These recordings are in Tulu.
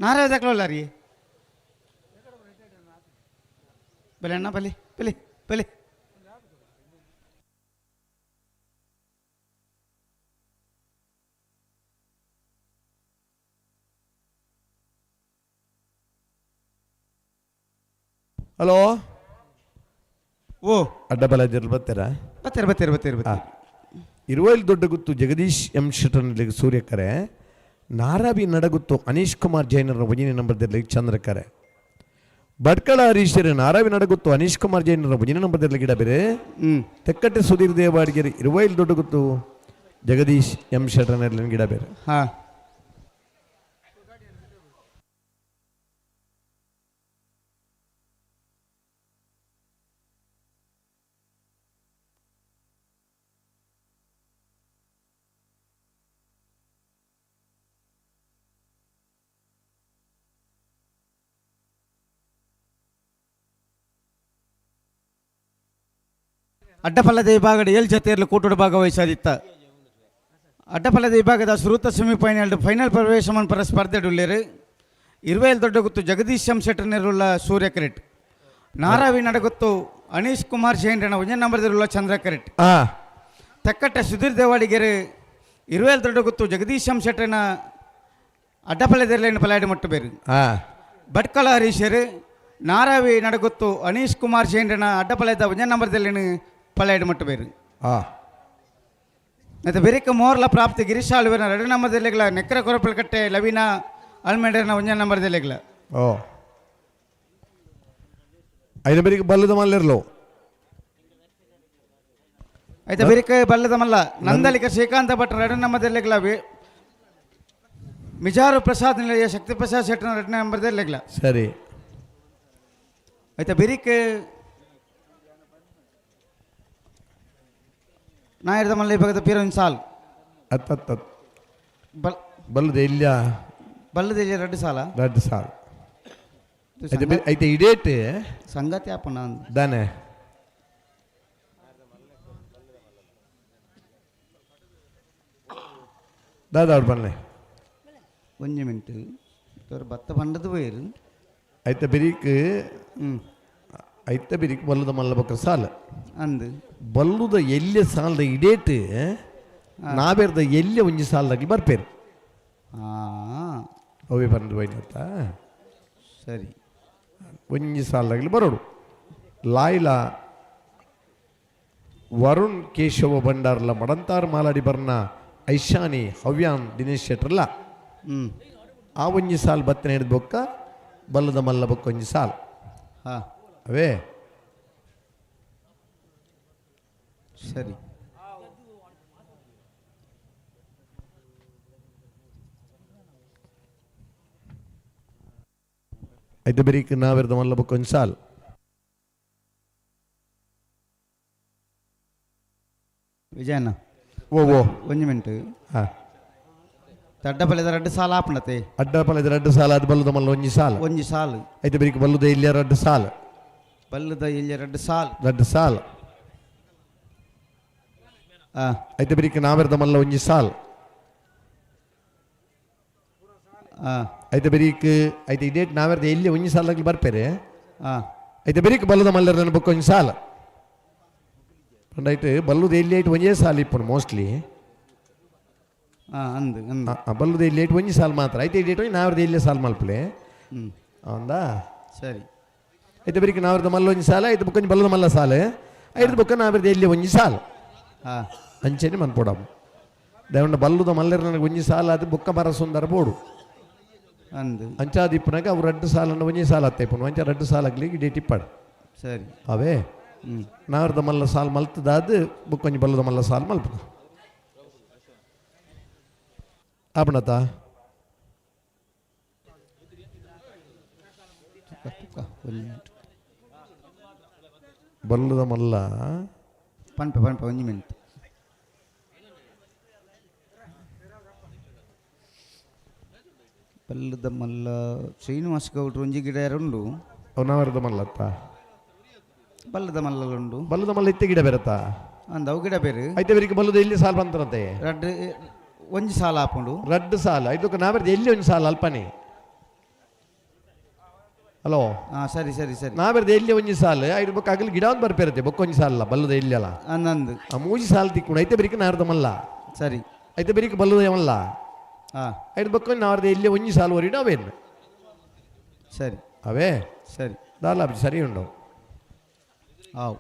ನಾರಾಜಕ್ಲಲ್ಲ ರೀ. ಬಲೆ ಅಣ್ಣ, ಬಲೆ ಬಲೆ ಬಲೆ. ಹಲೋ. ಓ. ಅಡ್ಡಬಲ ಬರ್ತೀರಾ? ಬತ್ತೀರಿ ಬತ್ತೀರಿ ಬತ್ತೀರಿ ಬತ್ತೀರಿ. ಇರುವಲ್ಲಿ ದೊಡ್ಡ ಗುತ್ತು ಜಗದೀಶ್ ಎಂ ಶೆಟ್ಟರ್ನಲ್ಲಿ ಸೂರ್ಯಕರೆ, ನಾರಾವಿ ನಡಗುತ್ತು ಅನೀಶ್ ಕುಮಾರ್ ಜೈನರ ಒಂಜನೇ ನಂಬರ್ದಲ್ಲಿ ಚಂದ್ರಕರೆ, ಭಟ್ಕಳ ಹರೀಶರು ನಾರಾವಿ ನಡಗುತ್ತು ಅನೀಶ್ ಕುಮಾರ್ ಜೈನರ ಒಂಜನೇ ನಂಬರ್ದಲ್ಲಿ ಗಿಡ ಬೇರೆ. ತೆಕ್ಕಟ್ಟೆ ಸುಧೀರ್ ದೇವಾಡಿಗೆರೆ ಇರುವೈಲ್ ದೊಡ್ಡ ಗುತ್ತು ಜಗದೀಶ್ ಎಂ ಶೆಟ್ಟರ್ನಲ್ಲಿ ಗಿಡ ಬೇರೆ. ಹಾಂ. ಅಡ್ಡಪಲ್ಲದ ವಿಭಾಗದ ಏಳು ಜತೆಯಲ್ಲಿ ಕೂಟದ ಭಾಗವಹಿಸಾದಿತ್ತ. ಅಡ್ಡಪಲ್ಲದ ವಿಭಾಗದ ಸುರುತ ಸೆಮಿಫೈನಲ್ ಫೈನಲ್ ಪ್ರವೇಶ ಮನ್ಪರ ಸ್ಪರ್ಧೆ ಉಳ್ಳೇರು. ಇರುವೇಲ್ ದೊಡ್ಡ ಗುತ್ತು ಜಗದೀಶ್ ಎಂ ಶೆಟ್ಟರ್ನಿರುಳ್ಳ ಸೂರ್ಯ ಕರೆಟ್, ನಾರಾವಿ ನಡಗುತ್ತು ಅನೀಶ್ ಕುಮಾರ್ ಜೈನ್ರನ ಒಂಜನೇ ನಂಬರ್ದಿರುಳ್ಳ ಚಂದ್ರ ಕರೆಟ್, ತೆಕ್ಕಟ್ಟ ಸುಧೀರ್ ದೇವಾಡಿಗೆರೆ ಇರುವೇಲ್ ದೊಡ್ಡ ಗುತ್ತು ಜಗದೀಶ್ ಎಂ ಶೆಟ್ಟರ್ನ ಅಡ್ಡಪಲ್ಲದೆರ್ಲೇನು ಪಲಾಡಿ ಮಟ್ಟು ಬೇರು. ಭಟ್ಕಳ ಹರೀಶರು ನಾರಾವಿ ನಡಗುತ್ತು ಅನೀಶ್ ಕುಮಾರ್ ಜೈನ್ರನ ಅಡ್ಡಪಲ್ಲದ ಒಂಜನೇ ನಂಬರ್ದಲ್ಲಿ ಪಲಾಡಿ ಮಟ್ಟು ಬೇರು. ಮತ್ತು ಬೆರಿಕ ಮೋರ್ಲ ಪ್ರಾಪ್ತಿ ಗಿರೀಶ್ ಆಳ್ವಿನ ಎರಡು ನಂಬರ್ದಲ್ಲಿಗಳ ನೆಕ್ಕರ ಕೊರಪಲ್ಕಟ್ಟೆ ಲವೀನ ಅಲ್ಮೇಡರ್ನ ಒಂಜನೇ ನಂಬರ್ದಲ್ಲಿಗಳ. ಓ, ಐದು ಬೇರಿಗೆ ಬಲ್ಲದ ಮಲ್ಲಿರ್ಲು. ಆಯ್ತಾ, ಬೆರಿಕ ಬಲ್ಲದ ಮಲ್ಲ ನಂದಲಿಕ ಶ್ರೀಕಾಂತ ಭಟ್ರ ಎರಡು ನಂಬರ್ದಲ್ಲಿಗಳ ಮಿಜಾರು ಪ್ರಸಾದ್ ನಿಲಯ ಶಕ್ತಿ ಪ್ರಸಾದ್ ಶೆಟ್ಟನ ಎರಡನೇ ನಂಬರ್ದಲ್ಲಿಗಳ. ಸರಿ. ಆಯ್ತಾ, ಬೆರಿಕ ನಾಯರ್ದ ಮಲ್ಲ ವಿಭಾಗದ ಪೀರೋನ್ ಸಾಲ್. ಅತ್ತತ್ತ. ಬಲ್ ಬಲ್ಲದ ಇಲ್ಲ. ಬಲ್ಲದ ಇಲ್ಲಿ ಎರಡು ಸಾಲ. ರಡ್ಡು ಸಾಲ್ ಐತೆ ಐತೆ ಇಡೇಟ್. ಸಂಗತಿ ಅಪ್ಪನ. ದಾನೆ? ದಾದಾ ಅವ್ರು ಬನ್ನಿ. ಒಂಜಿ ಮಿನಿಟ್ ತೋರ್ ಭತ್ತ ಬಂಡದು ಪೋಯಿರು. ಐತ ಬಿರಿಕ್. ಹ್ಞೂ. ಐತ ಬಿರಿಕ್ ಬಲ್ಲದ ಮಲ್ಲ ಬೊಕ್ಕ ಸಾಲ. ಅಂದು. ಬಲ್ಲುದ ಎಲ್ಯ ಸಾಲದ ಇಡೇಟ್ ನಾಬೇರ್ದ ಎಲ್ಯ ಒಂಜಿ ಸಾಲದಾಗಿ ಬರ್ಪೇರು. ಹಾಂ. ಅವೇ ಬಂದು ಬೈನತ್ತ. ಸರಿ. ಒಂಜಿ ಸಾಲದಾಗಲಿ ಬರೋಡು. ಲಾಯ್ಲ ವರುಣ್ ಕೇಶವ ಭಂಡಾರ್ಲ ಮಡಂತಾರ್ ಮಾಲಾಡಿ ಬರ್ನ ಐಶಾನಿ ಹವ್ಯಾನ್ ದಿನೇಶ್ ಶೆಟ್ರಲ್ಲ. ಆ ಒಂಜಿ ಸಾಲ್ ಬತ್ತನೆ ಹಿಡಿದು ಬೊಕ್ಕ ಬಲ್ಲದ ಮಲ್ಲ ಬೊಕ್ಕ ಒಂಜಿ ಸಾಲ್. ಹಾಂ. ಅವೇ. ಸರಿ. ಐತೆ ಬೆರೀಕ್ ನಾವೆರ್ದ ಮಲ್ಲ ಬೊಕ್ಕ ಒಂಜಿ ಸಾಲ್. ವಿಜಯಣ್ಣ. ಓ ಓ. ಒಂಜಿ ಮಿನಿಟ್. ಹಾಂ. ದಡ್ಡಪಲ್ಯದ ರಡ್ಡು ಸಾಲ ಆಪಣತೆ. ಅಡ್ಡ ಪಲದ ರಡ್ಡು ಸಾಲ ಅದು ಬಲ್ಲದ ಮಲ್ಲ ಒಂಜಿ ಸಾಲ್. ಒಂಜಿ ಸಾಲು. ಐತೆ ಬೆರೀಕ್ ಬಲ್ಲದ ಇಲ್ಲಿ ರಡ್ಡು ಸಾಲ್. ಬಲ್ಲದ ಇಲ್ಲಿ ರಡ್ಡು ಸಾಲ್. ರಡ್ಡು ಸಾಲ್. ಹಾಂ. ಐತೆ ಬೆರೀಕ್ ನಾವೆರ್ದ ಮಲ್ಲ ಒಂಜಿ ಸಾಲ್. ಹಾಂ. ಐತೆ ಬೆರೀಕ್ ಐತೆ ಇಡೇಟ್ ನಾವೆರ್ದ ಎಲ್ಲಿ ಒಂಜಿ ಸಾಲಾಗ್ಲಿ ಬರ್ಪೇರೆ. ಹಾಂ. ಐತೆ ಬೆರೀಕ್ ಬಲ್ಲದ ಮಲ್ಲರ ಬೊಕ್ಕ ಒಂಜಿ ಸಾಲ ಪಂಡ ಐಟ್ ಬಲ್ಲದ ಎಲ್ಲಿ ಐಟ್ ಒಂಜೇ ಸಾಲ ಇಪ್ಪುನು ಮೋಸ್ಟ್ಲಿ. ಹಾಂ, ಅಂದು ಅಂದು. ಬಲ್ಲದ ಎಲ್ಲಿ ಐಟ್ ಒಂಜಿ ಸಾಲ ಮಾತ್ರ. ಐತೆ ಇಡೇಟ್ ಒಂಜಿ ನಾವೆರ್ದ ಎಲ್ಲಿ ಸಾಲ ಮಲ್ಪಲೆ. ಹೌದಾ? ಸರಿ. ಐತೆ ಬೆರೀಕ್ ನಾವೆರ್ದ ಮಲ್ಲ ಒಂಜಿ ಸಾಲ, ಐತೆ ಬೊಕ್ಕ ಒಂಜಿ ಬಲ್ಲದ ಮಲ್ಲ ಸಾಲ, ಐದು ಬೊಕ್ಕ ನಾವೆರ್ದ ಎಲ್ಲಿ ಒಂಜಿ ಸಾಲ. ಹಾಂ. ಅಂಚೆನೆ ಮನ್ಪೊಡಮ್ ದೇವಂಡ ಬಲ್ಲುದ ಮಲ್ಲರ ನನಗೆ ಒಂಜಿ ಸಾಲ ಅದು ಬೊಕ್ಕ ಮರ ಸುಂದರ ಬೋಡು. ಅಂದು. ಅಂಚಾದ ಇಪ್ಪನಾಗ ಅವು ರಡ್ಡು ಸಾಲನ್ನು ಒಂಜಿ ಸಾಲ ಅತ್ತೆ ಇಪ್ಪನು. ಅಂಚ ರಡ್ಡು ಸಾಲ ಆಗ್ಲಿಕ್ಕೆ ಇಡೇಟ್ ಇಪ್ಪಾಡು. ಸರಿ. ಅವೇ. ನಾವರ್ದ ಮಲ್ಲ ಸಾಲ್ ಮಲ್ತದಾದ ಬೊಕ್ಕ ಒಂಜಿ ಬಲ್ಲದ ಮಲ್ಲ ಸಾಲ್ ಮಲ್ಪದ ಆಪಣತ. ತುಕ್ಕ ತುಕ್ಕ, ಒಂಜಿ ಮಿನಿಟ್. ಬಲ್ಲದ ಮಲ್ಲ. ಪನ್ಪೆ ಪನ್ಪೆ, ಒಂಜಿ ಮಿನಿಟ್. ಬಲ್ಲದ ಮಲ್ಲ ಶ್ರೀನಿವಾಸ ಗೌಡ್ರು ಒಂಜಿ ಗಿಡ ಉಂಡು. ಅವು ನಾವರ್ದ ಮಲ್ಲತ್ತ. ಬಲ್ಲದ ಮಲ್ಲಲುಂಡು. ಬಲ್ಲದ ಮಲ್ಲ ಇತ್ತೆ ಗಿಡ ಬೆರತಾ. ಅಂದ, ಅವು ಗಿಡ ಬೇರೆ. ಐತೆ ಬೆರಿಕೆ ಬಲ್ಲದ ಎಲ್ಲಿ ಸಾಲ್ ಬಂತರಂತೆ. ರಡ್ಡು ಒಂಜಿ ಸಾಲ ಹಾಪುಂಡು. ರಡ್ಡು ಸಾಲ ಐದಕ್ಕೆ ನಾವರ್ದ ಎಲ್ಲಿ ಒಂಜಿ ಸಾಲ ಅಲ್ಪನೆ. Hello. ಹಾಂ, ಸರಿ ಸರಿ ಸರಿ. ನಾ ಬರ್ದೆ ಎಲ್ಲಿ ಒಂಜಿ ಸಾಲು ಐದು ಬೊಕ್ಕ ಅಗಲ್ ಗಿಡ ಒಂದು ಬರ್ಪೇರತ್ತೆ ಬೊಕ್ಕ ಒಂಜಿ ಸಾಲಲ್ಲ ಬಲ್ಲದ ಎಲ್ಲಿ ಅಲ್ಲ. ಅಂದಂದು. ಆ ಮೂಜಿ ಸಾಲು ತಿಕ್ಕೊಂಡು ಐತೆ ಬೆರಿಕ ನಾರ್ದ ಮಲ್ಲ. ಸರಿ. ಐತೆ ಬೆರಿಕ ಬಲ್ಲದ ಮಲ್ಲ. ಹಾಂ. ಐದು ಬೊಕ್ಕ ನಾರ್ದ ಎಲ್ಲಿ ಒಂಜಿ ಸಾಲು ವರಿಡ ಅವೇನು. ಸರಿ. ಅವೇ. ಸರಿ. ದಾಲ ಸರಿ ಉಂಡು. ಆವ್.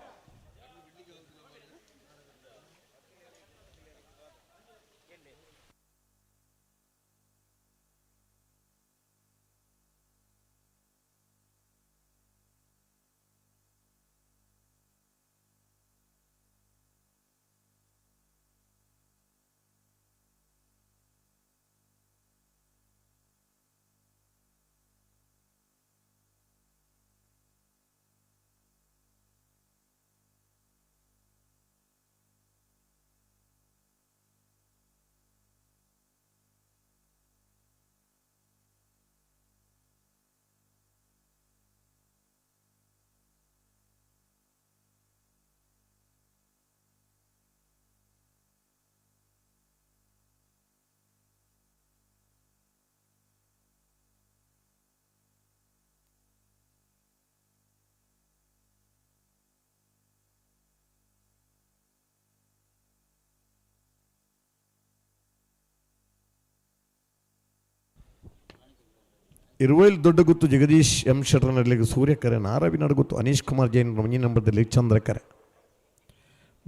ಇರುವೈಲ್ ದೊಡ್ಡಗುತ್ತು ಜಗದೀಶ್ ಎಂ ಶೆಟ್ಟರ್ನಲ್ಲಿಗೆ ಸೂರ್ಯಕರೆ, ನಾರವಿ ನಡಗುತ್ತು ಅನೀಶ್ ಕುಮಾರ್ ಜೈನ್ ಒಂಜಿ ನಂಬರ್ದಲ್ಲಿ ಚಂದ್ರಕರೆ,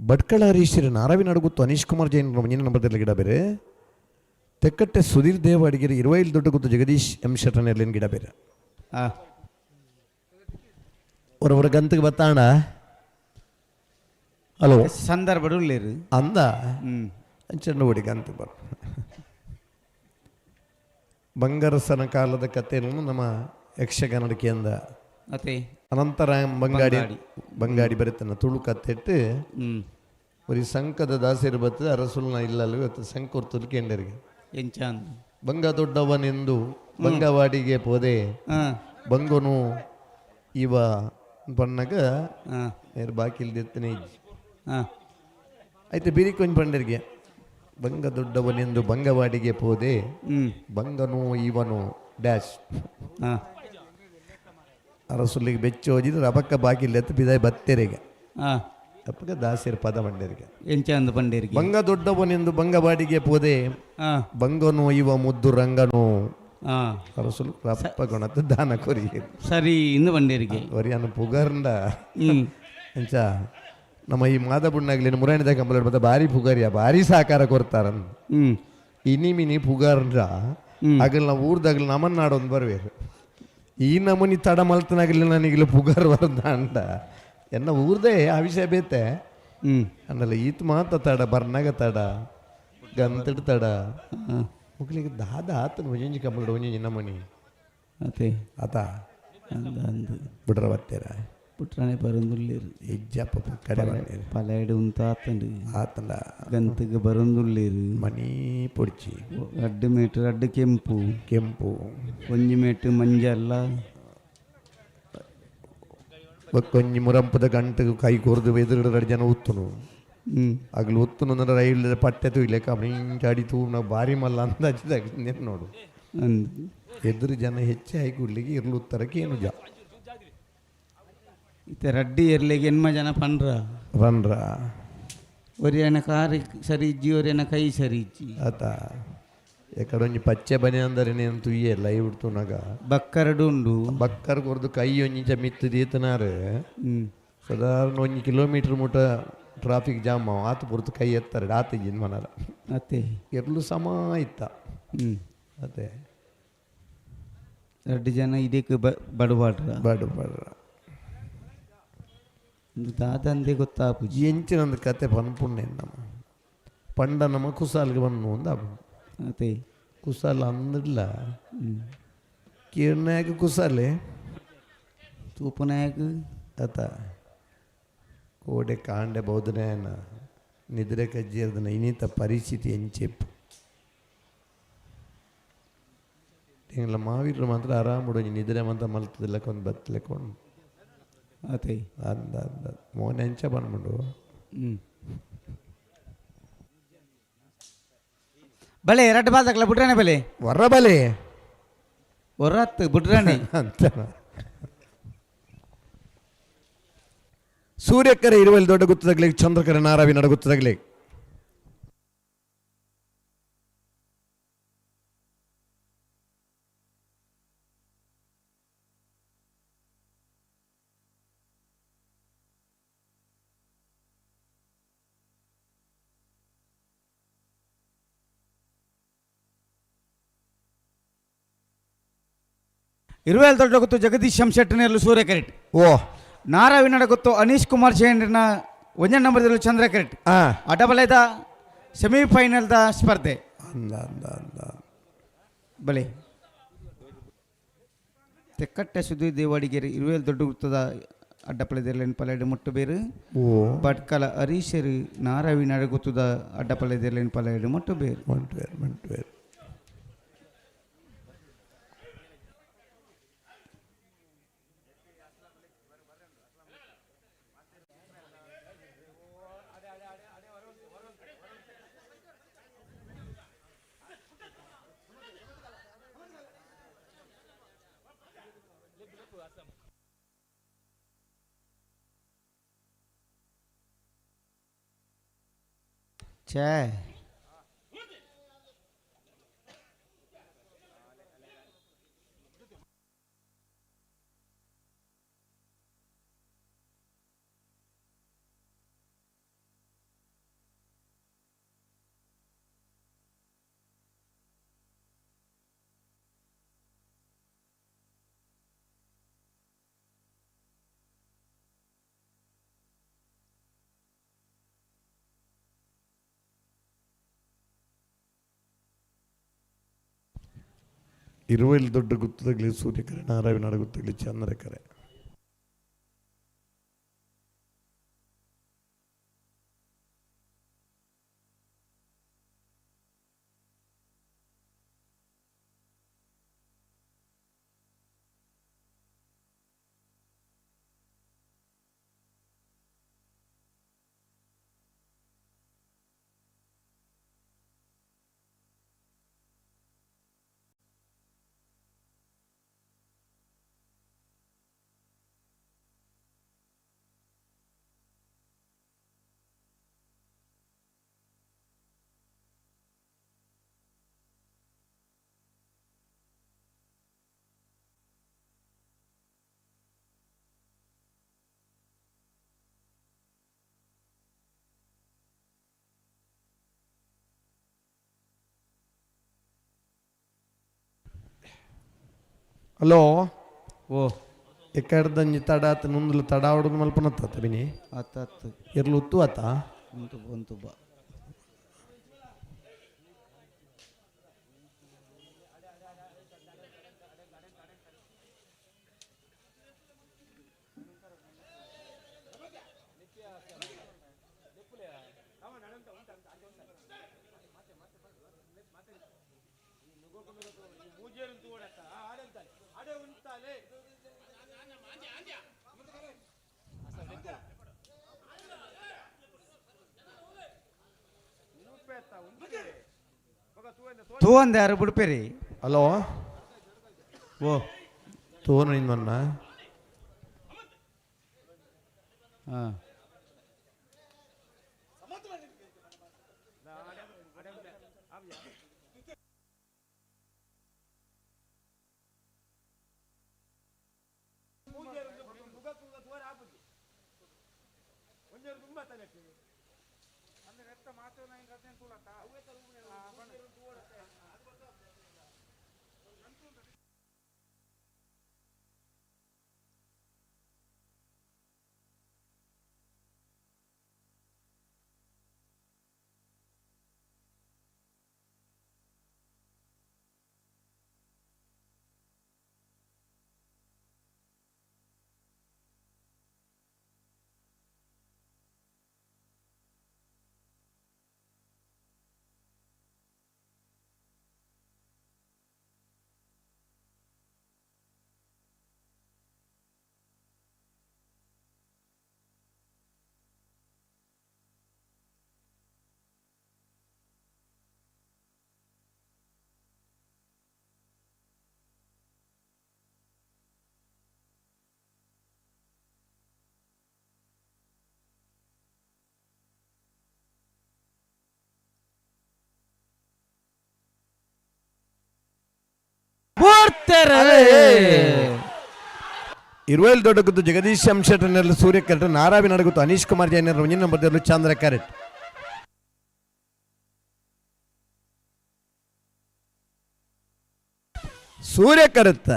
ಭಟ್ಕಳ ಹರೀಶರು ನಾರವಿ ನಡಗುತ್ತು ಅನೀಶ್ ಕುಮಾರ್ ಜೈನ್ ಒಂಜಿ ನಂಬರ್ದಲ್ಲಿ ಗಿಡ ಬೇರೆ, ತೆಕ್ಕಟ್ಟೆ ಸುಧೀರ್ ದೇವ ಅಡಿಗೆರೆ ಇರುವೈಲ್ ದೊಡ್ಡಗುತ್ತು ಜಗದೀಶ್ ಎಂ ಶೆಟ್ಟರ್ನಲ್ಲಿ ಗಿಡ ಬೇರೆ. ಹಾಂ. ಹೊರವರ ಗಂತಿಗೆ ಬತ್ತಾಣ. ಹಲೋ. ಸಂದರ್ಭ ಉಳ್ಳೇರು. ಅಂದ. ಹ್ಞೂ. ಚೆಂಡು ಹುಡುಗ ಗಂತಿಗೆ ಬರ್ ಬಂಗರಸನ ಕಾಲದ ಕಥೆಯನ್ನು ನಮ್ಮ ಯಕ್ಷಗಾನಡಿಕೆಯಿಂದ ಅತ್ತೆ. ಅನಂತರ ಬಂಗಾಡಿ. ಬಂಗಾಡಿ. ಬಂಗಾಡಿ ಬರೀತಾನ ತುಳು ಕತ್ತೆಟ್ಟು. ಹ್ಞೂ. ഒരു ಸಂಕದ ದಾಸರು ಬರ್ತದೆ ಅರಸುಲ್ನ ಇಲ್ಲಲ್ಲಿ ಇವತ್ತು ಸಂಕೊರ್ತುಲ್ ಕೇಂಡರಿಗೆ. ಎಂಚ ಅಂದು? ಬಂಗ ದೊಡ್ಡವನೆಂದು ಬಂಗವಾಡಿಗೆ ಪೋದೆ, ಹಾಂ. ಬಂಗನು ಇವ ಪಣ್ಣಗ ಹಾಂ. ನೇರು ಬಾಕಿ ಇಲ್ದಿತ್ತನೇ. ಹಾಂ. ಆಯ್ತು, ಬಿರಿ ಕೊಂಚ ಪಂಡರಿಗೆ ಬಂಗ ದೊಡ್ಡವನೆಂದು ಬಂಗವಾಡಿಗೆ ಪೋದೆ, ಹ್ಞೂ. ಬಂಗನು ಇವನು ಡ್ಯಾಶ್. ಹಾಂ. ಅರಸುಲ್ಲಿಗೆ ಬೆಚ್ಚ ಹೋಜಿದ್ರೆ ಅಬಕ್ಕ ಬಾಕಿ ಇಲ್ಲತ್ತು ಬಿದಾಯಿ ಬತ್ತೆರಿಗೆ. ಹಾಂ. ಅಪ್ಪಗ ದಾಸಿಯರ ಪದ ಬಂಡರಿಗೆ. ಎಂಚ ಅಂದು ಪಂಡೇರಿಗೆ? ಬಂಗ ದೊಡ್ಡವನೆಂದು ಬಂಗವಾಡಿಗೆ ಪೋದೆ, ಹಾಂ. ಬಂಗನು ಇವ ಮುದ್ದು ರಂಗನು. ಹಾಂ. ಅರಸುಲು ರಪ್ಪ ಗುಣತ ದಾನ ಕೊರಿ. ಸರಿ ಇಂದು ಪಂಡೇರಿಗೆ. ಒರಿಯನ ಪುಗರ್ಂಡ. ಹ್ಞೂ. ಅಂಚ ನಮ್ಮ ಈ ಮಾದಬುಣ್ಣಾಗ್ಲಿ ಮುರಾಣಿದ ಕಂಬಳ ಮತ್ತೆ ಭಾರಿ ಪುಗರಿಯ ಭಾರಿ ಸಹಕಾರ ಕೊಡ್ತಾರ. ಹ್ಞೂ. ಇನಿ ಮಿನಿ ಪುಗರ್ಂಡ ಅಗಲ್ ನಾವು ಊರ್ದಾಗಲಿ ನಮನ್ನಾಡೊಂದು ಬರ್ವೇರು ಈ ನಮೂನಿ ತಡ ಮಲ್ತನಾಗಲಿ ನನಗಿಲ್ಲ ಪುಗರ್ ಬರ್ದ ಅಂಡ ಎನ್ನ ಊರ್ದೇ ಆ ವಿಷಯ ಬೇತೆ. ಹ್ಞೂ. ಅಂಡಲ್ಲ ಈತ ಮಾತ ತಡ ಬರ್ನಾಗ ತಡ ಗಂತಡ್ ತಡ. ಹಾಂ. ಮುಕ್ಲಿಗೆ ದಾದ ಆತನ ಒಂಜೊಂಜಿ ಕಂಬಳ ಒಂಜೊಂಜಿ ನಮೂನಿ. ಅತ್ತೆ. ಆತ. ಅಂದ ಅಂದು. ಬಿಡ್ರ ಬತ್ತೀರ. ಪುಟ್ರಾಣೆ ಬರೊಂದುಲ್ಲೇರು. ಇಜ್ಜಪ್ಪ ಕಡೆ ಬಂದೇರು. ಪಲಾಯ್ಡ್ ಉಂತ ಆತಂಡು. ಆತಂಡ. ಗಂತಿಗೆ ಬರೊಂದುಲ್ಲೇರು. ಮನಿ ಪೊಡ್ಚಿ. ರಡ್ಡು ಮೀಟರ್ ರಡ್ಡು ಕೆಂಪು. ಕೆಂಪು. ಒಂಜಿ ಮೇಟ್ ಮಂಜಲ್ಲ. ಬೊಕ್ಕೊಂಜಿ ಮುರಂಪದ ಗಂಟು ಕೈ ಕೊರ್ದು ಎದುರು ಎರಡು ಜನ ಉತ್ತುನು. ಹ್ಞೂ. ಅಗಲು ಉತ್ತುನು ಅಂದ್ರೆ ರೈಲ್ ಪಟ್ಟೆ ತೂಯ್ಲೆಕ್ಕ ಹಿಂಗೆ ಅಡಿ ತೂ ನಾವು ಭಾರಿ ಮಲ್ಲ ಅಂದಾಜಿದಾಗ ನೋಡು. ಅಂದು. ಎದುರು ಜನ ಹೆಚ್ಚೆ ಆಗಿ ಕೂಡ್ಲಿಕ್ಕೆ ಇರ್ಲು ಉತ್ತರಕ್ಕೆ ಏನು ಜ ಇತ್ತೆ ರಡ್ಡಿ ಎರ್ಲೆಗೆ ಎನ್ಮ ಜನ ಪಂಡ್ರ. ರನ್ರ. ಒರಿಯನ ಕಾರ್ ಸರಿ ಇಜ್ಜಿ, ಒರಿಯನ ಕೈ ಸರಿ ಇಜ್ಜಿ. ಆತ ಎಕಡೊಂಜಿ ಪಚ್ಚೆ ಬನೆ ಅಂದರೆ ನೇನು ತುಯ್ಯಲ್ಲ ಇಡ್ತುನಾಗ. ಬಕ್ಕರಡು ಉಂಡು. ಬಕ್ಕರ್ ಕೊರ್ದು ಕೈ ಒಂಜಿಂಚ ಮಿತ್ತು ದೀತನಾರು. ಹ್ಞೂ. ಸಾಧಾರಣ ಒಂಜಿ ಕಿಲೋಮೀಟರ್ ಮುಟ ಟ್ರಾಫಿಕ್ ಜಾಮ್ ಆತ ಪೊರ್ತು ಕೈ ಎತ್ತಾರೆ ಆತ ಇಜ್ಜಿನ ಮನರ. ಅತ್ತೆ. ಎರ್ಲು ಸಮ ಇತ್ತ. ಹ್ಞೂ. ಅದೇ. ರಡ್ಡು ಜನ ಇದಕ್ಕೆ ಬಡವಾಡ್ರ. ಬಡು ಬಡ್ರ. ದಾದಂದೆ ಗೊತ್ತಾಪುಜಿ. ಎಂಚಿನೊಂದು ಕತೆ ಪನ್ಪುಣ್ಣೆ ನಮ್ಮ ಪಂಡ ನಮ್ಮ ಕುಸಾಲ್ಗೆ ಬನ್ನು ಅಂದ. ಅತ್ತೆ. ಕುಸಾಲ ಅಂದಿಲ್ಲ. ಹ್ಞೂ. ಕಿರ್ನಾಗ ಕುಸಾಲೆ. ತೂಪನಾಯಕ. ಆತ ಕೋಡೆ ಕಾಂಡೆ ಬೌದ್ಧನಾಯನ ನಿದ್ರೆ ಕಜ್ಜಿಯರ್ದನ ಇನ್ನಿತ ಪರಿಸ್ಥಿತಿ ಎಂಚೆಪ್ಪು ತಿಂಗಳ ಮಾವೀರರು ಮಾತ್ರ ಆರಾಮ್ ಉಡೊಂಜಿ ನಿದ್ರೆ ಮಾತ್ರ ಮಲ್ತದಿಲ್ಲಕ ಒಂದು ಬತ್ತಲೆಕೊಂಡು. ಅತ್ತೆ. ಅಂದ ಅಂದ ಮೋನೆ ಅಂಚ ಬಂದ್ಬಿಡು. ಹ್ಞೂ, ಬಲೆ ರಡ್ಡು ಬಾದಕ್ಲ ಬುಡ್ರಾಣೆ ಬಲೆ. ಹೊರಬಲೆ. ಹೊರತ್ತು ಬುಡ್ರಾಣೆ. ಅಂತ. ಸೂರ್ಯಕರೆ ಇರುವಲ್ಲಿ ದೊಡ್ಡ ಗುತ್ತದಗ್ಲಿ ಚಂದ್ರಕರೆ ನಾರಾವಿ ನಡಗುತ್ತದಗ್ಲಿ. ಇರುವೇಲ್ ದೊಡ್ಡ ಗೊತ್ತು ಜಗದೀಶ್ ಶಂಶೆಟ್ಟನೆಯಲ್ಲೂ ಸೂರ್ಯ ಕರೆಟ್. ಓ. ನಾರಾವಿ ನಡಗುತ್ತು ಅನೀಶ್ ಕುಮಾರ್ ಜೈನರನ ಒಂದೇ ನಂಬರ್ದಲ್ಲಿ ಚಂದ್ರ ಕರೆಟ್. ಆ. ಅಡಬಲದ ಸೆಮಿಫೈನಲ್ದ ಸ್ಪರ್ಧೆ. ಅಂದ ಅಂದ ಅಂದ. ಬಲೆ ತೆಕ್ಕಟ್ಟೆ ಸುದ್ದಿ ದೇವಾಡಿಗೆರೆ ಇರುವೇಲ್ ದೊಡ್ಡ ಗುತ್ತದ ಅಡ್ಡಪಲೆದೆರ್ಲೆನ್ ಪಲೆಡು ಮುಟ್ಟುಬೇರು. ಓ. ಭಟ್ಕಲ ಹರೀಶರು ನಾರಾವಿ ನಡಗುತ್ತದ ಅಡ್ಡಪಲೆದೆರ್ಲೆನ್ ಪಲೆಡು ಮುಟ್ಟುಬೇರು. ಮಂಟ್ವೇರ್ ಮಂಟ್ವೇರ್. ಛೇ. ಇರುವಲ್ಲಿ ದೊಡ್ಡ ಗುತ್ತದಗ್ಲಿ ಸೂರ್ಯಕರೆ ನಾರಾವಿ ನಡಗುತ್ತಗ್ಲಿ ಚಂದ್ರಕರೆ. ಹಲೋ. ಓ. ಎಕ್ಕಡ್ದಂಜಿ ತಡ ಆತ ನುಂದ್ಲು ತಡ ಹೊಡೆದು ಮಲ್ಪನತ್ತ ಬಿನಿ. ಆತ ಆತು. ಇರ್ಲು ಉತ್ತು ಆತ. ಉಂಟು ಉಂಟು ಬಾ. ತೂ ಅಂದೆ ಯಾರು ಬಿಡ್ಪೇರಿ. ಹಲೋ. ಓ. ತೋನು ನಿನ್ನ. ಹಾಂ. ಬತ್ತೆರೆ. ಇರುವೈಲ್ ದೊಡ್ಡಗುತ್ತು ಜಗದೀಶ್ ಎಂ ಶೆಟ್ಟರ್ನಲ್ಲಿ ಸೂರ್ಯ ಕರೆಟ್, ನಾರಾವಿ ನಡಗುತ್ತು ಅನೀಶ್ ಕುಮಾರ್ ಜೈನರ್ ಒಂಜಿ ನಂಬರ್ ಚಂದ್ರ ಕರೆಟ್. ಸೂರ್ಯ ಕರುತ್ತ,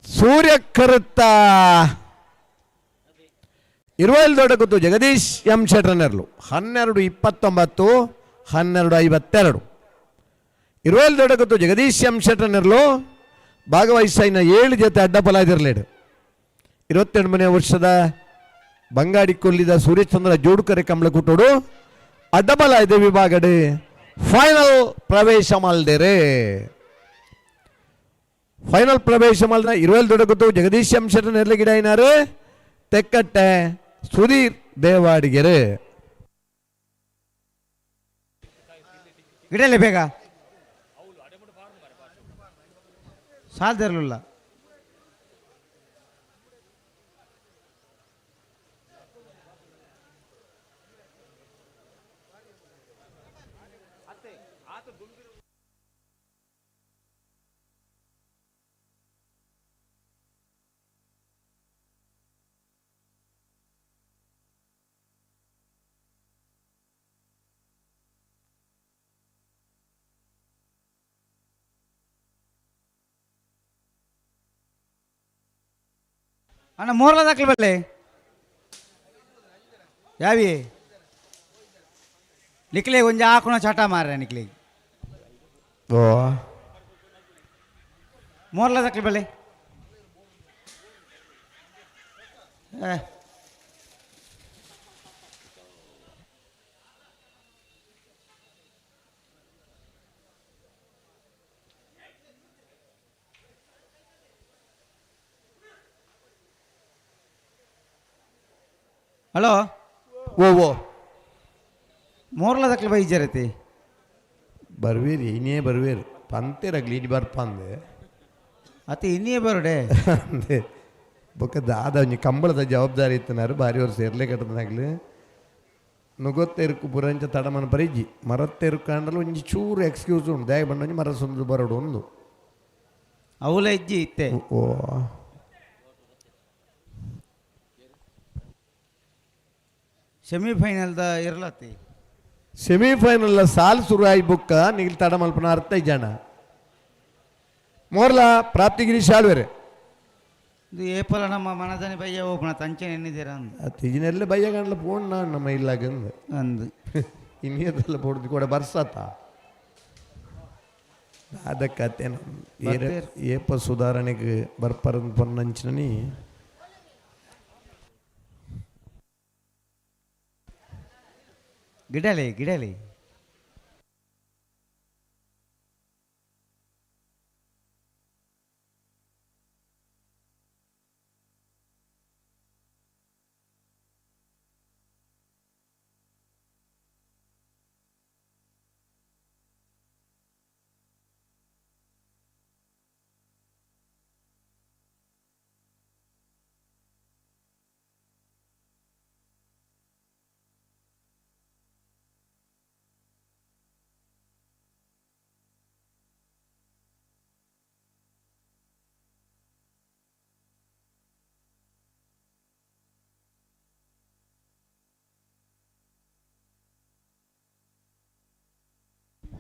ಸೂರ್ಯ ಕರುತ್ತ. ಇರುವೈಲ್ ದೊಡ್ಡಗುತ್ತು ಜಗದೀಶ್ ಎಂ ಶೆಟ್ಟರ್ನೆರ್ಲು 12:29, 12:52. ಇರುವೈಲ್ ದೊಡ್ಡಗುತ್ತು ಜಗದೀಶ್ ಎಂ ಶೆಟ್ಟರ್ನೆರ್ಲು ಭಾಗವಹಿಸಿನ 7 ಜೊತೆ ಅಡ್ಡಪಲ ಇದಿರಲೇಡು. 28ನೇ ವರ್ಷದ ಬಂಗಾಡಿ ಕೊಲ್ಲಿದ ಸೂರ್ಯಚಂದ್ರ ಜೋಡುಕರೆ ಕಮಲಕುಟ್ಟೋಡು ಅಡ್ಡಬಲ ಇದೆ ವಿಭಾಗಡೆ ಫೈನಲ್ ಪ್ರವೇಶ ಮಲ್ದೇರೆ. ಫೈನಲ್ ಪ್ರವೇಶ ಮಲ್ದ ಇರುವೈಲ್ ದೊಡ್ಡಗುತ್ತು ಜಗದೀಶ್ ಎಂ ಶೆಟ್ಟರ್ ನೆರ್ಲಗಿಡ అయినారు ತೆಕ್ಕಟ್ಟೆ ಸುಧೀರ್ ದೇವಾಡಿಗೆರೆ. ಗಿಡಲೆ ಬೇಗ ಸಾಲದಿರಲಿಲ್ಲ. ಅಣ್ಣ ಮೂರಲ ದಾಖಲೆ ಬಲ್ಲೆ ಯಾವಿ ನಿಕ್ಲೆ ಒಂಜಿ ಆಕುಣ ಚಟ ಮಾರ ನಿಕ್ಲೆ. ಓ. ಮೂರಲ ದಾಖಲೆ ಬಲ್ಲೆ. ಹಲೋ. ಓ ಓ. ಮೂರ್ಲ ದಾಖಲೆ ಬೈಜರತಿ. ಬರ್ವೇರಿ, ಇನ್ನೇ ಬರ್ವೇರು ಪಂತೇರಗ್ಲಿ ಇನಿ ಬರ್ಪಂದೆ. ಅತಿ ಇನ್ನೇ ಬರುಡೆ. ಅಂದೆ ಬೊಕ್ಕ ದಾದ ಒಂಜಿ ಕಂಬಳದ ಜವಾಬ್ದಾರಿ ಇತ್ತನಾರು ಬಾರಿ ವರ್ಷ ಇರ್ಲೆ ಕಟ್ಟದನಾಗ್ಲಿ ನುಗೊತ್ತೆರುಕು ಪುರಂಚ ತಡಮನ ಪರಿಜಿ ಮರತ್ತೆರುಕು ಅಂಡಲ ಒಂಜಿ ಚೂರು ಎಕ್ಸ್ಕ್ಯೂಸ್ ಉಂಡು ದಾಯ ಬಣ್ಣ ಒಂಜಿ ಮರ ಸುಂದು ಬರೋಡು ಒಂದು. ಅವಲ ಇಜ್ಜಿ ಇತ್ತೆ. ಓ. ಸೆಮಿಫೈನಲ್ದ ಇರ್ಲತ್ತಿ. ಸೆಮಿಫೈನಲ್ ಸಾಲ್ ಶುರು ಆಯಿ ಬುಕ್ಕ ನಿಗಿಲ್ ತಡ ಮಲ್ಪನ ಅರ್ಥ ಜನ ಮೋರ್ಲ ಪ್ರಾಪ್ತಿಗಿರಿ ಶಾಳ್ವೇರೆ. ಇದು ಏಪಲ ನಮ್ಮ ಮನದನಿ ಬಯ್ಯ ಓಪನ ತಂಚೆ ಎನ್ನಿದ್ದೀರ ಅಂದು. ತಿಜಿನೆಲ್ಲ ಬಯ್ಯ ಗಂಡ್ಲ ಪೋಣ್ ನಾನು ನಮ್ಮ ಇಲ್ಲಾಗಂದು. ಅಂದು. ಇನ್ನೇದೆಲ್ಲ ಪೋಡ್ದು ಕೂಡ ಬರ್ಸತ್ತ ಅದಕ್ಕತ್ತೇನು ಏಪ ಸುಧಾರಣೆಗೆ ಬರ್ಪರಂದ್ ಪೊನ್ನಂಚಿನಿ. ಗಿಡಲಿ ಗಿಡಲಿ.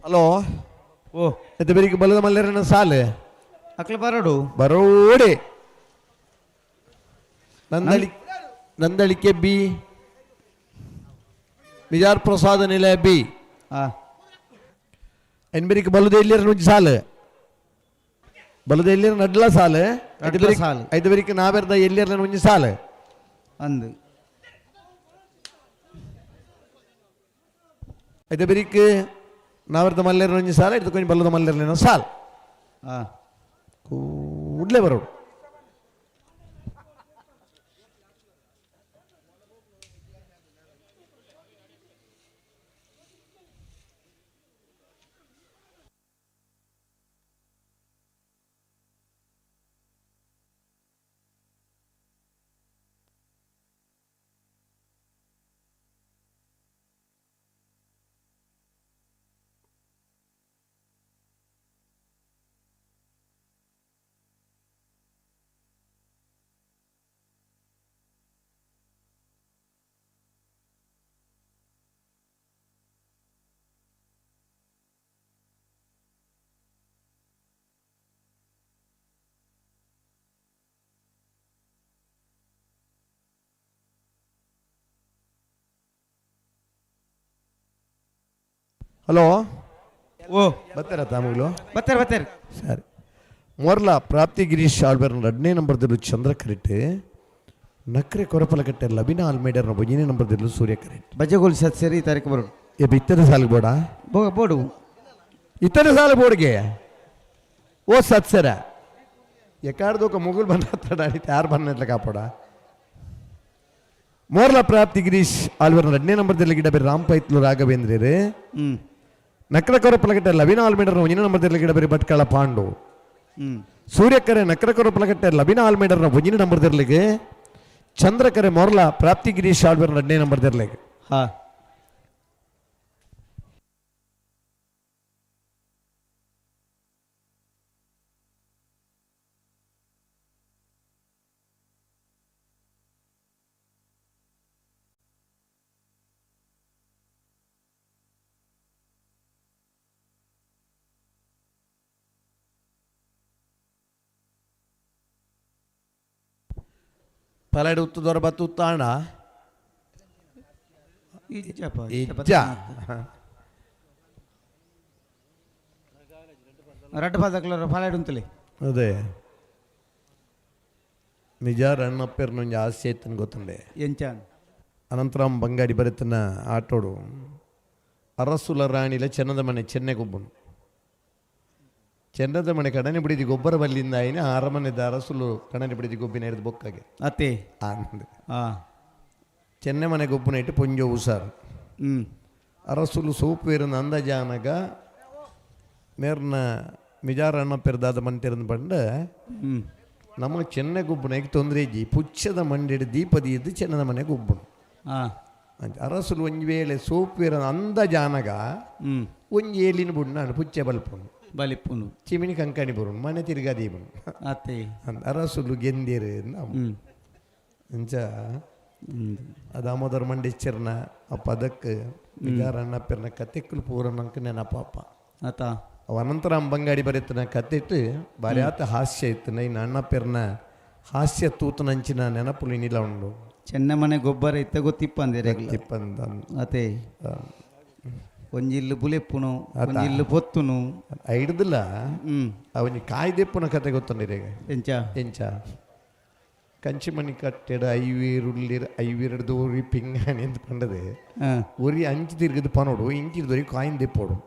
ಹಲೋ. ಓ. ಎತ್ತ ಬೆರಿಕೆ ಬಲದ ಮಲ್ಲೇರನ ಸಾಲೆ. ಅಕ್ಲ ಬರೋಡು. ಬರೋಡೆ ನಂದಳಿ ನಂದಳಿಕೆ ಬಿ, ಬಿಜಾರ್ ಪ್ರಸಾದ ನಿಲಯ ಬಿ. ಆ. ಎನ್ಬೆರಿಕೆ ಬಲದ ಎಲ್ಲಿರ ಒಂಜಿ ಸಾಲು, ಬಲದ ಎಲ್ಲಿರ ನಡ್ಲ ಸಾಲು. ನಡ್ಲ ಸಾಲು. ಐದು ಬೆರಿಕೆ ನಾವೆರ್ದ ಎಲ್ಲಿರ ಒಂಜಿ ಸಾಲು. ಅಂದು. ಐದು ಬೆರಿಕೆ ನಾವೆರ್ದ ಮಲ್ಲೇರ ಒಂಜಿ ಸಾಲ, ಇದು ಕೊಂಚ ಬಲದ ಮಲ್ಲೇರ್ಲಿನ ಸಾಲ್. ಆ. ಕೂಡ್ಲೇ ಬರೋಡು. Hello. ಓ. ಬರ್ತಾರ ತಾಮುಗಳು? ಬರ್ತಾರೆ, ಬರ್ತಾರೆ. ಸರಿ. ಮೊರ್ಲ ಪ್ರಾಪ್ತಿ ಗಿರೀಶ್ ಆಳ್ವೇರ್ನ ಎರಡನೇ ನಂಬರ್ದಲ್ಲೂ ಚಂದ್ರ ಕರೆಕ್ಟ್. ನಕ್ರೆ ಕೊರಪಲಕಟ್ಟೆ ಲಬಿನಾ ಆಲ್ಮೇಡರ್ನ ಒಂದನೇ ನಂಬರ್ದಲ್ಲೂ ಸೂರ್ಯ ಕರೆಕ್ಟ್. ಬಜಗೋಲ್ ಸತ್ ಸೇರಿ ಈ ತಾರೀಕು ಬರೋಡು. ಏ, ಇತರ ಸಾಲಿಗೆ ಬೋಡ. ಬೋಡು. ಇತರ ಸಾಲ ಬೋರ್ಡ್ಗೆ ಓ ಸತ್ಸರ ಎಕಾಡ್ದೊಕ ಮುಗುಲ್ ಬಂದ ಯಾರು ಬಂದ ಕಾಪಾಡ. ಮೋರ್ಲ ಪ್ರಾಪ್ತಿ ಗಿರೀಶ್ ಆಲ್ವೇರ್ನ ಎರಡನೇ ನಂಬರ್ದಲ್ಲಿ ಗಿಡ ಬೇರೆ ರಾಮ್ ಪೈತ್ಲು ರಾಘವೇಂದ್ರರು. ನಕ್ರಕೊರ ಪಲಕಟ್ಟೆ ಲವಿನ ಆಲ್ಮೇಡರ್ನ ಒಂದನೇ ನಂಬರ್ದಲ್ಲಿ ಗಿಡ ಬೇರೆ ಭಟ್ಕಳ ಪಾಂಡು. ಸೂರ್ಯಕರೆ ನಕ್ರಕೊರ ಪಲಕಟ್ಟೆ ಲವಿನ ಆಲ್ಮೇಡರ್ನ ಒಂದನೇ ನಂಬರ್ದಿರ್ಲಿಗೆ ಚಂದ್ರಕರೆ ಮೊರ್ಲ ಪ್ರಾಪ್ತಿ ಗಿರೀಶ್ ಆಳ್ವೇರ್ನ ಎರಡನೇ ನಂಬರ್ದಿರ್ಲಿಗೆ. ಹಾ. ಪಲಾಡಿ ಉತ್ತು ದೊರ ಬತ್ತು ಉತ್ತಾಣ. ಇಜ್ಜಪ್ಪ. ಇಜ್ಜ. ರಡ್ಡು ಪಾದಕ್ಲರ ಫಾಲಾಡು ಉಂತಲೆ. ಅದೇ ನಿಜ ರಣ್ಣಪ್ಪರ್ನೊಂಜಿ ಆಸೆ ಇತ್ತನ್ ಗೊತ್ತುಂಡೆ. ಎಂಚ? ಅನಂತರಾಮ್ ಬಂಗಾಡಿ ಬರೆತನ ಆಟೋಡು ಅರಸುಲ ರಾಣಿಲ ಚೆನ್ನದ ಮನೆ ಚೆನ್ನೆ ಗೊಬ್ಬನು. ಚೆನ್ನದ ಮನೆ ಕಡನೆ ಬಿಡಿದಿ ಗೊಬ್ಬರ ಬಲ್ಲಿಂದ ಆಯ್ನ ಅರಮನೆದ ಅರಸುಲು ಕಣನೆ ಬಿಡಿದಿ ಗೊಬ್ಬಿನ ಹಿಡಿದು ಬೊಕ್ಕಾಗೆ. ಅತ್ತೆ. ಆನಂದ. ಹಾ. ಚೆನ್ನೆ ಮನೆ ಗೊಬ್ಬನ ಇಟ್ಟು ಪೊಂಜೋ ಹುಷಾರು. ಅರಸುಲು ಸೋಪು ಅಂದಾಜಾನಗ ಮೇರ್ನ ಮಿಜಾರ ಅಣ್ಣ ಪೆರ್ದಾದ ಮಂತಿರಂದು ಬಂಡ. ನಮ್ಮ ಚೆನ್ನೆ ಗೊಬ್ಬನ ತೊಂದರೆ ಇಜ್ಜಿ, ಪುಚ್ಚದ ಮಂಡಿಡು ದೀಪದಿ ಇದ್ದು ಚೆನ್ನದ ಮನೆ ಗೊಬ್ಬನು. ಅಂಚ ಅರಸುಲು ಒಂಜಿ ವೇಳೆ ಸೋಪು ಅಂದಾಜಾನಗ ಒಂಜಿ ಏಲಿನ ಬುಡ್ನಾಡು ಪುಚ್ಚೆ ಬಲ್ಪುನು. ಬಲಿಪ್ಪುನು. ಚಿಮಿಣಿ ಕಂಕಣಿ ಬರುನು ಮನೆ ತಿರ್ಗಾ ದೀಪನು. ಅತ್ತೆ. ಅರಸುಲು ಗೆಂದಿರು ಅಂಚ. ದಾಮೋದರ ಮಂಡೇಶ್ವರನ ಆ ಪದಕ್ಕೆ ಮಿಜಾರ ಅಣ್ಣಪ್ಪರ್ನ ಕತೆಕ್ಕಲು ಪೂರ ನಂಗೆ ನೆನಪಾಪ. ಅತ್ತ. ಅವ ಅನಂತರಾಮ್ ಬಂಗಾಡಿ ಬರೆತನ ಕತೆಟ್ಟು ಬಾರಿ ಆತ ಹಾಸ್ಯ ಇತ್ತು. ನೈನ್ ಅಣ್ಣಪ್ಪರ್ನ ಹಾಸ್ಯ ತೂತನಂಚಿನ ನೆನಪುಲು ಇನ್ನಿಲ್ಲ ಉಂಡು. ಚೆನ್ನ ಮನೆ ಗೊಬ್ಬರ ಇತ್ತ ಗೊತ್ತಿಪ್ಪ ಅಂದಿರ. ತಿಪ್ಪಂದ. ಅತೆ, ಒಂಜಿಲ್ಲು ಬುಲೆಪ್ಪುನು, ಒಂಜಿಲ್ಲು ಪೊತ್ತುನು. ಐಡ್ದಿಲ್ಲ. ಅವನಿಗೆ ಕಾಯ್ದೆಪ್ಪುನ ಕತೆ ಗೊತ್ತುಂಡಿರ ಈಗ. ಎಂಚ? ಎಂಚ? ಕಂಚಿಮಣಿ ಕಟ್ಟೆಡ್ ಐವೀರುಳ್ಳಿರ್ ಐವೀರಡ್ದು ಒರಿ ಪಿಂಗಾಣಿ ಅಂತ ಪಂಡದೆ. ಒರಿ ಅಂಚು ತಿರ್ಗದು ಪನೋಡು ಇಂಚಿರ್ದೊರಿ ಕಾಯಿನ್ ದೆಪ್ಪೋಡು.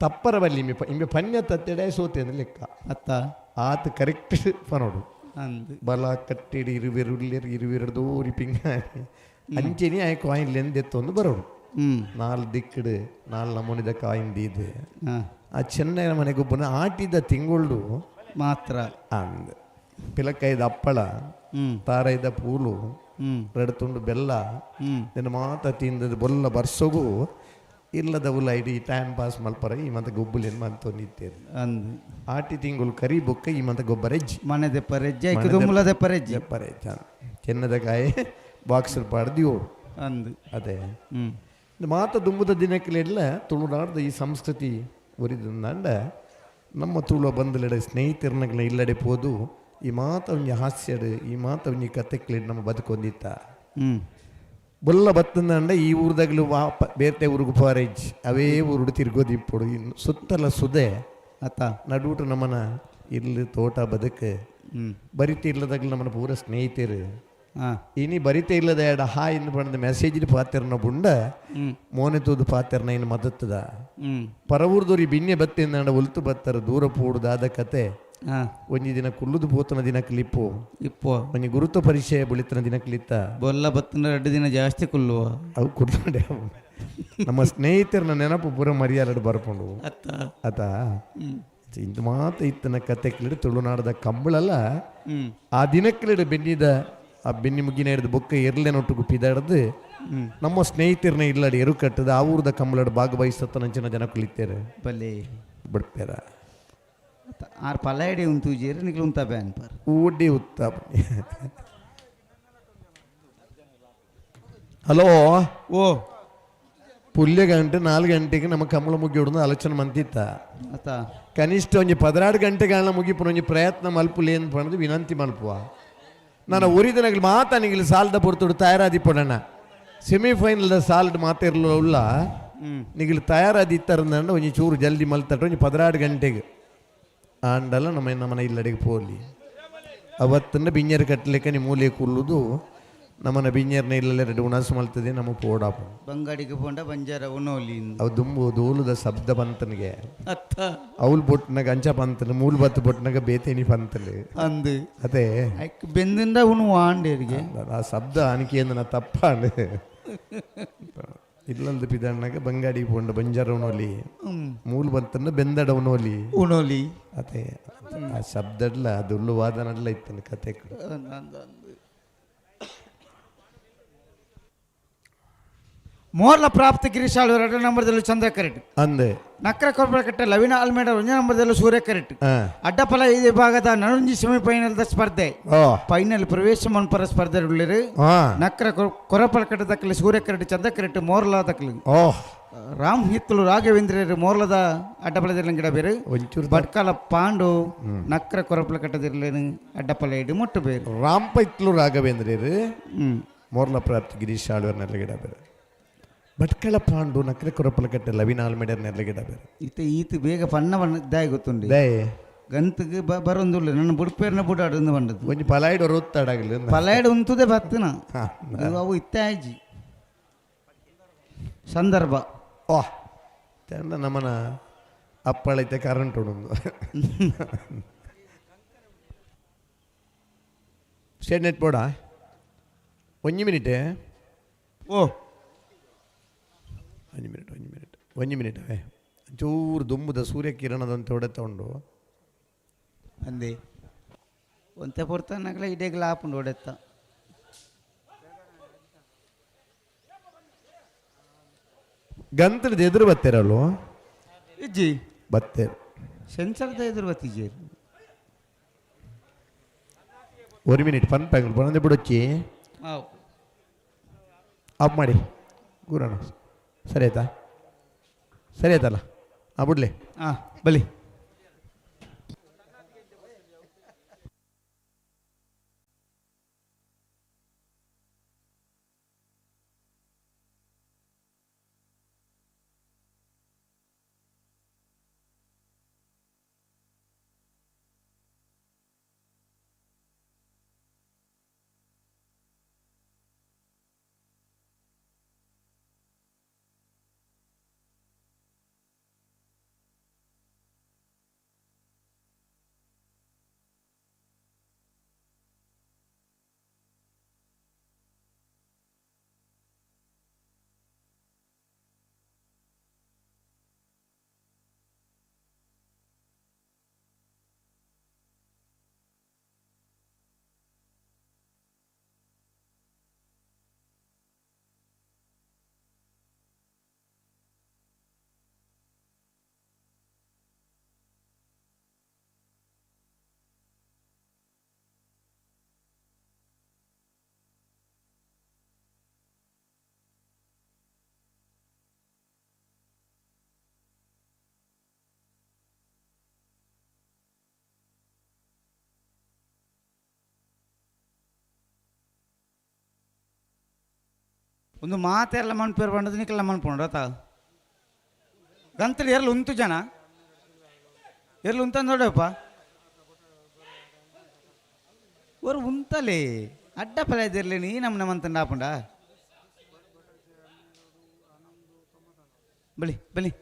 ತಪ್ಪರ ಬಲ್ಲಿ ಇಂಬೆ ಇಂಬೆ ಪನ್ಯ ತತ್ತೆಡೆ ಸೋತೆ ಅಂದ್ ಲೆಕ್ಕ. ಅತ್ತ. ಆತ ಕರೆಕ್ಟ್ ಪನೋಡು. ಅಂದ್. ಬಲ ಕಟ್ಟಿಡಿ ಇರುವೆರುಳ್ಳಿರ್ ಇರುವೆರಡ್ದು ಒರಿ ಪಿಂಗಾಣಿ ಅಂಚೆನಿ ಆಯ್ ಕಾಯಿನ್ ಲೆಂದೆತ್ತೊಂದು ಬರೋಡು. ನಾಲ್ ದಿಕ್ಕಡು ನಾಲ್ ನಮೂನಿದ ಕಾಯಿನ್ ದೀದು. ಆ ಚೆನ್ನೈನ ಮನೆಗೊಬ್ಬನ ಆಟಿದ ತಿಂಗೊಳ್ಳು ಮಾತ್ರ. ಅಂದ್ ಪಿಲಕ್ಕೈದ ಹಪ್ಪಳ, ತಾರೈದ ಪೂಲು, ಎರಡು ತುಂಡು ಬೆಲ್ಲ. ನಿನ್ನ ಮಾತ ತಿಂದದ್ದು ಬೊಲ್ಲ ಬರ್ಸೋಗು ಇಲ್ಲದವುಲ ಇಡೀ ಟೈಮ್ ಪಾಸ್ ಮಲ್ಪರ ಈ ಮಂತ ಗೊಬ್ಬುಲೇನು ಮಂತ ನಿತ್ತೇರು. ಅಂದ್. ಆಟಿ ತಿಂಗಳು ಕರಿ ಬೊಕ್ಕ ಈ ಮಂತ ಗೊಬ್ಬರ ಹೆಜ್ಜಿ. ಮನೆ ದೆಪ್ಪರೆಜ್ಜಿ, ಐಕ್ ದುಮ್ಮುಲ ದೆಪ್ಪರೆಜ್ಜಿ. ಜಪ್ಪರೆ ಚೆನ್ನದ ಕಾಯಿ ಬಾಕ್ಸ್ ಪಾಡ್ದು ಓಡು. ಅಂದ್. ಅದೇ. ಇದು ಮಾತ ದುಂಬುದ ದಿನಕ್ಕೆಲ್ಲ ತುಳುನಾಡ್ದ ಈ ಸಂಸ್ಕೃತಿ ಒರಿದಂಡ ನಮ್ಮ ತುಳುವ ಬಂದಲೆಡೆ ಸ್ನೇಹಿತರನಗಳ ಇಲ್ಲಡೆ ಪೋದು ಈ ಮಾತ ಒಂಜಿ ಹಾಸ್ಯಡು ಈ ಮಾತ ಒಂಜಿ ಕತೆಕ್ಲೆಡ್ ನಮ್ಮ ಬದುಕೊಂದಿತ್ತ. ಬೊಲ್ಲ ಬತ್ತಂದಂಡ ಈ ಊರ್ದಾಗಲೂ ವಾಪ ಬೇತೆ ಊರಿಗೆ ಫಾರೇಜ್ ಅವೇ ಊರುಡು ತಿರ್ಗೋದಿಪ್ಪೊಡು ಇನ್ನು ಸುತ್ತಲ ಸುದೆ. ಅತ್ತ. ನಡುಟು ನಮ್ಮನ ಇಲ್ಲಿ ತೋಟ ಬದುಕು. ಬರಿತೆ ಇಲ್ಲದಾಗಲೂ ನಮ್ಮನ ಪೂರ ಸ್ನೇಹಿತರು. ಇನಿ ಬರಿತೆ ಇಲ್ಲದ ಎಡ ಹಾಯ್ ಇಂದು ಪಂಡ ಮೆಸೇಜ್ ಪಾತೆರ್ನ ಬುಂಡ. ಮೋನೆ ತೂದು ಪಾತೆರ್ನ ಇನ್ನು ಮದತ್ತದ. ಪರವೂರ್ದೋರಿ ಬಿನ್ನೆ ಬತ್ತಿಂದ ಒಲ್ತು ಬತ್ತರ ದೂರ ಪೋಡುದಾದ ಕತೆ. ಒಂಜಿ ದಿನ ಕುಲ್ಲುದು ಪೋತನ ದಿನ ಕ್ಲಿಪ್ಪು. ಇಪ್ಪೋ. ಒಂಜಿ ಗುರುತು ಪರಿಚಯ ಬುಳಿತನ ದಿನ ಕ್ಲಿತ್ತ. ಬೊಲ್ಲ ಬತ್ತನ ಎರಡು ದಿನ ಜಾಸ್ತಿ ಕುಲ್ಲುವ. ಅವು ಕುಲ್ಲುಂಡೆ ನಮ್ಮ ಸ್ನೇಹಿತರನ್ನ ನೆನಪು ಪೂರ ಮರ್ಯಾಲಡು ಬರ್ಪುಂಡು. ಅತ್ತ. ಆತ ಇಂದು ಮಾತ ಇತ್ತನ ಕತೆ ಕ್ಲಿಡು ತುಳುನಾಡದ ಕಂಬಳಲ್ಲ. ಆ ದಿನಕ್ಲಿಡು ಬೆನ್ನಿದ ಆ ಬೆನ್ನಿ ಮುಗ್ಗಿನ ಹಿಡಿದು ಬೊಕ್ಕ ಎರ್ಲೆನೊಟ್ಟಿಗೆ ಪಿದಾಡ್ದು ನಮ್ಮ ಸ್ನೇಹಿತರನ್ನ ಇಲ್ಲಡಿ ಎರು ಕಟ್ಟದ ಆ ಊರದ ಕಂಬಳಡು ಭಾಗವಹಿಸತ್ತನಂಚಿನ ಜನ ಕುಳಿತೇರು. ಬಲ್ಲೆ. ಬಿಡ್ಪೇರ. ಆರ್ ಪಲಾಯಡಿ ಉಂತು ಜೇರು ನಿಕ್ಲು ಉಂತ ಬ್ಯಾನ್ ಪರ್. ಊಡಿ ಉತ್ತ. ಹಲೋ. ಓ. ಪುಲ್ಯ ಗಂಟೆ 4 ಗಂಟೆಗೆ ನಮ್ಮ ಕಂಬಳ ಮುಗಿಯೋಡು ಆಲೋಚನೆ ಮಂತಿತ್ತ. ಅತ್ತ. ಕನಿಷ್ಠ ಒಂಜಿ 16 ಗಂಟೆಗಳ ಮುಗಿಪುನ ಒಂಜಿ ಪ್ರಯತ್ನ ಮಲ್ಪುಲಿ ಅಂತ ಪಂಡ್ದು ವಿನಂತಿ ಮಲ್ಪುವ. ನಾನು ಒರಿದನಗಲು ಮಾತಾನಿಗಿಲ್ ಸಾಲದ ಪೊರ್ತುಡು ತಯಾರಾದಿಪ್ಪಡಣ್ಣ ಸೆಮಿಫೈನಲ್ದ ಸಾಲ್ಡ್ ಮಾತಿರ್ಲ ಉಲ್ಲ. ನಿಗಲು ತಯಾರಾದಿತ್ತರಂದಂಡ ಒಂಜಿ ಚೂರು ಜಲ್ದಿ ಮಲ್ತಟ ಒಂಜಿ 12 ಗಂಟೆಗೆ ಆಂಡಲ ನಮ್ಮ ನಮ್ಮನ ಇಲ್ಲಡೆಗೆ ಪೋಲಿ. ಅವತ್ತನ್ನ ಬಿಂಜರ್ ಕಟ್ಟಲಿಕ್ಕೆ ನಿಮ್ಮ ಮೂಲೆ ಕುಲ್ಲುದು ನಮ್ಮನ ಬಿಂಜರ್ನ ಇಲ್ಲಲೆ ಎರಡು ಉಣಸು ಮಲ್ತದೆ ನಮ್ಮ ಪೋಡಾಪ. ಬಂಗಾಡಿಗೆ ಪೋಂಡ ಬಂಜಾರ ಉಣೋಲಿ. ಅವು ದುಂಬು ದೋಲುದ ಶಬ್ದ ಬಂತನಿಗೆ. ಅತ್ತ. ಅವಲ್ ಬೊಟ್ನಾಗ ಅಂಚ ಪಂತಲು, ಮೂಲ್ ಬತ್ತು ಬೊಟ್ನಾಗ ಬೇತೇನಿ ಪಂತಲು. ಅಂದು. ಅದೇ. ಐಕ್ ಬೆಂದಿಂದ ಉಣು ಆಂಡೇರಿಗೆ. ಆ ಶಬ್ದ ಅನಿಕೆ ನಾ ತಪ್ಪಾಂಡು ಇಲ್ಲಂದು ಪಿದಣ್ಣಗ ಬಂಗಾಡಿ ಪೋಂಡ ಬಂಜಾರ ಉಣೋಲಿ, ಮೂಲ್ ಬಂತನ್ನ ಬೆಂದಡ ಉಣೋಲಿ. ಉಣೋಲಿ. ಅದೇ, ಆ ಶಬ್ದಡ್ಲ ದುಲ್ಲು ವಾದನಡ್ಲ ಇತ್ತನ ಕತೆ. ಮೋರ್ಲ ಪ್ರಾಪ್ತ ಗಿರೀಶಾಳು ಎರಡು ನಂಬರ್ದಲ್ಲಿ ಚಂದ್ರ ಕರೆಟ್. ಅಂದೆ. ನಕ್ರ ಕೊರಕಟ್ಟೆ ಲವಿನ ಆಲ್ಮೇಡ ಒಂಜ ನಂಬರ್ದಲ್ಲಿ ಸೂರ್ಯ ಕರೆಟ್. ಅಡ್ಡಫಲ ಈ ವಿಭಾಗದ ನಡುಂಜಿ ಸೆಮಿಫೈನಲ್ ಸ್ಪರ್ಧೆ. ಫೈನಲ್ ಪ್ರವೇಶ ಮನ್ಪರ ಸ್ಪರ್ಧೆ ಉಳ್ಳಿರು. ನಕ್ರ ಕೊರಪಳಕಟ್ಟೆ ದಕ್ಕಲಿ ಸೂರ್ಯ ಕರೆಟ್, ಚಂದ್ರ ಕರೆಟ್ ಮೋರ್ಲ ದಕ್ಕಲಿ. ರಾಮ್ ಹಿತ್ತಲು ರಾಘವೇಂದ್ರರು ಮೋರ್ಲದ ಅಡ್ಡಪಲದಿರ್ಲಿನ ಗಿಡ ಬೇರು. ಒಂಚೂರು. ಭಟ್ಕಲ ಪಾಂಡು ನಕ್ರ ಕೊರಪಳಕಟ್ಟದಿರ್ಲೇನು ಅಡ್ಡಪಲ ಇಡು ಮುಟ್ಟು ಬೇರು. ರಾಂಪೈತ್ಲು ರಾಘವೇಂದ್ರರು ಮೋರ್ಲ ಪ್ರಾಪ್ತಿ ಗಿರೀಶ್ ಆಳ್ವರ್ ನೆಲ್ಲಗಿಡ ಬೇರೆ. ಭಟ್ಕಳ ಪಾಂಡು ನಕ್ರೆ ಕೊರಪಲಕಟ್ಟೆ ಲವಿನ ಆಲ್ಮೇಡರ್ ನೆಲ್ಲಗಿಡ ಬೇರೆ. ಇತ್ತ ಈತ ಬೇಗ ಪಣ್ಣ ಬಣ್ಣ ದಾಯ ಗೊತ್ತುಂಡು. ದಯೆ. ಗಂತಗೆ ಬರೊಂದುಲ್ಲ ನನ್ನ ಬುಡ್ಪೇರ್ನ ಬುಡಾಡು ಬಂಡದು. ಒಂಜಿ ಪಲಾಯ್ಡ್ ಒತ್ತಾಡಾಗಲಿ. ಪಲಾಯ್ಡ್ ಉಂತುದೇ ಬತ್ತಿನ ಅವು ಇತ್ತ ಆಯ್ಜಿ ಸಂದರ್ಭ. ಓಹ್, ತಂಡ ನಮ್ಮನ ಅಪ್ಪಳೈತೆ ಕರೆಂಟ್ ಉಂಡು ಸ್ಟೇಟ್ ನೆಟ್ ಬೋಡ ಒಂಜಿ ಮಿನಿಟ್. ಓ. ಒಂಜಿ ಮಿನಿಟ್, ಒಂಜಿ ಮಿನಿಟ್, ಒಂಜಿ ಮಿನಿಟ್. ಅವೇ ಚೂರು ದುಂಬುದ ಸೂರ್ಯಕಿರಣದಂತ ಹೊಡೆತ ಉಂಡು. ಅಂದೆ ಒಂತೆ ಪೊರ್ತನಗಲ ಇಡೇಗ್ಲ ಆಪುಂಡು ಹೊಡೆತ್ತ. ಗಂತ್ರದ ಎದುರು ಬತ್ತೇರಲ್ವ? ಇಜ್ಜಿ. ಬತ್ತೇರು. ಸೆನ್ಸರ್ದ ಎದುರು ಬತ್ತಿಜ್ಜಿ. ಒಂದು ಮಿನಿಟ್ ಪನ್ ಪ್ಯಾಂಗ್ಲು ಬಂದೆ ಬಿಡೊಚ್ಚಿ. ಆಫ್ ಮಾಡಿ ಗುರಣ. ಸರಿ ಆಯ್ತಾ? ಸರಿ ಆಯ್ತಲ್ಲ? ಹಾಂ, ಬಿಡ್ಲಿ. ಹಾಂ, ಬಲಿ. ಒಂದು ಮಾತೆಲ್ಲ ಮನ್ಪೇರು ಬಂಡದು ನಿಕ್ಕೆಲ್ಲ ಮನ್ಪುಂಡು ಆತ. ಗಂತಲು ಎರ್ಲು ಉಂತು ಜನ ಎರ್ಲು ಉಂತ ನೋಡಪ್ಪ. ஒரு ಉಂತಲೇ ಅಡ್ಡ ಪಲ ಇದಿರ್ಲಿ ನೀ ನಮ್ಮ ನಮ್ಮಂತ ಆಪುಂಡ. ಬಲಿ ಬಲಿ.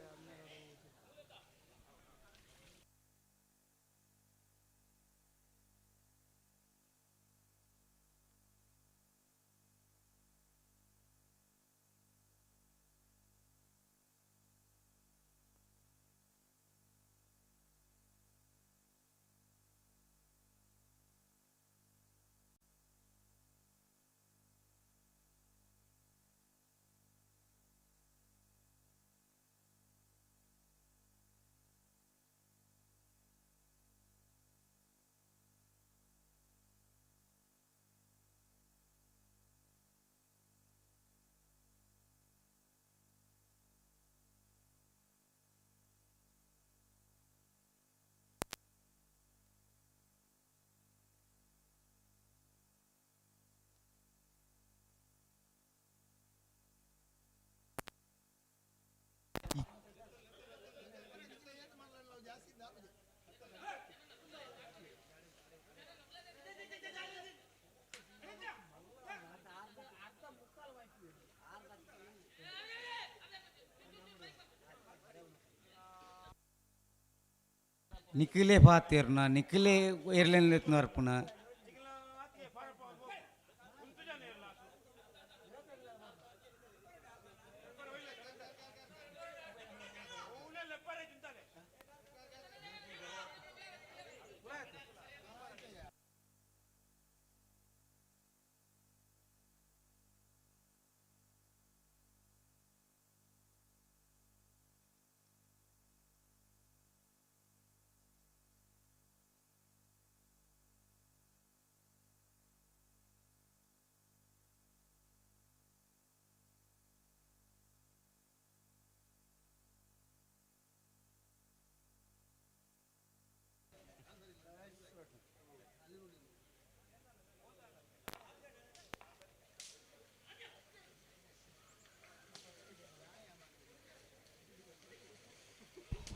ನಿಖಿಲೇ ಪಾತೇರ್ನ ನಿಖಿಲೇ ಏರ್ಲೈನ್ ಅರ್ಪುನ.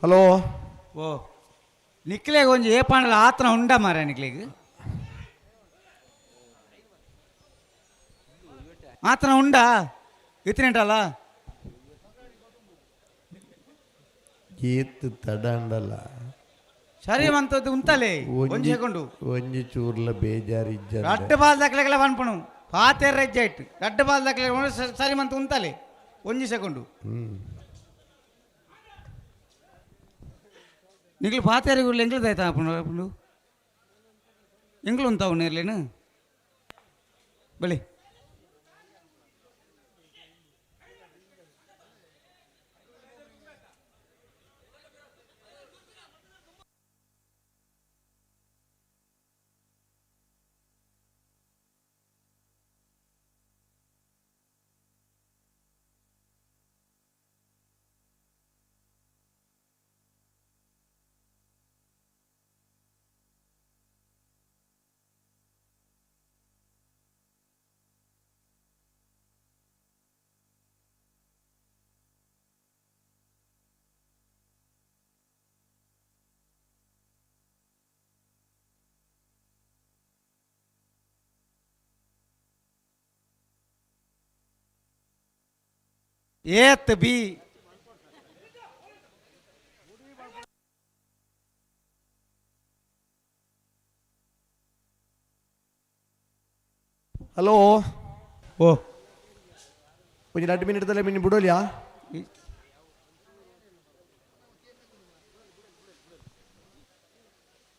ಹಲೋ. ಓ ನಿಕ್ಲೆಗ್ ಒಂಜಿ ಏಪಾಂಡಲ ಆತನ ಉಂಡ ಮಾರ ನಿಕ್ಲೆಗ್ ಆತನ ಉಂಡ ಇತ್ತಿನಟಲ್ಲ. ಏತ್ ತಡಂಡಲ. ಸರಿ ಮಂತದ್ದು ಉಂತಲೆ ಒಂಜಿ ಸೆಕೆಂಡು. ಒಂಜಿ ಚೂರ್ಲ ಬೇಜಾರು ಇಜ್ಜ. ರಡ್ಡ್ ಬಾಲ್ ದಕ್ಲೆಗೆಲ್ಲ ಪನ್ಪುನು ಪಾತೆರ್ ರಜ್ಜೆ ಇಟ್ಟು ರಡ್ಡ್ ಬಾಲ್ ದಕ್ಲೆ ಸರಿ ಮಂತ ಉಂತಲೆ ಒಂಜಿ ಸೆಕೆಂಡು. ನಿಕ್ಲು ಪಾತೆರಿಗೆ ಎಂಗ್ಲು ದಾಯ್ತಾ ಅಪ್ಪುಂಡು ಎಂಗ್ಲು ಉಂತಾವು ನೇರ್ಲೇನು ಬಲಿ. ಏತ್ ಬಿ. ಹಲೋ. ಓ. ಒಂಜಿ 2 ಮಿನಿಟ್ ತಲೆ ಮಿನಿ ಬಿಡೋಲಿಯಾ?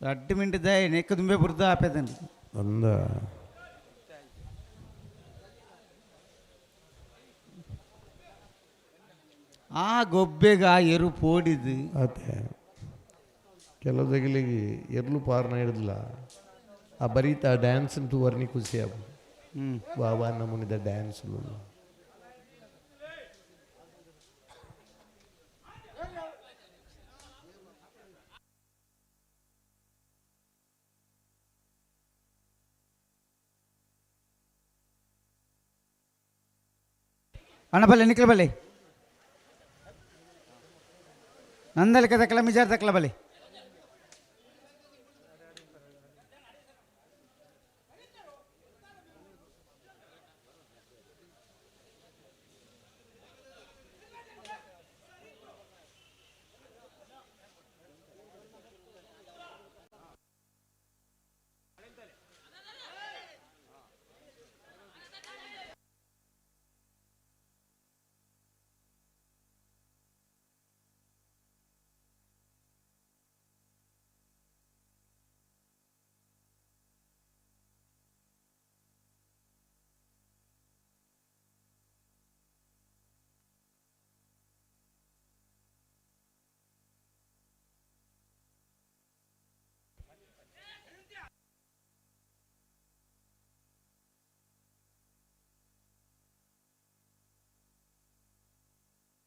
2 ಮಿನಿಟ್ ದಾಯ ನೆಕ್ಕ ದುಂಬೆ ಬುರ್ದ ಆಪೇದನ್. ಅಂದ. ಆ ಗೊಬ್ಬೆಗ ಆ ಎರು ಪೋಡಿದು. ಅದೇ ಕೆಲವು ಜಗಲಿಗೆ ಎರ್ಲು ಪಾರ್ನ ಹಿಡಿದ್ಲ ಆ ಬರೀತ ಆ ಡ್ಯಾನ್ಸ್ ಅಂತೂ ವರ್ಣಿ ಖುಷಿ ಆಗು. ವಾ ವಾ ನಮೂನಿದ ಡ್ಯಾನ್ಸ್. ಅಣ್ಣ ಬಲ್ಲೆ ನಿಕ್ಲ ಬಲ್ಲೆ ನಂದಲಿಕ ದಕ್ಕಲ ಮಿಜಾರ್ ದಕ್ಕಲ ಬಲ್ಲೆ.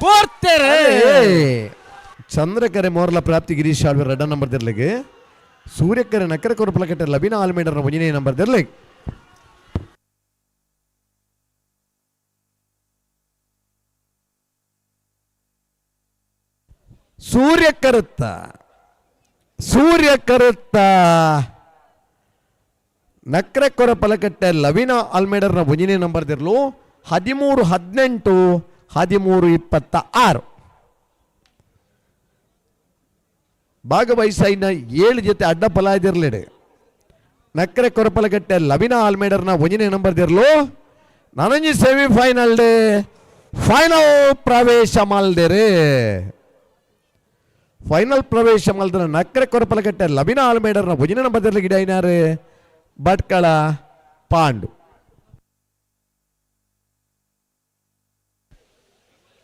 ಪೋರ್ತೆರೆ. ಚಂದ್ರಕರೆ ಮೋರ್ಲ ಪ್ರಾಪ್ತಿ ಗಿರೀಶ್ ಆಳ್ವೆ ರಡ್ಡ ನಂಬರ್ ದಿರ್ಲಿಗೆ, ಸೂರ್ಯಕರೆ ನಕರ ಕೊರಪಲಕಟ್ಟೆ ಲಬಿನ ಆಲ್ಮೇಡರ್ ಒಂಜನೇ ನಂಬರ್ ದಿರ್ಲಿಗೆ. ಸೂರ್ಯ ಕರುತ್ತ ಸೂರ್ಯ ಕರುತ್ತ ನಕ್ರೆ ಕೊರ ಪಲಕಟ್ಟೆ ಲವಿನ ಆಲ್ಮೇಡರ್ನ ಒಂಜನೇ ನಂಬರ್ ದಿರ್ಲು 13-18 13-26. ಭಾಗವಹಿಸೈನ 7 ಜೊತೆ ಅಡ್ಡ ಫಲ ಇದಿರ್ಲಿಡೆ. ನಕ್ರೆ ಕೊರಪಲಕಟ್ಟೆ ಲವಿನ ಆಲ್ಮೇಡರ್ನ ಒಂಜನೇ ನಂಬರ್ ದಿರ್ಲು ನನಂಜಿ ಸೆಮಿಫೈನಲ್ ಫೈನಲ್ ಪ್ರವೇಶ ಮಲ್ದಿರಿ. ಫೈನಲ್ ಪ್ರವೇಶ ಮಲ್ದಿನ ನಕ್ರೆ ಕೊರಪಲಕಟ್ಟೆ ಲವಿನ ಆಲ್ಮೇಡರ್ನ ಒಂಜನೇ ನಂಬರ್ ದಿರ್ಲು ಗಿಡ ಐನಾರು ಭಟ್ಕಳ ಪಾಂಡು.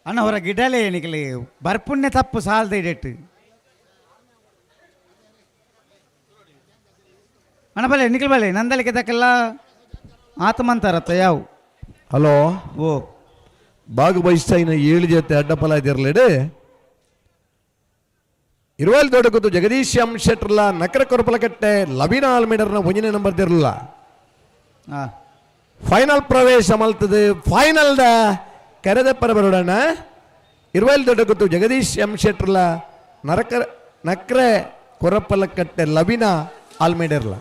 ಅಣ್ಣ ಹೊರ ಗಿಡಲೇ ಎಣಿಕಲಿ ಬರ್ಪುಣ್ಯ ತಪ್ಪು ಸಾಲದ ಇಡೆಟ್ಟು. ಅಣ್ಣ ಬಲೆ ನಿಖಲ್ ಬಲೆ ನಂದಲಿಕೆ ತಕ್ಕೆಲ್ಲ ಆತಮಂತಾರತ್ತ ಯಾವು. ಹಲೋ. ಓ. ಭಾಗವಹಿಸ್ತಾ 7 ಜೊತೆ ಅಡ್ಡಫಲ ಇದಿರ್ಲಿಡೆ. ಇರುವಲ್ ದೊಡ್ಡ ಜಗದೀಶ್ ಎಂ ಶೆಟ್ರಲ್ಲ ನಕರ ಕೊರಪಲಕಟ್ಟೆ ಲವಿನ ಆಲ್ಮೇಡರ್ನ ಒಂಜನೇ ನಂಬರ್ ದಿರಲ್ಲ ಫೈನಲ್ ಪ್ರವೇಶ ಮಲ್ತದೆ. Final the ಕರೆದಪ್ಪರ ಬರೋಡಣ. ಇರುವಲ್ ದೊಡ್ಡ ಜಗದೀಶ್ ಎಂ ಶೆಟ್ರಲ್ಲ ನರಕ ನಕ್ರೆ ಕೊರಪಲಕಟ್ಟೆ ಲವಿನ ಆಲ್ಮೇಡರ್ಲ.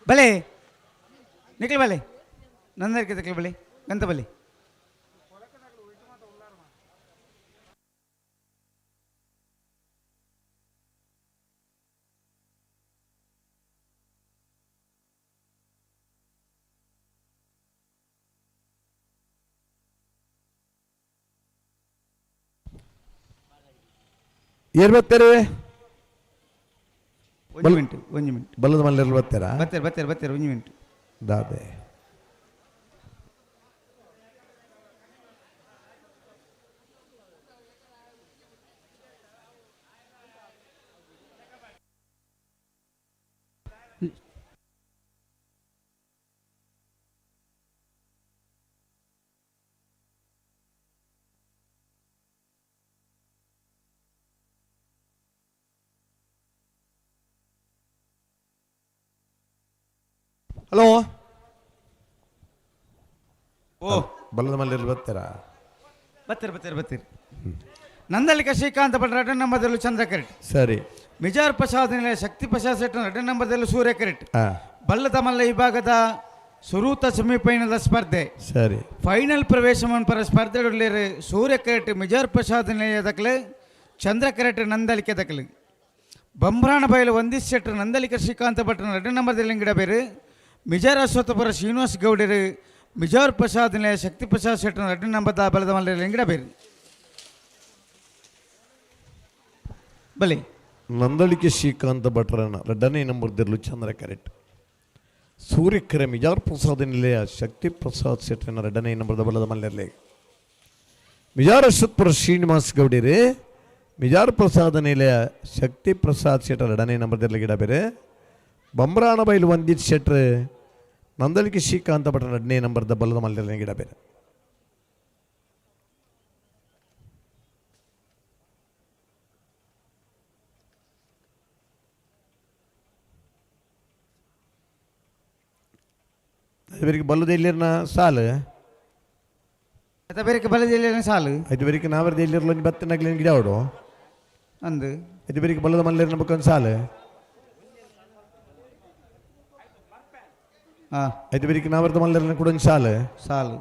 ಬಲೆ ನಿಖಲ್ ಬಲೆ ನಂದರಿಕೆ ತಕ್ಕಲ್ ಬಲೆ ಗಂತ ಬಲೆ. ಏರ್ ಬರ್ತಾರೆ? ಒಂದು ಮಿನಿಟ್, ಒಂದು ಮಿನಿಟ್. ಬಲ್ಲದ ಮಲ್ಲೆಲ್ಲಿ ಬರ್ತಾರಾ? ಬರ್ತಾರೆ ಬರ್ತಾರೆ ಬರ್ತಾರೆ, ಒಂದು ಮಿನಿಟ್. ದಾದೆ? ಹಲೋ. ಓ. ಬಲ್ಲದ ಮಲ್ಲೆಲ್ಲಿ ಬರ್ತಾರಾ? ಬರ್ತಾರೆ ಬರ್ತಾರೆ ಬರ್ತೀರಿ. ನಂದಲಿಕ ಶ್ರೀಕಾಂತ ಭಟ್ ರಟನ್ ನಂಬರ್ದಲ್ಲೂ ಚಂದ್ರ ಕರೆಕ್ಟ್. ಸರಿ. ಮಿಜಾರ್ ಪ್ರಸಾದ್ ನಿಲಯ ಶಕ್ತಿ ಪ್ರಸಾದ್ ಸೆಟ್ ರಟನ್ ನಂಬರ್ದಲ್ಲೂ ಸೂರ್ಯ ಕರೆಕ್ಟ್. ಬಲ್ಲದ ಮಲ್ಲ ವಿಭಾಗದ ಸುರೂತ ಸೆಮಿಫೈನಲ್ ಸ್ಪರ್ಧೆ. ಸರಿ. ಫೈನಲ್ ಪ್ರವೇಶ ಪರ ಸ್ಪರ್ಧೆ ಸೂರ್ಯ ಕರೆಕ್ಟ್ ಮಿಜಾರ್ ಪ್ರಸಾದ್ ನಿಲಯ ದಕ್ಕಲು, ಚಂದ್ರ ಕರೆಕ್ಟ್ ನಂದಲಿಕೆ ದಕ್ಕಲು. ಬಂಬ್ರಾಣ ಬಯಲು ವಂದಿಸ್ ಶೆಟ್ಟರ್ ನಂದಲಿಕ ಶ್ರೀಕಾಂತ ಭಟ್ರ ರಟನ್ ನಂಬರ್ದಲ್ಲಿ ಗಿಡ ಬೇರು. ಮಿಜಾರ್ ಅಶ್ವತ್ಥಪುರ ಶ್ರೀನಿವಾಸ್ ಗೌಡರು ಮಿಜಾರ್ ಪ್ರಸಾದ್ ನಿಲಯ ಶಕ್ತಿ ಪ್ರಸಾದ್ ಶೆಟ್ಟರ್ ರಟನ್ ನಂಬರ್ದ ಬಲದ ಮಲ್ಲ ಗಿಡ ಬೇರು. ಬಲಿ. ನಂದಳಿಕೆ ಶ್ರೀಕಾಂತ ಭಟ್ರನ ಎರಡನೇ ನಂಬರ್ ದಿರ್ಲು ಚಂದ್ರ ಕರೆಕ್ಟ್. ಸೂರ್ಯಕರೆ ಮಿಜಾರ್ ಪ್ರಸಾದ್ ನಿಲಯ ಶಕ್ತಿ ಪ್ರಸಾದ್ ಶೆಟ್ಟರ್ನ ಎರಡನೇ ನಂಬರ್ದ ಬಲದ ಮಲ್ಲೆರ್ಲೆ. ಮಿಜಾರ್ ಅಶ್ವತ್ಪುರ ಶ್ರೀನಿವಾಸ್ ಗೌಡಿರಿ ಮಿಜಾರ್ ಪ್ರಸಾದ ನಿಲಯ ಶಕ್ತಿ ಪ್ರಸಾದ್ ಶೆಟ್ಟರ್ ಎರಡನೇ ನಂಬರ್ ದಿರ್ಲು ಗಿಡ ಬೇರೆ. ಬೊಮ್ರಾಣ ಬೈಲು ವಂದಿತ್ ಶೆಟ್ರ್ ನಂದಳಿಕೆ ಶ್ರೀಕಾಂತ ಭಟ್ರ ಎರಡನೇ ನಂಬರ್ದ ಬಲದ ಮಲ್ಲೆರ್ಲೆ ಗಿಡ ಬೇರೆ. ಇವರಿಗೆ ಬಲ್ಲದ ಇಲ್ಲಿರ್ನ ಸಾಲು. ಅತ ಬೇರೆ ಬಲದ ಸಾಲು. ಐದು ಬೇರಿಗೆ ನಾವರ್ದ ಇಲ್ಲಿರ್ಲ ಒಂಜಿ ಬತ್ತ ನಗ್ಲಿನ ಗಿಡ ಅವಡು. ಅಂದು. ಐದು ಬೇರಿಗೆ ಬಲ್ಲದ ಮಲ್ಲೇರ್ನ ಬೊಕ್ಕ ಒಂದು ಸಾಲು. ಐದು ಬೇರಿಗೆ ನಾವರ್ದ ಮಲ್ಲೇರ್ನ ಕೂಡ ಒಂದು ಸಾಲು. ಸಾಲು.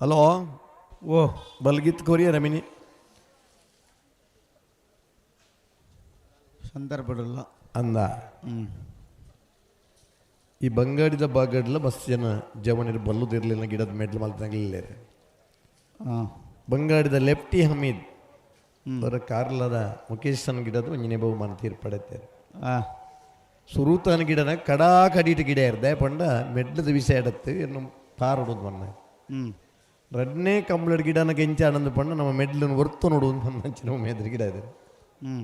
Hello. ಓ. ಬಲ್ಗಿತ್ Korea ರಮಿನಿ. ಸಂದರ್ಭಡಲ್ಲ. ಅಂದ. ಹ್ಞೂ. ಈ ಬಂಗಾಡಿದ ಬಾಗಡ್ಲ ಮಸ್ತ್ ಜನ ಜವನಿರು ಬಲ್ಲುದಿರ್ಲಿಲ್ಲ, ಗಿಡದ ಮೆಡ್ಲು ಮಲ್ತಂಗಿಲ್ಲ. ಹಾಂ. ಬಂಗಾಡಿದ ಲೆಫ್ಟಿ ಹಮೀದ್ ಅವರ ಕಾರ್ಲದ ಮುಖೇಶ್ ಗಿಡದ ಒಂಜಿನೇ ಬಹುಮಾನ ತೀರ್ಪಡತ್ತಾರೆ. ಹಾಂ. ಸುರೂತನ ಗಿಡನ ಕಡಾ ಕಡೀಟ ಗಿಡ ಇರ್ದೆ ಪಂಡ ಮೆಡ್ಲದ ವಿಷಯ ಎಡತ್ತು ಇನ್ನು ಪಾರೊಡೋದು ಮನ್ನ. ಹ್ಞೂ. ರಡ್ನೇ ಕಂಬ್ಳಡ್ ಗಿಡನ ಕೆಂಚಾಣಂದು ಪಂಡ ನಮ್ಮ ಮೆಡ್ಲನ್ನು ಒರ್ತು ನೋಡುವುದು ಮನ್ನ ಮೇದ್ರ ಗಿಡ ಇದೆ. ಹ್ಞೂ.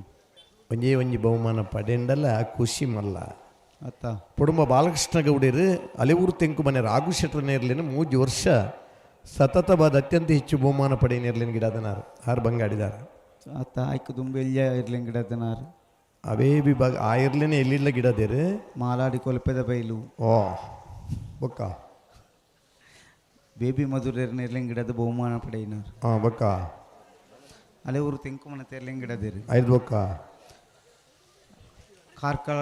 ಒಂಜೇ ಒಂಜಿ ಬಹುಮಾನ ಪಡೆಂಡಲ್ಲ ಖುಷಿ ಮಲ್ಲ. ಅತ್ತ. ಕುಟುಂಬ ಬಾಲಕೃಷ್ಣ ಗೌಡರು ಅಲೆಊರು ತೆಂಕು ಮನೆ ರಾಘು ಶೆಟ್ಟರ್ ನೇರ್ಲಿನ 3 ವರ್ಷ ಸತತವಾದ ಅತ್ಯಂತ ಹೆಚ್ಚು ಬಹುಮಾನ ಪಡೆಯ ನೇರ್ಲಿನ ಗಿಡದನಾರು ಆರು ಬಂಗಾಡಿದಾರ. ಅತ್ತ ಆಯ್ಕು ದುಂಬೆ ಎಲ್ಲಿಯ ಇರ್ಲಿಂಗ್ ಗಿಡದನಾರು. ಅವೇ ವಿಭಾಗ ಆ ಇರ್ಲಿನ ಎಲ್ಲಿಲ್ಲ ಗಿಡದೇರು. ಮಾಲಾಡಿ ಕೊಲ್ಪೆದ ಬೈಲು. ಓ ಬೊಕ್ಕ. ಬೇಬಿ ಮಧುರೇರ್ ನೇರ್ಲಿಂಗ್ ಗಿಡದ ಬಹುಮಾನ ಪಡೆಯಿನಾರು. ಹಾಂ ಬೊಕ್ಕ. ಅಲೆ ಊರು ತೆಂಕು ಮನೆ ತೇರ್ಲಿಂಗ್ ಗಿಡದೇರು. ಐದು ಬೊಕ್ಕ. ಕಾರ್ಕಳ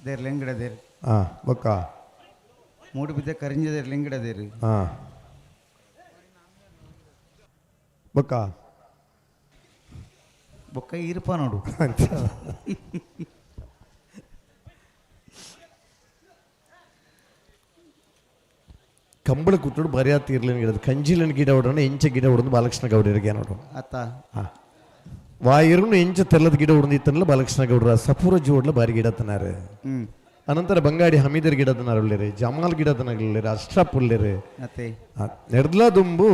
ದೇರ್ಲಿಂಗ್ ಗಿಡದೇರು. ಹಾಂ ಬೊಕ್ಕ. ಮೂಡುಬಿದ್ದೆ ಕರಿಂಜ ದೇರ್ಲಿಂಗ್ ಗಿಡದೇರು. ಹಾಂ ಬೊಕ್ಕ. ಬೊಕ್ಕ ಈರ್ಪ ನೋಡು. ಕಂಬಳ ಕುಟ್ಟುಡು ಬರಿಯಾತ ಇರ್ಲಿನ ಗಿಡದ ಕಂಜಿಲಿನ ಗಿಡ ಹೊಡೋಣ ಎಂಚ ಗಿಡ ಹೊಡೋದು ಬಾಲಕೃಷ್ಣ ಗೌಡರಿಗೆ ನೋಡು. ಅತ್ತ. ಹಾಂ ವಾಯಿರುನು ಎಂಚ ತೆಲ್ಲದ ಗಿಡ ಹೊಡೆದಿತ್ತಲ್ಲ ಬಾಲಕೃಷ್ಣ ಗೌಡರ ಸಪೂರ ಜೋಡ್ಲ ಬಾರಿ ಗಿಡ ತನಾರು. ಹ್ಞೂ. ಅನಂತರ ಬಂಗಾಡಿ ಹಮೀದರ್ ಗಿಡದನಾರು ಉಳ್ಳೇರಿ, ಜಮಾಲ್ ಗಿಡದನಾಗ್ಲಿರಿ, ಅಶ್ರಫ್ ಉಳ್ಳೇರಿ. ಅತ್ತೆ. ನೆಡ್ಲ ದುಂಬು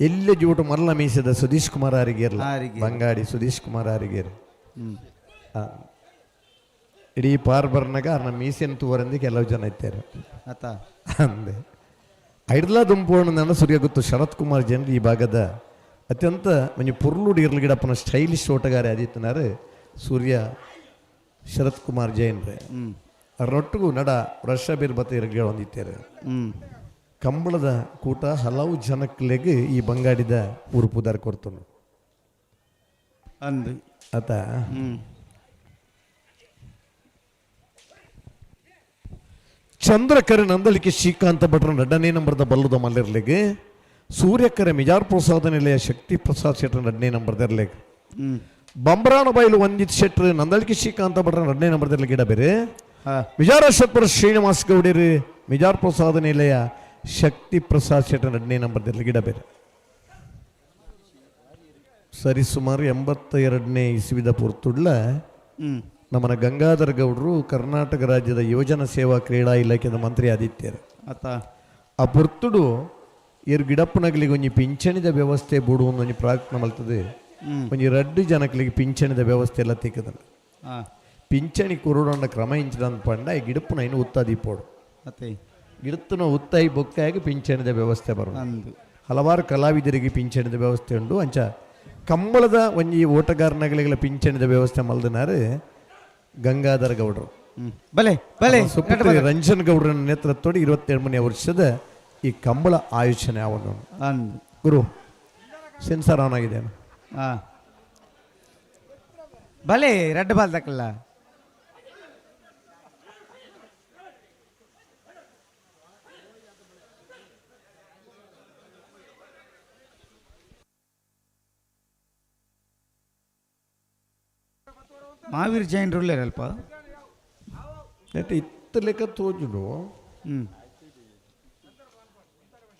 ಎಲ್ಲ ಜೋಟು ಮರಲ ಮೀಸದ ಸುಧೀಶ್ ಕುಮಾರ್ ಆರಿಗೇರ್ಲ. ಆರಿಗೇರ್. ಬಂಗಾಡಿ ಸುಧೀಶ್ ಕುಮಾರ್ ಆರಿಗೇರ್. ಹ್ಞೂ. ಇಡೀ ಪಾರ್ ಬರ್ನಾಗ ಅವ್ರನ್ನ ಮೀಸೆನ್ ತೂವರಂದು ಕೆಲವು ಜನ ಇದ್ದಾರೆ. ಅತ್ತ. ಅಂದೆ ಐಡ್ಲಾ ದುಂಪೋಣ ಸೂರ್ಯ ಗೊತ್ತು ಶರತ್ ಕುಮಾರ್ ಜನರು ಈ ಭಾಗದ ಅತ್ಯಂತ ಒಂಜಿ ಪೊರ್ಲುಡು ಇರ್ಲು ಗಿಡಪ್ಪನ ಸ್ಟೈಲಿಶ್ ಓಟಗಾರ ಆದಿತ್ತನಾರು ಸೂರ್ಯ ಶರತ್ ಕುಮಾರ್ ಜೈನ್ರೆ. ಹ್ಞೂ. ಅವರೊಟ್ಟಿಗೂ ನಡ ರಷ್ಯಾ ಬೀರ್ ಬತ್ತ ಇರ್ಗಿಡ ಹೊಂದಿತ್ತಾರೆ. ಹ್ಞೂ. ಕಂಬಳದ ಕೂಟ ಹಲವು ಜನಕ್ಲೆಗ್ ಈ ಬಂಗಾಡಿದ ಉರುಪುದಾರ್ ಕೊಡ್ತನು. ಅಂದು. ಆತ. ಹ್ಞೂ. ಚಂದ್ರಕರ ನಂದಳಿಕೆ ಶ್ರೀಕಾಂತ ಭಟ್ರ ಎರಡನೇ ನಂಬರ್ದ ಬಲ್ಲದ ಮಲ್ಲಿರ್ಲಿಗೆ, ಸೂರ್ಯಕರ ಮಿಜಾರ್ ಪ್ರಸಾದ ನಿಲಯ ಶಕ್ತಿ ಪ್ರಸಾದ್ ಶೆಟ್ಟರ್ ಎರಡನೇ ನಂಬರ್ದಿರ್ಲಿಗೆ. ಹ್ಞೂ. ಬಂಬರಾಣ ಬೈಲು ವಂದಿತ್ ಶೆಟ್ಟರ್ ನಂದಳಿಕೆ ಶ್ರೀಕಾಂತ ಭಟ್ರ ಎರಡನೇ ನಂಬರ್ದಿರ್ಲಿ ಗಿಡ ಬೇರೆ. ಹಾಂ. ಮಿಜಾರ ಶತ್ಪುರ ಶ್ರೀನಿವಾಸ್ ಗೌಡರು ಮಿಜಾರ್ ಪ್ರಸಾದ ನಿಲಯ ಶಕ್ತಿ ಪ್ರಸಾದ್ ಶೆಟ್ಟರ್ ಎರಡನೇ ನಂಬರ್ದಿರ್ಲಿ ಗಿಡ ಬೇರೆ. ಸರಿ ಸುಮಾರು 82ನೇ ಇಸ್ವಿದ ಪುರ್ತುಡ್ಲ ಹ್ಞೂ. ನಮ್ಮನ ಗಂಗಾಧರ ಗೌಡರು ಕರ್ನಾಟಕ ರಾಜ್ಯದ ಯುವಜನ ಸೇವಾ ಕ್ರೀಡಾ ಇಲಾಖೆದ ಮಂತ್ರಿ ಆದಿತ್ಯರು. ಅತ್ತ. ಆ ಪುರ್ತುಡು ಇರ್ ಗಿಡಪ್ಪನಗಲಿಗೆ ಒಂಜಿ ಪಿಂಚಣಿದ ವ್ಯವಸ್ಥೆ ಬುಡು ಒಂಜಿ ಪ್ರಯತ್ನ ಮಲ್ತದೆ. ಹ್ಞೂ. ಒಂಜಿ ರಡ್ಡು ಜನಕ್ಲಿಗೆ ಪಿಂಚಣಿದ ವ್ಯವಸ್ಥೆ ಎಲ್ಲ ತಿಕ್ಕದನ. ಹಾಂ. ಪಿಂಚಣಿ ಕುರುಡೊಂಡ ಕ್ರಮ ಇಂಚಿದ ಪಂಡ ಈ ಗಿಡಪ್ಪನ ಇನ್ನು ಉತ್ತಾದಿಪೋಡು. ಅತ್ತೆ. ಗಿಡತ್ತನ ಉತ್ತಾಯಿ ಬೊಕ್ಕಾಗಿ ಪಿಂಚಣಿದ ವ್ಯವಸ್ಥೆ ಬರೋಣ. ಅಂದು. ಹಲವಾರು ಕಲಾವಿದರಿಗೆ ಪಿಂಚಣಿದ ವ್ಯವಸ್ಥೆ ಉಂಟು. ಅಂಚ ಕಂಬಳದ ಒಂಜಿ ಓಟಗಾರನಗಳಿಗೆಲ್ಲ ಪಿಂಚಣಿದ ವ್ಯವಸ್ಥೆ ಮಲ್ದನಾರು ಗಂಗಾಧರ ಗೌಡರು. ಹ್ಞೂ ಬಲೆ ಬಲೆ. ಸುಪುತ್ರಿ ರಂಜನ್ ಗೌಡರ ನೇತೃತ್ವದ 27ನೇ ವರ್ಷದ ಈ ಕಂಬಳ ಆಯೋಜನೆ ಅವನು. ಅಂದು. ಗುರು ಸೆನ್ಸರ್ ಆನ್ ಆಗಿದೆ. ಹಾಂ ಬಲೆ ರೆಡ್ ಬಾಲ್ ತಕ್ಕಲ್ಲ. ಮಾವೀರ್ ಜೈನ್ ಅಲ್ಪ. ನೆಟ್ ಇತ್ತ ಲೆಕ್ಕ ತೋಜುಡು. ಹ್ಞೂ.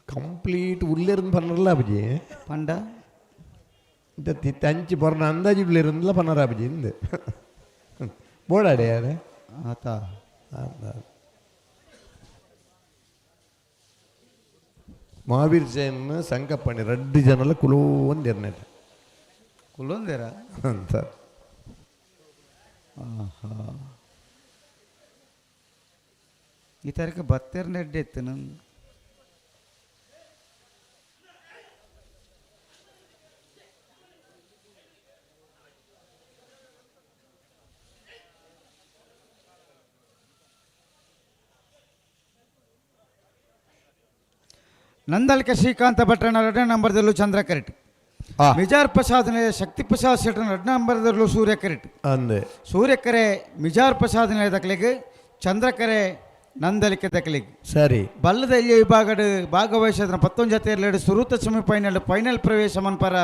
ಕಂಪ್ಲೀಟ್ ಉಲ್ಲೇರಂದು ಪನ್ನರಲ್ಲ ಅಬ್ಜಿ. ಪಂಡ. ಅಂಚಿ ಬರೋಣ ಅಂದಾಜು ಉಲ್ಲೇರಂದಲ ಪನ್ನರ ಅಬ್ಜಿ ಇಂದು ಬೋಡಾಡೆ ಯಾರು. ಆತ. ಮಹಾವೀರ್ ಜೈನ್ ಸಂಕಪ್ಪಣಿ ರಡ್ಡು ಜನಲ ಕುಲೋಂದಿರ್ನೆಟ್. ಕುಲೊಂದೇರ. ಅಂತ. ಆಹಾ ಈ ತಾರೀಕು ಬತ್ತೇರ್ ನೆಡ್ಡೆ ಇತ್ತು ನಂದು. ನಂದಲ್ಕ ಶ್ರೀಕಾಂತ ಭಟ್ರನ ಎರಡನೇ ನಂಬರ್ದಲ್ಲೂ ಚಂದ್ರ ಕರೆಟ್. ಮಿಜಾರ್ ಪ್ರಸಾದ್ ಶಕ್ತಿ ಪ್ರಸಾದ್ ಶೆಟ್ಟರ್ ಎರಡನೇ ನಂಬರ್ದಲ್ಲೂ ಸೂರ್ಯ ಕರೆಟ್. ಅಂದೆ. ಸೂರ್ಯಕರೆ ಮಿಜಾರ್ ಪ್ರಸಾದ್ ನಿಲಯದಕ್ಲೆಗ್, ಚಂದ್ರಕರೆ ನಂದಳಿಕೆ ದಕಲಿಗೆ. ಸರಿ. ಬಲ್ಲದ ಎಲ್ಯ ವಿಭಾಗಡ್ ಭಾಗವಹಿಸಿದ 19 ಜತೆಯರ್ಲೆಡ್ ಸುರುತ ಸೆಮಿಫೈನಲ್ ಫೈನಲ್ ಪ್ರವೇಶ ಮನ್ಪರ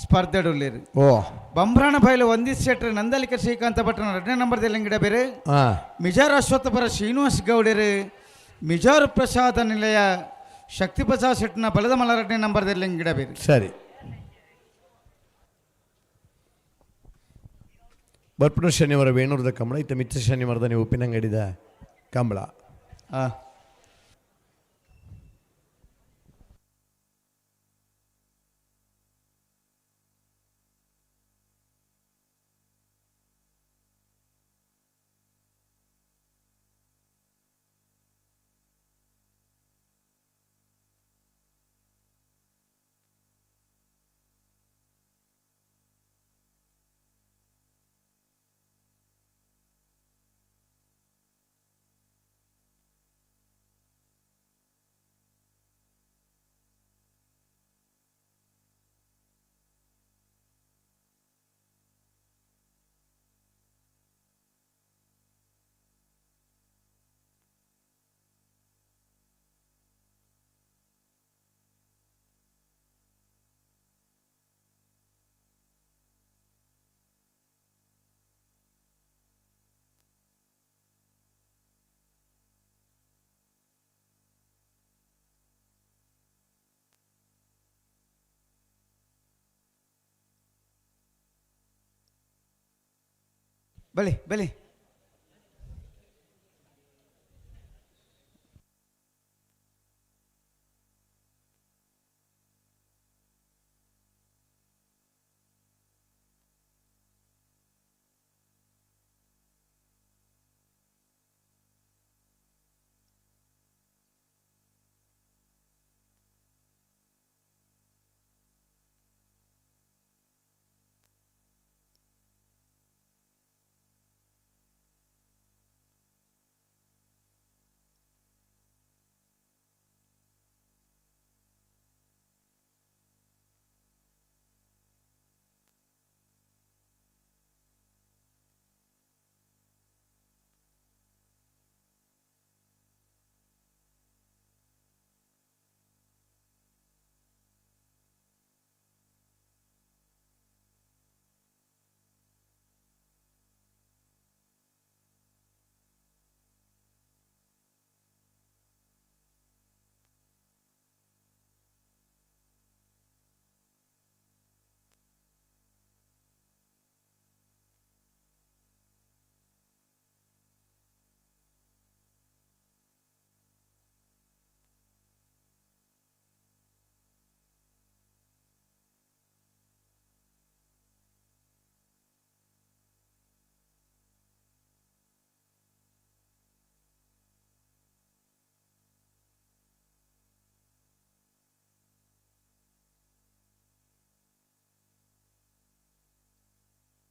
ಸ್ಪರ್ಧೆಡುಲ್ಲೆರ್. ಓ. ಬಂಬ್ರಾಣ ಬೈಲು ವಂದಿತ್ ಶೆಟ್ರ್ ನಂದಳಿಕೆ ಶ್ರೀಕಾಂತ ಭಟ್ರ 2ನೇ ನಂಬರ್ ಗಿಡ ಬೇರೆ. ಮಿಜಾರ್ ಅಶ್ವತ್ಥಪುರ ಶ್ರೀನಿವಾಸ್ ಗೌಡರು ಮಿಜಾರು ಪ್ರಸಾದ ನಿಲಯ ಶಕ್ತಿ ಪ್ರಸಾದ್ ಶೆಟ್ನ ಬಲದ ಮಲ 2ನೇ ನಂಬರ್ ಗಿಡ ಬೇರೆ. ಸರಿ. ಬರ್ಪುನ ಶನಿವಾರ ವೇಣೂರದ ಕಂಬಳ, ಇತ್ತ ಮಿಚ್ಚ ಶನಿವಾರದ ನೀವು ಉಪ್ಪಿನಂಗಡಿದ ಕಂಬಳ. ಬಲಿ ಬಲಿ.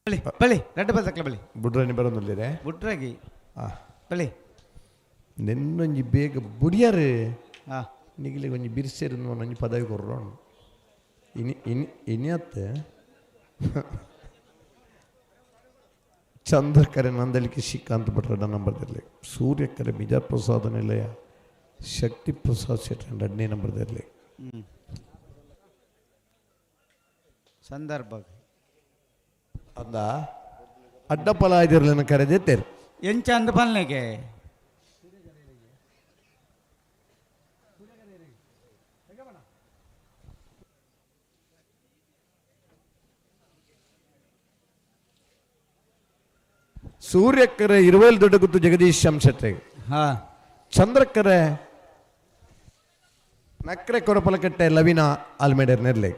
ಬಲಿ ಬಲಿ ರಡ್ಡ ಬಲ್ತಕ್ಲ ಬಲಿ. ಬುಡ್ರನಿ ಬರೋದಿಲ್ಲರೆ. ಬುಡ್ರಾಗಿ. ಬಲಿ. ನಿನ್ನೊಂಜಿ ಬೇಗ ಬುಡಿಯಾರು. ನಿಗಿಲಿಗೆ ಒಂಜಿ ಬಿರ್ಸೇರು ಒಂಜಿ ಪದವಿ ಕೊರ್ರೋಣ ಇನಿ ಇನಿ ಇನಿಯತ್ತೆ. ಚಂದ್ರಕರೆ ನಂದಳಿಕೆ ಶ್ರೀಕಾಂತ್ ಭಟ್ರ ನಂಬರ್ದಲ್ಲಿ, ಸೂರ್ಯಕರೆ ಬಿಜಾರ್ ಪ್ರಸಾದ ನಿಲಯ ಶಕ್ತಿ ಪ್ರಸಾದ್ ಶೆಟ್ಟಿ 2ನೇ ನಂಬರ್ದಲ್ಲಿ. ಸಂದರ್ಭ ಅಂದ ಅಡ್ಡಪಲ ಇದಿರಲಿನ ಕರೆದಿತ್ತೇರು. ಎಂಚ ಅಂದ ಪಲ್ನೆಗೆ. ಸೂರ್ಯಕರೆ ಇರುವೇಲ್ ದೊಡ್ಡಗುತ್ತು ಜಗದೀಶ್ ಶಂಶೆಟ್ಟಿ. ಚಂದ್ರಕರೆ ನಕ್ರೆ ಕೊರಪಲಕಟ್ಟೆ ಲವಿನ ಆಲ್ಮೇಡರ್ ನೆರ್ಲೆ.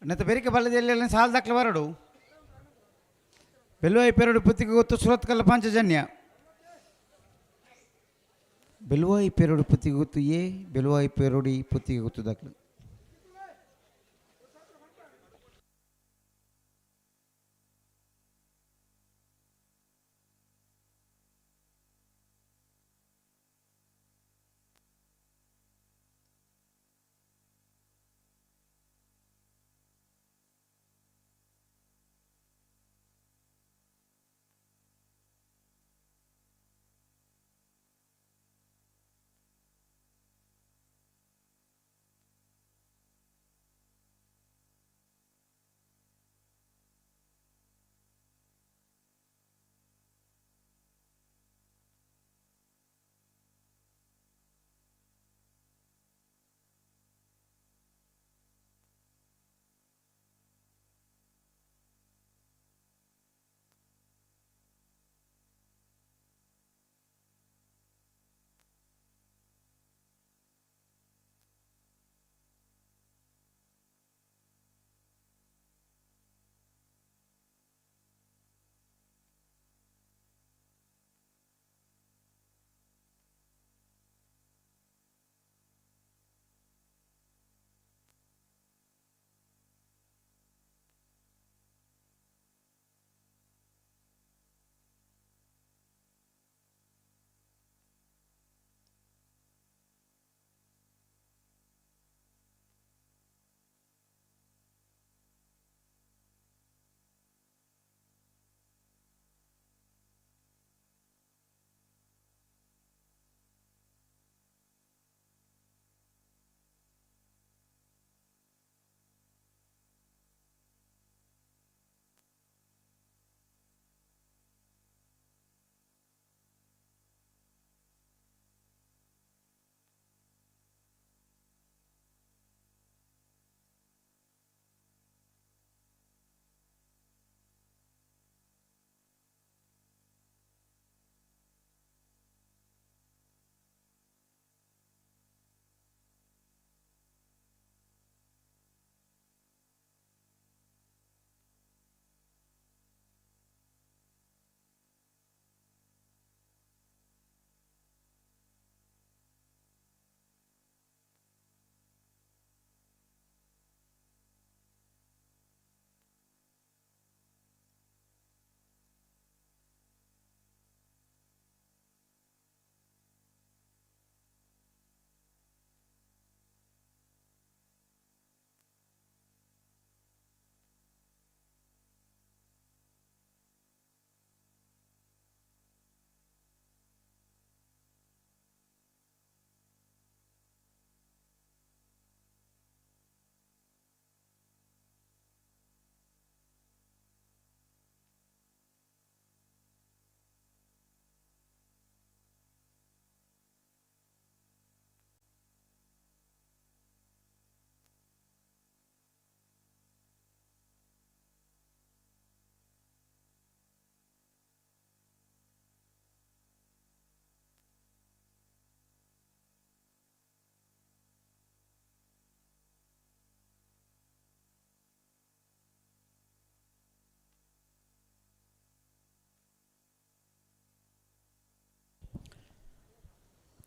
ನೆತ್ತ ಬೆರಿಕೆ ಬಲ್ಲದ ಸಾಲ್ ದಾಖಲೆ ಬರಡು. ಬೆಲ್ವಾಯಿ ಪೆರಡು ಪುತ್ತಿಗೆ ಗೊತ್ತು ಸುರತ್ಕಲ್ ಪಾಂಚಜನ್ಯ. ಬೆಲ್ವಾಯಿ ಪೆರಡು ಪುತ್ತಿಗೆ ಗೊತ್ತು ಎ, ಬೆಲ್ವಾಯಿ ಪೆರೋಡಿ ಪುತ್ತಿಗೆ ಗೊತ್ತು ದಾಖಲೆ.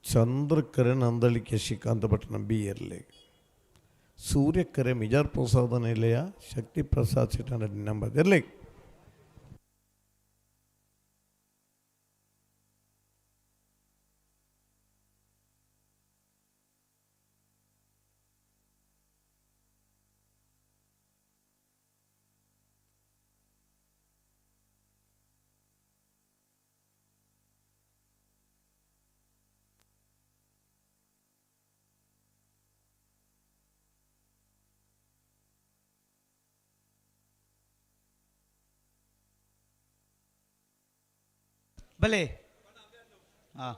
ಚಂದ್ರಕರೆ ನಂದಳಿಕೆ ಶ್ರೀಕಾಂತಪಟ್ಟಣ ಬಿ ಎರ್ಲೆ. ಸೂರ್ಯಕರೆ ಮಿಜಾರ್ ಪ್ರಸಾದ ನಿಲಯ ಶಕ್ತಿ ಪ್ರಸಾದ್ ಸಿಟ್ಟನ ನಂಬರ್ ಇರಲಿ. ಬಲೆ ಹಾಂ.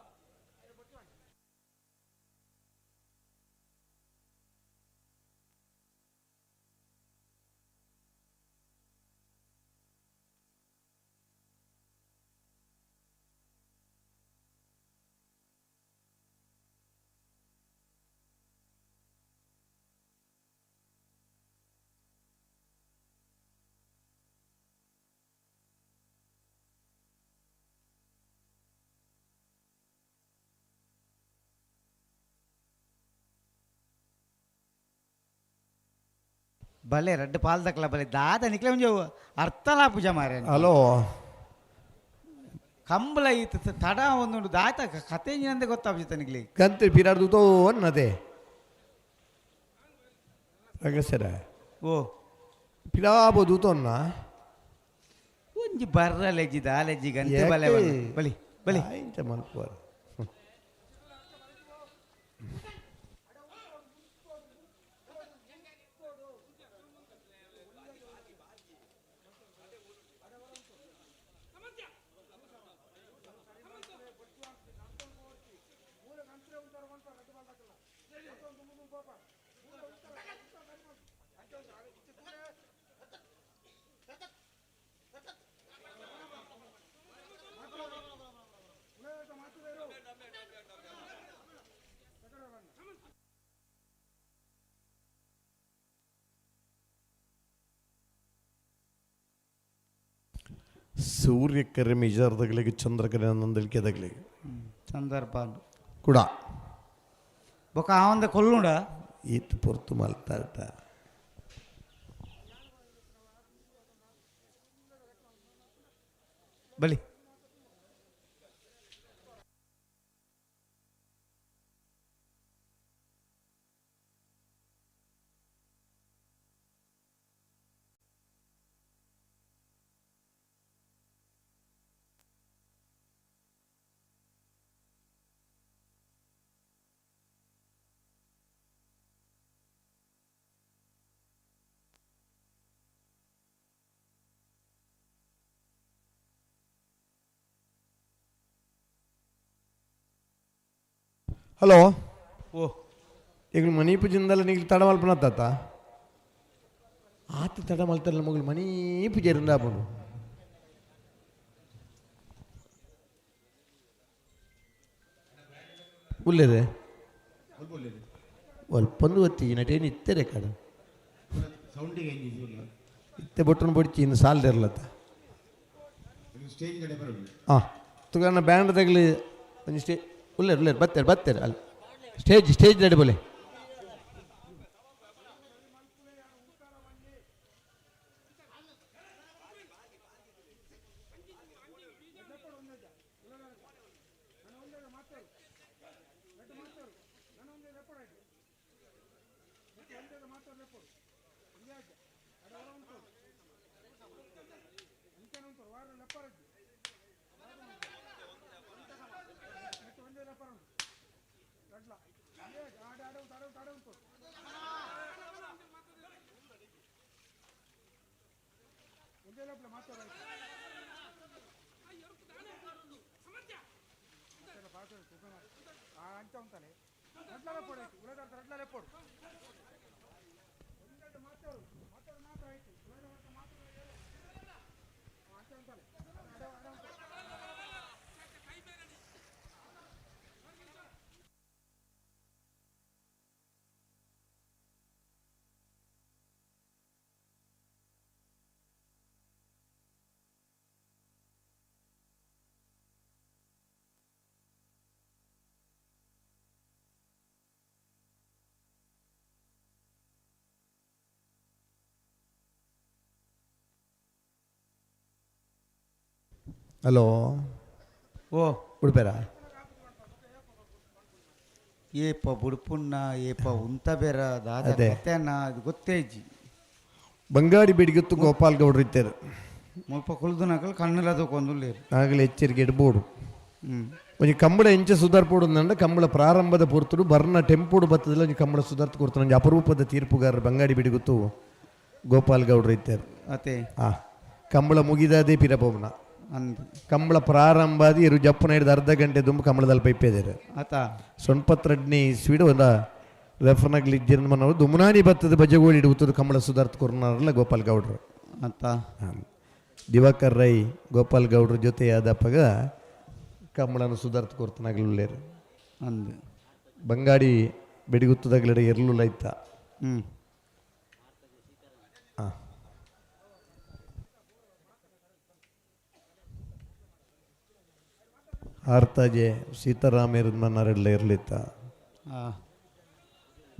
ಬಲೆ ರಡ್ಡ್ ಪಾಲ್ದಕ್ಲ ಬಲೆ ದಾದ ನಿಕ್ಲೆ ಒಂಜಿ ಅರ್ಥಲಾ ಪೂಜೆ ಮಾರೆ. ಹಲೋ. ಕಂಬಳ ಈತ ತಡ ಒಂದುಂಡು ದಾತ ಕತೆ ಇಂಜಿನಂದೆ ಗೊತ್ತಾಪುಜಿ ನಿಕ್ಲೆ. ಕಂತ್ರಿ ಪಿರಾಡ್ದು ತೋ ಅನ್ನದೆ ರಂಗಸರ. ಓ. ಪಿರಾಬೋ ದೂತೋನ್ನ. ಒಂಜಿ ಬರ್ರ ಲೆಜ್ಜಿ ದಾಲೆಜ್ಜಿ ಗಂತೆ ಬಲೆ ಬಲೆ ಬಲಿ ಬಲಿ. ಇಂಚ ಮಲ್ಪುವರು. ಸೂರ್ಯಕರೆ ಮಿಜಾರ್ದಗಳಿಗೆ ಚಂದ್ರಕರೆ ನಂದಳಿಕೆದಗಳಿಗೆ. ಸಂದರ್ಭ. ಕೂಡ. ಬೊಕ ಆ ಒಂದ ಕೊಲ್ಲುಂಡ. ಈತ್ ಪೊರ್ತು ಮಲ್ತಾರ್ಟ. ಬಲಿ. ಹಲೋ. ಓ. ಈಗ ಮನಿ ಪೂಜೆಯಿಂದಲ್ಲ ನೀವು ತಡ ಮಲ್ಪನ ತಾತ ಆತ ತಡ ಮಲ್ತಾರಲ್ಲ ಮಗಳು ಮನಿ ಪೂಜೆ ಇರಂದಾಪುಂಡು. ಉಲ್ಲೇದೆ ಒಲ್ಪೊಂದು ಒತ್ತಿ ನಟೇನು ಇತ್ತರೆ ಕಾಡು ಇತ್ತೆ ಬೊಟ್ಟನ್ನು ಬೊಡ್ಚಿ ಇನ್ನು ಸಾಲದಿರ್ಲತ್ತ. ಹಾಂ ತುಗನ್ನ ಬ್ಯಾಂಡ್ ತಗಲಿ ಒಂಜಿ ಸ್ಟೇ ಉಲ್ಲೇರು ಉಲ್ಲೇರು ಬತ್ತೇರು ಬತ್ತೇರು ಅಲ್ಲಿ ಸ್ಟೇಜ್ ಸ್ಟೇಜ್ ನಡಿ ಬೋಲೆ. ಹಲೋ. ಓ. ಉಡುಪೇರ. ಏಪ ಬುಡ್ಪುಣ್ಣ ಏಪ ಉಂತ ಬೇರ ದಾದ. ಅದೇ. ಕತೆನ ಅದು ಗೊತ್ತೇ ಇಜ್ಜಿ. ಬಂಗಾಡಿ ಬಿಡಿಗಿತ್ತು ಗೋಪಾಲ್ ಗೌಡ್ರು ಇತ್ತೇರು. ಮುಲ್ಪ ಕುಲ್ದು ನಕಲ್ ಕಣ್ಣುಲ ತಗೊಂದುಲ್ಲೇರು. ಆಗಲೇ ಎಚ್ಚರಿಕೆ ಇಡ್ಬೋಡು. ಹ್ಮ್. ಒಂಜಿ ಕಂಬಳ ಎಂಚ ಸುಧಾರ್ಪೋಡು ಅಂದ ಕಂಬಳ ಪ್ರಾರಂಭದ ಪೊರ್ತುಡು ಬರ್ನ ಟೆಂಪೋಡು ಬತ್ತದಿಲ್ಲ ಒಂಜಿ ಕಂಬಳ ಸುಧಾರ್ತು ಕೊಡ್ತಾನೆ. ಒಂಜಿ ಅಪರೂಪದ ತೀರ್ಪುಗಾರರು ಬಂಗಾಡಿ ಬಿಡಿಗುತ್ತು ಗೋಪಾಲ್ ಗೌಡ್ರು ಇತ್ತೇರು. ಅತೆ. ಆ ಕಂಬಳ ಮುಗಿದಾದೇ ಪಿರಪೋಮನ. ಅಂದ್. ಕಂಬಳ ಪ್ರಾರಂಭ ಆದಿ ಇರು ಜಪ್ಪನ ಹಿಡಿದು ಅರ್ಧ ಗಂಟೆ ದುಂಬು ಕಂಬಳದಲ್ಲಿ ಪೈಪೇದಾರೆ. ಆತ. ಸೊನ್ಪತ್ರಡ್ನಿ ಸ್ವೀಡು ಒಂದ ರೆಫರ್ನಾಗ್ಲಿ ಇಜ್ಜಿನ ಮನವರು ದುಮ್ನಾನಿ ಬತ್ತದ ಬಜಗೋಳಿ ಹಿಡುತ್ತದೆ ಕಂಬಳ ಸುಧಾರ್ತ್ ಕೊರ್ನಾರಲ್ಲ ಗೋಪಾಲ್ ಗೌಡ್ರು. ಆತ. ಹಾಂ. ದಿವಾಕರ್ ರೈ ಗೋಪಾಲ್ ಗೌಡ್ರ ಜೊತೆ ಆದಪ್ಪಗ ಕಂಬಳನ ಸುಧಾರ್ತ್ ಕೊರ್ತನಾಗ್ಲುಳ್ಳೇರು. ಅಂದ್. ಬಂಗಾಡಿ ಬೆಡಿಗುತ್ತದಾಗಲಿಡ ಎರ್ಲುಲ್ಲ ಇತ್ತ. ಹ್ಮ್. ಹಾಂ ಆರ್ತಾಜೆ ಸೀತಾರಾಮೇರದ ಮನ್ನಾರೆಲ್ಲ ಇರ್ಲಿತ್ತ. ಆ.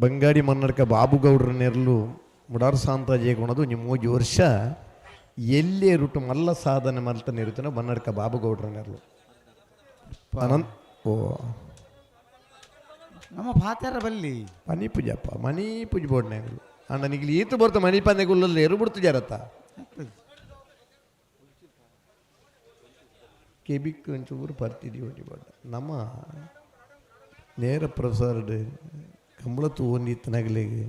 ಬಂಗಾಡಿ ಮನ್ನಡ್ಕ ಬಾಬು ಗೌಡ್ರ ನೆರ್ಲು. ಮುಡಾರ್ ಸಾಂತಾಜೆ ಗುಣದು ಒಂಜಿ ಮೂಜಿ ವರ್ಷ ಎಲ್ಲೇ ರುಟು ಮಲ್ಲ ಸಾಧನೆ ಮಲ್ತನೆ ಇರುತ್ತನ ಬನ್ನಡ್ಕ ಬಾಬುಗೌಡ್ರ ನೆರ್ಲು ಅನಂತ್ ಓ ನಮ್ಮ ಪಾತೆರ ಬಲ್ಲಿ ಮನಿ ಪೂಜಪ್ಪ ಮನಿ ಪೂಜೆ ಬೋಡ್ನಾಗಲು ಅಣ್ಣ ನಿಗ್ಲಿ ಈತು ಬರ್ತ ಮನಿ ಪಂದೆಗುಲ್ಲ ಎರು ಬಿಡ್ತು ಜರತ್ತ ಕೆಬಿಕ್ ಒಂಚೂರು ಬರ್ತಿದ್ದೀವಿ ಒಂಜಿ ಬೋಡ ನಮ್ಮ ನೇರ ಪ್ರಸಾರಡ್ ಕಂಬಳ ತೂವೊಂದಿತ್ತನಗಲಿಗೆ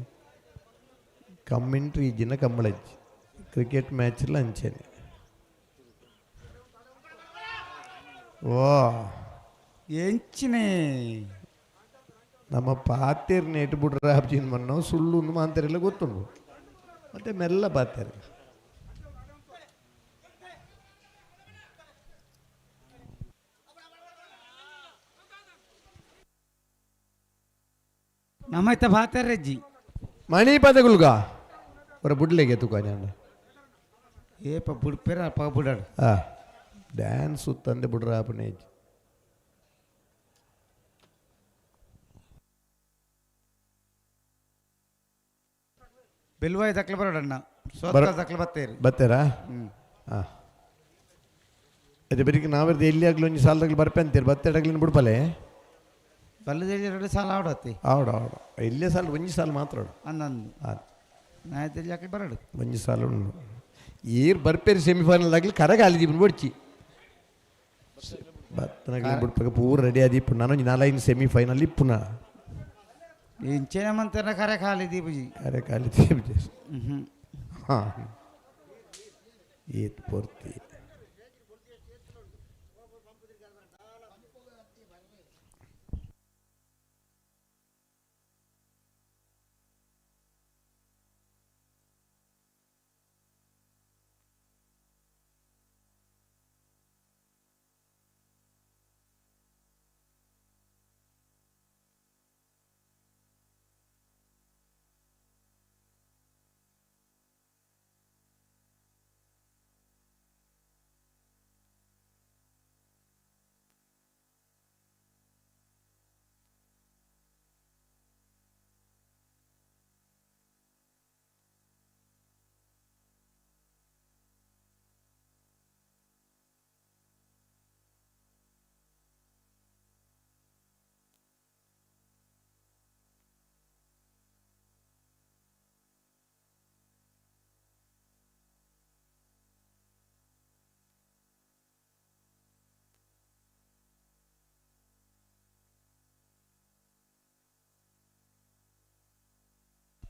ಕಮ್ಮೆಂಟ್ರಿ ಜಿನ ಕಂಬಳಜ್ಜಿ ಕ್ರಿಕೆಟ್ ಮ್ಯಾಚ್ ಅಂಚೆನೆ ಓ ಎಂಚಿನೇ ನಮ್ಮ ಪಾತೇರ್ ನೇಟ್ ಬಿಡ್ರ ಅಬ್ಜಿನ್ ಮನ್ನೋ ಸುಳ್ಳು ಮಾಂತರೆಲ್ಲ ಗೊತ್ತುಂಟು ಮತ್ತೆ ಮೆಲ್ಲ ಪಾತೇರ್ ನಮ್ಮ ಇತ್ತ ಪಾತೆರಜ್ಜಿ ಮಣಿ ಪದಗುಲ್ಗ ಅವರ ಬುಡ್ಲೆಗೆ ತುಕ ನಾನು ಏಪ ಬುಡ್ಪೇರ ಅಪ್ಪ ಬುಡಾಡು ಆ ಡ್ಯಾನ್ಸ್ ತಂದೆ ಬಿಡ್ರ ಅಪ್ಪನೇ ಬೆಲ್ವಾಯಿ ದಕ್ಲ ಬರೋಡಣ್ಣ ಸ್ವತಃ ದಕ್ಲ ಬತ್ತೇರಿ ಬತ್ತೇರಾ ಹಾಂ ಅದೇ ಬೆರಿಕೆ ನಾವೆರ್ದು ಎಲ್ಲಿ ಆಗ್ಲಿ ಒಂಜಿ ಸಾಲದಾಗ್ಲಿ ಬರ್ಪೆ ಅಂತೀರಿ ಬತ್ತೆಡಗ್ಲಿನ ಬಿಡ್ಪಲೆ ಬಲ್ಲದ ಎರಡು ಸಾಲ ಆಡತ್ತೆ ಆವಡ ಆವಡ ಇಲ್ಲೇ ಸಾಲ ಒಂಜಿ ಸಾಲ ಮಾತ್ರ ಆಡು ಅಂದಂದು ಹಾಂ ನಾಯ್ತಲ್ಲಿ ಯಾಕೆ ಬರಡು ಒಂಜಿ ಸಾಲ ಉಂಡು ಏರ್ ಬರ್ಪೇರಿ ಸೆಮಿಫೈನಲ್ ಆಗಲಿ ಕರಗ ಆಲಿದೀಪನ್ ಬೊಡ್ಚಿ ಬತ್ತನಗಲಿ ಬಿಡ್ಪಾಗ ಪೂರ ರೆಡಿ ಆದಿಪ್ಪು ನಾನು ಒಂಜಿ ನಾಲೈನ್ ಸೆಮಿಫೈನಲ್ ಇಪ್ಪುನ ಇಂಚೇನ ಮಂತನ ಕರೆ ಖಾಲಿ ದೀಪಜಿ ಕರೆ ಖಾಲಿ ದೀಪ ಹ್ಞೂ ಹಾಂ ಏತ್ ಪೂರ್ತಿ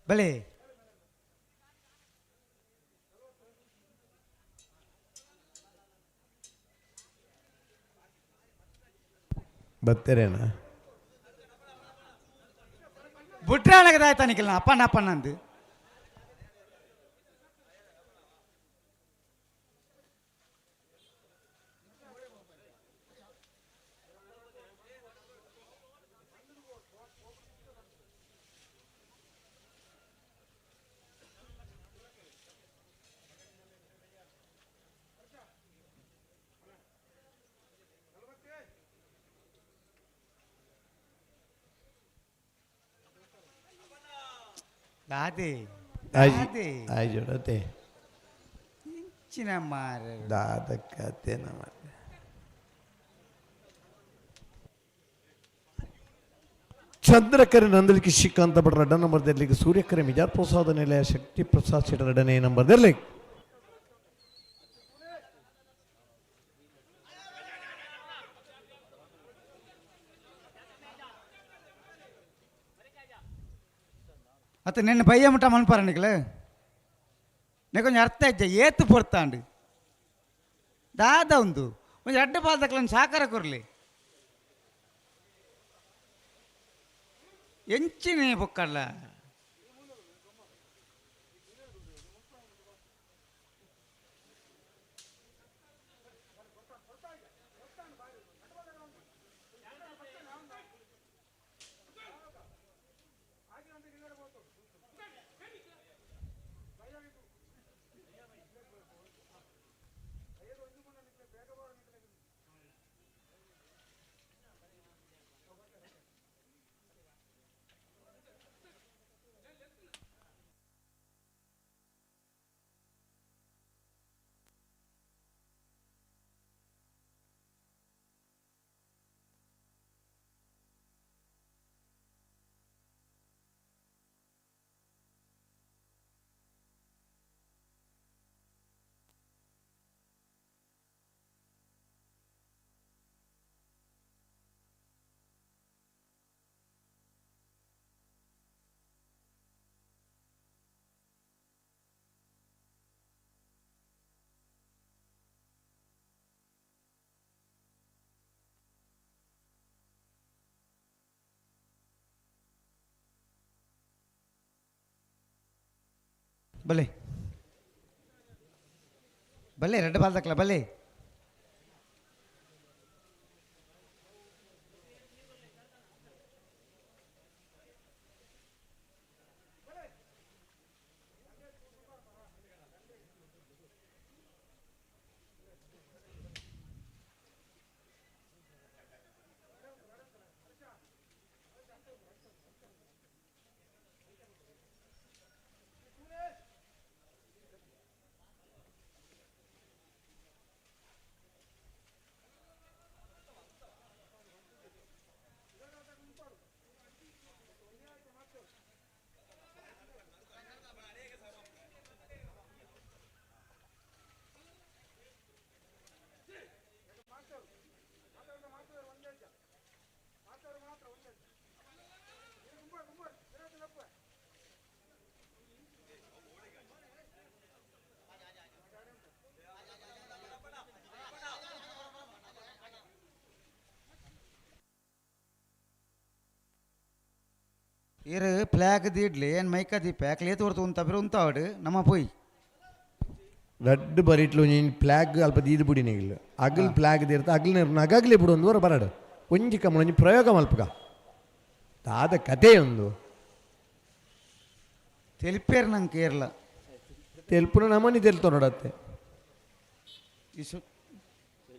ಬಲೆ ಬತ್ತೇರೇನಾ ಬುಟ್ರೆ ಅಣಗದಾಯ್ತಾ ನಿಖಿಲ್ ಅಪ್ಪಣ್ಣ ಅಪ್ಪಣ್ಣ ಅಂದು ದಾದೆ ದಾದೆ ಆಯ್ಜೋಡತೆ ಇಂಚಿನ ಮಾರ ದಾದಕ್ಕತೆ ನಮ್ಮ ಚಂದ್ರಕರೆ ನಂದಲಿಕ್ಕೆ ಶ್ರೀಕಾಂತ ಭಟ್ ರಡ್ಡ ನಂಬರ್ ದೆರ್ಲಿಕ್ಕೆ ಸೂರ್ಯಕರೆ ಮಿಜಾರ್ ಪ್ರಸಾದ ನಿಲಯ ಶಕ್ತಿ ಪ್ರಸಾದ್ ಶೆಟ್ಟರ್ ಎರಡನೇ ನಂಬರ್ ದೆರ್ಲಿಕ್ಕೆ ಅತ್ತ ನಿನ್ನ ಬಯ್ಯ ಮುಟ್ಟ ಮನ್ಪಾರ ನಿಖಿಲ ನೇ ಕೊಂಚ ಅರ್ಥ ಇಜ್ಜ ಏತು ಪೊರ್ತಾಂಡು ದಾದ ಉಂದು ಒಂಜಿ ಅಡ್ಡ ಪಾದಕ್ಲನ್ ಸಾಕಾರ ಕೊರ್ಲಿ ಎಂಚಿನೇ ಬೊಕ್ಕಲ್ಲ ಬಲೆ ಬಲ್ಲೆ ರೆಡ್ ಬಾಲ್ ದಕ್ಲ ಬಲ್ಲೆ. ಇರು ಫ್ಲ್ಯಾಗ್ ದೀಡ್ಲಿ ಏನು ಮೈಕ ದೀಪ ಯಾಕೆ ತೋರ್ತು ಉಂತ ಬಿರು ಉಂತಾವಡು ನಮ್ಮ ಪೋಯ್. ರಡ್ಡ್ ಬರಿಟ್ಲು ನೀನು ಫ್ಲ್ಯಾಗ್ ಅಲ್ಪ ದೀದ್ ಬುಡಿ ನಿಗಿಲ್ ಅಗಲ್ ಫ್ಲ್ಯಾಗ್ ದೀರ್ತ ಅಗಲ್ ನಗಗ್ಲಿ ಬಿಡು ಒಂದು ವರ ಬರಡು ಒಂಜಿ ಕಮ್ಮಳ ಒಂಜಿ ಪ್ರಯೋಗ ಮಲ್ಪಗ ದಾದ ಕತೆ ಒಂದು. ತೆಲಿಪೇರ್ ನಂಗೆ ಕೇರಳ. ತೆಲ್ಪುನ ನಮನಿ ತೆಲ್ತೊ ನೋಡತ್ತೆ. ಇಸು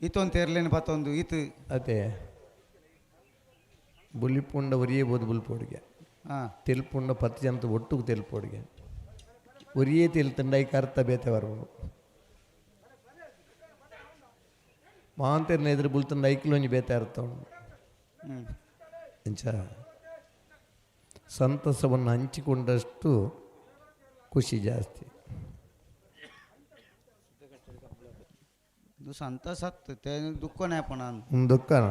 ಇತ್ತೊಂದು ತೇರ್ಲೇನು ಪತ್ತೊಂದು ಇತ್ತು. ಅದೇ ಬುಲಿಪುಂಡ ಒರಿಯೇ ಬೋದು ಬುಲ್ಪೋಡಿಗೆ. ತೆಲ್ಪುಂಡ ಪತ್ತು ಜನತ ಒಟ್ಟುಗು ತೆಲ್ಪೋಡಿಗೆ ಒರಿಯೇ ತೆಲ್ತಂಡ ಐಕ್ ಅರ್ಥ ಬೇತೆ ಬರ್ಬೋದು ಮಾಂತೇರ್ನ ಎದುರು ಬುಲ್ತಂಡ ಐಕ್ಲು ಒಂಜಿ ಬೇತೆ ಅರ್ಥ ಉಂಡು. ಇಂಚ ಸಂತಸವನ್ನು ಹಂಚಿಕೊಂಡಷ್ಟು ಖುಷಿ ಜಾಸ್ತಿ. ಇದು ಸಂತಸ ದುಃಖನೇ ನಾನು. ದುಃಖನ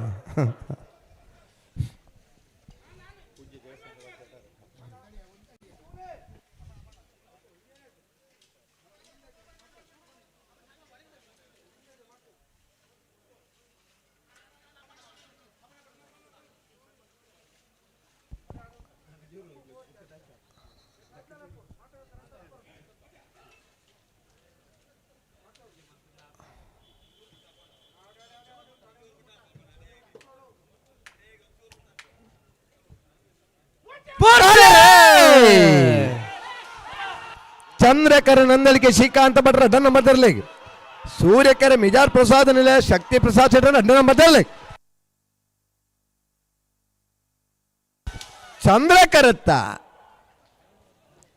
ಚಂದ್ರಕರ ನಂದಳಿಕೆ ಶ್ರೀಕಾಂತ ಭಟ್ರ ಅಡ್ಡ ನಂಬರ್ ಸೂರ್ಯಕರ ಮಿಜಾರ್ ಪ್ರಸಾದ್ ನಿಲಯ ಶಕ್ತಿ ಪ್ರಸಾದ್ ಶೆಟ್ಟರ್ ಅಡ್ಡ ನಂಬರ್ ಚಂದ್ರಕರತ್ತ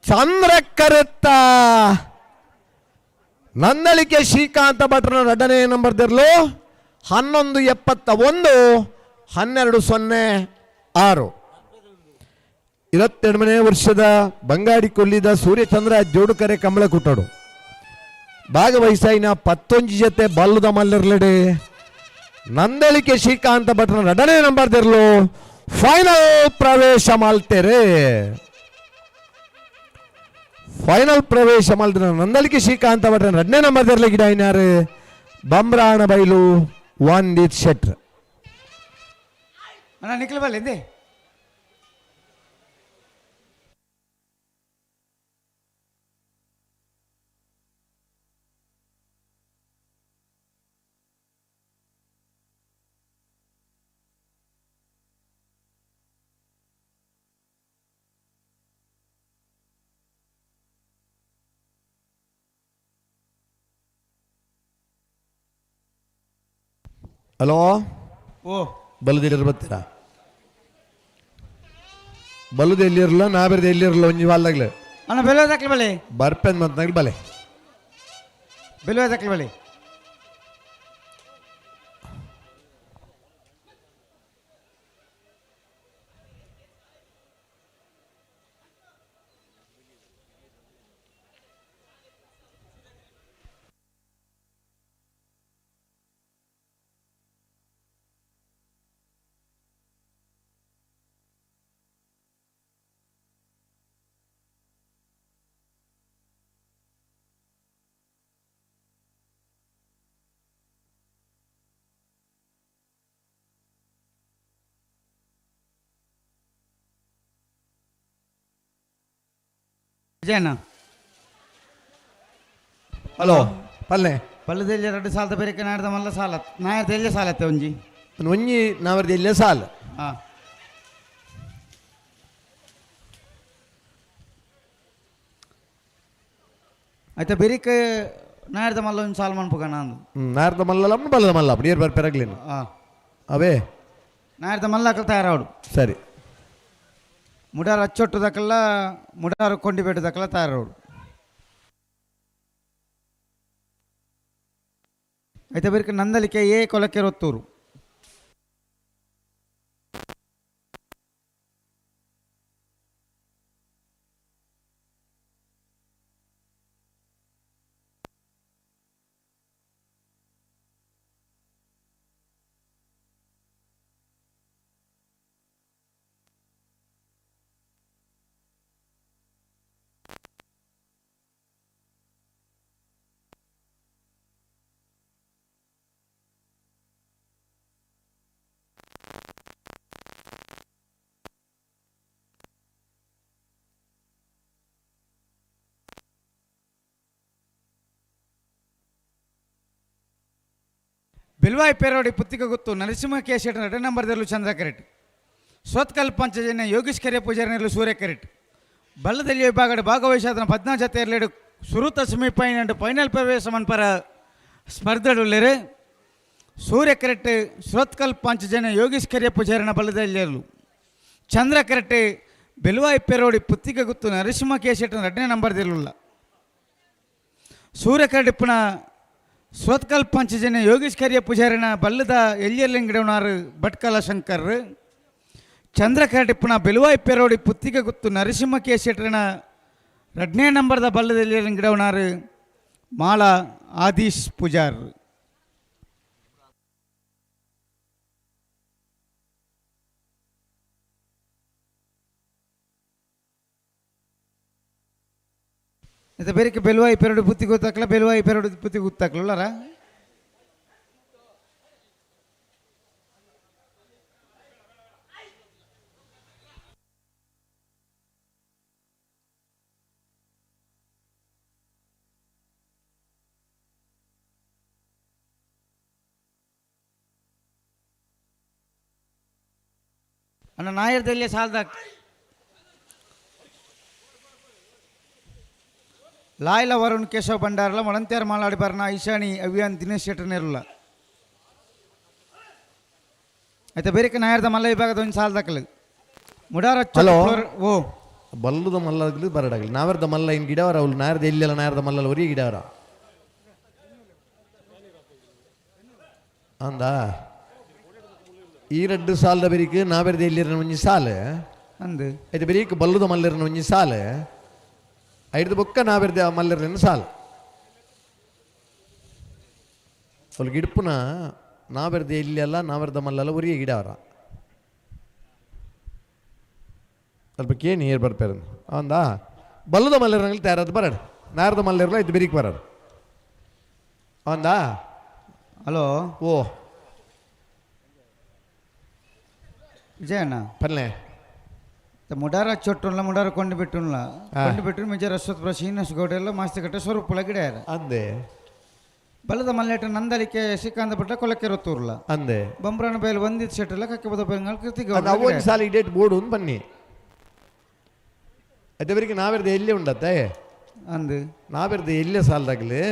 ಚಂದ್ರಕರತ್ತ ನಂದಳಿಕೆ ಶ್ರೀಕಾಂತ ಭಟ್ರನ ಎರಡನೇ ನಂಬರ್ ದಿರ್ಲು 11.71 12.06. 22ನೇ ವರ್ಷದ ಬಂಗಾಡಿ ಕೊಲ್ಲಿದ ಸೂರ್ಯಚಂದ್ರ ಜೋಡುಕರೆ ಕಮಲ ಕುಟ್ಟಡು ಭಾಗವಹಿಸಾಯಿನ ಪತ್ತೊಂಜಿ ಜೊತೆ ಬಲ್ಲುದ ಮಲ್ಲರ್ಲಡೆ ನಂದಳಿಕೆ ಶ್ರೀಕಾಂತ ಭಟ್ರನ ಎರಡನೇ ನಂಬರ್ ದಿರ್ಲು ಫೈನಲ್ ಪ್ರವೇಶ ಮಾಲ್ತೇರೆ. ಫೈನಲ್ ಪ್ರವೇಶ ಮಾಲ್ತಿನ ನಂದಳಿಕೆ ಶ್ರೀಕಾಂತ ಭಟ್ರನ ಎರಡನೇ ನಂಬರ್ ದಿರ್ಲೆ ಗಿಡ ಇನ್ನಾರು ಬಮ್ರಾಣ ಬೈಲು ವಂದಿತ್ ಶೆಟ್ರ್. ಅಣ್ಣ ನಿಖಿಲ್ ಬಲ್ಲ ಎಂದೆ. ಹಲೋ. ಓ ಬಲ್ಲುದೆಲ್ಲಿರ್ ಬರ್ತೀರಾ? ಬಲ್ಲುದು ಎಲ್ಲಿರಲ್ಲ ನಾ ಬೇರೆ ಎಲ್ಲಿರಲ್ಲ ಒಂಜಿ ವಾಲ್ದಾಗ್ಲೆ. ಅಣ್ಣ ಬೆಲೆ ದಾಖಲೆ ಬಲೆ. ಬರ್ಪೆನ್ ಮತ್ನಾಗ್ಲಿ ಬಲೆ. ಬೆಲೆ ದಾಖಲೆ ಬಲೆ. ವಿಜಯಣ್ಣ. ಹಲೋ ಪಲ್ಲೆ. ಪಲ್ಲದೆಲ್ಲ ಎರಡು ಸಾಲದ ಬೇರೆ ನಾಡ್ದ ಮಲ್ಲ ಸಾಲ ನಾಯರ್ದ ಎಲ್ಲ ಸಾಲತ್ತೆ ಒಂಜಿ. ಒಂಜಿ ನಾವರ್ದ ಎಲ್ಲ ಸಾಲ್. ಹಾಂ. ಆಯ್ತಾ, ಬೆರಿಕ್ ನಾಯರ್ದ ಮಲ್ಲ ಒಂದು ಸಾಲ ಮನ್ಪುಗಣ ಅಂದು. ನಾರ್ದ ಮಲ್ಲಲ್ಲ, ಬಲ್ಲದ ಮಲ್ಲ ನೀರು ಬರ್ ಪೆರಗ್ಲೇನು. ಹಾಂ. ಅವೇ. ನಾಯರ್ದ ಮಲ್ಲ ಅಕಲ್ ತಯಾರಾವಡು. ಸರಿ. ಮುಡಾರ ಅಚ್ಚೊಟ್ಟು ದಕಲ್ಲ, ಮುಡಾರ ಕೊಂಡಿಪೇಟೆ ದಕಲ್ಲ ತಯಾರಾವಡು. అయితే వీరికి నందలికే ఏ కొలకెరొత్తూరు. ಬಿಲ್ವಾಯಿ ಪೇರೋಡಿ ಪುತ್ತಿಗೆ ಗುತ್ತು ನರಸಿಂಹ ಕೆ ಶೆಟ್ಟರ್ ಎರಡು ನಂಬರ್ ದರ್ಲು ಚಂದ್ರ ಕರೆಟ್, ಸ್ವತ್ಕಲ್ ಪಂಚಜನ ಯೋಗೇಶ್ ಕೆರೆ ಪೂಜಾರಿ ನೆರಳು ಸೂರ್ಯ ಕರೆಟ್. ಬಲ್ಲದಲ್ಲಿ ವಿಭಾಗದ ಭಾಗವಹಿಸಾದನ 14 ಜತೆ ಎರಲೇಡು ಸುರುತ ಸೆಮಿಫೈನಲ್ ಫೈನಲ್ ಪ್ರವೇಶ ಮನ್ಪರ ಸ್ಪರ್ಧೆಡುಳ್ಳೇರು. ಸೂರ್ಯ ಕರೆಟ್ ಸುರತ್ಕಲ್ ಪಂಚಜನ ಯೋಗೇಶ್ ಕೆರೆ ಪೂಜಾರಿನ ಬಲ್ಲದಲ್ಲಿರಲು, ಚಂದ್ರ ಕರೆಟ್ ಬೆಲುವಾಯಿ ಪೆರೋಡಿ ಪುತ್ತಿಗೆ ಗುತ್ತು ನರಸಿಂಹ ಕೆ ಶೆಟ್ಟರ್ ಎರಡನೇ ನಂಬರ್ ದಿರಲಿಲ್ಲ. ಸೂರ್ಯ ಕರಡಿಪ್ಪನ ಸ್ವತ್ಕಲ್ ಪಂಚಜನ ಯೋಗೇಶ್ ಕರಿಯ ಪೂಜಾರಿನ ಬಲ್ಲದ ಎಲ್ಲಿಯಲ್ಲಿಂಗಡವನಾರು ಭಟ್ಕಲ ಶಂಕರ್. ಚಂದ್ರ ಕರಡಿಪ್ಪನ ಬೆಲುವಾಯಿ ಪೆರೋಡಿ ಪುತ್ತಿಗೆ ಗುತ್ತು ನರಸಿಂಹ ಕೆ ಶೆಟ್ಟರನ ಎರಡನೇ ನಂಬರ್ದ ಬಲ್ಲದ ಎಲ್ಲಿಯಲ್ಲಿಂಗಡವನಾರು ಮಾಲಾ ಆದೀಶ್ ಪೂಜಾರ್. ಇದು ಬೇರೆ ಬೆಲುವಾಯಿ ಪೆರಡು ಬುತ್ತಿ ಗೊತ್ತಾಕಲ್ಲ, ಬೆಲುವಾಯಿ ಪೆರಡು ಬುತ್ತಿ ಗೊತ್ತಾಕಲ್ಲ. ಅಣ್ಣ, ನಾಯರ್ದಲ್ಲಿ ಸಾಲದ ಲಾಯ್ಲ ವರುಣ್ ಕೇಶವ್ ಭಂಡಾರಲ ಮೊಳಂತೇರ್ ಮಾಲಾಡಿ ಬರ್ನ ಐಶಾಣಿ ಅವಿಯಾನ್ ದಿನೇಶ್ ಶೆಟ್ಟರ್ ನೆರಲ್ಲ. ಆಯ್ತಾ, ಬೇರೆ ನಾಯರ್ದ ಮಲ್ಲ ವಿಭಾಗದ ಒಂದು ಸಾಲ ದಾಖಲು ಮುಡಾರ. ಹಲೋ. ಓ. ಬಲ್ಲದ ಮಲ್ಲಗ್ಲಿ ಬರಡಾಗಲಿ ನಾವರ್ದ ಮಲ್ಲ ಇನ್ ಗಿಡವರ ಅವಳು ನಾರ್ದ ಎಲ್ಲೆಲ್ಲ ನಾರ್ದ ಮಲ್ಲಲ್ಲ ಒರಿ ಗಿಡವರ ಅಂದ. ಈ ರಡ್ಡು ಸಾಲದ ಬೆರಿಕ್ ನಾವೆರ್ದ ಎಲ್ಲಿರನ ಒಂಜಿ ಸಾಲ. ಅಂದು. ಐತೆ ಬೆರಿಕ್ ಬಲ್ಲದ ಮಲ್ಲಿರನ ಒಂಜಿ ಸಾಲ, ಐದು ಬೊಕ್ಕ ನಾವೆರ್ದ ಮಲ್ಲಿರನ ಸಾಲ. ಅವ್ಳಿಗೆ ಗಿಡ್ಪುನ ನಾವೆರ್ದ ಎಲ್ಲಿ ನಾವೆರ್ದ ಮಲ್ಲಲ್ಲ ಒರಿಯ ಗಿಡವರ ಸ್ವಲ್ಪ ಕೇನಿ ಏರ್ ಬರ್ಪೇರ ಅಂದ. ಬಲ್ಲದ ಮಲ್ಲಿರಂಗಲಿ ತಯಾರಾದ ಬರಡ, ನಾರದ ಮಲ್ಲಿರಲ್ಲ ಇದು ಬೆರಿಕ್ ಬರಡ ಅಂದ. ಹಲೋ. ಓ. ವಿಜಯಣ್ಣ. ಪಲ್ಲೆ. ಮುಡಾರ ಚೊಟ್ಟುಲ್ಲ, ಮುಡಾರ ಕೊಂಡು ಬಿಟ್ಟುಲ್ಲ. ಆ. ಕೊಂಡು ಬಿಟ್ಟು ಮಿಜಾರ್ ಅಶ್ವತ್ಪುರ ಶ್ರೀನಿವಾಸ ಗೌಡ ಎಲ್ಲ ಮಾಸ್ತಿಕಟ್ಟೆ ಸ್ವರೂಪುಳ ಗಿಡ ಯಾರ. ಅಂದೆ. ಬಲದ ಮಲ್ಲೇಟ ನಂದಲಿಕೆ ಶ್ರೀಕಾಂತ ಭಟ್ಟ ಕೊಲಕೆರೆ ತೂರ್ಲ. ಅಂದೆ. ಬಂಬ್ರನ ಬೈಲ್ ಒಂದಿತ್ ಶೆಟ್ಟಲ್ಲ ಕಕ್ಕೆಬದ ಬೆಂಗಾಲ್ ಕೃತಿ. ಅದು ಅವು ಒಂದು ಸಾಲ ಇಡೇಟ್ ಬೋರ್ಡು ಒಂದು ಬನ್ನಿ. ಅದೇ ಬರಿಗೆ ನಾವೆರ್ದ ಎಲ್ಲೇ ಉಂಡತ್ತೆ. ಅಂದು. ನಾವೆರ್ದ ಎಲ್ಲೇ ಸಾಲದಾಗಲಿ.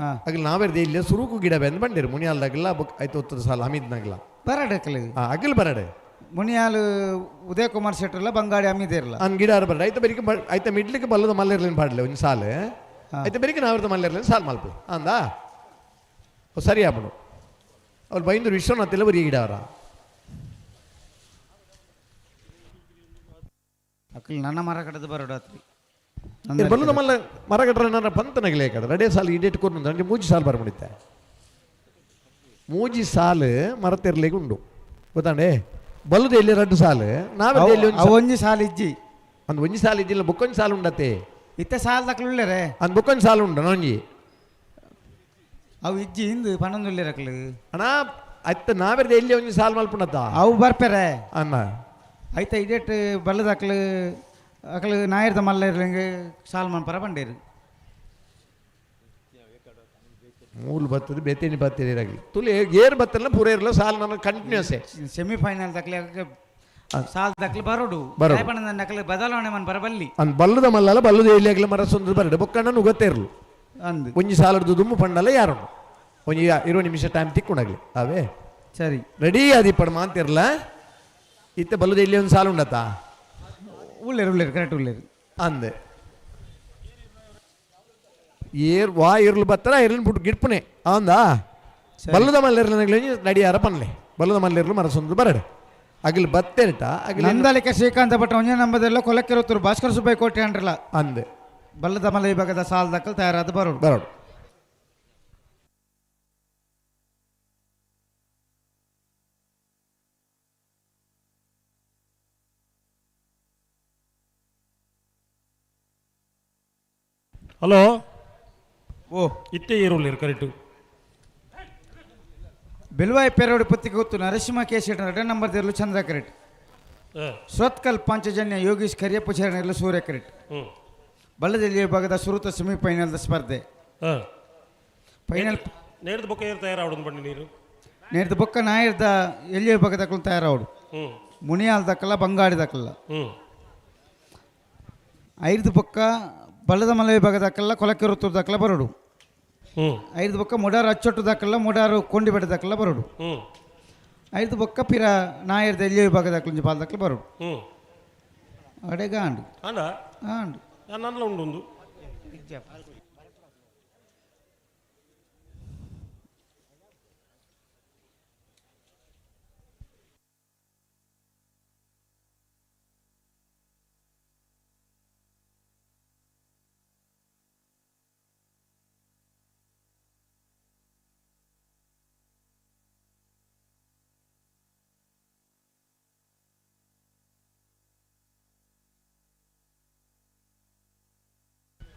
ಹಾ. ಅಗಲ್ ನಾವೆರ್ದ ಎಲ್ಲೇ ಸುರುಕು ಗಿಡ ಬೆಂದು ಬಂದಿರು ಮುನಿಯಾಲ್ದಾಗಲ್ಲ ಬುಕ್ ಆಯ್ತು ಒತ್ತದ ಸಾಲ ಹಮೀದ್ನಾಗಲ. ಬರಡಕಲಿ. ಆ ಅಗಲ್ ಬರಡೆ. ಮುನಿಯಾಲು ಉದಯ ಕುಮಾರ್ ಶೆಟ್ಟರ್ಲ ಬಂಗಾಡಿ ಅಮ್ಮಿದಿರಲ್ಲ. ಅನ್ ಗಿಡ ಬರಡೆ. ಆಯ್ತು ಬೆರಿಕೆ ಆಯ್ತಾ ಮಿಡ್ಲಿಕ್ಕೆ ಬಲ್ಲದ ಮಲ್ಲಿರ್ಲಿನ ಪಾಡ್ಲೆ ಒಂದು ಸಾಲ. ಹಾ. ಆಯ್ತು ಬೆರಿಕೆ ನಾವೆರ್ದ ಮಲ್ಲಿರ್ಲಿನ ಸಾಲ ಮಲ್ಪು ಅಂದ. ಓ ಸರಿ ಆಪಡು. ಅವ್ರು ಬೈಂದೂರು ವಿಶ್ವನಾಥ್ ಎಲ್ಲ ಬರೀ ಗಿಡ ಅವರ. ಅಕ್ಕಲ್ ನನ್ನ ಮರ ಕಡದು ಬರಡಾತ್ರಿ. ಬಲ್ಲದ ಮಲ್ಲ ಮರ ಕಟ್ರೆ ನನ್ನ ಪಂತನಗಲೇ ಕಡೆ ರಡೆ ಸಾಲ ಇಡೇಟ್ ಕೊರ್ನು ಅಂದ್ರೆ ಮೂಜಿ ಸಾಲು ಬರ ಮುಡಿತೆ. ಮೂಜಿ ಸಾಲು ಮರತಿರ್ಲಿಕ್ಕೆ ಉಂಡು ಗೊತ್ತಾಂಡೆ. ಬಲ್ಲದ ಎಲ್ಲಿ ರಡ್ಡು ಸಾಲು, ನಾವೆಲ್ಲ ಎಲ್ಲಿ ಒಂದು ಅವು ಒಂಜಿ ಸಾಲ ಇಜ್ಜಿ. ಒಂದು ಒಂಜಿ ಸಾಲು ಇದ್ದಿಲ್ಲ, ಬುಕ್ಕೊಂಜಿ ಸಾಲು ಉಂಡತೆ. ಇತ್ತೆ ಸಾಲ ದಕ್ಲು ಉಳ್ಳೇರೆ. ಅಂದ್ ಬುಕ್ಕೊಂಜಿ ಸಾಲು ಉಂಡು ನೊಂಜಿ. ಅವು ಇಜ್ಜಿ ಹಿಂದು ಪನ್ನೊಂದು ಅಕ್ಲು. ಅಣ್ಣ, ಅತ್ತ ನಾವೆರ್ದ ಎಲ್ಲಿ ಒಂಜಿ ಸಾಲು ಮಲ್ಪುಣತ್ತ. ಅವು ಬರ್ಪೆರೆ. ಅನ್ನ. ಐತ ಇಡೇಟ್ ಬಲ್ಲದ ಅಕ್ಲು ಅಕ್ಲು ನಾಯರ್ದ ಮಲ್ಲ ಇರ್ಲಿಂಗ್ ಸಾಲ್ ಮನ್ಪರ ಬಂಡೇರು. ಮೂಲು ಬತ್ತದ ಬೇತೇನಿ ಬತ್ತೇರಿ ತುಲಿ ಏರ್ ಬತ್ತಲ್ಲ ಪೂರ ಇರಲ್ಲ ಸಾಲ್ ನನ್ನ continuous. Semifinal ದಕ್ಲೆ ಸಾಲ್ ದಕ್ಲೆ ಬರೋಡು. ಬರೋಡು. ನಕಲೆ ಬದಲಾವಣೆ ಮನ್ ಬರಬಲ್ಲಿ. ಅಂದ್ ಬಲ್ಲದ ಮಲ್ಲಲ್ಲ ಬಲ್ಲದ ಎಲ್ಲಿ ಆಗಲ ಮರ ಸುಂದರ ಬರಡು ಬೊಕ್ಕಣ್ಣ ಗೊತ್ತೇ ಇರಲು. ಅಂದು. ಒಂಜಿ ಸಾಲಡ್ದು ದುಮ್ಮು ಪಂಡಲ್ಲ ಯಾರನ್ನು ಒಂಜಿ 20 ನಿಮಿಷ ಟೈಮ್ ತಿಕ್ಕೊಂಡಾಗ್ಲಿ ಅವೇ. ಸರಿ. ರೆಡಿ ಆದಿಪ್ಪಡು ಮಾಂತಿರಲ್ಲ ಇತ್ತೆ ಬಲ್ಲದ ಇಲ್ಲಿ ಒಂದು ಸಾಲು ಉಂಡತ್ತಾ? ಉಳ್ಳೇರು ಉಳ್ಳೇರು, ಕರೆಕ್ಟ್ ಉಳ್ಳೇರು. ಅಂದೆ ಏರ್ ವಾ ಇರ್ಲು ಬತ್ತರ ಇರ್ಲು ಬಿಟ್ಟು ಗಿಡ್ಪುನೆ ಅಂದಾ. ಸರಿ. ಬಲ್ಲದ ಮಲ್ಲೆರ್ಲ ನಡಿಯಾರ ಪನ್ಲೆ ಬಲ್ಲದ ಮಲ್ಲೆರ್ಲು ಮರಸೊಂದು ಬರಡೆ ಅಗಲ್ ಬತ್ತೆರ್ಟ ಅಗಲ್. ನಂದಳಿಕೆ ಶ್ರೀಕಾಂತ ಭಟ್ ಒಂಜೇ ನಂಬದೆಲ್ಲ ಕೊಲಕ್ಕೆರುತ್ತರು ಭಾಸ್ಕರ ಸುಬ್ಬಯ್ಯ ಕೋಟೆ ಅಂಡ್ರಲ್ಲ. ಅಂದೆ. ಬಲ್ಲದ ಮಲೆ ವಿಭಾಗದ ಸಾಲ್ ದಕ್ಕಲ್ ತಯಾರಾದ ಬರೋಡು. ಬರೋಡು. ಹಲೋ. ಓ. ಇತ್ತೆ ಏರುಳ್ಳಿರು ಕರೆಕ್ಟು. ಬೆಲ್ವಾಯಿ ಪೆರೋಡು ಪತ್ತಿಗೆ ಗೊತ್ತು ನರಸಿಂಹ ಕೆ ಶೆಟ್ಟರ್ ಎರಡನೇ ನಂಬರ್ ದೇರ್ಲು ಚಂದ್ರ ಕರೆಟ್. ಹಾಂ. ಸ್ವತ್ಕಲ್ ಪಾಂಚಜನ್ಯ ಯೋಗೀಶ್ ಕರಿಯಪ್ಪ ಚರಣರ್ಲು ಸೂರ್ಯ ಕರೆಟ್. ಹ್ಞೂ. ಬಲ್ಲದಲ್ಲಿ ವಿಭಾಗದ ಸುರುತ ಸೆಮಿಫೈನಲ್ದ ಸ್ಪರ್ಧೆ. ಹಾಂ. ಫೈನಲ್. ನೇರದ ಬೊಕ್ಕ ಏರು ತಯಾರಾವಡು ಬಣ್ಣಿ ನೀರು. ನೇರ್ದ ಬೊಕ್ಕ ನಾಯರ್ದ ಎಲ್ಲಿ ವಿಭಾಗದ ತಯಾರಾವಡು. ಹ್ಞೂ. ಮುನಿಯಾಲ್ ದಕ್ಕಲ್ಲ ಬಂಗಾಡಿ ದಕ್ಕಲ್ಲ. ಹ್ಞೂ. ಐದು ಬೊಕ್ಕ ಬಲ್ಲದ ಮಲೆ ವಿಭಾಗದ ದಕ್ಕಲ್ಲ ಕೊಲಕೆರುತ್ತೂರು ದಕ್ಕಲ ಬರೋಡು. ಹ್ಞೂ. ಐದು ಬೊಕ್ಕ ಮುಡಾರು ಅಚ್ಚೊಟ್ಟು ದಕ್ಕಲ್ಲ ಮುಡಾರು ಕೊಂಡಿಬೆಟ್ಟ ದಕ್ಕಲ್ಲ ಬರೋಡು. ಹ್ಞೂ. ಐದು ಬೊಕ್ಕ ಪಿರ ನಾಯರ್ದ ಎಲ್ಲಿ ವಿಭಾಗದ ದಕ್ಕಲ ಪಾಲ್ ದಕ್ಕಲ ಬರೋಡು. ಹ್ಞೂ. ಅಡೆಗ ಆಂಡು. ಅಂಡ. ಆಂಡು. ನನ್ನಲ್ಲ ಉಂಡು ಒಂದು.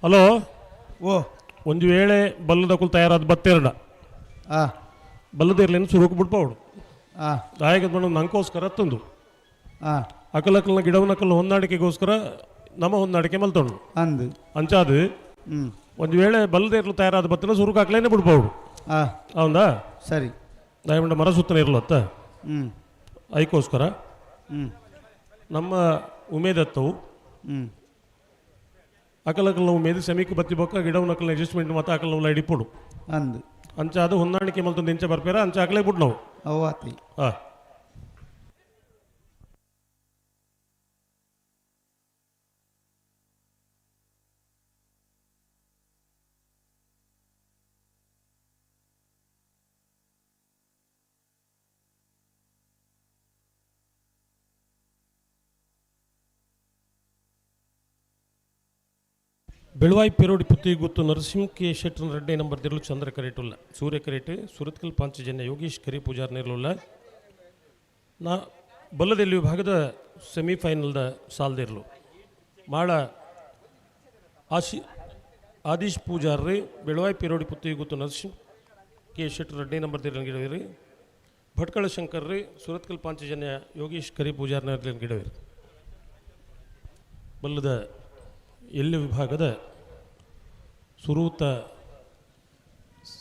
ಹಲೋ. ಓ. ಒಂದು ವೇಳೆ ಬಲ್ಲದಕ್ಕೂ ತಯಾರಾದ ಬತ್ತೇರಡ ಆ. ಬಲ್ಲದಿರ್ಲೇನು ಸುರುಕು ಬಿಡ್ಪಾವಡು. ಆ. ದಾಯಕ ಬಂದು ನಂಗೋಸ್ಕರ ತಂದು ಆ. ಅಕಲಕಲ್ನ ಗಿಡವನಕಲ್ ಹೊಂದಾಣಿಕೆಗೋಸ್ಕರ ನಮ್ಮ ಹೊಂದಾಣಿಕೆ ಮಲ್ತೊಂಡು. ಅಂದು. ಅಂಚಾದು ಹ್ಞೂ. ಒಂದು ವೇಳೆ ಬಲ್ಲದೇರ್ಲು ತಯಾರಾದ ಬತ್ತಿನ ಸುರುಕು ಹಾಕ್ಲೇನೆ ಬಿಡ್ಪಾವಡು. ಆ. ಹೌದಾ? ಸರಿ. ದಯಮಂಡ ಮರ ಸುತ್ತನೇ ಇರಲತ್ತ. ಹ್ಞೂ. ಐಕೋಸ್ಕರ ಹ್ಞೂ. ನಮ್ಮ ಉಮೇದತ್ತವು. ಹ್ಞೂ. ಅಕಲಕಲ್ನ ಉಮೇದು ಸಮೀಕ ಬತ್ತಿ ಬೊಕ್ಕ ಗಿಡವನಕಲ್ನ ಅಡ್ಜಸ್ಟ್ಮೆಂಟ್ ಮತ್ತು ಅಕಲ್ನ ಇಡಿಪೋಡು. ಅಂದು. ಅಂಚಾದು ಹೊಂದಾಣಿಕೆ ಮಲ್ತೊಂದು ಇಂಚ ಬರ್ಪೇರ ಅಂಚ ಹಾಕ್ಲೇ ಬಿಡ್ ನಾವು. ಅವು ಆತಿ. ಹಾಂ. ಬೆಳುವಾಯಿ ಪೆರೋಡಿ ಪುತ್ತಿ ಗುತ್ತು ನರಸಿಂಹ ಕೆ ಶೆಟ್ಟರ್ ರೆಡ್ಡಿ ನಂಬರ್ ದಿರ್ಲು ಚಂದ್ರ ಕರೇಟುಲ್ಲ ಸೂರ್ಯ ಕರೇಟ್ ಸುರತ್ಕಲ್ ಪಾಂಚಜನ್ಯ ಯೋಗೀಶ್ ಕರಿ ಪೂಜಾರ್ ನಿರ್ಲುಲ್ಲ ನಾ ಬಲ್ಲದೆಲ್ಲಿ ವಿಭಾಗದ ಸೆಮಿಫೈನಲ್ದ ಸಾಲ್ದಿರ್ಲು ಮಾಳ ಆಶಿ ಆದೀಶ್ ಪೂಜಾರ್ರಿ ಬೆಳುವಾಯಿ ಪೆರೋಡಿ ಪುತ್ತಿ ಗುತ್ತು ನರಸಿಂಹ ಕೆ ಶೆಟ್ಟರ್ ರೆಡ್ಡಿ ನಂಬರ್ ದಿರ್ಲು ಗಿಡವಿರಿ ಭಟ್ಕಳ ಶಂಕರ್ ರೀ ಸುರತ್ಕಲ್ ಪಾಂಚಜನ್ಯ ಯೋಗೀಶ್ ಕರಿ ಪೂಜಾರ್ ನಿರ್ಲಿನ್ ಗಿಡವಿರಿ. ಬಲ್ಲದ ಎಲ್ಲಿ ವಿಭಾಗದ ಸುರೂತ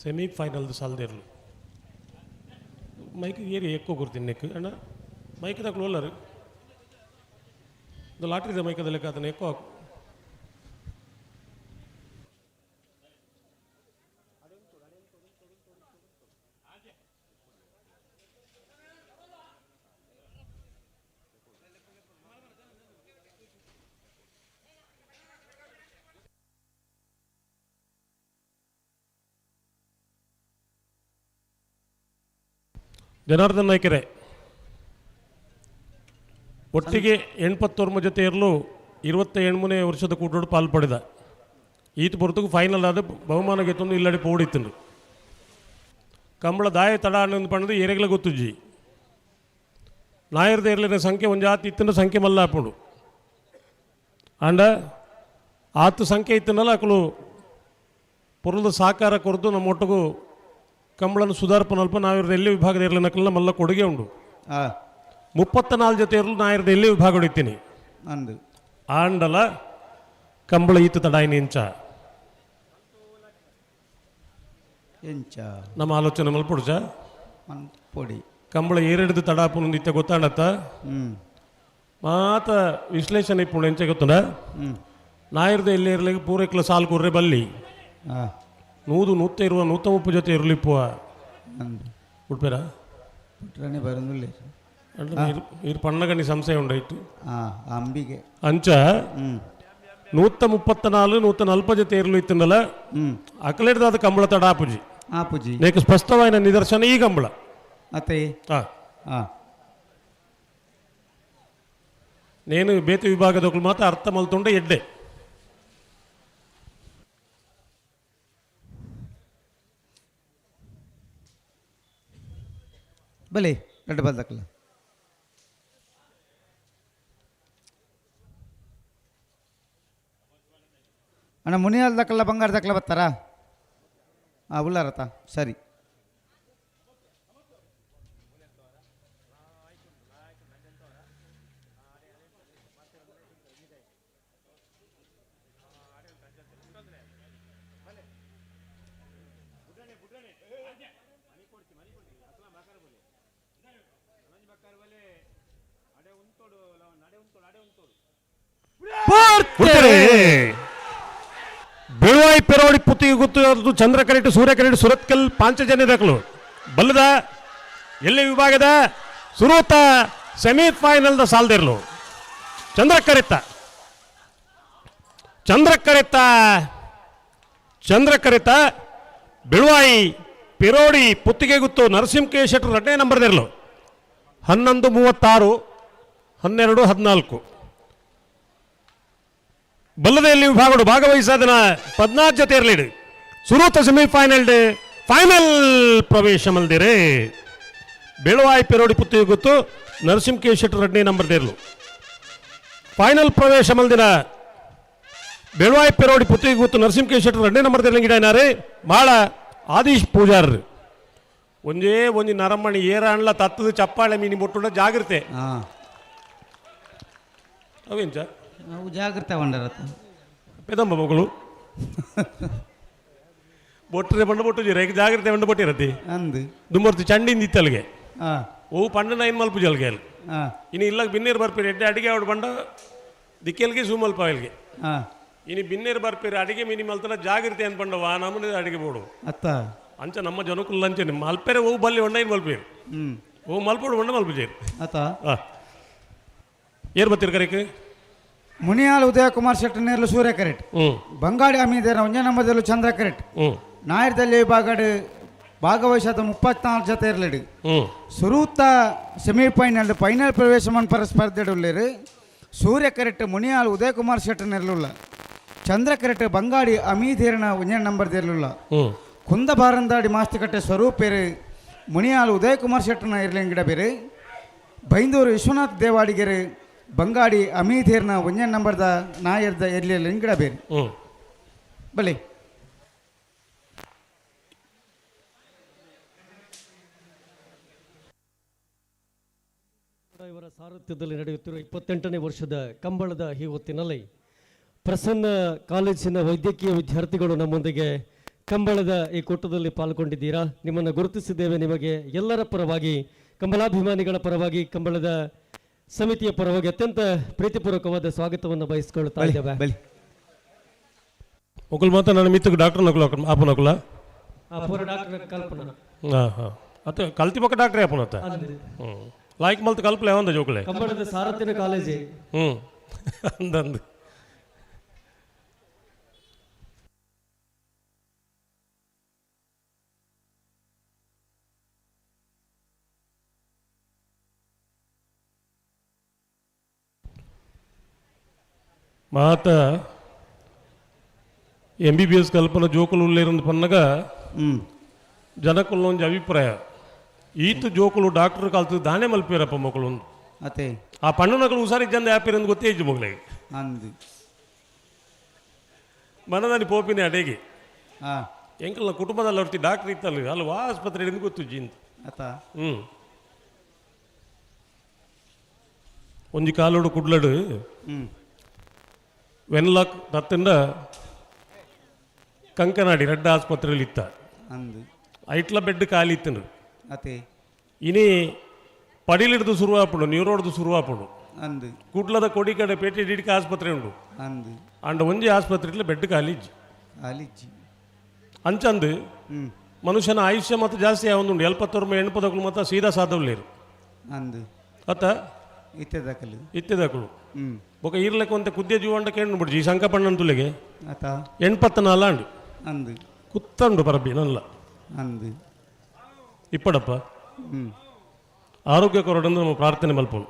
ಸೆಮಿಫೈನಲ್ದ ಸಾಲದಿರಲು ಮೈಕ್ ಏರಿ ఎక్కువ ಗುರ್ತೀನಿ ನೆಕ್ ಅಣ್ಣ ಮೈಕ್ ದಾಖಲು ಅಲ್ಲರು ಲಾಟ್ರಿದ ಮೈಕದ ಲೆಕ್ಕ ಅದನ್ನು ఎక్కువ ಹಾಕು. ಜನಾರ್ದನ್ ನಾಯ್ಕರೇ ಒಟ್ಟಿಗೆ 89 ಜೊತೆ ಇರಲು 27ನೇ ವರ್ಷದ ಕೂಟೋಡು ಪಾಲು ಪಡೆದ ಈತ ಪೊರ್ತುಗು ಫೈನಲ್ ಆದ ಬಹುಮಾನ ಗೆತ್ತೊಂದು ಇಲ್ಲಡೆ ಪೋಡಿತ್ತಂಡು ಕಂಬಳ ದಾಯ ತಡ ಅನ್ನೊಂದು ಪಣ್ಣದು ಏರೆಗ್ಲ ಗೊತ್ತುಜ್ಜಿ ನಾಯರ್ದ ಏರ್ಲಿನ ಸಂಖ್ಯೆ ಒಂದು ಜಾತಿ ಇತ್ತಂಡು ಸಂಖ್ಯೆ ಮಲ್ಲ ಹಾಪುಂಡು ಆಂಡ ಆತು ಸಂಖ್ಯೆ ಇತ್ತನಲ್ಲ ಅಕಲು ಪೊರುದ ಸಾಕಾರ ಕೊರದು ನಮ್ಮ ಒಟ್ಟಿಗೂ ಕಂಬಳನ್ನು ಸುಧಾರ್ಪನಲ್ಪ ನಾವಿರದ ಎಲ್ಲಿ ವಿಭಾಗದ ಇರಲಿ ನಕಲ್ನ ಮಲ್ಲ ಕೊಡುಗೆ ಉಂಡು. ಆ. 34 ಜೊತೆ ಇರಲು ನಾಯಿರದ ಎಲ್ಲಿ ವಿಭಾಗ ಹೊಡಿತೀನಿ. ಅಂದು. ಆಂಡಲ ಕಂಬಳ ಈತ ತಡಾಯಿನ ಇಂಚ. ಎಂಚ ನಮ್ಮ ಆಲೋಚನೆ ಮಲ್ಪುಡ್ಜ ಪೊಡಿ ಕಂಬಳ ಏರೆಡ್ದು ತಡಾಪುನ ಇತ್ತ ಗೊತ್ತಾಣತ್ತ. ಮಾತ ವಿಶ್ಲೇಷಣೆ ಇಪ್ಪುಂಡು ಎಂಚ ಗೊತ್ತುಂಡ? ನಾಯಿರ್ದ ಎಲ್ಲಿ ಇರ್ಲಿಕ್ಕೆ ಪೂರೈಕ್ಲ ಸಾಲು ಕುರ್ರೆ ಬಲ್ಲಿ. ನೂದು ನೂತ್ತ ಇರುವ ನೂತ ಮುಪ್ಪು ಜೊತೆ ಇರ್ಲಿಪ್ಪುವ. ಉಡ್ಪೇರ. ಪುಟ್ರನೆ ಬರಂದುಲ್ಲೆ. ಇರ್ ಪಣ್ಣಗಣಿ ಸಂಶಯ ಉಂಡಾಯ್ತು. ಅಂಬಿಗೆ. ಅಂಚ 134 140 ಜೊತೆ ಇರ್ಲು ಇತ್ತಂದಲ್ಲ. ಅಕಲೆಡ್ದಾದ ಕಂಬಳ ತಡ ಆಪುಜಿ. ಆಪುಜಿ. ನೇಕ ಸ್ಪಷ್ಟವಾಯಿನ ನಿದರ್ಶನ ಈ ಕಂಬಳ. ಅತ್ತೆ. ನೇನು ಬೇತೆ ವಿಭಾಗದೊಕ್ಲು ಮಾತ್ರ ಅರ್ಥ ಮಲ್ತುಂಡೆ ಎಡ್ಡೆ. ಬಲೆ ರಡ್ಡು ಬಲ್ದಕ್ಕಲ್ಲ. ಅಣ್ಣ ಮುನಿಯಾಲ್ ದಕ್ಕಲ್ಲ ಬಂಗಾರ ದಕ್ಕಲ ಬರ್ತಾರಾ? ಹಾಂ ಉಳ್ಳಾರತ್ತ ಸರಿ. ಬೆಳುವಾಯಿ ಪೆರೋಡಿ ಪುತ್ತಿಗೆ ಗೊತ್ತು ಚಂದ್ರ ಕರೆಟು ಸೂರ್ಯ ಕರೆಟು ಸುರತ್ಕಲ್ ಪಾಂಚಜನ್ಯ ದಾಖಲು ಬಲ್ಲದ ಎಲ್ಲಿ ವಿಭಾಗದ ಸುರೂತ ಸೆಮಿಫೈನಲ್ದ ಸಾಲ್ದಿರ್ಲು. ಚಂದ್ರ ಕರೆತ್ತ ಚಂದ್ರ ಕರೆತ್ತ ಚಂದ್ರ ಕರೆತ್ತ ಬೆಳುವಾಯಿ ಪಿರೋಡಿ ಪುತ್ತಿಗೆ ಗುತ್ತು ನರಸಿಂಹ ಕೆ ಶೆಟ್ಟರ್ ಎರಡನೇ ನಂಬರ್ದಿರ್ಲು. 11:36 12:14. ಬಲ್ಲದೆಯಲ್ಲಿ ವಿಭಾಗಡು ಭಾಗವಹಿಸಾದನ 14 ಜೊತೆ ಇರಲಿಡು ಸುರೂತ ಸೆಮಿಫೈನಲ್ ಫೈನಲ್ ಪ್ರವೇಶ ಮಲ್ದಿರೆ. ಬೆಳುವಾಯಿ ಪೆರೋಡಿ ಪುತ್ತಿಗೆ ಗೊತ್ತು ನರಸಿಂಹ ಕೆ ಶೆಟ್ಟರ್ ಎರಡನೇ ನಂಬರ್ ದೇರ್ಲು. ಫೈನಲ್ ಪ್ರವೇಶ ಮಲ್ದಿನ ಬೆಳುವಾಯಿ ಪೆರೋಡಿ ಪುತ್ತಿಗೆ ಗೊತ್ತು ನರಸಿಂಹ ಕೆ ಶೆಟ್ಟರ್ ಎರಡನೇ ನಂಬರ್ ದೇರ್ಲಿಂಗಿಡಾರೆ ಮಾಳ ಆದೀಶ್ ಪೂಜಾರ್. ಒಂಜೇ ಒಂಜಿ ನರಮಣಿ ಏರಾಣ್ಲ ತತ್ತದ ಚಪ್ಪಾಳೆ ಮೀನಿ ಬೊಟ್ಟುಂಡ ಜಾಗ್ರತೆ. ಅವೇಂಚ? ನಾವು ಜಾಗ್ರತೆ ಒಂಡರತ್ತ. ಪೆದಮ್ಮ ಮಗಳು ಬೊಟ್ಟರೆ ಬಂಡ ಬೊಟ್ಟು ರೇಖ ಜಾಗ್ರತೆ ಬಂಡ ಬೊಟ್ಟಿರತಿ. ಅಂದು. ದುಮ್ಮರ್ತಿ ಚಂಡಿಂದ ಇತ್ತಲ್ಗೆ. ಓ ಪಂಡ ನೈನ್ ಮಲ್ಪು ಜಲ್ಗೆ ಅಲ್ಲಿ. ಇನ್ನು ಇಲ್ಲ ಬಿನ್ನೇರು ಬರ್ಪಿರಿ ಎಡ್ಡೆ ಅಡಿಗೆ ಅವಡು ಬಂಡ ದಿಕ್ಕೆಲ್ಗೆ ಸೂಮಲ್ಪ ಅಲ್ಗೆ. ಇನ್ನು ಬಿನ್ನೇರು ಬರ್ಪಿರಿ ಅಡಿಗೆ ಮೀನಿ ಮಲ್ತನ ಜಾಗ್ರತೆ ಅಂತ ಬಂಡ ವಾ ನಮ್ಮನೆ ಅಡಿಗೆ ಬೋಡು. ಅತ್ತ. ಅಂಚ ನಮ್ಮ ಜನಕುಲ್ ಅಂಚೆ ಮಲ್ಪೆರೆ ಓ ಬಲ್ಲಿ ಒಂಡ ಇನ್ ಮಲ್ಪೇರು. ಓ ಮಲ್ಪೋಡು ಒಂಡ ಮಲ್ಪು ಜೇರು. ಅತ್ತ. ಏರ್ ಬತ್ತೀರ್ ಕರೆಕ್? ಮುನಿಯಾಲ್ ಉದಯ ಕುಮಾರ್ ಶೆಟ್ಟರ್ ನೇರ್ಲು ಸೂರ್ಯ ಕರೆಟ್. ಬಂಗಾಡಿ ಅಮೀದೇರ ಒಂಜೇ ನಂಬರ್ದಲ್ಲೂ ಚಂದ್ರ ಕರೆಟ್. ನಾಯರ್ದಲ್ಲಿ ವಿಭಾಗಡು ಭಾಗವಹಿಸಾದ 34 ಜೊತೆ ಇರಲಿಡು. ಸುರೂತ ಸೆಮಿಫೈನಲ್ ಫೈನಲ್ ಪ್ರವೇಶ ಮನ್ಪರ ಸ್ಪರ್ಧೆಡುಲ್ಲೇರು. ಸೂರ್ಯ ಕರೆಟ್ ಮುನಿಯಾಲ್ ಉದಯ ಕುಮಾರ್ ಶೆಟ್ಟರ್ ನೆರಳುಲ್ಲ. ಚಂದ್ರ ಕರೆಟ್ ಬಂಗಾಡಿ ಅಮೀಧೇರನ ಒಂಜೇ ನಂಬರ್ ದೇರ್ಲುಲ್ಲ. ಕುಂದ ಬಾರಂದಾಡಿ ಮಾಸ್ತಿಕಟ್ಟೆ ಸ್ವರೂಪೇರು ಮುನಿಯಾಲ್ ಉದಯ ಕುಮಾರ್ ಶೆಟ್ಟರ್ನ ಇರ್ಲಿಂಗಿಡ ಬೇರೆ. ಬೈಂದೂರು ವಿಶ್ವನಾಥ್ ದೇವಾಡಿಗೆರೆ ಬಂಗಾಡಿ ಅಮೀಧೇರ್ನ ಒಂಜೇ ನಂಬರ್ದ ನಾಯರ್ದ ಎರ್ಲಿಂಗಿಡ ಬೇರೆ. ಬಲೆ. ಇವರ ಸಾರಥ್ಯದಲ್ಲಿ ನಡೆಯುತ್ತಿರುವ 28ನೇ ವರ್ಷದ ಕಂಬಳದ ಈ ಹೊತ್ತಿನಲ್ಲಿ ಪ್ರಸನ್ನ ಕಾಲೇಜಿನ ವೈದ್ಯಕೀಯ ವಿದ್ಯಾರ್ಥಿಗಳು ನಮ್ಮೊಂದಿಗೆ ಕಂಬಳದ ಈ ಕೂಟದಲ್ಲಿ ಪಾಲ್ಗೊಂಡಿದ್ದೀರಾ. ನಿಮ್ಮನ್ನು ಗುರುತಿಸಿದ್ದೇವೆ. ನಿಮಗೆ ಎಲ್ಲರ ಪರವಾಗಿ, ಕಂಬಳಾಭಿಮಾನಿಗಳ ಪರವಾಗಿ, ಕಂಬಳದ ಸಮಿತಿಯ ಪರವಾಗಿ ಅತ್ಯಂತ ಪ್ರೀತಿಪೂರ್ವಕವಾದ ಸ್ವಾಗತವನ್ನು ಬಯಸಿಕೊಳ್ಳುತ್ತಾ ಇದ್ದೇವೆ. ಬಲಿ. ಒಕಲ್ ಮಾತ್ರ ನನ್ನ ಮಿತ್ತಕ್ಕೆ ಡಾಕ್ಟರ್ ನಕುಲ ಆಪು ನಕುಲ. ಪೂರ ಡಾಕ್ಟರ್ ಕಲ್ಪನಾ. ಹಾಂ ಹಾಂ ಅತ್ತ ಕಲ್ತಿ ಪಕ್ಕ ಡಾಕ್ಟ್ರೇ ಆಪುನ ಅತ್ತ. ಲಾಯ್ಕ್ ಮಲ್ತ್ ಕಲ್ಪಲೆ ಅವಂದ ಜೋಕುಲೆ. ಕಂಬಳದ ಸಾರಥ್ಯನ ಕಾಲೇಜಿ. ಅಂದಂದು ಮಾತ ಎಂಬಿಬಿಎಸ್ ಕಲ್ಪನ ಜೋಕುಲು ಉಲ್ಲೇರಂದು ಪನ್ನಗ ಜನಕುಲ್ಲ ಒಂಜಿ ಅಭಿಪ್ರಾಯ ಈತ ಜೋಕುಲು ಡಾಕ್ಟರ್ ಕಲ್ತು ದಾನೆ ಮಲ್ಪೇರಪ್ಪ ಮಕ್ಕಳು. ಅತ್ತೆ. ಆ ಪಣ್ಣನಕಲು ಹುಷಾರಿ ಜಂದ ಯಾಪಿರಂದು ಗೊತ್ತೇ ಇಜ್ಜು ಮಗಳಿಗೆ. ಅಂದು. ಮನದಾನಿ ಪೋಪಿನ ಅಡೇಗೆ. ಎಂಕಲ್ನ ಕುಟುಂಬದಲ್ಲಿ ಅವ್ರ್ತಿ ಡಾಕ್ಟರ್ ಇತ್ತಲ್ಲ ಅಲ್ವಾ ಆಸ್ಪತ್ರೆ ಗೊತ್ತು ಜಿಂತ. ಅತ್ತ. ಒಂಜಿ ಕಾಲೋಡು ಕುಡ್ಲಡು ವೆನ್ಲಾಕ್ ತತ್ತಿಂದ ಕಂಕನಾಡಿ ರಡ್ಡ ಆಸ್ಪತ್ರೆಯಲ್ಲಿ ಇತ್ತ. ಅಂದು. ಐಟ್ಲ ಬೆಡ್ ಖಾಲಿ ಇತ್ತಂಡು. ಅತೆ. ಇನಿ ಪಡಿಲಿಡ್ದು ಶುರುವಾಪುಂಡು, ನ್ಯೂರೋಡ್ದು ಶುರುವಾಪುಂಡು. ಅಂದು. ಕುಡ್ಲದ ಕೊಡಿಕಡೆ ಪೇಟೆ ಡಿಡಿಕ ಆಸ್ಪತ್ರೆ ಉಂಡು. ಅಂದು. ಅಂಡ ಒಂಜಿ ಆಸ್ಪತ್ರೆ ಬೆಡ್ ಖಾಲಿ ಇಜ್ಜಿ. ಖಾಲಿ ಇಜ್ಜಿ. ಅಂಚಂದು ಹ್ಞೂ. ಮನುಷ್ಯನ ಆಯುಷ್ಯ ಮತ್ತು ಜಾಸ್ತಿ ಆವೊಂದುಂಡು. ಎಲ್ಪತ್ತೊರ್ಮ ಎಣ್ಪದಕ್ಕಲು ಮತ್ತು ಸೀದಾ ಸಾಧವ್ಲೇರು. ಅಂದು. ಅತ್ತ. ಇತ್ತೆ ದಾಖಲು. ಇತ್ತೆದಕ್ಕಲು. ಹ್ಞೂ. ಬೊಕ ಈರ್ಲೆಕ್ಕ ಒಂತೆ ಕುದ್ಯ ಜೀವಂಡ ಕೇಂಡು ಬಿಡ್ಜಿ ಈ ಶಂಕಪಣ್ಣಂತುಲೆಗೆ. ಅತ. 84 ಆಂಡು. ಅಂದು. ಕುತ್ತಂಡು ಪರಬಿ ನಲ್ಲ. ಅಂದು. ಇಪ್ಪಡಪ್ಪ. ಹ್ಞೂ. ಆರೋಗ್ಯ ಕೊರಡಂದು ನಮ್ಮ ಪ್ರಾರ್ಥನೆ ಮಲ್ಪೋಣ.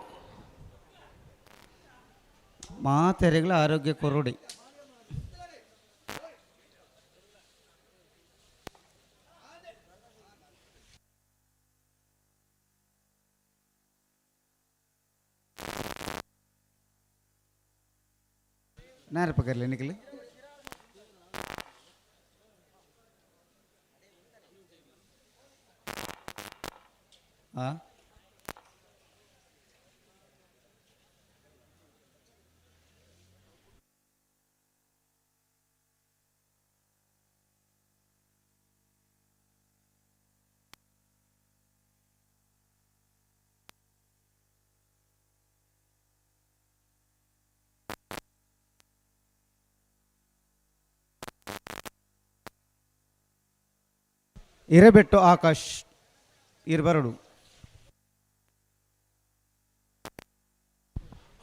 ಮಾತೆರೆಗಳ ಆರೋಗ್ಯ ಕೊರಡಿ. ನಾರಪ್ಪ ಕರ್ಲಿ ನಿಖಲ್. ಆ ಇರಬೆಟ್ಟು ಆಕಾಶ್ ಇರ್ಬರಡು.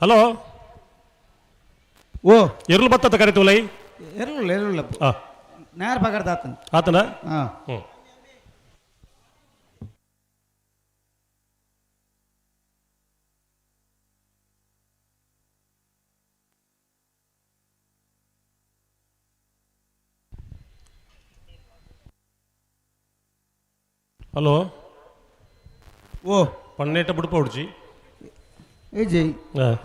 ಹಲೋ. ಓ. ಎರ್ಲು ಬತ್ತತ್ತ ಕರಿತುಲೈ. ಎರ್ಲುಲ್ಲ ಎರ್ಲುಲ್ಲ. ಆ. ನೇರ ಪಗಡ್ದಾತನ. ಆತನ. ಹಾಂ. ಹ್ಞೂ. ಹಲೋ. ಓ. ಪನ್ನೇಟ ಬುಡ್ಪ ಉಡ್ಚಿ. ಏ ಜೈ. ಹಾಂ,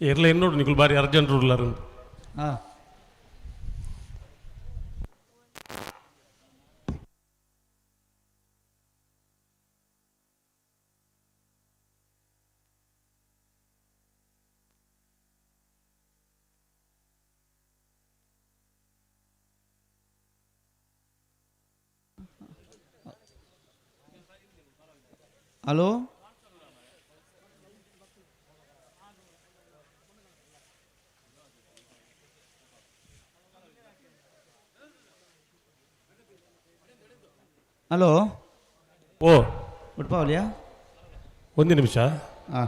ಎರ್ಲ ಎನ್ನೋಡು ನಿಕುಲು ಬಾರಿ ಅರ್ಜೆಂಟ್ ಉರ್ಲಾರು. ಹಾಂ. ಹಲೋ. ಹಲೋ. ಓ. ಉಡ್ಪಾವಲಿಯಾ? ಒಂದು ನಿಮಿಷ. ಹಾಂ.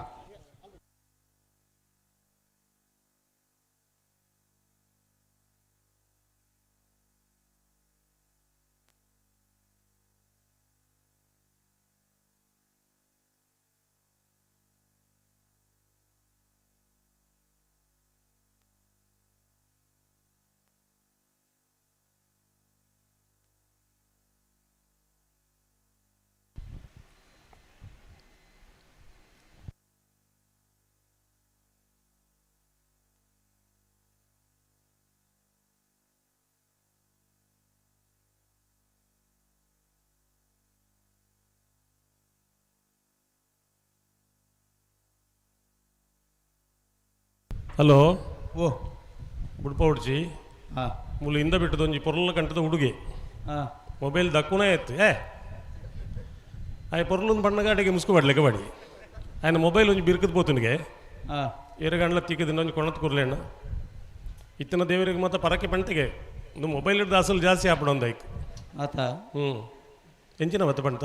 ಹಲೋ. ಓ. ಬುಡ್ಪ ಉಡ್ಚಿ. ಹಾಂ. ಮುಲು ಇಂದ ಬಿಟ್ಟದ ಒಂಜಿ ಪೊರ್ಲ ಕಂಟದ ಹುಡುಗಿ. ಹಾಂ. ಮೊಬೈಲ್ ದಕ್ಕುನ ಎತ್ತು ಏ ಆಯ್ ಪೊರ್ಲೊಂದು ಬಣ್ಣಗಾಟಿಗೆ ಮುಸ್ಕು ಬಾಡ್ಲೆಕ್ಕ ಬಾಡಿ ఆయన ಮೊಬೈಲ್ ಒಂಜಿ ಬಿರ್ಕದ ಪೋತುನಿಗೆ. ಹಾಂ. ಏರಗಂಡ್ಲ ತಿಕ್ಕದಿನ ಒಂಜಿ ಕೊಣತ್ ಕುರ್ಲೇಣ್ಣ ಇತ್ತಿನ ದೇವರಿಗೆ ಮತ್ತೆ ಪರಕೆ ಪಂಟಿಗೆ ಒಂದು ಮೊಬೈಲ್ ಹಿಡ್ದು ಅಸಲು ಜಾಸ್ತಿ ಆಪಡ ಒಂದು ಐಕ್. ಆತ. ಹ್ಞೂ, ಎಂಚಿನ ಮತ್ತೆ ಪಂಟ.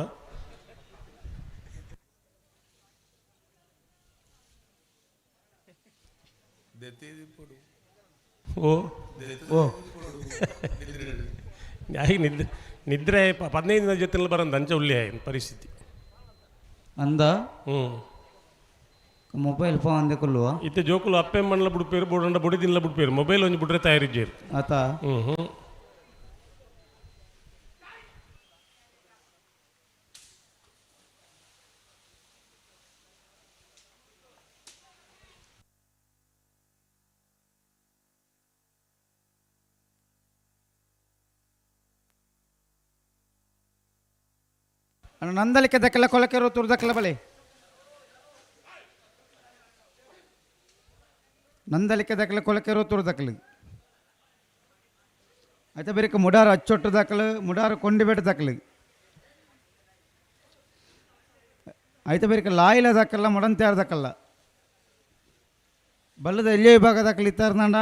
ಓ. ಓ. ಯಾರಿಗೆ ನಿದ್ರೆ ನಿದ್ರೆ 15 ದಿನ ಜೊತೆ ಬರಂದ ಅಂಚ ಉಳ್ಳಿ ಪರಿಸ್ಥಿತಿ. ಅಂದ. ಹ್ಞೂ. ಮೊಬೈಲ್ ಫೋನ್ ಅಂದೆ ಕೊಲ್ಲುವ. ಇತ್ತೆ ಜೋಕುಲು ಅಪ್ಪೆ ಮಣ್ಣಲ ಬುಡ್ಪೇರು ಬೋಡಂಡ ಬುಡಿ ದಿನಲ ಬುಡ್ಪೇರು ಮೊಬೈಲ್ ಒಂಜಿ ಬುಡ್ರೆ ತಯಾರಿಜ್ಜೇರು. ಆತ. ಹ್ಞೂ ಹ್ಞೂ. ನಂದಲಿಕೆ ದಕ್ಕಲ ಕೊಲಕೆರು ತುರ್ದಕ್ಕಲ ಬಳೆ ನಂದಲಿಕೆ ದಕ್ಕಲ ಕೊಲಕೆರು ತುರ್ದಕ್ಕಲು. ಐತ ಬೇರೆ ಮುಡಾರ ಅಚ್ಚೊಟ್ಟು ದಾಖಲು, ಮುಡಾರ ಕೊಂಡಿಬೆಟ್ಟು ದಾಖಲು. ಐತ ಬೇರೆ ಲಾಯಿಲ ದಾಖಲ್ಲ, ಮೊಡಂತ್ಯಾರ ದಾಖಲ್ಲ. ಬಲ್ಲದ ಎಲ್ಲಿಯ ವಿಭಾಗ ದಾಖಲು ಇತ್ತಾರ್ನಾಂಡ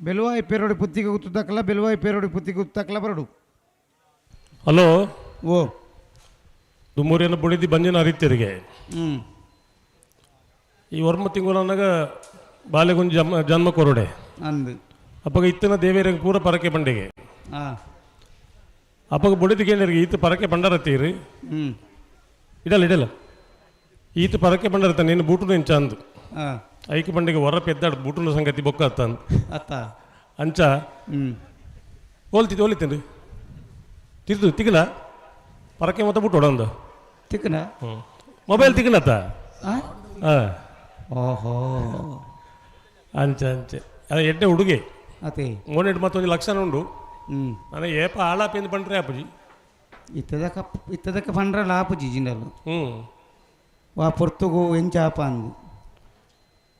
ಬೆಲುವಾಯಿ ಪೇರೋಡಿ ಪುತ್ತಿಗೆ ಗುತ್ತು ದಾಖಲ, ಬೆಲುವಾಯಿ ಪೇರೋಡಿ ಪುತ್ತಿಗೆ ಗುತ್ತು ದಾಖಲ ಬರಡು. ಹಲೋ. ಓ. ದುಮ್ಮೂರಿಯನ್ನು ಬುಡಿದಿ ಬಂಜಿನ ಅರಿತಿರಿಗೆ. ಈ ವರ್ಮ ತಿಂಗಳು ಅನ್ನಗ ಬಾಲೆಗೊಂದು ಜನ್ಮ ಜನ್ಮ ಕೊರಡೆ. ಅಂದು. ಅಪ್ಪಗ ಇತ್ತಿನ ದೇವೇರಿಗೆ ಪೂರ ಪರಕೆ ಪಂಡಿಗೆ. ಅಪ್ಪಗ ಬುಡಿದಿ ಕೇಂದ್ರಿಗೆ ಈತ ಪರಕೆ ಪಂಡರತ್ತೀರಿ. ಇಡಲ್ಲ ಇಡಲ್ಲ, ಈತ ಪರಕೆ ಪಂಡರತ್ತ ನೀನು ಬೂಟು ನಿಂಚ ಅಂದು. ಐಕೆ ಪಂಡಿಗೆ ಹೊರ ಪೆದ್ದಾಡು ಬೂಟುನ ಸಂಗತಿ ಬೊಕ್ಕ ಅಂದು. ಅತ್ತ. ಅಂಚ. ಹೋಲ್ತಿದ್ದು ಹೋಲಿತೇನ್ರಿ ತಿರ್ದು ತಿಗಲ ಪರಕೆ ಮತ್ತೆ ಬೂಟು ಹೊಡಂದು. ತಿಕ್ಕನ. ಹ್ಞೂ, ಮೊಬೈಲ್ ತಿಗಲತ್ತ. ಹಾಂ. ಓಹೋ. ಅಂಚ ಅಂಚೆ ಅದ ಎಡ್ಡೆ ಹುಡುಗಿ. ಅತಿ. ಮೋನೆಟ್ ಮತ್ತೊಂದು ಲಕ್ಷಣ ಉಂಡು. ನಾನು ಏಪ ಆಳಾಪೇಂದು ಪಂಡ್ರೆ ಅಪ್ಪಜಿ. ಇತ್ತದಕ ಇತ್ತದಕ ಪಂಡ್ರ ಲಾಪುಜಿ ಜಿಂಡಲು. ಹ್ಞೂ. ವಾ ಪೊರ್ತುಗು ಎಂಚಾಪ ಅಂದು.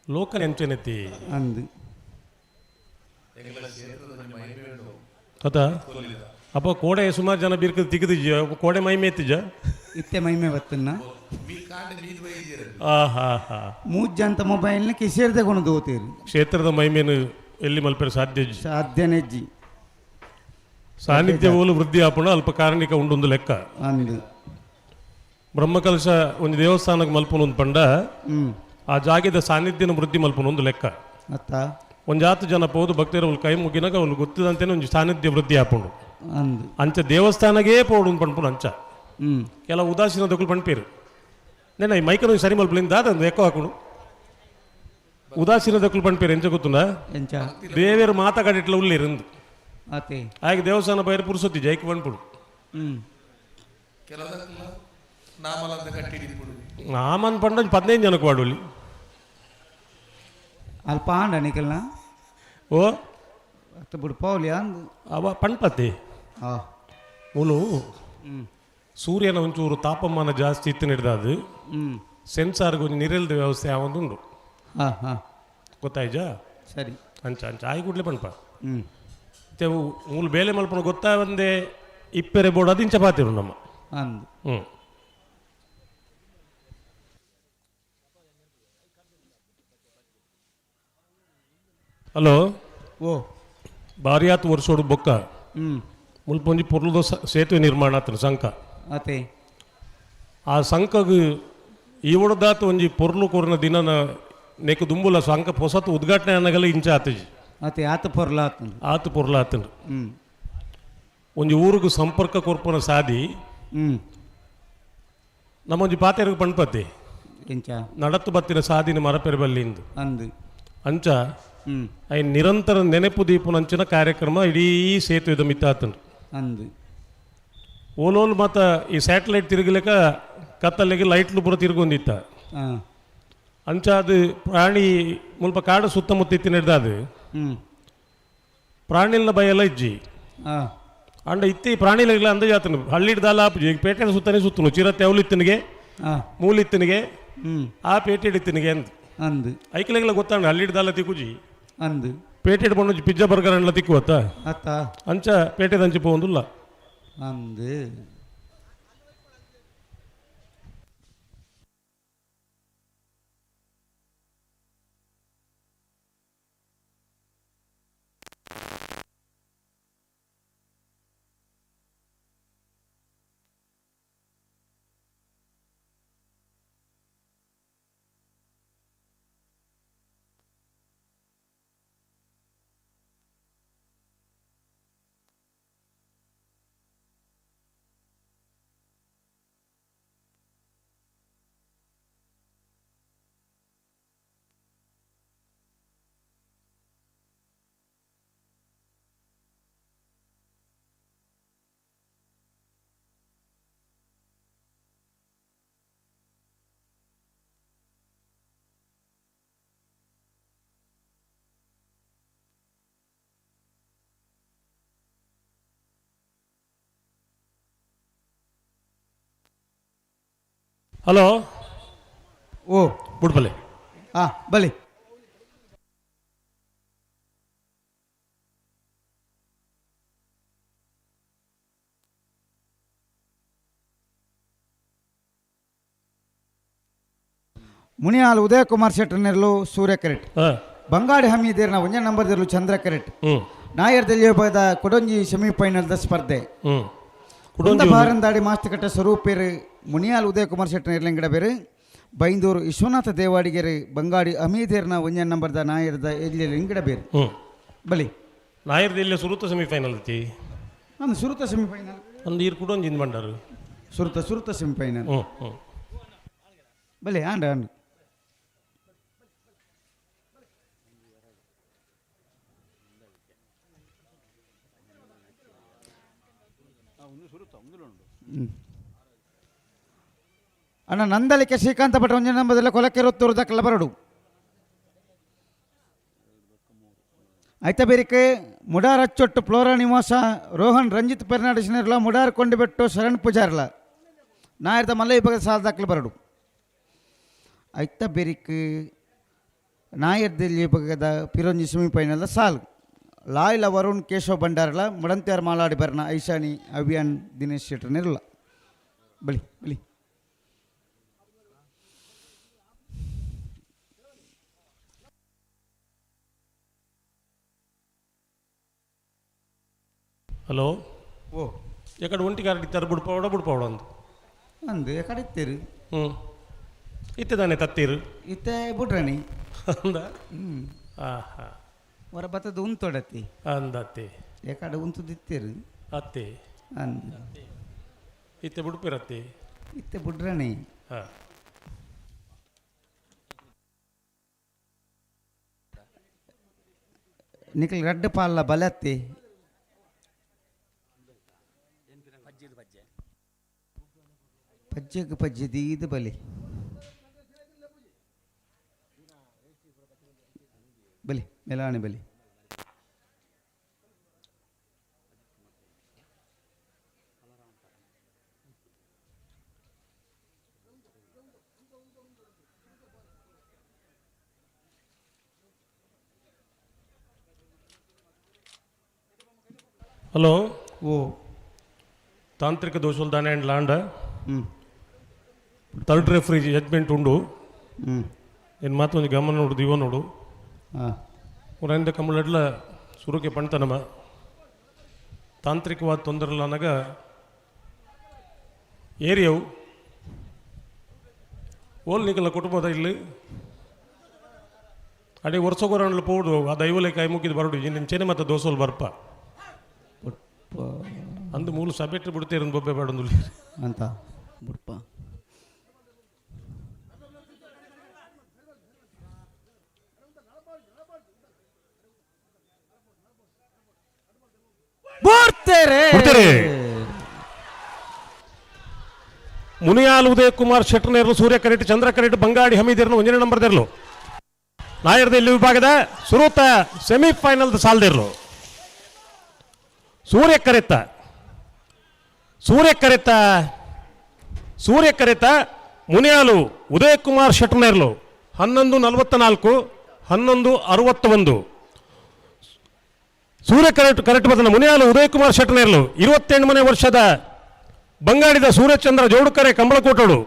ಲೋಕಲ್ ಎಂಚೆನೆತ್ತಿ. ಅಂದು. ಅತ ಅಪ್ಪ ಕೋಡೆ ಸುಮಾರು ಜನ ಬೀರ್ಕ ತಿಕ್ಕದಿಜ್ಜ, ಕೋಡೆ ಮೈ ಮೇತಿಜ್ಜ. ಇತ್ತೆ ಮೈಮೆ ಬತ್ತನ್ನ. ಆ ಹಾ ಹಾ. ಮೂಜ್ಜಂತ ಮೊಬೈಲ್ನ ಕಿಸೇರ್ದೆ ಕೊಂಡು ದೋತೇರಿ. ಕ್ಷೇತ್ರದ ಮೈಮೇನು ಎಲ್ಲಿ ಮಲ್ಪೆರ ಸಾಧ್ಯ ಇಜ್ಜಿ. ಸಾಧ್ಯನೆಜ್ಜಿ. ಸಾನ್ನಿಧ್ಯ ಓಲು ವೃದ್ಧಿ ಆಪುಣ ಅಲ್ಪ ಕಾರಣಿಕ ಉಂಡೊಂದು ಲೆಕ್ಕ. ಅಂದು. ಬ್ರಹ್ಮಕಲಶ ಒಂದು ದೇವಸ್ಥಾನಕ್ಕೆ ಮಲ್ಪುನ ಒಂದು ಪಂಡ, ಆ ಜಾಗದ ಸಾನ್ನಿಧ್ಯನ ವೃದ್ಧಿ ಮಲ್ಪುನ ಒಂದು ಲೆಕ್ಕ. ಅತ್ತ. ಒಂಜಾತು ಜನ ಪೋದು ಭಕ್ತರು ಅವ್ರು ಕೈ ಮುಗಿನಾಗ ಅವ್ರು ಗೊತ್ತಿದಂತೇನೆ ಒಂಜಿ ಸಾನ್ನಿಧ್ಯ ವೃದ್ಧಿ ಆಪುಂಡು. ಅಂದು. ಅಂಚ ದೇವಸ್ಥಾನಗೇ ಪೋಡು ಪನ್ಪುನು ಅಂಚ. ಕೆಲವು ಉದಾಸೀನ ದೊಕ್ಕಲು ಪಣ್ಪೇರು ನೇನ ಈ ಮೈಕನ ಸರಿ ಮಲ್ಪಲಿಂದ ದಾದ ಎಕ್ಕೋ ಹಾకుಡು. ಉದಾಸೀನ ದೊಕ್ಕಲು ಪಣ್ಪೇರು ಎಂಚ ಗೊತ್ತುಂಡ? ಎಂಚ? ದೇವೇರು ಮಾತಾಡಿಟ್ಲ ಉಳ್ಳೇರಿಂದು. ಅತೆ. ಆಗ ದೇವಸ್ಥಾನ ಬೈರು ಪುರುಸೊತ್ತಿ ಜೈಕ್ ಪಣ್ಪುಡು. ನಾಮನ್ ಪಂಡ 15 ಜನಕ್ಕೆ ವಾಡುಲಿ. ಅಲ್ಪ ಆಂಡ ನಿಕಲ್ನ. ಓ. ಅತ್ತ ಬುಡು ಪೌಲಿ ಅಂದು. ಅವ ಪಣ್ಪತಿ. ಮೂಲು ಸೂರ್ಯನ ಒಂಚೂರು ತಾಪಮಾನ ಜಾಸ್ತಿ ಇತ್ತು ಹಿಡ್ದಾದು ಸೆನ್ಸಾರ್ಗೆ ಒಂಜಿ ನಿರೆಲ್ದ ವ್ಯವಸ್ಥೆ ಉಂಡು. ಹಾ ಹಾ. ಗೊತ್ತಾಯ್ಜಾ? ಸರಿ. ಅಂಚ ಅಂಚ ಆಯಿ ಕೂಡ್ಲೆ ಪಣ್ಪ. ತೆವು ಮೂಲು ಬೇಲೆ ಮಲ್ಪನ ಗೊತ್ತಾ ಒಂದೇ ಇಪ್ಪೆರೆ ಬೋರ್ಡ್ ಅದು ಇಂಚ ಪಾತಿರು ನಮ್ಮ. ಅಂದು. ಹ್ಞೂ. ಹಲೋ. ಓ. ಬಾರಿಯಾತ್ ವರ್ಷೋಡು ಬೊಕ್ಕ ಮುಲ್ಪೊಂಜಿ ಪೊರ್ಲುದ ಸೇತುವೆ ನಿರ್ಮಾಣ ಆತನ ಸಂಕ. ಅತೆ. ಆ ಸಂಕಗ್ ಈವಡದಾತ ಒಂಜಿ ಪೊರ್ಲು ಕೊರ್ನ ದಿನನ ನೆಕ್ ದುಂಬುಲ ಸಂಕ ಪೊಸತ್ ಉದ್ಘಾಟನೆ ಅನ್ನಗಲ ಇಂಚ ಆತಜಿ. ಅತೆ, ಆತ ಪೊರ್ಲ ಆತಂದು. ಆತು ಪೊರ್ಲ ಆತಂಡು. ಒಂಜಿ ಊರುಗು ಸಂಪರ್ಕ ಕೊರ್ಪುನ ಸಾದಿ. ನಮ್ಮೊಂಜಿ ಪಾತೆರ್ಗ್ ಪಣ್ಪತಿ. ಎಂಚ? ನಡತ್ತು ಬತ್ತಿನ ಸಾದಿನ ಮರಪೆರೆ ಬಲ್ಲಿಂದು. ಅಂದು. ಅಂಚ ಐನ್ ನಿರಂತರ ನೆನಪು ದೀಪುನಂಚಿನ ಕಾರ್ಯಕ್ರಮ ಇಡೀ ಸೇತುವೆದ ಮಿತ್ತಾತಂಡು. ಅಂದು. ಓಲೋಲು ಮತ್ತ ಈ ಸ್ಯಾಟಲೈಟ್ ತಿರುಗಲೆಕ ಕತ್ತಲೆಗೆ ಲೈಟ್ಲು ಪೂರ ತಿರುಗೊಂದಿತ್ತ. ಅಂಚ ಅದು ಪ್ರಾಣಿ ಮುಲ್ಪ ಕಾಡು ಸುತ್ತಮುತ್ತ ಇತ್ತಿನ ಹಿಡ್ದಾದು ಪ್ರಾಣಿಲ್ನ ಭಯ ಎಲ್ಲ ಇಜ್ಜಿ. ಅಂಡ ಇತ್ತಿ ಪ್ರಾಣಿಲೆಗ್ಲ ಅಂದ ಜಾತನು ಹಳ್ಳಿಡ್ದಾಲ ಆಪುಜಿ, ಪೇಟೆ ಸುತ್ತನೆ ಸುತ್ತನು ಚಿರತೆ ಅವಲಿತ್ತನಿಗೆ ಮೂಲಿತ್ತನಿಗೆ ಆ ಪೇಟೆ ಇತ್ತಿನಿಗೆ ಅಂದ್. ಅಂದು. ಐಕ್ಲೆಗ್ಲ ಗೊತ್ತಾಂಡ ಹಳ್ಳಿಡ್ದಾಲ ತಿಕ್ಕುಜಿ. ಅಂದು. ಪೇಟೆ ಬಂದು ಪಿಜ್ಜಾ ಬರ್ಗರ್ ಅಂಡ್ಲ ತಿಕ್ಕುವತ್ತ. ಅತ್ತ. ಅಂಚ ಪೇಟೆದಂಚಿ ಪೋವೊಂದುಲ್ಲ. ಅಂದು. ಹಲೋ. ಓ. ಬುಡ್ಬಲೆ. ಬಲಿ. ಮುನಿಯಾಲ್ ಉದಯ ಕುಮಾರ್ ಶೆಟ್ಟರ್ನೆರ್ಲು ಸೂರ್ಯ ಕರೆಟ್. ಬಂಗಾಡಿ ಹಮೀದೇರ್ನ ಒಂಜನೇ ನಂಬರ್ ದಿರ್ಲು ಚಂದ್ರ ಕರೆಟ್. ನಾಯರ್ ದೆಲ್ಲಿಯ ಕೊಡೊಂಜಿ ಸೆಮಿಫೈನಲ್ದ ಸ್ಪರ್ಧೆ. ಕುಡೊಂದು ಬಾರಂದಾಡಿ ಮಾಸ್ತಿಕಟ್ಟ ಸ್ವರೂಪೇರು ಮುನಿಯಾಲ್ ಉದಯ ಕುಮಾರ್ ಶೆಟ್ಟರ್ ಬೇರು ಬೈಂದೂರು ವಿಶ್ವನಾಥ ದೇವಾಡಿಗೆರೆ ಬಂಗಾಡಿ ಅಮೀದೇರ್ನ ಒಂಜನೇ ನಂಬರ್ದ ನಾಯರ್ದ ಎಲ್ಲಿ ಬೇರು. ಬಲಿ ನಾಯರ್ದ ಇಲ್ಲಿ ಸುರುತ ಸೆಮಿಫೈನಲ್ ಐತಿ. ನಾನು ಸುರುತ ಸೆಮಿಫೈನಲ್. ಒಂದು ಈರ್ ಕುಡೊಂಜಿ ಇಂದ್ ಬಂಡಾರು. ಸುರುತ ಸುರುತ ಸೆಮಿಫೈನಲ್. ಹ್ಞೂ ಹ್ಞೂ ಬಲಿ ಆಂಡ ಆಂಡ್. ಅಣ್ಣ ನಂದಲಿಕೆ ಶ್ರೀಕಾಂತ ಭಟ್ ಒಂಜನೇ ನಂಬರ್ದಲ್ಲ ಕೊಲಕೆರೊತ್ತೂರು ದಕ್ಕಲ ಬರಡು. ಐತ ಬೇರಿಕೆ ಮುಡಾರ್ ಅಚ್ಚೊಟ್ಟು ಫ್ಲೋರಾ ನಿವಾಸ ರೋಹನ್ ರಂಜಿತ್ ಪೆರ್ನಾಡಿಸ್ನಿರ್ಲ ಮುಡಾರ್ ಕೊಂಡಿಬೆಟ್ಟು ಶರಣ್ ಪೂಜಾರ್ಲ ನಾಯರ್ದ ಮಲ್ಲ ವಿಭಾಗದ ಸಾಲ ದಾಖಲೆ ಬರಡು. ಐತ ಬೆರಿಕ್ ನಾಯರ್ದಲ್ಲಿ ವಿಭಾಗದ ಪಿರೊಂಜಿ ಸೆಮಿಫೈನಲ್ದ ಸಾಲ್ ಲಾಯ್ಲ ವರುಣ್ ಕೇಶವ್ ಭಂಡಾರ್ಲ ಮುಡಂತ್ಯಾರ್ ಮಾಲಾಡಿ ಬರ್ನ ಐಶಾನಿ ಅಭಿಯಾನ್ ದಿನೇಶ್ ಶೆಟ್ಟರ್ನಿರ್ಲ. ಬಲಿ ಬಲಿ. ಹಲೋ. ಓ. ಎಕಡೆ ಒಂಟಿ ಗಾಡಿ ಇತ್ತಾರೆ ಬುಡ್ಪಾವಡ ಬುಡ್ಪಾವಡ ಅಂದು. ಅಂದು ಎಕಡೆ ಇತ್ತೀರು? ಹ್ಞೂ ಇತ್ತದಾನೆ ತತ್ತೀರು. ಇತ್ತೆ ಬುಡ್ರಣಿ. ಅಂದ. ಹ್ಞೂ. ಆಹಾ. ಹೊರ ಬತ್ತದ ಉಂತೊಡತಿ. ಅಂದತ್ತಿ. ಎಕಡೆ ಉಂತುದಿತ್ತೀರು. ಅತ್ತಿ. ಅಂದು. ಇತ್ತೆ ಬುಡ್ಪಿರತ್ತಿ. ಇತ್ತೆ ಬುಡ್ರಣಿ. ಹಾಂ. ನಿಖಲ್ ರಡ್ಡು ಪಾಲ್ಲ ಬಲತ್ತಿ ಪಜ್ಜೆಗೆ ಪಜ್ಜೆ ದೀದು ಬಲಿ ಬಲಿ ಮೆಲಾಣಿ ಬಲಿ. ಹಲೋ. ಓ. ತಾಂತ್ರಿಕ ದೋಷಲ್ ದಾನೆ ಆ್ಯಂಡ್ ಲಾಂಡ. ಹ್ಞೂ. ಥರ್ಡ್ ರೆಫ್ರಿ ಜಡ್ಜ್ಮೆಂಟ್ ಉಂಡು. ಹ್ಞೂ. ಏನು ಮಾತೊಂದು ಗಮನ ನೋಡು ದಿವ ನೋಡು. ಹಾಂ. ಊರಿಂದ ಕಮಲಡ್ಲ ಸುರುಕೆ ಪಣ್ತನಮ ತಾಂತ್ರಿಕವಾದ ತೊಂದರೆ ಅನ್ನಗ ಏರಿಯವು ಓಲ್ ನಿಕಲ ಕುಟುಂಬದ ಇಲ್ಲಿ ಅಡಿ ವರ್ಷಗೊರಣ್ಲು ಪೋಡು ಆ ದೈವಲೆ ಕೈ ಮುಗಿದು ಬರಡು ನಿಂಚೆನೆ ಮತ್ತೆ ದೋಸೋಲ್ ಬರ್ಪ ಅಂದು ಮೂಲು ಸಬೆಟ್ಟು ಬಿಡ್ತೀರ ಬೊಬ್ಬೆ ಬೇಡಂದು. ಅಂತ ಬುಡ್ಪ. ಬರ್ತಾರೆ. ಬರ್ತಾರೆ. ಮುನಿಯಾಲ್ ಉದಯ್ ಕುಮಾರ್ ಶೆಟ್ಟರ್ನೇರ್ಲು ಸೂರ್ಯ ಕರೆಟ್ ಚಂದ್ರ ಕರೆಟ್ ಬಂಗಾಡಿ ಹಮೀದಿರ್ನು ಒಂದನೇ ನಂಬರ್ ದೇರ್ಲು ನಾಯರ್ದ ಇಲ್ಲಿ ವಿಭಾಗದ ಸುರೂತ ಸೆಮಿಫೈನಲ್ ಸಾಲ್ದಿರ್ಲು ಸೂರ್ಯ ಕರೆತ ಸೂರ್ಯ ಕರೆತ ಸೂರ್ಯ ಕರೆತ ಮುನಿಯಾಲು ಉದಯ್ ಕುಮಾರ್ ಶೆಟ್ಟರ್ನೇರ್ಲು 11:44 11:61. ಸೂರ್ಯ ಕರೆಕ್ಟ್ ಕರೆಕ್ಟ್ ಬದನ ಮುನಿಯಾಲು ಉದಯ್ ಕುಮಾರ್ ಶೆಟ್ಟರ್ನೇರ್ಲು 28ನೇ ವರ್ಷದ ಬಂಗಾಡಿದ ಸೂರ್ಯಚಂದ್ರ ಜೋಡುಕರೆ ಕಂಬಳಕೋಟೋಡು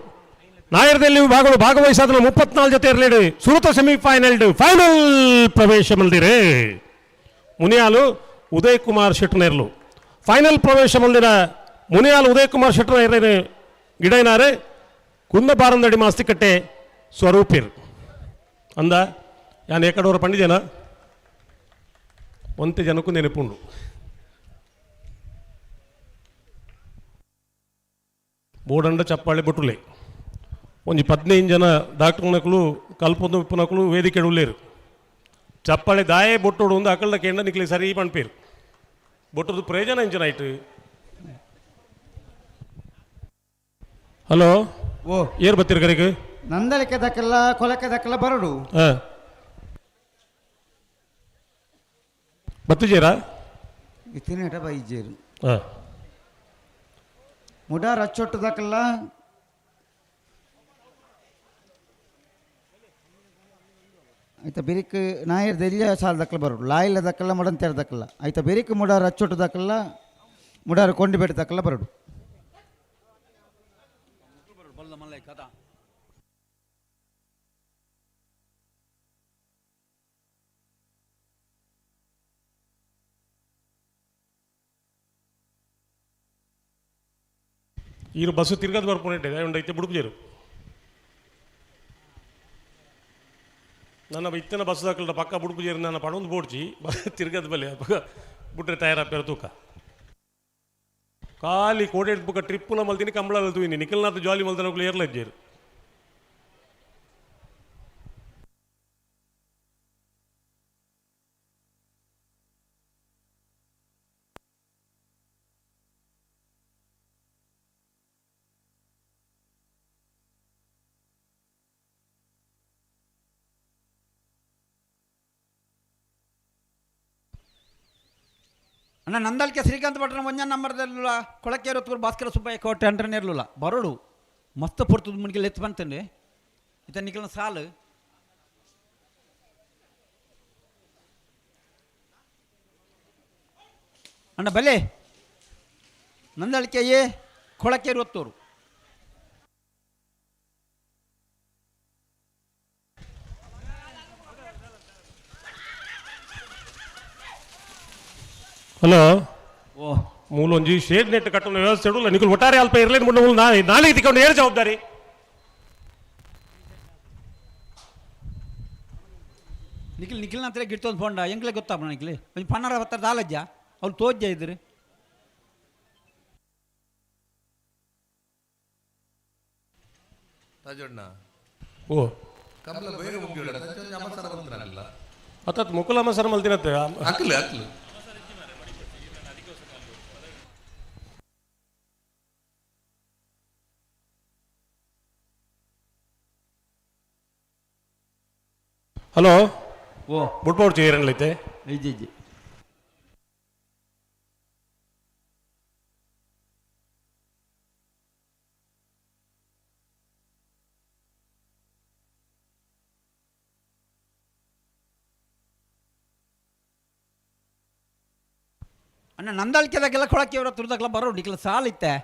ನಾಯರ್ದಲ್ಲಿ ವಿಭಾಗಗಳು ಭಾಗವಹಿಸಾದ 34 ಜೊತೆ ಇರಲಿ ಸುರತ ಸೆಮಿಫೈನಲ್ ಫೈನಲ್ ಪ್ರವೇಶ ಮಂದಿರೆ ಮುನಿಯಾಲು ಉದಯ್ ಕುಮಾರ್ ಶೆಟ್ಟರ್ನೇರ್ಲು ಫೈನಲ್ ಪ್ರವೇಶ ಮಂದಿರ ಮುನಿಯಾಲು ಉದಯ್ ಕುಮಾರ್ ಶೆಟ್ಟರ್ನೇರ್ ಗಿಡೈನಾರೆ ಕುಂದ ಬಾರಂದಡಿ ಮಾಸ್ತಿಕಟ್ಟೆ ಸ್ವರೂಪಿರ್ ಅಂದ ಯಾನ್ ಏಕಡೋರ ಪಂಡಿಜನ ಒಂತೆ ಜನಕ್ಕೂ ನೆನಪುಂಡು. ಬೋಡಂಡ ಚಪ್ಪಾಳೆ ಬೊಟ್ಟುಲೆ ಒಂಜಿ 15 ಜನ ಡಾಕ್ಟರ್ನಕುಲು ಕಲ್ಪೊಂದು ಉಪ್ಪುನಕುಲು ವೇದಿಕೆ ಉಲ್ಲೇರು ಚಪ್ಪಾಳೆ ದಾಯೆ ಬೊಟ್ಟೋಡು ಒಂದು ಅಕಲ್ದ ಕೇಂದ್ರ ನಿಕ್ಲಿ ಸರಿ ಪಣ್ಪೇರು ಬೊಟ್ಟದು ಪ್ರಯೋಜನ ಇಂಚಿನ ಆಯ್ತು. ಹಲೋ. ಓ. ಏರ್ ಬತ್ತೀರ್ ಕರೆಗೆ? ನಂದಳಿಕೆ ದಕ್ಕಲ್ಲ ಕೊಲಕೆ ದಕ್ಕಲ್ಲ ಬರಡು. ಹಾಂ ಬತ್ತುಜೇರಾ? ಇತ್ತಿನೇಟ ಬೈಜೇರು. ಹಾಂ. ಮುಡಾರ್ ಅಚ್ಚೊಟ್ಟು ದಕ್ಕಲ್ಲ ಆಯ್ತಾ ಬಿರಿಕ್ ನಾಯರ್ ದೆಲ್ಲ ಸಾಲ ದಕ್ಕಲ ಬರೋಡು ಲಾಯಿಲ ದಕ್ಕಲ್ಲ ಮಡಂತೇರ್ ದಕ್ಕಲ್ಲ ಆಯ್ತಾ ಬಿರಿಕ್ ಮುಡಾರ್ ಅಚ್ಚೊಟ್ಟು ದಕ್ಕಲ್ಲ ಮುಡಾರ್ ಕೊಂಡಿಬೇಟ ದಕ್ಕಲ್ಲ ಬರೋಡು. ಈರು ಬಸ್ಸು ತಿರ್ಗದ ಬರ್ಪುನೆಟ್ಟೆ ಉಂಡು ಇತ್ತೆ ಬುಡುಪುಜೆರು. ನನ್ನ ಇತ್ತಿನ ಬಸ್ ದಾಕಲ್ಡ ಪಕ್ಕ ಬುಡುಪುಜೆರು, ನನ್ನ ಪಣೊಂದು ಬೋಡ್ಚಿ ತಿರ್ಗದ ಬಲೆ ಅಪಗ ಬುಟ್ರೆ ತಯಾರಾಪೇರ ತೂಕ. ಖಾಲಿ ಕೋಡೆ ಬುಕ್ಕ ಟ್ರಿಪ್ಪುಲ ಮಲ್ತೀನಿ, ಕಂಬಳ ತೂಯಿನಿ. ನಿಖಲ್ನಾಥ್ ಜಾಲಿ ಮಲ್ತನಕುಲು ಏರ್ಲ ಇಜ್ಜೇರು. ಅಣ್ಣ, ನಂದಲ್ಕೆ ಶ್ರೀಕಾಂತ್ ಭಟ್ರ ಒಂಜ ನಂಬರ್ದಲ್ಲ ಕೊಳಕೇರು ತೂರು ಭಾಸ್ಕರ ಸುಬ್ಬಯ್ಯ ಕೋಟೆ ಅಂಟ್ರನೇ ಇರಲಿಲ್ಲ ಬರೋಡು. ಮಸ್ತ್ ಪೊರ್ತದ ಮುನ್ಗೆ ಎತ್ತು ಬಂತಂಡೆ ಇತ ನಿಖಲ್ನ ಸಾಲು. ಅಣ್ಣ ಬಲೆ, ನಂದಳಿಕೆ ಎ, ಕೊಳಕೇರು ಒತ್ತೂರು. ಹಲೋ. ಓ. ಮೂಲೊಂಜಿ ಶೇಡ್ ನೆಟ್ ಕಟ್ಟುವ ವ್ಯವಸ್ಥೆ ಇಡಲ್ಲ ನಿಕುಲ್. ಒಟ್ಟಾರೆ ಅಲ್ಪ ಇರಲಿ ಮುನ್ನ ಮೂಲು ನಾಳೆ ನಾಳೆ ತಿಕ್ಕೊಂಡು ಏಳು ಜವಾಬ್ದಾರಿ. ನಿಖಿಲ್ ನಿಖಿಲ್ನ ಹತ್ರ ಗಿಡ್ತೊಂದು ಫೋಂಡ ಎಂಕ್ಲೆ ಗೊತ್ತಾಪ ನಿಖಿಲ್ ಒಂಜಿ ಪನ್ನರ ಹತ್ರ ದಾಲಜ್ಜ ಅವ್ರು ತೋಜ್ಜ ಇದ್ರು. ರಾಜಣ್ಣ. ಓ. ಕಮಲ ಬೇಗ ಮುಗಿಯೋಣ, ಅಮಸರ ಬಂದ್ರಲ್ಲ. ಅತ್ತತ್ ಮುಕುಲಮ್ಮ ಸರ್ ಮಲ್ತಿನತ್ತೆ. ಅಕ್ಲು ಅಕ್ಲು. ಹಲೋ. ಓ. ಬುಟ್ಪೋಡ್ಚಿ ಏರನ್ಲೈತೆ. ಇಜ್ಜಿ ಇಜ್ಜಿ. ಅಣ್ಣ, ನಂದಳಿಕೆದಾಗೆಲ್ಲ ಕೊಳಕ್ಕೆ ಅವರ ತುರ್ದಾಗಲ ಬರೋ ನಿಖಿಲ್ ಸಾಲ ಇತ್ತೆ.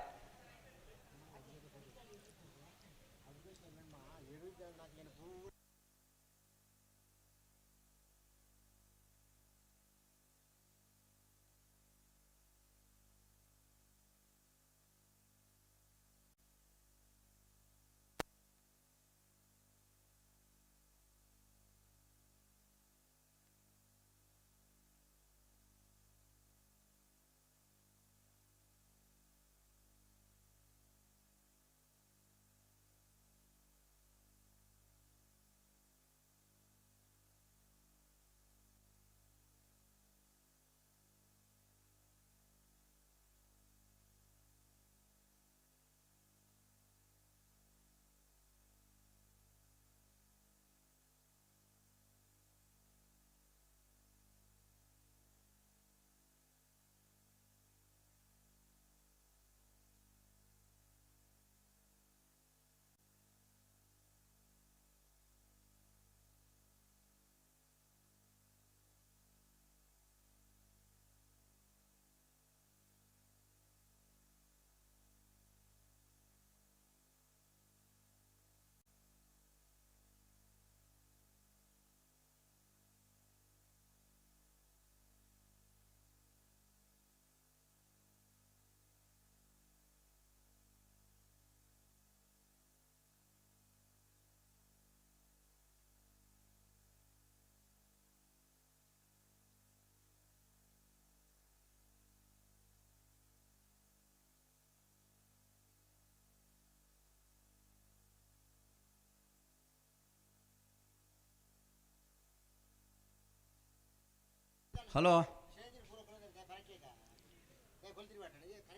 ಹಲೋ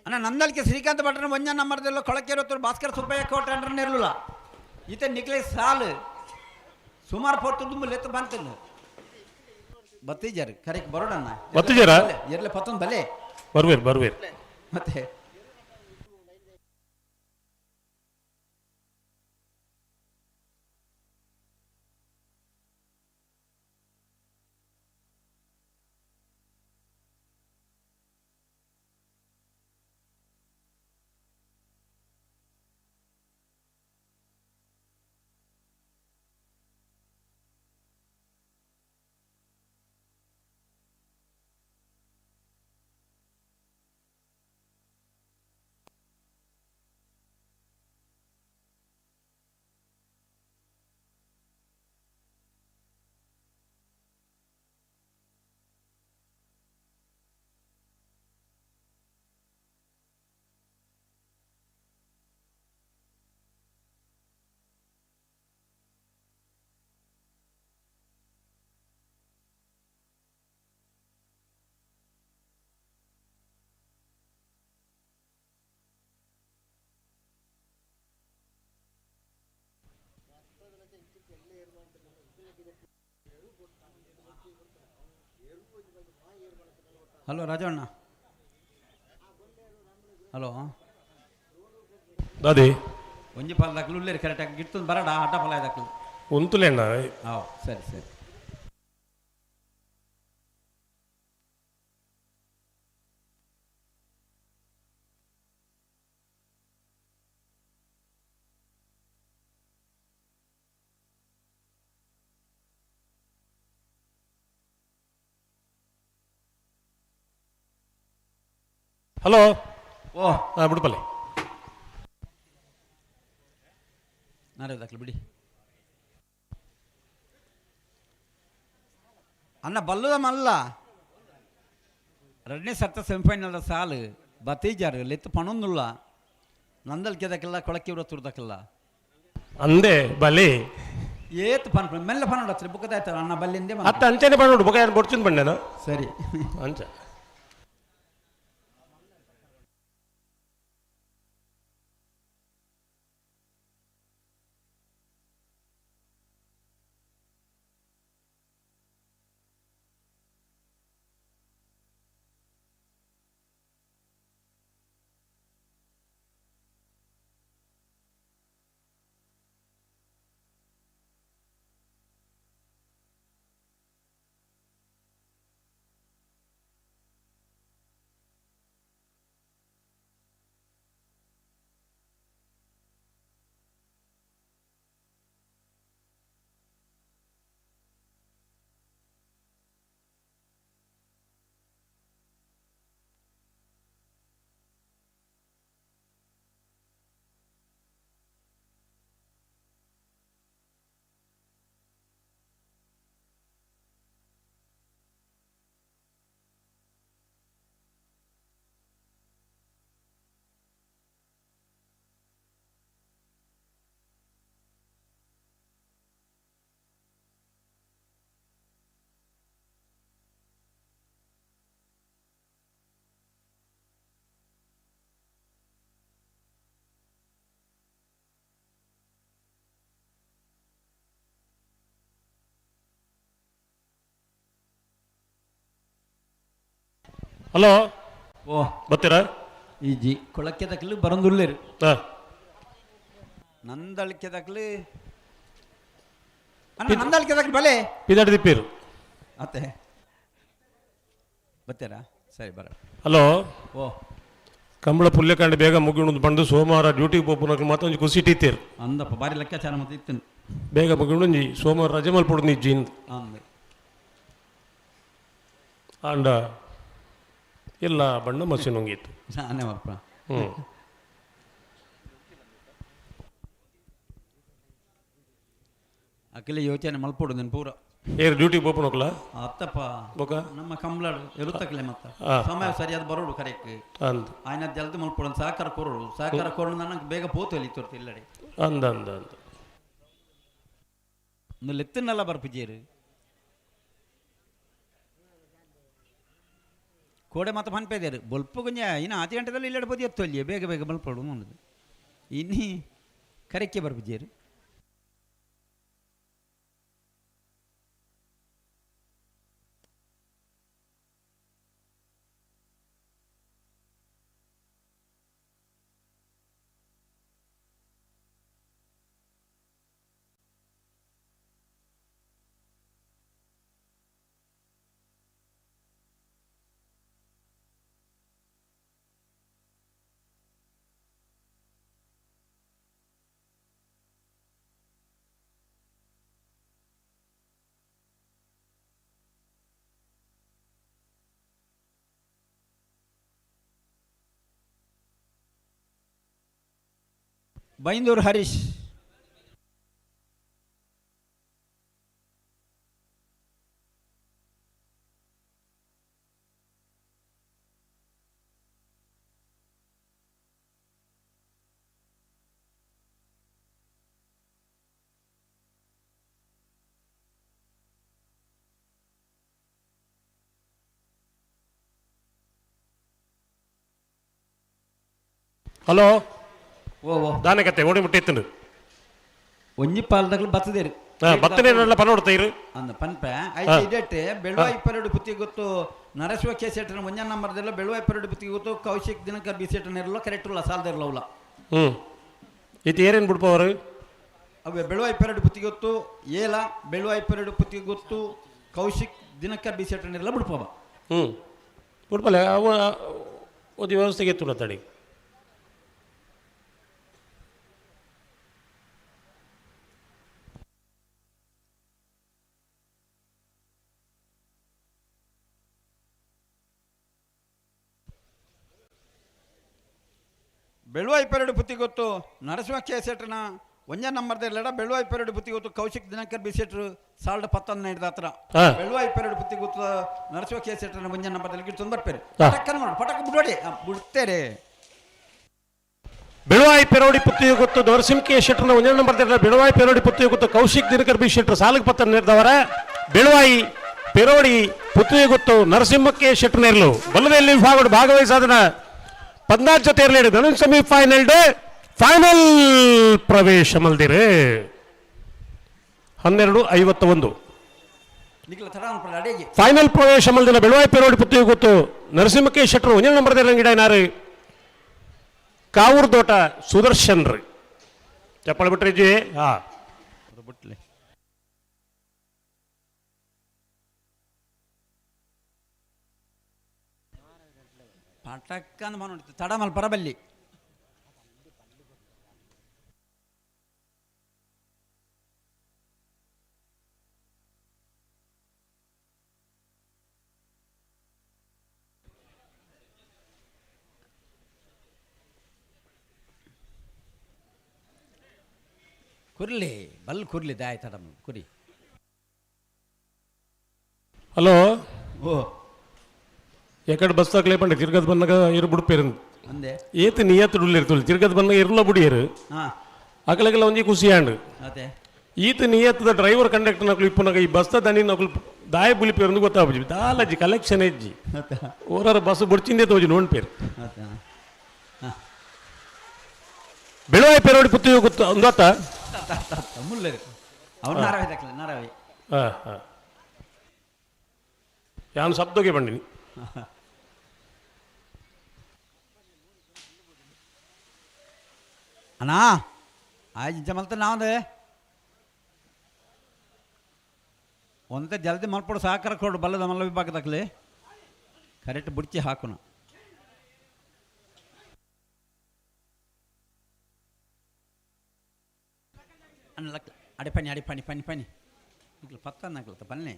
ಅಣ್ಣ, ನಂದಲ್ಕೆ ಶ್ರೀಕಾಂತ್ ಭಟ್ರನ ಒಂಜ ನಂಬರ್ದಲ್ಲ ಕೊಳಕೇರು ಭಾಸ್ಕರ ಸುಬ್ಬಯ್ಯ ಕೋಟೆ ಅಂಡ್ರನೇ ಇರಲಿಲ್ಲ ಈತ ನಿಕ್ಲೆ ಸಾಲು ಸುಮಾರು ಪೊರ್ತು ತುಂಬ ಲೆತ್ತ ಬಂತಲ್ಲ. ಬತ್ತಿಜಾರು ಕರೆಕ್ಟ್ ಬರೋಡಣ್ಣ. ಬತ್ತಿಜಾರಾ? ಎರ್ಲೆ ಪತ್ತೊಂದು ಬಲೆ. ಬರ್ವೇರ್ ಬರ್ವೇರ್. ಮತ್ತೆ ಹಲೋ ರಾಜಣ್ಣ. ಹಲೋ. ದಾದಿ. ಒಂಜಿ ಪಾಲ್ ದಾಖಲು ಉಲ್ಲೇರಿ ಕರೆಕ್ಟ್ ಗಿಡ್ತುಂದು ಬರಡ ಆಟ ಫಲ ದಾಖಲು. ಉಂತುಲೆಣ್ಣ. ಹಾಂ, ಸರಿ ಸರಿ. ಹಲೋ. ಓ. ಹಾಂ, ಬಿಡುಪಲ್ಲೆ. ನಾರೇ ದಾಖಲು ಬಿಡಿ ಅನ್ನ ಬಲ್ಲದ ಮಲ್ಲ. ಎರಡನೇ ಸರ್ತ ಸೆಮಿಫೈನಲ್ ಸಾಲು ಬತ್ತೀಜಾರು ಲೆತ್ತು ಪಣೊಂದುಲ್ಲ ನಂದಲ್ಕೆದಕ್ಕೆಲ್ಲ ಕೊಳಕ್ಕೆ ತುರ್ದಕ್ಕೆಲ್ಲ. ಅಂದೆ ಬಲಿ. ಏತ್ ಪನ್ ಮೆಲ್ಲ ಪನ್ನೊಡ ಬುಕ್ಕದಾಯ್ತು ಅಣ್ಣ ಬಲ್ಲಿಂದೆ. ಅತ್ತ ಅಂಚನೆ ಬಣ್ಣೋಡು ಬೊಕ ಯಾರು ಬೊಡ್ಚಿನ ಬಣ್ಣನ. ಸರಿ. ಅಂಚ. ಹಲೋ. ಓ. ಬತ್ತೀರಾ? ಈಜಿ ಕೊಳಕ್ಕೆ ದಕ್ಲು ಬರಂದುಲ್ಲೇರು. ಹಾಂ. ನಂದಳಿಕೆ ದಕ್ಲು ಅಣ್ಣ, ನಂದಳಿಕೆ ದಕ್ಲು ಬಲೆ. ಪಿದಾಡಿ ದಿಪ್ಪೀರು. ಅತ್ತೆ ಬತ್ತೀರಾ? ಸರಿ, ಬರ. ಹಲೋ. ಓ. ಕಂಬಳ ಪುಲ್ಯಕಾಂಡ ಬೇಗ ಮುಗಿಯುಣದು ಬಂದು ಸೋಮವಾರ ಡ್ಯೂಟಿಗೆ ಪೋಪುನಕ್ಲು ಮತ್ತೊಂಜಿ ಖುಷಿ ಟೀತೇರು. ಅಂದಪ್ಪ, ಬಾರಿ ಲೆಕ್ಕಾಚಾರ ಮತ್ತೆ ಇತ್ತು. ಬೇಗ ಮುಗಿಯುಣಂಜಿ ಸೋಮವಾರ ರಜೆ ಮಲ್ಪೊಡು ನಿಜ್ಜಿ. ಅಂದೆ. ಆಂಡ ಎಲ್ಲ ಬಣ್ಣ ಮಸಿನೊಂಗಿತ್ತು. ನಾನೇ ಬರ್ಪ. ಹ್ಞೂ. ಅಖಿಲ ಯೋಚನೆ ಮಲ್ಪೊಡು ನೆನ್ ಪೂರ. ಏರು ಡ್ಯೂಟಿಗೆ ಪೋಪುನಕ್ಲ? ಅತ್ತಪ್ಪ. ಬೊಕ? ನಮ್ಮ ಕಂಬ್ಲಾಡು ಎರುತ್ತಕ್ಲೆ ಮತ್ತ. ಆ. ಸಮಯ ಸರಿಯಾದ ಬರೋಡು ಕರೆಕ್ಟ್. ಅಂದ್. ಆಯ್ನ ಜಲ್ದಿ ಮಲ್ಪೊಡು, ಸಹಕಾರ ಕೊರೋಡು, ಸಹಕಾರ ಕೊರೋಡು, ನನಗೆ ಬೇಗ ಪೋತು ಅಲ್ಲಿ ತೋರ್ತು ಇಲ್ಲಡೆ. ಅಂದ ಅಂದ ಅಂದ. ಒಂದು ಲೆತ್ತನ್ನೆಲ್ಲ ಬರ್ಪುಜೇರು ಕೋಡೆ ಮತ್ತೆ ಪನ್ಪೇದೇರು ಬೊಲ್ಪ ಕೊಂಜ ಇನ್ನು ಆಚೆ ಗಂಟೆದಲ್ಲಿ ಇಲ್ಲಡೆ ಬೋದಿ ಎತ್ತು ಅಲ್ಲಿ ಬೇಗ ಬೇಗ ಮಲ್ಪೊಡು ಅನ್ನೋದು ಇನ್ನಿ ಕರೆಕ್ಕೆ ಬರ್ಪುಜೇರು. ಬೈಂದೂರು ಹರೀಶ್. ಹಲೋ. ಓ ಓ. ದಾನೆ ಕತೆ ಓಡಿ ಮುಟ್ಟಿತ್ತು. ಒಂಜಿ ಪಾಲ್ದಾಗಲು ಬತ್ತದೇರು. ಬತ್ತನೇ ಪನೋಡ್ತೈರು ಅಂದ ಪನ್ಪೆ ಐತೆ ಇದೆಟ್ಟೆ ಬೆಳ್ವಾಯಿ ಪೆರಡು ಪುತ್ತಿ ಗೊತ್ತು ನರಸಿಂಹ ಕೆ ಸೆಟ್ರನ ಒಂಜಾ ನಂಬರ್ದೆಲ್ಲ ಬೆಳ್ವಾಯಿ ಪೆರಡು ಪುತ್ತಿ ಗೊತ್ತು ಕೌಶಿಕ್ ದಿನಕರ್ ಬಿ ಸೆಟ್ರನ ಇರಲ್ಲ ಕರೆಕ್ಟ್ ಉಲ್ಲ ಸಾಲದಿರಲ್ಲ ಹ್ಞೂ ಇದು ಏರೇನು ಬಿಡ್ಪವರು? ಅವೆ ಬೆಳುವಾಯಿ ಪೆರಡು ಪುತ್ತಿ ಗೊತ್ತು ಏಲ ಬೆಳುವಾಯಿ ಪೆರಡು ಪುತ್ತಿ ಗೊತ್ತು ಕೌಶಿಕ್ ದಿನಕರ್ ಬಿ ಸೆಟ್ರನ ಇರಲ್ಲ ಬಿಡ್ಪವ. ಹ್ಞೂ, ಬಿಡ್ಪಲ್ಲ. ಅವ ಒಂದು ವ್ಯವಸ್ಥೆಗೆ ಎತ್ತುಣ ತಡಿ. ಬೆಳುವಾಯಿ ಪೆರಡು ಪುತ್ತಿ ಗೊತ್ತು ನರಸಿಂಹ ಕೆ ಸೆಟ್ರನ ಒಂಜಾ ನಂಬರ್ದ ಬೆಳುವಾಯಿ ಪೆರಡು ಬುತ್ತಿ ಗೊತ್ತು ಕೌಶಿಕ್ ದಿನಕರ್ ಬಿ ಸೆಟ್ರು ಸಾಲ್ಡ್ ಪತ್ತೊಂದು ಹಿಡ್ದ ಹತ್ರ. ಬೆಳುವಾಯಿ ಪೆರಡು ಬುತ್ತಿ ಗೊತ್ತು ನರಸಿಂಹ ಕೆ ಸೆಟ್ರನ ಒಂಜಾ ನಂಬರ್ದಲ್ಲಿ ಗಿಡ್ತೊಂದು ಬರ್ಪೇರು. ಪಟಕ್ಕನ ಮಾಡು, ಪಟಕ್ ಬಿಡೋಡಿ ಬಿಡ್ತೇರೆ. ಬೆಳುವಾಯಿ ಪೆರೋಡಿ ಪುತ್ತಿ ಗೊತ್ತು ನರಸಿಂಹ ಕೆ ಶೆಟ್ಟರ್ನ ಒಂದೇ ನಂಬರ್ ಬೆಳುವಾಯಿ ಪೆರೋಡಿ ಪುತ್ತಿ ಗೊತ್ತು ಕೌಶಿಕ್ ದಿನಕರ್ ಬಿ ಶೆಟ್ಟರ್ ಸಾಲಕ್ಕೆ ಪತ್ರ ನೀಡಿದವರ. ಬೆಳುವಾಯಿ ಪೆರೋಡಿ ಪುತ್ತಿ ಗೊತ್ತು ನರಸಿಂಹ ಕೆ ಶೆಟ್ಟರ್ ನೇರ್ಲು ಬಲ್ಲದಲ್ಲಿ ವಿಭಾಗ ಭಾಗವಹಿಸಾದನ 14 ಜೊತೆ ಇರಲಿ ಧನುಷ್ ಸೆಮಿಫೈನಲ್ ಫೈನಲ್ ಪ್ರವೇಶ ಮಲ್ದಿರೆ. 12:51. ನಿಖಿಲ ತಡ ಅನ್ಪಡ ಅಡಿಗೆ. ಫೈನಲ್ ಪ್ರವೇಶ ಮಲ್ದಿನ ಬೆಳುವಾಯಿ ಪೆರೋಡಿ ಪುತ್ತಿ ಗೊತ್ತು ನರಸಿಂಹ ಕೆ ಶೆಟ್ಟರ್ ಒಂದೇ ನಂಬರ್ ಗಿಡ ಕಾವೂರ್ ದೋಟ ಸುದರ್ಶನ್ ರೀ. ಚಪ್ಪಾಳೆ ಬಿಟ್ರಿ ಜಿ. ಹಾ. ಬಿಟ್ಲಿ. ಪಟಕ್ಕಂದು ಮನ ತಡ ಮಲ್ ಪರಬಲ್ಲಿ. ಕುರ್ಲಿ ಬಲ್ ಕುರ್ಲಿ ದಾಯ್ ತಡ ಕುರಿ. ಹಲೋ. ಓ. ಎಕಡೆ ಬಸ್ ತಗ್ಲೇ ಪಂಡ ತಿರ್ಗದ್ ಬಂದಾಗ ಇರು ಬಿಡ್ಪೇರು. ಅಂದೆ. ಏತ್ ನಿಯತ್ ಇರ್ತುಲ್ ತಿರ್ಗದ್ ಬಂದಾಗ ಇರ್ಲ ಬುಡಿಯರು. ಅಕಲಗೆಲ್ಲ ಒಂಜಿ ಖುಷಿ ಆಂಡ್. ಅದೇ. ಈತ ನಿಯತ್ತದ ಡ್ರೈವರ್ ಕಂಡಕ್ಟರ್ ನಕಲು ಇಪ್ಪುನಾಗ ಈ ಬಸ್ದ ದನಿ ನಕಲು ದಾಯ ಬುಲಿಪೇರು ಗೊತ್ತಾಪುಜಿ ದಾಲಜಿ ಕಲೆಕ್ಷನ್ ಹೆಜ್ಜಿ. ಅತ್ತ. ಓರಾರ ಬಸ್ ಬುಡ್ಚಿಂದೆ ತೋಜಿ ನೋಡ್ಪೇರು. ಅತ್ತ. ಬೆಳುವಾಯಿ ಪೆರೋಡಿ ಪುತ್ತಿ ಗೊತ್ತು ಒಂದು ಅತ್ತ. ಮುಲ್ಲರು ಅವ್ರು ನಾರಾವಿ ದಕ್ಕಲ ನಾರಾವಿ. ಹಾಂ ಹಾಂ, ಯಾನು ಶಬ್ದಗೆ ಬಂದಿನಿ. ಅಣ್ಣ ಆಯ್ತು ಜಮಲ್ತ ನಾವೇ ಒಂದೇ ಜಲ್ದಿ ಮಲ್ಪಡು ಸಹಕಾರ ಕೊಡು ಬಲ್ಲದ ಮಲ್ಲ ವಿಭಾಗದಾಗಲಿ ಕರೆಕ್ಟ್ ಬುಡ್ಚಿ ಹಾಕುನ. ಅಣ್ಣ ಲಕ್ ಅಡೆ ಪನ್ನಿ ಅಡೆ ಪನ್ನಿ ಪನ್ನಿ ಪನ್ನಿ ಇಗ್ಲು ಪತ್ತ ಪನ್ನಿ.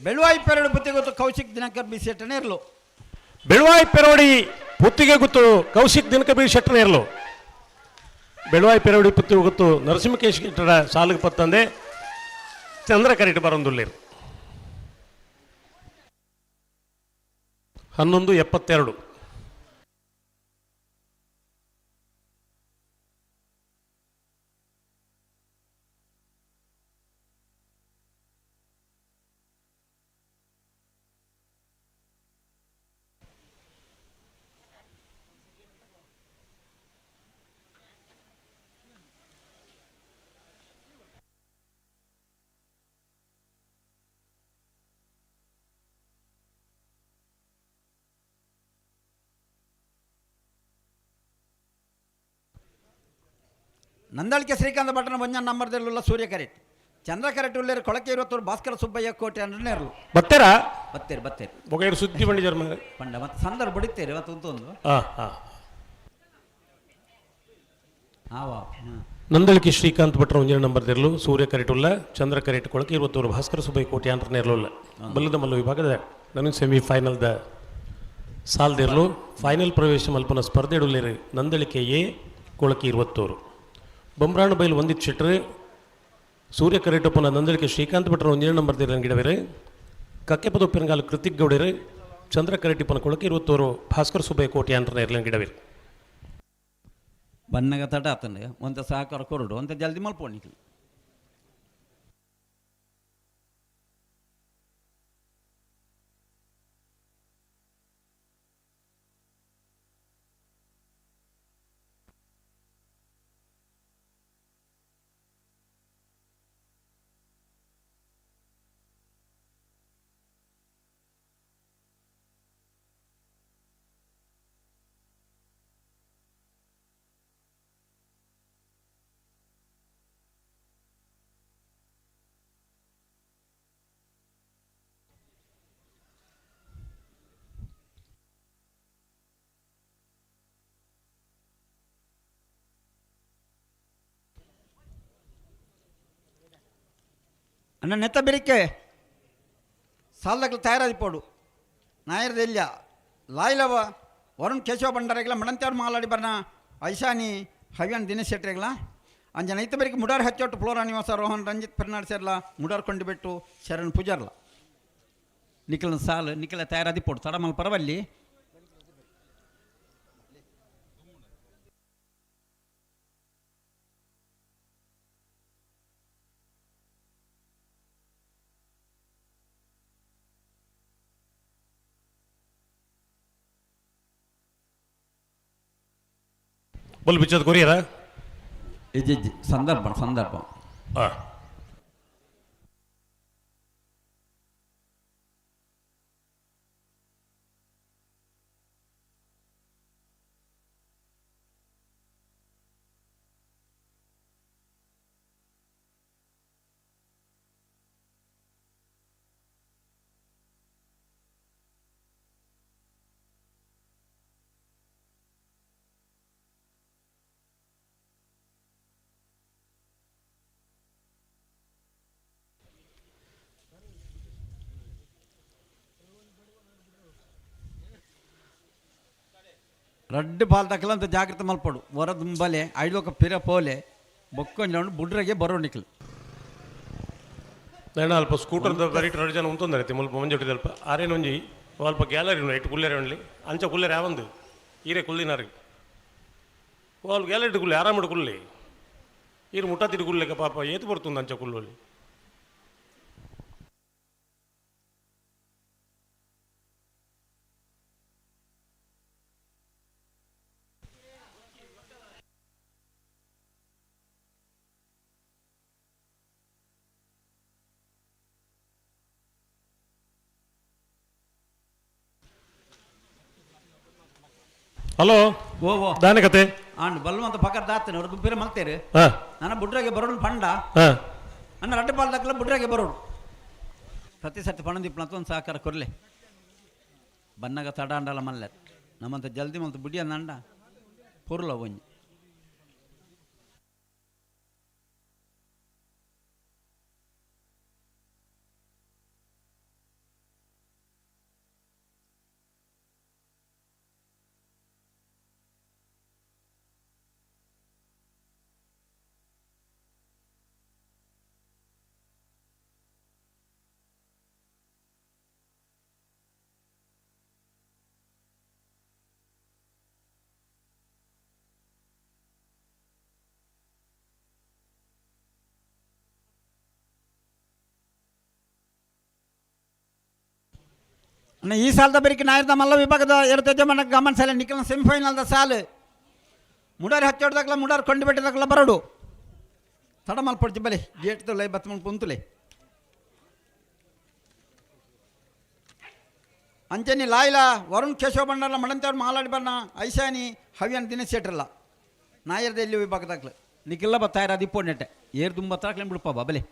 ಬೆಳುವಾಯಿ ಪೆರಡು ಬುತ್ತಿ ಗೊತ್ತು ಕೌಶಿಕ್ ದಿನಕರ್ ಬಿ ಸೆಟ್ಟನೇ ಇರಲು. ಬೆಳುವಾಯಿ ಪೆರೋಡಿ ಪುತ್ತಿಗೆ ಗೊತ್ತು ಕೌಶಿಕ್ ದಿನಕ ಬಿ ಶೆಟ್ಟರ್ ಇರಲು. ಬೆಳುವಾಯಿ ಪೆರೋಡಿ ಪುತ್ತಿ ಗೊತ್ತು ನರಸಿಂಹಕೇಶ್ ಶೆಟ್ಟರ ಸಾಲಿಗೆ ಪತ್ತಂದೆ ಚಂದ್ರ ಕರೆಕ್ಟ್ ಬರೋಂದುಲ್ಲೇರು. 11:72. ನಂದಳಿಕೆ ಶ್ರೀಕಾಂತ ಭಟ್ಟನ ಒಂಜ ನಂಬರ್ದಲ್ಲೆಲ್ಲ ಸೂರ್ಯ ಕರೆಕ್ಟ್ ಚಂದ್ರ ಕರೆಕ್ಟ್ ಉಳ್ಳೇರು ಕೊಳಕೆ ಇರುವತ್ತವರು ಭಾಸ್ಕರ ಸುಬ್ಬಯ್ಯ ಕೋಟೆ ಅಂದ್ರೆ ನೇರಲು. ಬತ್ತೆರಾ? ಬತ್ತೇರು ಬತ್ತೇರು. ಬೊಗೈರು ಸುದ್ದಿ ಬಂಡಿ ಜರ್ಮ. ಪಂಡ ಮತ್ತೆ ಸಂದರ್ಭ ಬಡಿತೇರಿ ಮತ್ತೆ ಒಂದು ಹಾಂ ಹಾಂ. ಆವಾ ಹ್ಞೂ. ನಂದಳಿಕೆ ಶ್ರೀಕಾಂತ್ ಭಟ್ರ ಒಂಜನ ನಂಬರ್ ದಿರಲು ಸೂರ್ಯ ಕರೆಟುಲ್ಲ ಚಂದ್ರ ಕರೆಟ್ ಕೊಳಕೆ ಇರುವತ್ತವರು ಭಾಸ್ಕರ ಸುಬ್ಬಯ್ಯ ಕೋಟೆ ಅಂತ ನೇರಲುಲ್ಲ. ಬಲ್ಲದ ಮಲ್ಲ ವಿಭಾಗದ ನನಗೆ ಸೆಮಿಫೈನಲ್ದ ಸಾಲ್ದಿರಲು ಫೈನಲ್ ಪ್ರವೇಶ ಮಲ್ಪನ ಸ್ಪರ್ಧೆ ಇಡುಲ್ಲೇರು ನಂದಳಿಕೆ ಎ ಕೊಳಕೆ ಇರುವತ್ತೋರು ಬೊಮ್ರಾಣ ಬೈಲ್ ಒಂದಿತ್ತು ಶೆಟ್ರು ಸೂರ್ಯ ಕರೆಟಪ್ಪನ ನಂದಳಿಕೆ ಶ್ರೀಕಾಂತ್ ಭಟ್ರ ಒಂಜನ ನಂಬರ್ ದಿರಲು ಗಿಡವೇರು ಕಕ್ಕೆಪದ ಪೆರಂಗಾಲ ಕೃತಿಕ್ ಗೌಡರು ಚಂದ್ರ ಕರೆಟಿಪ್ಪನ ಕೊಳಕೆ ಇರುವತ್ತೋರು ಭಾಸ್ಕರ ಸುಬ್ಬಯ್ಯ ಕೋಟೆ ಅಂತ ನೇರಲ ಗಿಡವೇರು. ಬನ್ನಗ ತಟ ಆತಂಡೆ ಒಂತ ಸಹಕಾರ ಕೊರಡು ಒಂತ ಜಲ್ದಿ ಮಲ್ಪೋಣಿಕ್ಲು. ಅಣ್ಣ ನೆತ್ತ ಬೆರಿಕೆ ಸಾಲದಕ್ಕೆ ತಯಾರಾದಿಪ್ಪೋಡು ನಾಯರ್ದೆಲ್ಲ ಲಾಯ್ಲವ ವರುಣ್ ಕೇಶವ ಭಂಡಾರಿಗಳ ಮಡಂತ್ಯಾರು ಮಾಲಾಡಿ ಬರ್ನ ಐಶಾನಿ ಹವ್ಯಾನ್ ದಿನೇಶ್ ಶೆಟ್ರಿಗಳ ಅಂಜನ ಐತ ಬೆರಿಕೆ ಮುಡಾರ್ ಹಚ್ಚೋಟು ಫ್ಲೋರಾ ನಿವಾಸ ರೋಹನ್ ರಂಜಿತ್ ಫೆರ್ನಾಡ್ ಸೇರ್ಲ ಮುಡಾರ್ ಕೊಂಡಿಬೆಟ್ಟು ಶರಣ್ ಪೂಜಾರ್ಲ ನಿಖಿಲ್ನ ಸಾಲು ನಿಖಿಲ ತಯಾರಾದಿಪ್ಪೋಡು ತಡಮಲ್ ಪರವಲ್ಲಿ. ಬಲ್ ಬಿಚ್ಚದ ಕೊರಿಯರ. ಇಜ್ಜಿ ಸಂದರ್ಭ ಸಂದರ್ಭ. ಹಾಂ. ರಡ್ಡು ಬಾಲ್ ತಕ್ಕಲಂತ ಜಾಗ್ರತೆ ಮಲ್ಪಡು ಹೊರ ದುಂಬಲೆ ಐಲೋಕ ಪಿರ ಪೋಲೆ ಬೊಕ್ಕೊಂಜ ಬುಡ್ರಗೆ ಬರೋ ನಿಕ್ಲು. ನಾನು ಅಲ್ಪ ಸ್ಕೂಟರ್ ಬರೀಟ್ ಎರಡು ಜನ ಉಂತೊಂದರೆ ಮುಲ್ಪ ಮಂಜೊಟ್ಟಿದ ಅಲ್ಪ ಆರೇನು ಒಂಜಿ ಅಲ್ಪ ಗ್ಯಾಲರಿ ಇಟ್ಟು ಕುಲ್ಲೇರೆ ಒಂಡ್ಲಿ ಅಂಚ ಕುಲ್ಲೇರೆ ಯಾವಂದು ಈರೆ ಕುಲ್ಲಿನಾರಿ వాళ్ళు ಗ್ಯಾಲರಿ ಕುಲ್ಲೆ ಆರಾಮಡು ಕುಲ್ಲೆ ಈರು ಮುಟ್ಟಾತಿರು ಕುಲ್ಲೆಕ ಪಾಪ ಏತು ಬರ್ತುಂದು ಅಂಚ ಕುಲ್ಲೋಲಿ. ಹಲೋ. ಓ ಓ. ದಾನೆ ಕತೆ. ಆಂಡ್ ಬಲ್ವಂತ ಪಕ್ಕದ ದಾತನೆ ಅವ್ರು ಪಿರ ಮಲ್ತೇರು. ಹಾಂ. ನಾನು ಬುಡ್ರಗೆ ಬರೋಡು ಪಂಡ. ಹಾಂ. ಅಣ್ಣ ರಡ್ಡು ಬಾಲ್ ತಕ್ಕಲ ಬುಡ್ರಗೆ ಬರೋಡು ಪ್ರತಿ ಸರ್ತಿ ಪಣದಿಪ್ಪಣ ಒಂದು ಸಹಕಾರ ಕೊರ್ಲೆ ಬನ್ನಗ ತಡ ಅಂಡಲ ಮಲ್ಲೆ ನಮ್ಮಂತ ಜಲ್ದಿ ಮಲ್ತ ಬುಡಿಯ ನಂಡ ಪೊರ್ಲ ಒಂಜಿ. ಅಣ್ಣ ಈ ಸಾಲದ ಬರಿಕೆ ನಾಯರ್ದ ಮಲ್ಲ ವಿಭಾಗದ ಎರಡು ತೇಜಮಣ್ಣ ಗಮನ ಸಾಲ ನಿಖಿಲ ಸೆಮಿಫೈನಲ್ದ ಸಾಲು ಮುಡಾರಿ ಹಚ್ಚೋಡ್ದಾಗಲ ಮುಡಾರಿ ಕೊಂಡು ಬಿಟ್ಟದಾಗಲ ಬರೋಡು ತಡ ಮಲ್ಪಡ್ತಿ ಬಲೆ ಗೇಟ್ ತುಲೆ ಬತ್ ಪುಂತುಲೆ ಅಂಚನಿ ಲಾಯ್ಲ ವರುಣ್ ಕೇಶವ ಬಂಡಲ್ಲ ಮಡಂತವ್ರು ಮಾಲಾಡಿ ಬಣ್ಣ ಐಶಾನಿ ಹವ್ಯಾನ್ ದಿನೇಶ್ ಶೆಟ್ರಲ್ಲ ನಾಯರ್ದ ಎಲ್ಲಿ ವಿಭಾಗದಾಗ್ಲ ನಿಖಿಲ್ಲ ಬತ್ತಾಯಿರ ಅದು ನೆಟ್ಟೆ ಏರ್ ದುಂಬ ಹತ್ರ ಬಿಡಪ್ಪ ಬಲೆ.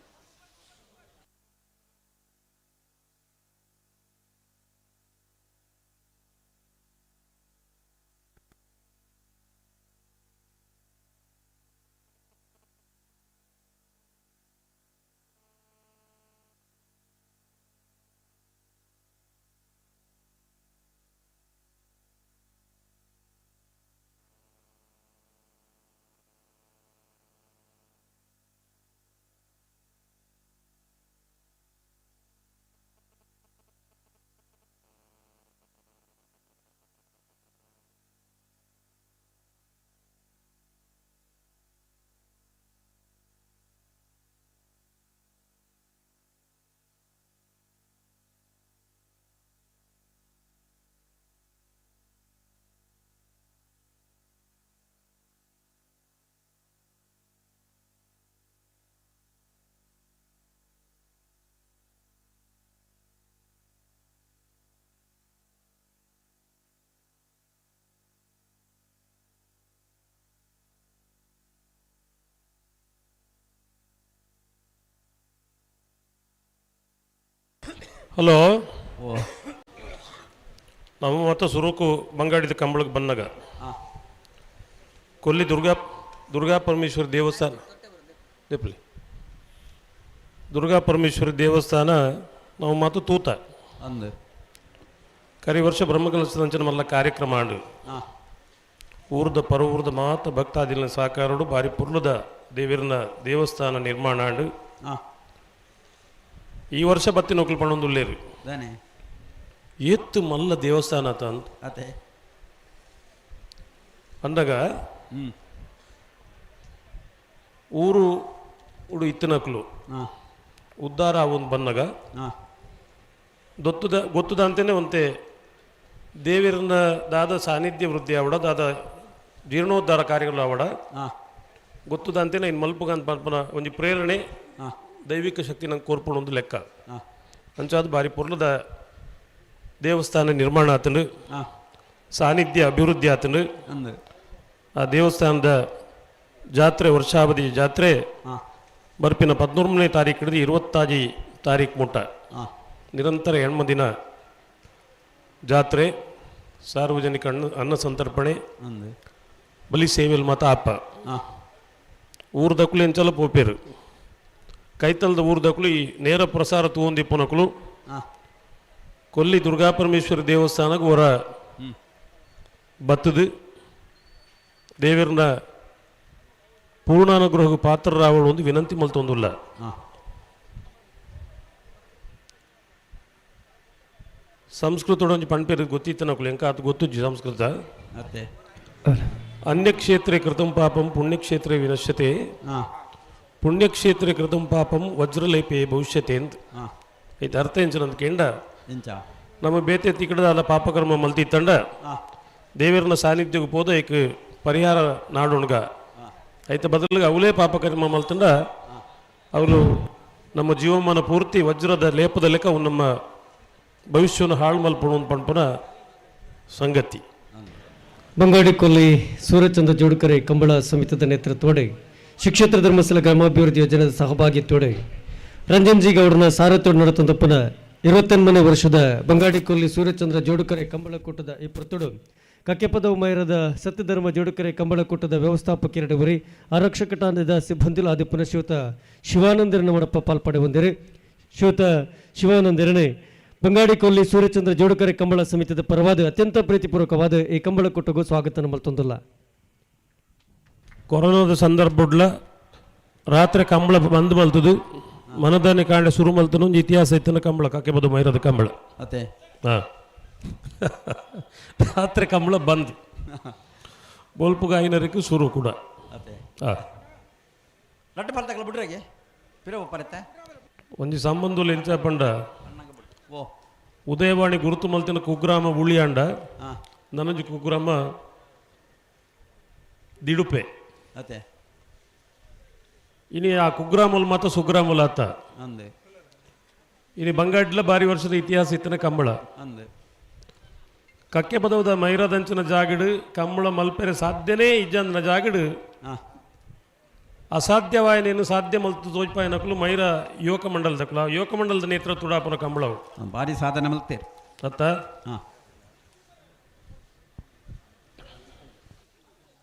ಹಲೋ. ಓ. ನಾವು ಮತ್ತೆ ಸುರುಕು ಬಂಗಾಡಿದ ಕಂಬಳಕ್ಕೆ ಬಂದಾಗ ಕೊಲ್ಲಿ ದುರ್ಗಾ ದುರ್ಗಾ ಪರಮೇಶ್ವರಿ ದೇವಸ್ಥಾನ ದೇಪ್ಲಿ. ದುರ್ಗಾ ಪರಮೇಶ್ವರಿ ದೇವಸ್ಥಾನ ನಾವು ಮಾತು ತೂತ. ಅಂದು. ಕರಿ ವರ್ಷ ಬ್ರಹ್ಮಕಲಶದಂಚಿನ ಮಲ್ಲ ಕಾರ್ಯಕ್ರಮ ಆಂಡು. ಊರ್ದ ಪರ ಊರ್ದ ಮಾತ ಭಕ್ತಾದಿನ ಸಹಕಾರಡು ಬಾರಿ ಪುರ್ಲದ ದೇವಿರನ ದೇವಸ್ಥಾನ ನಿರ್ಮಾಣ ಆಂಡು. ಈ ವರ್ಷ ಬತ್ತಿ ನೊಕ್ಲು ಪಣೊಂದುಲ್ಲೇರು. ದಾನೆ? ಏತ್ತು ಮಲ್ಲ ದೇವಸ್ಥಾನ ಆತ ಅಂತ. ಅತೆ. ಅಂದಾಗ ಊರು ಉಡು ಇತ್ತಿನಕ್ಲು ಉದ್ಧಾರ ಆವೊಂದು ಬಂದಾಗ ದೊತ್ತುದ ಗೊತ್ತುದ ಅಂತಾನೆ ಒಂತೆ ದೇವಿರನ ದಾದ ಸಾನ್ನಿಧ್ಯ ವೃದ್ಧಿ ಆವಡ, ದಾದ ಜೀರ್ಣೋದ್ಧಾರ ಕಾರ್ಯಗಳು ಆವಡ, ಗೊತ್ತುದ ಅಂತಾನೆ ಇನ್ನು ಮಲ್ಪುಗಂತ ಪನ್ಪನ ಒಂಜಿ ಪ್ರೇರಣೆ, ದೈವಿಕ ಶಕ್ತಿ ನಂಗೆ ಕೋರ್ಪುಣ ಒಂದು ಲೆಕ್ಕ. ಅಂಚಾದ ಬಾರಿ ಪೊರ್ಲದ ದೇವಸ್ಥಾನ ನಿರ್ಮಾಣ ಆತಂಡು, ಸಾನ್ನಿಧ್ಯ ಅಭಿವೃದ್ಧಿ ಆತಂಡು. ಅಂದು. ಆ ದೇವಸ್ಥಾನದ ಜಾತ್ರೆ, ವರ್ಷಾವಧಿ ಜಾತ್ರೆ ಬರ್ಪಿನ 13ನೇ ತಾರೀಕು ಹಿಡಿದು 26 ತಾರೀಕು ಮುಟ್ಟ ನಿರಂತರ 8 ದಿನ ಜಾತ್ರೆ, ಸಾರ್ವಜನಿಕ ಅನ್ನ ಅನ್ನ ಸಂತರ್ಪಣೆ, ಅಂದು. ಬಲಿ ಸೇವೆಲ್ ಮಾತ ಅಪ್ಪ. ಊರ್ದಕ್ಲು ಎಂಚಲ ಪೋಪೇರು, ಕೈತಲ್ದ ಊರ್ದಕ್ಲು ಈ ನೇರ ಪ್ರಸಾರ ತೂವೊಂದಿಪ್ಪನಕ್ಲು ಕೊಲ್ಲಿ ದುರ್ಗಾಪರಮೇಶ್ವರಿ ದೇವಸ್ಥಾನಕ್ಕೆ ಹೊರ ಬತ್ತದು ದೇವರನ್ನ ಪೂರ್ಣಾನುಗ್ರಹ ಪಾತ್ರರಾವಳು ಒಂದು ವಿನಂತಿ ಮಲ್ತೊಂದುಲ್ಲ. ಸಂಸ್ಕೃತದೊಂಜಿ ಒಂಜಿ ಪಣ್ಪೇರು ಗೊತ್ತಿತ್ತನಕುಲು, ಎಂಕ ಅದು ಗೊತ್ತುಜ್ಜಿ ಸಂಸ್ಕೃತ. ಅತ್ತೆ. ಅನ್ಯಕ್ಷೇತ್ರೆ ಕೃತಂ ಪಾಪಂ ಪುಣ್ಯಕ್ಷೇತ್ರೆ ವಿನಶ್ಯತೆ, ಪುಣ್ಯಕ್ಷೇತ್ರೆ ಕೃತಂ ಪಾಪಂ ವಜ್ರಲೇಪೆ ಭವಿಷ್ಯತೆ ಅಂತ. ಐತೆ ಅರ್ಥ ಎಂಚಿನಂತ ಕೇಂಡ? ಎಂಚ? ನಮ್ಮ ಬೇತೆ ತಿಕ್ಕಡದ ಅಲ್ಲ ಪಾಪಕರ್ಮ ಮಲ್ತಿತ್ತಂಡ ದೇವರನ್ನ ಸಾನ್ನಿಧ್ಯಕ್ಕೆ ಪೋದ ಏಕ್ ಪರಿಹಾರ ನಾಡೋಣ್ಗ ಐತ ಬದಲಿಗೆ ಅವಲೇ ಪಾಪಕರ್ಮ ಮಲ್ತಂಡ ಅವರು ನಮ್ಮ ಜೀವಮಾನ ಪೂರ್ತಿ ವಜ್ರದ ಲೇಪದ ಲೆಕ್ಕ ಅವು ನಮ್ಮ ಭವಿಷ್ಯವನ್ನು ಹಾಳು ಮಲ್ಪಣ ಪಣ್ಪನ ಸಂಗತಿ. ಬಂಗಾಡಿಕೊಲ್ಲಿ ಸೂರ್ಯಚಂದ್ರ ಜೋಡುಕರೆ ಕಂಬಳ ಸಮಿತಿದ ನೇತೃತ್ವಡೆ, ಶಿಕ್ಷೇತ್ರ ಧರ್ಮಸ್ಥಳ ಗ್ರಾಮಾಭಿವೃದ್ಧಿ ಯೋಜನೆಯ ಸಹಭಾಗಿತ್ವಡೆ, ರಂಜನ್ ಜಿ ಗೌಡನ ಸಾರಥ್ಯೋಡು ನಡೆತಂದಪ್ಪನ 28ನೇ ವರ್ಷದ ಬಂಗಾಡಿಕೊಲ್ಲಿ ಸೂರ್ಯಚಂದ್ರ ಜೋಡುಕರೆ ಕಂಬಳಕೂಟದ ಈ ಪ್ರತುಡು ಕಕ್ಕೆಪದವು ಮೈರದ ಸತ್ಯಧರ್ಮ ಜೋಡುಕರೆ ಕಂಬಳಕೂಟದ ವ್ಯವಸ್ಥಾಪಕರಡವರಿ ಆರಕ್ಷಕ ಠಾಣದ ಸಿಬ್ಬಂದಿಲು ಆದಿ ಪುನಃ ಶಿವಾನಂದರನ ಮಡಪ್ಪ ಪಾಲ್ಪಡೆ ಹೊಂದಿರಿ. ಶ್ರೀಯುತ ಶಿವಾನಂದರನೇ ಬಂಗಾಡಿಕೊಲ್ಲಿ ಸೂರ್ಯಚಂದ್ರ ಜೋಡುಕರೆ ಕಂಬಳ ಸಮಿತಿದ ಪರವಾದ ಅತ್ಯಂತ ಪ್ರೀತಿಪೂರ್ವಕವಾದ ಈ ಕಂಬಳಕೂಟಗೂ ಸ್ವಾಗತ ಮಲ್ತೊಂದುಲ್ಲ. ಕೊರೋನಾದ ಸಂದರ್ಭಡ್ಲ ರಾತ್ರಿ ಕಂಬಳ ಬಂದ್ ಮಲ್ತದು, ಮನದಾನಿ ಕಾಂಡ ಶುರು ಮಲ್ತನು. ಒಂಜಿ ಇತಿಹಾಸ ಇತ್ತನ ಕಂಬಳ, ಕಕ್ಕೆಬದು ಮೈರದ ಕಂಬಳ. ಅತ್ತೆ. ಹಾಂ, ರಾತ್ರಿ ಕಂಬಳ ಬಂದ್, ಬೋಲ್ಪುಗಾಯಿನರಿಗೆ ಶುರು ಕೂಡ. ಅತ್ತೆ. ಹಾಂ. ರಡ್ಡು ಪಲ್ತಕಲ ಬಿಡ್ರಾಗೆ ಪಿರ ಒಪ್ಪರತ್ತೆ. ಒಂಜಿ ಸಂಬಂಧುಲು ಎಂಚ ಪಂಡ, ಓ. ಉದಯವಾಣಿ ಗುರುತು ಮಲ್ತಿನ ಕುಗ್ರಾಮ ಉಳಿಯಾಂಡ, ನನಂಜಿ ಕುಗ್ರಾಮ ದಿಡುಪೆ. ಅತ್ತೆ. ಇನಿ ಆ ಕುಗ್ರಾಮಲ್ ಮಾತ ಸುಗ್ರಾಮಲ್ ಆತ. ಅಂದು. ಇನಿ ಬಂಗಾಡ್ಲ ಬಾರಿ ವರ್ಷದ ಇತಿಹಾಸ ಇತ್ತನ ಕಂಬಳ. ಅಂದು. ಕಕ್ಕೆ ಪದವದ ಮೈರದಂಚಿನ ಜಾಗಡು ಕಂಬಳ ಮಲ್ಪೆರೆ ಸಾಧ್ಯನೇ ಇಜ್ಜಂದಿನ ಜಾಗಡು ಅಸಾಧ್ಯವಾಯನೇನು ಸಾಧ್ಯ ಮಲ್ತು ತೋಜ್ಪಾಯನಕಲು ಮೈರ ಯುವಕ ಮಂಡಲದಕಲು, ಆ ಯುವಕ ಮಂಡಲದ ನೇತೃತ್ವ ಕಂಬಳವು. ಭಾರಿ ಸಾಧನೆ ಮಲ್ತೇರು. ಅತ್ತ. ಹಾಂ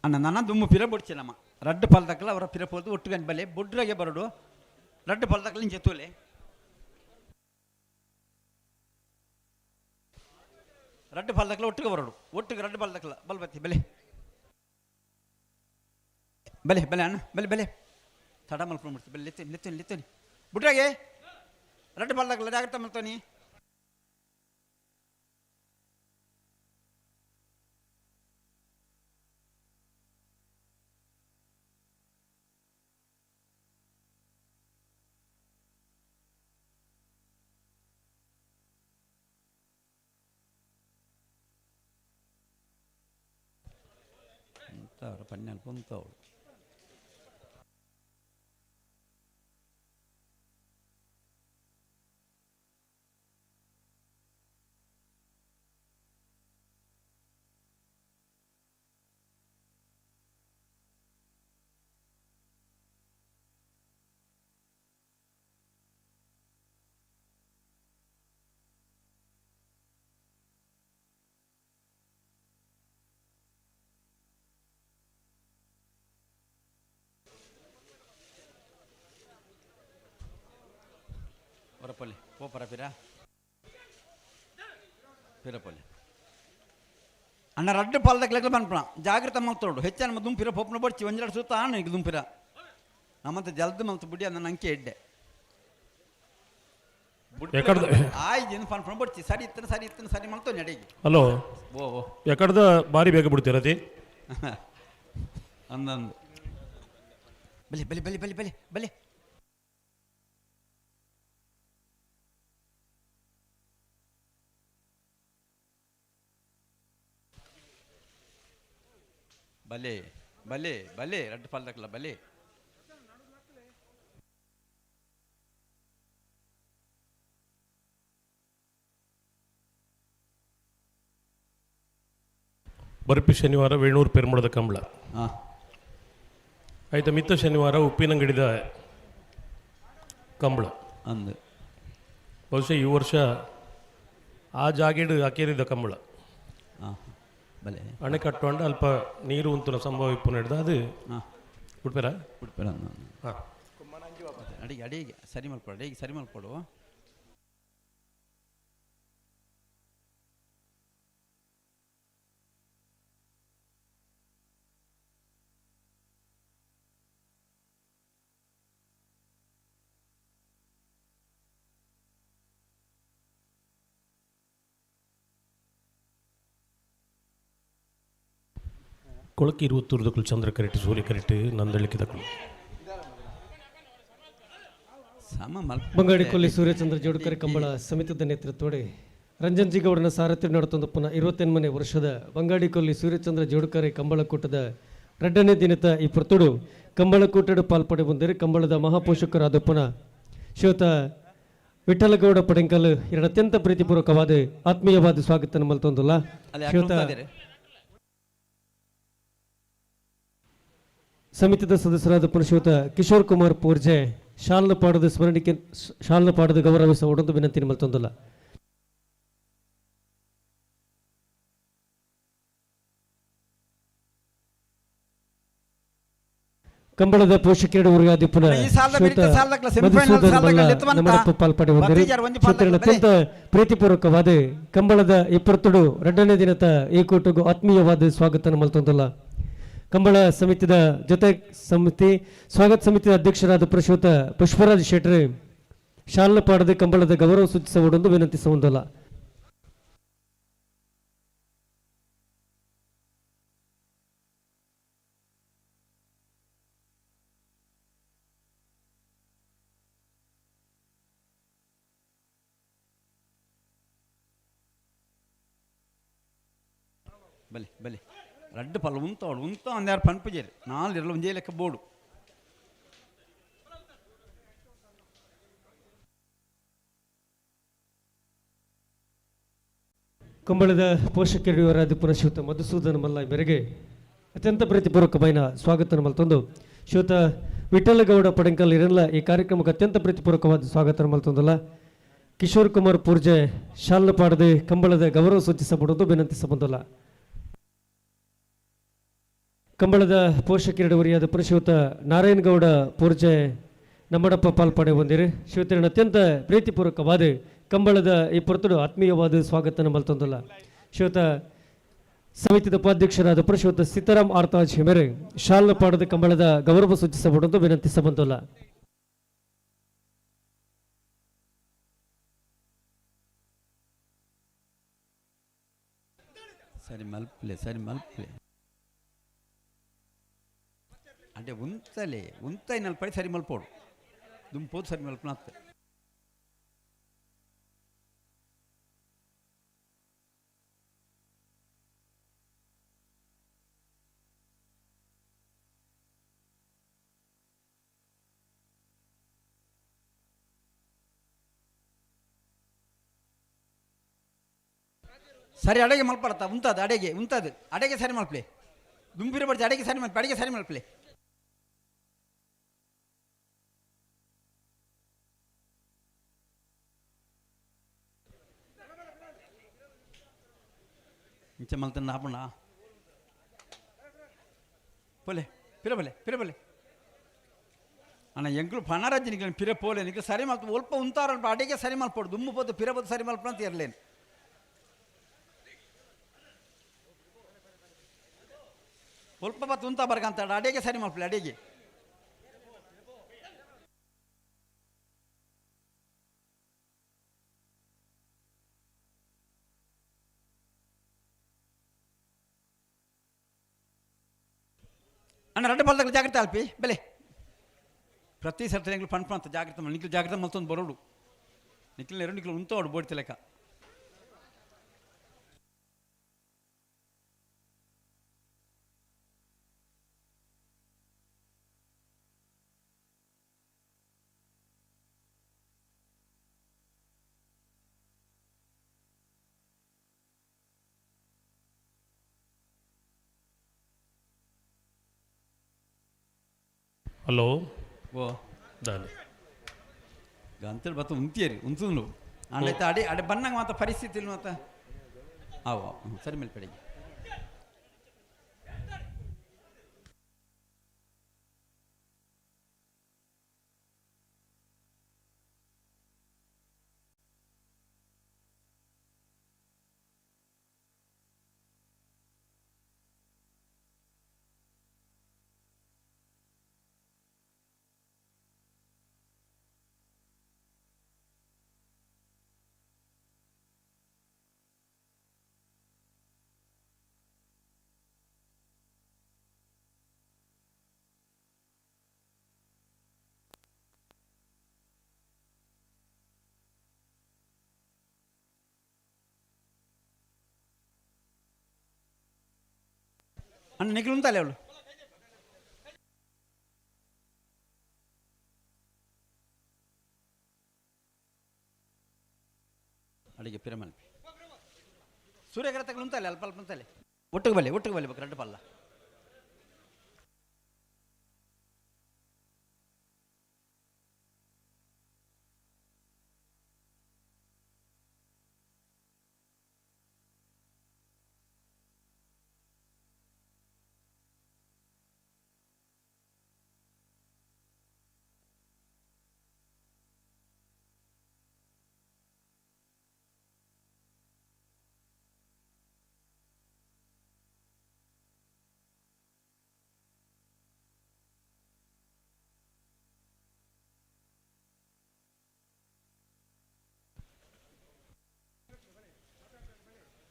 ಅಣ್ಣ, ನನ್ನ ದುಮ್ಮು ಪಿರ ಬೊಡ್ಚೆ ನಮ್ಮ ರಡ್ಡು ಪಲ್ದಕ್ಕಲ ಅವರ ಪಿರ ಪೋದು ಒಟ್ಟು ಗಂಟೆ ಬಲೆ ಬೊಡ್ರಾಗೆ ಬರಡು ರಡ್ಡು ಪಲ್ದಕ್ಕಲ ಇಂಚೆ ತೂಲೆ. ರಡ್ಡು ಪಲ್ದಕ್ಕಲ ಒಟ್ಟಿಗೆ ಬರಡು, ಒಟ್ಟಿಗೆ ರಡ್ಡು ಪಲ್ದಕ್ಕಲ ಬಲ್ಬತ್ತಿ ಬೆಲೆ ಬಲೆ ಬಲೆ ಅಣ್ಣ ಬಲೆ ಬಲೆ ತಡ ಮಲ್ಕೊಂಡು ಬಿಡ್ತಿ ಬೆಲೆ ಲೆತ್ತೇನೆ ಲೆತ್ತೇನೆ ಲೆತ್ತೇನೆ ಬುಡ್ರಾಗೆ ರಡ್ಡು ಪಲ್ದಕ್ಕಲ ಜಾಗ್ರತೆ ಮಲ್ತಾನಿ. ಪನ್ನೆಲ್ ಪೊಂತವಳು. ಹೊರಪಲ್ಲಿ ಪೋಪರ ಪಿರ ಪಿರಪಲ್ಲಿ ಅಣ್ಣ ರಡ್ಡು ಪಾಲ್ದಕ್ಲೆಗ್ಲ ಪನ್ಪಣ ಜಾಗ್ರತೆ ಮಲ್ತೋಡು ಹೆಚ್ಚು ನಮ್ಮ ದುಂಪಿರ ಪೊಪ್ಪನ ಬಡ್ಚಿ ಒಂಜೆರಡು ಸುತ್ತ ಆಣ ಈಗ ದುಂಪಿರ ನಮ್ಮಂತ ಜಲ್ದು ಮಲ್ತು ಬುಡಿ ಅನ್ನ ನಂಗೆ ಎಡ್ಡೆ. ಎಕಡ್ದ ಆಯ್ತು ಪನ್ಪಣ ಬಡ್ಚಿ ಸರಿ ಇತ್ತನ ಸರಿ ಇತ್ತನ ಸರಿ ಮಲ್ತೋ ನಡೆಗೆ. ಹಲೋ. ಓ ಓ. ಎಕಡ್ದ ಬಾರಿ ಬೇಗ ಬಿಡ್ತೀರತಿ. ಅಂದಂದು ಬಲೆ ಬಲೆ ಬಲೆ ಬಲೆ ಬಲೆ ಬಲೆ. ಬಲೆ ಬಲೆ ಬಲೆ ರಡ್ಡು ಪಾಲ್ದಕ್ಲ ಬಲೆ. ಬರ್ಪಿ ಶನಿವಾರ ವೇಣೂರು ಪೆರ್ಮಳದ ಕಂಬಳ. ಹಾಂ. ಆಯ್ತಾ, ಮಿತ್ತ ಶನಿವಾರ ಉಪ್ಪಿನಂಗಡಿದ ಕಂಬಳ. ಅಂದು. ಬಹುಶಃ ಈ ವರ್ಷ ಆ ಜಾಗೆಡು ಅಕೇರಿದ ಕಂಬಳ. ಹಾಂ ಬಲೆ. ಅಣೆಕಟ್ಟು ಅಂಡ ಅಲ್ಪ ನೀರು ಉಂತುನ ಸಂಭವ ಇಪ್ಪು ನಡೆದ ಅದು. ಹಾಂ. ಬಿಡ್ಪೇರಾ? ಬಿಡ್ಬೇಡ. ಹಾಂ. ಅಡಿಗೆ ಅಡಿಗೆ ಸರಿ ಮಲ್ಕೊಡು, ಅಡಿಗೆ ಸರಿ ಮಲ್ಕೊಡು. ಕೊಳಕಿ ಇರುವತ್ತೂರ್ದಕ್ಕಳು ಚಂದ್ರ ಕರೆಕ್ಟ್ ಸೂರ್ಯ ಕರೆಕ್ಟ್ ನಂದಳಿಕಿದಕ್ಕಳು. ಸಮ ಮಲ್ಪ. ಬಂಗಾಡಿಕೊಲ್ಲಿ ಸೂರ್ಯಚಂದ್ರ ಜೋಡ್ಕರ್ ಕಂಬಳ ಸಮಿತಿದ ನೇತೃತ್ವಡಿ ರಂಜನ್ ಜಿಗೌಡನ ಸಾರಥ್ಯ ನಡೆತೊಂದು ಪುನಃ 28ನೇ ವರ್ಷದ ಬಂಗಾಡಿಕೊಲ್ಲಿ ಸೂರ್ಯಚಂದ್ರ ಜೋಡ್ಕರೆ ಕಂಬಳಕೂಟದ ಎರಡನೇ ದಿನದ ಈ ಪುರ್ತುಡು ಕಂಬಳಕೂಟಡು ಪಾಲ್ಪಡೆ ಬಂದಿರಿ ಕಂಬಳದ ಮಹಾಪೋಷಕರಾದ ಪುನಃ ಶ್ವೇತ ವಿಠಲಗೌಡ ಪಡೆಂಕಲ್ ಎರಡು ಅತ್ಯಂತ ಪ್ರೀತಿಪೂರ್ವಕವಾದ ಆತ್ಮೀಯವಾದ ಸ್ವಾಗತ ಮಲ್ತೊಂದುಲ್ಲ. ಅಲ್ಲಿ ಶ್ವೇತ ಸಮಿತಿದ ಸದಸ್ಯರಾದ ಪುನಃ ಕಿಶೋರ್ ಕುಮಾರ್ ಪೂರ್ಜೆ ಶಾಲ್ನ ಪಾಡದ ಸ್ಮರಣಿಕೆ ಶಾಲ್ನ ಪಾಡದ ಗೌರವಿಸ ಒಡಂದು ವಿನಂತಿ ಮಲ್ತೊಂದುಲ್ಲ. ಕಂಬಳದ ಪೋಷಕರು ಪುನಃ ಈ ಸಾಲದ ಮಿರಿತ ಸಾಲದಕ್ಲ semifinal ಸಾಲದಕ್ಲ ಎತ್ತುವಂತ ನಮ್ಮಡಪ್ಪ ಪಾಲ್ಪಡೆ ಹೊಂದಿರಿ. ಬತ್ತೀಜಾರ್ ಒಂಜಿ ಪಾಲ್ದಕ್ಲ ಅತ್ಯಂತ ಪ್ರೀತಿಪೂರ್ವಕವಾದ ಕಂಬಳದ ಇಪ್ಪತ್ತೊಡು ಎರಡನೇ ದಿನದ ಈ ಕೂಟಗೂ ಆತ್ಮೀಯವಾದ ಸ್ವಾಗತ ಮಲ್ತೊಂದುಲ್ಲ. ಕಂಬಳ ಸಮಿತಿದ ಜೊತೆ ಸಮಿತಿ ಸ್ವಾಗತ ಸಮಿತಿಯ ಅಧ್ಯಕ್ಷರಾದ ಪ್ರಶೋತ ಪುಷ್ಪರಾಜ್ ಶೆಟ್ಟರ್ ಶಾಲಾ ಪಾಡದ ಕಂಬಳದ ಗೌರವ ಸೂಚಿಸುವುದೊಂದು ವಿನಂತಿಸುವುದಲ್ಲ. ಬಲೆ ಬಲೆ ರಡ್ಡು ಪಲ್ಲ ಉಂತವಳು ಉಂತ ಒಂದ್ಯಾರು ಪನ್ಪುಜೇರು ನಾಲ್ ಇರಲು ಒಂಜೇ ಲೆಕ್ಕ ಬೋಡು. ಕಂಬಳದ ಪೋಷಕರು ಪುನಃ ಶ್ರೀಯುತ ಮಧುಸೂದನ ಮಲ್ಲ ಮೇರೆಗೆ ಅತ್ಯಂತ ಪ್ರೀತಿಪೂರ್ವಕమైన ಸ್ವಾಗತ ಮಲ್ತೊಂದು ಶ್ರೀಯುತ ವಿಠಲಗೌಡ ಪಡಂಕಲ್ ಇರಲ್ಲ ಈ ಕಾರ್ಯಕ್ರಮಕ್ಕೆ ಅತ್ಯಂತ ಪ್ರೀತಿಪೂರ್ವಕವಾದ ಸ್ವಾಗತ ಮಲ್ತೊಂದಲ್ಲ. ಕಿಶೋರ್ ಕುಮಾರ್ ಪೂರ್ಜೆ ಶಾಲ ಪಾಡದೆ ಕಂಬಳದ ಗೌರವ ಸೂಚಿಸಬಹುದು ವಿನಂತಿಸಬಹುದಲ್ಲ. ಕಂಬಳದ ಪೋಷಕರು ಪುರುಷೋತ್ತ ನಾರಾಯಣಗೌಡ ಪೂರ್ಜೆ ನಮ್ಮಡಪ್ಪ ಪಾಲ್ಪಡೆ ಹೊಂದಿರಿ. ಶ್ರೀತರನ ಅತ್ಯಂತ ಪ್ರೀತಿಪೂರ್ವಕವಾದ ಕಂಬಳದ ಈ ಪೊರ್ತುಡು ಆತ್ಮೀಯವಾದ ಸ್ವಾಗತ ಮಲ್ತೊಂದಲ್ಲ. ಶ್ರೀಯುತ ಸಮಿತಿದ ಉಪಾಧ್ಯಕ್ಷರಾದ ಪುರುಷೋತ್ತ ಸೀತಾರಾಮ್ ಆರ್ತಾಜ್ ಹೆಮೆರೆ ಶಾಲ ಪಾಡದ ಕಂಬಳದ ಗೌರವ ಸೂಚಿಸಬಹುದು ವಿನಂತಿಸಬಂದಲ್ಲ. ಸರಿ ಮಲ್ಪ್ಲೆ ಸರಿ ಮಲ್ಪ್ಲೆ అంటే ఉంచలే ఉంತ నలపడి సరి మల్పోడు దుంపోదు సరి మల్పనాత్. ಸರಿ ಅಡೆಗೆ ಮಲ್ಪಡತ್ತ ಉಂತದು ಅಡೆಗೆ ಉಂತದು ಅಡೆಗೆ ಸರಿ ಮಲ್ಪ್ಲೆ ದುಂಬಿರ ಬಡ್ಜಿ ಅಡೆಗೆ ಸರಿ ಮಲ್ಪ ಅಡಿಗೆ ಸರಿ ಮಲ್ಪ್ಲೆ. ಇಂಚ ಮಲ್ತನ ಆಪುಣ ಪೊಲೆ ಪಿರ ಬಲೆ ಪಿರ ಬಲೆ. ಅಣ್ಣ ಎಂಕ್ಲು ಪಣರಾಜ್ ನಿಕ್ಲು ಪಿರ ಪೋಲೆ ನಿಕ್ಲು ಸರಿ ಮಲ್ಪ ಒಲ್ಪ ಉಂತಾರ ಅಡಿಗೆ ಸರಿ ಮಲ್ಪೊಡು ದುಮ್ಮು ಪೋತು ಪಿರ ಪೋತು ಸರಿ ಮಲ್ಪ ಅಂತ ಇರ್ಲೇನು. ಒಲ್ಪ ಬತ್ತು ಉಂತ ಬರ್ಕಂತ ಅಡಿಗೆ ಸರಿ ಮಲ್ಪಲೆ ಅಡಿಗೆ. ಅಣ್ಣ ರಡ್ಡ ಬಲ್ದಾಗ ಜಾಗ್ರತೆ ಅಲ್ಪಿ ಬೆಲೆ ಪ್ರತಿ ಸರ್ತಿ ಎಂಗ್ಲು ಪಣ್ ಅಂತ ಜಾಗ್ರತೆ ಮಾಡಿ ನಿಕ್ಲು ಜಾಗ್ರತೆ ಮಲ್ತೊಂದು ಬರೋಡು ನಿಕ್ಲು ಎರಡು ನಿಕ್ಲು ಉಂತೋಡು ಬೋಡ್ತಿ ಲೆಕ್ಕ. ಹಲೋ. ಓ. ದಾನೆ. ಗಂತೇಳಿ ಬತ್ತ ಉಂತಿಯರಿ ಉಂತುಂಡು ಅಂಡೈತೆ ಅಡಿ ಅಡೆ ಬನ್ನಂಗ ಮಾತ ಪರಿಸ್ಥಿತಿ ಇಲ್ಲ ಮಾತ ಆವು ಆವು, ಸರಿ ಮೇಲೆ ಪಡೆಗೆ. ಅಣ್ಣ ನಿಕ್ಲು ಉಂತಲ್ಲ ಅವಳು ಅಡಿಗೆ ಪಿರಮಲ್ಪಿ ಸೂರ್ಯಗ್ರಹ ತಗೊಳ್ಳು ಉಂತಲ್ಲ ಅಲ್ಪ ಅಲ್ಪ ಉಂತಲೆ ಒಟ್ಟಿಗೆ ಬಲ್ಲೆ ಒಟ್ಟಿಗೆ ಬಲ್ಲೆ ಬೇಕು ರಡ್ಡು ಪಲ್ಲ.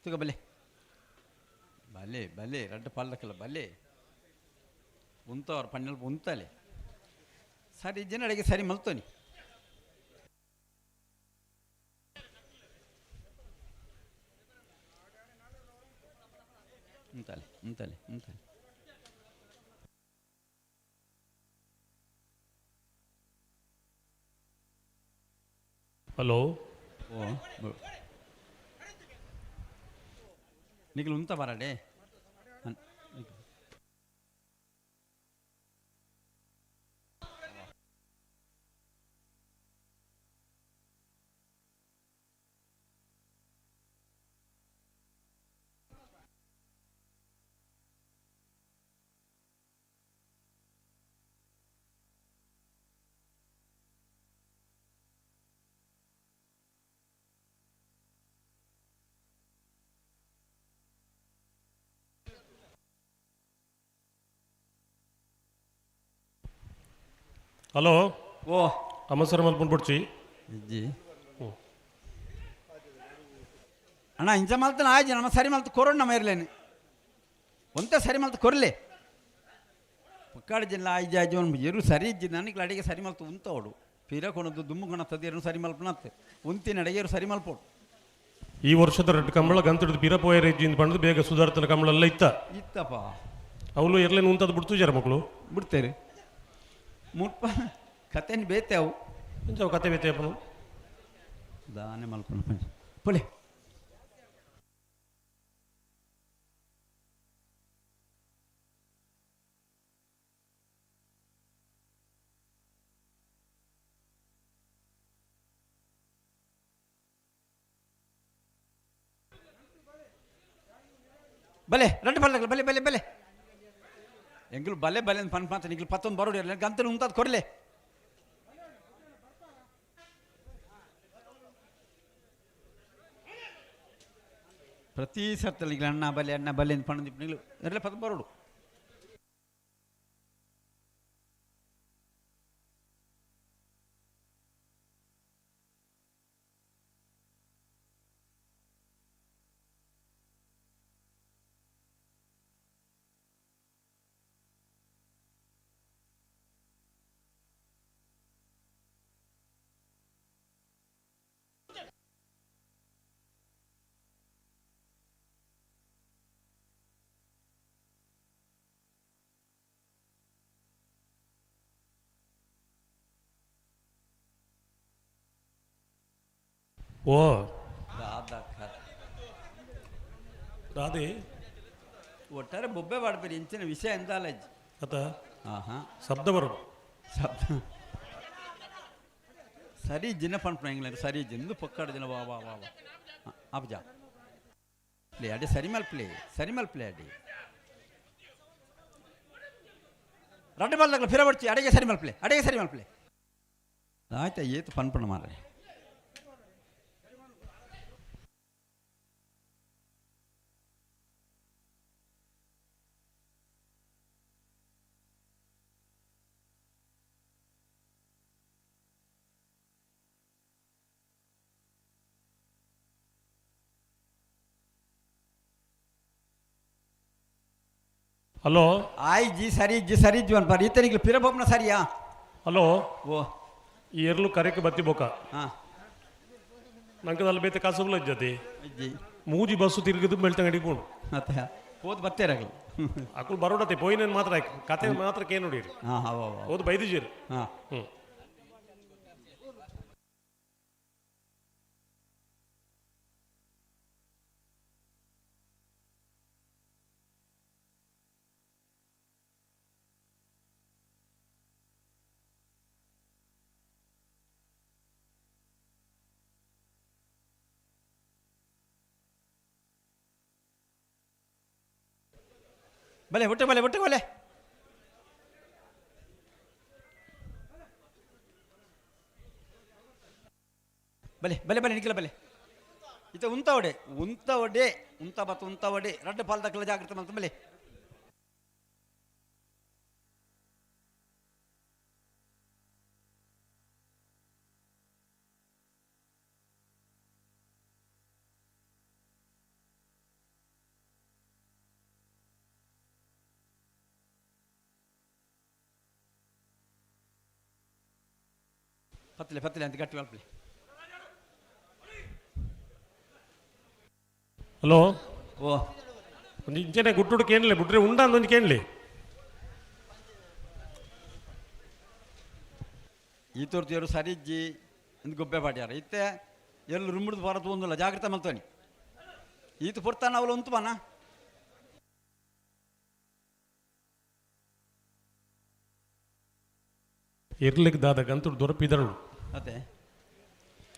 ತಗೋ ಬಲ್ಲೆ ಬಲೆ ಬಲೆ ರಡ್ಡು ಪಲ್ಲಕ್ಕಲ್ಲ ಬಲೆ ಉಂತವ್ರು ಪಣ್ಣಲ್ ಉಂತಲೆ ಸರಿ ಜನ ಅಡಿಗೆ ಸರಿ ಮಲ್ತೋನಿ. ಉಂತಲೆ ಉಂತಲೆ ಉಂತಲೆ. ಹಲೋ. ಓ ನಿಖಿಲ್ ಉಂತ ಬರಡೆ. ಹಲೋ. ಓ. ಅಮಸರ ಮಲ್ಪುಂಡು ಬುಡ್ಚಿ. ಇಜ್ಜಿ ಅಣ್ಣ ಇಂಚ ಮಲ್ತನ ಆಯ್ತು ನಮ್ಮ ಸರಿ ಮಲ್ತು ಕೊರೋಣ ನಮ್ಮ ಇರ್ಲೇನು ಒಂತೆ ಸರಿ ಮಲ್ತು ಕೊರ್ಲೆ ಪಕ್ಕಾಡು ಜಿಲ್ಲ ಆಯ್ಜಿ ಆಯ್ಜಿ ಒಂದು ಎರು ಸರಿ ಇಜ್ಜಿ ನನಗೆ ಅಡಿಗೆ ಸರಿ ಮಲ್ತು ಉಂತವಡು ಪಿರ ಕೊಣದು ದುಮ್ಮು ಕೊಣತದ್ದು ಎರು ಸರಿ ಮಲ್ಪನತ್ತೆ ಉಂತಿನ ಅಡಿಗೆ ಎರು ಸರಿ ಮಲ್ಪೋಡು. ಈ ವರ್ಷದ ರೆಡ್ ಕಂಬಳ ಗಂತುಡ್ದು ಪಿರ ಪೋಯರ ಇಜ್ಜಿಂದ ಪಂಡದು ಬೇಗ ಸುಧಾರ್ತನ ಕಂಬಳೆಲ್ಲ ಇತ್ತ. ಇತ್ತಪ್ಪ. ಅವಳು ಎರ್ಲೇನು ಉಂತದ್ದು ಬಿಡ್ತು ಜರ ಮಕ್ಕಳು. ಬಿಡ್ತೇರಿ ಮುಟ್ಪ ಕತೆನ ಬೇತೆ ಅವು. ಇಂಚವು ಕತೆ ಬೇತೆ ಅಪ್ಪನು. ದಾನೆ ಮಲ್ಪನ ಪೊಲೆ ಬಲೆ ರಡ್ಡು ಬಲ್ಲೆ ಬಲೆ ಬಲೆ ಬಲೆ ಎಂಗ್ಲು ಬಲೆ ಬಲೆ ಅಂತ ಪನ್ ಮಾತ ನಿಗ್ಲು ಪತ್ತೊಂದು ಬರೋಡಿ ಇರಲಿ ಗಂತಲು ಉಂತಾದ್ ಕೊರ್ಲೆ. ಪ್ರತಿ ಸರ್ತಲಿಗೆ ಅಣ್ಣ ಬಲೆ ಅಣ್ಣ ಬಲೆ ಅಂತ ಪಣ್ಣದಿಪ್ಪನಿಗಳು ಎಲ್ಲ ಪದ ಬರೋಡು. ಓ ರಾಧೆ ಒಟ್ಟಾರೆ ಬೊಬ್ಬೆ ಪಾಡ್ಪೇರಿ ಇಂಚಿನ ವಿಷಯ ಎಂತಾಲ. ಅತ. ಹಾಂ ಹಾಂ. ಶಬ್ದ ಬರೋಡು. ಶಬ್ದ ಸರಿ ಜಿನ ಪನ್ಪುನ ಎಂಗ್ಲ ಸರಿ ಜಿಂದು ಪೊಕ್ಕಾಡು ಜಿನ. ವಾ ವಾ ವಾ ವಾ ಆಪಜ ಪ್ಲೇ ಅಡಿ ಸರಿ ಮಲ್ಪ್ಲೆ, ಸರಿ ಮಲ್ಪ್ಲೆ. ಅಡಿ ರಡ್ಡು ಮಲ್ದಕ್ಲ ಫಿರ ಬಡ್ಚಿ. ಅಡಿಗೆ ಸರಿ ಮಲ್ಪ್ಲೆ, ಅಡಿಗೆ ಸರಿ ಮಲ್ಪ್ಲೆ. ಆಯ್ತಾ, ಏತು ಪನ್ಪುಣ ಮಾರ್ರೆ. ಹಲೋ. ಆಯ್ ಜಿ ಸರಿ ಜಿ ಸರಿ ಜಿ ಅನ್ಪಾರ ಈತನಿಗೆ ಪಿರ ಬೊಬ್ಬನ ಸರಿಯಾ? ಹಲೋ. ಓ. ಈ ಎರ್ಲು ಕರೆಕ್ ಬತ್ತಿ ಬೋಕ. ಹಾಂ. ನಂಕದಲ್ಲಿ ಬೇತೆ ಕಾಸುಗುಲ ಜೊತೆ. ಜಿ. ಮೂಜಿ ಬಸ್ಸು ತಿರುಗಿದು ಬೆಳ್ತಂಗಡಿ ಪೋಣು. ಮತ್ತೆ ಹೋದ್ ಬತ್ತೇರಾಗಲಿ. ಅಕುಲ್ ಬರೋಡತೆ ಪೋಯಿನೇನು ಮಾತ್ರ ಆಯ್ತು ಕತೆ ಮಾತ್ರ ಕೇ ನೋಡಿರಿ. ಹಾಂ ಹಾಂ ಹಾಂ. ಹೋದ್ ಬೈದಿಜೀರಿ. ಹಾಂ. ಹ್ಞೂ. ಬಲೆ ಒಟ್ಟು ಬಲೆ ಒಟ್ಟು ಬಲೆ ಬಲೆ ಬಲೆ ಬಲೆ ನಿಖಿಲ ಬಲೆ. ಇತ ಉಂತ ಒಡೆ ಉಂತ ಒಡೆ ಉಂತ ಬತ್ತ ಉಂತ ಒಡೆ ರಡ್ಡು ಪಾಲ್ ದಕ್ಕಲ ಜಾಗ್ರತೆ ಮಲ್ತ ಬಲೆ. ಪತ್ಲೆ ಪತ್ಲೆ ಅಂತ ಗಟ್ಟಿ ಮಲ್ಪಲೆ. ಹಲೋ. ಓ. ಒಂದು ಇಂಚನೆ ಗುಟ್ಟುಡು ಕೇಳಲಿ ಬಿಟ್ರೆ ಉಂಡ ಒಂಜಿ ಕೇಳಲಿ. ಈ ತೋರ್ತಿಯವರು ಸರಿಜ್ಜಿ ಅಂದ್ ಗೊಬ್ಬೆ ಪಾಡ್ಯಾರ. ಇತ್ತೆ ಎಲ್ಲು ರುಂಬುಡ್ದು ಬರದು ಒಂದಿಲ್ಲ, ಜಾಗ್ರತೆ ಮಲ್ತೋನಿ. ಈತ ಪುರ್ತಾನ ಅವಳು ಉಂತು ಬಾನ. ಎರ್ಲಿಕ್ಕೆ ದಾದ ಗಂತುಡು ದೊರಪಿದರಳು. ಅತ್ತೆ.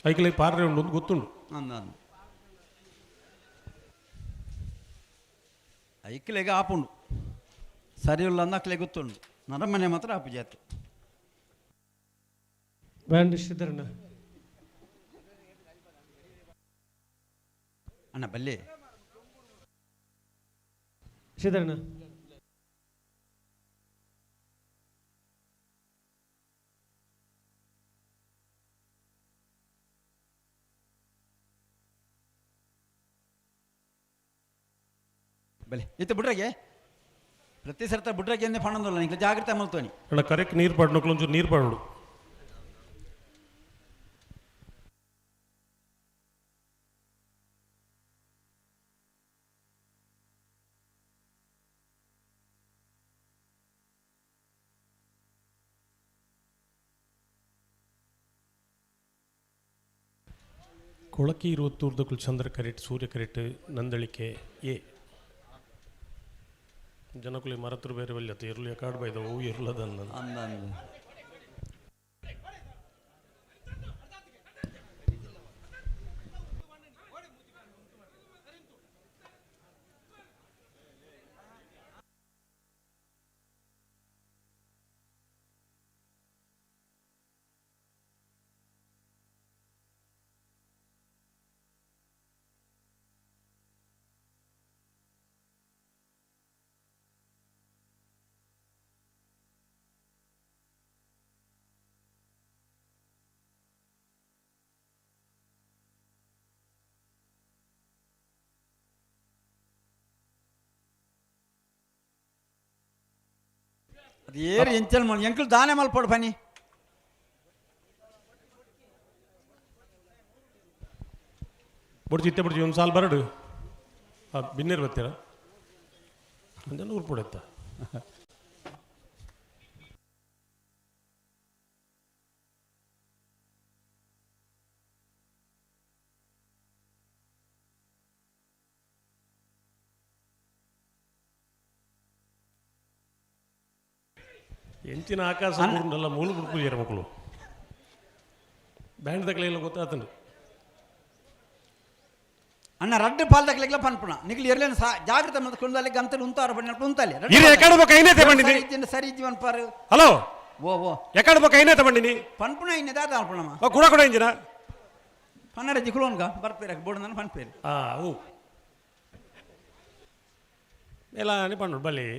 ಐಕಲೆ ಪಾರ್ರೆ ಉಂಡು ಒಂದು ಗೊತ್ತುಂಡು. ಅಂದ ಅಂದ ಐಕ್ಲೆಗೆ ಆಪುಂಡು ಸರಿ ಇಲ್ಲ ಅಂದ ಅಕ್ಲೆ ಗೊತ್ತುಂಡು. ನರಮನೆ ಮಾತ್ರ ಆಪು ಜಾತಿ. ಬ್ಯಾಂಡ್ ಶ್ರೀಧರಣ್ಣ. ಅಣ್ಣ ಬಲ್ಲಿ. ಶ್ರೀಧರಣ್ಣ. ಬಲೆ ಇತ್ತ ಬುಡ್ರಾಗೆ ಪ್ರತಿ ಸರ್ತ ಬುಡ್ರಾಗೆ ಎಂದೇ ಪಣಂದಲ್ಲ ನಿಂಗೆ ಜಾಗ್ರತೆ ಮಲ್ತೋನಿ. ಅಣ್ಣ ಕರೆಕ್ಟ್ ನೀರು ಪಾಡ್ನಕ್ಲು ಒಂಚೂರು ನೀರು ಪಾಡು. ಕೊಳಕಿ ಇರುವತ್ತೂರ್ದಕ್ಕೂ ಚಂದ್ರ ಕರೆಟ್ ಸೂರ್ಯ ಕರೆಟ್ ನಂದಳಿಕೆ ಎ ಜನಕುಲಿ ಮರತರು ಬೇರೆ ಬಲ್ಯತ್ತು ಇರ್ಲಿ ಕಾಡು ಬೈದವು ಇರ್ಲದನ್ನ. ಅಂದ ಅಂದ. ಅದು ಏರು ಎಂಚಲ್ ಮಲ್ ಎಂಕುಲು ದಾನೆ ಮಲ್ಪೊಡು ಪನಿ. ಬೊಡ್ಚಿ ಇತ್ತೆ ಬೊಡ್ಚಿ ಒಂದು ಸಾಲು ಬರಡು ಆ ಬಿನ್ನೇರು ಬರ್ತೀರ ಅಂಜನ ಊರ್ಪೊಡೆತ್ತ. ಎಂಚಿನ ಆಕಾಶ ಊರ್ನೆಲ್ಲ ಮೂಲು ಬುಡ್ಪುಜಾರ ಮಕ್ಕಳು ಬ್ಯಾಂಡ್ ತಗಲಿಲ್ಲ ಗೊತ್ತಾತನು. ಅಣ್ಣ ರಡ್ಡು ಪಾಲ್ದಕ್ಲೆಗ್ಲ ಪನ್ಪುಣ ನಿಕ್ಲು ಎರ್ಲೇನು ಸಾ ಜಾಗ್ರತೆ ಮತ್ತೆ ಕುಂದಲ್ಲಿ ಗಂತಲು ಉಂತಾರ ಬಣ್ಣ ಉಂತಾಲೆ. ಇರು ಎಕ್ಕಡ ಬೊಕ್ಕ ಐನೇತೆ ಬಂಡಿನಿ. ಸರಿ ಇಜ್ಜಿಂಡ ಸರಿ ಇಜ್ಜಿ ಪನ್ಪಾರು. ಹಲೋ. ಓ ಓ. ಎಕ್ಕಡ ಬೊಕ್ಕ ಐನೇತೆ ಬಂಡಿನಿ. ಪನ್ಪುಣ ಇನ್ನೆ ದಾದ ಅನ್ಪುಣಮ್ಮ. ಕೂಡ ಕೂಡ ಇಂಜಿನ. ಪನ್ನಡ ಜಿಕ್ಲೋನ್ಗ ಬರ್ಪೇರ ಬೋರ್ಡ್ ನಾನು ಪನ್ಪೇರು. ಆ ಹೂ ಎಲ್ಲ అని పండు ಬಲಿ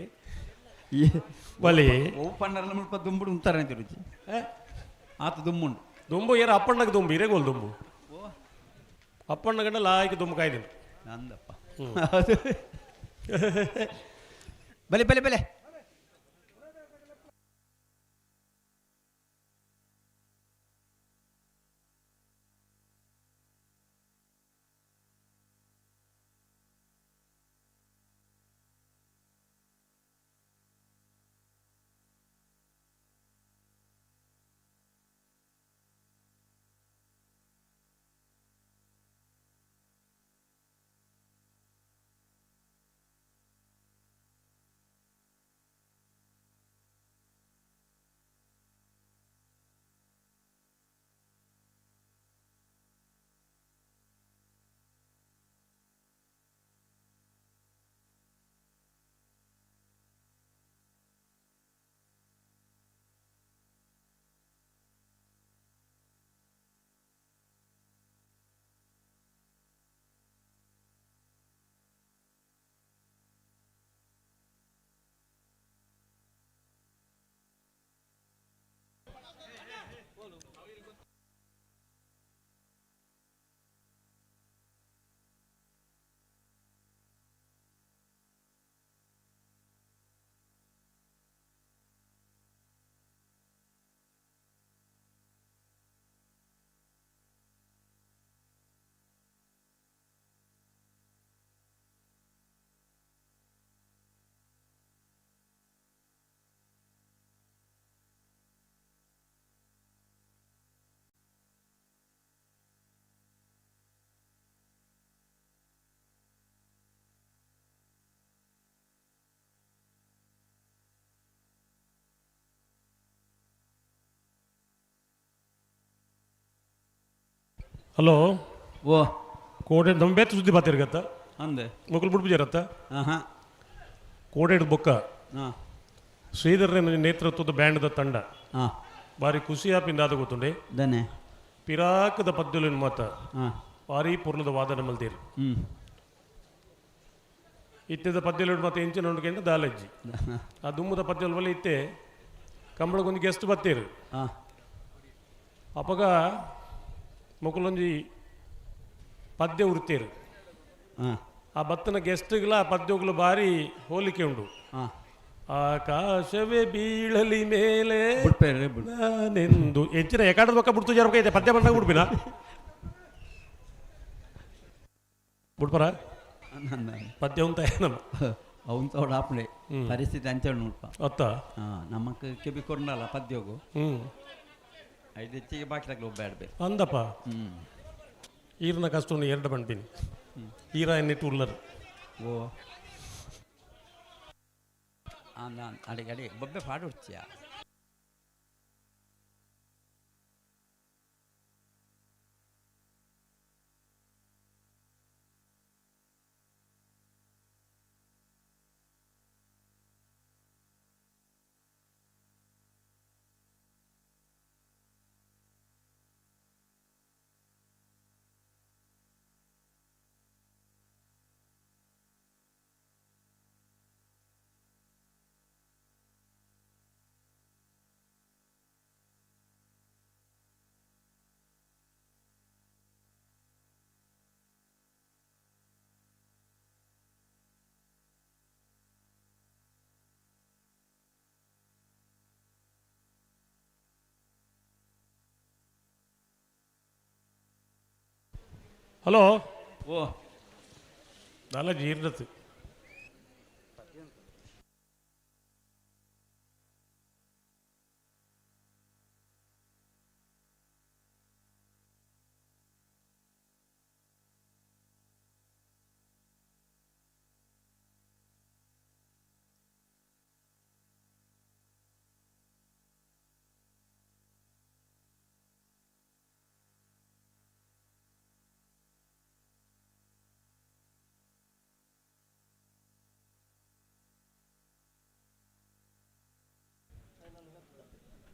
ಬಲಿ. ಓ ಪನ್ನರ ಮುಲ್ಪ ದುಂಬುಡು ಉಂತಾರ ಅಂತ ರುಚಿ ಆತ ದುಮ್ಮುಂಡು. ದುಂಬು ಏರ ಅಪ್ಪಣ್ಣಗೆ ದುಂಬು ಇರೇಗೋಲ್ ದುಂಬು ಅಪ್ಪಣ್ಣ ಗಂಡ ಲಾಯ್ಕ್ ದುಂಬು ಕಾಯ್ದಿನಿ. ನಂದಪ್ಪ ಬಲೆ ಬಲೆ ಬಲೆ. ಹಲೋ. ಓ. ಕೋಡೆ ನಮ್ಮ ಬೇತ ಸುದ್ದಿ ಬಾತಿರ್ಗತ್ತ. ಅಂದೆ. ಮೊಕಲ್ ಬಿಡ್ಬಿಜಾರತ್ತ. ಆಹಾ. ಕೋಡೆಡ್ ಬೊಕ್ಕ ಹಾಂ. ಶ್ರೀಧರ್ ನೇತೃತ್ವದ ಬ್ಯಾಂಡ್ದ ತಂಡ ಹಾಂ. ಬಾರಿ ಖುಷಿ ಆಪಿಂದ ಆದ ಗೊತ್ತುಂಡೆ. ದನೆ. ಪಿರಾಕದ ಪದ್ಯಲಿನ ಮಾತ ಹಾಂ. ಭಾರಿ ಪೊರ್ಲದ ವಾದನ ಮಲ್ತೀರು. ಹ್ಞೂ. ಇತ್ತೆದ ಪದ್ಯಲುಡು ಮತ್ತೆ ಇಂಚಿನ ಉಂಡುಕೆಂಡ ದಾಲಜ್ಜಿ ಆ ದುಮ್ಮದ ಪದ್ಯಲು ಬಲ್ಲ ಇತ್ತೆ ಕಂಬಳಗೊಂದು ಗೆಸ್ಟ್ ಬತ್ತೀರು. ಹಾಂ. ಅಪಗ ಮೊಕಲೊಂಜಿ ಪದ್ಯ ಉರ್ತೀರು. ಹಾಂ. ಆ ಬತ್ತನ ಗೆಸ್ಟ್ಗಳ ಆ ಪದ್ಯಗಳು ಭಾರಿ ಹೋಲಿಕೆ ಉಂಡು. ಹಾಂ. ಆಕಾಶವೇ ಬೀಳಲಿ ಮೇಲೆ ಬಿಡ್ಪೇರು ಬಿಡು. ನಾನೆಂದು ಹೆಚ್ಚಿನ ಎಕಾಡದ ಪಕ್ಕ ಬಿಡ್ತು ಜರ ಐತೆ ಪದ್ಯ ಬಂದಾಗ ಬಿಡ್ಬಿನ ಬಿಡ್ಪರ ಪದ್ಯ ಉಂತ ನಮ್ಮ. ಅವನ್ ತೋಡ ಆಪಣೆ ಪರಿಸ್ಥಿತಿ ಅಂಚೆ ನೋಡ್ಪ. ಅತ್ತ. ಹಾಂ ನಮಕ್ ಕೆಬಿ ಕೊರ್ನಲ್ಲ ಪದ್ಯೋಗು. ಹ್ಞೂ. ಐದು ಹೆಚ್ಚಿಗೆ ಬಾಕಿ ಬೇಡ ಬೇರೆ. ಅಂದಪ್ಪ. ಹ್ಞೂ. ಈರ್ನ ಕಷ್ಟ ಎರಡು ಬಂಡ್ಪಿನಿ ಈರ ಎನ್ನಿಟ್ಟು ಉಲ್ಲರು. ಓ ಅಡಿಗೆ ಅಡಿಗೆ ಬೊಬ್ಬೆ ಪಾಡು ಉಡ್ಚಿಯ. ಹಲೋ. ಓ. നല്ല ജീർണത്ത്.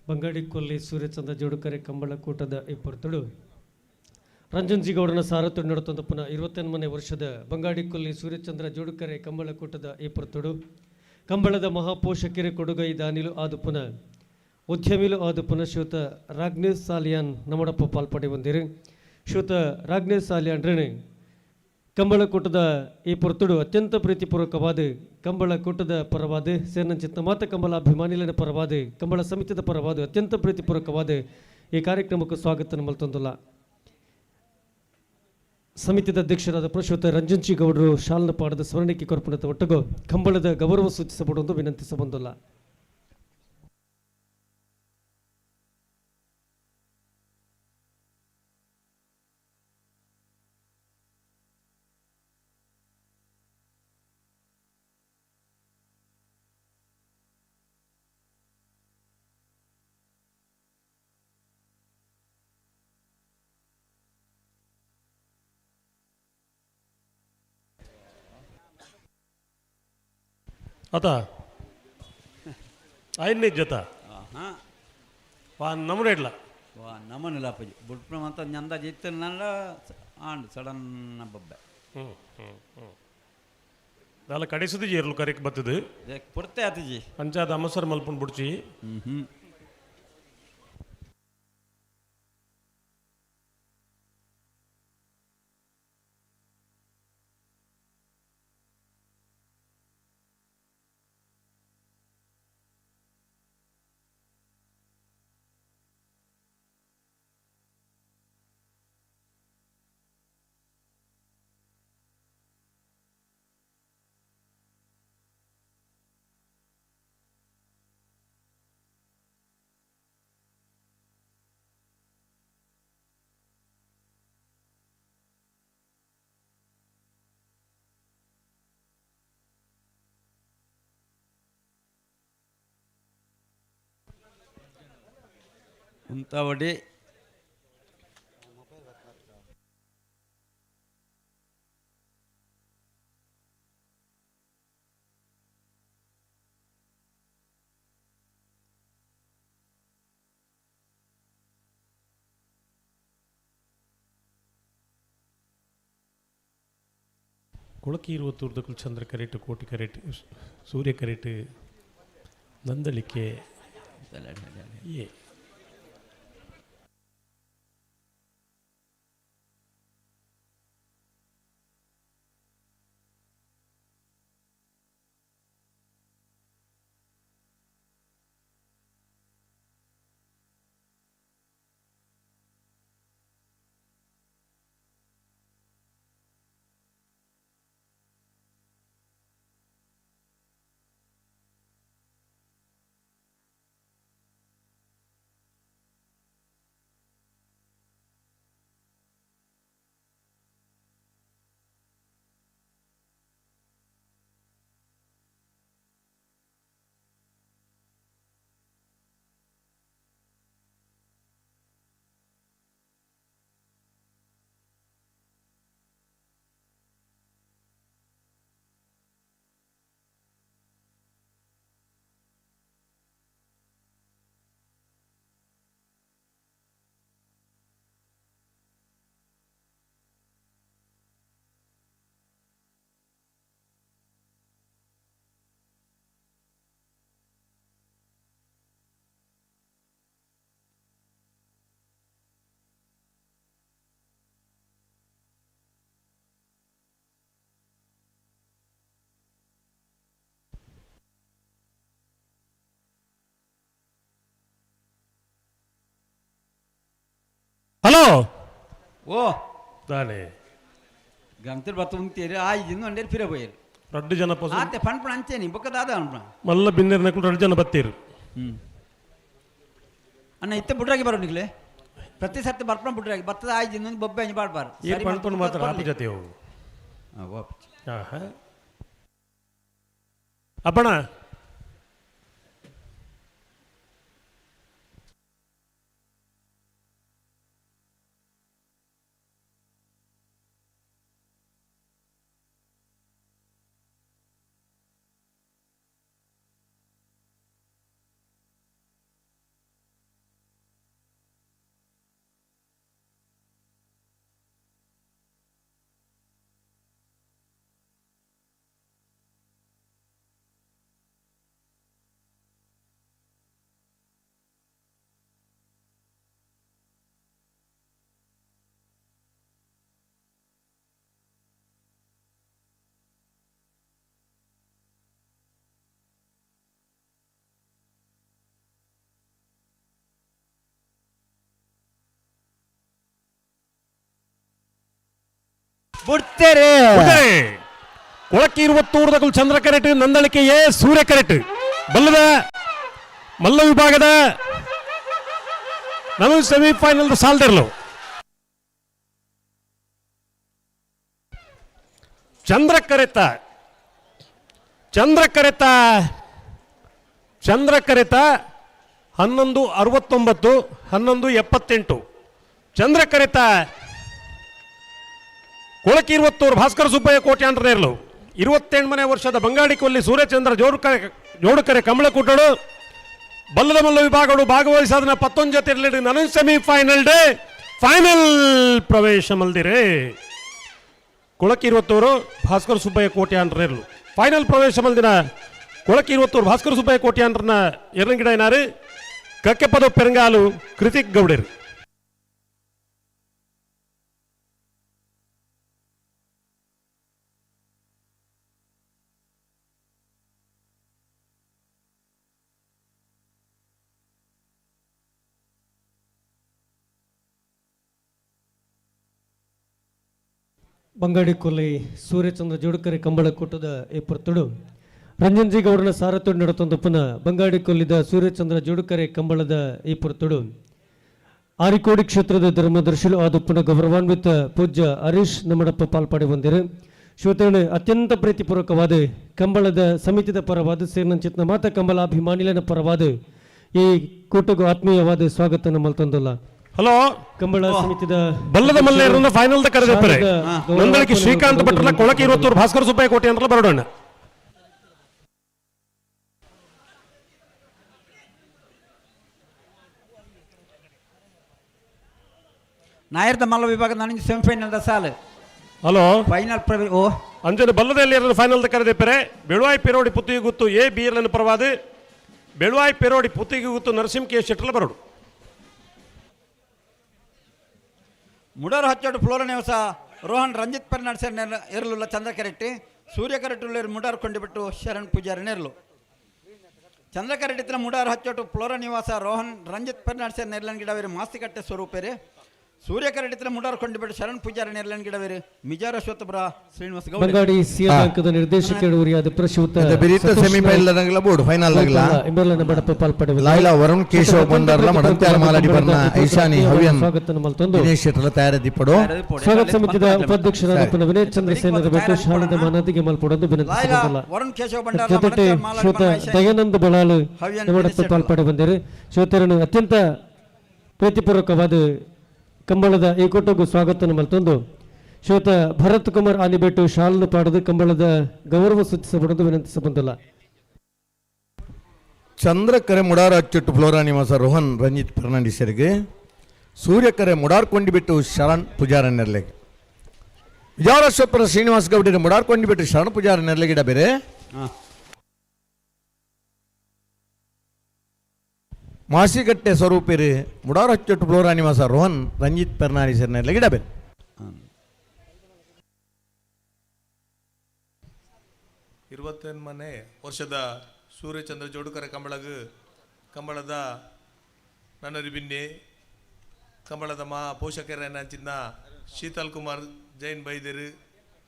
ಬಂಗಾಡಿಕೊಲ್ಲಿ ಸೂರ್ಯಚಂದ್ರ ಜೋಡುಕರೆ ಕಂಬಳಕೂಟದ ಇಪ್ಪರ್ತುಡು ರಂಜನ್ ಜಿಗೌಡನ ಸಾರಥ್ಯ ನಡೆತಂದು ಪುನಃ 28ನೇ ವರ್ಷದ ಬಂಗಾಡಿಕೊಲ್ಲಿ ಸೂರ್ಯಚಂದ್ರ ಜೋಡುಕರೆ ಕಂಬಳಕೂಟದ ಇಪ್ಪರ್ತುಡು ಕಂಬಳದ ಮಹಾಪೋಷಕರೆ ಕೊಡುಗೈ ದಾನಿಲು ಆದು ಪುನಃ ಉದ್ಯಮಿಲು ಆದು ಪುನಃ ಶ್ರೀಯುತ ರಾಗ್ನೇಶ್ ಸಾಲಿಯಾನ್ ನಮ್ಮಡಪ್ಪ ಪಾಲ್ಪಡೆ ಹೊಂದಿರು. ಶ್ರೀಯುತ ರಾಗ್ನೇಶ್ ಸಾಲಿಯಾನ್ ರೇಣು ಕಂಬಳಕೂಟದ ಈ ಪೊರ್ತುಡು ಅತ್ಯಂತ ಪ್ರೀತಿಪೂರ್ವಕವಾದ ಕಂಬಳಕೂಟದ ಪರವಾದ ಸೇನಂಚಿತ್ತ ಮಾತ ಕಂಬಳ ಅಭಿಮಾನಿಲನ ಪರವಾದ ಕಂಬಳ ಸಮಿತಿದ ಪರವಾದ ಅತ್ಯಂತ ಪ್ರೀತಿಪೂರ್ವಕವಾದ ಈ ಕಾರ್ಯಕ್ರಮಕ್ಕೆ ಸ್ವಾಗತ ಮಲ್ತೊಂದುಲ್ಲ. ಸಮಿತಿದ ಅಧ್ಯಕ್ಷರಾದ ಪ್ರಶ್ವತ ರಂಜನ್ ಚಿ ಗೌಡರು ಶಾಲನ ಪಾಡದ ಸ್ಮರಣಿಕೆ ಕೊರ್ಪಣದ ಒಟ್ಟಗು ಕಂಬಳದ ಗೌರವ ಸೂಚಿಸಬಹುದು ವಿನಂತಿಸಬಂದುಲ್ಲ. ಅತ ಆಯ್ನೆ ಜತ. ಹಾಂ. ವಾ ನಮ್ಮನೆ ಇಡ್ಲ. ವಾ ನಮನಿಲ್ಲ ಅಪ್ಪಾಜಿ ಬುಡ್ಪು ಅಂತ ಅಂದಾಜು ಇತ್ತು ನನ್ನ ಆಂಡ್ ಸಡನ್ ಬಬ್ಬೆ. ಹ್ಞೂ ಹ್ಞೂ ಹ್ಞೂ ದಾಲ ಕಡಿಸದು ಜೇರ್ಲು ಕರೆಕ್ ಬತ್ತದು. ಪುರ್ತೆ ಆತಿಜಿ. ಅಂಚಾದ ಅಮಸರ್ ಮಲ್ಪುಂಡು ಬುಡ್ಚಿ. ಹ್ಞೂ ಹ್ಞೂ. ಉಂತಾವಡಿ. ಕುಳಕಿ ಇರುವತ್ತೂರ್ದಕ್ಕೂ ಚಂದ್ರ ಕರೆಟ್, ಕೋಟಿ ಕರೆಟ್, ಸೂರ್ಯ ಕರೆಟ್, ನಂದಳಿಕೆ ಏ. ಹಲೋ. ಓ. ದಾನೆ. ಗಂತರ್ ಬತ್ತ ಉಂತೇರಿ ಆಯ್ದು ಅಂಡೇರಿ ಪಿರ ಪೋಯರು. ರಡ್ಡು ಜನ ಪೊಸ. ಆತೆ ಪನ್ಪಣ ಅಂಚೇನಿ ಬೊಕ್ಕ ದಾದ ಅನ್ಪಣ. ಮಲ್ಲ ಬಿನ್ನೆರ್ನಕುಲು ರಡ್ಡು ಜನ ಬತ್ತೀರು. ಹ್ಞೂ ಅಣ್ಣ, ಇತ್ತೆ ಬುಡ್ರಾಗಿ ಬರೋ ನಿಕ್ಲೆ, ಪ್ರತಿ ಸರ್ತಿ ಬರ್ಪಣ ಬುಡ್ರಾಗಿ ಬತ್ತದ ಆಯ್ದು ಇನ್ನೊಂದು ಬೊಬ್ಬೆ ಅಂಜಿ ಬಾಡ್ಬಾರ. ಏರ್ ಪಣ್ಪಣ ಮಾತ್ರ ಆಪು ಜೊತೆ ಅವು. ಆಹಾ. ಅಪ್ಪಣ. ಬುಡ್ತೇರೆ. ಕೊಳಕ್ಕೆ ಇರುವತ್ತೂರ್ದಕುಲು ಚಂದ್ರ ಕರೆಟ್, ನಂದಳಿಕೆ ಎ ಸೂರ್ಯ ಕರೆಟ್. ಬಲ್ಲದ ಮಲ್ಲ ವಿಭಾಗದ ನಮಗೆ ಸೆಮಿಫೈನಲ್ ಸಾಲ್ದಿರ್ಲು. ಚಂದ್ರ ಕರೆತ, ಚಂದ್ರ ಕರೆತ, ಚಂದ್ರ ಕರೆತ 11:69, 11:78. ಚಂದ್ರ ಕರೆತ ಕೊಳಕಿ ಇರುವತ್ತೂರು ಭಾಸ್ಕರ ಸುಬ್ಬಯ್ಯ ಕೋಟ್ಯಾಂಡ್ರನೇರ್ಲು. 28ನೇ ವರ್ಷದ ಬಂಗಾಡಿ ಕೊಲ್ಲಿ ಸೂರ್ಯಚಂದ್ರ ಜೋಡುಕರೆ, ಜೋಡುಕರೆ ಕಮಲಕೂಟಡು. ಬಲ್ಲದ ಮಲ್ಲ ವಿಭಾಗಗಳು ಭಾಗವಹಿಸಾದನ ಪತ್ತೊಂದು ಜೊತೆ ಇರಲಿ. ನನ್ನ ಸೆಮಿಫೈನಲ್ ಡೇ ಫೈನಲ್ ಪ್ರವೇಶ ಮಲ್ದಿರೆ. ಕೊಳಕಿ ಇರುವತ್ತೂರು ಭಾಸ್ಕರ ಸುಬ್ಬಯ್ಯ ಕೋಟ್ಯಾಂಡ್ರನೇರ್ಲು ಫೈನಲ್ ಪ್ರವೇಶ ಮಲ್ದಿನ ಕೊಳಕಿ ಇರುವತ್ತೂರು ಭಾಸ್ಕರ ಸುಬ್ಬಯ್ಯ ಕೋಟ್ಯಾಂಡ್ರನ ಎರಗಿಡ ಏನಾರು ಕಕ್ಕೆಪದ ಪೆರಂಗಾಲು ಕೃತಿಕ್ ಗೌಡರು. ಬಂಗಾಡಿ ಕೊಲ್ಲಿ ಸೂರ್ಯಚಂದ್ರ ಜೋಡುಕರೆ ಕಂಬಳಕೂಟದ ಈ ಪುರ್ತುಡು ರಂಜನ್ ಜಿ ಗೌಡನ ಸಾರಥ್ಯ ನಡತೊಂದು ಪುನಃ ಬಂಗಾಡಿ ಕೊಲ್ಲಿದ ಸೂರ್ಯಚಂದ್ರ ಜೋಡುಕರೆ ಕಂಬಳದ ಈ ಪುರ್ತುಡು ಆರಿಕೋಡಿ ಕ್ಷೇತ್ರದ ಧರ್ಮದರ್ಶಿಲು ಆದುಪ್ಪನ ಗೌರವಾನ್ವಿತ ಪೂಜ್ಯ ಹರೀಶ್ ನಮ್ಮಡಪ್ಪ ಪಾಲ್ಪಾಡಿ ಬಂದಿರು. ಶ್ರೋತೃ ಅತ್ಯಂತ ಪ್ರೀತಿಪೂರ್ವಕವಾದ ಕಂಬಳದ ಸಮಿತಿದ ಪರವಾದ ಸೇರ್ನಂಚಿತ್ನ ಮಾತ ಕಂಬಳಾಭಿಮಾನಿಲನ ಪರವಾದ ಈ ಕೂಟಗೂ ಆತ್ಮೀಯವಾದ ಸ್ವಾಗತ ಮಲ್ತೊಂದಲ್ಲ. ಹಲೋ. ಕಂಬಳ ಸಮಿತಿದ ಬಲ್ಲದ ಮಲ್ಲೇರನ್ನ ಫೈನಲ್ the ಕರೆದಿದ್ದಾರೆ. ಶಾಲದ ನಂದಳಿಕೆ ಶ್ರೀಕಾಂತ್ ಭಟ್ರಲ ಕೊಳಕೆ ಇರುವತ್ತೂರು ಭಾಸ್ಕರ ಸುಬ್ಬಯ್ಯ ಕೋಟೆ ಅಂತ ಬರೋಣ. ನಾಯರ್ದ ಮಲ್ಲ ವಿಭಾಗ ನನಗೆ ಸೆಮಿಫೈನಲ್ the ಸಾಲು. ಹಲೋ. ಫೈನಲ್ ಪ್ರವೇ ಓ. ಅಂಜನೆ ಬಲ್ಲದಲ್ಲಿ ಫೈನಲ್ the ಕರೆದಿದ್ದಾರೆ. ಬೆಳುವಾಯಿ ಪೆರೋಡಿ ಪುತ್ತಿಗೆ ಗುತ್ತು ಎ ಬಿ ಎಲ್ ಪರವಾದ Beluvai ಪೆರೋಡಿ Puttige Guttu Narasimha K ಶೆಟ್ಟಲ ಬರೋಡು. ಮುಡೋರು Hachchodu Flora Nivasa Rohan Ranjith Parnad sir ಎರಲುಲ್ಲ ಚಂದ್ರ ಕರೆಟ್ಟಿ, ಸೂರ್ಯ ಕರೆಟ್ಟುಳ್ಳೇರು ಮುಡಾರ್ ಕೊಂಡಿಬಿಟ್ಟು ಶರಣ್ ಪೂಜಾರಿ ನೆರಲು. ಚಂದ್ರ ಕರೆಟ್ಟಿತ್ರ ಮುಡಾರ್ ಹಚ್ಚೋಟು ಫ್ಲೋರ ನಿವಾಸ ರೋಹನ್ ರಂಜಿತ್ ಪರ್ನಾಡ್ ಸರ್ ನೆರ್ಲನ್ ಗಿಡವೇರು ಮಾಸ್ತಿಕಟ್ಟೆ ಸ್ವರೂಪೇರಿ. ಸೂರ್ಯ ಕರೆಟ್ಟಿತ್ರ ಮುಡಾರ್ ಕೊಂಡಿಬಿಟ್ಟು ಶರಣ್ ಪೂಜಾರಿ ನೆರ್ಲನ್ ಗಿಡವೇರು ಮಿಜಾರ ಅಶ್ವತ್ಥಪುರ ಶ್ರೀನಿವಾಸ ಗೌಡ. ಬಂಗಾಡಿ ಸಿ ಬ್ಯಾಂಕದ ನಿರ್ದೇಶಕರು ಉರಿಯಾದ ಪ್ರಶೂತ ಬಿರಿತ ಸೆಮಿಫೈನಲ್ ದಂಗಲ ಬೋರ್ಡ್ ಫೈನಲ್ ದಂಗಲ. ಇಂಬೆಲ್ಲ ಬಡಪ್ಪ ಪಾಲ್ಪಡೆ. ಲಾಯ್ಲಾ ವರುಣ್ ಕೇಶವ್ ಬಂದಾರ್ಲ ಮಡಂತ್ಯಾರ ಮಾಲಾಡಿ ಬರ್ನ ಐಶಾನಿ ಹವ್ಯನ್ ಸ್ವಾಗತ ಮಲ್ತೊಂದು ದಿನೇಶ್ ಶೆಟ್ಟರ್ಲ ತಯಾರಿ ದೀಪಡು. ಸ್ವಾಗತ ಸಮಿತಿದ ಉಪಾಧ್ಯಕ್ಷರಾದ ಪುನಃ ವಿನಯ್ ಚಂದ್ರ ಸೇನರ ಬಿಟ್ಟು ಶಾಲದ ಮಾನದಿಗೆ ಮಲ್ಪಡೊಂದು ವಿನಂತಿಸಿಕೊಂಡಲ್ಲ. ವರುಣ್ ಕೇಶವ್ ಭಂಡಾರ ಜೊತೆ ಶ್ರೋತ ದಯಾನಂದ ಬಳಾಲು ನಮ್ಮಡಪ್ಪ ಪಾಲ್ಪಡೆ ಬಂದಿರು. ಶ್ರೋತರನ್ನು ಅತ್ಯಂತ ಪ್ರೀತಿಪೂರ್ವಕವಾದ ಕಂಬಳದ ಈ ಕೂಟಕ್ಕೂ ಸ್ವಾಗತ ಮಲ್ತೊಂದು ಶ್ರೋತ ಭರತ್ ಕುಮಾರ್ ಆನಿಬೆಟ್ಟು ಶಾಲನ್ನು ಪಾಡದು ಕಂಬಳದ ಗೌರವ ಸೂಚಿಸಬಡದು ವಿನಂತಿಸ ಬಂದಲ್ಲ. ಚಂದ್ರಕರೆ ಮುಡಾರ ಅಚ್ಚುಟ್ಟು ಫ್ಲೋರಾ ನಿವಾಸ ರೋಹನ್ ರಂಜಿತ್ ಫರ್ನಾಂಡಿಸರಿಗೆ, ಸೂರ್ಯಕರೆ ಮುಡಾರ್ ಕೊಂಡಿಬಿಟ್ಟು ಶರಣ್ ಪೂಜಾರ ನೆರ್ಲೆಗೆ. ವಿಜಾರಶ್ವಪುರ ಶ್ರೀನಿವಾಸ ಗೌಡರ ಮುಡಾರ್ ಕೊಂಡಿಬಿಟ್ಟು ಶರಣ್ ಪೂಜಾರ ನೆರ್ಲೆಗಿಡ ಬೇರೆ. ಮಾಸಿಗಟ್ಟೆ ಸ್ವರೂಪಿರಿ ಮುಡಾರ್ ಅಚ್ಚುಟ್ಟು ಫ್ಲೋರಾ ನಿವಾಸ ರೋಹನ್ ರಂಜಿತ್ ಫರ್ನಾಂಡಿಸರ್ ನೆರ್ಲೆಗಿಡ ಬೇರೆ. 28ನೇ ವರ್ಷದ ಸೂರ್ಯಚಂದ್ರ ಜೋಡುಕರ ಕಂಬಳಗ ಕಂಬಳದ ನನ್ನರಿ ಬಿನ್ನೆ ಕಂಬಳದ ಮಾ ಪೋಷಕರ ಚಿನ್ನ ಶೀತಲ್ ಕುಮಾರ್ ಜೈನ್ ಬೈದರು.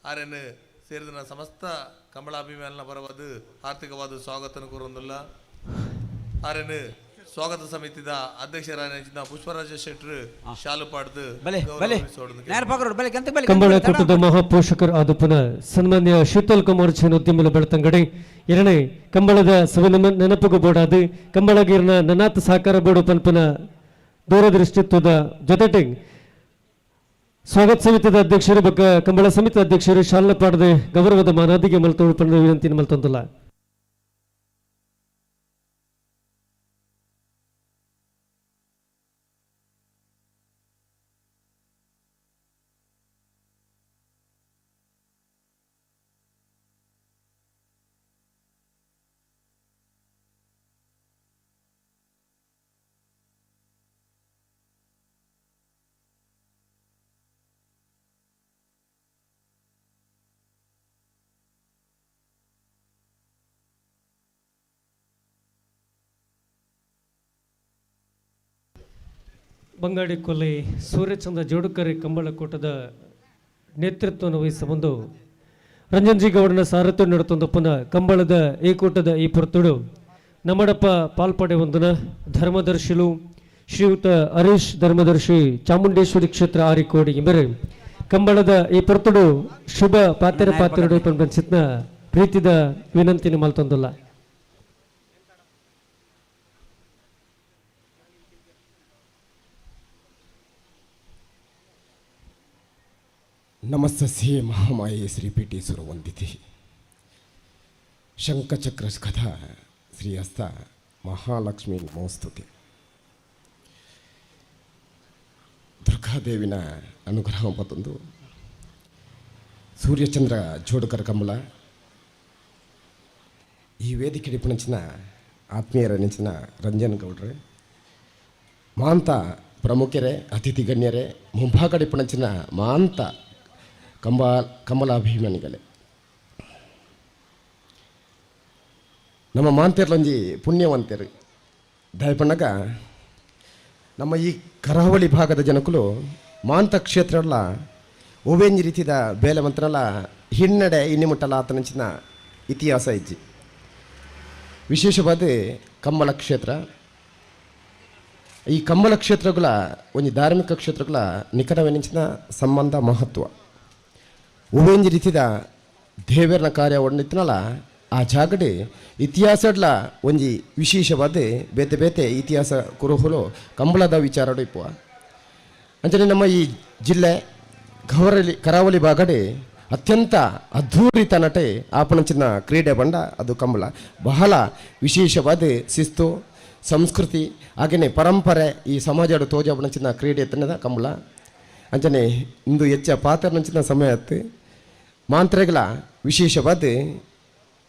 ಆರೆನ್ ಸೇರಿದ ಸಮಸ್ತ ಕಂಬಳಾಭಿಮಾನಿನ ಪರವಾದ ಆರ್ಥಿಕವಾದ ಸ್ವಾಗತನ ಕೋರೊಂದುಲ್ಲ. ಆರೆನ್ ಸ್ವಾಗತ ಸಮಿತಿದ ಅಧ್ಯಕ್ಷರಾದ ಪುಷ್ಪರಾಜ ಶೆಟ್ಟರು ಶಾಲು ಪಾಡ್ದು ಕಂಬಳ ಕೂಟದ ಮಹಾಪೋಷಕರು ಆದಪ್ಪನ ಸನ್ಮಾನ್ಯ ಶೀತಲ್ ಕುಮಾರ್ ಜೈನ್ ಉದ್ಯಮದ ಬೆಳತಂಗಡಿ ಎರಡನೇ ಕಂಬಳದ ಸವಿ ನೆನಪಿಗೂ ಬೋಡಾದು ಕಂಬಳಗೀರ್ನ ನನಾತ್ ಸಹಕಾರ ಬೋಡು ಪನ್ಪನ ದೂರದೃಷ್ಟಿತ್ವದ ಜೊತೆಗೆ ಸ್ವಾಗತ ಸಮಿತಿದ ಅಧ್ಯಕ್ಷರು ಬೊಕ್ಕ ಕಂಬಳ ಸಮಿತಿ ಅಧ್ಯಕ್ಷರು ಶಾಲಾ ಪಾಡದೆ ಗೌರವದ ಮಾನಾದಿಗೆ ಮಲ್ತೋಡು ಪಂಡ ವಿನಂತಿ ಮಲ್ತೊಂದುಲ್ಲ. ಬಂಗಾಡಿ ಕೊಲ್ಲಿ ಸೂರ್ಯಚಂದ್ರ ಜೋಡುಕರೆ ಕಂಬಳಕೂಟದ ನೇತೃತ್ವವನ್ನು ವಹಿಸಬಂದು ರಂಜನ್ ಜಿ ಗೌಡನ ಸಾರಥ್ಯ ನಡೆತೊಂದಪ್ಪನ ಕಂಬಳದ ಈ ಕೂಟದ ಈ ಪೊರ್ತುಡು ನಮ್ಮಡಪ್ಪ ಪಾಲ್ಪಡೆ ಒಂದನ ಧರ್ಮದರ್ಶಿಲು ಶ್ರೀಯುತ ಹರೀಶ್ ಧರ್ಮದರ್ಶಿ ಚಾಮುಂಡೇಶ್ವರಿ ಕ್ಷೇತ್ರ ಆರಿಕೋಡಿ ಎಂಬರೆ ಕಂಬಳದ ಈ ಪೊರ್ತುಡು ಶುಭ ಪಾತ್ರೆ ಪಾತ್ರೆಡು ಪಂಚಿತ್ನ ಪ್ರೀತಿದ ವಿನಂತಿನ ಮಲ್ತೊಂದುಲ್ಲ. ನಮಸ್ಸೇ ಮಹಾಮಾಯೆ ಶ್ರೀ ಪೀಠೇಶ್ವರ ವಂದಿತೆ ಶಂಖಚಕ್ರ ಕಥಾ ಶ್ರೀ ಹಸ್ತ ಮಹಾಲಕ್ಷ್ಮಿ ನಮೋಸ್ತುತಿ. ದುರ್ಗಾದೇವಿನ ಅನುಗ್ರಹ ಪತ್ತೊಂದು ಸೂರ್ಯಚಂದ್ರ ಜೋಡುಕರ ಕಂಬಳ ಈ ವೇದಿಕೆ ಪುಣಚಿನ ಆತ್ಮೀಯರ ನೆಂಚಿನ ರಂಜನ್ ಗೌಡ್ರೆ, ಮಾಂತ ಪ್ರಮುಖರೇ, ಅತಿಥಿ ಗಣ್ಯರೇ, ಮುಂಭಾಗಡಿ ಪುಣಚಿನ ಮಾಂತ ಕಂಬಲಾಭಿಮಾನಿಗಳೇ, ನಮ್ಮ ಮಾಂತೆರ್ಲೊಂಜಿ ಪುಣ್ಯವಂತೆರು ದಯಪಣ್ಣಗ ನಮ್ಮ ಈ ಕರಾವಳಿ ಭಾಗದ ಜನಕುಲು ಮಾಂತ ಕ್ಷೇತ್ರಲ್ಲ ಒವೇಂಜಿ ರೀತಿದ ಬೇಲೆ ಮಂತ್ರಲ್ಲ ಹಿನ್ನಡೆ ಇನ್ನಿಮುಟ್ಟಲ ಆತನಂಚಿನ ಇತಿಹಾಸ ಇಜ್ಜಿ. ವಿಶೇಷವಾದ ಕಂಬಳ ಕ್ಷೇತ್ರ. ಈ ಕಂಬಳ ಕ್ಷೇತ್ರಗಳ ಒಂಜಿ ಧಾರ್ಮಿಕ ಕ್ಷೇತ್ರಗಳ ನಿಖರವೆನಿಂಚಿನ ಸಂಬಂಧ ಮಹತ್ವ ಒವೇಂಜಿ ರೀತಿದ ದೇವರನ ಕಾರ್ಯ ಒಣ್ಣಿತ್ತನಲ್ಲ ಆ ಜಾಗಡೆ ಇತಿಹಾಸಡ್ಲ ಒಂಜಿ ವಿಶೇಷವಾದ ಬೇತೆ ಬೇತೆ ಇತಿಹಾಸ ಕುರುಹುಲು ಕಂಬಳದ ವಿಚಾರಡು ಇಪ್ಪುವ. ಅಂಚನೆ ನಮ್ಮ ಈ ಜಿಲ್ಲೆ ಕರಾವಳಿ ಭಾಗಡೆ ಅತ್ಯಂತ ಅದ್ಧೂರಿ ತನಟೆ ಆಪಣಂಚಿನ ಕ್ರೀಡೆ ಬಂಡ ಅದು ಕಂಬಳ. ಬಹಳ ವಿಶೇಷವಾದ ಶಿಸ್ತು ಸಂಸ್ಕೃತಿ ಹಾಗೆಯೇ ಪರಂಪರೆ ಈ ಸಮಾಜಡು ತೋಜಾಪಣಂಚಿನ ಕ್ರೀಡೆ ತನ್ನದ ಕಂಬಳ. ಅಂಚನೆ ಇಂದು ಹೆಚ್ಚ ಪಾತ್ರನಂಚಿನ ಸಮಯ ಅತ್ತು ಮಾಂತ್ರೆಗಳ ವಿಶೇಷವಾದ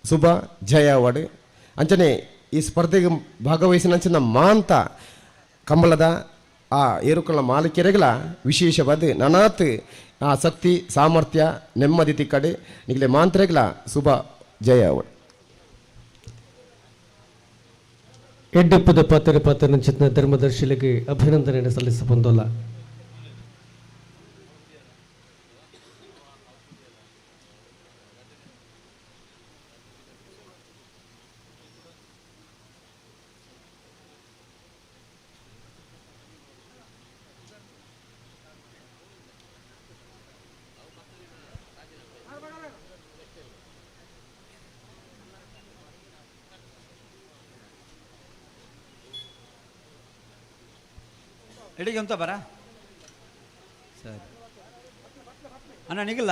ಶುಭ ಜಯವಾಡು. ಅಂಚನೆ ಈ ಸ್ಪರ್ಧೆಗೆ ಭಾಗವಹಿಸಿನಂಚಿನ ಮಾಂತ ಕಂಬಳದ ಆ ಏರುಕಳ ಮಾಲೀಕರೆಗಳ ವಿಶೇಷವಾದ ನನಾತ್ ಆ ಶಕ್ತಿ ಸಾಮರ್ಥ್ಯ ನೆಮ್ಮದಿ ತಿಕ್ಕಡೆ ನಿಗಲೆ ಮಾಂತ್ರೆಗಳ ಶುಭ ಜಯವಾಡು. ಎಡ್ಡೆಪ್ಪದ ಪಾತ್ರ ಪಾತ್ರನಂಚಿನ ಧರ್ಮದರ್ಶಿಲಿಗೆ ಅಭಿನಂದನೆಯನ್ನು ಸಲ್ಲಿಸಬಂದಲ್ಲ. ಎಡಿಗೆ ಅಂತ ಬರ ಸರಿ ಅಣ್ಣ ನಿಗಲ್ಲ.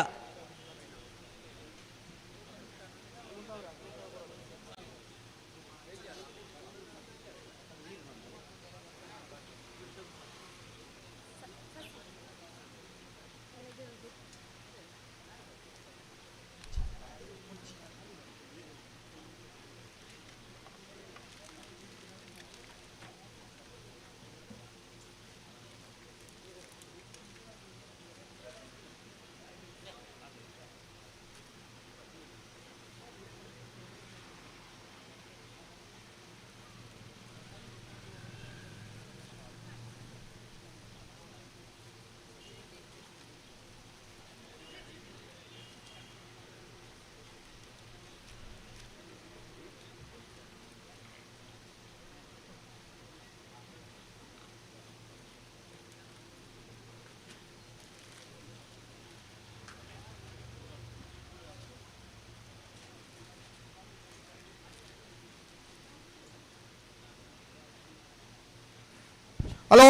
ಹಲೋ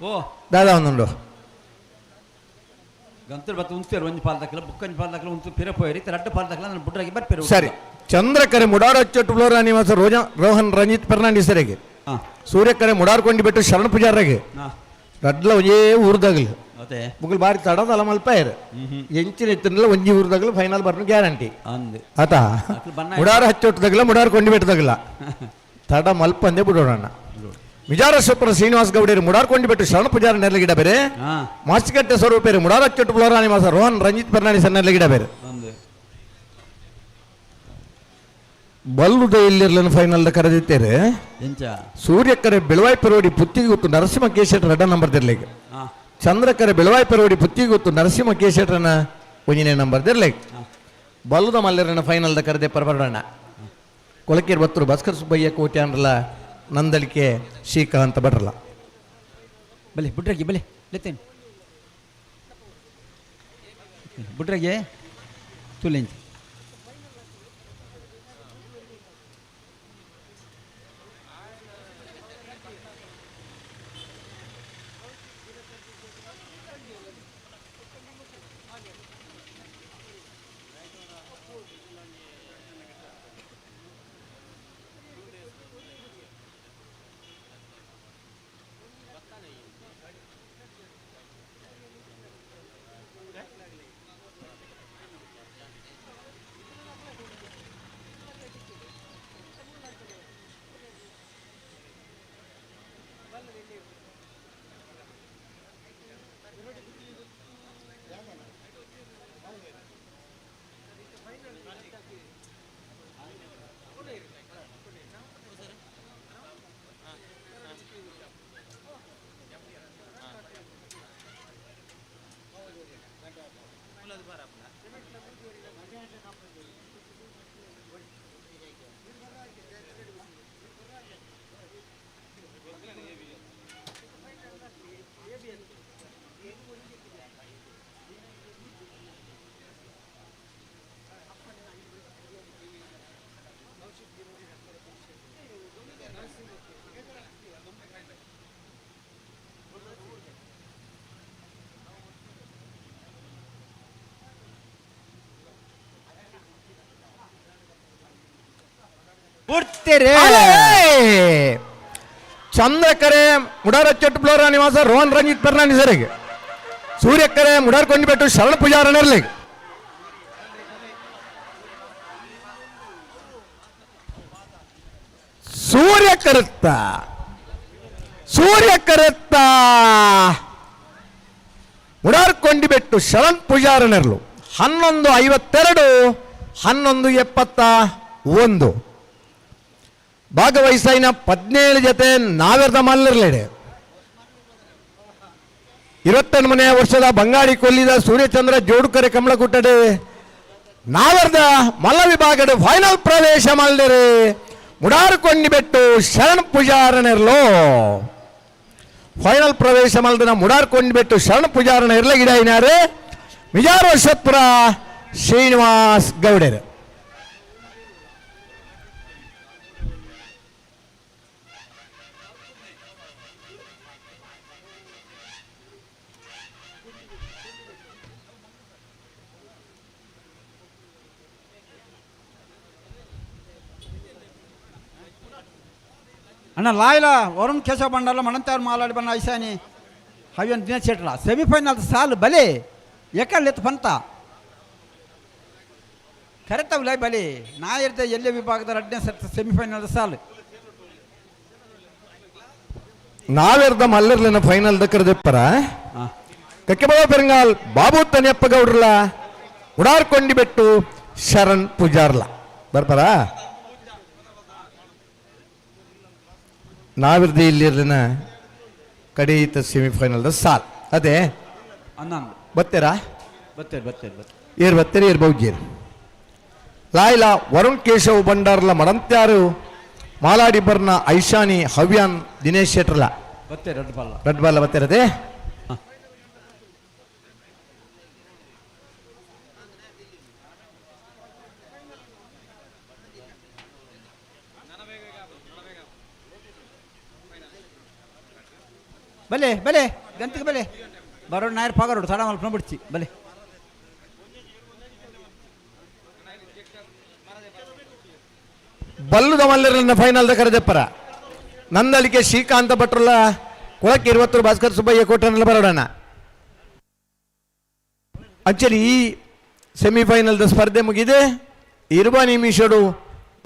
ಓ ದಾದಾ ಒಂದುಂಡು ಗಂತರ್ ಬತ್ತ ಉಂತೇರು ಒಂಜಿ ಪಾಲ್ ದಾಖಲ ಬುಕ್ಕಂಜಿ ಪಾಲ್ ದಾಖಲ ಉಂತು ಪಿರ ಪೋಯರಿ ರಡ್ಡು ಪಾಲ್ ದಾಖಲ ನಾನು ಬುಡ್ರಾಗಿ ಬರ್ಪೇರು ಸರಿ ಚಂದ್ರಕರೆ ಮುಡಾರ ಫ್ಲೋರಾ ನಿವಾಸ ರೋಜಾ ರೋಹನ್ ರಂಜಿತ್ ಫರ್ನಾಂಡಿಸರಿಗೆ ಹಾಂ ಸೂರ್ಯಕರೆ ಮುಡಾರ್ಕೊಂಡಿ ಬಿಟ್ಟು ಶರಣ ಪೂಜಾರಿಗೆ ಹಾಂ ರಡ್ಲ ಒಂಜೇ ಊರ್ದಾಗಲು ಅದೇ ಮುಗುಲ್ ಬಾರಿ ತಡದಲ್ಲ ಮಲ್ಪಾಯರು ಎಂಚಿನ ಇತ್ತನ್ಲ ಒಂಜಿ ಊರ್ದಾಗಲು ಫೈನಲ್ ಬರ್ನು ಗ್ಯಾರಂಟಿ ಅಂದ್ ಆತ ಅಕ್ಲು ಬಣ್ಣ ಮುಡಾರ ಹಚ್ಚೊಟ್ಟದಾಗಲ ಮುಡಾರ ಕೊಂಡಿ ಬಿಟ್ಟದಾಗಲ ತಡ ಮಲ್ಪಂದೆ ಬಿಡೋಣ ವಿಜಾರ ಸೂಪರ್ ಶ್ರೀನಿವಾಸ್ ಗೌಡರು ಮುಡಾರ್ ಕೊಂಡಿ ಬಿಟ್ಟು ಶರಣ ಪೂಜಾರ ನೆರಳಿಗಿಡ ಬೇರೆ ಹಾಂ ಮಾಸಿಕಟ್ಟೆ ಸ್ವರೂಪೇರು ಮುಡಾರ ಹಚ್ಚೊಟ್ಟು ಫ್ಲೋರಾ ನಿವಾಸ ರೋಹನ್ ರಂಜಿತ್ ಫರ್ನಾಂಡಿಸ್ ನೆರಳಿಗಿಡ ಬೇರೆ ಅಂದ್ ಬಲ್ಲುದ ಎಲ್ಲಿರ್ಲನ್ನು ಫೈನಲ್ ಕರೆದಿತ್ತೇರೆ ಎಂಚ ಸೂರ್ಯಕರೆ ಬೆಳವಾಯಿ ಪರೋಡಿ ಪುತ್ತಿಗೆ ಗೊತ್ತು ನರಸಿಂಹ ಕೇಶೆಟ್ರ ರಡ್ಡ ನಂಬರ್ ದಿರ್ಲಿಕ್ಕೆ ಹಾಂ ಚಂದ್ರಕರೆ ಬೆಳವಾಯಿ ಪರೋಡಿ ಪುತ್ತಿಗೆ ಗೊತ್ತು ನರಸಿಂಹ ಕೇಶೆಟ್ರನ ಒಂದನೇ ನಂಬರ್ ದಿರ್ಲಿಕ್ಕೆ ಬಲ್ಲುದ ಮಲ್ಲರನ್ನ ಫೈನಲ್ದ ಕರೆದೆ ಪರಬರೋಣ ಕೊಳಕೇರ್ ಬತ್ತರು ಭಾಸ್ಕರ್ ಸುಬ್ಬಯ್ಯ ಕೋಟೆ ಅಂದ್ರಲ್ಲ ನಂದಳಿಕೆ ಶ್ರೀಕಾಂತ ಭಟ್ರಲ್ಲ ಬಲೆ ಬುಡ್ರಾಗಿ ಬಲೆ ಲೆತ್ತೇನೆ ಬುಡ್ರಾಗಿ ತುಲೆಂಚ ಬಿಡ್ತೀರಿ ಚಂದ್ರಕರೆ ಮುಡಾರ ಚೊಟ್ಟು ನಿವಾಸ ರೋಹನ್ ರಂಜಿತ್ ಫರ್ನಾಂಡಿಸರಿಗೆ ಸೂರ್ಯಕರೆ ಮುಡಾರ್ ಕೊಂಡಿಬೆಟ್ಟು ಶರಣ ಪೂಜಾರನಿರ್ಲಿಕ್ಕೆ ಸೂರ್ಯ ಕರುತ್ತ ಸೂರ್ಯ ಕರುತ್ತ ಮುಡಾರ್ಕೊಂಡಿಬೆಟ್ಟು ಶರಣ್ ಪೂಜಾರನೆರ್ಲು 11:52 11:71 ಭಾಗವಹಿಸೈನ 17 ಜೊತೆ ನಾವೆರ್ದ ಮಲ್ಲರ್ಲೇಡೆ 28ನೇ ವರ್ಷದ ಬಂಗಾಳಿ ಕೊಲ್ಲಿದ ಸೂರ್ಯಚಂದ್ರ ಜೋಡುಕರೆ ಕಮಲಗುಟ್ಟಡೆ ನಾವೆರ್ದ ಮಲ್ಲ ವಿಭಾಗದ ಫೈನಲ್ ಪ್ರವೇಶ ಮಲ್ದಿರಿ ಮುಡಾರ್ಕೊಂಡಿಬೆಟ್ಟು ಶರಣ್ ಪೂಜಾರನೆರ್ಲು ಫೈನಲ್ ಪ್ರವೇಶ ಮಲ್ದಿನ ಮುಡಾರ್ಕೊಂಡಿಬೆಟ್ಟು ಶರಣ್ ಪೂಜಾರನ ಇರ್ಲಗಿಡ ವಿಜಾರ ವರ್ಷಪುರ ಶ್ರೀನಿವಾಸ್ ಗೌಡರು. ಅಣ್ಣ ಲಾಯ್ಲ ವರುಣ್ ಕೇಶವ ಬಂಡಲ್ಲ ಮಣಂತಾರ್ ಮಾಲಾಡಿ ಬಣ್ಣ ಐಸಾನಿ ಹವ್ಯನ್ ದಿನ ಶೆಟ್ರ ಸೆಮಿಫೈನಲ್ ಸಾಲು ಬಲೆ ಎಕ್ಕಡ್ಲೆತ್ತು ಪಂತ ಕರೆತವ್ ಲೈ ಬಲೆ ನಾ ಇರ್ತೆ ಎಲ್ಲೇ ವಿಭಾಗದ ಎರಡನೇ ಸರ್ತಿ ಸೆಮಿಫೈನಲ್ ಸಾಲು ನಾವೆರ್ದ ಮಲ್ಲರ್ಲಿನ ಫೈನಲ್ ದಕ್ಕರದೆಪ್ಪರ ಹಾಂ ಕಕ್ಕೆಬಾವ ಪೆರಂಗಾಲ್ ಬಾಬು ತನಿಯಪ್ಪ ಗೌಡ್ರಲ ಉಡಾರ್ಕೊಂಡಿಬೆಟ್ಟು ಶರಣ್ ಪೂಜಾರ್ಲ ಬರ್ಪರ ನಾವಿರ್ದ ಇಲ್ಲಿರ್ಲಿನ ಕಡೀತ ಸೆಮಿಫೈನಲ್ ಸಾಲ್ ಅದೇ ಅನ್ನಂದು ಬತ್ತೀರಾ ಬರ್ತೇವೆ ಬರ್ತೇವೆ ಬರ್ತೇವೆ ಏರ್ ಬತ್ತೀರಿ ಏರ್ ಬೌಜೀರ್ ಲಾಯ್ಲ ವರುಣ್ ಕೇಶವ್ ಭಂಡಾರ್ಲ ಮಡಂತ್ಯಾರು ಮಾಲಾಡಿ ಬರ್ನ ಐಶಾನಿ ಹವ್ಯಾನ್ ದಿನೇಶ್ ಶೆಟ್ರಲ ಬರ್ತೇವೆ ರೆಡ್ ಬಾಲ್ ರೆಡ್ ಬಾಲ್ ಬತ್ತಿರದೆ ಬಲೆ ಗಂತಿಗೆ ಬಲೆ ಬರೋಡು ನಾಯರ್ ಪಗರೋಡು ತಡ ಮಲ್ಪ ಬಿಡ್ಚಿ ಬಲೆ. ಬಲ್ಲುದ ಮಲ್ಲರನ್ನ ಫೈನಲ್ದ ಕರೆದೆಪ್ಪರ ನಂದಳಿಕೆ ಶ್ರೀಕಾಂತ ಭಟ್ರಲ್ಲ ಕೊಳಕ್ಕೆ ಇರುವತ್ತರು ಭಾಸ್ಕರ್ ಸುಬ್ಬಯ್ಯ ಕೋಟನೆಲ್ಲ ಬರೋಣ. ಅಂಚಲಿ ಈ ಸೆಮಿಫೈನಲ್ದ ಸ್ಪರ್ಧೆ ಮುಗಿದೆ. ಇರುವ ನಿಮಿಷಡು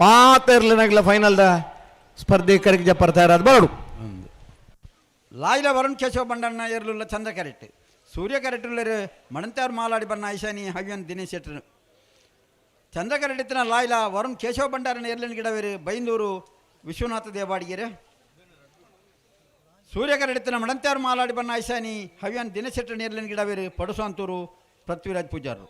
ಪಾತ ಇರ್ಲನಾಗಲ ಫೈನಲ್ದ ಸ್ಪರ್ಧೆ ಕರೆಗೆ ಜಪ್ಪರ್ ತಯಾರಾದ ಬರೋಡು. ಲಾಯ್ಲ ವರುಣ್ ಕೇಶವ ಬಂಡಣ್ಣ ಎರ್ಲುಲ್ಲ ಚಂದ್ರ ಕರೆಕ್ಟ್ ಸೂರ್ಯ ಕರೆಕ್ಟ್ ಮಣಂತಾರ್ ಮಾಲಾಡಿ ಬಣ್ಣ ಐಶಾನಿ ಹವ್ಯನ್ ದಿನೇಶ್ ಶೆಟ್ಟರು. ಚಂದ್ರ ಕರೆಕ್ಟ್ ಲಾಯ್ಲ ವರುಣ್ ಕೇಶವ ಭಂಡಾರನ ಎರ್ಲಿನ ಗಿಡವೇರು ಬೈಂದೂರು ವಿಶ್ವನಾಥ ದೇವಾಡಿಗೆರೆ. ಸೂರ್ಯ ಕರೆಡಿತನ ಮಡಂತ್ಯಾರು ಮಾಲಾಡಿ ಬಣ್ಣ ಐಶಾನಿ ಹವ್ಯನ್ ದಿನೇಶ್ ಶೆಟ್ಟರ್ ಎರ್ಲಿನ ಗಿಡವೇರು ಪಡುಸಾಂತೂರು ಪೃಥ್ವಿರಾಜ್ ಪೂಜಾರರು.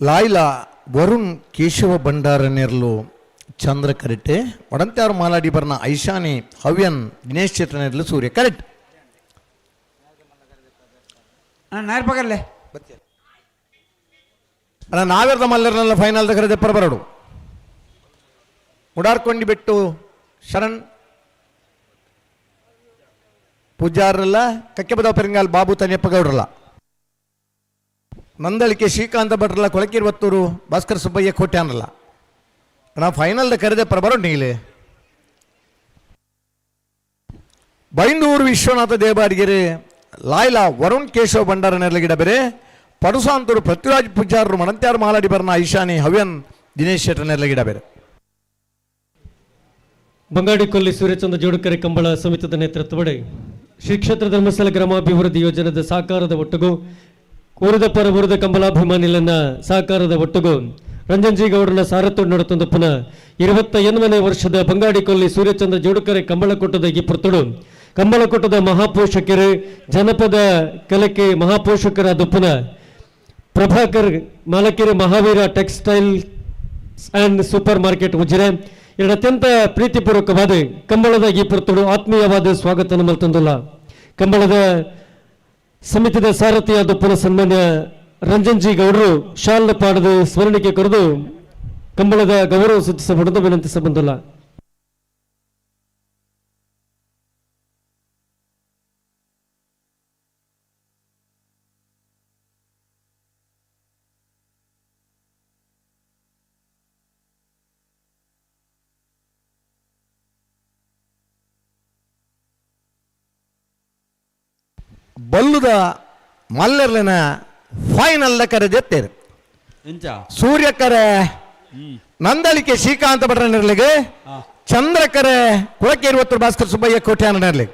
ಲಾಯ್ಲ ವರುಣ್ ಕೇಶವ ಭಂಡಾರ ನೆರ್ಲು ಚಂದ್ರ ಕರೆಕ್ಟೆ, ಒಡಂತ್ಯಾರು ಮಾಲಾಡಿ ಬರ್ನ ಐಶಾನಿ ಹವ್ಯನ್ ದಿನೇಶ್ ಚೇತನ ನೆರ್ಲು ಸೂರ್ಯ ಕರೆಕ್ಟ್. ನಾಯರ್ ಪಗರ್ಲೆ. ಅಣ್ಣ ನಾವೆರ್ದ ಮಲ್ಲರ್ನೆಲ್ಲ ಫೈನಲ್ ಕರೆದೆಪ್ಪರ ಬರಡು. ಉಡಾರ್ಕೊಂಡಿ ಬಿಟ್ಟು ಶರಣ್ ಪೂಜಾರಲ್ಲ ಕಕ್ಕೆಬದ ಪೆರಂಗಾಲ್ ಬಾಬು ತನಿಯಪ್ಪ ಗೌಡ್ರಲ್ಲ ನಂದಳಿಕೆ ಶ್ರೀಕಾಂತ ಭಟ್ರಲ್ಲ ಕೊಳಕಿರುವತ್ತೂರು ಭಾಸ್ಕರ್ ಸುಬ್ಬಯ್ಯ ಕೋಟ್ಯಾನಲ್ಲ. ನಾ ಫೈನಲ್ ಕರೆದೆಪ್ಪರ ಬರೋಣ ನೀಲೆ. ಬೈಂದೂರು ವಿಶ್ವನಾಥ ದೇವಾಡಿಗೆರೆ ಲಾಯ್ಲಾ ವರುಣ್ ಕೇಶವ ಭಂಡಾರ ನೆರಳಗಿಡ ಬೇರೆ ಪಡುಸಾಂತೂರು ಪೃಥ್ವಿರಾಜ್ ಪೂಜಾರರು ಮಣಂತ್ಯಾರು ಮಾಲಾಡಿ ಬರ್ನ ಐಶಾನಿ ಹವ್ಯನ್ ದಿನೇಶ್ ಶೆಟ್ಟರ್ ನೆರಳಗಿಡ ಬೇರೆ. ಬಂಗಾಡಿಕೊಲ್ಲಿ ಸೂರ್ಯಚಂದ್ರ ಜೋಡುಕರೆ ಕಂಬಳ ಸಮಿತಿದ ನೇತೃತ್ವಡೆ ಶ್ರೀ ಕ್ಷೇತ್ರ ಧರ್ಮಸ್ಥಳ ಗ್ರಾಮಾಭಿವೃದ್ಧಿ ಯೋಜನೆದ ಸಾಕಾರದ ಒಟ್ಟುಗು ಊರದ ಪರ ಊರದ ಕಂಬಳಾಭಿಮಾನಿಲನ್ನ ಸಹಕಾರದ ಒಟ್ಟುಗು ರಂಜನ್ ಜಿ ಗೌಡನ ಸಾರಥ್ಯ ನಡೆತಂದು ಪುನಃ 28ನೇ ವರ್ಷದ ಬಂಗಾಡಿಕೊಲ್ಲಿ ಸೂರ್ಯಚಂದ್ರ ಜೋಡುಕರೆ ಕಂಬಳಕೂಟದ ಇಪ್ಪತ್ತಡು ಕಂಬಳಕೂಟದ ಮಹಾಪೋಷಕರು ಜನಪದ ಕಲಕೆ ಮಹಾಪೋಷಕರಾದ ಪುನಃ Prabhakar Malakere Mahaveera textile and super market Ujire ಎರಡು ಅತ್ಯಂತ ಪ್ರೀತಿಪೂರ್ವಕವಾದ ಕಂಬಳದ ಈ ಪುರ್ತುಡು ಆತ್ಮೀಯವಾದ ಸ್ವಾಗತ ಮಲ್ತಂದುಲ್ಲ. ಕಂಬಳದ ಸಮಿತಿದ ಸಾರಥಿಯಾದ ಪುನಃ ಸನ್ಮಾನ್ಯ ರಂಜನ್ ಜಿ ಗೌಡರು ಶಾಲ ಪಾಡದ ಸ್ಮರಣಿಕೆ ಕೊರೆದು ಕಂಬಳದ ಗೌರವ ಸೂಚಿಸಬಾರದು ವಿನಂತಿಸಬಂದಿಲ್ಲ. ಬಲ್ಲುದ ಮಲ್ಲರ್ಲೆನ ಫೈನಲ್ ಕರೆದೆತ್ತೇರು ಇಂಚ ಸೂರ್ಯಕರೆ ನಂದಳಿಕೆ ಶ್ರೀಕಾಂತ ಭಟ್ರ ನೆರಳಿಗೆ, ಚಂದ್ರಕರೆ ಕುಳಕೇರುವತ್ತೂರು ಭಾಸ್ಕರ್ ಸುಬ್ಬಯ್ಯ ಕೋಟ್ಯಾನ ನೆರಳಿಗೆ.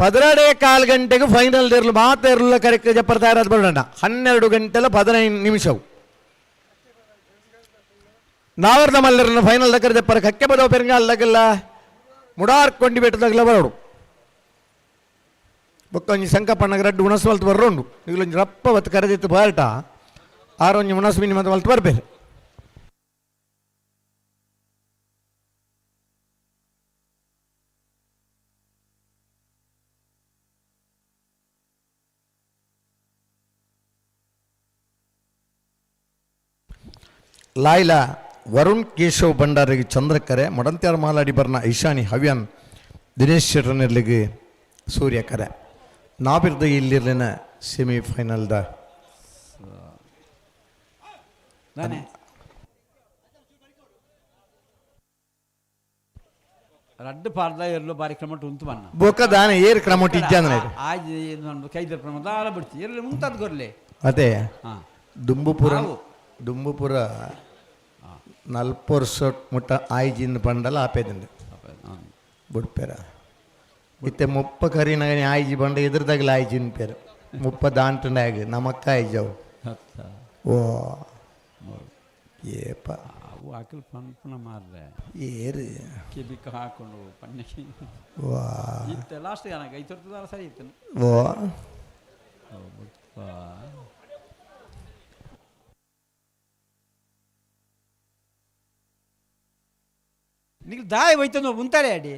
ಪದರಡೆ ಕಾಲು ಗಂಟೆಗೆ ಫೈನಲ್ ಇರಲು ಮಾತು ಕರೆಕ್ಟ್ ಜಪ್ಪರ್ ತಯಾರಾದ ಬರೋಣ. 12 ಗಂಟೆಲ 15 ನಿಮಿಷವು ನಾವರ್ದ ಮಲ್ಲರನ್ನ ಫೈನಲ್ ದಕ್ಕರ ಜಪ್ಪರ ಕಕ್ಕೆ ಬದವ ಪೆರಂಗಾಲ್ ದಗಲ್ಲ ಮುಡಾರ್ ಕೊಂಡಿ ಬೆಟ್ಟದಾಗಲ ಬರೋಡು. ಬೊಕ್ಕೊಂಜಿ ಸಂಕಪ್ಪಣ್ಣಗ ರಡ್ಡು ಉಣಸ್ವಲ್ತು ಬರೋಂಡು. ಈಗಲೊಂಜಿ ರಪ್ಪ ಬತ್ತು ಕರೆದಿತ್ತು ಬಾರಟ. ಆರೊಂಜಿ ಮುನಸ್ಮಿನಿ ಮತ್ತು ಮಲ್ತು ಬರ್ಬೇರು. ಲಾಯ್ಲ ವರುಣ್ ಕೇಶವ್ ಭಂಡಾರಿಗೆ ಚಂದ್ರಕರೆ, ಮೊಡಂತ್ಯಾರ ಮಾಲಾಡಿ ಬರ್ನ ಐಶಾನಿ ಹವ್ಯಾನ್ ದಿನೇಶ್ ಶೆಟ್ಟರ್ನೆರ್ಲಿಗೆ ಸೂರ್ಯಕರೆ. ನಾಬಿರ್ದ ಇಲ್ಲಿರ್ಲಿನ ಸೆಮಿಫೈನಲ್ದ ದಾನೆ ರಡ್ಡು ಪಾರ್ದ ಎರ್ಲು ಬಾರಿ ಕ್ರಮಟ್ ಉಂತು ಬನ್ನ. ಬೊಕ್ಕ ದಾನೆ ಏರ್ ಕ್ರಮಟ್ ಇಜ್ಜಂದ್ರೆ ಆಜಿ ಕೈದ ಕ್ರಮ ದಾಲ ಬಿಡ್ತಿ ಎರ್ಲು ಮುಂತಾದ ಗೊರ್ಲೆ. ಅದೇ. ಹಾ. ದುಂಬುಪುರ. ಆವು. ದುಂಬುಪುರ ನಲ್ಪ ವರ್ಷ ಮುಟ್ಟ ಆಯ್ಜಿಂದ ಬಂಡಲ ಆಪೇದಿಂದ ಬುಡ್ಪೇರ. ಇತ್ತೆ ಮುಪ್ಪ ಕರಿನಾಗ ಆಯ್ಜಿ ಬಂಡ ಎದುರ್ದಾಗಲ ಆಯ್ಜಿನ ಪೇರು ಮುಪ್ಪ ದಾಂಟನಾಗ ನಮಕ್ಕ ಆಯ್ಜವು. ಓ ಏಪ. ಅವು ಅಕಲ್ ಪನ್ಪುನ ಮಾರ್ರೆ. ಏರು. ಕಿಬಿಕ್ಕ ಹಾಕೊಂಡು ಪಣ್ಣೆ. ವಾ. ಇತ್ತೆ ಲಾಸ್ಟ್ ಏನಾಗ ಐದು ವರ್ಷದ ಸರಿ ಇತ್ತು. ಓ. ನಿಲ್ ದಾಯ ಹೋಯ್ತು ಉಂತಾರೆ ಅಡಿ.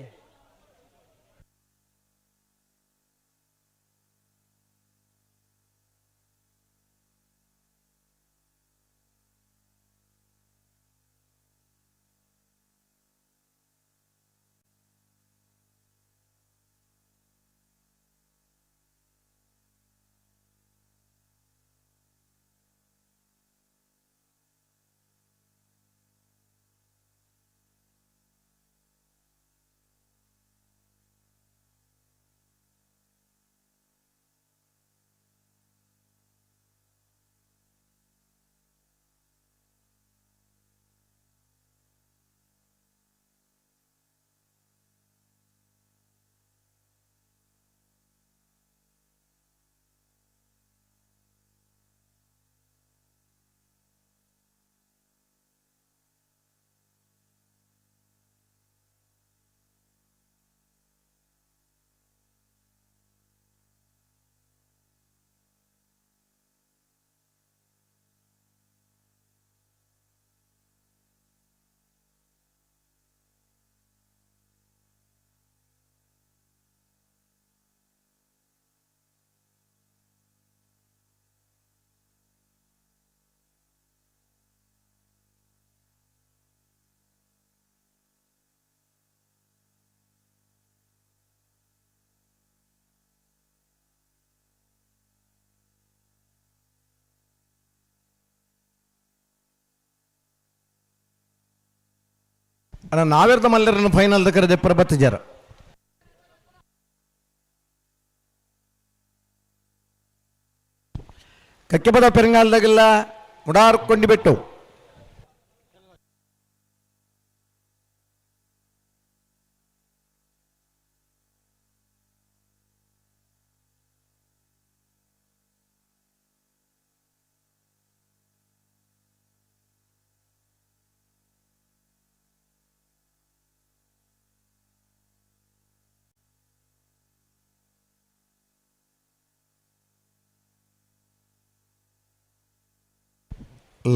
ಅಣ್ಣ ನಾವೆರ್ದ ಮಲ್ಲರನ್ನು ಫೈನಲ್ ಕರೆದೆ ಪ್ರಭತ್ ಜರ. ಕಕ್ಕೆಪದ ಪೆರಂಗಾಲದಾಗೆಲ್ಲ ಮುಡಾರ್ಕೊಂಡು ಬಿಟ್ಟು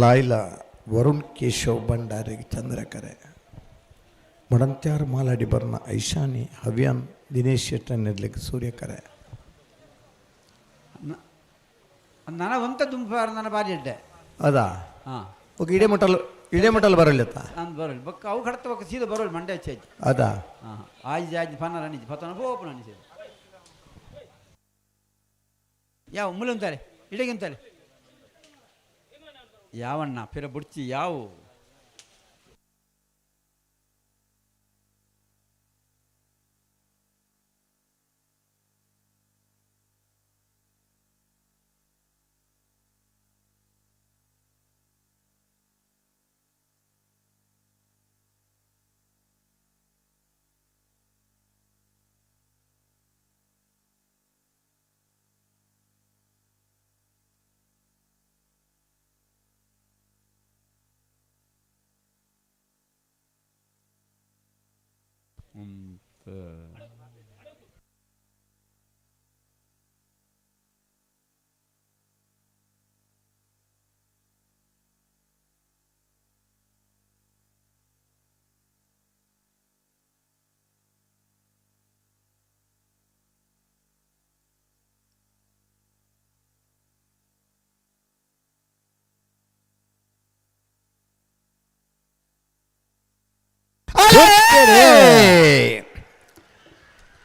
ಲಾಯ್ಲ ವರುಣ್ ಕೇಶವ್ ಭಂಡಾರಿಗೆ ಚಂದ್ರಕರೆ, ಮಡಂತ್ಯಾರ್ ಮಾಲಾಡಿ ಬರ್ನ ಐಶಾನಿ ಹವ್ಯಾನ್ ದಿನೇಶ್ ಶೆಟ್ಟರ್ ಸೂರ್ಯಕರೆ. ನನ್ನ ಒಂತ ದುಂಪಾರ ನನ್ನ ಬಾರಿ ಇಡ್ಡೆ. ಅದಾ. ಹಾಂ. ಓಕೆ, ಇಡೇ ಮಟಲ್ ಇಡೇ ಮಟಲ್ ಬರಲಿತ್ತ. ನಾನು ಬರೋಲ್ಲ ಬೊಕ್ಕ ಅವು ಕಡತ ಬೊಕ್ಕ ಸೀದಾ ಬರೋಲ್ಲ ಮಂಡ್ಯ ಹೆಚ್ಚಾಯ್ತು. ಅದಾ. ಹಾಂ, ಆಜ್ ಆಜ್ ಪನ್ನ ರಣಿಜಿ ಪತನ ಬೋಪನ ಅನಿಸಿದೆ ಯಾವ ಮುಲ್ಲುಂತಾರೆ ಇಡಗಿಂತಾರೆ ಯಾವಣ್ಣ ಪಿರ ಬುಡ್ಚಿ ಯಾವು.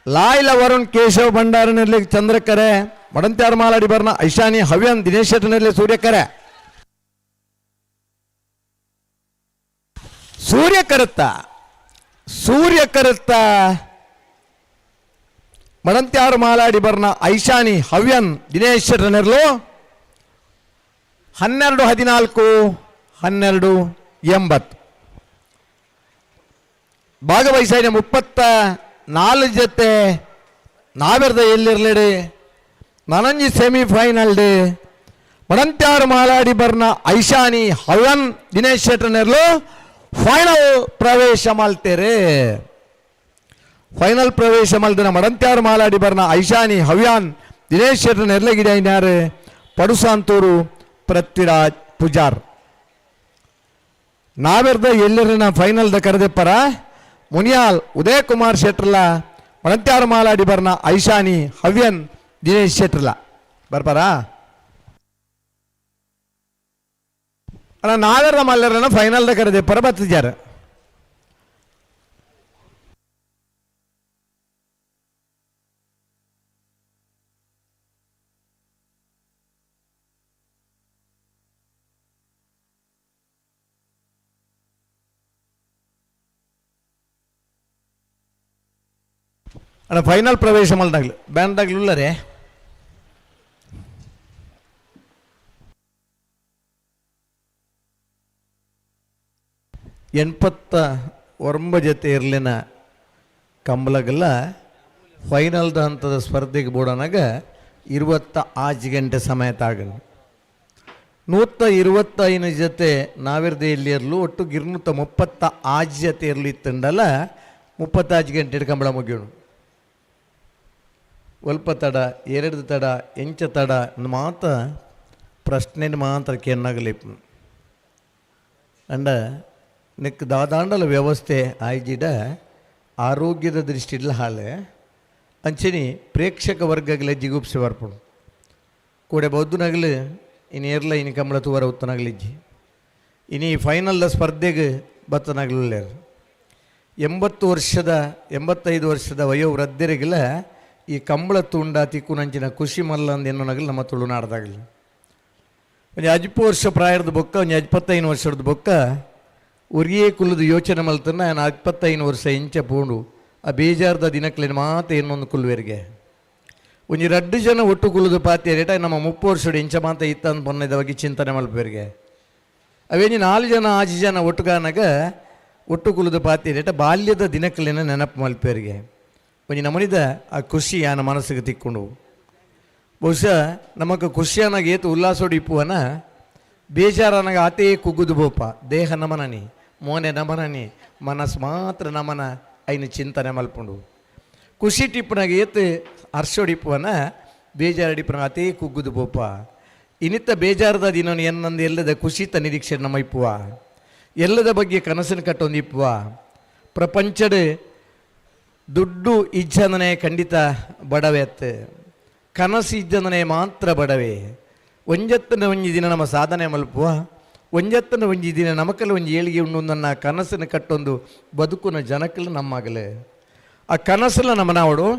ಲಾಯ್ಲ ವರುಣ್ ಕೇಶವ್ ಭಂಡಾರನಲ್ಲಿ ಚಂದ್ರಕರೆ ಮಡಂತ್ಯಾರ್ ಮಾಲಾಡಿ ಬರ್ನ ಐಶಾನಿ ಹವ್ಯನ್ ದಿನೇಶ್ ಶೆಟ್ಟರ್ನಲ್ಲಿ ಸೂರ್ಯಕರೆ. ಸೂರ್ಯ ಕರುತ್ತ, ಸೂರ್ಯ ಕರುತ್ತ ಮಡಂತ್ಯಾರು ಮಾಲಾಡಿ ಬರ್ನ ಐಶಾನಿ ಹವ್ಯನ್ ದಿನೇಶ್ ಶೆಟ್ಟರ್ನೆರ್ಲು 12-14, 12-80. ಭಾಗವಹಿಸಿದ 34 ಜೊತೆ ನಾವೆರ್ದ ಎಲ್ಲಿರ್ಲಿಡಿ ನನಂಜಿ ಸೆಮಿಫೈನಲ್ ಡಿ ಮಡಂತ್ಯಾರು ಮಾಲಾಡಿ ಬರ್ನ ಐಶಾನಿ ಹವ್ಯನ್ ದಿನೇಶ್ ಶೆಟ್ಟರ್ನೆರ್ಲು ಫೈನಲ್ ಪ್ರವೇಶ ಮಲ್ತೇರೆ. ಫೈನಲ್ ಪ್ರವೇಶ ಮಲ್ದಿನ ಮಡಂತ್ಯಾರು ಮಾಲಾಡಿ ಬರ್ನ ಐಶಾನಿ ಹವ್ಯಾನ್ ದಿನೇಶ್ ಶೆಟ್ಟರ್ ನೆರ್ಲಗಿಡ ಇನ್ಯಾರು ಪಡುಸಾಂತೂರು ಪೃಥ್ವಿರಾಜ್ ಪೂಜಾರ್. ನಾವೆರ್ದ ಎಲ್ಲರಿನ ಫೈನಲ್ದ ಕರೆದೆಪ್ಪರ ಮುನಿಯಾಲ್ ಉದಯ ಕುಮಾರ್ ಶೆಟ್ಟರ್ಲ ಮಡಂತ್ಯಾರು ಮಾಲಾಡಿ ಬರ್ನ ಐಶಾನಿ ಹವ್ಯನ್ ದಿನೇಶ್ ಶೆಟ್ಟರ್ಲ ಬರ್ಪಾರಾ? ಅಣ್ಣ, ನಾವೆರ್ದ ಮಲ್ಲರನ್ನ ಫೈನಲ್ದ ಕರೆದೆಪ್ಪರ ಬತ್ತಿದ್ದಾರೆ. ಅಣ್ಣ, ಫೈನಲ್ ಪ್ರವೇಶ ಮಲ್ದಾಗ್ಲು ಬ್ಯಾಂಡ್ದಾಗ್ಲು ಉಲ್ಲರೆ. 89 ಜೊತೆ ಇರಲಿನ ಕಂಬಳಗಲ್ಲ ಫೈನಲ್ದ ಹಂತದ ಸ್ಪರ್ಧೆಗೆ ಬೋಡನಾಗ 26 ಗಂಟೆ ಸಮಯ ತಾಗನು. 125 ಜೊತೆ ನಾವಿರ್ದೆ ಎಲ್ಲಿ ಇರಲು ಒಟ್ಟು 236 ಜೊತೆ ಇರಲಿ ಇತ್ತಂಡಲ್ಲ 36 ಗಂಟೆ ಕಂಬಳ ಮುಗಿಯೋಣ. ಒಲ್ಪ ತಡ, ಎರಡು ತಡ, ಎಂಚ ತಡ ಮಾತ ಪ್ರಶ್ನೆ ಮಾತ್ರ ಕೆನ್ನಾಗಲಿ. ಅಂಡ ನಿಕ್ ದಾದಾಂಡಲ ವ್ಯವಸ್ಥೆ ಆಯ್ಜಿಡ ಆರೋಗ್ಯದ ದೃಷ್ಟಿಡ್ಲ ಹಾಲೆ ಅಂಚೆನಿ ಪ್ರೇಕ್ಷಕ ವರ್ಗಗಳ ಜಿಗುಪ್ಸೆ ಬರ್ಪುಂಡು. ಕೂಡೆ ಬೌದ್ಧನಾಗಲು ಇನ್ನು ಏರ್ಲ ಇನ್ನು ಕಂಬಳ ತೂವರ ಉತ್ತನಾಗಲಿಜ್ಜಿ ಇನಿ ಫೈನಲ್ದ ಸ್ಪರ್ಧೆಗೆ ಬತ್ತನಾಗಲಿಲ್ಲ. 80 ವರ್ಷದ 85 ವರ್ಷದ ವಯೋವೃದ್ಧರಿಗೆಲ್ಲ ಈ ಕಂಬಳ ತುಂಡ ತಿಕ್ಕುನಂಚಿನ ಖುಷಿ ಮಲ್ಲ ಅಂದ ಎನ್ನುನಗಲು ನಮ್ಮ ತುಳುನಾಡ್ದಾಗಲಿ. ಒಂದು ಅಜ್ಪು ವರ್ಷ ಪ್ರಾಯದ ಬೊಕ್ಕ, ಒಂದು 75 ವರ್ಷದ ಬೊಕ್ಕ ಉರಿಯೇ ಕುಲ್ಲದು ಯೋಚನೆ ಮಲ್ತನ ನಾನು 25 ವರ್ಷ ಇಂಚ ಪೋಂಡು ಆ ಬೇಜಾರದ ದಿನಕ್ಲೇನು ಮಾತು ಇನ್ನೊಂದು ಕುಲ್ವೇರಿಗೆ. ಒಂಜಿ ರಡ್ಡು ಜನ ಒಟ್ಟು ಕುಲ್ಲುದು ಪಾತಿ ರೇಟ ನಮ್ಮ 30 ವರ್ಷದ ಇಂಚ ಮಾತ ಇತ್ತಂದು ಪೊನ್ನದ ಬಗ್ಗೆ ಚಿಂತನೆ ಮಲ್ಪೇರಿಗೆ. ಅವೇಂಜಿ 4 ಜನ 6 ಜನ ಒಟ್ಟುಗಾನಾಗ ಒಟ್ಟು ಕುಲ್ಲುದು ಪಾತಿ ರೇಟ ಬಾಲ್ಯದ ದಿನಕ್ಲೇನ ನೆನಪು ಮಲ್ಪೇರಿಗೆ. ಒಂಜಿ ನಮನಿದ ಆ ಖುಷಿ ಆನ ಮನಸ್ಸಿಗೆ ತಿಕ್ಕೊಂಡು ಬಹುಶಃ ನಮಕ್ ಖುಷಿಯಾನಾಗ ಏತು ಉಲ್ಲಾಸೋಡಿ ಇಪ್ಪುವನ ಬೇಜಾರನಾಗ ಆತೇ ಕುಗ್ಗುದು ಬೋಪ. ದೇಹ ನಮನನಿ, ಮೋನೆ ನಮನನಿ, ಮನಸ್ಸು ಮಾತ್ರ ನಮನ ಐನು ಚಿಂತನೆ ಮಲ್ಪುಂಡು. ಖುಷಿ ಟಿಪ್ಪನಾಗ ಏತು ಹರ್ಷೋಡಿಪ್ಪುವನ ಬೇಜಾರಡಿಪ್ಪನಾಗ ಆತೇ ಕುಗ್ಗುದು ಬೋಪ. ಇನ್ನಿತ್ತ ಬೇಜಾರದ ದಿನವನ್ನು ಎನ್ನಂದು ಎಲ್ಲದ ಖುಷಿತ ನಿರೀಕ್ಷೆ ನಮ್ಮ ಇಪ್ಪುವ, ಎಲ್ಲದ ಬಗ್ಗೆ ಕನಸನ್ನು ಕಟ್ಟೊಂದು ಇಪ್ಪುವ. ಪ್ರಪಂಚದ ದುಡ್ಡು ಇಜ್ಜಂದನೆ ಖಂಡಿತ ಬಡವೆ ಅತ್ತೆ, ಕನಸು ಇಜ್ಜಂದನೆ ಮಾತ್ರ ಬಡವೆ. ಒಂಜತ್ತನ ಒಂಜಿ ದಿನ ನಮ್ಮ ಸಾಧನೆ ಮಲ್ಪುವ, ಒಂಜತ್ತನ ಒಂಜಿ ದಿನ ನಮಕಲ್ಲ ಒಂಜಿ ಏಳಿಗೆ ಉಂಡು ನನ್ನ ಕನಸನ್ನು ಕಟ್ಟೊಂದು ಬದುಕುನ ಜನಕ್ಕಲ್ಲ ನಮ್ಮಾಗಲೆ ಆ ಕನಸಲ್ಲ ನಮ್ಮ ನಾವಡು.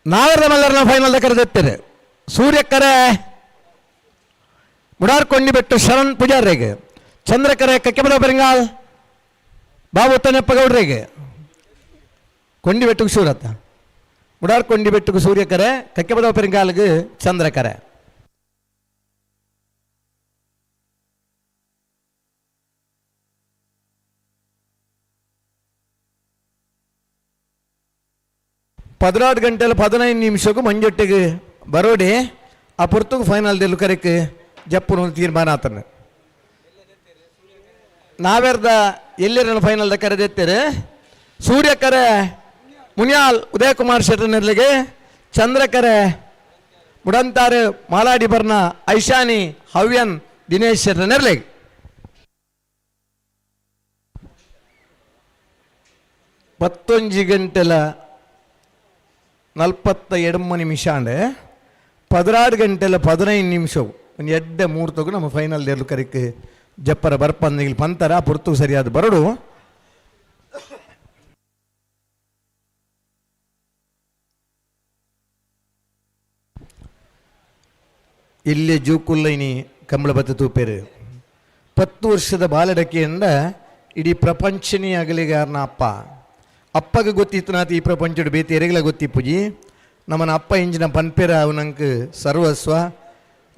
ನಾವೆಲ್ಲ ಮಲ್ಲರನ್ನ ಫೈನಲ್ ಕರೆದಿರ್ತೇನೆ. ಸೂರ್ಯಕರೆ ಮುಡಾರ್ಕೊಂಡಿ ಬೆಟ್ಟು ಶರಣ್ ಪೂಜಾರಿಗೆ, ಚಂದ್ರಕರೆ ಕಕ್ಕೆಬದ ಬೆಂಗಾಲ್ ಬಾಬು ತನ್ನಪ್ಪ ಗೌಡ್ರಿಗೆ, ಕೊಂಡಿ ಬೆಟ್ಟಕ್ಕೆ ಸೂರತ್ತ ಮುಡಾರ್ಕೊಂಡಿ ಬೆಟ್ಟಕ್ಕೆ ಸೂರ್ಯಕರೆ, ಕಕ್ಕೆಬದ ಪೆರಿಂಗಾಲ್ಗೆ ಚಂದ್ರಕರೆ. 16 ಗಂಟೆಲ 15 ನಿಮಿಷಕ್ಕೂ ಮಂಜೊಟ್ಟಿಗೆ ಬರೋಡಿ ಆ ಪೊರ್ತುಗು ಫೈನಲ್ ದೆಲ್ಲು ಕರೆಕ್ ಜಪ್ಪುನ ಒಂದು ತೀರ್ಮಾನ ಆತನ. ನಾವೆರ್ದ ಎಲ್ಲಿರ ಫೈನಲ್ದ ಕರೆದೆತ್ತೇರೆ ಸೂರ್ಯಕರೆ ಮುನಿಯಾಲ್ ಉದಯಕುಮಾರ್ ಶೆಟ್ಟರ್ನೆರ್ಲಿಗೆ, ಚಂದ್ರಕರೆ ಮುಡಂತಾರೆ ಮಾಲಾಡಿ ಬರ್ನ ಐಶಾನಿ ಹವ್ಯನ್ ದಿನೇಶ್ ಶೆಟ್ಟರ್ನೆರ್ಲಿಗೆ. 11 ಗಂಟೆಲ 48 ನಿಮಿಷ ಅಂಡೆ 16 ಗಂಟೆಲ್ಲ 15 ನಿಮಿಷವು ಒಂದು ಎಡ್ಡೆ ಮೂರ್ತಗು ನಮ್ಮ ಫೈನಲ್ ದೇರ್ಲು ಕರಿಕ್ ಜಪ್ಪರ ಬರ್ಪಂದಿಗೆ ಪಂತರ ಪುರ್ತು ಸರಿಯಾದ ಬರಡು. ಇಲ್ಲಿ ಜೂಕುಲ್ಲೈನಿ ಕಂಬಳ ಬತ್ತ ತೂಪೇರು 10 ವರ್ಷದ ಬಾಲಡಕೆಯಿಂದ ಇಡೀ ಪ್ರಪಂಚನೇ ಆಗಲಿಗಾರನ ಅಪ್ಪ. ಅಪ್ಪಗೆ ಗೊತ್ತಿತ್ತು ನಾತ ಈ ಪ್ರಪಂಚಡು ಬೇತಿ ಎರೆಗಲ ಗೊತ್ತಿಪ್ಪುಜಿ. ನಮ್ಮನ ಅಪ್ಪ ಇಂಚಿನ ಪನ್ಪೇರ ಅವನಂಕ್ ಸರ್ವಸ್ವ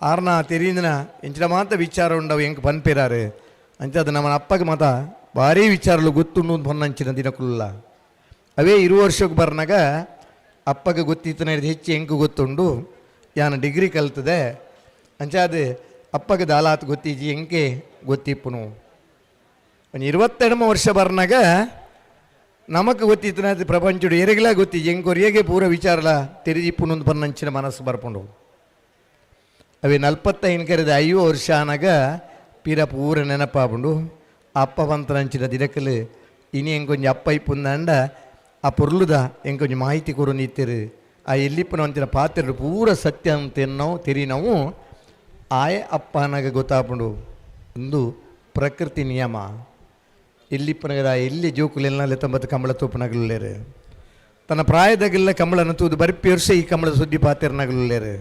ಆರ್ನ ತೆರೀಂದಿನ ಇಂಚಿನ ಮಾತ ವಿಚಾರ ಉಂಡವು ಎಂಕ್ ಪನ್ಪೇರಾರು ಅಂಚ ಅದು ನಮ್ಮನ ಅಪ್ಪಗೆ ಮಾತ ಭಾರೀ ವಿಚಾರಲು ಗೊತ್ತುಂಡು ಹೊನ್ನಂಚಿನ ದಿನಕುಲ್ಲ. ಅವೇ 20 ವರ್ಷಕ್ಕೆ ಬರ್ನಾಗ ಅಪ್ಪಗೆ ಗೊತ್ತಿತ್ತು ಹಿಡಿದು ಹೆಚ್ಚು ಎಂಕ್ ಗೊತ್ತುಂಡು. ಯಾನ ಡಿಗ್ರಿ ಕಲ್ತದೆ ಅಂಚ ಅದು ಅಪ್ಪಗೆ ದಾಲಾತ್ ಗೊತ್ತಿಜಿ ಎಂಕೆ ಗೊತ್ತಿಪ್ಪುನು. ಒಂದು 22 ವರ್ಷ ಬರ್ನಾಗ ನಮಕ್ ಗೊತ್ತಿತ್ತು ಅದು ಪ್ರಪಂಚಡು ಎರೆಗಲ ಗೊತ್ತಿಜಿ ಎಂಕೊರಿಯಗೆ ಪೂರ ವಿಚಾರಲ ತೆರಿದಿಪ್ಪುನು ಬನ್ನಂಚಿನ ಮನಸ್ಸು ಬರ್ಪುಂಡು. ಅವೇ 45 ಕರೆದ 5 ವರ್ಷ ಆನಾಗ ಪೀರ ಪೂರ ನೆನಪಾಪುಂಡು. ಅಪ್ಪ ಬಂತನಂಚಿನ ದಿನಕಲು ಇನಿ ಎಂಕೊಂಜಿ ಅಪ್ಪ ಇಪ್ಪುಂದಾಂಡ ಆ ಪೊರ್ಲುದ ಎಂಕೊಂಜಿ ಮಾಹಿತಿ ಕೊರು ನಿತ್ತಿರು ಆ ಎಲ್ಲಿಪ್ಪನ ಅಂತಿನ ಪಾತ್ರ ಪೂರ ಸತ್ಯ ಅಂತ ನಾವು ತೆರಿ ನಾವು ಆಯ ಅಪ್ಪನಾಗ ಗೊತ್ತಾಪುಂಡು. ಒಂದು ಪ್ರಕೃತಿ ನಿಯಮ. ಎಲ್ಲಿಪ್ಪನಗದ ಎಲ್ಲಿ ಜೋಕುಲೆಲ್ಲ ತೊಂಬತ್ತು ಕಂಬಳ ತೂಪನಗಲುಲ್ಲೇರು ತನ್ನ ಪ್ರಾಯದಾಗೆಲ್ಲ ಕಂಬಳನ ತೂದು ಬರ್ಪಿ ವರ್ಷ ಈ ಕಂಬಳದ ಸುದ್ದಿ ಪಾತಿರ್ನಗಲುಲ್ಲೇರು.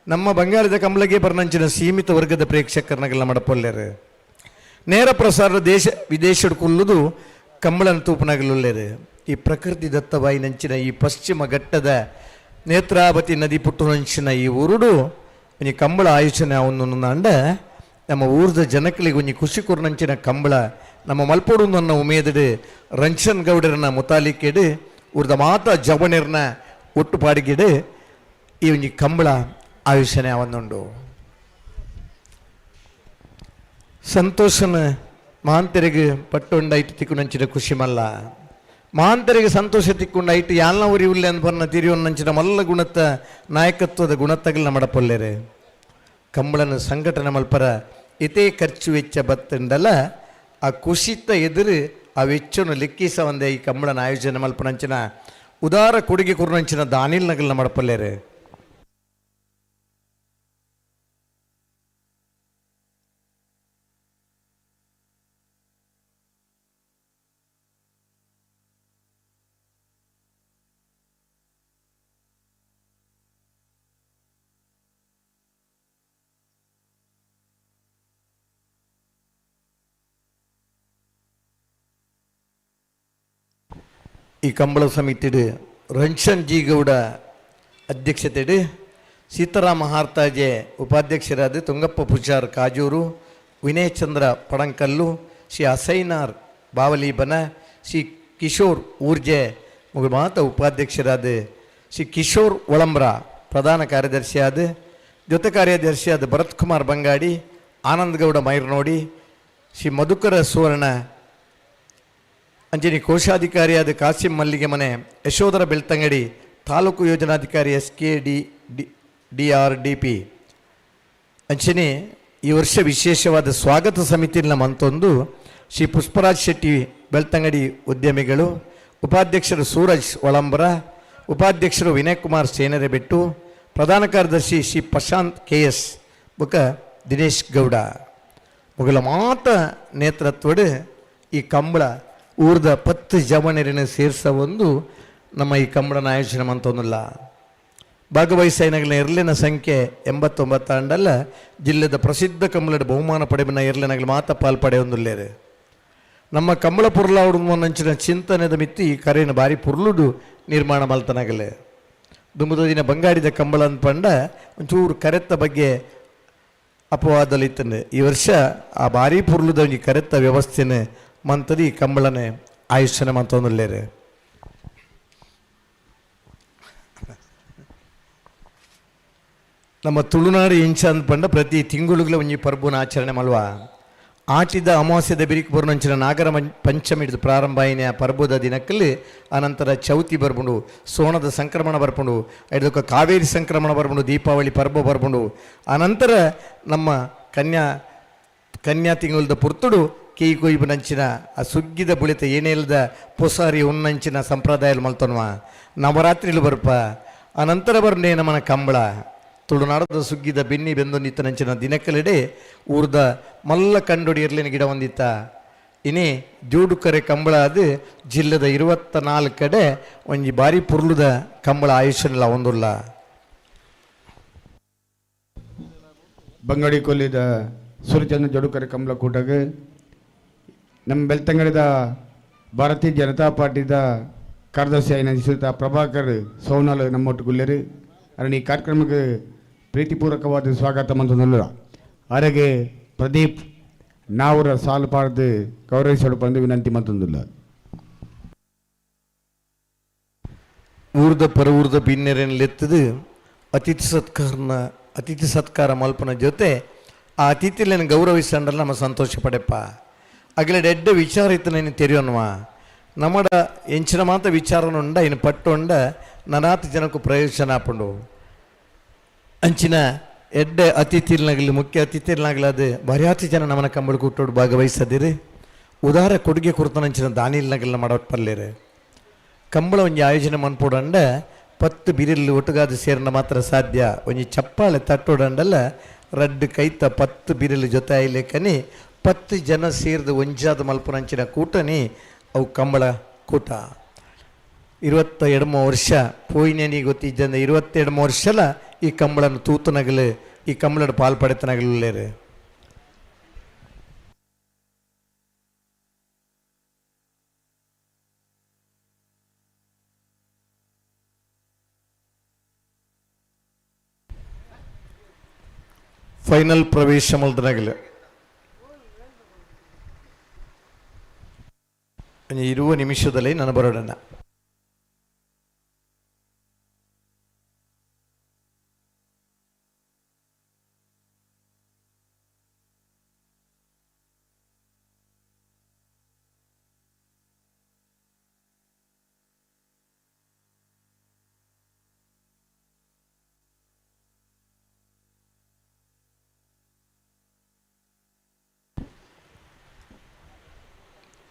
ನಮ್ಮ ಬಂಗಾರದ ಕಂಬಳಗೆ ಬರ್ನಂಚಿನ ಸೀಮಿತ ವರ್ಗದ ಪ್ರೇಕ್ಷಕರನಗೆಲ್ಲ ಮಡಪೊಲ್ಲೇರು. ನೇರ ಪ್ರಸಾರ ದೇಶ ವಿದೇಶದ ಕುಲ್ಲುದು ಕಂಬಳನ ತೂಪನಗಲುಲ್ಲೇರು. ಈ ಪ್ರಕೃತಿ ದತ್ತವಾಯಿ ನಂಚಿನ ಈ ಪಶ್ಚಿಮ ಘಟ್ಟದ ನೇತ್ರಾವತಿ ನದಿ ಪುಟ್ಟುನಂಚಿನ ಈ ಊರುಡು ಒಂಜಿ ಕಂಬಳ ಆಯೋಜನೆ ಅವನು ಅಂಡ ನಮ್ಮ ಊರ್ದ ಜನಕಲಿಗೆ ಒಂಜಿ ಖುಷಿ ಕೊರ್ನಂಚಿನ ಕಂಬಳ ನಮ್ಮ ಮಲ್ಪೋಡು ನನ್ನ ಉಮೇದಡು ರಂಚನ್ ಗೌಡರನ ಮುತಾಲಿಕೆಡು ಊರ್ದ ಮಾತ ಜವಣರ್ನ ಒಟ್ಟು ಪಾಡಿಗೆಡು ಈ ಒಂಜಿ ಕಂಬಳ ಆಯೋಜನೆ ಅವನುಂಡು. ಸಂತೋಷನ ಮಾಂತರಿಗೆ ಪಟ್ಟೊಂಡೈಟ್ ತಿಕ್ಕು ಖುಷಿ ಮಲ್ಲ ಮಾಂತರಿಗೆ ಸಂತೋಷ ತಿಕ್ಕೊಂಡ ಐಟ್ ಯಾಲ್ನ ಊರಿ ಉಲ್ಲೆ ಅಂದ್ ಬನ್ನ ತಿರಿಯೊನ್ನಂಚಿನ ಮಲ್ಲ ಗುಣತ್ತ ನಾಯಕತ್ವದ ಗುಣತ್ತಗಲ್ನ ಮಡಪೊಲ್ಲೆರೆ. ಕಂಬಳನ ಸಂಘಟನೆ ಮಲ್ಪರ ಇತೇ ಖರ್ಚು ವೆಚ್ಚ ಬತ್ತಂಡಲ ಆ ಕುಷಿತ ಎದುರು ಆ ವೆಚ್ಚನು ಲೆಕ್ಕಿಸ ಒಂದೇ ಈ ಕಂಬಳನ ಆಯೋಜನೆ ಮಲ್ಪನಂಚಿನ ಉದಾರ ಕೊಡುಗೆ ಕೊರುನಂಚಿನ ದಾನಿಲ್ ನಗಲ್ನ ಮಡಪಲ್ಲೇರೆ. ಈ ಕಂಬಳ ಸಮಿತಿಡು ರಂಚನ್ ಜಿ ಗೌಡ ಅಧ್ಯಕ್ಷತೆಡು ಸೀತಾರಾಮ ಹಾರ್ತಾಜೆ ಉಪಾಧ್ಯಕ್ಷರಾದ ತುಂಗಪ್ಪ ಪೂಜಾರ್ ಕಾಜೂರು, ವಿನಯಚಂದ್ರ ಪಡಂಕಲ್ಲು, ಶ್ರೀ ಅಸೈನಾರ್ ಬಾವಲೀಬನ, ಶ್ರೀ ಕಿಶೋರ್ ಊರ್ಜೆ ಮಾತ ಉಪಾಧ್ಯಕ್ಷರಾದ ಶ್ರೀ ಕಿಶೋರ್ ಒಳಂಬ್ರ ಪ್ರಧಾನ ಕಾರ್ಯದರ್ಶಿಯಾದ ಜೊತೆ ಕಾರ್ಯದರ್ಶಿಯಾದ ಭರತ್ ಕುಮಾರ್ ಬಂಗಾಡಿ, ಆನಂದಗೌಡ ಮೈರ್ನೋಡಿ, ಶ್ರೀ ಮಧುಕರ ಸುವರ್ಣ ಅಂಜನಿ ಕೋಶಾಧಿಕಾರಿಯಾದ ಕಾಸಿಂ ಮಲ್ಲಿಗೆ ಮನೆ, ಯಶೋಧರ ಬೆಳ್ತಂಗಡಿ ತಾಲೂಕು ಯೋಜನಾಧಿಕಾರಿ S K D D D R D P. ಅಂಚನೆ ಈ ವರ್ಷ ವಿಶೇಷವಾದ ಸ್ವಾಗತ ಸಮಿತಿನ ಮಂತೊಂದು ಶ್ರೀ ಪುಷ್ಪರಾಜ್ ಶೆಟ್ಟಿ ಬೆಳ್ತಂಗಡಿ ಉದ್ಯಮಿಗಳು, ಉಪಾಧ್ಯಕ್ಷರು ಸೂರಜ್ ಒಳಂಬರ, ಉಪಾಧ್ಯಕ್ಷರು ವಿನಯ್ ಕುಮಾರ್ ಸೇನರೆಬೆಟ್ಟು, ಪ್ರಧಾನ ಕಾರ್ಯದರ್ಶಿ ಶ್ರೀ ಪ್ರಶಾಂತ್ ಕೆ ಎಸ್ ಬುಕ ದಿನೇಶ್ ಗೌಡ ಮೊಗಲ ಮಾತ ನೇತೃತ್ವಡು ಈ ಕಂಬಳ ಊರ್ದ 10 ಜವನರನ್ನು ಸೇರ್ಸ ಒಂದು ನಮ್ಮ ಈ ಕಂಬಳನ ಆಯೋಜನೆ ಮಂತೊಂದಿಲ್ಲ. ಭಾಗವಹಿಸೈನಗಳ ಎರ್ಲಿನ ಸಂಖ್ಯೆ 89 ಅಂಡಲ್ಲ ಜಿಲ್ಲೆದ ಪ್ರಸಿದ್ಧ ಕಂಬಳದ ಬಹುಮಾನ ಪಡೆಬಿನ ಎರ್ಲಿನಗಳ ಮಾತ ಪಾಲ್ ಪಡೆಯೊಂದುಲ್ಲೇರು. ನಮ್ಮ ಕಂಬಳ ಪುರ್ಲಾವುಡು ಚಿಂತನೆದ ಮಿತ್ತಿ ಈ ಕರೆಯನ್ನು ಭಾರಿ ಪುರ್ಲುಡು ನಿರ್ಮಾಣ ಮಲ್ತನಗಲೆ. ದುಂಬುದ ದಿನ ಬಂಗಾಡಿದ ಕಂಬಳ ಅಂದ್ಪಂಡ ಒಂಚೂರು ಕರೆತ್ತ ಬಗ್ಗೆ ಅಪವಾದಲಿತ್ತಂದೆ ಈ ವರ್ಷ ಆ ಭಾರಿ ಪುರ್ಲುದ ಒಂಜಿ ಕರೆತ್ತ ವ್ಯವಸ್ಥೆನೆ ಮಂತದಿ ಕಂಬಳನೆ ಆಯುಷ್ಯನ ಮಂತೊಂದುಲ್ಲೇರು. ನಮ್ಮ ತುಳುನಾಡು ಇಂಚ ಅಂದ್ಪಂಡ ಪ್ರತಿ ತಿಂಗಳುಗಳ ಒಂಜಿ ಪರ್ಬುನ ಆಚರಣೆ ಮಲ್ವ. ಆಟಿದ ಅಮಾವಾಸ್ಯದ ಬಿರಿಕ್ ಬರುನಂಚಿನ ನಾಗರ ಪಂಚಮಿ ಹಿಡಿದು ಪ್ರಾರಂಭ ಆಯಿನ ಆ ಪರ್ಬದ ದಿನಕ್ಕಲ್ಲಿ ಅನಂತರ ಚೌತಿ ಬರ್ಪುಂಡು, ಸೋಣದ ಸಂಕ್ರಮಣ ಬರ್ಪುಂಡು, ಐದಕ್ಕ ಕಾವೇರಿ ಸಂಕ್ರಮಣ ಬರ್ಪುಂಡು, ದೀಪಾವಳಿ ಪರ್ಬ ಬರ್ಪುಂಡು. ಅನಂತರ ನಮ್ಮ ಕನ್ಯಾ ತಿಂಗಳದ ಪುರ್ತುಡು ಕೇಯಿ ಕೊಯ್ಬುನಂಚಿನ ಆ ಸುಗ್ಗಿದ ಬುಳಿತ ಏನೇಲ್ದ ಪೊಸಾರಿ ಉನ್ನಂಚಿನ ಸಂಪ್ರದಾಯ ಮಲ್ತೊನ್ವ. ನವರಾತ್ರಿಲು ಬರ್ಪ, ಅನಂತರ ಬರ್ನೇ ನಮನ ಕಂಬಳ. ತುಳುನಾಡದ ಸುಗ್ಗಿದ ಬೆನ್ನಿ ಬೆಂದು ನಿತ್ತನಂಚಿನ ದಿನಕಲೆಡೆ ಊರ್ದ ಮಲ್ಲ ಕಂಡೊಡಿ ಇರ್ಲಿನ ಗಿಡ ಹೊಂದಿತ್ತ. ಇನಿ ಜೋಡುಕರೆ ಕಂಬಳ ಅದು ಜಿಲ್ಲೆದ 24 ಕಡೆ ಒಂಜಿ ಬಾರಿ ಪುರ್ಲುದ ಕಂಬಳ ಆಯುಷ್ಯನೆಲ್ಲ ಒಂದುಲ್ಲ. ಬಂಗಾಡಿ ಕೊಲ್ಲಿದ ಸೂರ್ಯಚಂದ್ರ ಜೋಡುಕರೆ ಕಂಬಳ ಕೂಟಗೆ ನಮ್ಮ ಬೆಳ್ತಂಗಡಿದ ಭಾರತೀಯ ಜನತಾ ಪಾರ್ಟಿದ ಕಾರ್ಯದರ್ಶಿ అయిన ಶ್ರೀಯುತ ಪ್ರಭಾಕರ್ ಸೋನಾಲ್ ನಮ್ಮೊಟ್ಟುಗುಲ್ಲೇರು. ಅರಣ ಈ ಕಾರ್ಯಕ್ರಮಕ್ಕೆ ಪ್ರೀತಿಪೂರ್ವಕವಾದ ಸ್ವಾಗತ ಮಂತೊಂದುಲ್ಲ. ಅರೆಗೆ ಪ್ರದೀಪ್ ನಾವುರ ಸಾಲು ಪಾಡ್ದು ಗೌರವಿಸಲು ಬಂದು ವಿನಂತಿ ಮಂತೊಂದುಲ್ಲ. ಊರ್ದ ಪರ ಊರ್ದ ಬಿನ್ನೆರೆನ್ಲೆತ್ತದು ಅತಿಥಿ ಸತ್ಕಾರನ ಅತಿಥಿ ಸತ್ಕಾರ ಮಲ್ಪನ ಜೊತೆ ಆ ಅತಿಥಿಲೇನು ಗೌರವಿಸಂಡ್ರೆ ನಮ್ಮ ಸಂತೋಷ ಪಡೆಪ್ಪ. ಅಗಲೆಡ್ ಎಡ್ಡೆ ವಿಚಾರ ಇತ್ತು నేను ತೆರಿಯೋನ್ವ. ನಮ್ಮಡ ಎಂಚಿನ ಮಾತ ವಿಚಾರನುಂಡ ಇನ್ನು ಪಟ್ಟುಂಡ ನನಾತ್ ಜನಕ್ಕೂ ಪ್ರಯೋಜನ ಆಪುಂಡು. ಅಂಚಿನ ಎಡ್ಡೆ ಅತಿಥಿಲ್ನಾಗಲಿ ಮುಖ್ಯ ಅತಿಥಿಲ್ನಾಗಲಿ ಅದು ಬರ್ಯಾತಿ ಜನ ನಮ್ಮನ ಕಂಬಳಿ ಕೂಟೋಡು ಭಾಗವಹಿಸದಿರಿ. ಉದಾರ ಕೊಡುಗೆ ಕುರ್ತನಂಚಿನ ದಾನಿಲ್ನಾಗಲ್ಲ ಮಾಡೋಟ್ ಪಲ್ಲೇರು. ಕಂಬಳ ಒಂಜಿ ಆಯೋಜನೆ ಮನ್ಪುಡಂಡ 10 ಬಿರಿಲ್ ಒಟ್ಟುಗಾದ ಸೇರನ ಮಾತ್ರ ಸಾಧ್ಯ. ಒಂಜಿ ಚಪ್ಪಾಳೆ ತಟ್ಟೋಡಂಡಲ್ಲ ರಡ್ಡು ಕೈತ 10 ಬಿರಿಲ್ ಜೊತೆ ಆಯ್ಲೇಕನಿ 10 ಜನ ಸೇರಿದ ಒಂಜಾದ ಮಲ್ಪುನಂಚಿನ ಕೂಟನಿ ಅವು ಕಂಬಳ ಕೂಟ. 22 ವರ್ಷ ಪೋಯಿನೇನಿ ಗೊತ್ತಿದ್ದಂದ 22 ವರ್ಷಲ ಈ ಕಂಬಳನ ತೂತನಗಲು ಈ ಕಂಬಳದ ಪಾಲ್ ಪಡೆತನಗಲು. ಫೈನಲ್ ಪ್ರವೇಶ ಮಲ್ತನಗಲು 20 ನಿಮಿಷದಲ್ಲಿ ನಾನು ಬರೋಣ.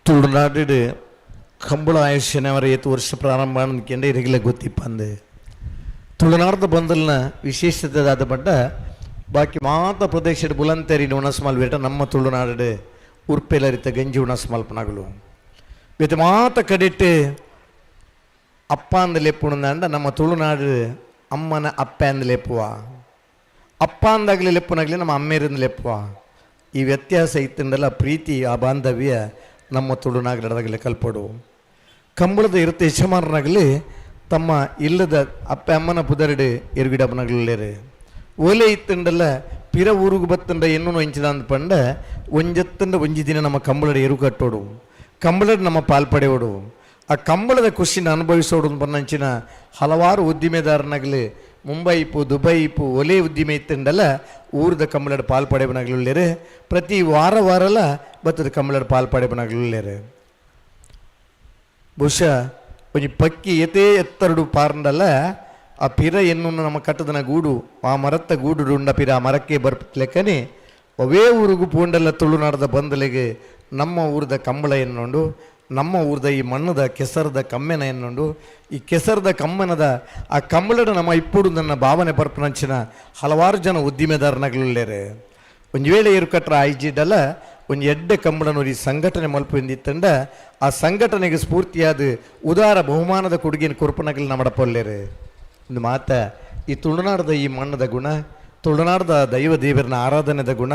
ತುಳುನಾಡು ಕಂಬಳ ಆಯುಷ್ಯನವರ ಏತು ವರ್ಷ ಪ್ರಾರಂಭ ಅನ್ಕೊಂಡೆ ಇರಗಿಲ್ಲ ಗೊತ್ತಿಪ್ಪಂದು. ತುಳುನಾಡ್ದ ಬಂದಲ್ನ ವಿಶೇಷತೆ ಆದ ಪಟ್ಟ ಬಾಕಿ ಮಾತ ಪ್ರದೇಶದ ಬುಲಂತೇರಿ ಉಣಸ್ಮಾಲ್ ಬೇಟ ನಮ್ಮ ತುಳುನಾಡು ಉರ್ಪೆಲರಿತ ಗಂಜಿ ಉಣಸ್ಮಾಲ್ಪನಾಗಲು ಬೇತೆ ಮಾತ ಕಡಿಟ್ಟು ಅಪ್ಪ ಅಂದ ಲೆಪ್ಪುಣಂದ ನಮ್ಮ ತುಳುನಾಡು ಅಮ್ಮನ ಅಪ್ಪ ಅಂದ ಲೆಪ್ಪುವ. ಅಪ್ಪ ಅಂದಾಗಲಿ ಲೆಪ್ಪುನಾಗಲಿ ನಮ್ಮ ಅಮ್ಮೇರಿಂದ ಲೆಪ್ಪುವ. ಈ ವ್ಯತ್ಯಾಸ ಇತ್ತಂದಲ್ಲ ಪ್ರೀತಿ ಆ ಬಾಂಧವ್ಯ ನಮ್ಮ ತುಳುನಾಗಲಿ ಕಲ್ಪಡು. ಕಂಬಳದ ಇರುತ್ತೆ ಯಜಮಾನರಾಗಲಿ ತಮ್ಮ ಇಲ್ಲದ ಅಪ್ಪ ಅಮ್ಮನ ಪುದರಡು ಎರುಗಿಡಪ್ಪನಾಗಲೇರು. ಓಲೆ ಇತ್ತಂಡಲ್ಲ ಪಿರ ಊರುಗು ಬತ್ತಂಡ ಎನ್ನು ಎಂಚಿದ ಅಂದ ಪಂಡ ಒಂಜತ್ತಂಡ ಒಂಜಿ ದಿನ ನಮ್ಮ ಕಂಬಳದ ಎರು ಕಟ್ಟೋಡು, ಕಂಬಳದ ನಮ್ಮ ಪಾಲ್ಪಡೆಯೋಡು, ಆ ಕಂಬಳದ ಖುಷಿನ ಅನುಭವಿಸೋಡು ಬನ್ನಂಚಿನ ಹಲವಾರು ಉದ್ದಿಮೆದಾರನಾಗಲಿ ಮುಂಬೈ ಇಪ್ಪು ದುಬೈ ಇಪ್ಪು ಒಲೆ ಉದ್ದಿಮೆ ಇತ್ತಂಡಲ್ಲ ಊರದ ಕಂಬಳದ ಪಾಲ್ಪಡೆವನಾಗಲುಳ್ಳೇರು. ಪ್ರತಿ ವಾರ ವಾರಲ ಬತ್ತದ ಕಂಬಳದ ಪಾಲ್ಪಡೆವನಾಗಲುಳ್ಳೇರು. ಬಹುಶಃ ಒಂಜಿ ಪಕ್ಕಿ ಎತೇ ಎತ್ತರಡು ಪಾರಂಡಲ್ಲ ಆ ಪಿರ ಎನ್ನು ನಮ್ಮ ಕಟ್ಟದನ ಗೂಡು ಆ ಮರತ್ತ ಗೂಡು ಉಂಡ ಪಿರ ಆ ಮರಕ್ಕೆ ಬರ್ಪತ್ಲೆಕ್ಕನೆ ಅವೇ ಊರಿಗೂ ಪೂಂಡಲ್ಲ ತುಳುನಾಡದ ಬಂದಲೆಗೆ ನಮ್ಮ ಊರದ ಕಂಬಳ ಎನ್ನುಂಡು, ನಮ್ಮ ಊರದ ಈ ಮಣ್ಣದ ಕೆಸರದ ಕಮ್ಮೆನ ಎನ್ನುಂಡು. ಈ ಕೆಸರದ ಕಮ್ಮನದ ಆ ಕಂಬಳದ ನಮ್ಮ ಇಪ್ಪುಡು ನನ್ನ ಭಾವನೆ ಬರ್ಪನಂಚಿನ ಹಲವಾರು ಜನ ಉದ್ದಿಮೆದಾರನಾಗಲುಳ್ಳೇರು. ಒಂಜಿ ವೇಳೆ ಏರುಕಟ್ರ ಆಯ್ಜಿಡಲ್ಲ ಒಂಜಿ ಎಡ್ಡೆ ಕಂಬಳನೂರಿ ಸಂಘಟನೆ ಮಲ್ಪುಂದಿತ್ತಂಡ ಆ ಸಂಘಟನೆಗೆ ಸ್ಫೂರ್ತಿಯಾದ ಉದಾರ ಬಹುಮಾನದ ಕೊಡುಗೆಯನ್ನು ಕೊರ್ಪನಗಲು ನಮ್ಮಡಪೊಲ್ಲೇರು. ಒಂದು ಮಾತ ಈ ತುಳುನಾಡದ ಈ ಮಣ್ಣದ ಗುಣ, ತುಳುನಾಡದ ದೈವ ದೇವರನ ಆರಾಧನೆದ ಗುಣ,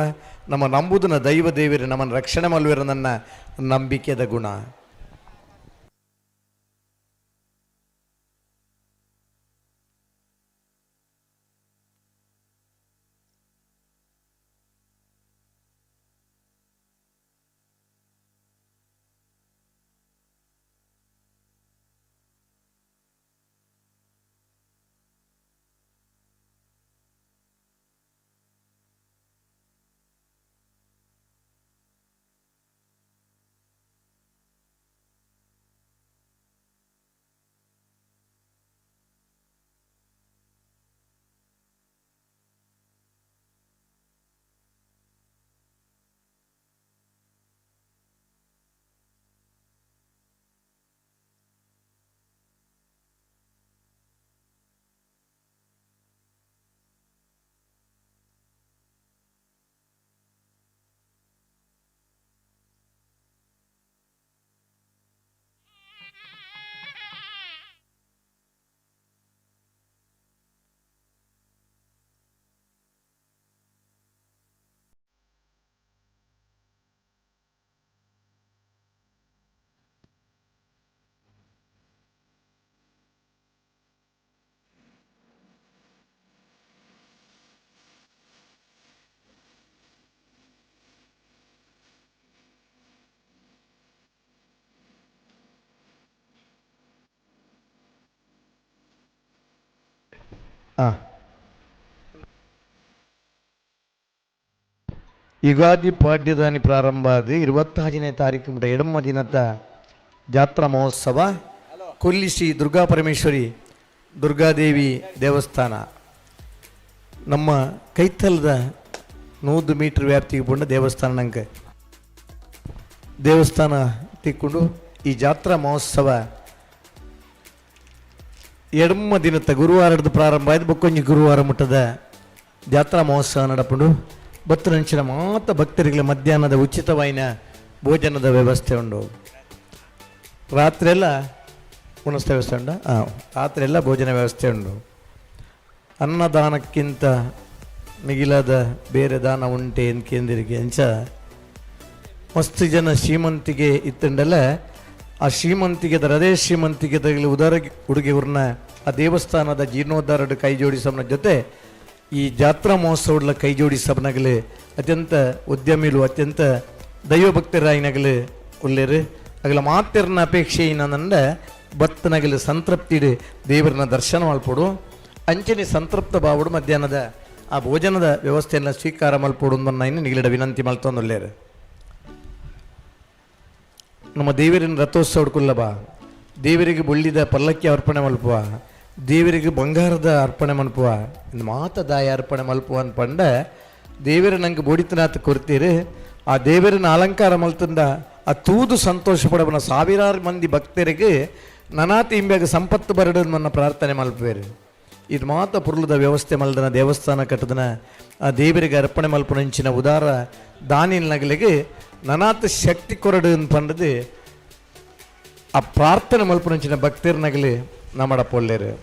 ನಮ್ಮ ನಂಬುದನ ದೈವ ದೇವರು ನಮ್ಮನ್ನು ರಕ್ಷಣೆ ಮಲ್ವೇರ ನನ್ನ ನಂಬಿಕೆದ ಗುಣ. ಹಾಂ, ಯುಗಾದಿ ಪಾಡ್ಯದಾನಿ ಪ್ರಾರಂಭ ಆದ 25ನೇ ತಾರೀಕು ಮುಟ ಎಡಮ್ಮ ದಿನದ ಜಾತ್ರಾ ಮಹೋತ್ಸವ ಕೊಲ್ಲಿ ಶ್ರೀ ದುರ್ಗಾ ಪರಮೇಶ್ವರಿ ದುರ್ಗಾದೇವಿ ದೇವಸ್ಥಾನ ನಮ್ಮ ಕೈತಲದ 100 ಮೀಟರ್ ವ್ಯಾಪ್ತಿಗೆ ಬಂದ ದೇವಸ್ಥಾನ. ನಂಗೆ ದೇವಸ್ಥಾನ ತಿಕ್ಕೊಂಡು ಈ ಜಾತ್ರಾ ಮಹೋತ್ಸವ ಎಡಮ್ಮ ದಿನದ ಗುರುವಾರದ ಪ್ರಾರಂಭ ಆಯ್ತು. ಬೊಕ್ಕೊಂಜಿ ಗುರುವಾರ ಮುಟ್ಟದ ಜಾತ್ರಾ ಮಹೋತ್ಸವ ನಡಪುಂಡು. ಬತ್ತರಂಚಿನ ಮಾತ ಭಕ್ತರಿಗೆ ಮಧ್ಯಾಹ್ನದ ಉಚಿತವಾಯಿನ ಭೋಜನದ ವ್ಯವಸ್ಥೆ ಉಂಡು. ರಾತ್ರಿ ಎಲ್ಲ ಉಣಸ್ತ ವ್ಯವಸ್ಥೆ ಉಂಟು. ಹಾಂ, ರಾತ್ರಿ ಎಲ್ಲ ಭೋಜನ ವ್ಯವಸ್ಥೆ ಉಂಟು. ಅನ್ನದಾನಕ್ಕಿಂತ ಮಿಗಿಲಾದ ಬೇರೆ ದಾನ ಉಂಟೆ ಕೇಂದ್ರಿಗೆ ಅಂಚ ಮಸ್ತ್ ಜನ ಶ್ರೀಮಂತಿಗೆ ಇತ್ತಂಡಲ್ಲ, ಆ ಶ್ರೀಮಂತಿಗೆ ಅದೇ ಶ್ರೀಮಂತಿಗೆ ತಗಲಿ ಉದಾರ ಉಡುಗೆವ್ರನ್ನ ಆ ದೇವಸ್ಥಾನದ ಜೀರ್ಣೋದ್ಧಾರದ ಕೈ ಜೋಡಿಸೋನ ಜೊತೆ ಈ ಜಾತ್ರಾ ಮಹೋತ್ಸವಗಳ ಕೈ ಜೋಡಿಸಬನಗಲಿ ಅತ್ಯಂತ ಉದ್ಯಮಿಲು, ಅತ್ಯಂತ ದೈವಭಕ್ತರಾಯಿನಗಲು ಉಳ್ಳೇರು. ಅಗಲ ಮಾತಿರ್ನ ಅಪೇಕ್ಷೆ ಏನಂದ ಬತ್ತನಗಲು ಸಂತೃಪ್ತಿಡು ದೇವರನ್ನ ದರ್ಶನ ಮಲ್ಪೊಡು, ಅಂಚನೆ ಸಂತೃಪ್ತ ಬಾವುಡು ಮಧ್ಯಾಹ್ನದ ಆ ಭೋಜನದ ವ್ಯವಸ್ಥೆಯನ್ನು ಸ್ವೀಕಾರ ಮಲ್ಪೊಡು ಅಂದನ್ನ ನಿಗಲಿಡ ವಿನಂತಿ ಮಲ್ತೊಂದುಲ್ಲೇರು. ನಮ್ಮ ದೇವರಿನ ರಥೋತ್ಸವ ಕುಲ್ಲಬ ದೇವರಿಗೆ ಬೊಳ್ಳಿದ ಪಲ್ಲಕ್ಕಿ ಅರ್ಪಣೆ ಮಲ್ಪುವ, ದೇವರಿಗೆ ಬಂಗಾರದ ಅರ್ಪಣೆ ಮಲ್ಪುವ, ಮಾತ ದಾಯ ಅರ್ಪಣೆ ಮಲ್ಪುವ ಅನ್ಪಂಡ ದೇವರ ನಂಗೆ ಬೋಡಿತನಾಥ ಕೊರ್ತೀರಿ. ಆ ದೇವರನ್ನ ಅಲಂಕಾರ ಮಲ್ತಂದ ಆ ತೂದು ಸಂತೋಷ ಪಡಬನ ಸಾವಿರಾರು ಮಂದಿ ಭಕ್ತರಿಗೆ ನನಾತಿ ಇಂಬ್ಯಾಗ ಸಂಪತ್ತು ಬರಡನ್ನ ಪ್ರಾರ್ಥನೆ ಮಲ್ಪುವೇರು. ಇದು ಮಾತ ಪುರ್ಲದ ವ್ಯವಸ್ಥೆ ಮಲ್ದನ ದೇವಸ್ಥಾನ ಕಟ್ಟದನ ಆ ದೇವರಿಗೆ ಅರ್ಪಣೆ ಮಲ್ಪುನಂಚಿನ ಉದಾರ ದಾನಿಲ್ ನಗಲಿಗೆ ನನಾತ ಶಕ್ತಿ ಕೊರಡು ಪಂಡದು ಆ ಪ್ರಾರ್ಥನೆ ಮಲ್ಪುನಂಚಿನ ಭಕ್ತರ್ ನಗಲಿ ನಮ್ಮಡ ಪೊಲ್ಲೇರು.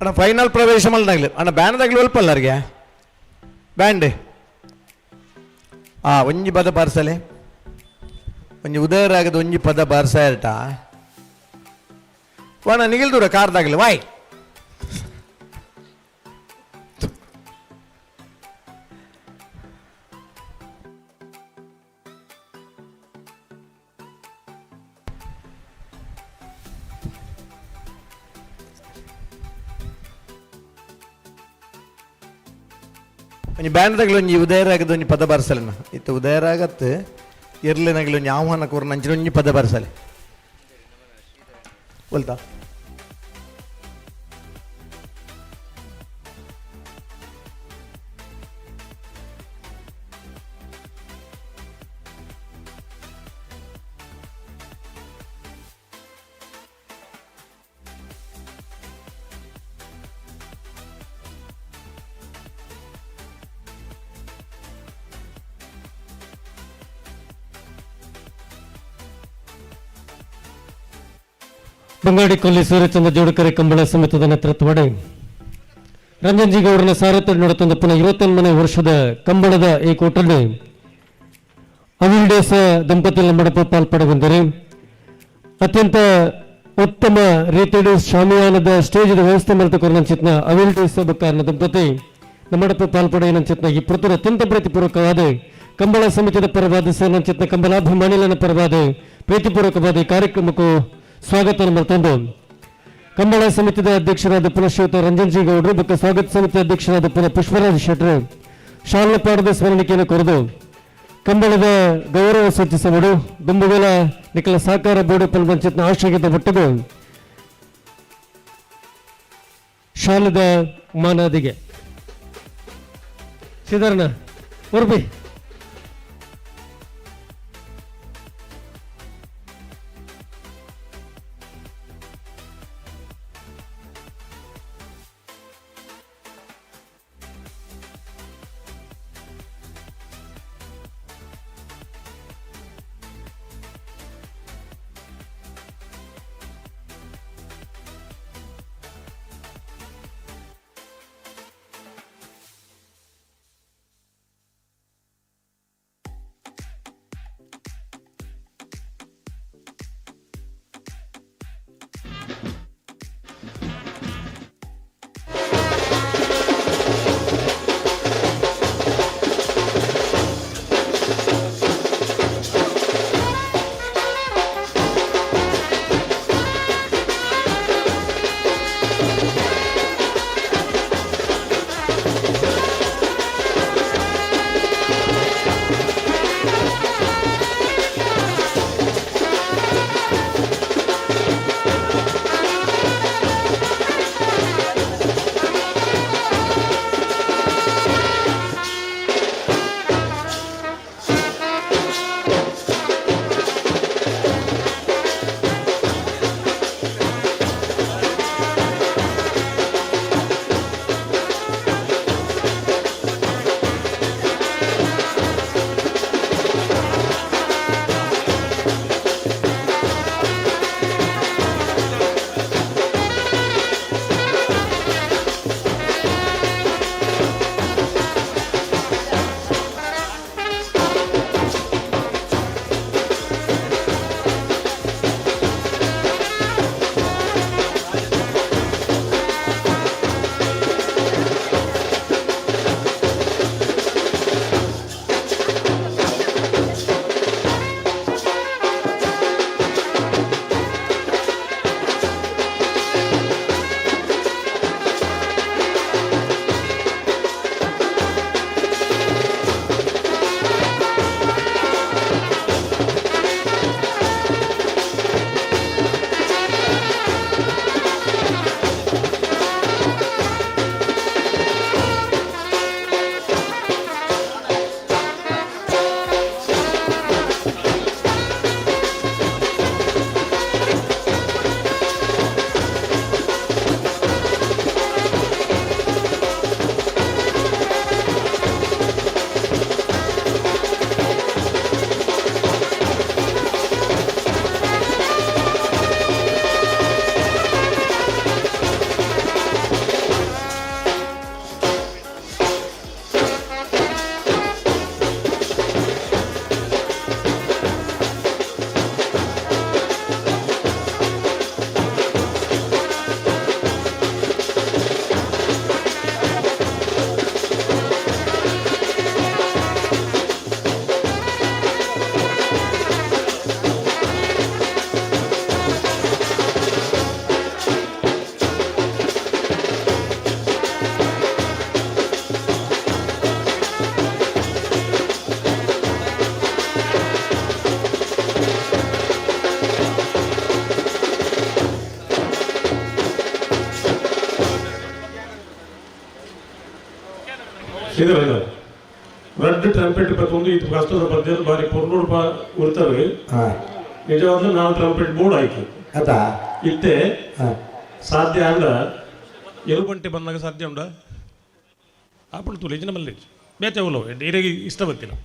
ಅಣ್ಣ, ಫೈನಲ್ ಪ್ರವೇಶ ಮಲ್ದಾಗ್ಲಿ ಅಣ್ಣ, ಬ್ಯಾಂಡ್ದಾಗ್ಲಿ ಒಲ್ಪಲ್ಲ ಅವ್ರಿಗೆ ಬ್ಯಾಂಡ್. ಆ ಒಂಜಿ ಪದ ಬಾರ್ಸಲೆ, ಒಂಜಿ ಉದಯರಾಗದ ಒಂಜಿ ಪದ ಬಾರ್ಸ ಇರ್ಟ ವಾಣ ನಿಗಿಲ್ ದೂರ ಕಾರ್ದಾಗ್ಲಿ ವಾಯ್. ಒಂಜಿ ಬ್ಯಾಂಡ್ದಾಗಲಿ ಒಂಜಿ ಉದಯರಾಗದ ಒಂಜಿ ಪದ ಬಾರಿಸಲಿನ ಇತ್ತು ಉದಯರಾಗತ್ತು ಎರ್ಲೆನಗಲಿ ಒಂಜಿ ಆಹ್ವಾನ ಕೊರ್ನ ಅಂಚಿನ ಒಂಜಿ ಪದ ಬಾರಿಸಲೆ ಒಲ್ತಾ. ಬಂಗಾಡಿ ಕೊಲ್ಲಿ ಸೂರ್ಯಚಂದ್ರ ಜೋಡಕರೆ ಕಂಬಳ ಸಮಿತದ ನೇತೃತ್ವಡೆ ರಂಜನ್ ಜಿ ಗೌಡನ ಸಾರಥ್ಯ ನಡೆತಂದ ಪುನಃ 21ನೇ ವರ್ಷದ ಕಂಬಳದ ಈ ಕೂಟಲ್ಲಿ ಅವಿಲ್ ಡೇಸ ದಂಪತಿಗಳ ಮಡಪ ಪಾಲ್ಪಡೆ ಬಂದರೆ ಅತ್ಯಂತ ಉತ್ತಮ ರೀತಿಯಲ್ಲಿ ಶಾಮಿಯಾನದ ಸ್ಟೇಜ್ ವ್ಯವಸ್ಥೆ ಮರೆತುಕೊಂಡ ಚಿತ್ನ ಅವಿಲ್ ಡೇಸ ಬಕ್ಕಾರನ ದಂಪತಿ ನಮ್ಮಡಪ ಪಾಲ್ಪಡೆ ಚಿತ್ನ ಈ ಪೃಥ್ವಿ ಅತ್ಯಂತ ಪ್ರೀತಿಪೂರ್ವಕವಾದ ಕಂಬಳ ಸಮಿತಿಯ ಪರವಾದ ಚಿತ್ನ ಕಂಬಳಾಭಿಮಾನಿಗಳ ಪರವಾದ ಪ್ರೀತಿಪೂರ್ವಕವಾದ ಈ ಕಾರ್ಯಕ್ರಮಕ್ಕೂ ಸ್ವಾಗತ ಮತ್ತೊಂದು ಕಂಬಳ ಸಮಿತಿಯ ಅಧ್ಯಕ್ಷರಾದ ಪುನಃ ಶ್ರೀಯುತ ರಂಜನ್ ಜಿ ಗೌಡರು ಮತ್ತು ಸ್ವಾಗತ ಸಮಿತಿ ಅಧ್ಯಕ್ಷರಾದ ಪುನಃ ಪುಷ್ಪರಾಜ್ ಶೆಟ್ಟರು ಶಾಲಪಾಡದ ಸ್ಮರಣಿಕೆಯನ್ನು ಕೊರೆದು ಕಂಬಳದ ಗೌರವ ಸೂಚಿಸಬಹುದು. ದುಂಬುಗಲ ನಿಖಲ ಸಹಕಾರ ಬೋರ್ಡ್ ಪಂಚಾಯತ್ನ ಆಶ್ರಯದ ಒಟ್ಟಿಗೆ ಶಾಲದ ಮಾನಾದಿಗೆ ಸಿದ್ದರಣ್ಣ ಉರ್ಬಿ. ಶ್ರೀಧರ ರಡ್ಡ್ ಟ್ರಂಪೆಟ್ ಬತ್ತೊಂದು ಇದು ಕಷ್ಟದ ಪದ್ಯ ಬಾರಿ ಪೊರ್ಲುಡು ಉರ್ತಾರೆ. ನಿಜವಾಗ್ಲೂ ನಾವು ಟ್ರಂಪೆಟ್ ಬೋರ್ಡ್ ಆಯ್ತು. ಅತಾ. ಇತ್ತೆ ಸಾಧ್ಯ ಅಂಡ ಎಲು ಗಂಟೆ ಬಂದಾಗ ಸಾಧ್ಯ ಉಂಡ ಆಪುಂಡು ತೂಲೆ ನಮ್ಮಲ್ಲಿ ಬೇತೆ ಉಲ್ಲವು ಇರೆಗೆ ಇಷ್ಟ ಬರ್ತಿಲ್ಲ.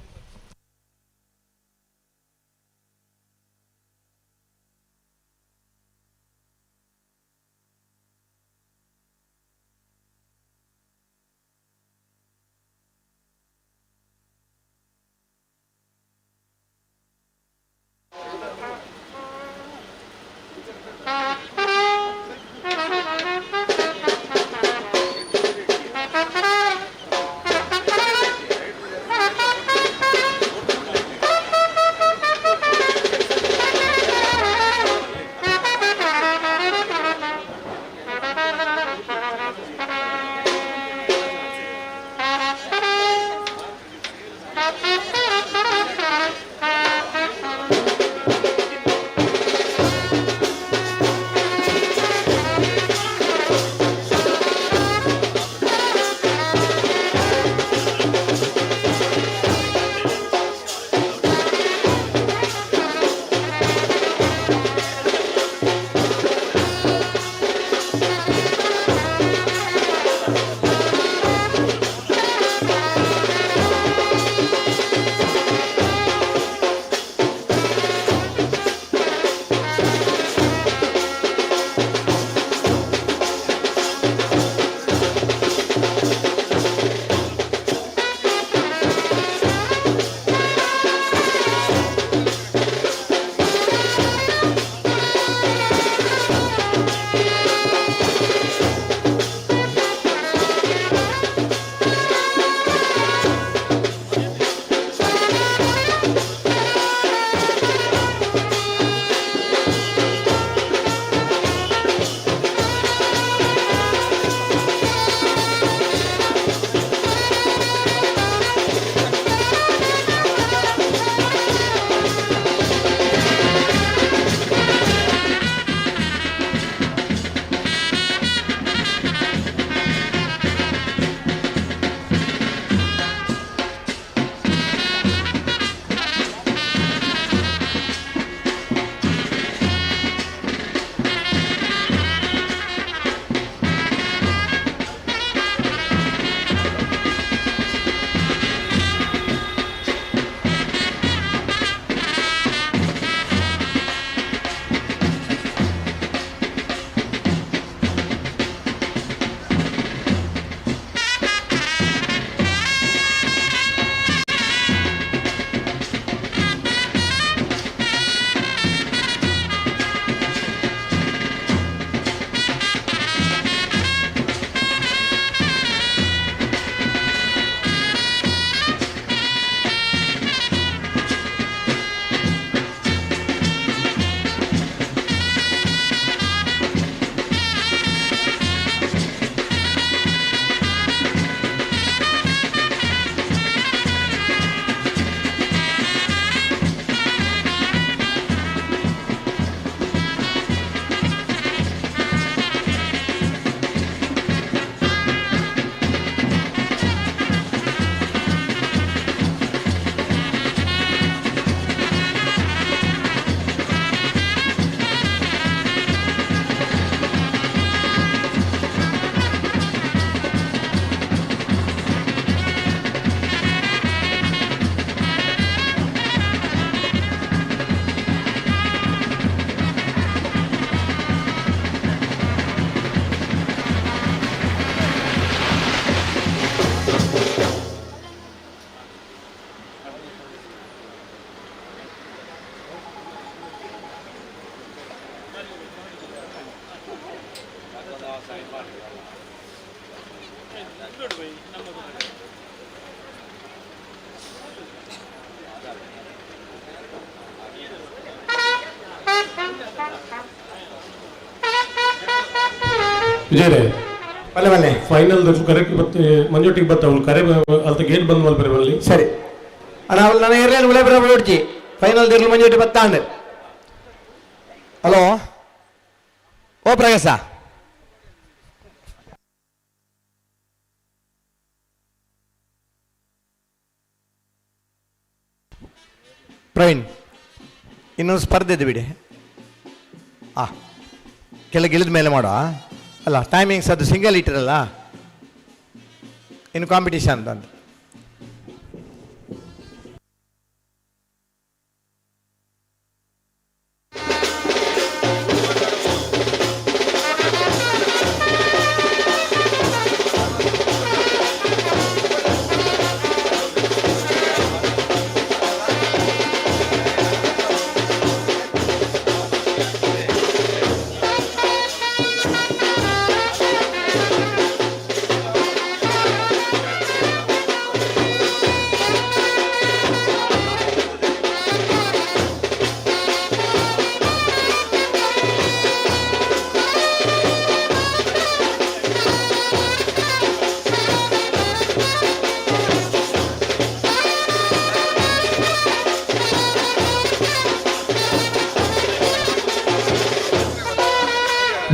ವಿಜಯರೇ. ಬಲ್ಲೆ ಬಲ್ಲೆ. ಫೈನಲ್ ಕರೆಕ್ಟ್ ಬತ್ತೆ ಮಂಜೊಟ್ಟಿಗೆ ಬತ್ತ ಅವಳು ಕರೆ ಅಲ್ತ ಗೇಟ್ ಬಂದ್ ಮಲ್ಪರೆ ಬಲ್ಲಿ. ಸರಿ ಅಣ್ಣ, ಅವಳು ನನ್ನ ಏರಿಯಲ್ಲಿ ಉಳೆ ಬರ ಬಿಡ್ಚಿ ಫೈನಲ್ ದಿರ್ಲು ಮಂಜೊಟ್ಟಿ ಬತ್ತಾಂಡ್. ಹಲೋ, ಓ ಪ್ರಕಾಶ. ಪ್ರವೀಣ್ ಇನ್ನೊಂದು ಸ್ಪರ್ಧೆ ಇದೆ ಬಿಡಿ. ಕೆಳಗೆ ಇಳಿದ ಮೇಲೆ ಮಾಡುವ ಅಲ್ಲ, ಟೈಮಿಂಗ್ಸ್ ಅದು ಸಿಂಗಲ್ ಇಟ್ಟಿರಲ್ಲ, ಇನ್ನು ಕಾಂಪಿಟಿಷನ್ ಅಂತ.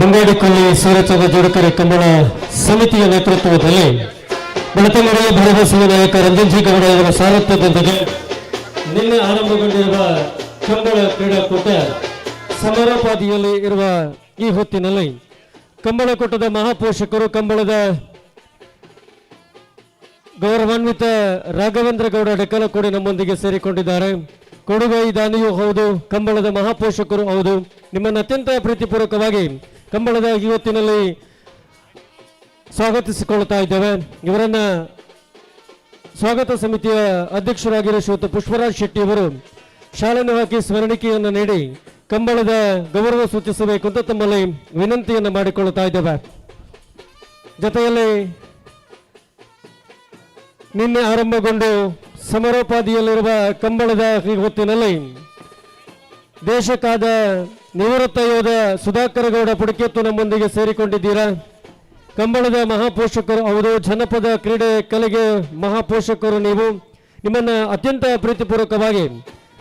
ಬಂಗಾಡಿಕೊಲ್ಲಿ ಸೂರ್ಯಚಂದ್ರ ಜೋಡಕರೆ ಕಂಬಳ ಸಮಿತಿಯ ನೇತೃತ್ವದಲ್ಲಿ ಬೆಳತಂಗಡಿಯ ಭರವಸೆಯ ನಾಯಕ ರಂಜನ್ ಜಿ ಗೌಡ ಅವರ ಸಾರಥ್ಯದೊಂದಿಗೆ ನಿನ್ನೆ ಆರಂಭಗೊಂಡಿರುವ ಕಂಬಳ ಕ್ರೀಡಾಕೂಟ ಸಮಾರೋಪಾದಿಯಲ್ಲಿ ಇರುವ ಈ ಹೊತ್ತಿನಲ್ಲಿ ಕಂಬಳಕೂಟದ ಮಹಾಪೋಷಕರು ಕಂಬಳದ ಗೌರವಾನ್ವಿತ ರಾಘವೇಂದ್ರ ಗೌಡ ಡೆಕ್ಕಲಕೋಡಿ ನಮ್ಮೊಂದಿಗೆ ಸೇರಿಕೊಂಡಿದ್ದಾರೆ. ಕೊಡುಗೈ ದಾನಿಯೂ ಹೌದು, ಕಂಬಳದ ಮಹಾಪೋಷಕರು ಹೌದು. ನಿಮ್ಮನ್ನು ಅತ್ಯಂತ ಪ್ರೀತಿಪೂರ್ವಕವಾಗಿ ಕಂಬಳದ ಇವತ್ತಿನಲ್ಲಿ ಸ್ವಾಗತಿಸಿಕೊಳ್ಳುತ್ತಾ ಇದ್ದೇವೆ. ಇವರನ್ನ ಸ್ವಾಗತ ಸಮಿತಿಯ ಅಧ್ಯಕ್ಷರಾಗಿರುವ ಶ್ರೀಯುತ ಪುಷ್ಪರಾಜ್ ಶೆಟ್ಟಿಯವರು ಶಾಲನ್ನು ಹಾಕಿ ಸ್ಮರಣಿಕೆಯನ್ನು ನೀಡಿ ಕಂಬಳದ ಗೌರವ ಸೂಚಿಸಬೇಕು ಅಂತ ತಮ್ಮಲ್ಲಿ ವಿನಂತಿಯನ್ನು ಮಾಡಿಕೊಳ್ಳುತ್ತಾ ಇದ್ದೇವೆ. ಜೊತೆಯಲ್ಲಿ ನಿನ್ನೆ ಆರಂಭಗೊಂಡು ಸಮರೋಪಾದಿಯಲ್ಲಿರುವ ಕಂಬಳದ ಈ ಹೊತ್ತಿನಲ್ಲಿ ದೇಶಕ್ಕಾದ ನಿವೃತ್ತ ಯೋಧ ಸುಧಾಕರ ಗೌಡ ಪುಡಕೆತ್ತು ನಮ್ಮೊಂದಿಗೆ ಸೇರಿಕೊಂಡಿದ್ದೀರಾ. ಕಂಬಳದ ಮಹಾಪೋಷಕರು ಅವರು, ಜನಪದ ಕ್ರೀಡೆ ಕಲೆಗೆ ಮಹಾಪೋಷಕರು ನೀವು. ನಿಮ್ಮನ್ನು ಅತ್ಯಂತ ಪ್ರೀತಿಪೂರ್ವಕವಾಗಿ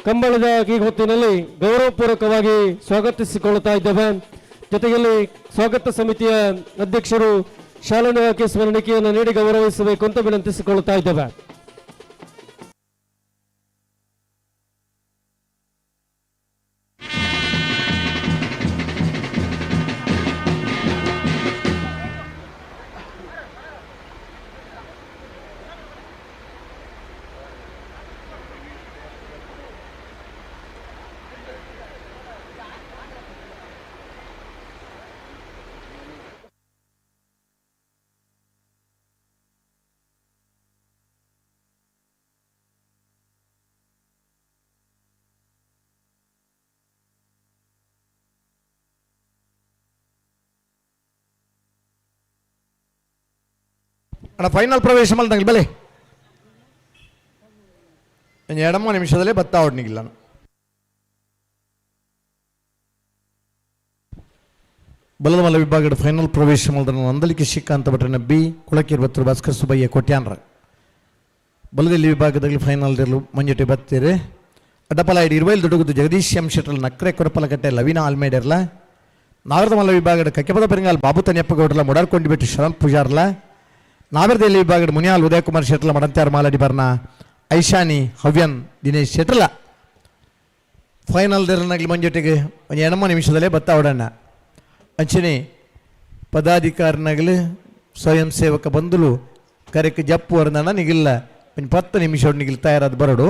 ಕಂಬಳದ ಈ ಹೊತ್ತಿನಲ್ಲಿ ಗೌರವಪೂರ್ವಕವಾಗಿ ಸ್ವಾಗತಿಸಿಕೊಳ್ಳುತ್ತಾ ಇದ್ದೇವೆ. ಜೊತೆಯಲ್ಲಿ ಸ್ವಾಗತ ಸಮಿತಿಯ ಅಧ್ಯಕ್ಷರು ಶಾಲನ್ನು ಹಾಕಿ ಸ್ಮರಣಿಕೆಯನ್ನು ನೀಡಿ ಗೌರವಿಸಬೇಕು ಅಂತ ವಿನಂತಿಸಿಕೊಳ್ಳುತ್ತಾ ಇದ್ದೇವೆ. ಅಣ್ಣ ಫೈನಲ್ ಪ್ರವೇಶ ಮಲ್ದಂಗೆ ಬಲೆ ಎಡಮ ನಿಮಿಷದಲ್ಲೇ ಬತ್ತಾ ಹೊಡ್ನಿಗಿಲ್ಲ. ಬಲದ ಮಲ್ಲ ವಿಭಾಗದ ಫೈನಲ್ ಪ್ರವೇಶ ಮಲ್ದನ ನಂದಲಿಕೆ ಶಿಕ್ಕ ಭಟ್ರನ ಬಿ ಕುಳಕೀರ್ ಬತ್ತರು ಭಾಸ್ಕರ್ ಸುಬ್ಬಯ್ಯ ಕೊಟ್ಯಾನ್ರ. ಬಲದಲ್ಲಿ ವಿಭಾಗದಲ್ಲಿ ಫೈನಲ್ ಇರಲು ಮಂಜುಟಿ ಬತ್ತೀರಿ. ಅಡ್ಡಪಲ ಐಡಿ ಇರುವೈಲ್ ದೊಡ್ಡಗುದ್ದು ಜಗದೀಶ್ ಎಂ ಶೆಟ್ರಲ್ ನಕ್ರೆ ಕೊರಪಲಕಟ್ಟೆ ಲವೀನಾ ಆಲ್ಮೇಡೆರ್ಲ. ನಾಗರದ ಮಲ್ಲ ವಿಭಾಗದ ಕಕ್ಕೆಪದ ಪೆರಂಗಾಲ್ ಬಾಬು ತನಿಯಪ್ಪಗೌಡ್ರಲ ಮುಡಾರ್ಕೊಂಡು ಬಿಟ್ಟು ಶರಣ್ ಪೂಜಾರ್ಲ. ನಾಗರದಲ್ಲಿ ವಿಭಾಗದ ಮುನಿಯಾಲ್ ಉದಯಕುಮಾರ್ ಶೆಟ್ರಲ ಮಡಂತ್ಯಾರ್ ಮಾಲಡಿ ಬರ್ನ ಐಶಾನಿ ಹವ್ಯನ್ ದಿನೇಶ್ ಶೆಟ್ರಲ. ಫೈನಲ್ ದೇರನಾಗಲಿ ಮಂಜೊಟ್ಟಿಗೆ ಒಂದು ಎಣಮ ನಿಮಿಷದಲ್ಲೇ ಬತ್ತಾ ಹೊಡೋಣ. ಅಂಚನೆ ಪದಾಧಿಕಾರಿನಾಗಲಿ ಸ್ವಯಂ ಸೇವಕ ಬಂಧುಲು ಕರೆಕ್ ಜಪ್ಪು ವರ್ದಣ ನಿಗಿಲ್ಲ ಒಂದು 10 ನಿಮಿಷ ನಿಗಿಲ್ ತಯಾರಾದ ಬರಡು.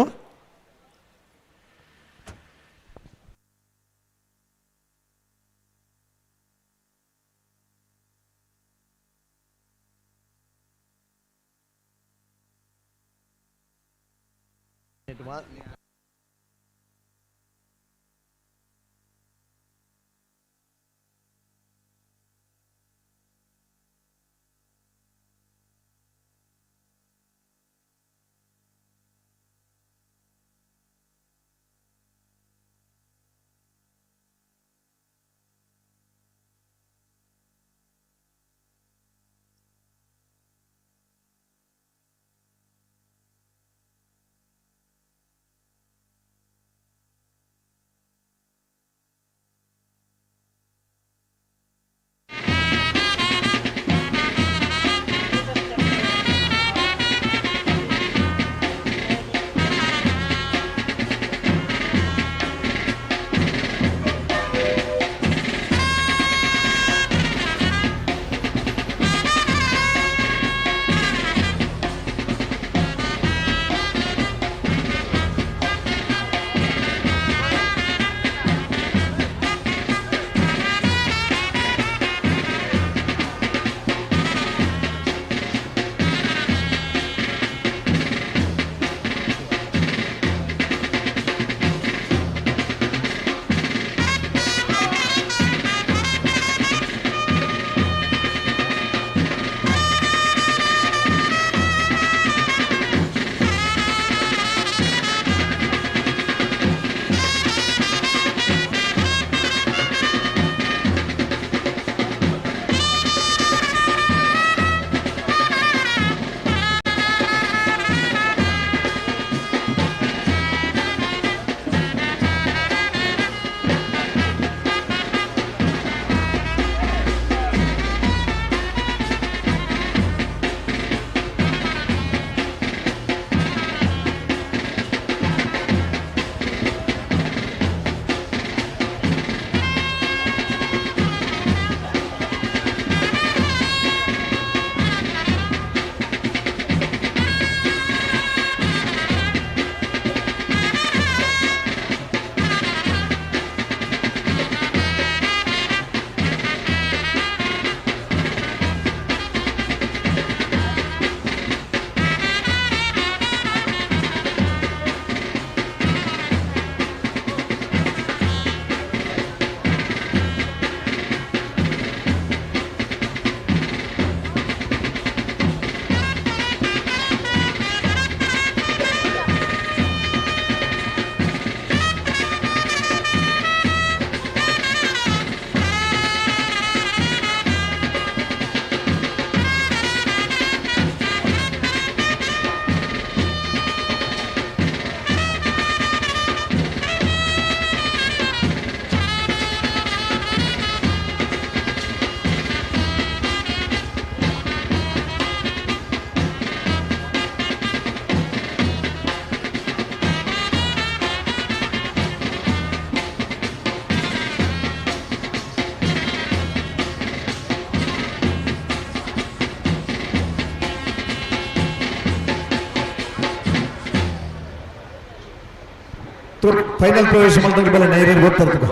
ಫೈನಲ್ ಪ್ರವೇಶ ಮಲ್ತಂಗೆ ಬಲ್ಲ ನೈರೇರು ಗೊತ್ತಿರ್ತದೆ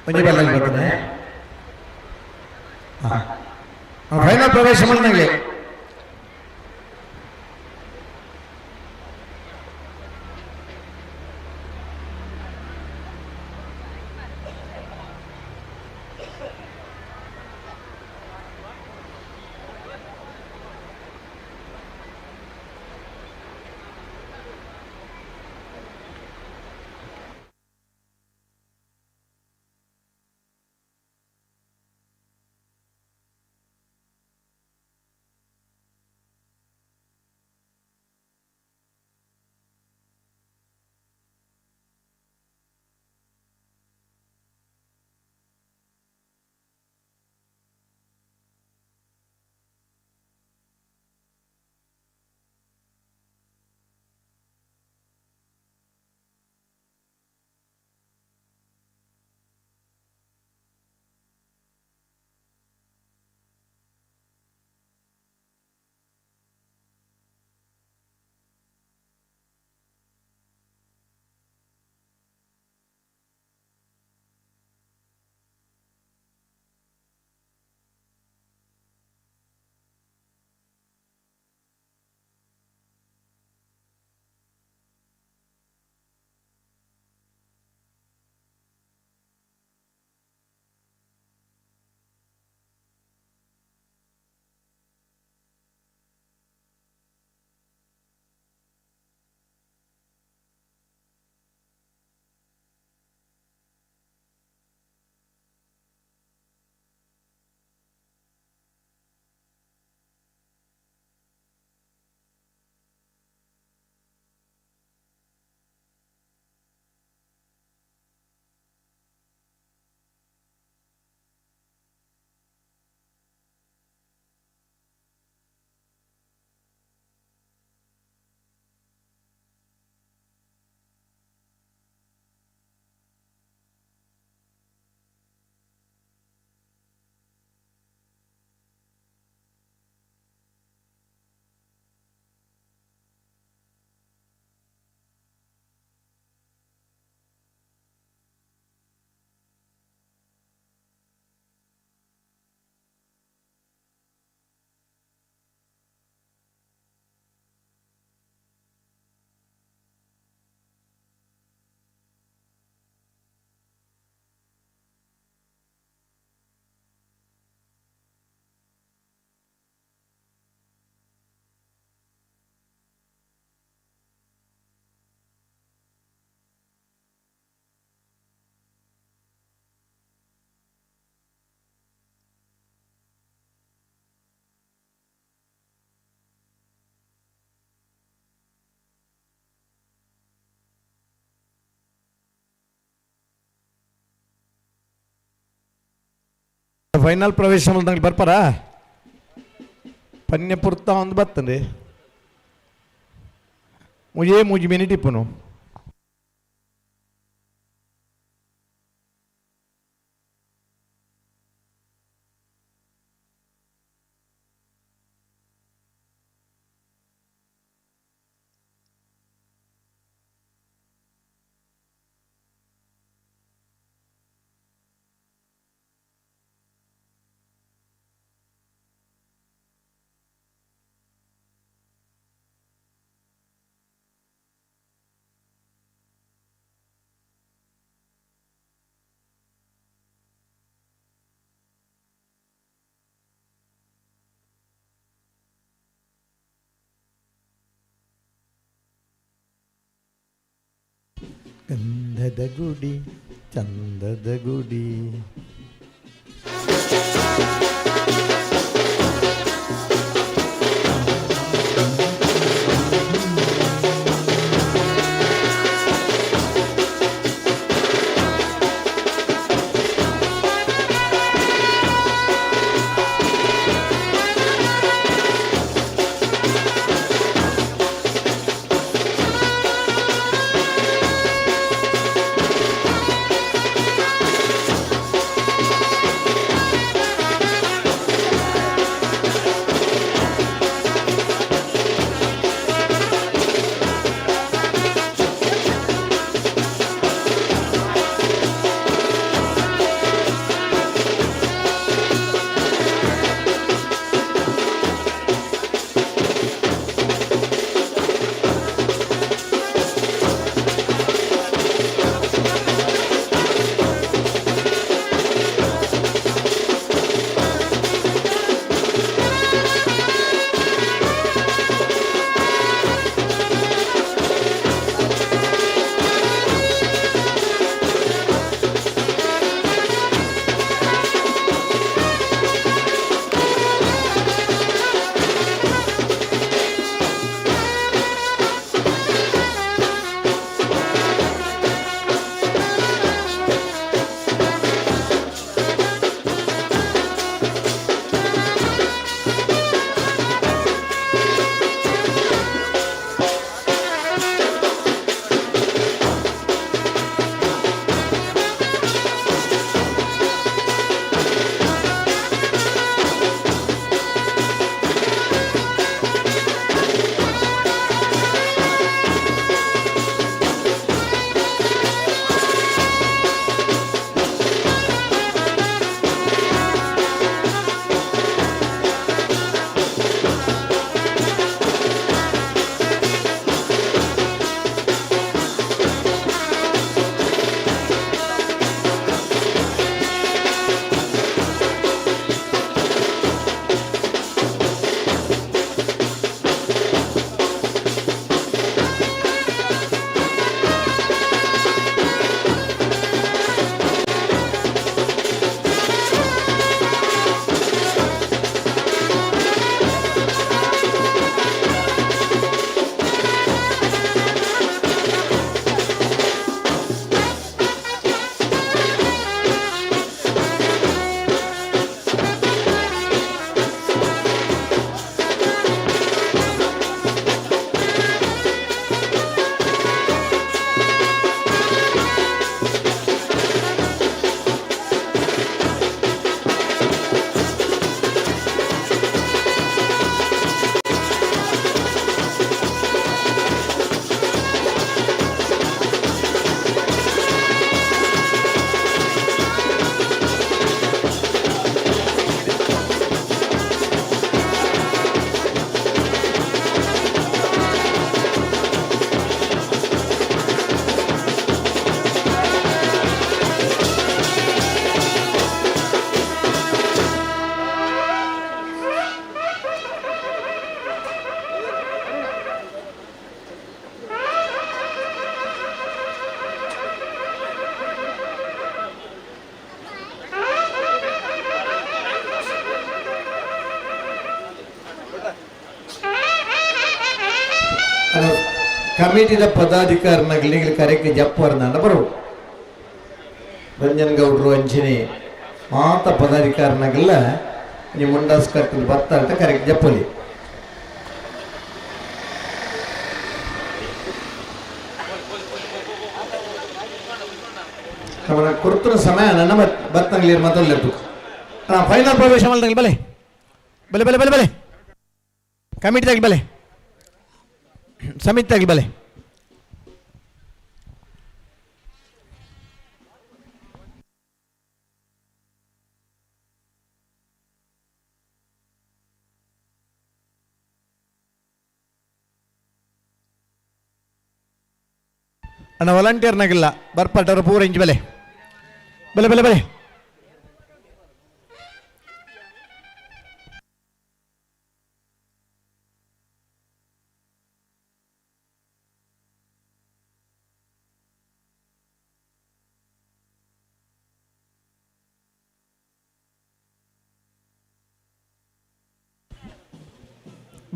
ಒಂಜಿ ಬಲ್ಲ ಬರ್ತಾನೆ. ಫೈನಲ್ ಪ್ರವೇಶ ಮಲ್ತಂಗೆ. ಫೈನಲ್ ಪ್ರವೇಶ ಮಲ್ತಂಗೆ ಬರ್ಪಾರ ಪನ್ಯ ಪುರ್ತ ಒಂದು ಬರ್ತಂడి ಮುಜೇ ಮೂಜಿ ಮಿನಿಟ್ ಇಪ್ಪನು. ಗಂಧದ ಗುಡಿ ಚಂದದ ಗುಡಿ. ಕಮಿಟಿದ ಪದಾಧಿಕಾರಿನ ಕರೆಕ್ಕೆ ಜಪ್ಪವರ್ನಾಂಡ ಬರು ರಂಜನ್ ಗೌಡ್ರು ಅಂಚಿನಿ ಮಾತ ಪದಾಧಿಕಾರಿನಾಗೆಲ್ಲ ನೀವು ಮುಂಡಾಸ್ ಕಟ್ಟಲು ಬತ್ತ ಅಂತ ಕರೆಕ್ಟ್ ಜಪ್ಪಲಿ. ನಮ್ಮ ಕುರ್ತನ ಸಮಯ ನನ್ನ ಬತ್ತಂಗ್ಲಿ ಮೊದಲು ಫೈನಲ್ ಪ್ರವೇಶ ಮಾಡ್ದಂಗೆ ಬಲೆ ಬಲೆ ಬಲೆ ಬಲೆ ಬಲೆ ಕಮಿಟಿ ತಾಗಿ ಬಲೆ ಸಮಿತಿ ತಾಗಿ ಬಲೆ. ಅಣ್ಣ ವಾಲಂಟಿಯರ್ನಾಗಿಲ್ಲ ಬರ್ಪಟ್ಟವರು ಪೂರ ಇಂಚು ಬಲೆ ಬಲೆ ಬಲೆ ಬಲೆ.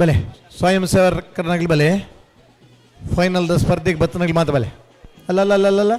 ಬಲೆ ಸ್ವಯಂ ಸೇವಕರನಾಗಲಿ ಬಲೆ ಫೈನಲ್ದ ಸ್ಪರ್ಧೆಗೆ ಬತ್ತನಾಗಲಿ ಮಾತು ಬಲೆ. ಅಲ್ಲ ಅಲ್ಲ ಅಲ್ಲ ಅಲ್ಲ ಅಲ್ಲ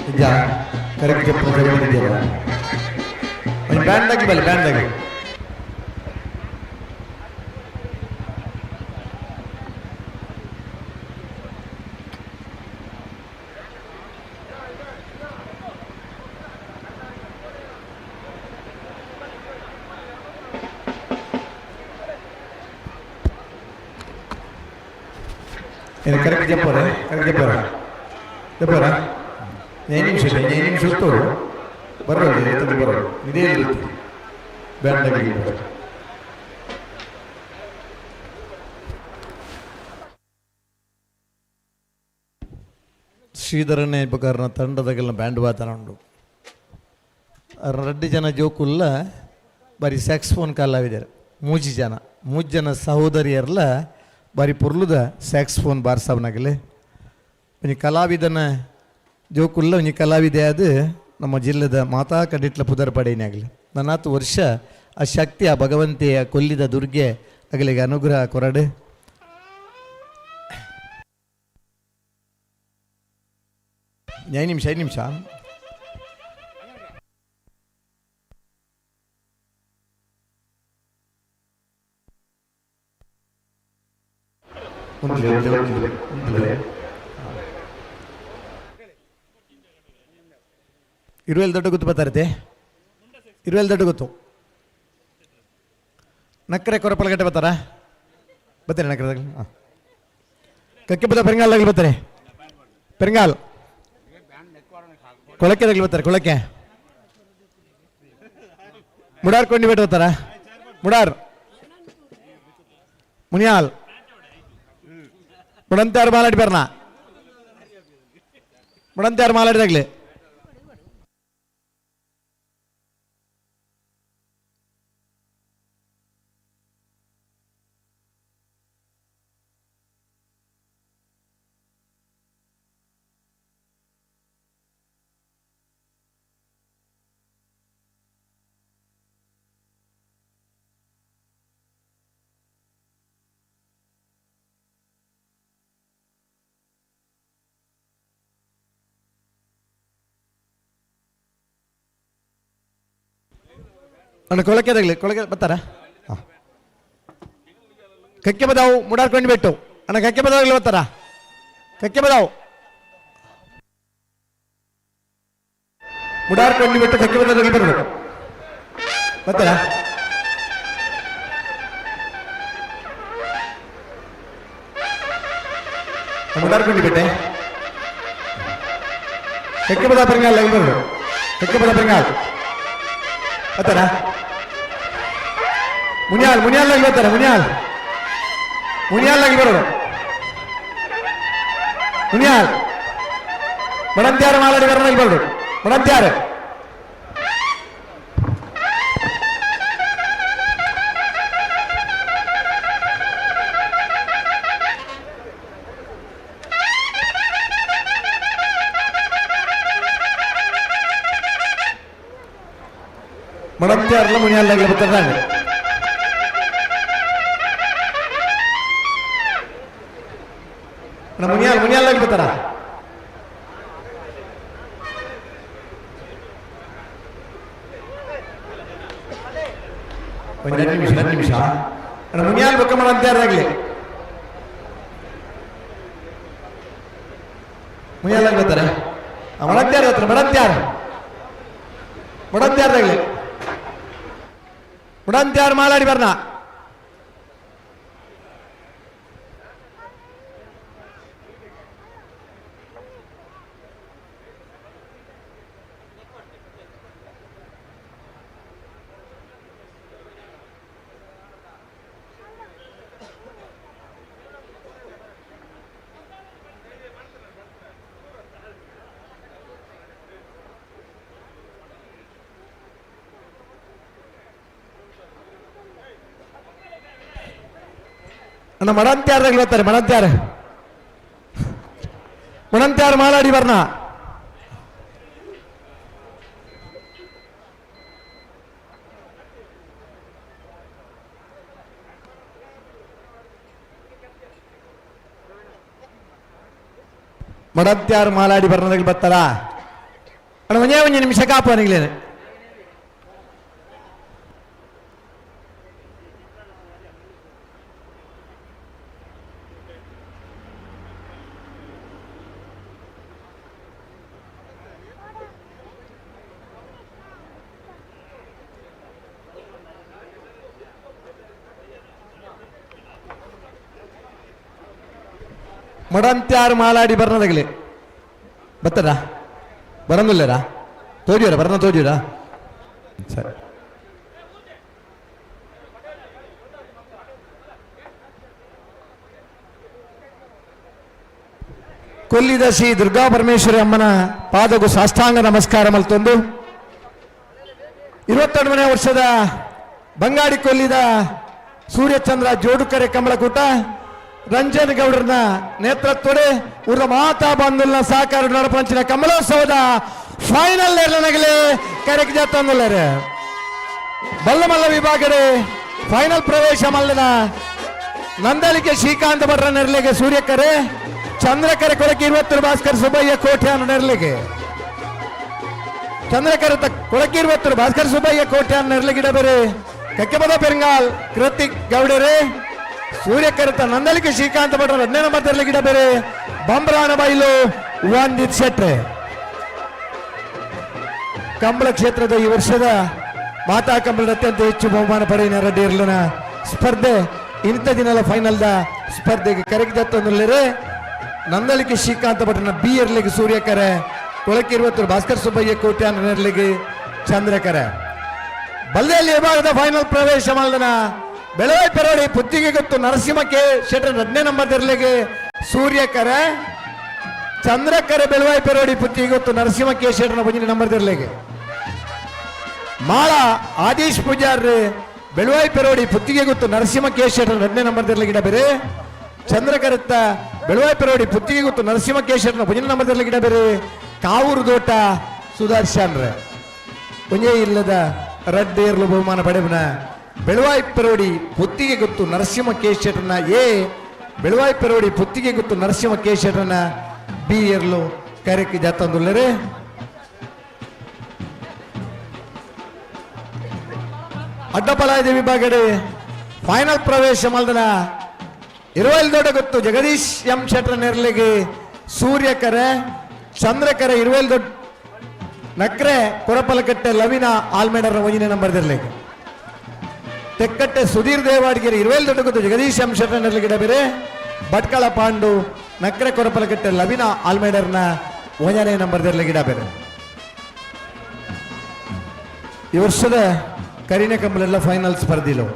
ನಿಜ ಕರೆಕ್ಟ್ ಜಪ್ಪು ಬ್ಯಾಂಡ್ ಆಗಿ ಬಲೆ ಬ್ಯಾಂಡ್ ಆಗಿ. ಏನು ಕರೆಕ್ಟ್ ಜಪ್ಪರೆ ಕರೆಕ್ಟ್ ಜಪ್ಪರ ಜಪ್ಪರ ಐದು ನಿಮಿಷ ಐದು ನಿಮಿಷ ಹೊತ್ತು ಬರೋದು ಎತ್ತದು ಬರೋದು ಇದೇ ರೀತಿ ಬ್ಯಾಂಡ್ ಆಗಿ. ಶ್ರೀಧರನೇ ಉಪಕರಣ ತಂಡದಾಗೆಲ್ಲ ಬ್ಯಾಂಡ್ ವಾದನ ಉಂಡು. ರಡ್ಡು ಜನ ಜೋಕುಲ್ಲ ಬಾರಿ ಸ್ಯಾಕ್ಸ್ಫೋನ್ ಕಲಾವಿದರು. ಮೂಜಿ ಜನ ಮೂಜಿ ಜನ ಸಹೋದರಿಯರ್ಲ ಬಾರಿ ಪೊರ್ಲುದ ಸ್ಯಾಕ್ಸ್ಫೋನ್ ಬಾರ್ಸವನಾಗಲಿ. ಒಂಜಿ ಕಲಾವಿದನ ಜೋಕುಲ್ಲ ಒಂಜಿ ಕಲಾವಿದೆ ಅದು ನಮ್ಮ ಜಿಲ್ಲೆದ ಮಾತಾ ಕಡಿಟ್ಲ ಪುದರ್ ಪಡೆಯಿನಾಗಲಿ. ನನ್ನಾತು ವರ್ಷ ಆ ಶಕ್ತಿ ಆ ಭಗವಂತೆಯ ಕೊಲ್ಲಿದ ದುರ್ಗೆ ಅಗಲಿಗೆ ಅನುಗ್ರಹ ಕೊರಡು. ಐದು ನಿಮಿಷ ಐದು ನಿಮಿಷ. ಒಂದ್ಲೆ, ಒಂದ್ಲೆ, ಒಂದ್ಲೆ, ಒಂದ್ಲೆ. ಇರುವೆಲ್ ದೊಡ್ಡ ಗೊತ್ತು ಬರ್ತಾರತೆ ಇರುವೆಲ್ ದೊಡ್ಡ ಗೊತ್ತು ನಕ್ಕರೆ ಕೊರಪಲಗಟ್ಟೆ ಬರ್ತಾರಾ ಬರ್ತಾರೆ ನಕ್ಕರೆ. ಹಾಂ ಕಕ್ಕೆ ಬತ್ತ ಪೆರಂಗಾಲ್ ಬರ್ತಾರೆ ಪೆರಂಗಾಲ್ ಕೊಳಕೆ ಬರ್ತಾರೆ ಕೊಳಕೆ ಮುಡಾರ್ ಕೊಂಡಿ ಬಿಟ್ಟು ಬರ್ತಾರ ಮುಡಾರ್ ಮುನಿಯಾಲ್ ಮುಡಂತಾರು ಮಾಲಾಡಿ ಬರ್ನ ಮುಡಂತಾರು ಮಾಲಾಡಿದಾಗ್ಲಿ. ಅಣ್ಣ ಕೊಳಕೆದಾಗಲಿ ಕೊಳಕೆ ಬರ್ತಾರಾ. ಹಾಂ ಕಕ್ಕೆ ಬದಾವು ಮುಡಾರ್ಕೊಂಡು ಬಿಟ್ಟು ಅಣ್ಣ ಕಕ್ಕೆ ಬದಾವಾಗಲಿ ಬರ್ತಾರಾ ಕಕ್ಕೆ ಬದಾವು. ಮುಡಾರ್ ಕೊಂಡಿಬೆಟ್ಟು ಕಕ್ಕೆ ಬದಲಾಗಿ ಬರಬೇಕು ಬರ್ತಾರಾ? ಮುಡಾರ್ ಕೊಂಡಿಬೆಟ್ಟೆ ಕಕ್ಕೆ ಬದ ಪೆರಂಗಾಲ್ ಬರಬೇಕು. ಕಕ್ಕೆ ಬದ ಪೆರಂಗಾಲ್ ಬರ್ತಾರಾ? ಮುನಿಯಾಲ್, ಮುನಿಯಾಲ್ ಆಗಿ ಬರ್ತಾರೆ. ಮುನಿಯಾಲ್, ಮುನಿಯಾಲ್ ಆಗಿ ಬರೋದು. ಮುನಿಯಾಲ್ ಮಡಂತ್ಯಾರು ಮಾಲಾಡಿ ಬರೋಣ ಬರೋದು. ಮಡಂತ್ಯಾರು ಮಡಂತ್ಯಾರಲ್ಲ ಮುನಿಯಾಲ್ ಆಗಿ ಬರ್ತಾರೆ. ಮುನಿಯಾಲ್, ಮುನಿಯಾಲ್ ಆಗಿ ಬರ್ತಾರ. ಒಂದು 2 ನಿಮಿಷ, 2 ನಿಮಿಷ. ಮುನಿಯಾಲ್ ಬೊಕ್ಕ ಮಡಂತ್ಯಾರಾಗ್ಲಿ. ಮುನಿಯಾಲ್ ಆಗಿ ಬರ್ತಾರೆ. ಮಡಂತ್ಯಾರ ಹತ್ರ ಮಡಂತ್ಯಾರ, ಮಡಂತ್ಯಾರದಾಗ್ಲಿ. ಮುಡಂತ್ಯಾರು ಮಾಲಾಡಿ ಬರ್ನ. ಅಣ್ಣ ಮಡಂತ್ಯಾರದಾಗ್ಲಿ ಬರ್ತಾರೆ. ಮಡಂತ್ಯಾರ, ಮಡಂತ್ಯಾರ ಮಾಲಾಡಿ ಬರ್ನ. ಮಡಂತ್ಯಾರು ಮಾಲಾಡಿ ಬರ್ನದಾಗ್ಲಿ ಬರ್ತಾರ. ಅಣ್ಣ ಒಂದೇ ಒಂದು ನಿಮಿಷ ಕಾಪು ಅನಿಗ್ಲೇನೆ. ಮಡಂತ್ಯಾರು ಮಾಲಾಡಿ ಬರ್ನದಾಗಲಿ ಬತ್ತದ ಬರಂದಿಲ್ಲರಾ? ತೋಜಿರ ಬರ್ನ ತೋಜಿರ. ಸರಿ. ಕೊಲ್ಲಿದ ಶ್ರೀ ದುರ್ಗಾ ಪರಮೇಶ್ವರಿ ಅಮ್ಮನ ಪಾದಗೂ ಸಾಷ್ಟಾಂಗ ನಮಸ್ಕಾರ ಮಲ್ತೊಂದು 22ನೇ ವರ್ಷದ ಬಂಗಾಡಿ ಕೊಲ್ಲಿದ ಸೂರ್ಯಚಂದ್ರ ಜೋಡುಕರೆ ಕಮಲಕೂಟ ರಂಜನ್ ಗೌಡರನ್ನ ನೇತೃತ್ವಡೆ ಊರ ಮಾತಾ ಬಂದುಲ್ನ ಸಹಕಾರ ನಡಪಂಚಿನ ಕಮಲೋತ್ಸವದ ಫೈನಲ್ ನಗಲೆ ಕರೆಕ್ ಜಾತಂದುಲ್ಲರೆ. ಬಲ್ಲಮಲ್ಲ ವಿಭಾಗಡೆ ಫೈನಲ್ ಪ್ರವೇಶ ಮಲ್ಲನ ನಂದಳಿಕೆ ಶ್ರೀಕಾಂತ ಭಟ್ರ ನೆರಳಿಗೆ ಸೂರ್ಯಕರೆ, ಚಂದ್ರಕರೆ ಕೊಳಕೆ 20 ಭಾಸ್ಕರ್ ಸುಬ್ಬಯ್ಯ ಕೋಟ್ಯಾನ ನೆರಳಿಗೆ. ಚಂದ್ರಕರೆ ಕೊಳಕೆ 20 ಭಾಸ್ಕರ್ ಸುಬ್ಬಯ್ಯ ಕೋಟ್ಯಾನ ನೆರಳಿಗಿಡ ಬೇರೆ ಕಕ್ಕೆಪದ ಪೆರಂಗಾಲ್ ಕೃತಿಕ್ ಗೌಡರೆ. ಸೂರ್ಯಕರೆತ ನಂದಳಿಕೆ ಶ್ರೀಕಾಂತ ಭಟ್ರ 2ನೇ ನಂಬರ್ ಗಿಡ ಬೇರೆ ಬಂಬ್ರಾಣ ಬೈಲು ವಂದಿತ್ ಶೆಟ್ರೆ. ಕಂಬಳ ಕ್ಷೇತ್ರದ ಈ ವರ್ಷದ ಮಾತಾ ಕಂಬಳದ ಅತ್ಯಂತ ಹೆಚ್ಚು ಬಹುಮಾನ ಪಡೆಯಿನ ರೆಡ್ಡಿ ಸ್ಪರ್ಧೆ ಇಂಥ ದಿನದ ಫೈನಲ್ದ ಸ್ಪರ್ಧೆಗೆ ಕರೆಗೆ ನಂದಳಿಕೆ ಶ್ರೀಕಾಂತ ಭಟ್ರನ ಬಿ ಎರ್ಲಿಗೆ ಸೂರ್ಯಕರೆ, ಕೊಳಕೆ 20 ಭಾಸ್ಕರ್ ಸುಬ್ಬಯ್ಯ ಕೋಟ್ಯಾನ ನೆರಳಿಗೆ ಚಂದ್ರಕರೆ. ಬಲ್ಲೆಯಲ್ಲಿ ವಿಭಾಗದ ಫೈನಲ್ ಪ್ರವೇಶ ಮಲ್ದನ ಬೆಳವೈ ಪೆರೋಡಿ ಪುತ್ತಿಗೆ ಗೊತ್ತು ನರಸಿಂಹಕ್ಕೆ ಶೆಟ್ಟರ್ 2ನೇ ನಂಬರ್ ದರ್ಲಿಗೆ ಸೂರ್ಯಕರೆ, ಚಂದ್ರಕರೆ ಬೆಳವಾಯಿ ಪೆರೋಡಿ ಪುತ್ತಿಗೆ ಗೊತ್ತು ನರಸಿಂಹ ಕೆ ಶೆಟ್ಟರ್ನ 1ನೇ ನಂಬರ್ ದರ್ಲಿಗೆ. ಮಾಳ ಆದೀಶ್ ಪೂಜಾರ್ ಬೆಳವಾಯಿ ಪೆರೋಡಿ ಪುತ್ತಿಗೆ ಗೊತ್ತು ನರಸಿಂಹ ಕೆ ಶೆಟ್ಟರ್ 2ನೇ ನಂಬರ್ ದರ್ಲಿಗೆ ಬೇರೆ. ಚಂದ್ರಕರತ್ತ ಬೆಳವಾಯಿ ಪೆರೋಡಿ ಪುತ್ತಿಗೆ ಗೊತ್ತು ನರಸಿಂಹ ಕೆ ಶೆಟ್ಟರ್ನ 1ನೇ ನಂಬರ್ ದರ್ಲಿಗೆ ಬೇರೆ. ಕಾವೂರು ದೋಟ ಸುದರ್ಶನ್ ರೇ ಒಂಜೇ ಇಲ್ಲದ ರಡ್ಡೇರ್ಲು ಬಹುಮಾನ ಪಡೆವನ ಬೆಳವಾಯಿ ಪೆರೋಡಿ ಪುತ್ತಿಗೆ ಗೊತ್ತು ನರಸಿಂಹ ಕೆ ಶೆಟ್ಟರ್ನ ಎ, ಬೆಳವಾಯಿ ಪೆರೋಡಿ ಪುತ್ತಿಗೆ ಗೊತ್ತು ನರಸಿಂಹ ಕೆ ಶೆಟ್ಟರ್ನ ಬಿ ಎರ್ಲು ಕರೆಕ್ ಜಾತಂದುಲ್ಲರೆ. ಅಡ್ಡಪಲಾಯದ ವಿಭಾಗಡೆ ಫೈನಲ್ ಪ್ರವೇಶ ಮಲ್ದನ ಇರುವೈಲ್ ದೊಡ್ಡ ಗೊತ್ತು ಜಗದೀಶ್ ಎಂ ಶೆಟ್ಟರ್ ನೆರಳಿಗೆ ಸೂರ್ಯಕರೆ, ಚಂದ್ರಕರೆ ಇರುವೈಲ್ ದೊಡ್ಡ ನಕ್ರೆ ಕೊರಪಲಕಟ್ಟೆ ಲವಿನ ಆಲ್ಮೇಡರ್ನ ಒಂಜನೇ ನಂಬರ್ ದಿರ್ಲೆಗ್. ತೆಕ್ಕಟ್ಟೆ ಸುಧೀರ್ ದೇವಾಡಿಗೆರೆ ಇರುವೇಲ್ ದೊಡ್ಡಗುತ್ತು ಜಗದೀಶ್ ಎಂ ಶೆಟ್ಟರ್ ಬೇರೆ ಭಟ್ಕಳ ಪಾಂಡು ನಕ್ರೆ ಕೊರಪಲಕಟ್ಟೆ ಲವಿನ ಆಲ್ಮೇಡರ್ನ ಒಂಜನೇ ನಂಬರ್ ಗಿಡ ಬೇರೆ. ಈ ವರ್ಷದ ಕರಿನ ಕಂಬಲೆಲ್ಲ ಫೈನಲ್ ಸ್ಪರ್ಧಿಲು,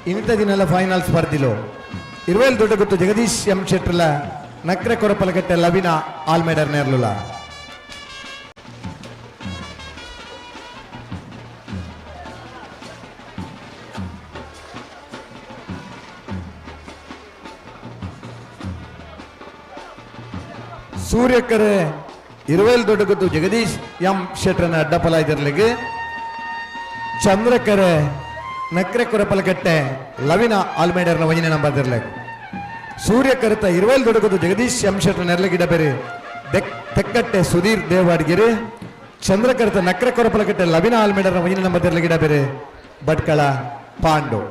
ಇನ್ನಿತ ದಿನೆಲ್ಲ ಫೈನಲ್ ಸ್ಪರ್ಧಿಲು. ಇರುವೇಲ್ ದೊಡ್ಡಗುತ್ತು ಜಗದೀಶ್ ಎಂ ಶೆಟ್ಟರ್ಲ ನಕ್ರೆ ಕೊರಪಲಕಟ್ಟೆ ಲವಿನ ಆಲ್ಮೇಡರ್ ನೇರ್ಲುಲ. ಸೂರ್ಯಕರೆ ಇರುವೇಲ್ ದೊಡ್ಡಗುತ್ತು ಜಗದೀಶ್ ಎಂ ಶೆಟ್ಟರ್ನ ಅಡ್ಡಪಲ ಇದಿರ್ಲಿಗೆ. ಚಂದ್ರಕರೆ ನಕ್ರೆ ಕೊರಪಲಕಟ್ಟೆ ಲವಿನ ಆಲ್ಮೇಡರ್ನ ಒಂಜನೇ ನಂಬರ್ ದಿರ್ಲೆಗ್. ಸೂರ್ಯಕರೆತ ಇರುವೇಲ್ ದೊಡ್ಡಗುತ್ತು ಜಗದೀಶ್ ಎಂ ಶೆಟ್ಟರ್ ನೆರ್ಲಗಿಡ ಬೇರೆ ತೆಕ್ಕಟ್ಟೆ ಸುಧೀರ್ ದೇವಾಡಿಗೆರೆ. ಚಂದ್ರಕರೆತ ನಕ್ರೆ ಕೊರಪಲಕಟ್ಟೆ ಲವಿನ ಆಲ್ಮೇಡರ್ನ ಒಂಜನೇ ನಂಬರ್ ದಿರ್ಲಗಿಡ ಬೇರೆ ಭಟ್ಕಳ ಪಾಂಡು.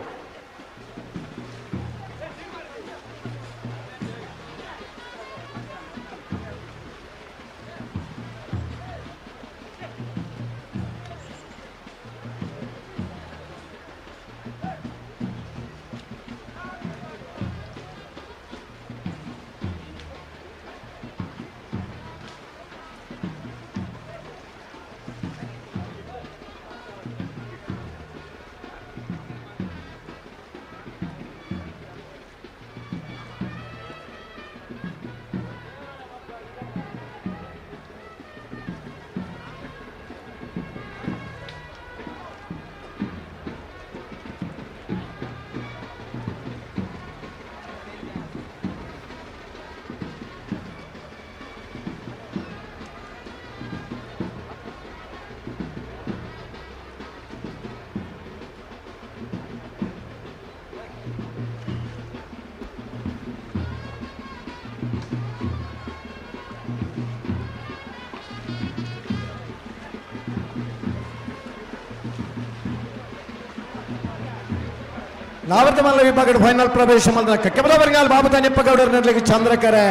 ನಾವರ್ತಮಲ್ಲ ವಿಭಾಗದ ಫೈನಲ್ ಪ್ರವೇಶ ಮಲ್ದ ಕಕ್ಕೆಬಲ ಬರಂಗಾಲ್ ಬಾಬು ತಾನೆಪ್ಪಗೌಡರ ನೆರ್ಲೆಗೆ ಚಂದ್ರಕರೆ.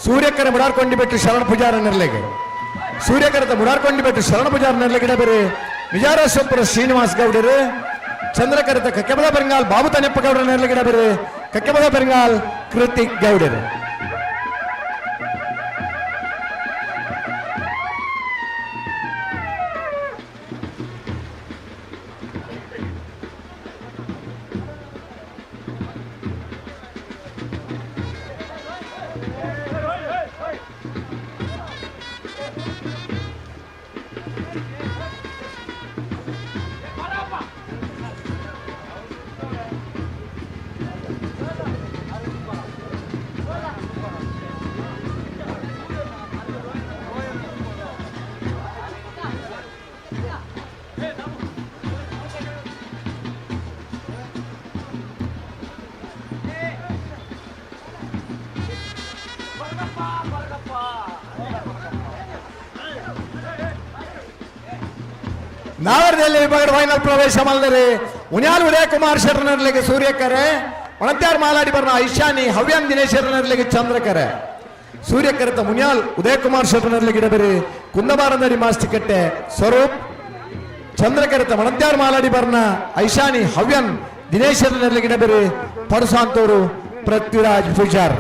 ಸೂರ್ಯಕರೆ ಮುಡಾರ್ಕೊಂಡಿ ಬಿಟ್ಟು ಶರಣ ಪೂಜಾರ ನೆರ್ಲೆಗೆ. ಸೂರ್ಯಕರತ ಮುಡಾರ್ಕೊಂಡಿ ಬಿಟ್ಟು ಶರಣ ಪೂಜಾರ ನೆರ್ಲೆಗಿಡ ಬೇರೆ ವಿಜಾರೇಶ್ವರ ಶ್ರೀನಿವಾಸ್ ಗೌಡರು. ಚಂದ್ರಕರತ ಕಕ್ಕೆಬಲ ಬರಂಗಾಲ್ ಬಾಬು ತಾನೆಪ್ಪಗೌಡರ ನೆರ್ಲೆಗಿಡ ಬೇರೆ ಕಕ್ಕೆಬಲ ಬರಂಗಾಲ್ ಕೃತಿಕ್ ಗೌಡರು. ನಾವರದಲ್ಲಿ ವಿಭಾಗದ ಫೈನಲ್ ಪ್ರವೇಶ ಮಲ್ದರೆ ಉನ್ಯಾಲ್ ಉದಯಕುಮಾರ್ ಶರಣರ್ಲಿಗೆ ಸೂರ್ಯಕರೆ. ಒಣತ್ಯಾರ್ ಮಾಲಾಡಿ ಬರ್ನ ಐಶಾನಿ ಹವ್ಯಾನ್ ದಿನೇಶ್ ಶರಣರ್ಲಿಗೆ ಚಂದ್ರಕರೆ. ಸೂರ್ಯಕರೆತ ಮುನ್ಯಾಲ್ ಉದಯಕುಮಾರ್ ಶರಣರ್ಲಿಗೆ ಇಡಬೇರಿ ಕುಂದಬಾರಂದರಿ ಮಾಸ್ತಿಕಟ್ಟೆ ಸ್ವರೂಪ್. ಚಂದ್ರಕರೆತ ಮಣತ್ಯಾರ್ ಮಾಲಾಡಿ ಬರ್ನ ಐಶಾನಿ ಹವ್ಯನ್ ದಿನೇಶ್ ಶರಣರ್ಲಿಗೆ ಇಡಬೇರಿ ಪಡುಸಾಂತವರು ಪೃಥ್ವಿರಾಜ್ ಪೂಜಾರ್.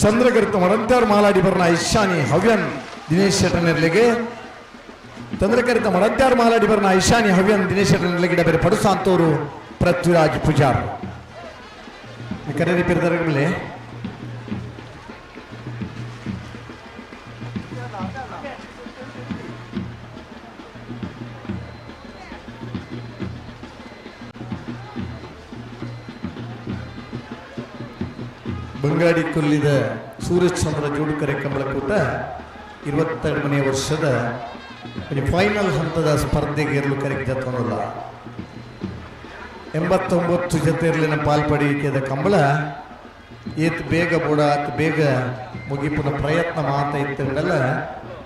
ಚಂದ್ರಕರ್ತ ಮಡಂತ್ಯಾರ್ ಮಾಲಾಡಿ ಬರ್ನ ಐಶಾನಿ ಹವ್ಯನ್ ದಿನೇಶ್ ಶೆಟ್ಟರ್ನೆರ್ಲಿಗೆ. ಚಂದ್ರಕರಿತ ಮಡಂತ್ಯಾರ್ ಮಾಲಾಡಿ ಬರ್ನ ಐಶಾನಿ ಹವ್ಯನ್ ದಿನೇಶ್ ಶೆಟ್ಟರ್ನೆರ್ಲಿಗೆ ಬೇರೆ ಪಡುಸಾಂತೋರು ಪೃಥ್ವಿರಾಜ್ ಪೂಜಾರ್. ಕರೆರಿ ಪಿರ್ದರಗಮಲೆ. ಬಂಗಾಡಿ ಕೊಲ್ಲಿದ ಸೂರ್ಯಚಂದ್ರ ಜೋಡುಕರೆ ಕಂಬಳಕೂಟ 22ನೇ ವರ್ಷದ ಫೈನಲ್ ಹಂತದ ಸ್ಪರ್ಧೆಗೆ ಇರಲು ಕರೆಗೆ ಜತನಲ್ಲ. 89 ಜೊತೆ ಇರಲಿನ ಪಾಲ್ಪಡೆಯುವಿಕೆದ ಕಂಬಳ ಏತ್ ಬೇಗ ಬೋಡ ಆತ್ ಬೇಗ ಮುಗಿಪುನ ಪ್ರಯತ್ನ ಮಾತ ಇತ್ತಂಡಲ್ಲ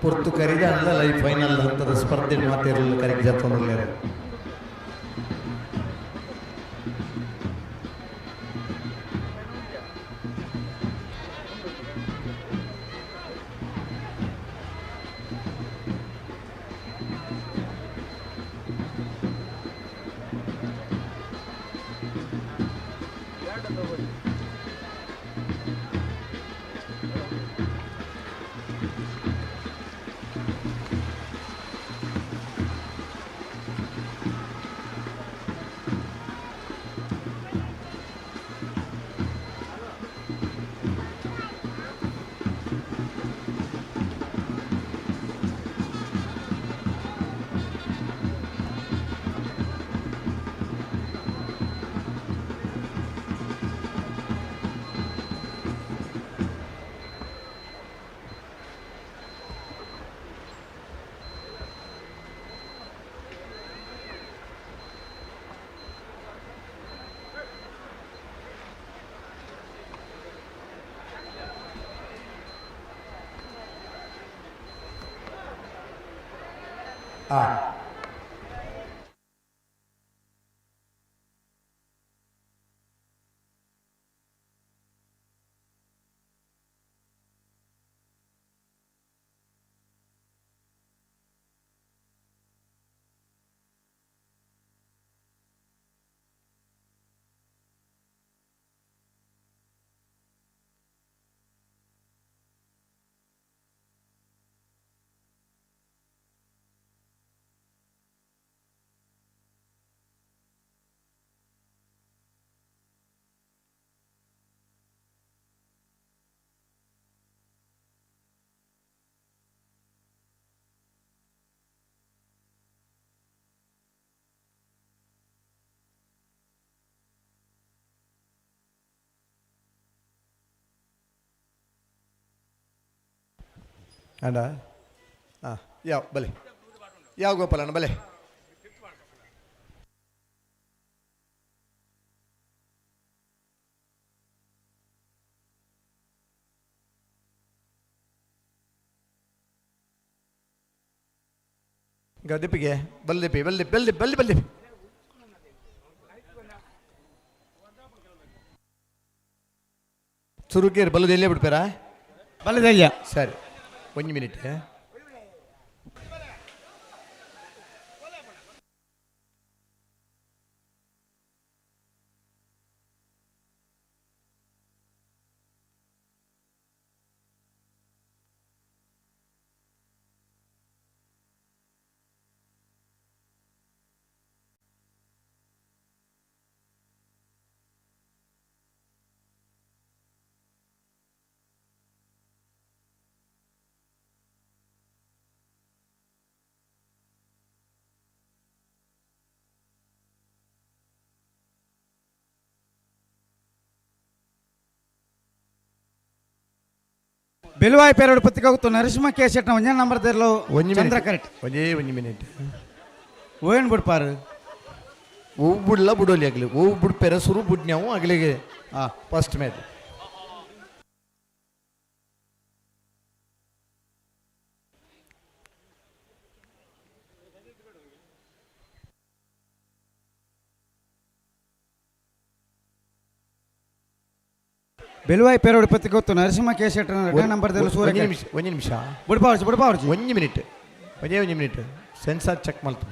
ಪುರ್ತು ಕರಿದ ಅಲ್ಲ ಈ ಫೈನಲ್ ಹಂತದ ಸ್ಪರ್ಧೆ ಮಾತಿರಲು ಕರೆಗೆ ಜತನಲ್ಲ. ಅಣ್ಣ ಹಾಂ ಯಾವ ಬಲೆ ಯಾವ ಗೋಪಾಲಣ್ಣ ಬಲೆ ಗದಿಪಿಗೆ ಬಲ್ದಿಪಿ ಬಲ್ದಿ ಬಲ್ದಿ ಬಲ್ದಿ ಬಲ್ದಿ ಸುರುಕೇರಿ ಬಲ್ಲದ ಎಲ್ಲೇ ಬಿಡ್ಪಾರಾ? ಬಲ್ಲದೆಲ್ಲ. ಸರಿ, ಒಂದು ಮಿನಿಟ್. ಬೆಲುವಾಯಿ ಪೇರೋಡು ಪತ್ರಿಕಾಗುತ್ತು ನರಸಿಂಹ ಕೆ ಶೆಟ್ನ ಒಂಜೇ ನಂಬರ್ ದೇರ್ಲು. ಒಂಜಿ ಚಂದ್ರ ಮಿನಿಟ್. ಕರೆಕ್ಟ್. ಒಂಜೇ ಒಂಜಿ ಮಿನಿಟ್. ಓಯನ್ ಬಿಡ್ಪಾರು. ಹೂ ಬುಡ್ಲ ಬುಡೋಲಿ ಆಗಲಿ, ಹೂ ಬುಡ್ಪೆರ ಸುರು ಬುಡ್ನ್ಯಾವು ಅಗಲಿಗೆ. ಹಾಂ. First match. Beluvai ಪೇರೋಡು ಪತ್ರಿಕಾಗುತ್ತು Narasimha K ಶೆಟ್ನ ಎರಡನೇ ನಂಬರ್ ದೇರ್ಲು ಸೂರ್ಯ. ಒಂಜಿ ನಿಮಿಷ, ಒಂಜಿ ನಿಮಿಷ. ಬಿಡ್ಪಾವರ್ಜಿ, ಬಿಡ್ಪಾವರ್ಜಿ. ಒಂಜಿ ಮಿನಿಟ್, ಒಂಜೇ ಒಂಜಿ minute. Sensor check ಮಾಡ್ತು.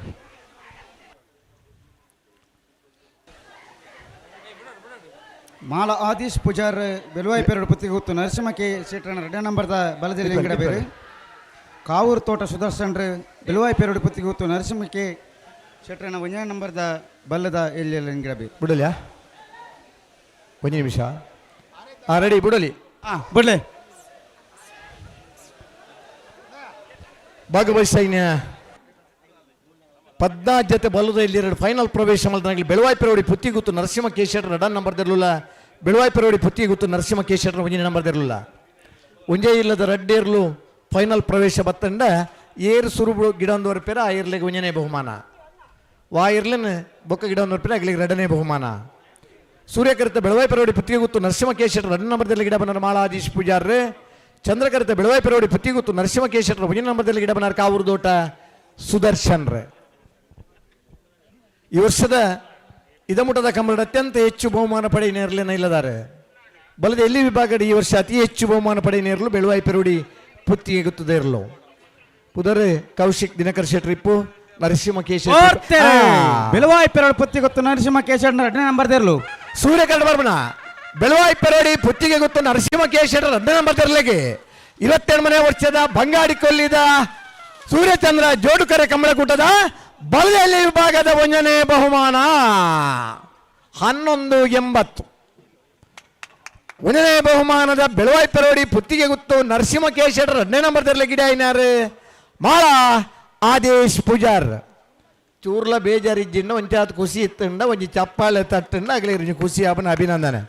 ಮಾಲ ಆದೀಶ್ ಪೂಜಾರ್ ಬೆಲುವಾಯಿ ಪೇರೋಡು ಪತ್ರಿಕಾಗುತ್ತು ನರಸಿಂಹ ಕೆ ಶೆಟ್ರನ ಎರಡನೇ ನಂಬರ್ದ ಬಲದಲ್ಲಿ ಗಿಡ ಬೇರೆ. ಕಾವೂರು ತೋಟ ಸುದರ್ಶನ್ರು ಬೆಲುವಾಯಿ ಪೇರೋಡು ಪತ್ರಿಕಾಗುತ್ತು ನರಸಿಂಹ ಕೆ ಶೆಟ್ರನ ಒಂಜನೇ ನಂಬರ್ದ ಬಲ್ಲದ ಎಲ್ಲಿ ಗಿಡ ಬೇರೆ. ಬಿಡಲಿಯಾ? ಒಂಜಿ ನಿಮಿಷ. ಹಾಂ, ರೆಡಿ, ಬಿಡಲಿ. ಹಾಂ, ಬಿಡ್ಲೆ. ಭಾಗವಹಿಸೈನ್ಯ 14 ಜೊತೆ ಬಲ್ಲದ ಇಲ್ಲಿ ಎರಡು ಫೈನಲ್ ಪ್ರವೇಶ ಮಲ್ತನಾಗಲಿ. ಬೆಳವಾಯಿ ಪೆರೋಡಿ ಪುತ್ತಿಗುತ್ತು ನರಸಿಂಹ ಕೇಶರ್ ರಡನ್ ನಂಬರ್ ದೆರ್ಲುಲ್ಲ. Beluvai Perodi Puttige Guttu Narasimha ಕೇಶರ ಒಂಜಿನ number ಇರಲಿಲ್ಲ. ಒಂಜೇ ಇಲ್ಲದ ರಡ್ಡೇರ್ಲು ಫೈನಲ್ ಪ್ರವೇಶ ಬತ್ತಂಡ ಏರು ಸುರುಬು ಗಿಡ ಒಂದು ರೂಪಾಯಿ ಆ ಇರ್ಲಿಗೆ ಒಂಜನೇ ಬಹುಮಾನ, ವಾ ಇರ್ಲಿನ ಬೊಕ್ಕ ಗಿಡ ಒಂದು ರೂಪಾಯಿ ಅಗ್ಲಿಗೆ ಎರಡನೇ ಬಹುಮಾನ. ಸೂರ್ಯಕರಿತ ಬೆಳವಾಯಿ ಪೆರೋಡಿ ಪುತ್ತಿಗೆ ಗುತ್ತು ನರಸಿಂಹ ಕೇಶರ ಎರಡು ನಂಬರ್ದಲ್ಲಿ ಗಿಡ ಬನ್ನಾರ ಮಾಳಾಧೀಶ್ ಪೂಜಾರ್ರೆ. ಚಂದ್ರಕರಿತ ಬೆಳವಾಯಿ ಪೆರೋಡಿ ಪುತ್ತಿಗೆ ಗುತ್ತು ನರಸಿಂಹ ಕೇಶರ ಒಂಜನೇ ನಂಬರ್ದಲ್ಲಿ ಗಿಡ ಬನ್ನಾರ ಕಾವೂರು ದೋಟ ಸುದರ್ಶನ್ ರೇ. ಈ ವರ್ಷದ ಇದಮುಟದ ಕಂಬಳದ ಅತ್ಯಂತ ಹೆಚ್ಚು ಬಹುಮಾನ ಪಡೆಯ ಇಲ್ಲದಾರೆ. ಬಲದ ಎಲ್ಲಿ ವಿಭಾಗದ ಈ ವರ್ಷ ಅತಿ ಹೆಚ್ಚು ಬಹುಮಾನ ಪಡೆಯ ಬೆಳುವಾಯಿ ಪೆರುಡಿ ಪುತ್ತಿಗೆ ಗುತ್ತದೆ ಇರಲು. ಪುದರ್ ಕೌಶಿಕ್ ದಿನಕರ್ ಶೆಟ್ರಿಪ್ಪು ನರಸಿಂಹ ಕೇಶವ ಬೆಳುವಾಯಿ ಪೆರೋಡಿ ಪುತ್ತಿಗೆ ಗೊತ್ತು ನರಸಿಂಹ ಕೇಶವ ಎರಡನೇ ನಂಬರ್ ಇರಲು. ಸೂರ್ಯಕರಣ ಬರ್ಬಣ ಬೆಳುವಾಯಿ ಪೆರೋಡಿ ಪುತ್ತಿಗೆ ಗೊತ್ತು ನರಸಿಂಹ ಕೇಶವ ಎರಡನೇ ನಂಬರ್ ಇರಲಿಗೆ 22ನೇ ವರ್ಷದ ಬಂಗಾಡಿ ಕೊಲ್ಲಿದ ಸೂರ್ಯಚಂದ್ರ ಜೋಡುಕರೆ ಕಂಬಳಕೂಟದ ಬಲದಲ್ಲಿ ವಿಭಾಗದ ಒಂದನೇ ಬಹುಮಾನ 11.80. ಒಂದನೇ ಬಹುಮಾನದ ಬೆಳವಾಯಿ ಪೆರೋಡಿ ಪುತ್ತಿಗೆ ಗುತ್ತು ನರಸಿಂಹ ಕೇಶರ ಎರಡನೇ ನಂಬರ್ ತರಲೆ ಗಿಡ ಐನಾರು ಮಾಳ ಆದೇಶ್ ಪೂಜಾರ್. ಚೂರ್ಲ ಬೇಜಾರಿಜ್ಜಿಂಡ ಒಂಚಾತ್ ಖುಷಿ ಇತ್ತಂಡ ಒಂಜಿ ಚಪ್ಪಾಳೆ ತಟ್ಟಂಡ ಆಗಲಿ ಖುಷಿ ಆಪನ ಅಭಿನಂದನೆ.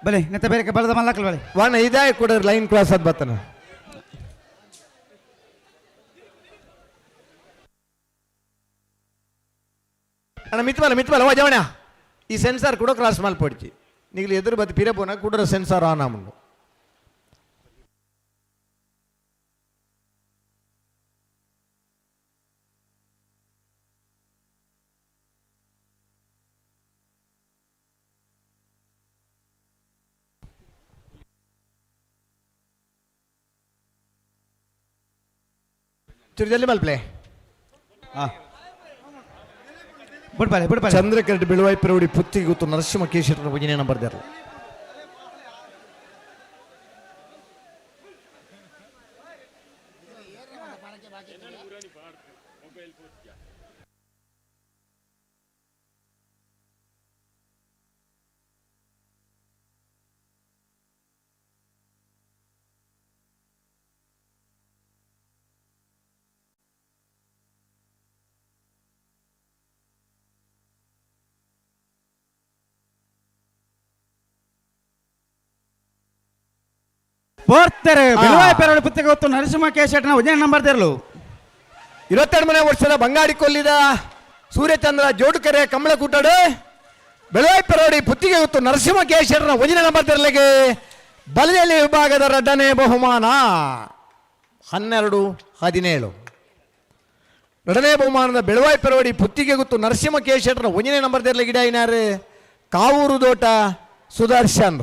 ಬಲೆ ನೆತ್ತ ಬೇರೆ ಬಲದ ಮಲ್ಲಕಲ್ ಬಲೆ ವಾಣ ಇದಾಯ ಕೂಡ ಲೈನ್ ಕ್ರಾಸ್ ಅದ್ ಬತ್ತನ. ಅಣ್ಣ ಮಿತ್ಮಲ ಮಿತ್ಮಲ ವಾ ಜವಣ ಈ ಸೆನ್ಸಾರ್ ಕೂಡ ಕ್ರಾಸ್ ಮಲ್ಪೊಡ್ಚಿ ನಿಗ್ಲಿ ಎದುರು ಬತ್ತಿ ಪಿರ ಪೋನ ಕೂಡ ಸೆನ್ಸಾರ್ ಆನ್ ಆಮುಂಡು. ಚೂರು ಜಲ್ದಿ ಮಲ್ಪ್ಲೆ. ಬಿಡ್ಬಾಲೆ ಬಿಡ್ಬಾಲೆ. ಚಂದ್ರಕರಡ್ ಬೆಳುವಾಯಿ ಪೆರೋಡಿ ಪುತ್ತಿಗೆ ಗೊತ್ತು ನರಸಿಂಹ ಕೇಶರ ಒಂಜನೇ ನಂಬರ್ ದೇರ್ಲ. ಪೋರ್ತಾರೆ ಬೆಳುವಾಯಿ ಪೆರೋಡಿ ಪುತ್ತಿಗೆ ಗೊತ್ತು ನರಸಿಂಹ ಕೇಶನ ಒಂಜನೇ ನಂಬರ್ ದೇರ್ಲು. 22ನೇ ವರ್ಷದ ಬಂಗಾಡಿ ಕೊಲ್ಲಿದ ಸೂರ್ಯಚಂದ್ರ ಜೋಡುಕೆರೆ ಕಮಲಕೂಟಡು ಬೆಳವಾಯಿ ಪೆರೋಡಿ ಪುತ್ತಿಗೆ ಗೊತ್ತು ನರಸಿಂಹ ಕೇಶರನ ಒಂದನೇ ನಂಬರ್ ತೆರಲಿಗೆ ಬಲದಲ್ಲಿ ವಿಭಾಗದ ಎರಡನೇ ಬಹುಮಾನ 12.17. ಎರಡನೇ ಬಹುಮಾನದ ಬೆಳವಾಯಿ ಪೆರೋಡಿ ಪುತ್ತಿಗೆ ಗೊತ್ತು ನರಸಿಂಹ ಕೇಶರನ ಒಂದನೇ ನಂಬರ್ ತೆರಲಿ ಗಿಡ ಐನಾರು ಕಾವೂರು ದೋಟ ಸುದರ್ಶನ್.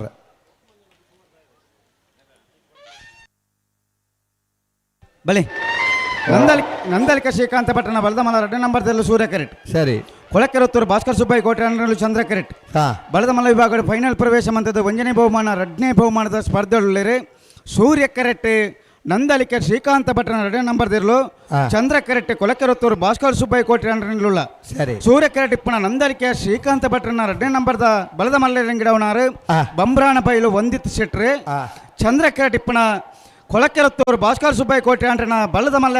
ಬಲೆ ನಂದಲಿಕ ಶ್ರೀಕಾಂತ ಪಟ್ಟಣ ಬಲದ ಮಲ ಎರಡನೇ ನಂಬರ್ ತೆರಲು ಸೂರ್ಯ ಕರೆಟ್. ಸರಿ. ಕೊಳಕೆರತ್ತೂರು ಭಾಸ್ಕರ್ ಸುಬ್ಬಯ್ಯ ಕೋಟೆ ಚಂದ್ರ ಕರೆಟ್. ಬಲದ ಮಲ್ಲ ವಿಭಾಗದ ಫೈನಲ್ ಪ್ರವೇಶ ಮಂತದ ಒಂದನೇ ಬಹುಮಾನ ಎರಡನೇ ಬಹುಮಾನದ ಸ್ಪರ್ಧೆಯುಳ್ಳೇರು ಸೂರ್ಯ ಕರೆಟ್ ನಂದಲಿಕ ಶ್ರೀಕಾಂತ ಭಟ್ಟನ ಎರಡನೇ ನಂಬರ್ ದಿರ್ಲು. ಚಂದ್ರ ಕರೆಟ್ ಕೊಲಕೆರತ್ತೂರು ಭಾಸ್ಕರ್ ಸುಬ್ಬಯ್ಯ ಕೋಟೆ ನಿಲ್ಲುಳ್ಳ. ಸರಿ. ಸೂರ್ಯ ಕರೆಟ್ ಇಪ್ಪಣ ನಂದಲಿಕ ಶ್ರೀಕಾಂತ ಭಟ್ಟನ ಎರಡನೇ ನಂಬರ್ದ ಬಲದ ಮಲ್ಲರಂಗಿಡವನಾರು ಬಂಬ್ರಾಣ ಬೈಲು ವಂದಿತ್ ಶೆಟ್ರು. ಚಂದ್ರ ಕರೆಟ್ ಇಪ್ಪಣ ಕೊಳಕೆರತ್ತೂರು ಭಾಸ್ಕರ್ ಸುಬ್ಬಯ್ಯ ಕೋಟೆ ಅಂಡ್ರನ ಬಲದ ಮಲ್ಲ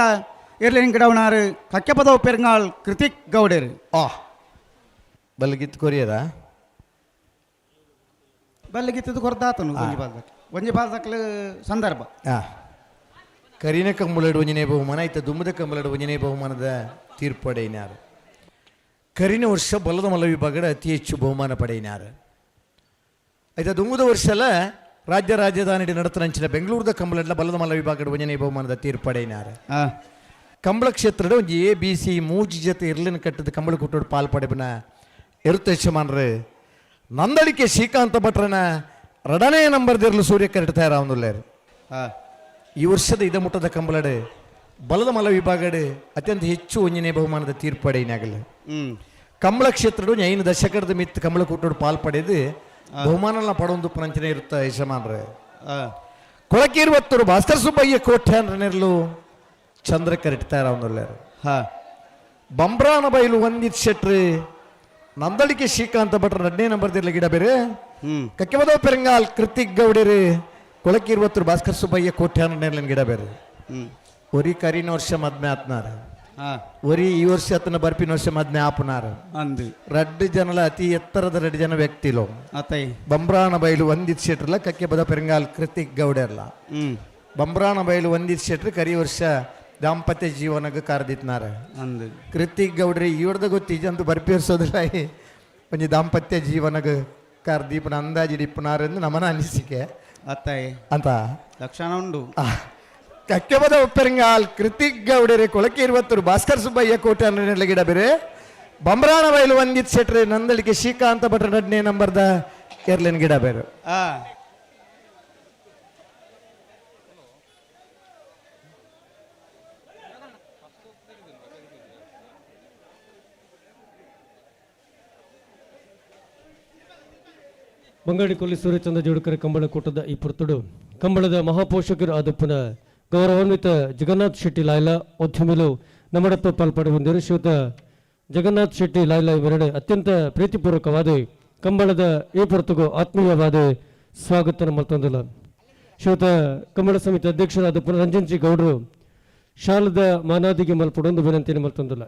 ಇರ್ಲಿಂಗಿಡವನಾರು ಕಕ್ಕೆಪದವು ಪೆರಂಗಾಳ್ ಕೃತಿಕ್ ಗೌಡರು. ಬಲ್ಗಿತ್ತು ಕೊರಿಯರ ಬಲ್ಲಿಗಿತ್ತದು ಕೊರತಾತನು ಒಂಜಿ ಬಾಲ್ದಕ್ ಒಂಜಿ ಬಾಲ್ದಕ್ಲು ಸಂದರ್ಭ. ಕರಿನ ಕಂಬಳಡು ಒಂಜನೇ ಬಹುಮಾನ ಐತ ದುಮ್ಮದ ಕಂಬಳಡು ಒಂಜನೇ ಬಹುಮಾನದ ತೀರ್ಪು ಪಡೆಯಿನಾರು. ಕರಿನ ವರ್ಷ ಬಲದ ಮಲ್ಲ ವಿಭಾಗದ ಅತಿ ಹೆಚ್ಚು ಬಹುಮಾನ ಪಡೆಯಿನಾರು. ಆಯ್ತಾ ದುಮ್ಮದ ವರ್ಷಲ ರಾಜ್ಯ ರಾಜಧಾನಿ ನಡತನಂಚಿನ ಬೆಂಗಳೂರದ ಕಂಬಳಡ್ಲ ಬಲದ ಮಲ್ಲ ವಿಭಾಗದ ಒಂಜನೇ ಬಹುಮಾನದ ತೀರ್ಪು ಪಡೆಯಿನಾರು. ಕಂಬಳ ಕ್ಷೇತ್ರದ ಒಂಜಿ A B C ಮೂಜಿ ಜೊತೆ ಇರ್ಲಿನ ಕಟ್ಟದ ಕಂಬಳ ಕುಟ್ಟೋಡು ಪಾಲ್ ಪಡೆಬನ ಎರುತ್ತ ಯಜಮಾನ್ರು ನಂದಳಿಕೆ ಶ್ರೀಕಾಂತ ಭಟ್ರನ ಎರಡನೇ ನಂಬರ್ ದಿರ್ಲು ಸೂರ್ಯ ಕರೆಟ್ ತಯಾರಾವನುಲ್ಲೇರು. ಈ ವರ್ಷದ ಇದ ಮುಟ್ಟದ ಕಂಬಳಡು ಬಲದ ಮಲ ವಿಭಾಗಡು ಅತ್ಯಂತ ಹೆಚ್ಚು ಒಂಜನೇ ಬಹುಮಾನದ ತೀರ್ಪು ಪಡೆಯಿನಾಗಲ್ಲ. ಕಂಬಳ ಕ್ಷೇತ್ರದ 5 ದಶಕದ ಮಿತ್ ಕಂಬಳ ಕುಟ್ಟೋಡು ಪಾಲ್ ಪಡೆದು ಬಹುಮಾನ ಪಡೊಂದು ಪುನಂಚನೆ ಇರುತ್ತ ಯಜಮಾನ್ರೆ. ಕೊಳಕೀರ್ವತ್ತೂರು ಭಾಸ್ಕರ್ ಸುಬ್ಬಯ್ಯ ಕೋಟೆ ಅಂದ್ರೆ ಚಂದ್ರ ಕರೆಟ್ ತಯಾರಾವನುಲ್ಲೇರು. ಬಂಬ್ರಾನ ಬೈಲು ವಂದಿತ್ ಶೆಟ್ರಿ ನಂದಳಿಕೆ ಶ್ರೀಕಾಂತ ಭಟ್ರ ಎರಡನೇ ನಂಬರ್ ದಿರ್ಲ ಗಿಡ ಬೇರೆ. ಕಕ್ಕೆಮದವ್ ಪೆರಂಗಾಲ್ ಕೃತಿಕ್ ಗೌಡರು ಕೊಳಕೀರ್ವತ್ತೂರು ಭಾಸ್ಕರ್ ಸುಬ್ಬಯ್ಯ ಕೋಟ್ಯಾನ ಗಿಡ ಬೇರೆ. ಒರಿ ಕರಿನ ವರ್ಷ ಮದ್ಮೆ ಆತ್ನಾರ. ಒರಿ ಈ ವರ್ಷ ಅತನ ಬರ್ಪಿನ ವರ್ಷ ಮದ್ನೆ ಆಪುನಾರ್ ಅಂದು ರಡ್ಡು ಜನಲ ಅತಿ ಎತ್ತರದ ರಡ್ಡು ಜನ ವ್ಯಕ್ತಿಲು. ಅತ್ತೈ. ಬಂಬ್ರಾಣ ಬೈಲು ವಂದಿತ್ ಶೆಟ್ರಲ ಕಕ್ಕೆ ಬದ ಪೆರಂಗಾಲ್ ಕೃತಿಕ್ ಗೌಡರ್ಲ. ಬಂಬ್ರಾಣ ಬೈಲು ವಂದಿತ್ ಶೆಟ್ರು ಕರಿ ವರ್ಷ ದಾಂಪತ್ಯ ಜೀವನಕ್ಕೆ ಕಾರ್ದಿತ್ನಾರ. ಅಂದು. ಕೃತಿಕ್ ಗೌಡ್ರಿ ಈವರ್ದ ಗೊತ್ತಿಜಂತು ಬರ್ಪಿ ವರ್ಷದಲ್ಲ ಒಂಜಿ ದಾಂಪತ್ಯ ಜೀವನಕ್ಕೆ ಕಾರ್ದೀಪನ ಅಂದಾಜಿ ಇಪ್ಪನಾರ್ ಎಂದು ನಮನ ಅನಿಸಿಕೆ. ಅತ್ತೈ. ಅಂತ ಲಕ್ಷಣ ಉಂಡು. ಕಕ್ಕೆಬದ ಉಪ್ಪೆರಂಗಾಲ್ ಕೃತಿಕ್ ಗೌಡರೆ ಕೊಳಕೆ ಇರುವತ್ತರು ಭಾಸ್ಕರ್ ಸುಬ್ಬಯ್ಯ ಕೋಟೆ ಅನ್ನೆಲ್ಲ ಗಿಡ ಬೇರೆ ಬಂಬ್ರಾಣ ಬೈಲು ವಂದಿತ್ ಶೆಟ್ರೆ ನಂದಳಿಕೆ ಶ್ರೀಕಾಂತ ಭಟ್ರ ನಡ್ನೇ ನಂಬರ್ದ ಏರ್ಲೆನ್ ಗಿಡ ಬೇರೆ. ಬಂಗಾಡಿಕೊಲ್ಲಿ ಸೂರ್ಯಚಂದ್ರ ಜೋಡುಕರ ಕಂಬಳ ಕೂಟದ ಈ ಪುರ್ತುಡು ಕಂಬಳದ ಮಹಾಪೋಷಕರು ಆದಪ್ಪನ ಗೌರವಾನ್ವಿತ ಜಗನ್ನಾಥ್ ಶೆಟ್ಟಿ ಲಾಯ್ಲಾ ಉದ್ಯಮಿಲು ನಮ್ಮಡಪ್ಪ ಪಾಲ್ಪಡೆ ಹೊಂದಿರು ಶ್ರೀಯುತ ಜಗನ್ನಾಥ್ ಶೆಟ್ಟಿ ಲಾಯ್ಲಾ ಇವರೆಡೆ ಅತ್ಯಂತ ಪ್ರೀತಿಪೂರ್ವಕವಾದ ಕಂಬಳದ ಈ ಪುರ್ತುಗು ಆತ್ಮೀಯವಾದ ಸ್ವಾಗತ ಮಲ್ತೊಂದಿಲ್ಲ. ಶ್ರೀಯುತ ಕಂಬಳ ಸಮಿತಿ ಅಧ್ಯಕ್ಷರಾದ ರಂಜನ್ ಜಿ ಗೌಡರು ಶಾಲದ ಮಾನಾದಿಗೆ ಮಲ್ಪಡೊಂದು ವಿನಂತಿಯನ್ನು ಮಲ್ತೊಂದಿಲ್ಲ.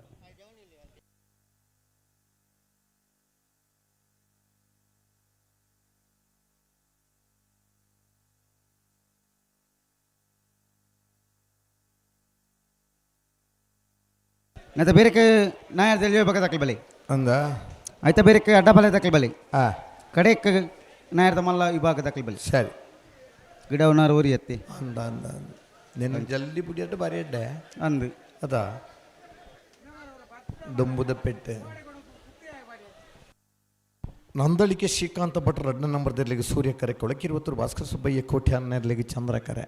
ಮತ್ತೆ ಬೇರೆ ನಾಯರ್ ತಿಳಿಯಬೇಕಾದ ಬಲಿ. ಅಂದ. ಆಯ್ತಾ, ಬೇರೆ ಅಡ್ಡಬಲ ತಕ್ಕಲ್ ಬಲಿ. ಆ. ಕಡೆಕ್ ನಾಯರ್ದ ಮಲ್ಲ ವಿಭಾಗ ತಕ್ಕಲ್ ಬಲಿ. ಸರಿ. ಗಿಡ ಉನ್ನಾರು ಊರಿ ಎತ್ತಿ. ಅಂದ ಅಂದ ಅಂದ ನಿನ್ನ ಜಲ್ದಿ ಪುಡಿಯಟ್ಟು ಬಾರಿ ಎಡ್ಡೆ. ಅಂದು. ಅದ ದೊಂಬುದ ಪೆಟ್ಟೆ. ನಂದಳಿಕೆ ಶ್ರೀಕಾಂತ ಭಟ್ರ ರಡ್ನ ನಂಬರ್ದಲ್ಲಿಗೆ ಸೂರ್ಯ ಕರೆ, ಕೊಳಕಿರುವತ್ತರು ಭಾಸ್ಕರ ಸುಬ್ಬಯ್ಯ ಕೋಟೆ ಅನ್ನರ್ಲಿಗೆ ಚಂದ್ರ ಕರೆ.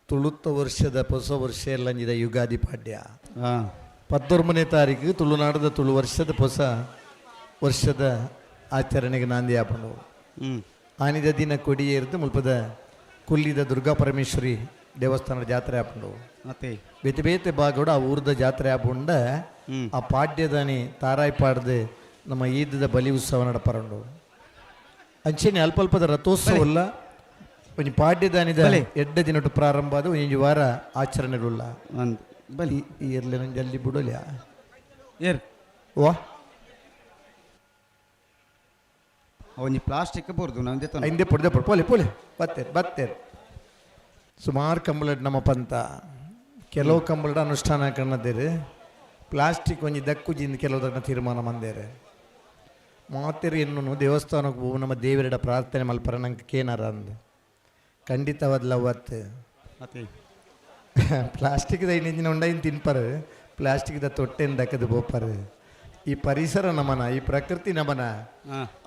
ತುಳುತ್ತ ವರ್ಷದ ಹೊಸ ವರ್ಷ ಎಲ್ಲಂಜಿದ ಯುಗಾದಿ ಪಾಡ್ಯ. 19ನೇ ತಾರೀಕು ತುಳುನಾಡದ ತುಳು ವರ್ಷದ ಹೊಸ ವರ್ಷದ ಆಚರಣೆಗೆ ನಾಂದಿ ಆಪಂಡು. ಆನಿದ ದಿನ ಕೊಡಿಯೇರಿದು ಮುಲ್ಪದ ಕುಲ್ಲಿದ ದುರ್ಗಾ ಪರಮೇಶ್ವರಿ ದೇವಸ್ಥಾನದ ಜಾತ್ರೆ ಆಪಂಡು. ಮತ್ತೆ ಬೇತೆ ಬೇತೆ ಭಾಗಡು ಆ ಊರದ ಜಾತ್ರೆ ಆಪುಂಡ. ಆ ಪಾಡ್ಯದಾನಿ ತಾರಾಯಿ ಪಾಡ್ದು ನಮ್ಮ ಈದದ ಬಲಿ ಉತ್ಸವ ನಡಪರಂಡು. ಅಂಚೆನೆ ಅಲ್ಪ ಅಲ್ಪದ ರಥೋತ್ಸವ ಅಲ್ಲ ಒಂಜಿ ಪಾಡ್ಯದಾನಿದ ಎಡ್ಡ ದಿನಟು ಪ್ರಾರಂಭ ಆದ ಒಂಜಿ ವಾರ ಆಚರಣೆಗಳುಲ್ಲ. ಅಂದ್ ಬಲಿ. ಈ ಇರ್ಲಿ ನಂಗೆ ಜಲ್ದಿ ಬಿಡೋಲ್ಯಾ? ಏರ್. ವಾ. ಒಂಜಿ ಪ್ಲಾಸ್ಟಿಕ್ ಬೋರ್ದು ನಾವು. ಹಿಂದೆ ಪೊಡ್ದೆ ಪೊಡ್ ಪೋಲೆ ಪೋಲೆ ಬತ್ತೇರು ಬತ್ತೇರು. ಸುಮಾರು ಕಂಬಳಡ್ ನಮ್ಮ ಪಂತ ಕೆಲವು ಕಂಬಳದ ಅನುಷ್ಠಾನ ಕಣ್ಣದೇರು ಪ್ಲಾಸ್ಟಿಕ್ ಒಂಜಿ ದಕ್ಕುಜಿಂದ ಕೆಲವುದನ್ನ ತೀರ್ಮಾನ ಮಂದೇರು. ಮಾತೆರು ಎನ್ನು ದೇವಸ್ಥಾನಕ್ಕೆ ಹೋಗು ನಮ್ಮ ದೇವರೆಡ ಪ್ರಾರ್ಥನೆ ಮಲ್ಪರ ನಂಗೆ ಕೇನಾರ ಅಂದು ಖಂಡಿತವಾದ ಲವ್ವತ್ತು. ಮತ್ತೆ ಪ್ಲಾಸ್ಟಿಕ್ದ ಇಂಜಿನ ಉಂಡೈನ್ ತಿನ್ಪರು, ಪ್ಲಾಸ್ಟಿಕ್ದ ತೊಟ್ಟೆನ್ ದಕ್ಕದು ಬೋಪರು. ಈ ಪರಿಸರ ನಮನ, ಈ ಪ್ರಕೃತಿ ನಮನ.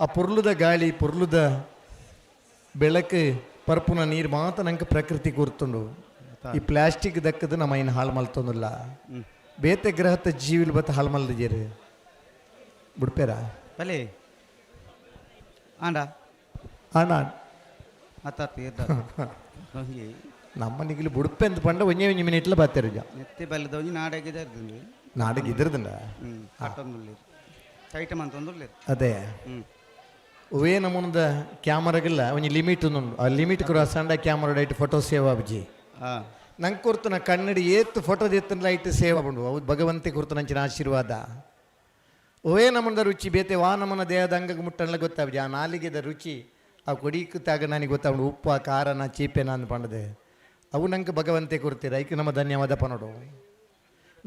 ಆ ಪೊರ್ಲುದ ಗಾಳಿ, ಪೊರ್ಲುದ ಬೆಳಕು, ಪರ್ಪುನ ನೀರು ಮಾತ್ರ ನಂಗೆ ಪ್ರಕೃತಿ ಗುರ್ತುಂಡು. ಈ ಪ್ಲಾಸ್ಟಿಕ್ ದಕ್ಕದು ನಮ್ಮ ಇನ್ನು ಹಾಳು ಮಲ್ತೊಂದಿಲ್ಲ. ಬೇತೆ ಗ್ರಹದ ಜೀವಿಲ್ ಬತ್ತ ಹಾಳು ಮಲ್ದಿಜೇರು ಬಿಡ್ಪೇರಾ? ಬಲೆ ಆಂಡ. ಅಣ್ಣ. ಅತ್ತ. ನಮ್ಮ ನಿಗಿಲು ಬುಡ್ಪೆ ಅಂತ ಪಂಡ ಒಂಜೇ ಒಂಜಿ ಮಿನಿಟ್ಲ ಬಾತೇರು. ನೆತ್ತಿ ಬಲ್ಲದ ಒಂಜಿ ನಾಡಗಿದ. ನಾಡಗೆ ಇದ್ರದಂಡ. ಕಟ್ಟೊಂದುಲ್ಲೇರು, ಐಟಮ್ ಅಂತಂದುಲ್ಲೇರು. ಅದೇ. ಒವೇ ನಮೂನದ ಕ್ಯಾಮರಾಗಿಲ್ಲ ಒಂಜಿ ಲಿಮಿಟ್ ಉಂಡು. ಆ ಲಿಮಿಟ್ ಕ್ರಾಸ್ ಆಂಡ ಕ್ಯಾಮರಾ ಡೈಟ್ ಫೋಟೋ ಸೇವ್ ಆಬ್ಜಿ. ನಂಗೆ ಕೊರ್ತನ ಕನ್ನಡಿ ಏತ್ ಫೋಟೋ ಎತ್ತನ ಲೈಟ್ ಸೇವ್ ಆಪುಂಡು. ಅವು ಭಗವಂತೆ ಕೊರ್ತನಂಚಿನ ಆಶೀರ್ವಾದ. ಒವೇ ನಮೂನದ ರುಚಿ ಬೇತೆ ವಾ ನಮನ ದೇಹದ ಅಂಗಕ್ಕೆ ಮುಟ್ಟಲ್ಲ ಗೊತ್ತಾಬ್ಜಿ. ಆ ನಾಲಿಗೆದ ರುಚಿ ಆ ಕೊಡಿಕ್ ತಾಗ ನನಗೆ ಗೊತ್ತಾಗುಂಡು ಉಪ್ಪ ಖಾರನ ಚೀಪೆನ ಅಂದ್ ಪಂಡದೆ. ಅವು ನಂಗೆ ಭಗವಂತೆ ಕೊಡ್ತೀರ. ಐಕ್ ನಮ್ಮ ಧನ್ಯವಾದ ಪನೋಡು.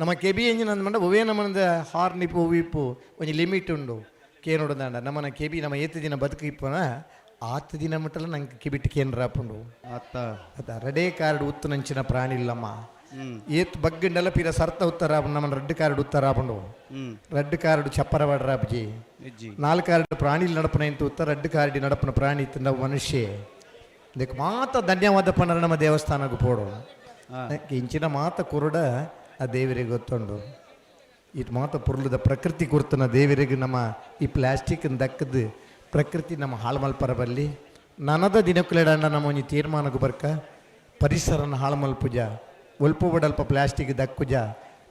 ನಮ್ಮ ಕೆಬಿ ಎಂಜಿನ್ ಅಂದ್ಮಂಡ ಒವೇ ನಮನದ ಹಾರ್ನ್ ಇಪ್ಪು ಇಪ್ಪು ಒಂಜಿ ಲಿಮಿಟ್ ಉಂಡು. ಕೇನೋಡು ನಮ್ಮನ ಕೆಬಿ ನಮ್ಮ ಏತು ದಿನ ಬದುಕು ಇಪ್ಪನ ಆತು ದಿನ ಮುಟ್ಟಲ ನಂಗೆ ಕಿಬಿಟ್ಟು ಕೇಂದ್ರ ಆಪುಂಡು. ಅತ್ತ. ಅತ್ತ ರಡೇ ಕಾರ್ಡ್ ಉತ್ತು ನಂಚಿನ ಪ್ರಾಣಿ ಇಲ್ಲಮ್ಮ. ಏತ್ ಬಗ್ಗಂಡಲ ಪಿರ ಸರ್ತ ಉತ್ತರ ನಮ್ಮನ ರಡ್ಡು ಕಾರ್ಡ್ ಉತ್ತರ ಆಪುಂಡು. ರಡ್ಡು ಕಾರ್ಡ್ ಚಪ್ಪರ ವಾಡ್ರಾಬ್ಜಿ. ಇಜ್ಜಿ. ನಾಲ್ಕು ಕಾರ್ಡ್ ಪ್ರಾಣಿ ನಡಪನ ಇಂತ ಉತ್ತರ ರಡ್ಡು ಕಾರ್ಡಿ ನಡಪನ ಪ್ರಾಣಿ ಇತ್ತು ನಾವು ಮನುಷ್ಯ. ಇದಕ್ಕೆ ಮಾತ ಧನ್ಯವಾದ ಪಂಡ್ರೆ ನಮ್ಮ ದೇವಸ್ಥಾನಕ್ಕೆ ಪೋಡು. ಇಂಚಿನ ಮಾತ ಕುರುಡ ಆ ದೇವರಿಗೆ ಗೊತ್ತುಂಡು. ಇದು ಮಾತ ಪುರ್ಲದ ಪ್ರಕೃತಿ ಕುರ್ತನ ದೇವರಿಗೆ ನಮ್ಮ ಈ ಪ್ಲಾಸ್ಟಿಕ್ ದಕ್ಕದು ಪ್ರಕೃತಿ ನಮ್ಮ ಹಾಳು ಮಲ್ಪರ ಬಲ್ಲಿ. ನನದ ದಿನಕ್ಕುಲೆಡಂಡ ನಮ್ಮ ಒಂಜಿ ತೀರ್ಮಾನకు ಬರ್ಕ ಪರಿಸರನ ಹಾಳು ಮಲ್ಪುಜ ಒಲ್ಪ ಬಡಲ್ಪ ಪ್ಲಾಸ್ಟಿಕ್ ದಕ್ಕುಜ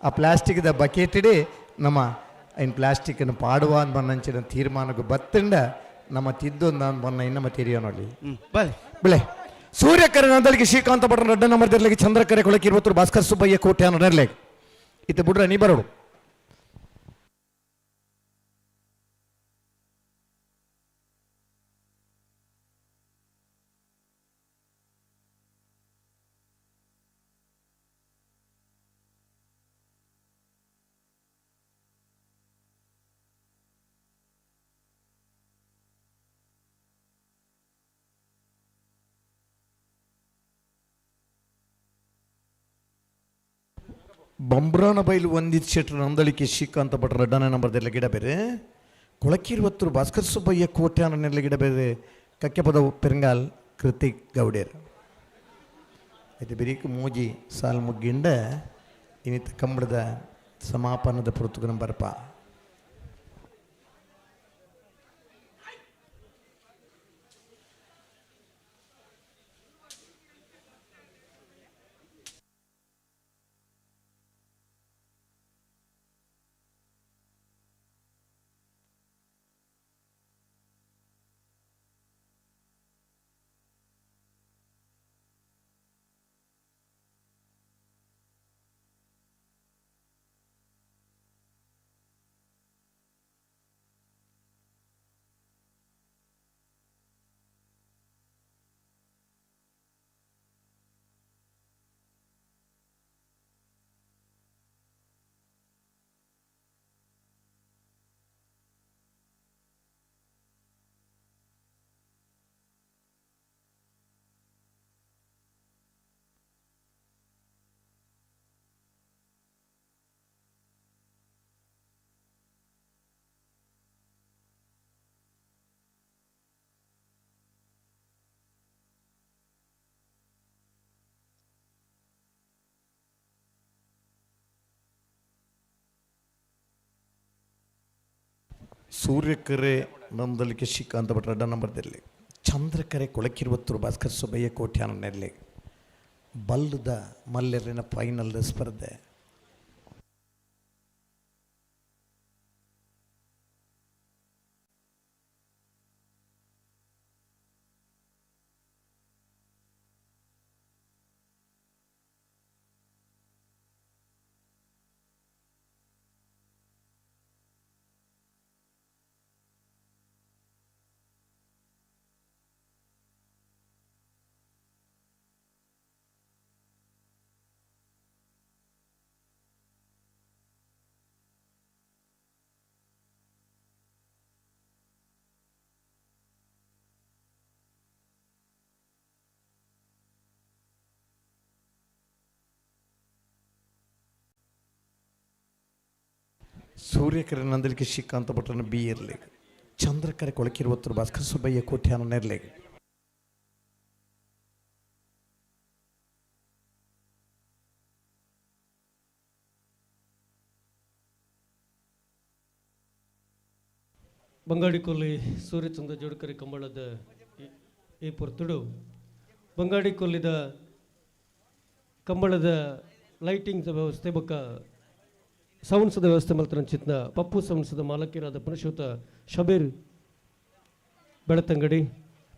ಆ ಪ್ಲಾಸ್ಟಿಕ್ದ ಬಕೆಟಿಡೆ ನಮ್ಮ ಐನ್ ಪ್ಲಾಸ್ಟಿಕ್ನ ಪಾಡುವ ಅಂತ ಬನ್ನಂಚಿನ ತೀರ್ಮಾನకు ಬತ್ತಂಡ ನಮ್ಮ ತಿದ್ದೊಂದು ಅಂತ ಬನ್ನ ನಮ್ಮ ತೆರಿಯೋನಲ್ಲಿ ಬಲೆ ಬಿಳೆ ಸೂರ್ಯಕರೆ ನಂದಲಿಗೆ ಶ್ರೀಕಾಂತ ಭಟ್ರ ರಡ್ಡ ನಂಬರ್ ದಿರ್ಲಿಗೆ ಚಂದ್ರಕರೆ ಕೊಳಕಿ ಇರುವತ್ತರು ಭಾಸ್ಕರ್ ಸುಬ್ಬಯ್ಯ ಕೋಟೆ ಅನ್ನೋ ಇತ್ತ ಬಿಡ್ರ ನೀ ಬರೋಡು. ಬಂಬ್ರಾನ ಬೈಲು ಒಂದಿತ್ ಶೆಟ್ರು ನಂದಳಿಕೆ ಶ್ರೀಕಾಂತ ಭಟ್ರ ರಡ್ಡನ ನಂಬರ್ ದಿರ್ಲ ಗಿಡ ಬೇರೆ ಕೊಳಕಿರುವತ್ತರು ಭಾಸ್ಕರ್ ಸುಬ್ಬಯ್ಯ ಕೋಟೆ ಅನ್ನೋ ಗಿಡ ಬೇರೆ ಕಕ್ಕೆಪದ ಪೆರಂಗಾಲ್ ಕೃತಿಕ್ ಗೌಡೇರ್. ಇದು ಬಿರಿಕ್ ಮೂಜಿ ಸಾಲ್ ಮುಗ್ಗಿಂಡ ಇನ್ನಿತ ಕಂಬಳದ ಸಮಾಪನದ ಪುರ್ತುಗನ ಬರ್ಪ. ಸೂರ್ಯಕರೆ ನಂದಲಿಕೆ ಶ್ರೀಕಾಂತ ಭಟ್ರ ಅಡ್ಡ ನಂಬರ್ದಲ್ಲಿ ಚಂದ್ರಕರೆ ಕೊಳಕಿರುವತ್ತರು ಭಾಸ್ಕರ್ ಸುಬ್ಬಯ್ಯ ಕೋಟ್ಯಾನ ಬಲ್ಲದ ಮಲ್ಲೆರಿನ ಫೈನಲ್ ಸ್ಪರ್ಧೆ. ಸೂರ್ಯಕರೆ ನಂದಲಿಕೆ ಶ್ರೀಕಾಂತ ಭಟ್ರನ ಬಿ ಇರಲಿ ಚಂದ್ರಕರೆ ಕೊಳಕಿರುವತ್ತರು ಭಾಸ್ಕರ್ ಸುಬ್ಬಯ್ಯ ಕೋಟ್ಯಾನ ನೆರಲಿ. ಬಂಗಾಡಿಕೊಲ್ಲಿ ಸೂರ್ಯಚಂದ್ರ ಜೋಡ್ಕರಿ ಕಂಬಳದ ಈ ಪೊರ್ತುಡು ಬಂಗಾಡಿಕೊಲ್ಲಿದ ಕಂಬಳದ ಲೈಟಿಂಗ್ ವ್ಯವಸ್ಥೆ ಬೊಕ್ಕ ಸೌಂಡ್ಸದ ವ್ಯವಸ್ಥೆ ಮಲ್ತರಂಚಿತ್ನ ಪಪ್ಪು ಸೌಂಡ್ಸದ ಮಾಲಕಿರಾದ ಪುನಶೂತ ಶಬೀರ್ ಬೆಳತಂಗಡಿ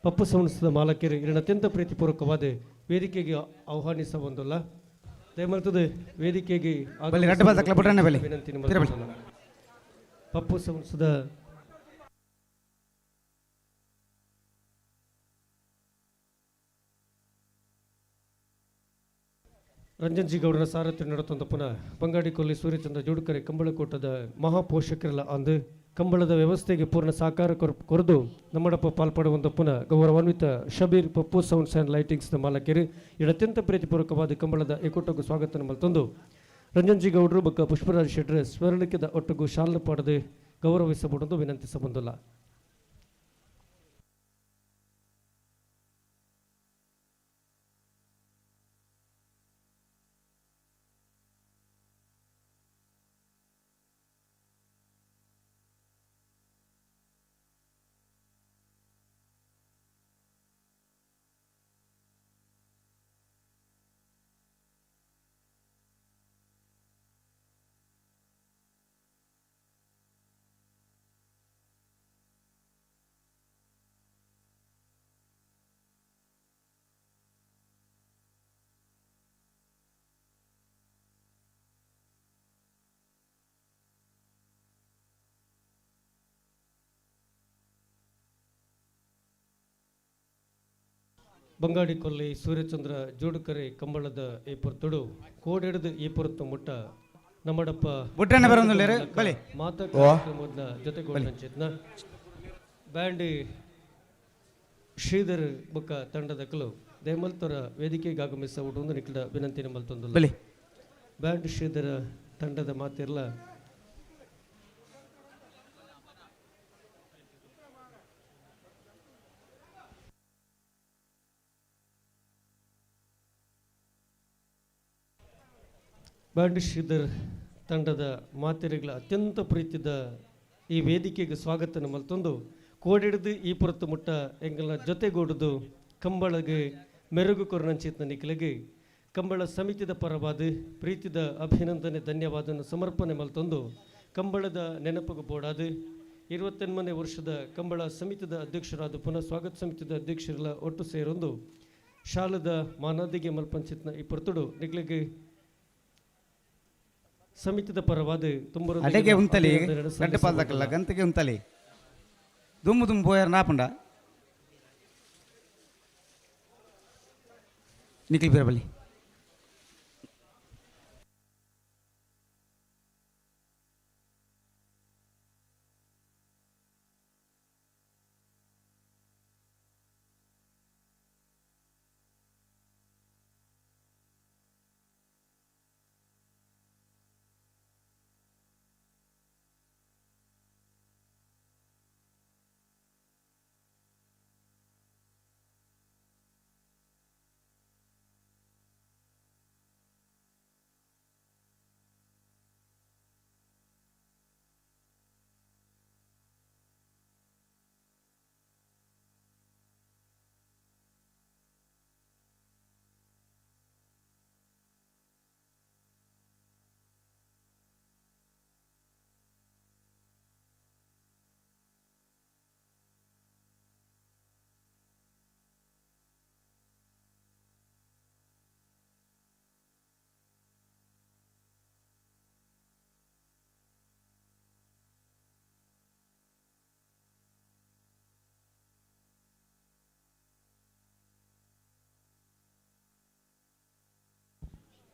ಪಪ್ಪು ಸೌಂಡ್ಸದ ಮಾಲಕಿರು ಇರನ ಅತ್ಯಂತ ಪ್ರೀತಿಪೂರ್ವಕವಾದ ವೇದಿಕೆಗೆ ಆಹ್ವಾನಿಸಬಂದಲ್ಲ ದಯಮಲ್ತದೆ ವೇದಿಕೆಗೆ. ವಿನಂತಿ. ಪಪ್ಪು ಸೌಂಡ್ಸದ ರಂಜನ್ ಜಿ ಗೌಡರ ಸಾರಥ್ಯ ನಡೆತಂದಪ್ಪನ ಬಂಗಾಡಿಕೊಲ್ಲಿ ಸೂರ್ಯಚಂದ್ರ ಜೋಡುಕರೆ ಕಂಬಳಕೋಟದ ಮಹಾಪೋಷಕರೆಲ್ಲ ಅಂದು ಕಂಬಳದ ವ್ಯವಸ್ಥೆಗೆ ಪೂರ್ಣ ಸಹಕಾರ ಕೊರೆದು ನಮ್ಮಡಪ್ಪ ಪಾಲ್ಪಡುವಂತಪ್ಪನ ಗೌರವಾನ್ವಿತ ಶಬೀರ್ ಪಪ್ಪು ಸೌಂಡ್ಸ್ ಆ್ಯಂಡ್ ಲೈಟಿಂಗ್ಸ್ನ ಮಾಲಕರು ಇವರು ಅತ್ಯಂತ ಪ್ರೀತಿಪೂರ್ವಕವಾದ ಕಂಬಳದ ಏಕೋಟಕ್ಕೂ ಸ್ವಾಗತ ಮಲ್ತಂದು ರಂಜನ್ ಜಿ ಗೌಡರು ಬೊಕ್ಕ ಪುಷ್ಪರಾಜ್ ಶೆಟ್ಟರ್ ಸ್ಮರಣಿಕೆದ ಒಟ್ಟುಗು ಶಾಲನ ಪಾಡದೆ ಗೌರವಿಸಬಹುದು ವಿನಂತಿಸಬಂದಿಲ್ಲ. ಬಂಗಾಡಿಕೊಲ್ಲಿ ಸೂರ್ಯಚಂದ್ರ ಜೋಡುಕರೆ ಕಂಬಳದ ಈ ಪೊರ್ತುಡು ಕೋಡೆಡ್ದು ಈ ಪೊರ್ತು ಮುಟ್ಟ ನಮ್ಮಡಪ್ಪ ಬುಡ್ರಣ್ಣ ಬರೋದಿಲ್ಲ ಬಲಿ. ಮಾತಾ ಕಾರ್ಯಕ್ರಮದ ಜೊತೆಗೂಡಿನ ಬ್ಯಾಂಡ್ ಶ್ರೀಧರ್ ಬೊಕ್ಕ ತಂಡದಕಲು ದೇಮಲ್ತೊರ ವೇದಿಕೆಗೆ ಆಗಮಿಸ ಉಂಡು ನಿಖಿಲ ವಿನಂತಿ ಮಲ್ತೊಂದು ಬಲಿ. ಬ್ಯಾಂಡ್ ಶ್ರೀಧರ ತಂಡದ ಮಾತಿರ್ಲ ಬ್ಯಾಂಡ್ ಶ್ರೀಧರ್ ತಂಡದ ಮಾತಿರಿಗಳ ಅತ್ಯಂತ ಪ್ರೀತಿದ ಈ ವೇದಿಕೆಗೆ ಸ್ವಾಗತ ಮಲ್ತೊಂದು ಕೋಡಿಡ್ದು ಈ ಪುರತ್ತು ಮುಟ್ಟ ಎಂಗಲ್ನ ಜೊತೆಗೂಡುದು ಕಂಬಳಗೆ ಮೆರುಗು ಕೊರನಂಚಿತ್ನ ನಿಖಿಲಗೆ ಕಂಬಳ ಸಮಿತಿದ ಪರವಾದ ಪ್ರೀತಿದ ಅಭಿನಂದನೆ ಧನ್ಯವಾದನ ಸಮರ್ಪಣೆ ಮಲ್ತೊಂದು ಕಂಬಳದ ನೆನಪಿಗೆ ಬೋಡಾದು 28ನೇ ವರ್ಷದ ಕಂಬಳ ಸಮಿತಿದ ಅಧ್ಯಕ್ಷರಾದ ಪುನಃ ಸ್ವಾಗತ ಸಮಿತಿದ ಅಧ್ಯಕ್ಷರೆಲ್ಲ ಒಟ್ಟು ಸೇರೊಂದು ಶಾಲದ ಮಾನಾದಿಗೆ ಮಲ್ಪಂಚಿತ್ನ ಈ ಪೊರ್ತುಡು ನಿಗ್ಲಿಗೆ ಸಮಿತಿದ ಪರವಾದ ತುಂಬ ಅಡೆಗೆ ಉಂತಲಿ ಗಡ್ಡೆ ಪಾಲ್ದಕ್ಕಲ್ಲ ಗಂತಿಗೆ ಉಂತಲಿ ದುಮ್ಮು ದುಮ್ಮು ಪೋಯಾರ ನಾಪುಂಡ ನಿಖಿಲ್ ಬೀರಬಲ್ಲಿ.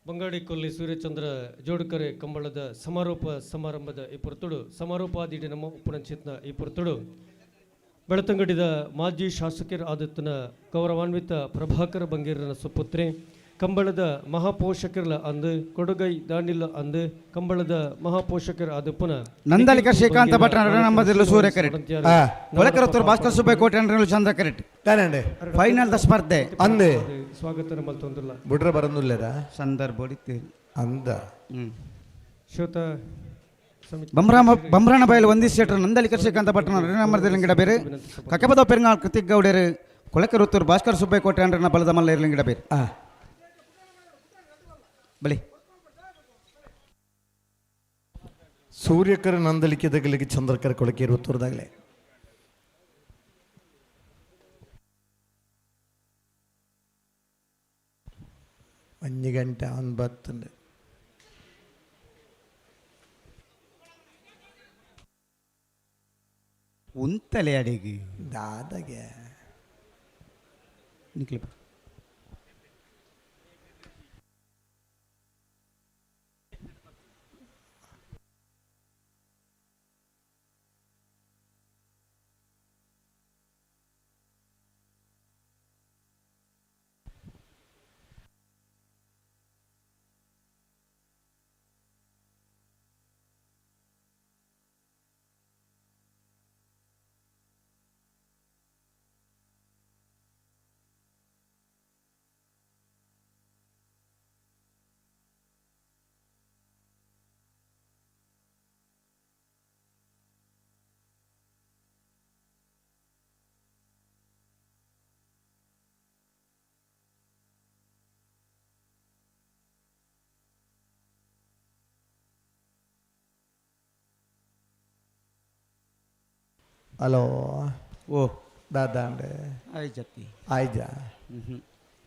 ಬಂಗಾಡಿಕೊಲ್ಲಿ ಸೂರ್ಯಚಂದ್ರ ಜೋಡುಕರೆ ಕಂಬಳದ ಸಮಾರೋಪ ಸಮಾರಂಭದ ಈ ಪೊರ್ತುಡು ಸಮಾರೋಪಾದಿಡಿ ನಮ್ಮ ಉಪನಂಚಿತ್ನ ಈ ಪೊರ್ತುಡು ಬೆಳತಂಗಡಿದ ಮಾಜಿ ಶಾಸಕರ ಆದತ್ತನ ಗೌರವಾನ್ವಿತ ಪ್ರಭಾಕರ ಬಂಗೇರನ ಸುಪುತ್ರಿ ಕಂಬಳದ ಮಹಾಪೋಷಕರ್ಲ ಅಂದು ಕೊಡುಗೈ ದಾಂಡಿಲ್ಲ ಅಂದು ಕಂಬಳದ ಮಹಾಪೋಷಕರ ಆದ ಪುನಃ ನಂದಳಿಕ ಶ್ರೀಕಾಂತ ಭಟ್ ನಂಬದಿಲ್ಲ ಸೂರ್ಯ ಕರೆಟ್. ಕೊಳಕರತ್ತೂರು ಭಾಸ್ಕರ್ ಸುಬ್ಬಯ್ಯ ಕೋಟೆ ಚಂದ್ರ ಕರೆಟ್. ಫೈನಲ್ the ಸ್ಪರ್ಧೆ ಅಂದೆ ಸ್ವಾಗತ ಮಲ್ತೊಂದುಲ್ಲ ಬುಡ್ರ ಬರಂದುಲ್ಲೇರಾ ಸಂದರ್ಭ ಅಂದ ಶ್ವೇತ ಸಮಿತಿ ಬಮ್ರಾಣ ಬಯಲು ಒಂದಿ ಶೆಟ್ರು ನಂದಳಿಕ ಶ್ರೀಕಾಂತ ಭಟ್ನ ನಂಬರ್ದಿಲ್ಲ ಬೇರೆ ಕಕ್ಕಪದ ಪೆರಂಗಾಳ್ ಕೃತಿಕ್ ಗೌಡರು ಕೊಳಕರುತ್ತೂರು ಭಾಸ್ಕರ್ ಸುಬ್ಬಯ್ಯ ಕೋಟೆ ಅಂಡ್ರನ ಬಲದ ಮಲ್ಲ ಇರ್ಲಿಂಗಿಡ ಬೇರೆ. ಬಲಿ. ಸೂರ್ಯಕರ ನಂದಲಿಕೆ ದಗಲಿಗೆ ಚಂದ್ರಕರ ಕೊಳಕೆ ಇರುತ್ತೂರದಾಗಲೇ 5 ಗಂಟೆ 9 ಉಂತಲೆ ಅಡಿಗೆ ದಾದಾಗೆ ನಿಖಿಲ್. ಹಲೋ. ಓ. ದಾದಾಂಡೆ. ಆಯ್ಜತ್ತಿ. ಆಯ್ಜಾ.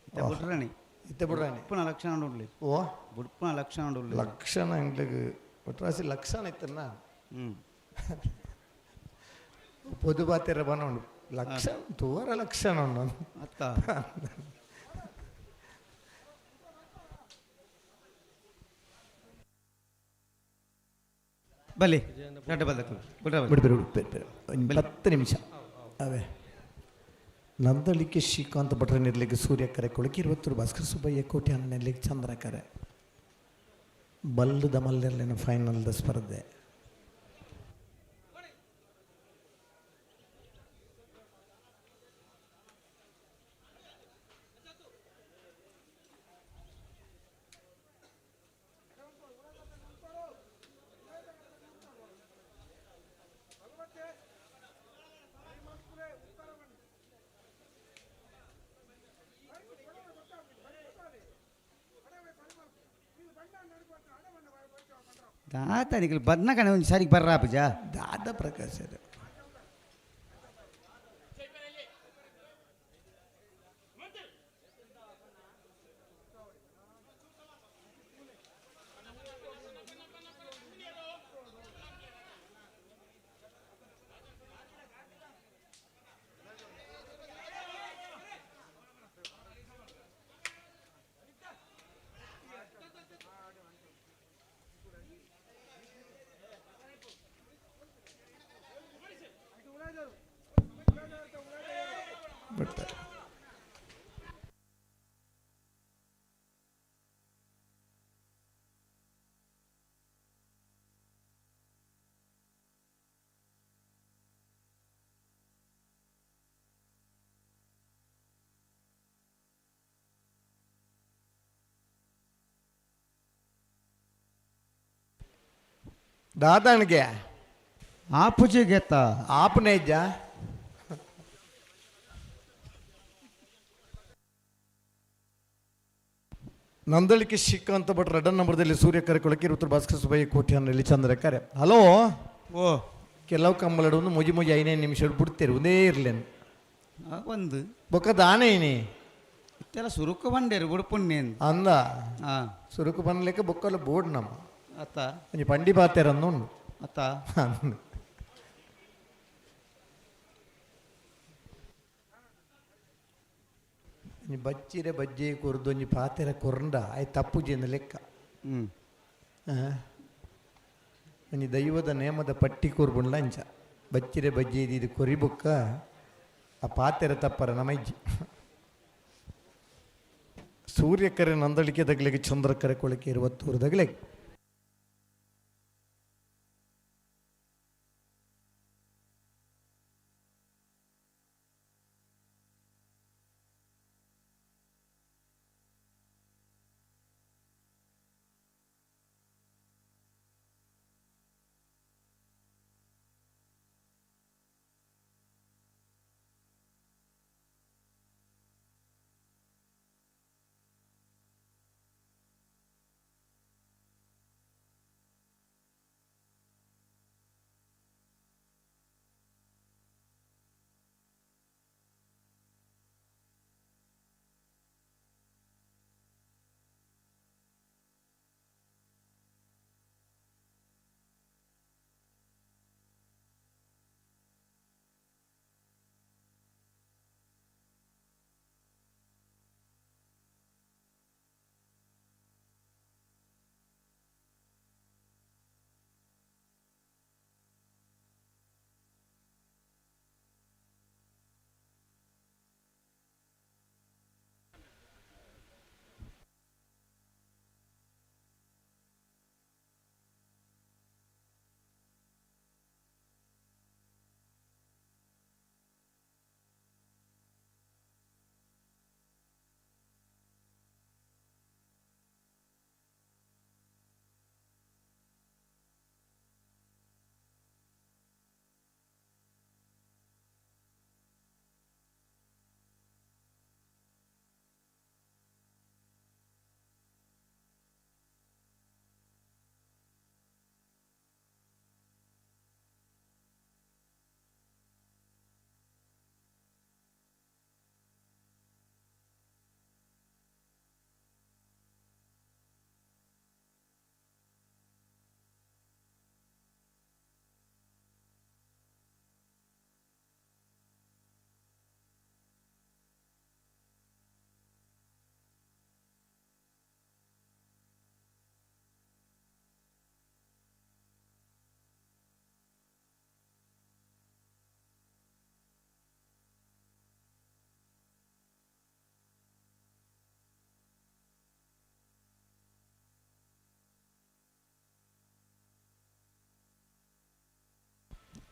ಇತ್ತೆ ಬುಡ್ರಣಿ. ಇತ್ತೆ ಬುಡ್ರಾಣಿ. ಬುಡ್ಪುನ ಲಕ್ಷಣ ಉಂಡುಲಿ. ಓ. ಬುಡ್ಪುನ ಲಕ್ಷಣ ಉಂಡುಲಿ. ಲಕ್ಷಣ ಎಂಗ್ಲಿಗ್ ಒಟ್ರಾಸಿ ಲಕ್ಷಣ ಇತ್ತನ್ನ. ಪೊದು ಬಾತಿರ ಬನ ಉಂಡು ಲಕ್ಷಣ ತೂವರ ಲಕ್ಷಣ ಉಂಡು. ಅತ್ತ. ಬಲಿ ರಡ್ಡ ಬದಕು ಬಿಡು ಬಿಡು ಒಂದು 10 ನಿಮಿಷ. ಅವೇ ನಂದಳಿಕೆ ಶ್ರೀಕಾಂತ್ ಭಟ್ರ ನಿರ್ಲಿಕ್ಕೆ ಸೂರ್ಯ ಕರೆ, ಕೊಳಕಿ ಇರುವತ್ತೂರು ಭಾಸ್ಕರ ಸುಬ್ಬಯ್ಯ ಕೋಟಿ ನಿರ್ಲಿಕ್ಕೆ ಚಂದ್ರ ಕರೆ. ಬಲ್ಲದ ಮಲ್ಲೆರ್ಲಿನ ಫೈನಲ್ದ ಸ್ಪರ್ಧೆ. ದಾತ ನಿಕಲ್ ಬದ್ನ ಕಣೆ ಒಂದು ಸಾರಿಗೆ ಬರ್ರಾ ಪೂಜಾ. ದಾದ ಪ್ರಕಾಶ್ ಬಿಡ್ತಾರೆ. ದಾದಾಣಿಗೆ ಆ ಪೂಜೆಗೆ ಆಪನೇ ಇಜ್ಜ? ನಂದಳಿಕೆ ಶ್ರೀಕಾಂತ ಭಟ್ ರಡ್ಡನ್ ನಂಬರ್ದಲ್ಲಿ ಸೂರ್ಯ ಕರೆ, ಕೊಳಕಿ ಋತು ಭಾಸ್ಕರ ಸುಬ್ಬಯ್ಯ ಕೋಟ್ಯಾನಲ್ಲಿ ಚಂದ್ರ ಕರೆ. ಹಲೋ. ಓ. ಕೆಲವು ಕಂಬಳಡು ಒಂದು ಮುಜಿ ಮುಜಿ ಐನೇ ನಿಮಿಷ ಬಿಡ್ತೇವೆ ಒಂದೇ ಇರ್ಲೇನು. ಒಂದು ಬೊಕ್ಕ ದಾನೆ ಇನಿ. ಇತ್ತೆಲ್ಲ ಸುರುಕು ಬಂಡೇರು ಬುಡ್ಪುಣ್ಯ ಅಂದ. ಹಾಂ. ಸುರುಕು ಬನ್ಲಿಕ್ಕೆ ಬೊಕ್ಕಲ್ಲ ಬೋರ್ಡ್ ನಮ್ಮ. ಅತ್ತ. ಒಂಜಿ ಪಂಡಿ ಪಾತೆರನ್ನು ಉಂಡು. ಅತ್ತ. ಒಂಜಿ ಬಚ್ಚಿರೆ ಬಜ್ಜೆ ಕೊರ್ದು ಒಂಜಿ ಪಾತೆರ ಕೊರಂಡ ಆಯ್ ತಪ್ಪುಜಿ ಲೆಕ್ಕ. ಹ್ಞೂ. ಒಂಜಿ ದೈವದ ನೇಮದ ಪಟ್ಟಿ ಕೊರ್ಬುಂಡ್ಲ ಅಂಚ ಬಚ್ಚಿರೆ ಬಜ್ಜೆ ಇದು ಕೊರಿ ಬೊಕ್ಕ ಆ ಪಾತೆರ ತಪ್ಪರ ನಮೈಜಿ. ಸೂರ್ಯಕರೆ ನಂದಳಿಕೆ ದಗ್ಲಿಗೆ ಚಂದ್ರಕರೆ ಕೊಳಕೆ ಇರುವತ್ತೂರು ದಗ್ಲಿಗೆ.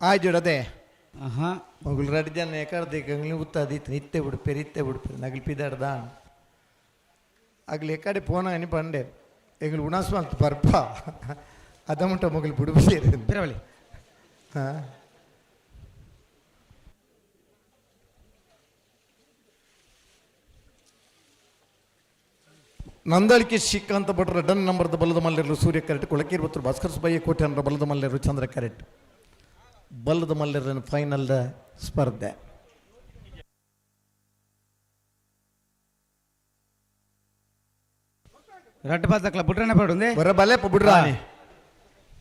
ಆಯ್ಜೋಡದೆ ಆಹಾ. ಮೊಗಲು ರಡ್ಡು ಜನ ಎಕರ್ದೆ ಕಂಗ್ಲಿ ಉತ್ತಾದಿತ್ತು ಇತ್ತೆ ಬಿಡ್ಪೇರು ಇತ್ತೆ ಬಿಡ್ಪೇರು ನಗಲು ಪಿದಾಡ್ದ ಅಗ್ಲು ಎಕಡೆ ಪೋನ అని పంಡೇರು ಎಂಗ್ಲು ಉಣಾಸ್ ಮಲ್ತು ಪರ್ಪ ಅದಮುಂಟ ಮೊಗಲು ಬಿಡುಪೇರು. ಪಿರವಳಿ. ಹಾಂ, ನಂದಳಿಕೆ ಶ್ರೀಕಾಂತ ಭಟ್ರ ಡನ್ ನಂಬರ್ದ ಬಲದ ಮಲ್ಲೆರಲು ಸೂರ್ಯ ಕರೆಟ್, ಕೊಳಕೀರ್ ಭಾಸ್ಕರ್ ಸುಬ್ಬಯ್ಯ ಕೋಟೆಯನ್ರ ಬಲದ ಮಲ್ಲೆರಲು ಚಂದ್ರ ಕರೆಟ್. ಬಲ್ಲದ ಮಲ್ಲೆರನ ಫೈನಲ್ದ ಸ್ಪರ್ಧೆ. ರಡ್ಡ್ ಪಾತಕ್ಲ ಬುಡ್ರನೆ ಪಡುಂದೆ. ಬರ ಬಲೆ ಬುಡ್ರಾನೆ.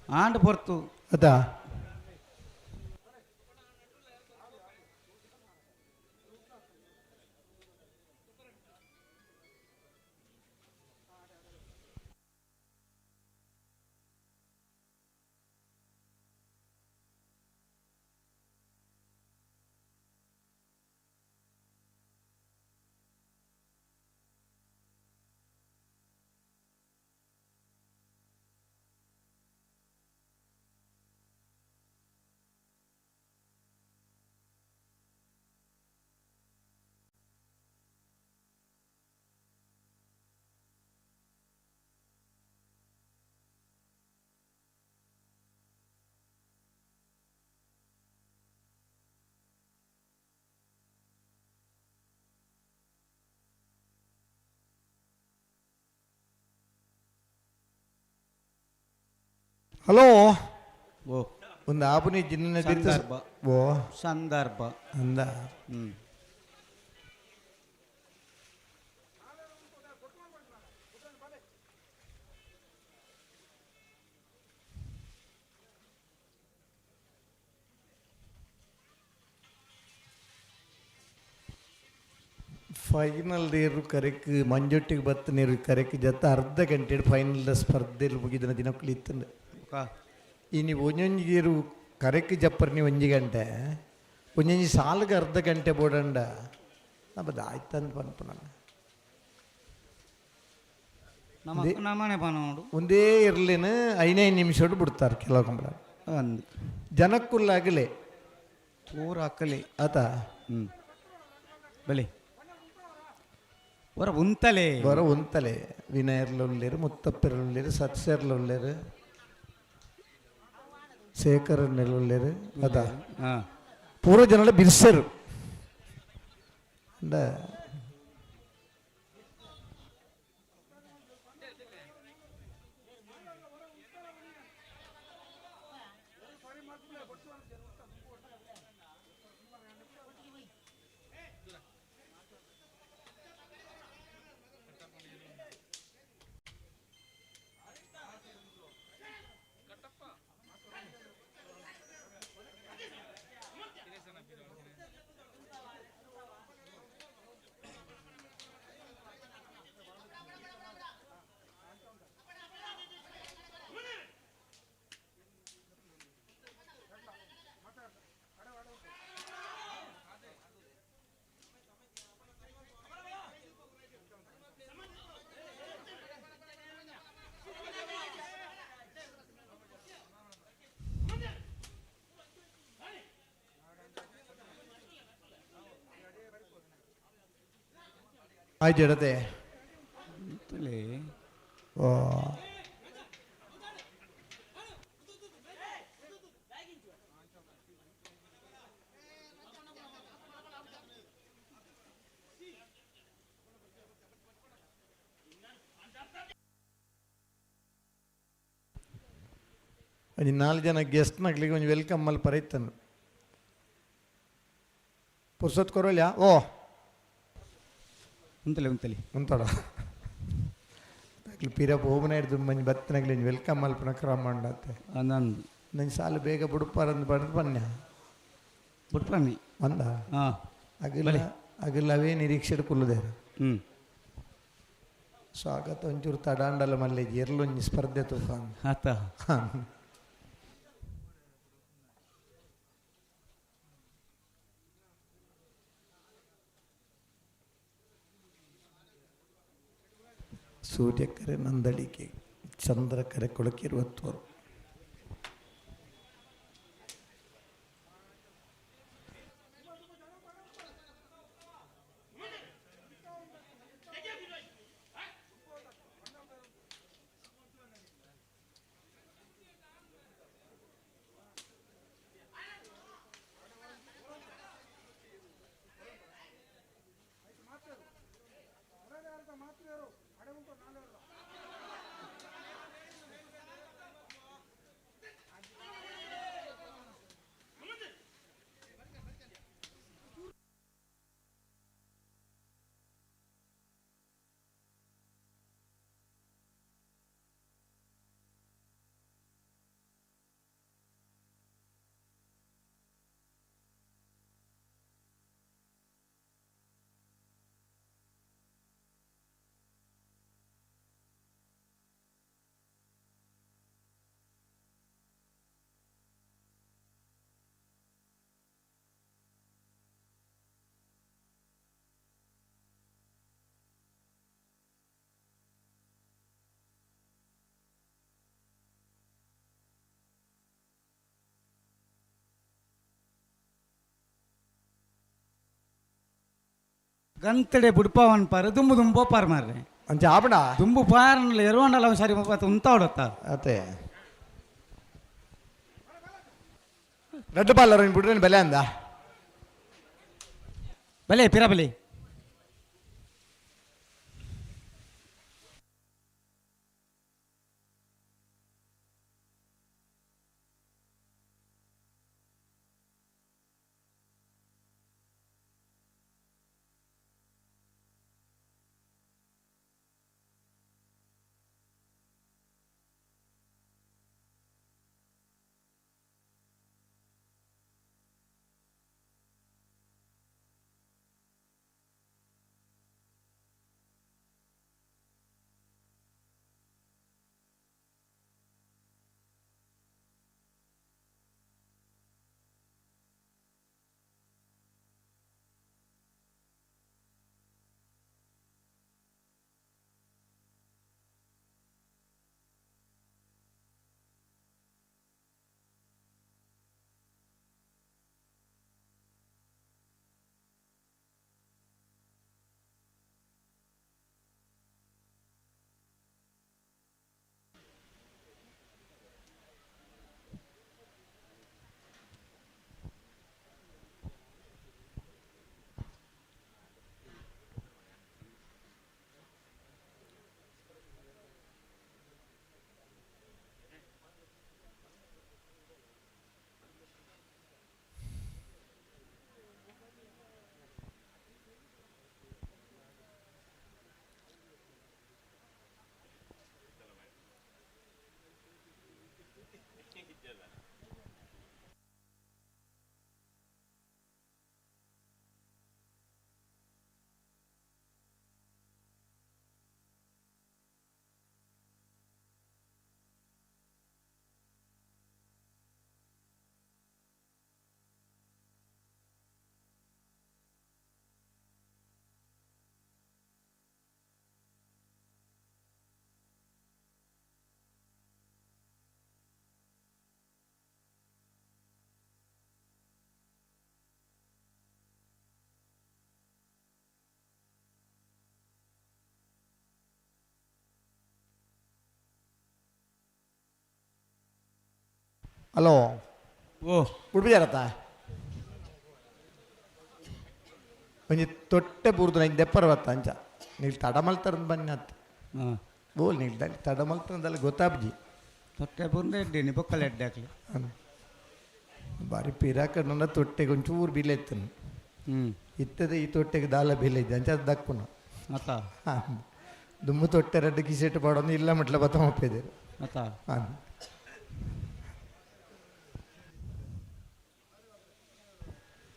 ಆಂಡ್ ಪೊರ್ತು. ಅದಾ. ಹಲೋ. ಓ. ಒಂದು ಆಪುನಿ ಜಿನ್ನ. ಸಂದರ್ಭ. ಓ. ಸಂದರ್ಭ. ಅಂದ. ಹ್ಮ್. ಫೈನಲ್ ನೀರು ಕರೆಕ್ ಮಂಜೊಟ್ಟಿಗೆ ಬತ್ತ ನೀರು ಕರೆಕ್ ಜತ್ತ ಅರ್ಧ ಗಂಟೆ ಫೈನಲ್ ಸ್ಪರ್ಧೆಲಿ ಮುಗಿದಿನ ದಿನಕ್ಕೂ ಇತ್ತಂದು. ಇನಿ ಒಂಜೊಂಜಿ ಕರೆಕ್ ಜಪ್ಪರ್ನಿ ಒಂಜಿ ಗಂಟೆ, ಒಂಜೊಂಜಿ ಸಾಲಿಗೆ ಅರ್ಧ ಗಂಟೆ ಬೋಡಂಡ ನಮ್ಮದು ಆಯ್ತಂದು ಪನ್ಪ ನಾನು. ನಮ್ಮ ನಮ್ಮನೆ ಪನೋಡು. ಒಂದೇ ಇರ್ಲಿನ ಐನೈದು ನಿಮಿಷ ಬಿಡ್ತಾರೆ ಕೆಲವು ಕಂಬಳ. ಅಂದ್. ಜನಕ್ಕುಲ್ಲಾಗಲೇ. ಪೂರ ಅಕ್ಕಲೆ. ಆತ. ಹ್ಮ್, ಬಲಿ ಹೊರ ಉಂತಲೆ. ಬರ ಉಂತಲೆ ವಿನಯರ್ಲುಳ್ಳೇರು, ಮುತ್ತಪ್ಪೆರ್ಲುಳ್ಳೇರು, ಸತ್ಸರ್ಲುಳ್ಳೇರು, ಶೇಖರನ್ನೆಲ್ಲುಳ್ಳೇರು ಅದ. ಹಾಂ. ಪೂರ ಜನಲ ಬಿರ್ಸರು ಅಂದ. ಆಯ್ತು ಇಡತೆ. ಉಂತಲೆ. ಓ, ಒಂಜಿ ನಾಲ್ಕು ಜನ ಗೆಸ್ಟ್ನಕ್ಲಿಗೆ ಒಂಜಿ welcome ಮಲ್ಪ ರೈತನು ಪುರ್ಸೊತ್ ಕೊರೋಲ್ಯಾ? ಓ. ಉಂತಲೆ ಉಂತಲೆ. ಉಂತಡ ಅಕ್ಲು ಪಿರ ಪೋಪುನ ಹಿಡ್ದು ಮಂಜಿ ಬತ್ತನಗ್ಲಿ ಒಂಜಿ welcome ಮಲ್ಪುನ ಕ್ರಮ ಉಂಡತ್ತೆ. ಅಂದಂದು. ನಂಗೆ ಸಾಲು ಬೇಗ ಬುಡುಪಾರಂದು ಬಡ್ದು ಬನ್ಯ. ಬುಟ್ಪನ್ನಿ. ಅಂದ. ಹಾಂ. ಅಗಲ ಅಗಲ ಅವೇ ನಿರೀಕ್ಷೆ ಕುಲ್ಲುದೇರು. ಹ್ಞೂ. ಸ್ವಾಗತ ಒಂಚೂರು ತಡಾಂಡಲ ಮಲ್ಲೆ ಎರ್ಲೊಂಜಿ ಸ್ಪರ್ಧೆ ತೂಕ. ಆತ. ಸೂರ್ಯಕರೆ ನಂದಳಿಕೆ, ಚಂದ್ರಕರೆ ಕೊಳಕಿರುವತ್ತವರು. ಗಂತಡೆ ಬುಡ್ಪಾವನ್ ಪಾರ ದುಂಬು ದುಂಬು ಪಾರ್ ಮಾರ್ರೆ. ಅಂಚ ಆಪಣ ದುಂಬು ಪಾರನ್ಲ ಎರುವಂಡಲ ಸರಿ ಉಂತಾವಡತ್ತ. ಅತ್ತೆ ರಡ್ಡು ಪಾಲರ ಬಿಡ್ರೇನು ಬೆಲೆ ಅಂದ ಬಲೆ ಪಿರ ಬಲೆ. ಹಲೋ. ಓ ಉಡುಪಿ ಜಾರತ್ತ ಒಂಜಿ ತೊಟ್ಟೆ ಬೂರ್ದು ನಂಗೆ ದೆಪ್ಪರ ಬತ್ತ ಅಂಚ ನೀಲ್ ತಡಮಲ್ತರಂದು ಬನ್ನಿ ಅತ್ತ. ಹಾಂ. ಬೋಲ್ ನೀಲ್ ತಡಮಲ್ತರಂದಲ್ಲ ಗೊತ್ತಾಬ್ಜಿ. ತೊಟ್ಟೆ ಬೂರ್ದು ಎಡ್ಡೇನಿ ಬೊಕ್ಕಲ ಎಡ್ಡೆ ಹಾಕ್ಲಿ. ಬಾರಿ ಪಿರಾಕಡ್ನ ತೊಟ್ಟೆಗೆ ಒಂಚೂರು ಬಿಲೆ ಇತ್ತನು. ಹ್ಞೂ. ಇತ್ತದೆ ಈ ತೊಟ್ಟೆಗೆ ದಾಲ ಬಿಲೆ ಇದ್ದೆ ಅಂಚ ಅದು ದಕ್ಕುನ. ಅತ್ತ. ಹಾಂ, ದುಮ್ಮು ತೊಟ್ಟೆ ರಡ್ಡು ಕಿಸೆಟ್ ಪಾಡೊಂದು ಇಲ್ಲ ಮಟ್ಲ ಬತ್ತ ಒಪ್ಪಿದ್ದೇರು. ಅತ್ತ. ಹಾಂ.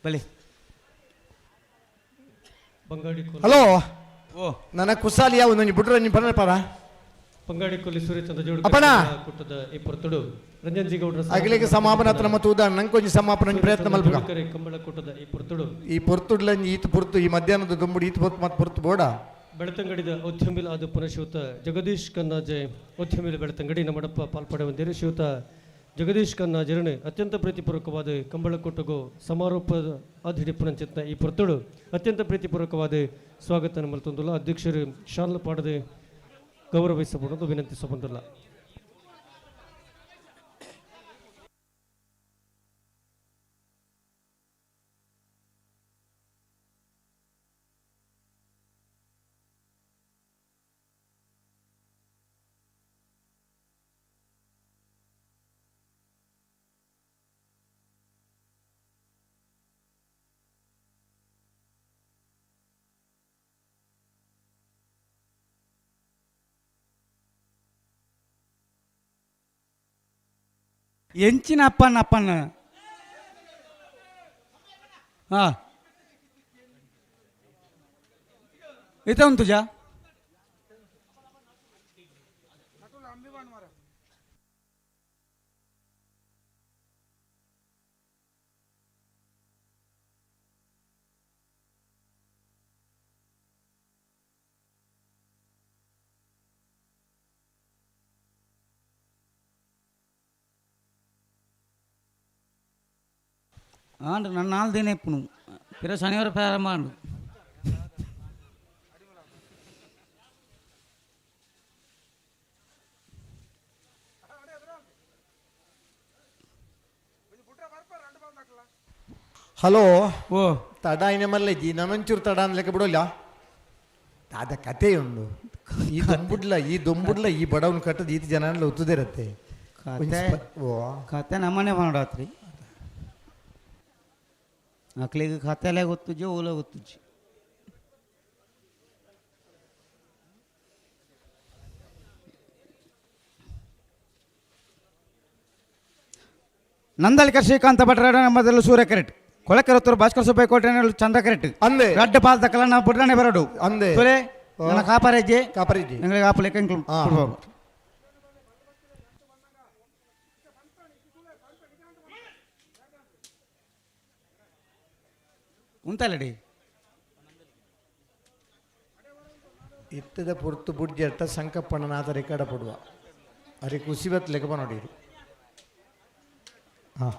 ಬಲಿ. ಬಂಗಾಡಿ. ಹಲೋ. ಓ. ನನ್ನ ಕುಸಾಲಿ ಯಾವ ಒಂದೊಂದು ಬಿಟ್ರೆ ನಿಮ್ಮ ಪರ ಪರ. ಬಂಗಾಡಿ ಕೊಲ್ಲಿ ಸೂರ್ಯಚಂದ್ರ ಜೋಡಿ ಅಪ್ಪಣ್ಣ! ಕೂಟದ ಈ ಪೊರ್ತುಡು ರಂಜನ್ ಜಿಗೌಡರ ಅಗಲಿಗೆ ಸಮಾಪನ ಹತ್ರ ಮತ್ತು ಉದಾಹರಣೆ ನಂಗೆ ಕೊಂಚ ಸಮಾಪನ ಪ್ರಯತ್ನ ಮಲ್ಪ. ಜೋಡುಕರೆ ಕಂಬಳ ಕೂಟದ ಈ ಪೊರ್ತುಡು ಈ ಪೊರ್ತುಡ್ಲ ಈತ ಪೊರ್ತು ಈ ಮಧ್ಯಾಹ್ನದ ದುಂಬುಡು ಈತ ಪೊರ್ತು ಮತ್ತು ಪೊರ್ತು ಬೋಡ. ಬೆಳತಂಗಡಿದ ಉದ್ಯಮಿಲ ಅದು ಪುನಃ ಶ್ರೀಯುತ ಜಗದೀಶ್ ಕನ್ನಾಜೆ ಉದ್ಯಮಿಲ ಬೆಳತಂಗಡಿ ನಮ್ಮಡಪ್ಪ ಪಾಲ್ಪಡೆ ಶ್ರೀಯುತ ಜಗದೀಶ್ ಕನ್ನಾಜರನ್ನು ಅತ್ಯಂತ ಪ್ರೀತಿಪೂರ್ವಕವಾದ ಕಂಬಳಕೂಟಗೂ ಸಮಾರೋಪದ ಅಧಿಡಿಪುನಂಚಿತ್ನ ಈ ಪೊರ್ತುಡು ಅತ್ಯಂತ ಪ್ರೀತಿಪೂರ್ವಕವಾದ ಸ್ವಾಗತ ಮಲ್ತೊಂದುಲ್ಲ ಅಧ್ಯಕ್ಷರು ಶಾಲು ಪಾಡದೆ ಗೌರವಿಸಬಹುದು ವಿನಂತಿಸಬಂದಿಲ್ಲ. ಎಂಚಿನ ಅಪ್ಪನ ಅಪ್ಪನ ಹಾ ಇತ ಉಂಟುಜಾ ಆಂಡ್ ನನ್ನ ನಾಲ್ ದಿನ ಇಪ್ಪುನು ಪಿರ ಶನಿವಾರ ಪ್ರಾರಂಭ ಆಂಡು. ಹಲೋ. ಓ. ತಡ ಐನೆ ಮಲ್ಲೆಜ್ಜಿ ನಾನೊಂಚೂರು ತಡ ಅನ್ಲಿಕ್ಕೆ ಬಿಡೋಲ್ಲ. ಅದ ಕತೆ ಉಂಡು ಈ ದೊಂಬುಡ್ಲ ಈ ದೊಂಬುಡ್ಲ ಈ ಬಡವನ ಕಟ್ಟದ ಈತ ಜನ ಒತ್ತುದಿರತ್ತೆ. ಕತೆ. ಓ. ಖಾತೆ ನಮ್ಮನೆ ಮಾಡಾತ್ರಿ ಅಕ್ಲಿಗೆ ಖಾತೆಲೆ ಗೊತ್ತುಜ್ಜಿ ಓಲ ಗೊತ್ತುಜ್ಜಿ. ನಂದಳಿಕ ಶ್ರೀಕಾಂತ ಭಟ್ರ ಮೊದಲು ಸೂರ್ಯ ಕರೆಟ್ ಕೊಳಕೆರತ್ತೂರು ಭಾಸ್ಕರ ಸುಬ್ಬಯ್ಯ ಕೋಟೆ ಚಂದ್ರ ಕರೆಟ್ ಅಂದೆ. ರಡ್ಡ ಪಾಲ್ ತಕ್ಕಲ ನಾ ಬುಡ್ರನೆ ಬರಡು. ಅಂದೆ. ತುಲೆ ನನ್ನ ಕಾಪಾರೇಜಿ. ಕಾಪರೇಜಿ. ನಿಮಗೆ ಕಾಪಲೇಕ. ಹಾ. ಉಂತಲ್ಲಡಿ. ಇತ್ತದ ಪೊರ್ತು ಬುಡ್ಜಿ ಅಟ್ಟ ಸಂಕಪ್ಪಣ್ಣನಾಥ ರೆಕಾರ್ಡ ಪಡುವ ಅರೆ ಕುಸಿಬತ್ ಲೆಕ್ಕ ನೋಡಿರು. ಹಾಂ.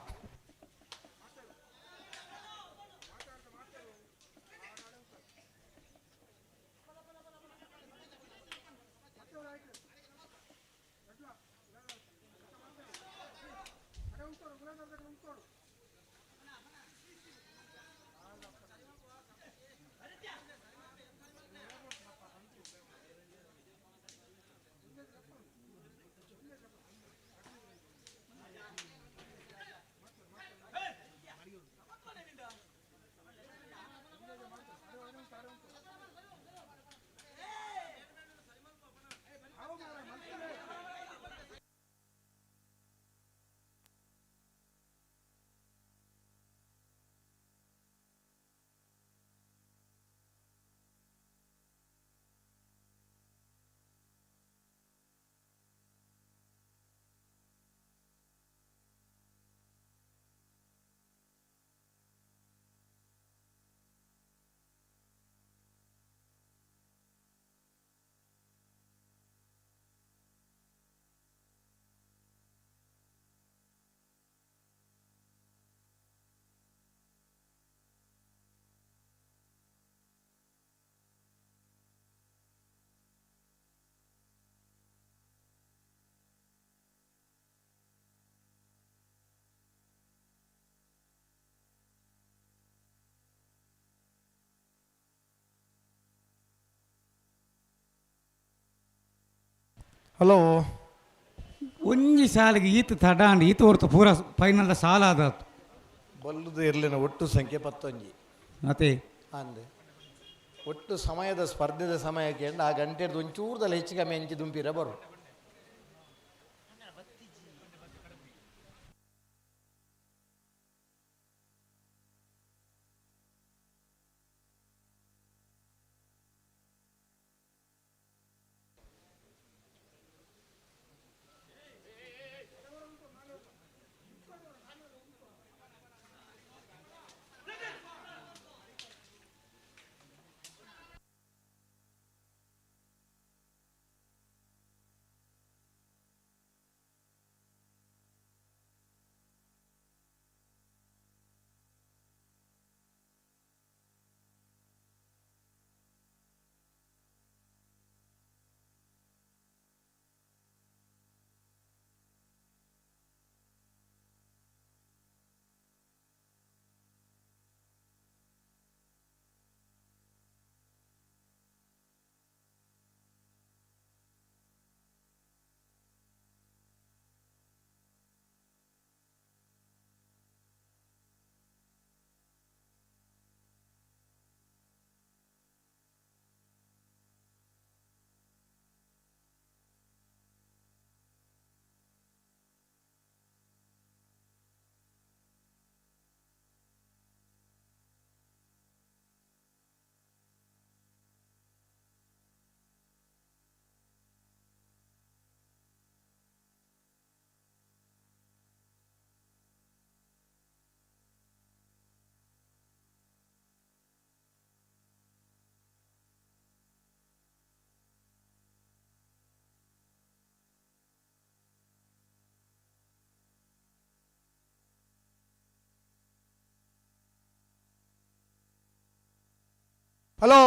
ಹಲೋ. ಒಂಜಿ ಸಾಲಿಗೆ ಈತ ತಡಾಂಡ್ ಈತ ಹೊರ್ತು ಪೂರ ಫೈನಲ್ ಸಾಲ ಆದಾತು. ಬಲ್ಲುದು ಇರಲಿನ ಒಟ್ಟು ಸಂಖ್ಯೆ ಪತ್ತೊಂಜಿ. ಮತ್ತೆ. ಅಂದೆ ಒಟ್ಟು ಸಮಯದ ಸ್ಪರ್ಧೆದ ಸಮಯಕ್ಕೆ ಆ ಗಂಟೆದು ಒಂಚೂರ್ದಲ್ಲಿ ಹೆಚ್ಚು ಕಮ್ಮಿ ಅಂಚಿ ದುಂಪಿರ ಬರು. Hello.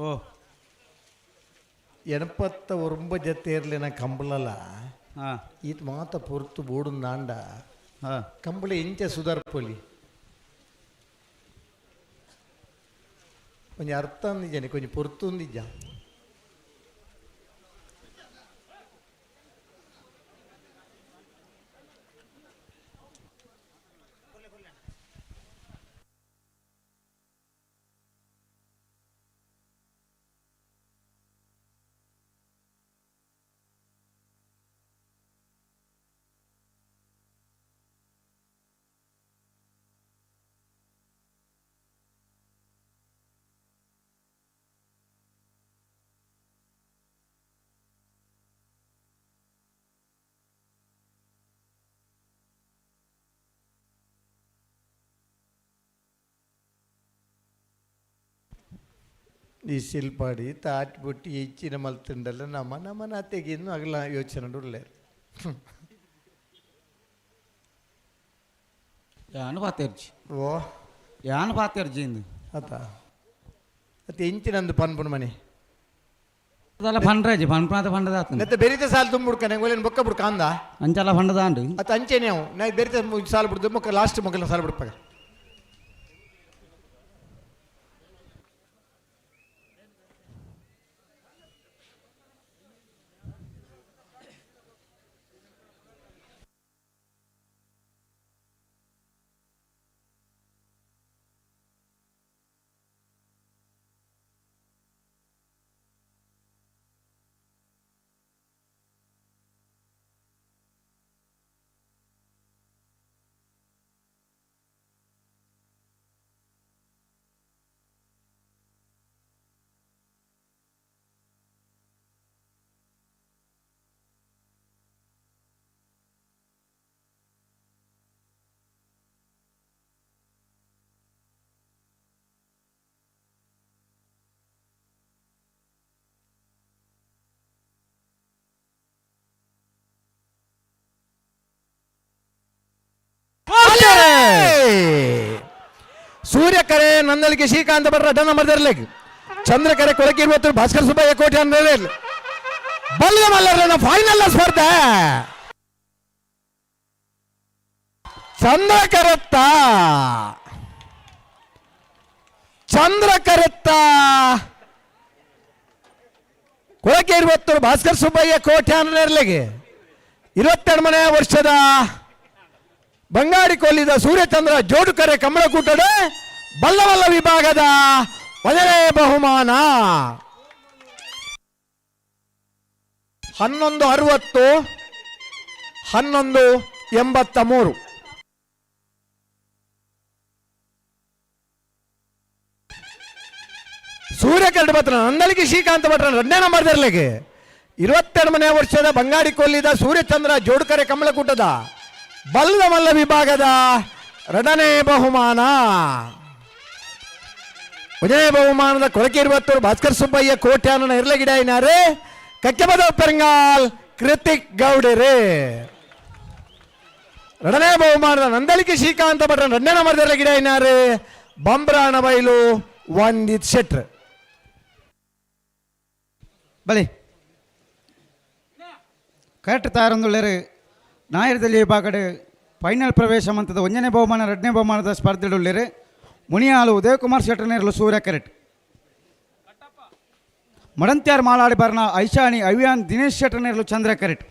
ಓ. 89 ಜೊತೆ ಇರಲಿ ಕಂಬಳಲ್ಲ. ಹಾಂ. ಈತ ಮಾತ ಪೊರ್ತು ಬೋಡು ನಾಂಡ. ಹಾಂ. ಕಂಬಳ ಎಂಚ ಸುಧಾರ್ಪೊಲಿ ಒಂಜಿ ಅರ್ಥ ಅಂದಿಜಾನೆ, ಕೊಂಚ ಪೊರ್ತು ಅಂದಿಜ್ಜ. ಈ ಶಿಲ್ಪಾಡಿ ತಾಟ್ ಬುಟ್ಟಿ ಹೆಚ್ಚಿನ ಮಲ್ತಿಂಡಲ್ಲ ನಮ್ಮ ನಮ್ಮ ನಾತೆಗೆ ಇನ್ನೂ ಅಗಲ ಯೋಚನೆ ಉಳ್ಳೇರು. ಯಾನು ಪಾತೆರ್ಜಿ. ಓ. ಯಾನು ಪಾತೆರ್ಜಿ ಇಂದು. ಅತ ಅತ್ತೆ ಇಂಚಿನಂದು ಪನ್ಪುನ ಮನೆ. ಅದೆಲ್ಲ ಫಂಡ್ರಾಜಿ ಫಂಡ್ಪಾತ ಫಂಡದಾತ. ನೆತ್ತ ಬೆರಿತ ಸಾಲು ತುಂಬಿಡ್ಕನೆ ಒಳ್ಳೆ ಬೊಕ್ಕ ಬುಡ್ಕ ಅಂದ. ಅಂಚೆಲ್ಲ ಫಂಡದಾಂಡು. ಅತ್ತ ಅಂಚೆನೆ ಅವು ನಾ ಬೆರಿತ ಸಾಲು ಬಿಡ್ದು ಮೊಕ್ಕ ಲಾಸ್ಟ್ ಮೊಕ್ಕಲ ಸಾಲು ಬಿಡ್ಪಾಗ. ಸೂರ್ಯಕರೆ ನಂದಳಿಕೆ ಶ್ರೀಕಾಂತ ಭಟ್ರ ಅಡ್ಡ ನಂಬರ್, ಚಂದ್ರಕರೆ ಕೊಳಕೆ ಇರುವತ್ತು ಭಾಸ್ಕರ್ ಸುಬ್ಬಯ್ಯ ಕೋಟೆ ಅಂದ್ರೆ ಬಲ್ಲ ಮಲ್ಲರ ಫೈನಲ್ ಸ್ಪರ್ಧೆ. ಚಂದ್ರಕರೆತ್ತ ಚಂದ್ರಕರೆತ್ತ ಕೊಳಕೆ ಇರುವತ್ತು ಭಾಸ್ಕರ್ ಸುಬ್ಬಯ್ಯ ಕೋಟೆ ಅನ್ನರ್ಲೆಗೆ 22ನೇ ವರ್ಷದ ಬಂಗಾಡಿ ಕೊಲ್ಲಿದ ಸೂರ್ಯಚಂದ್ರ ಜೋಡುಕರೆ ಕಮಲಕೂಟದ ಬಲ್ಲವಲ್ಲ ವಿಭಾಗದ ಮೊದಲನೇ ಬಹುಮಾನ. 11:60, 11:83. ಸೂರ್ಯಕರಡು ಭಟ್ರ ನಂದಳಿಗೆ ಶ್ರೀಕಾಂತ ಭಟ್ರ 2ನೇ ನಂಬರ್ ದರ್ಲೆಗೆ 22ನೇ ವರ್ಷದ ಬಂಗಾಡಿ ಕೊಲ್ಲಿದ ಸೂರ್ಯಚಂದ್ರ ಜೋಡುಕರೆ ಕಮಲಕೂಟದ ಬಲ್ಲಮಲ್ಲ ವಿಭಾಗದ 2ನೇ ಬಹುಮಾನ. ಒಂದನೇ ಬಹುಮಾನದ ಕೊಳಕೆ ಇರುವತ್ತೂರು ಭಾಸ್ಕರ್ ಸುಬ್ಬಯ್ಯ ಕೋಟ್ಯಾನ ಇರ್ಲಗಿಡ ಇನಾರೆ ಕಕ್ಕೆಬದ ಪೆರಂಗಾಲ್ ಕೃತಿಕ್ ಗೌಡರೆ. 2ನೇ ಬಹುಮಾನದ ನಂದಳಿಕೆ ಶ್ರೀಕಾಂತ ಭಟ್ರ 2ನೇ ನಂಬರ್ ಗಿಡ ಇನಾರೆ ಬಂಬ್ರಾಣ ಬೈಲು ವಂದಿತ್ ಶೆಟ್ರ್. ಬಲಿ ಕರೆಕ್ಟ್ ತಯಾರೊಂದುಳ್ಳೇರು ನಾಯರದಲ್ಲಿ ವಿಭಾಗಡೆ ಫೈನಲ್ ಪ್ರವೇಶ ಮಂತದ 1ನೇ ಬಹುಮಾನ 2ನೇ ಬಹುಮಾನದ ಸ್ಪರ್ಧೆಡುಳ್ಳೇರು ಮುನಿಯಾಲು ಉದಯಕುಮಾರ್ ಶೆಟ್ಟರ್ನೇರ್ಲು ಸೂರ್ಯ ಕರೆಕ್ಟ್. ಮಡಂತ್ಯಾರ್ ಮಾಲಾಡಿ ಬರ್ನ ಐಶಾನಿ ಅವಿಯಾನ್ ದಿನೇಶ್ ಶೆಟ್ಟರ್ನೇರ್ಲು ಚಂದ್ರ ಕರೆಕ್ಟ್.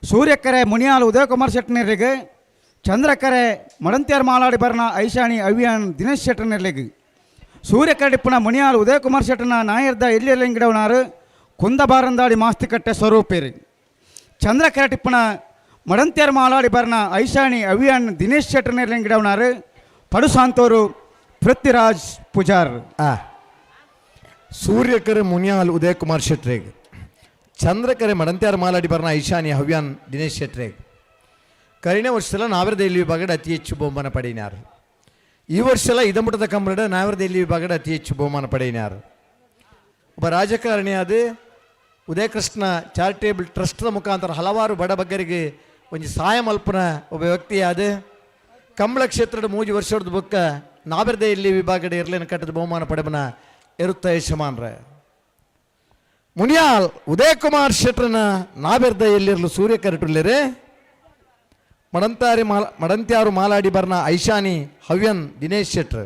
ಸೂರ್ಯಕರೆ ಮುನಿಯಾಲು ಉದಯಕುಮಾರ್ ಶೆಟ್ಟರ್ನೇರಿಗೆ, ಚಂದ್ರಕರೆ ಮಡಂತ್ಯಾರ್ ಮಾಲಾಡಿ ಬರ್ನ ಐಶಾನಿ ಅವಿಯಾನ್ ದಿನೇಶ್ ಶೆಟ್ಟರ್ನೇರ್ಲಿಗೆ. ಸೂರ್ಯಕರಡಿಪ್ಪನ ಮುನಿಯಾಲು ಉದಯಕುಮಾರ್ ಶೆಟ್ಟರ್ನ ನಾಯರ್ದ ಎಲ್ಲಿಯಲ್ಲಿಂಗಿಡವನಾರು ಕುಂದಬಾರಂದಾಡಿ ಮಾಸ್ತಿಕಟ್ಟೆ ಸ್ವರೂಪೇರಿ. ಚಂದ್ರಕರಟಿಪ್ಪನ ಮಡಂತ್ಯಾರ್ ಮಾಲಾಡಿ ಬರ್ನ ಐಶಾನಿ ಅವಿಯಾನ್ ದಿನೇಶ್ ಶೆಟ್ಟರ್ನೇರ್ಲಿಂಗಿಡವನಾರು ಪಡುಸಾಂತೋರು ಪೃಥ್ವಿರಾಜ್ ಪೂಜಾರ್. ಸೂರ್ಯಕರೆ ಮುನಿಯಾಲ್ ಉದಯಕುಮಾರ್ ಶೆಟ್ರೇಗ್, ಚಂದ್ರಕರೆ ಮಡಂತ್ಯಾರ್ ಮಾಲಾಡಿ ಬರ್ನ ಐಶಾನಿ ಹವ್ಯಾನ್ ದಿನೇಶ್ ಶೆಟ್ರೇಗ್. ಕರಿಣ ವರ್ಷಲ ನಾವರದೆಲ್ಲಿ ವಿಭಾಗದ ಅತಿ ಹೆಚ್ಚು ಬಹುಮಾನ ಪಡೆಯಿನಾರು. ಈ ವರ್ಷಲ ಇದಮುಟದ ಕಂಬಳದ ನಾವರದೆಲ್ಲಿ ವಿಭಾಗದ ಅತಿ ಹೆಚ್ಚು ಬಹುಮಾನ ಪಡೆಯಿನಾರು. ಒಬ್ಬ ರಾಜಕಾರಣಿಯಾದ ಉದಯಕೃಷ್ಣ ಚಾರಿಟೇಬಲ್ ಟ್ರಸ್ಟ್ದ ಮುಖಾಂತರ ಹಲವಾರು ಬಡಬಗ್ಗರಿಗೆ ಒಂಜಿ ಸಹಾಯ ಮಲ್ಪನ ಒಬ್ಬ ವ್ಯಕ್ತಿಯಾದ ಕಂಬಳ ಕ್ಷೇತ್ರದ 3 ವರ್ಷದ ಬೊಕ್ಕ ನಾಬೆರ್ದ ಇಲ್ಲಿ ವಿಭಾಗದ ಎರ್ಲೇನ ಕಟ್ಟದ ಬಹುಮಾನ ಪಡೆಬನ ಎರುತ್ತ ಯಜಮಾನ್ರೆ. ಮುನಿಯಾಲ್ ಉದಯ್ ಕುಮಾರ್ ಶೆಟ್ರನ ನಾಬೆರ್ದ ಎಲ್ಲಿರಲು ಸೂರ್ಯ ಕರೆಟುಲ್ಲೇರೆ. ಮಡಂತಾರಿ ಮಾಲ ಮಡಂತ್ಯಾರು ಮಾಲಾಡಿ ಬರ್ನ ಐಶಾನಿ ಹವ್ಯನ್ ದಿನೇಶ್ ಶೆಟ್ರ್.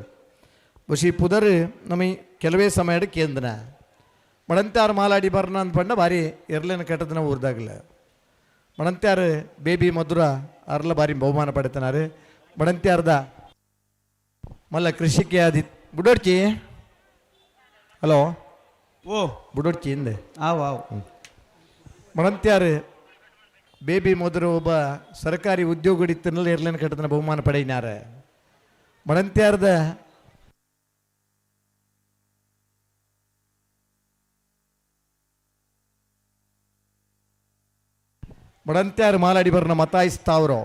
ಬಶಿ ಪುದರ್ ನಮಿ ಕೆಲವೇ ಸಮಯದ ಕೇಂದ್ರ ಮಡಂತ್ಯಾರು ಮಾಲಾಡಿ ಬರ್ನ ಅಂತ ಪಂಡ ಭಾರಿ ಎರ್ಲೇನ ಕಟ್ಟದನ ಊರ್ದಾಗಲ. ಮಡಂತ್ಯಾರು ಬೇಬಿ ಮಧುರ ಅರ್ಲ ಭಾರಿ ಬಹುಮಾನ ಪಡೆತನಾರು. ಮಡಂತ್ಯಾರ್ದ ಮಲ್ಲ ಕೃಷಿಕೆ ಆದಿ ಬುಡೋಡ್ಚಿ. ಹಲೋ. ಓ. ಬುಡೋಡ್ಚಿ ಹಿಂದೆ. ಆವು ಆವು. ಮಡಂತ್ಯಾರು ಬೇಬಿ ಮಧುರ ಒಬ್ಬ ಸರ್ಕಾರಿ ಉದ್ಯೋಗಡಿತ್ತನಲ್ಲಿ ಎರ್ಲೇನ ಕಟ್ಟದನ ಬಹುಮಾನ ಪಡೆಯಿನಾರ. ಮಡಂತ್ಯಾರ್ದ ಮಡಂತ್ಯಾರು ಮಾಲಾಡಿ ಬರ್ನ ಮತಾಯಿಸ್ತಾವ್ರೋ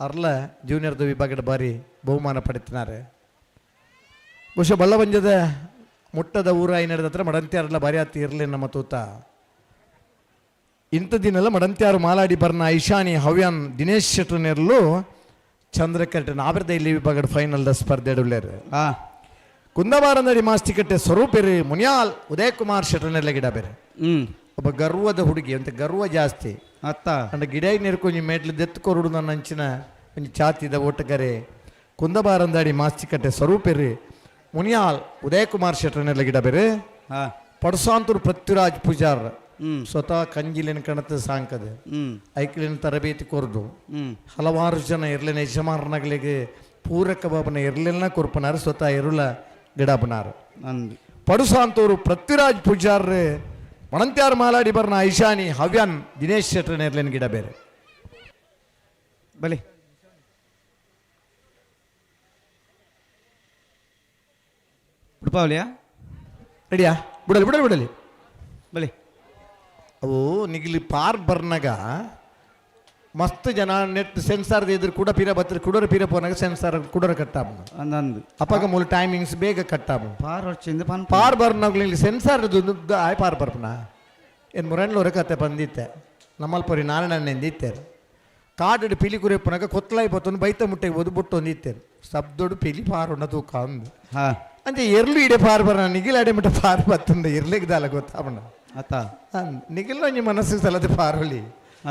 ಅರ್ಲ ಜೂನಿಯರ್ದ ವಿಭಾಗದ ಬಾರಿ ಬಹುಮಾನ ಪಡೆತಿನಾರೆ. ಬಹುಶಃ ಬಳ್ಳವಂಜದ ಮುಟ್ಟದ ಊರ ನಡೆದ ಹತ್ರ ಮಡಂತ್ಯಾರೆಲ್ಲ ಬಾರಿ ಆತಿ ಇರಲಿ ನಮ್ಮ ತೂತ. ಇಂಥ ದಿನೆಲ್ಲ ಮಡಂತ್ಯಾರು ಮಾಲಾಡಿ ಬರ್ನ ಐಶಾನಿ ಹವ್ಯಾನ್ ದಿನೇಶ್ ಶೆಟ್ಟರ್ನೆರಲು ಚಂದ್ರಕರ್ಟ ನಾಬರ್ದ ಇಲ್ಲಿ ವಿಭಾಗದ ಫೈನಲ್ದ ಸ್ಪರ್ಧೆ ಉಳ್ಳೇರು. ಕುಂದಬಾರಂದಡಿ ಮಾಸ್ತಿಕಟ್ಟೆ ಸ್ವರೂಪೇರಿ ಮುನಿಯಾಲ್ ಉದಯ್ ಕುಮಾರ್ ಶೆಟ್ಟರ್ನೆಲ್ಲ ಗಿಡ ಬೇರೆ. ಒಬ್ಬ ಗರ್ವದ ಹುಡುಗಿ ಅಂತ ಗರ್ವ ಜಾಸ್ತಿ. ಅತ್ತ. ಅಂಡ ಗಿಡ ನೀರು ಮೇಟ್ಲು ದೆತ್ತು ಕೊರಡು ನನ್ನ ಅಂಚಿನ ಒಂಜಿ ಚಾತಿದ ಓಟಗರೆ ಕುಂದಬಾರಂದಾಡಿ ಮಾಸ್ತಿಕಟ್ಟೆ ಸ್ವರೂಪೇರಿ ಮುನಿಯಾಲ್ ಉದಯ್ ಕುಮಾರ್ ಶೆಟ್ಟರ್ನೆಲ್ಲ ಗಿಡ ಬೇರೆ. ಪಡಸಾಂತೂರು ಪೃಥ್ವಿರಾಜ್ ಪೂಜಾರ್ ಸ್ವತಃ ಕಂಜಿಲಿನ ಕಣತ ಸಾಂಕದ ಐಕ್ಲಿನ ತರಬೇತಿ ಕೊರ್ದು ಹಲವಾರು ಜನ ಇರ್ಲಿನ ಯಜಮಾನಗಳಿಗೆ ಪೂರಕ ಬಾಬನ ಇರ್ಲಿಲ್ಲ ಕೊರ್ಪನಾರು ಸ್ವತಃ ಇರುಳ ಗಿಡಬನಾರು. ಅಂದು. ಪಡುಸಾಂತೂರು ಪೃಥ್ವಿರಾಜ್ ಪೂಜಾರ್ ಮಣಂತ್ಯಾರ್ ಮಾಲಾಡಿ ಬರ್ನ ಐಶಾನಿ ಹವ್ಯಾನ್ ದಿನೇಶ್ ಶೆಟ್ಟರ್ ಇರ್ಲಿನ ಗಿಡ ಬೇರೆ. ಬಲಿ ಉಡುಪಾವಲಿಯಾ. ರೆಡಿಯಾ? ಬಿಡಲಿ ಬಿಡಲಿ ಬಿಡಲಿ. ಬಲಿ. ಅವು ನಿಗಿಲಿ ಪಾರ್ ಬರ್ನಾಗ ಮಸ್ತ್ ಜನ ನೆಟ್ ಸೆನ್ಸಾರ್ ಇದ್ರು ಕೂಡ ಪೀರ ಬತ್ತಿರ ಕುಡೋರ ಪೀರ ಪೋನಾಗ ಸೆನ್ಸಾರ್ ಕುಡೋರ ಕಟ್ಟಾಮ. ಅಂದಂದು. ಅಪಗ ಮೂಲ ಟೈಮಿಂಗ್ಸ್ ಬೇಗ ಕಟ್ಟಾಮ. ಪಾರ್ ವರ್ಷದಿಂದ ಪನ್ ಪಾರ್ ಬರ್ನಾಗ್ಲಿ ಇಲ್ಲಿ ಸೆನ್ಸಾರ್ ಆಯ್ ಪಾರ್ ಬರ್ಪನ ಏನು ಮುರಣ್ಲೂರ ಕತೆ ಬಂದಿತ್ತೆ ನಮ್ಮಲ್ಪುರಿ ನಾರಾಯಣನೆಂದಿತ್ತೇರು ಕಾಡು ಪಿಲಿ ಕುರಿಯಪ್ಪನಾಗ ಕೊತ್ತಲಾಯಿ ಬತ್ತೊಂದು ಬೈತ ಮುಟ್ಟೆಗೆ ಹೋದು ಬುಟ್ಟು ಒಂದಿತ್ತೇರು ಶಬ್ದೋಡು ಪಿಲಿ ಪಾರುಣ್ಣ ತೂಕ ಅಂದು. ಅಂಚೆ ಎರ್ಲು ಇಡೆ ಪಾರ್ ಬರ ನಿಗಿಲ್ ಅಡೆ ಮುಟ್ಟ ಪಾರ್ ಬತ್ತಂದ ಇರ್ಲಿಕ್ಕೆ ದಾಲ ಗೊತ್ತಾಪಣ. ಅತ್ತ. ನಿಗಿಲ್ ಒಂಜಿ ಮನಸ್ಸು ಸಲದ ಪಾರೊಲಿ.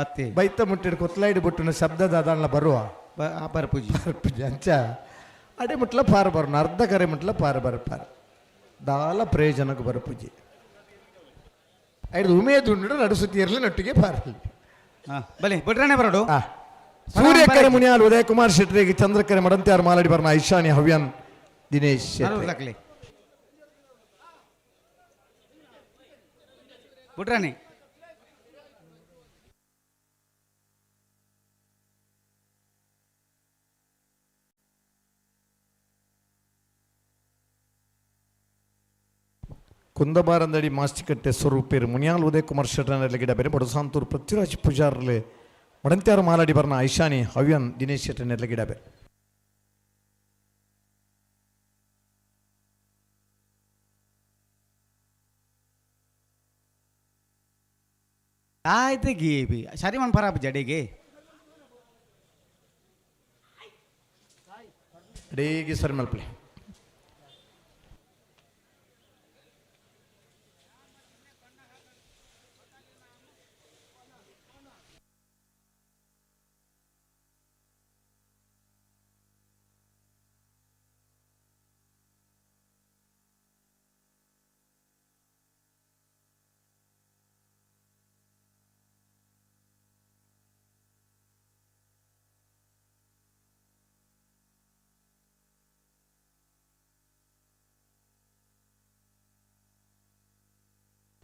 ಅತ್ತೆ. ಬೈತ ಮುಟ್ಟಿಡು ಕೊತ್ತಲಾಯಿಡು ಬುಟ್ಟುನ ಶಬ್ದದ ಅದಾನ್ಲ ಬರುವ. ಬರ್ಪುಜಿ. ಬರ್ಪುಜಿ ಅಂಚ ಅಡೆ ಮುಟ್ಲ ಪಾರ್ ಬರೋಣ ಅರ್ಧ ಕರೆ ಮುಟ್ಲ ಪಾರ್ ಬರ್ಪಾರ ದಾಲ ಪ್ರಯೋಜನಕ್ಕೆ ಬರ್ಪುಜಿ ಐದು ಉಮೇದು ಉಂಡು ನಡುಸುತ್ತಿ ಇರಲಿ ನಟ್ಟಿಗೆ ಪಾರಲಿ. ಬಲಿ ಬಿಡ್ರಾನೆ ಬರೋಡು. ಸೂರ್ಯಕರೆ ಮುನಿಯಾಲ್ ಉದಯ್ ಕುಮಾರ್ ಶೆಟ್ಟರಿಗೆ ಚಂದ್ರಕರೆ ಮಡಂತ್ಯಾರ್ ಮಾಲಾಡಿ ಬರ್ನ ಐಶಾನಿ ಹವ್ಯಾನ್ ದಿನೇಶ್ ಶೆಟ್ಟಿ. ಹಾಕ್ಲಿ ಬಿಡ್ರಾನೆ. ಕುಂದಬಾರಂದಡಿ ಮಾಸ್ತಿಕಟ್ಟೆ ಸ್ವರೂಪೇರು ಮುನಿಯಾಲ್ ಉದಯ್ ಕುಮಾರ್ ಶೆಟ್ಟರ್ನಲ್ಲಿ ಗಿಡ ಬೇರೆ ಬಡಸಾಂತೂರು ಪೃಥ್ವಿರಾಜ್ ಪೂಜಾರ್ಲೆ ಮಡಂತ್ಯಾರ್ ಮಾಲಾಡಿ ಬರ್ನ ಐಶಾನಿ ಹವ್ಯಾನ್ ದಿನೇಶ್ ಶೆಟ್ಟರ್ನೆಲ್ಲ ಗಿಡ ಬೇರೆ. ಆಯ್ತು ಗೀಬಿ ಸರಿ ಮನ್ ಪರಾಬ್ ಜಡಿಗೆ. ಅಡೇಗೆ ಸರಿ ಮಲ್ಪಲೆ.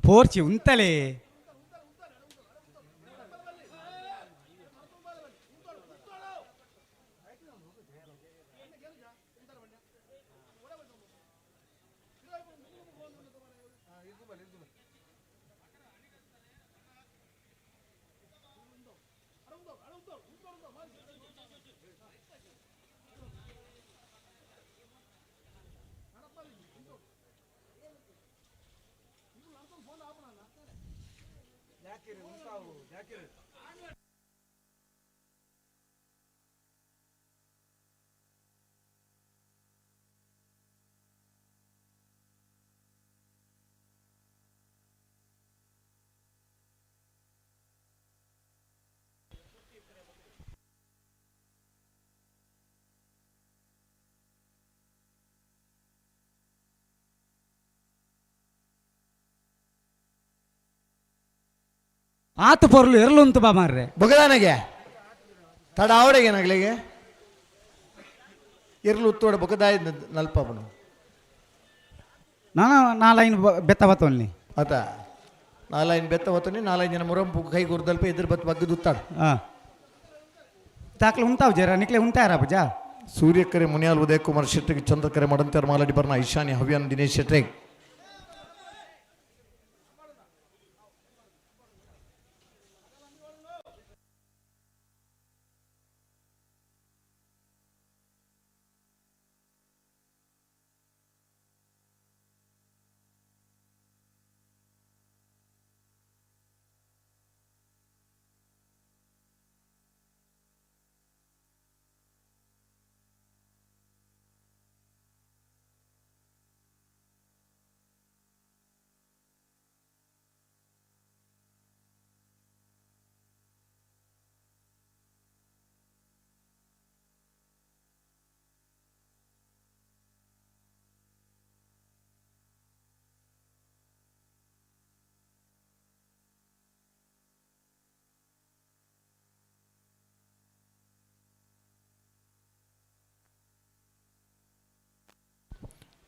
ಪೋರ್ಚಿ ಉಂತಲೇ. ಆತು ಪೊರ್ಲು ಎರ್ಲುಂತು ಬಾ ಮಾರ್ರೆ. ಬೊಗದಾನಗೆ ತಡ ಆವಡೆಗೆ ನಗಲಿಗೆ ಇರ್ಲು ಉತ್ತೋಡ ಬೊಗದಾಯ ನಲ್ಪವನು. ನಾನು ನಾಲೈನ್ ಬೆತ್ತ ಬತ್ತವಲ್ಲಿ. ಆತ ನಾಲೈನ್ ಬೆತ್ತ ಹೊತ್ತನಿ, ನಾಲೈದು ಜನ ಮುರಂಪು ಕೈ ಗುರ್ದಲ್ಪ ಎದುರು ಬತ್ ಬಗ್ಗದು ಉತ್ತಾಡ. ಹಾಂ, ತಾಕ್ಲು ಉಂತಾವ್ ಜರ ನಿಕ್ಲೆ ಉಂತಾರ ಪೂಜಾ. ಸೂರ್ಯಕರೆ ಮುನಿಯಾಲ್ ಉದಯ್ ಕುಮಾರ್ ಶೆಟ್ಟಿಗೆ, ಚಂದ್ರಕರೆ ಮಡಂತರ್ ಮಾಲಡಿ ಬರ್ನ ಐಶಾನಿ ಹವ್ಯಾನ್ ದಿನೇಶ್ ಶೆಟ್ಟಿ.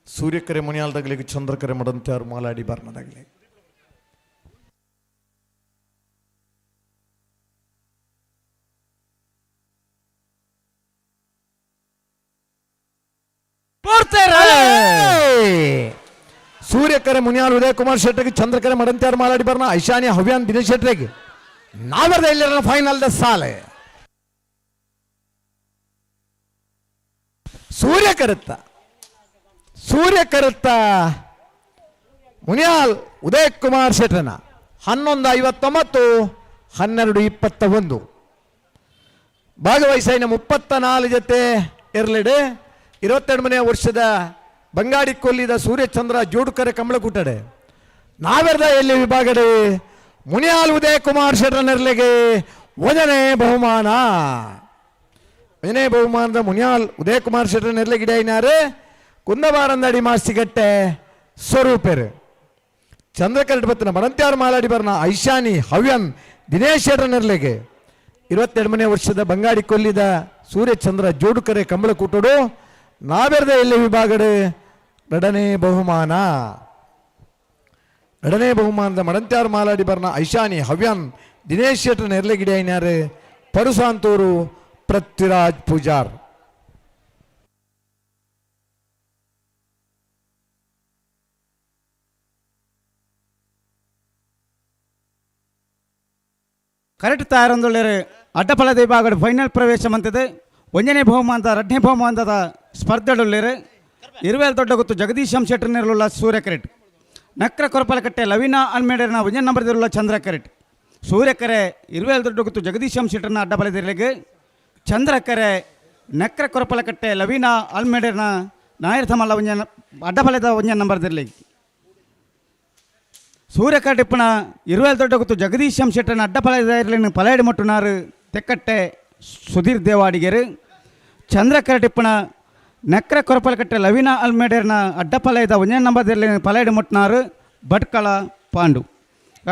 ಸೂರ್ಯಕರೆ ಮುನಿಯಾಲ್ದಾಗಲಿಗೆ, ಚಂದ್ರಕರೆ ಮಡಂತ್ಯಾರು ಮಾಲಾಡಿ ಬರ್ನದಾಗಲಿ. ಸೂರ್ಯಕರೆ ಮುನಿಯಾಲ್ ಉದಯ್ ಕುಮಾರ್ ಶೆಟ್ಟಿಗೆ, ಚಂದ್ರಕರೆ ಮಡಂತ್ಯಾರು ಮಾಲಾಡಿ ಬರ್ನ ಐಶಾನಿ ಹವ್ಯಾನ್ ದಿನೇಶ್ ಶೆಟ್ಟಿಗೆ. ನಾವರ್ದ ಇಲ್ಲಿ ಫೈನಲ್ the ಸಾಲೆ. ಸೂರ್ಯ ಕರುತ್ತ, ಸೂರ್ಯ ಕರುತ್ತ ಮುನಿಯಾಲ್ ಉದಯ್ ಕುಮಾರ್ ಶೆಟ್ಟನ 11:59, 12:21. ಭಾಗವಹಿಸಿನ 34 ಜೊತೆ ಇರಲಿಡೆ. 22ನೇ ವರ್ಷದ ಬಂಗಾಡಿ ಕೊಲ್ಲಿದ ಸೂರ್ಯಚಂದ್ರ ಜೋಡುಕರೆ ಕಮಲಕೂಟಡೆ. ನಾವೆರ್ದ ಎಲ್ಲಿ ವಿಭಾಗಡೆ ಮುನಿಯಾಲ್ ಉದಯ್ ಕುಮಾರ್ ಶೆಟ್ಟರ್ನೆರ್ಲೆಗೆ ಒಂದನೇ ಬಹುಮಾನ. ಒಂದನೇ ಬಹುಮಾನದ ಮುನಿಯಾಲ್ ಉದಯ್ ಕುಮಾರ್ ಶೆಟ್ಟರ್ನೆರ್ಲೆಗಿಡೆ ಐನಾರು ಕುಂದಬಾರಂದಡಿ ಮಾಸಿಗಟ್ಟೆ ಸ್ವರೂಪೆರು. ಚಂದ್ರಕರಡ್ ಬತ್ತನ ಮಡಂತ್ಯಾರು ಮಾಲಾಡಿ ಬರ್ನ ಐಶಾನಿ ಹವ್ಯನ್ ದಿನೇಶ್ ಶೆಟ್ಟರ್ನೆರ್ಲೆಗೆ. 22ನೇ ವರ್ಷದ ಬಂಗಾಡಿ ಕೊಲ್ಲಿದ ಸೂರ್ಯಚಂದ್ರ ಜೋಡುಕರೆ ಕಂಬಳಕೂಟಡು. ನಾವೆರ್ದ ಎಲ್ಲಿ ವಿಭಾಗಡೆ ಎರಡನೇ ಬಹುಮಾನ. ಎರಡನೇ ಬಹುಮಾನದ ಮಡಂತ್ಯಾರು ಮಾಲಾಡಿ ಬರ್ನ ಐಶಾನಿ ಹವ್ಯಾನ್ ದಿನೇಶ್ ಶೆಟ್ಟರ್ ನೆರ್ಲೆಗಿಡಿ ಐನಾರು ಪರುಸಾಂತೂರು ಪೃಥ್ವಿರಾಜ್ ಪೂಜಾರ್. ಕರೆಕ್ಟ್ ತಯಾರೊಂದುಳ್ಳೇರು ಅಡ್ಡಪಲದ ವಿಭಾಗದ ಫೈನಲ್ ಪ್ರವೇಶ ಮಂತಿದೆ. ಒಂದನೇ ಬಹುಮಾನದ ಎರಡನೇ ಬಹುಮಾನದ ಸ್ಪರ್ಧೆಡುಳ್ಳೇರು. ಇರುವೇಲ್ ದೊಡ್ಡ ಗೊತ್ತು ಜಗದೀಶ್ ಎಂ ಶೆಟ್ಟರ್ನಿರುಳ್ಳ ಸೂರ್ಯ ಕರೆಟ್. ನಕ್ರ ಕೊರಪಲಕಟ್ಟೆ ಲವೀನಾ ಅಲ್ಮೇಡರ್ನ ಒಂದನೇ ನಂಬರ್ದಿರುಳ್ಳ ಚಂದ್ರ ಕರೆಟ್. ಸೂರ್ಯಕರೆ ಇರುವೇಲ್ ದೊಡ್ಡ ಗೊತ್ತು ಜಗದೀಶ್ ಎಂ ಶೆಟ್ಟರ್ನ ಅಡ್ಡಬಲದಿರಲಿಗೆ. ಚಂದ್ರಕರೆ ನಕ್ರ ಕೊರಪಲಕಟ್ಟೆ ಲವೀನಾ ಅಲ್ಮೇಡರ್ನ ನಾಯರ್ ಥಮಲ್ಲ ಒಂಜ ಅಡ್ಡಬಲದ ಒಂಜ ನಂಬರ್ದಿರಲಿ. ಸೂರ್ಯಕಟಿಪ್ಪನ ಇರುವೇಲ್ ದೊಡ್ಡ ಗೊತ್ತು ಜಗದೀಶ್ ಎಂ ಶೆಟ್ಟರ್ನ ಅಡ್ಡಪಲದ ಪಲಾಯಡಿ ಮೊಟ್ಟುನಾರು ತೆಕ್ಕಟ್ಟೆ ಸುಧೀರ್ ದೇವಾಡಿಗೆರು. ಚಂದ್ರಕರಟಿಪ್ಪನ ನಕ್ರ ಕೊರಪಲಕಟ್ಟೆ ಲವೀನಾ ಅಲ್ಮೇಡರ್ನ ಅಡ್ಡಪಲಯದ ಒಂಜೇ ನಂಬರ್ದಿರಲಿ ಪಲಾಯಡಿ ಮೊಟ್ಟುನಾರು ಭಟ್ಕಳ ಪಾಂಡು.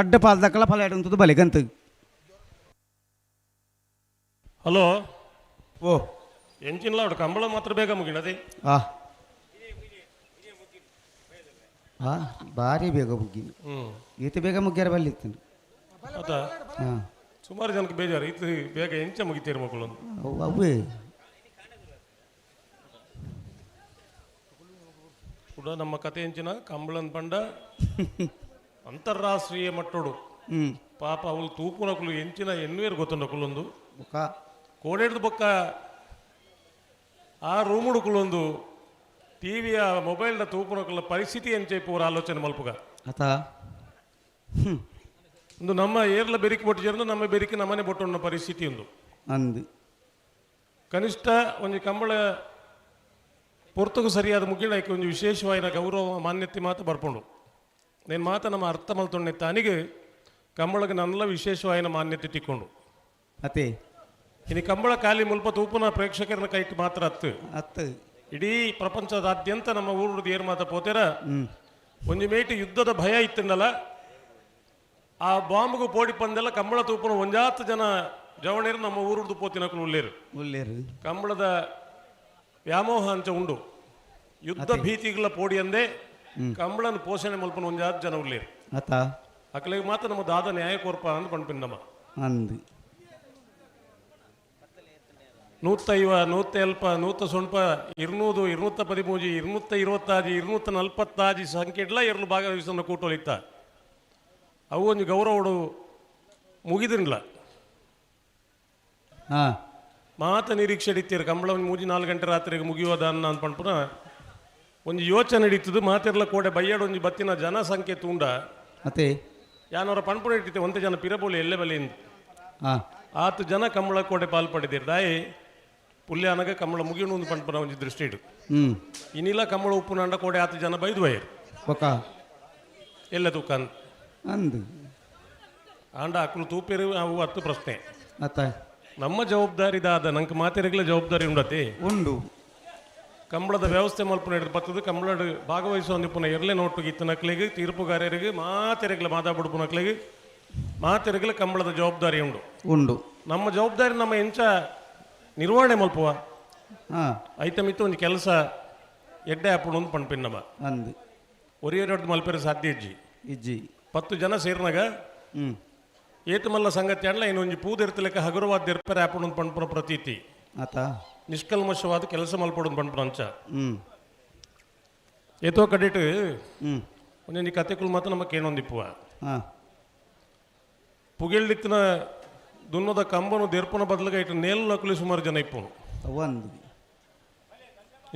ಅಡ್ಡ ಪಾಲ್ದಕ್ಕಲ ಪಲಾಯಡಿ ಅಂತದ್ದು ಬಲಿಗಂತ. ಹಲೋ. ಓ. ಎಂಚಿನ್ಲ ಅವಡು ಕಂಬಳ ಮಾತ್ರ ಬೇಗ ಮುಗಿಣದೆ. ಆ ಆ ಭಾರಿ ಬೇಗ ಮುಗ್ಗಿ. ಈತ ಬೇಗ ಮುಗ್ಗ್ಯಾರ ಬಲ್ಲಿತ್ತು. ಅದ. ಹಾಂ. ಸುಮಾರು ಜನಕ್ಕೆ ಬೇಜಾರು ಈತ ಬೇಗ ಎಂಚ ಮುಗಿತೀರಿ ಮಕ್ಕಳು. ಅವು ಅವೇ. ಕೂಡ ನಮ್ಮ ಕತೆ ಎಂಚಿನ ಕಂಬಳನ್ ಪಂಡ ಅಂತಾರಾಷ್ಟ್ರೀಯ ಮಟ್ಟೋಡು. ಪಾಪ ಅವಳು ತೂಪುನಕುಲು ಎಂಚಿನ ಎನ್ನುವೇರು ಗೊತ್ತುಂಡಕುಲೊಂದು. ಬೊಕ್ಕ ಕೋಡೆಡ್ದು ಬೊಕ್ಕ ಆ ರೂಮುಡುಕುಲೊಂದು ಟಿವಿಯ ಮೊಬೈಲ್ದ ತೂಪುನಕುಲ ಪರಿಸ್ಥಿತಿ ಎಂಚೆ ಪೂರ ಆಲೋಚನೆ ಮಲ್ಪುಗ. ಅತ. ಒಂದು ನಮ್ಮ ಏರ್ಲ ಬೆರಿಕೆ ಬೊಟ್ಟು ಸೇರ್ದು ನಮ್ಮ ಬೆರಿಕೆ ನಮ್ಮನೆ ಬೊಟ್ಟುన్న ಪರಿಸ್ಥಿತಿ ಒಂದು. ಅಂದು. ಕನಿಷ್ಠ ಒಂದು ಕಂಬಳ ಪೊರ್ತುಗು ಸರಿಯಾದ ಮುಗಿಳಕ್ಕೆ ಒಂದು ವಿಶೇಷವಾದ ಗೌರವ ಮಾನ್ಯತೆ ಮಾತ್ರ ಬರ್ಪುಂಡು. నేను ಮಾತ ನಮ್ಮ ಅರ್ಥ ಮಲ್ತೊಂಡೆ ತಾನಿಗೆ ಕಂಬಳಗೆ ನಲ್ಲ ವಿಶೇಷವಾದ ಮಾನ್ಯತೆ ತಿಕ್ಕೊಂಡು. ಅತೆ. ಇನ್ನು ಕಂಬಳ ಖಾಲಿ ಮುಲ್ಪ ತೂಪುನ ಪ್ರೇಕ್ಷಕರನ್ನ ಕೈಟ್ ಮಾತ್ರ ಅತ್ತು. ಅತ್ತು. ಇಡೀ ಪ್ರಪಂಚದಾದ್ಯಂತ ನಮ್ಮ ಊರುದ ಏರ್ ಮಾತ ಪೋತೆರ ಒಂಜಿ ಮೇಟಿ ಯುದ್ಧದ ಭಯ ಇತ್ತಂಡಲ್ಲ. ಆ ಬಾಂಬ್ಗೂ ಪೋಡಿ ಪಂದೆಲ್ಲ ಕಂಬಳ ತೂಪನ ಒಂಜಾತ್ ಜನ ಜವಣೇರು ನಮ್ಮ ಊರುಡ್ದು ಪೋತಿನಕುಲು ಉಲ್ಲೇರು. ಉಲ್ಲೇರು. ಕಂಬಳದ ವ್ಯಾಮೋಹ ಅಂಚ ಉಂಡು. ಯುದ್ಧ ಭೀತಿಗಳ ಪೋಡಿ ಅಂದೇ ಕಂಬಳನ ಪೋಷಣೆ ಮಲ್ಪನ ಒಂಜಾತ್ ಜನ ಉಲ್ಲೇರು. ಅತ. ಅಕಲಿಗೆ ಮಾತ್ರ ನಮ್ಮ ದಾದ ನ್ಯಾಯ ಕೋರ್ಪ ಅಂತ ಪಣ್ಪಿನ ನಮ್ಮ. ಅಂದು. 150, 170, 190, 200, 213, 226, 246 ಸಂಖ್ಯೆಡ್ಲ ಎರಡು ಭಾಗವಹಿಸನ್ನು ಕೂಟೋಲಿತ್ತ. ಅವು ಒಂದು ಗೌರವಡು ಮುಗಿದಿರಲಿಲ್ಲ. ಮಾತ ನಿರೀಕ್ಷೆ ಇತ್ತೀರು ಕಂಬಳ ಒಂದು ಮೂಜಿ 4 ಗಂಟೆ ರಾತ್ರಿಗೆ ಮುಗಿಯೋದ ಅನ್ನ ಅಂತ ಪಣ್ಪುನ ಒಂದು ಯೋಚನೆ ಹಿಡಿತದು. ಮಾತಿರ್ಲ ಕೋಡೆ ಬಯ್ಯಾಡು ಒಂಜಿ ಬತ್ತಿನ ಜನಸಂಖ್ಯೆ ತೂಂಡ. ಅತ್ತೆ. ಯಾನವರ ಪಣ್ಪುಣ ಇಟ್ಟಿತ್ತೆ ಒಂತೆ ಜನ ಪಿರಬೋಲಿ ಎಲ್ಲೆ ಬಲಿಯಿಂದ. ಆತು ಜನ ಕಂಬಳ ಕೋಡೆ ಪಾಲ್ಪಡಿದ್ದೀರು ದಾಯಿ ಪುಲ್ಯಾನಗ ಕಂಬಳ ಮುಗಿಯೋಣ ಒಂದು ಪಣ್ಪುನ ಒಂಜಿ ದೃಷ್ಟಿ ಇಡು. ಇನ್ನಿಲ್ಲ ಕಂಬಳ ಉಪ್ಪುನಂಡ ಕೋಡೆ ಆತು ಜನ ಬೈದು ವೈರು. ಒಕ. ಎಲ್ಲ ತೂಕನ್. ಅಂದು. ಆಂಡ ಅಕ್ಕಲು ತೂಪೇರು ಅವು ಹತ್ತು ಪ್ರಶ್ನೆ. ಅತ್ತ. ನಮ್ಮ ಜವಾಬ್ದಾರಿ ದಾದ ನಂಗೆ ಮಾತೆರೆಗ್ಲ ಜವಾಬ್ದಾರಿ ಉಂಡತಿ. ಉಂಡು. ಕಂಬಳದ ವ್ಯವಸ್ಥೆ ಮಲ್ಪುನ ಹಿಡಿದು ಬತ್ತದ ಕಂಬಳಡ್ ಭಾಗವಹಿಸುವ ನಿಪುಣ ಎರ್ಲೆ ನೋಟು ಇತ್ತ ನಕ್ಲಿಗೆ ತೀರ್ಪುಗಾರರಿಗೆ ಮಾತೆರೆಗ್ಲ ಮಾತಾ ಬುಡುಪು ನಕ್ಲಿಗೆ ಮಾತೆರೆಗ್ಲ ಕಂಬಳದ ಜವಾಬ್ದಾರಿ ಉಂಡು. ಉಂಡು. ನಮ್ಮ ಜವಾಬ್ದಾರಿ ನಮ್ಮ ಎಂಚ ನಿರ್ವಹಣೆ ಮಲ್ಪುವ. ಐತಮಿತ್ತು ಒಂದು ಕೆಲಸ ಎಡ್ಡೆ ಆಪುಣ ಒಂದು ಪಣ್ಪಿನ್ ನಮ್ಮ. ಅಂದು. ಒರಿಯೊರಡ್ದು ಮಲ್ಪೆರೆ ಸಾಧ್ಯ ಇಜ್ಜಿ. ಇಜ್ಜಿ. 10 ಜನ ಸೇರಿನಾಗ ಏತು ಮಲ್ಲ ಸಂಗತಿ ಅಲ್ಲ ಇನ್ನೊಂಜಿ ಪೂದೆರ್ತಲೆಕ್ಕ ಹಗುರವಾದ ಇರ್ಪರೆ ಆಪುಣ ಒಂದು ಪಣ್ಪುನ ಪ್ರತೀತಿ. ಆತ. ನಿಷ್ಕಲ್ಮಶವಾದ ಕೆಲಸ ಮಲ್ಪಡು ಪಣ್ಪುನ ಅಂಚ. ಏತೋ ಕಡಿಟ್ ಒಂದೊಂದು ಕತೆಕುಲು ಮಾತ್ರ ನಮ್ಮ ಕೇಣೊಂದಿಪ್ಪುವ. ಪುಗೆಳ್ಳಿತ್ತಿನ ದುನ್ನದ ಕಂಬನು ದೆರ್ಪುನ ಬದಲಿಗೆ ಇಟ್ಟು ನೇಲು ನಕಲಿ ಸುಮಾರು ಜನ ಇಪ್ಪುನು. ಒಂದು.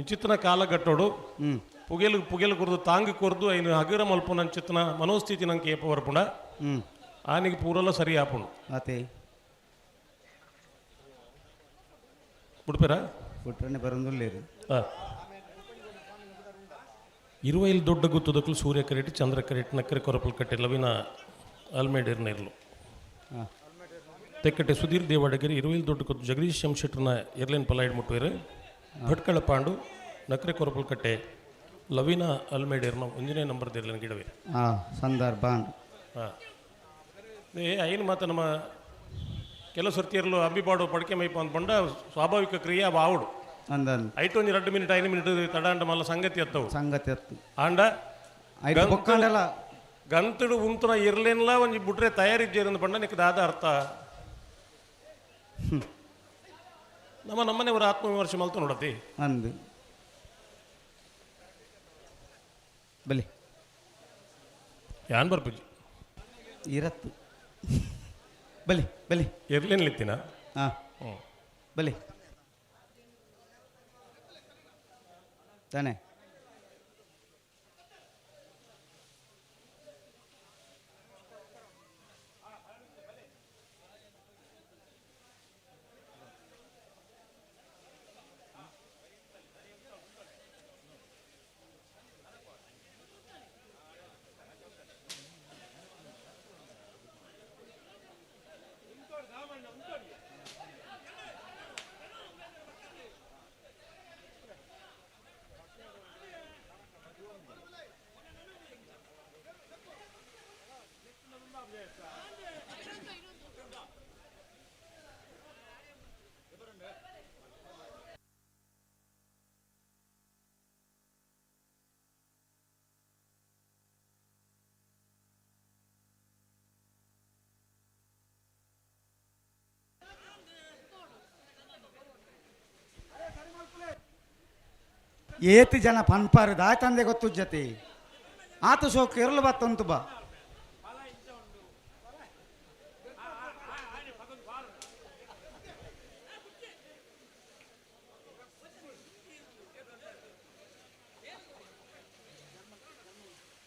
ಇಂಚಿತ್ತಿನ ಕಾಲಘಟ್ಟೋಡು ಪುಗೆಲು ಪುಗೆಲು ಕುರ್ದು ತಾಂಗ್ ಕೊರ್ದು ಐನು ಹಗುರ ಮಲ್ಪುನ ಅಂಚಿತ್ತಿನ ಮನೋಸ್ಥಿತಿ ನಂಗೆ ಏಪ ಬರ್ಪುಣ. ಆನಿಗೆ ಪೂರಲ್ಲ ಸರಿ ಆಪುಣು. ಆತೆ. ಬಿಡ್ಪೇರಾ? ಬಿಟ್ರನೆ ಬರೋದಿಲ್ಲ. ಇರುವೈಲ್ ದೊಡ್ಡ ಗುತ್ತದಕ್ಕಲು ಸೂರ್ಯ ಕರೆಟ್ ಚಂದ್ರ ಕರೆಟ್ ನಕ್ಕರೆ ಕೊರಪಲ್ ಕಟ್ಟೆ ಲವಿನ ಅಲ್ಮೇಡಿರ್ ನೇರ್ಲು. ತೆಕ್ಕಟ್ಟೆ ಸುಧೀರ್ ದೇವಾಡಗಿರಿ ಇರುವೈಲ್ ದೊಡ್ಡ ಗುತ್ತು ಜಗದೀಶ್ ಎಂ ಶೆಟ್ಟರ್ನ ಎರ್ಲೇನ್ ಪಲಾಯ್ಡ್ ಮುಟ್ಟುವೇರು. ಭಟ್ಕಳ ಪಾಂಡು ನಕ್ಕರೆ ಕೊರಪಲ್ ಕಟ್ಟೆ ಲವಿನ ಅಲ್ಮೇಡಿರ್ನ ಒಂಜನೇ ನಂಬರ್ ದೇರ್ಲನ್ ಗಿಡವೆ. ಸಂದರ್ಭ. ಏ ಐನು ಮಾತ ನಮ್ಮ ಕೆಲವು ಸರ್ತಿಯರ್ಲು ಅಬ್ಬಿಪಾಡು ಪಡಿಕೆ ಮೈಪ ಅಂತ ಪಂಡ ಸ್ವಾಭಾವಿಕ ಕ್ರಿಯೆ ಅವು ಆವಡು. ಅಂದನ್. ಐಟು ಒಂಜಿ 2 ಮಿನಿಟ್ 5 ಮಿನಿಟ್ ತಡಾಂಡ ಮಲ್ಲ ಸಂಗತಿ ಅತ್ತವು. ಸಂಗತಿ ಅತ್ತು. ಆಂಡ ಐದು ಬೊಕ್ಕಂಡಲ. ಗಂತಡು ಉಂತುನ ಇರ್ಲೇನ್ಲ ಒಂಜಿ ಬುಟ್ರೆ ತಯಾರಿದ್ದೇರಂದು ಪಂಡ ನಿಕ್ ದಾದ ಅರ್ಥ. ನಮ್ಮ ನಮ್ಮನೆ ಅವರ ಆತ್ಮವಿಮರ್ಶೆ ಮಲ್ತು ನೋಡತಿ. ಅಂದು. ಬಲಿ. ಯಾನ್ ಬರ್ಪುಜಿ. ಇರತ್ತು. ಬಲಿ ಬಲಿ. ಇರ್ಲೇನ್ಲಿತ್ತಿನ? ಬಲಿ. ತಾನೆ. ಏತಿ ಜನ ಪನ್ಪಾರು ದಾತಂದೆ ಗೊತ್ತು ಜತಿ ಆತ ಸೋಕ್ ಇರಲು ಬತ್ತಂತು ಬಾ.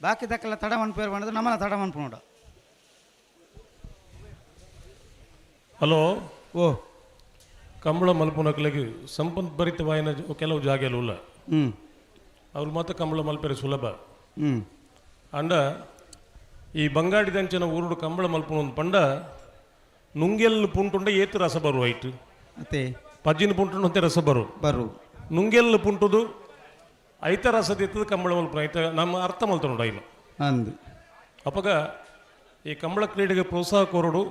ಬಾಕಿ ದಕ್ಕಲ್ಲ ತಡ ಮನ್ಪೇರು ಮಾಡಿದ್ರೆ ನಮ್ಮನ್ನ ತಡ ಮನ್ಪು ನೋಡ. ಹಲೋ. ಓ. ಕಂಬಳ ಮಲ್ಪುನಕ್ಲೆಗ್ ಸಂಪದ್ಭರಿತವಾಯಿನ ಕೆಲವು ಜಾಗೆಲು ಉಲ್ಲ. ಅವ್ರು ಮಾತ್ರ ಕಂಬಳ ಮಲ್ಪೆರೆ ಸುಲಭ. ಅಂಡ ಈ ಬಂಗಾಡಿದಂಚಿನ ಊರುಡು ಕಂಬಳ ಮಲ್ಪುನ ಒಂದು ಪಂಡ ನುಂಗೆಲ್ ಪುಂಟುಂಡ ಏತು ರಸ ಬರು ಐಟ್. ಅತ್ತೆ. ಪಜ್ಜಿನ ಪುಂಟುಂಡ ರಸ ಬರು. ಬರು. ನುಂಗೆಲ್ ಪುಂಟುದು ಐತ ರಸದಿತ್ತದ ಕಂಬಳ ಮಲ್ಪುನ ಐತ ನಮ್ಮ ಅರ್ಥ ಮಲ್ತುಂಡು ಐನು. ಅಂದು. ಅಪಗ ಈ ಕಂಬಳ ಕ್ರೀಡೆಗೆ ಪ್ರೋತ್ಸಾಹ ಕೋರಡು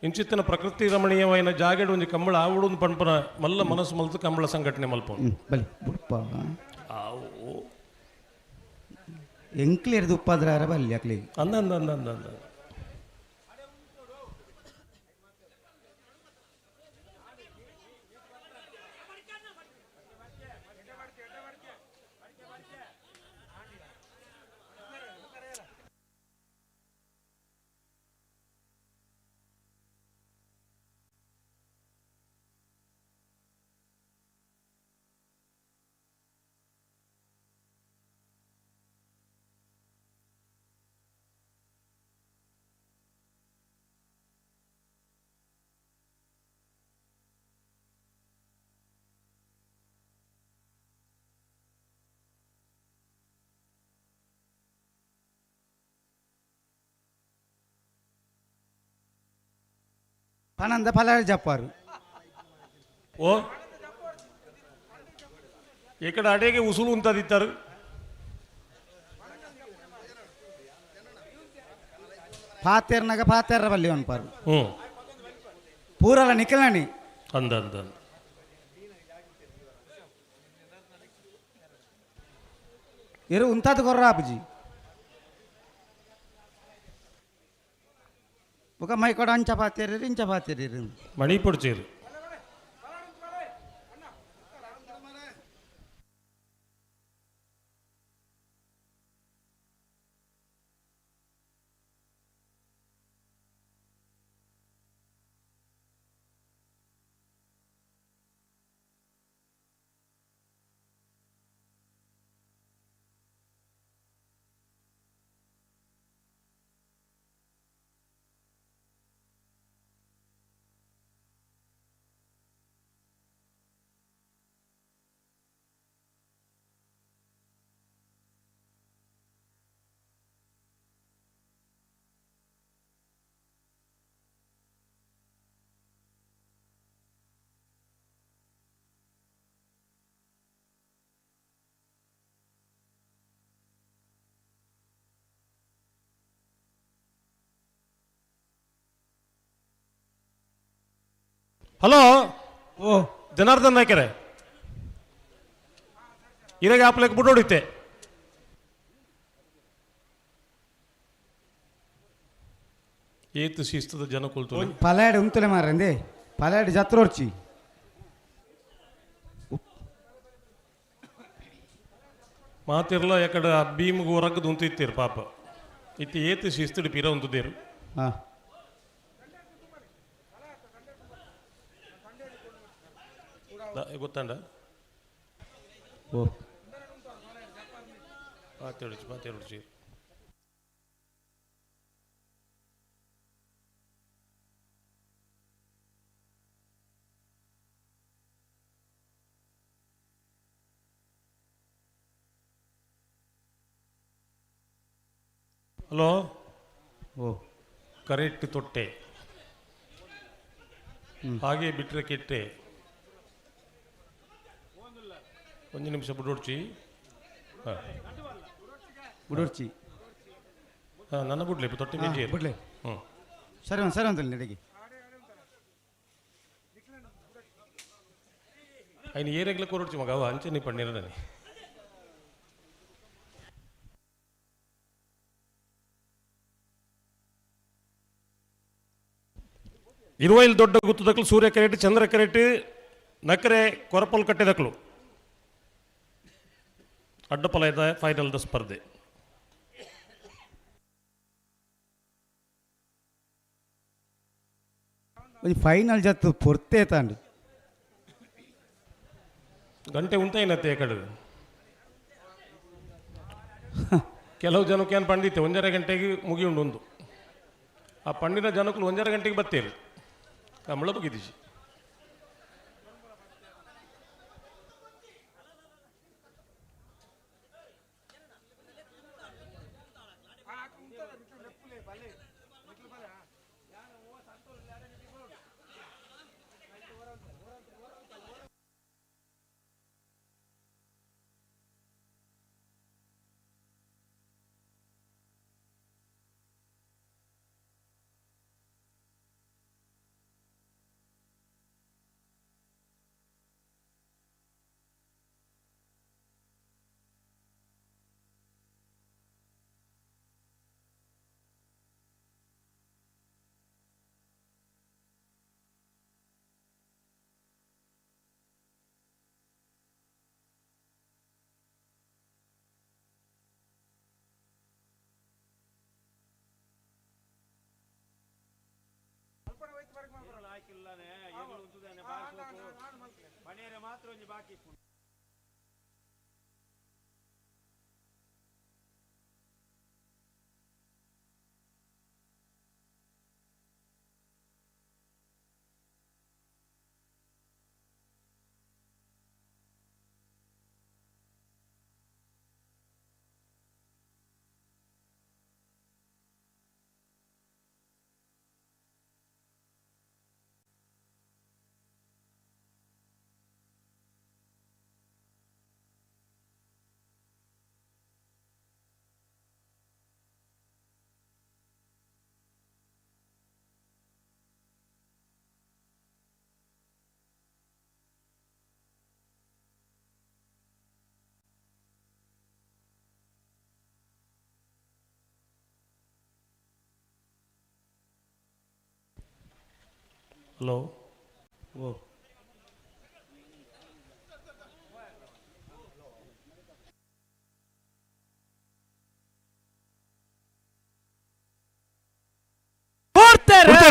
ಇಂಚಿತ್ತಿನ ಪ್ರಕೃತಿ ರಮಣೀಯವಾಯಿನ ಜಾಗೆಡ್ ಒಂಜಿ ಕಂಬಳ ಆವಡು ಪನ್ಪನ ಮಲ್ಲ ಮನಸ್ಸು ಮಲ್ತು ಕಂಬಳ ಸಂಘಟನೆ ಮಲ್ಪೊಂಡು. ಬಲಿ ಬುಡ್ಪ. ಆವು. ಎಂಕ್ಲೇರ್ದು ಉಪ್ಪಾದ್ರ ಬಲ್ಲಿ ಅಕ್ಲಿ. ಅಂದ ಅಂದ ಅಂದ ಅಂದ ಅಂದ. ಪನಂದ ಫಲಾರ ಜಪ್ಪಾರು. ಓ ఇక్కడ ಅಡೇಗೆ ಉಸುಲು ಉಂತದಿತ್ತಾರೆ. ಪಾತೇರ್ನಾಗ ಪಾತೇರ ಬಲ್ಲಿ ಅನ್ಪಾರು. ಪೂರಲ ನಿಖಲನಿ. ಅಂದ ಅಂದ ಅಂದ. ಇರು ಉಂತಾದ ಕೊರ್ರ ಅಪ್ಪಜಿ ಬೊಕ ಮೈಕೊಡ ಅಂಚ ಪಾತೇರಿ ಇಂಚ ಪಾತೇರಿ. ಮಣಿ ಪೊಡ್ಚೇರು. ಹಲೋ. ಓ ಜನಾರ್ದನ್ ನಾಯ್ಕರೆ ಇರಾಗ ಆಪ್ಲೆಕ್ ಬಿಡೋಡಿತ್ತೆ. ಏತು ಶಿಸ್ತದ ಜನ ಕೊಲ್ತು. ಪಲಾಡ್ ಉಂತಲೆ ಮಾರಂದೆ ಪಲಾಡ್ ಜತ್ರೋರ್ಚಿ. ಮಾತಿರ್ಲ ಎಕಡ ಭೀಮ್ಗೆ ಹೊರಗದು ಉಂತಿತ್ತೀರು ಪಾಪ ಇತ್ತೆ ಏತು ಶಿಸ್ತುಡು ಪಿರ ಉಂತುದೇರು. ಹಾಂ ಗೊತ್ತಾಂಡ. ಓ ಪಾತೇಳುಚಿ ಪಾತೇಳುಚಿ. ಹಲೋ. ಓ ಕರೆಕ್ಟ್ ತೊಟ್ಟೆ ಹಾಗೆ ಬಿಟ್ಟರೆ ಕೆಟ್ಟೆ. ಒಂದು ನಿಮಿಷ ಬಿಡೋಡ್ಚಿ. ಹಾಂ ಬಿಡೋರ್ಚಿ. ಹಾಂ ನನ್ನ ಬಿಡ್ಲಿ ತೊಟ್ಟೆ ಮೆಜ್ಜಿ. ಬಿಡ್ಲೆ. ಹ್ಞೂ ಸರಿ ಒಂದು ಸರಿ ಒಂದಲ್ಲಿ ನಡಿಗೆ. ఆయన ఏ రెగ్ల కొరొచ్చు మగ అంచెని పన్నీరని. ಇರುವೈಲ್ ದೊಡ್ಡ ಗುತ್ತದಕ್ಲು ಸೂರ್ಯ ಕರೆಟ್ ಚಂದ್ರ ಕರೆಟ್ ನಕರೆ ಕೊರಪಲ್ ಕಟ್ಟಿದಕ್ಲು ಅಡ್ಡಪಲಯದ ಫೈನಲ್ದ ಸ್ಪರ್ಧೆ. ಒಂಜಿ ಫೈನಲ್ ಜತ್ತು ಪೊರ್ತೆ ತಾಂಡು. ಗಂಟೆ ಉಂತಾಯಿನತ್ತೆ ಕಡೆ ಕೆಲವು ಜನಕ್ಕೆ ಏನು ಪಂಡಿತೆ ಒಂದರ ಗಂಟೆಗೆ ಮುಗಿಯುಂಡು ಒಂದು ಆ ಪಂಡಿನ ಜನಕ್ಕೂ ಒಂದರ ಗಂಟೆಗೆ ಬತ್ತೇರು ಕಂಬಳ ಬಗಿದಿಸಿ. Hello ಓ ಕೊಡ್ತಾರೆ.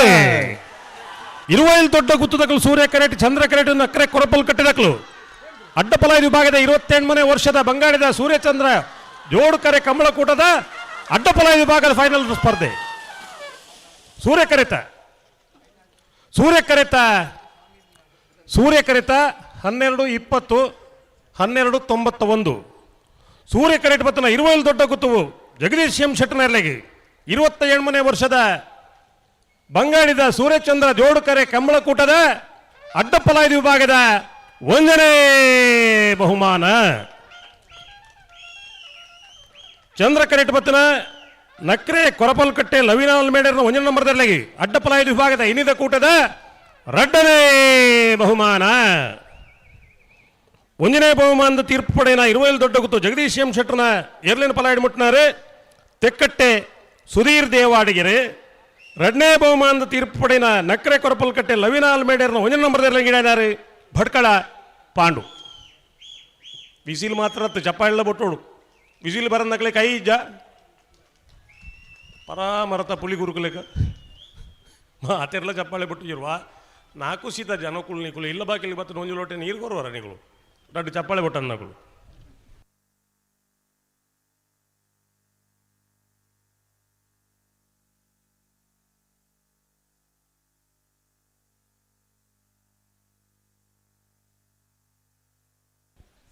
ಇರುವೈಲ್ ದೊಡ್ಡ ಗುತ್ತದಕಲು ಸೂರ್ಯ ಕರೆಟ್ ಚಂದ್ರ ಕರೆಟ್ ನಕ್ಕರೆ ಕೊರಪಲ್ ಕಟ್ಟಿದಕಲು ಅಡ್ಡಪಲ ವಿಭಾಗದ 28ನೇ ವರ್ಷದ ಬಂಗಾಳಿದ ಸೂರ್ಯಚಂದ್ರ ಜೋಡುಕರೆ ಕಂಬಳಕೂಟದ ಅಡ್ಡಪಲ ವಿಭಾಗದ ಫೈನಲ್ ಸ್ಪರ್ಧೆ. ಸೂರ್ಯ ಕರೆತ ಸೂರ್ಯ ಕರೆತ ಸೂರ್ಯ ಕರೆತ 12-20 12-91. ಸೂರ್ಯ ಕರೆಟ್ ಬತ್ತನ ಇರುವೈಲ್ ದೊಡ್ಡ ಗುತ್ತುವು ಜಗದೀಶ್ ಎಂ ಶೆಟ್ಟನರ್ಲೆಗೆ 27ನೇ ವರ್ಷದ ಬಂಗಾಳಿದ ಸೂರ್ಯಚಂದ್ರ ಜೋಡುಕರೆ ಕಂಬಳಕೂಟದ ಅಡ್ಡಪಲಾಯ್ದ ವಿಭಾಗದ 1ನೇ ಬಹುಮಾನ. ಚಂದ್ರ ಕರೆಟ್ ಬತ್ತನ ನಕ್ರೆ ಕೊರಪಲ್ಕಟ್ಟೆ ಲವೀನ ಮೇಡರ್ನ 1ನೇ ನಂಬರ್ದಲ್ಲಿ ಅಡ್ಡಪಲಾಯ್ದ ವಿಭಾಗದ ಇನ್ನಿದ ಕೂಟದ 2ನೇ ಬಹುಮಾನ. 1ನೇ ಬಹುಮಾನದ ತೀರ್ಪು ಪಡೆಯನ ಇರುವೈಲ್ ದೊಡ್ಡ ಗುತ್ತು ಜಗದೀಶ್ ಎಂ ಶೆಟ್ಟರ್ನ ಎರಲಿನ ಪಲಾಯ್ಡು ಮುಟ್ಟಿನಾರು ತೆಕ್ಕಟ್ಟೆ ಸುಧೀರ್ ದೇವಾಡಿಗೆರೆ. 2ನೇ ಬಹುಮಾನದ ತೀರ್ಪು ಪಡೆಯನ ನಕ್ರೆ ಕೊರಪಲ್ಕಟ್ಟೆ ಲವೀನ ಆಲ್ಮೇಡರ್ನ 1ನೇ ನಂಬರ್ದಲ್ಲಿ ಗಿಡಾರು ಭಟ್ಕಳ ಪಾಂಡು. ವಿಸಿಲ್ ಮಾತ್ರ ಚಪ್ಪಾಳೆಲ್ಲ ಬೊಟ್ಟೋಡು ವಿಸಿಲ್ ಬರಂದಕ್ಲೆ ಕೈ ಇಜ್ಜ ಪರಾಮರತ ಪುಲಿ ಗುರುಕುಲೇಕ ಮಾತೆರ್ಲ ಚಪ್ಪಾಳೆ ಬೊಟ್ಟಿರುವ ನಾಲ್ಕು ಸೀತ ಜನಕುಳು ನಿಕುಲು ಇಲ್ಲ ಬಾಕಿಲಿ ಬತ್ತ ಒಂಜಿ ಲೋಟೆ ನೀರು ಕೊರುವರ ನಿಕುಲು ದೊಡ್ಡ ಚಪ್ಪಾಳೆ ಬೊಟ್ಟನ್ನಕುಲು.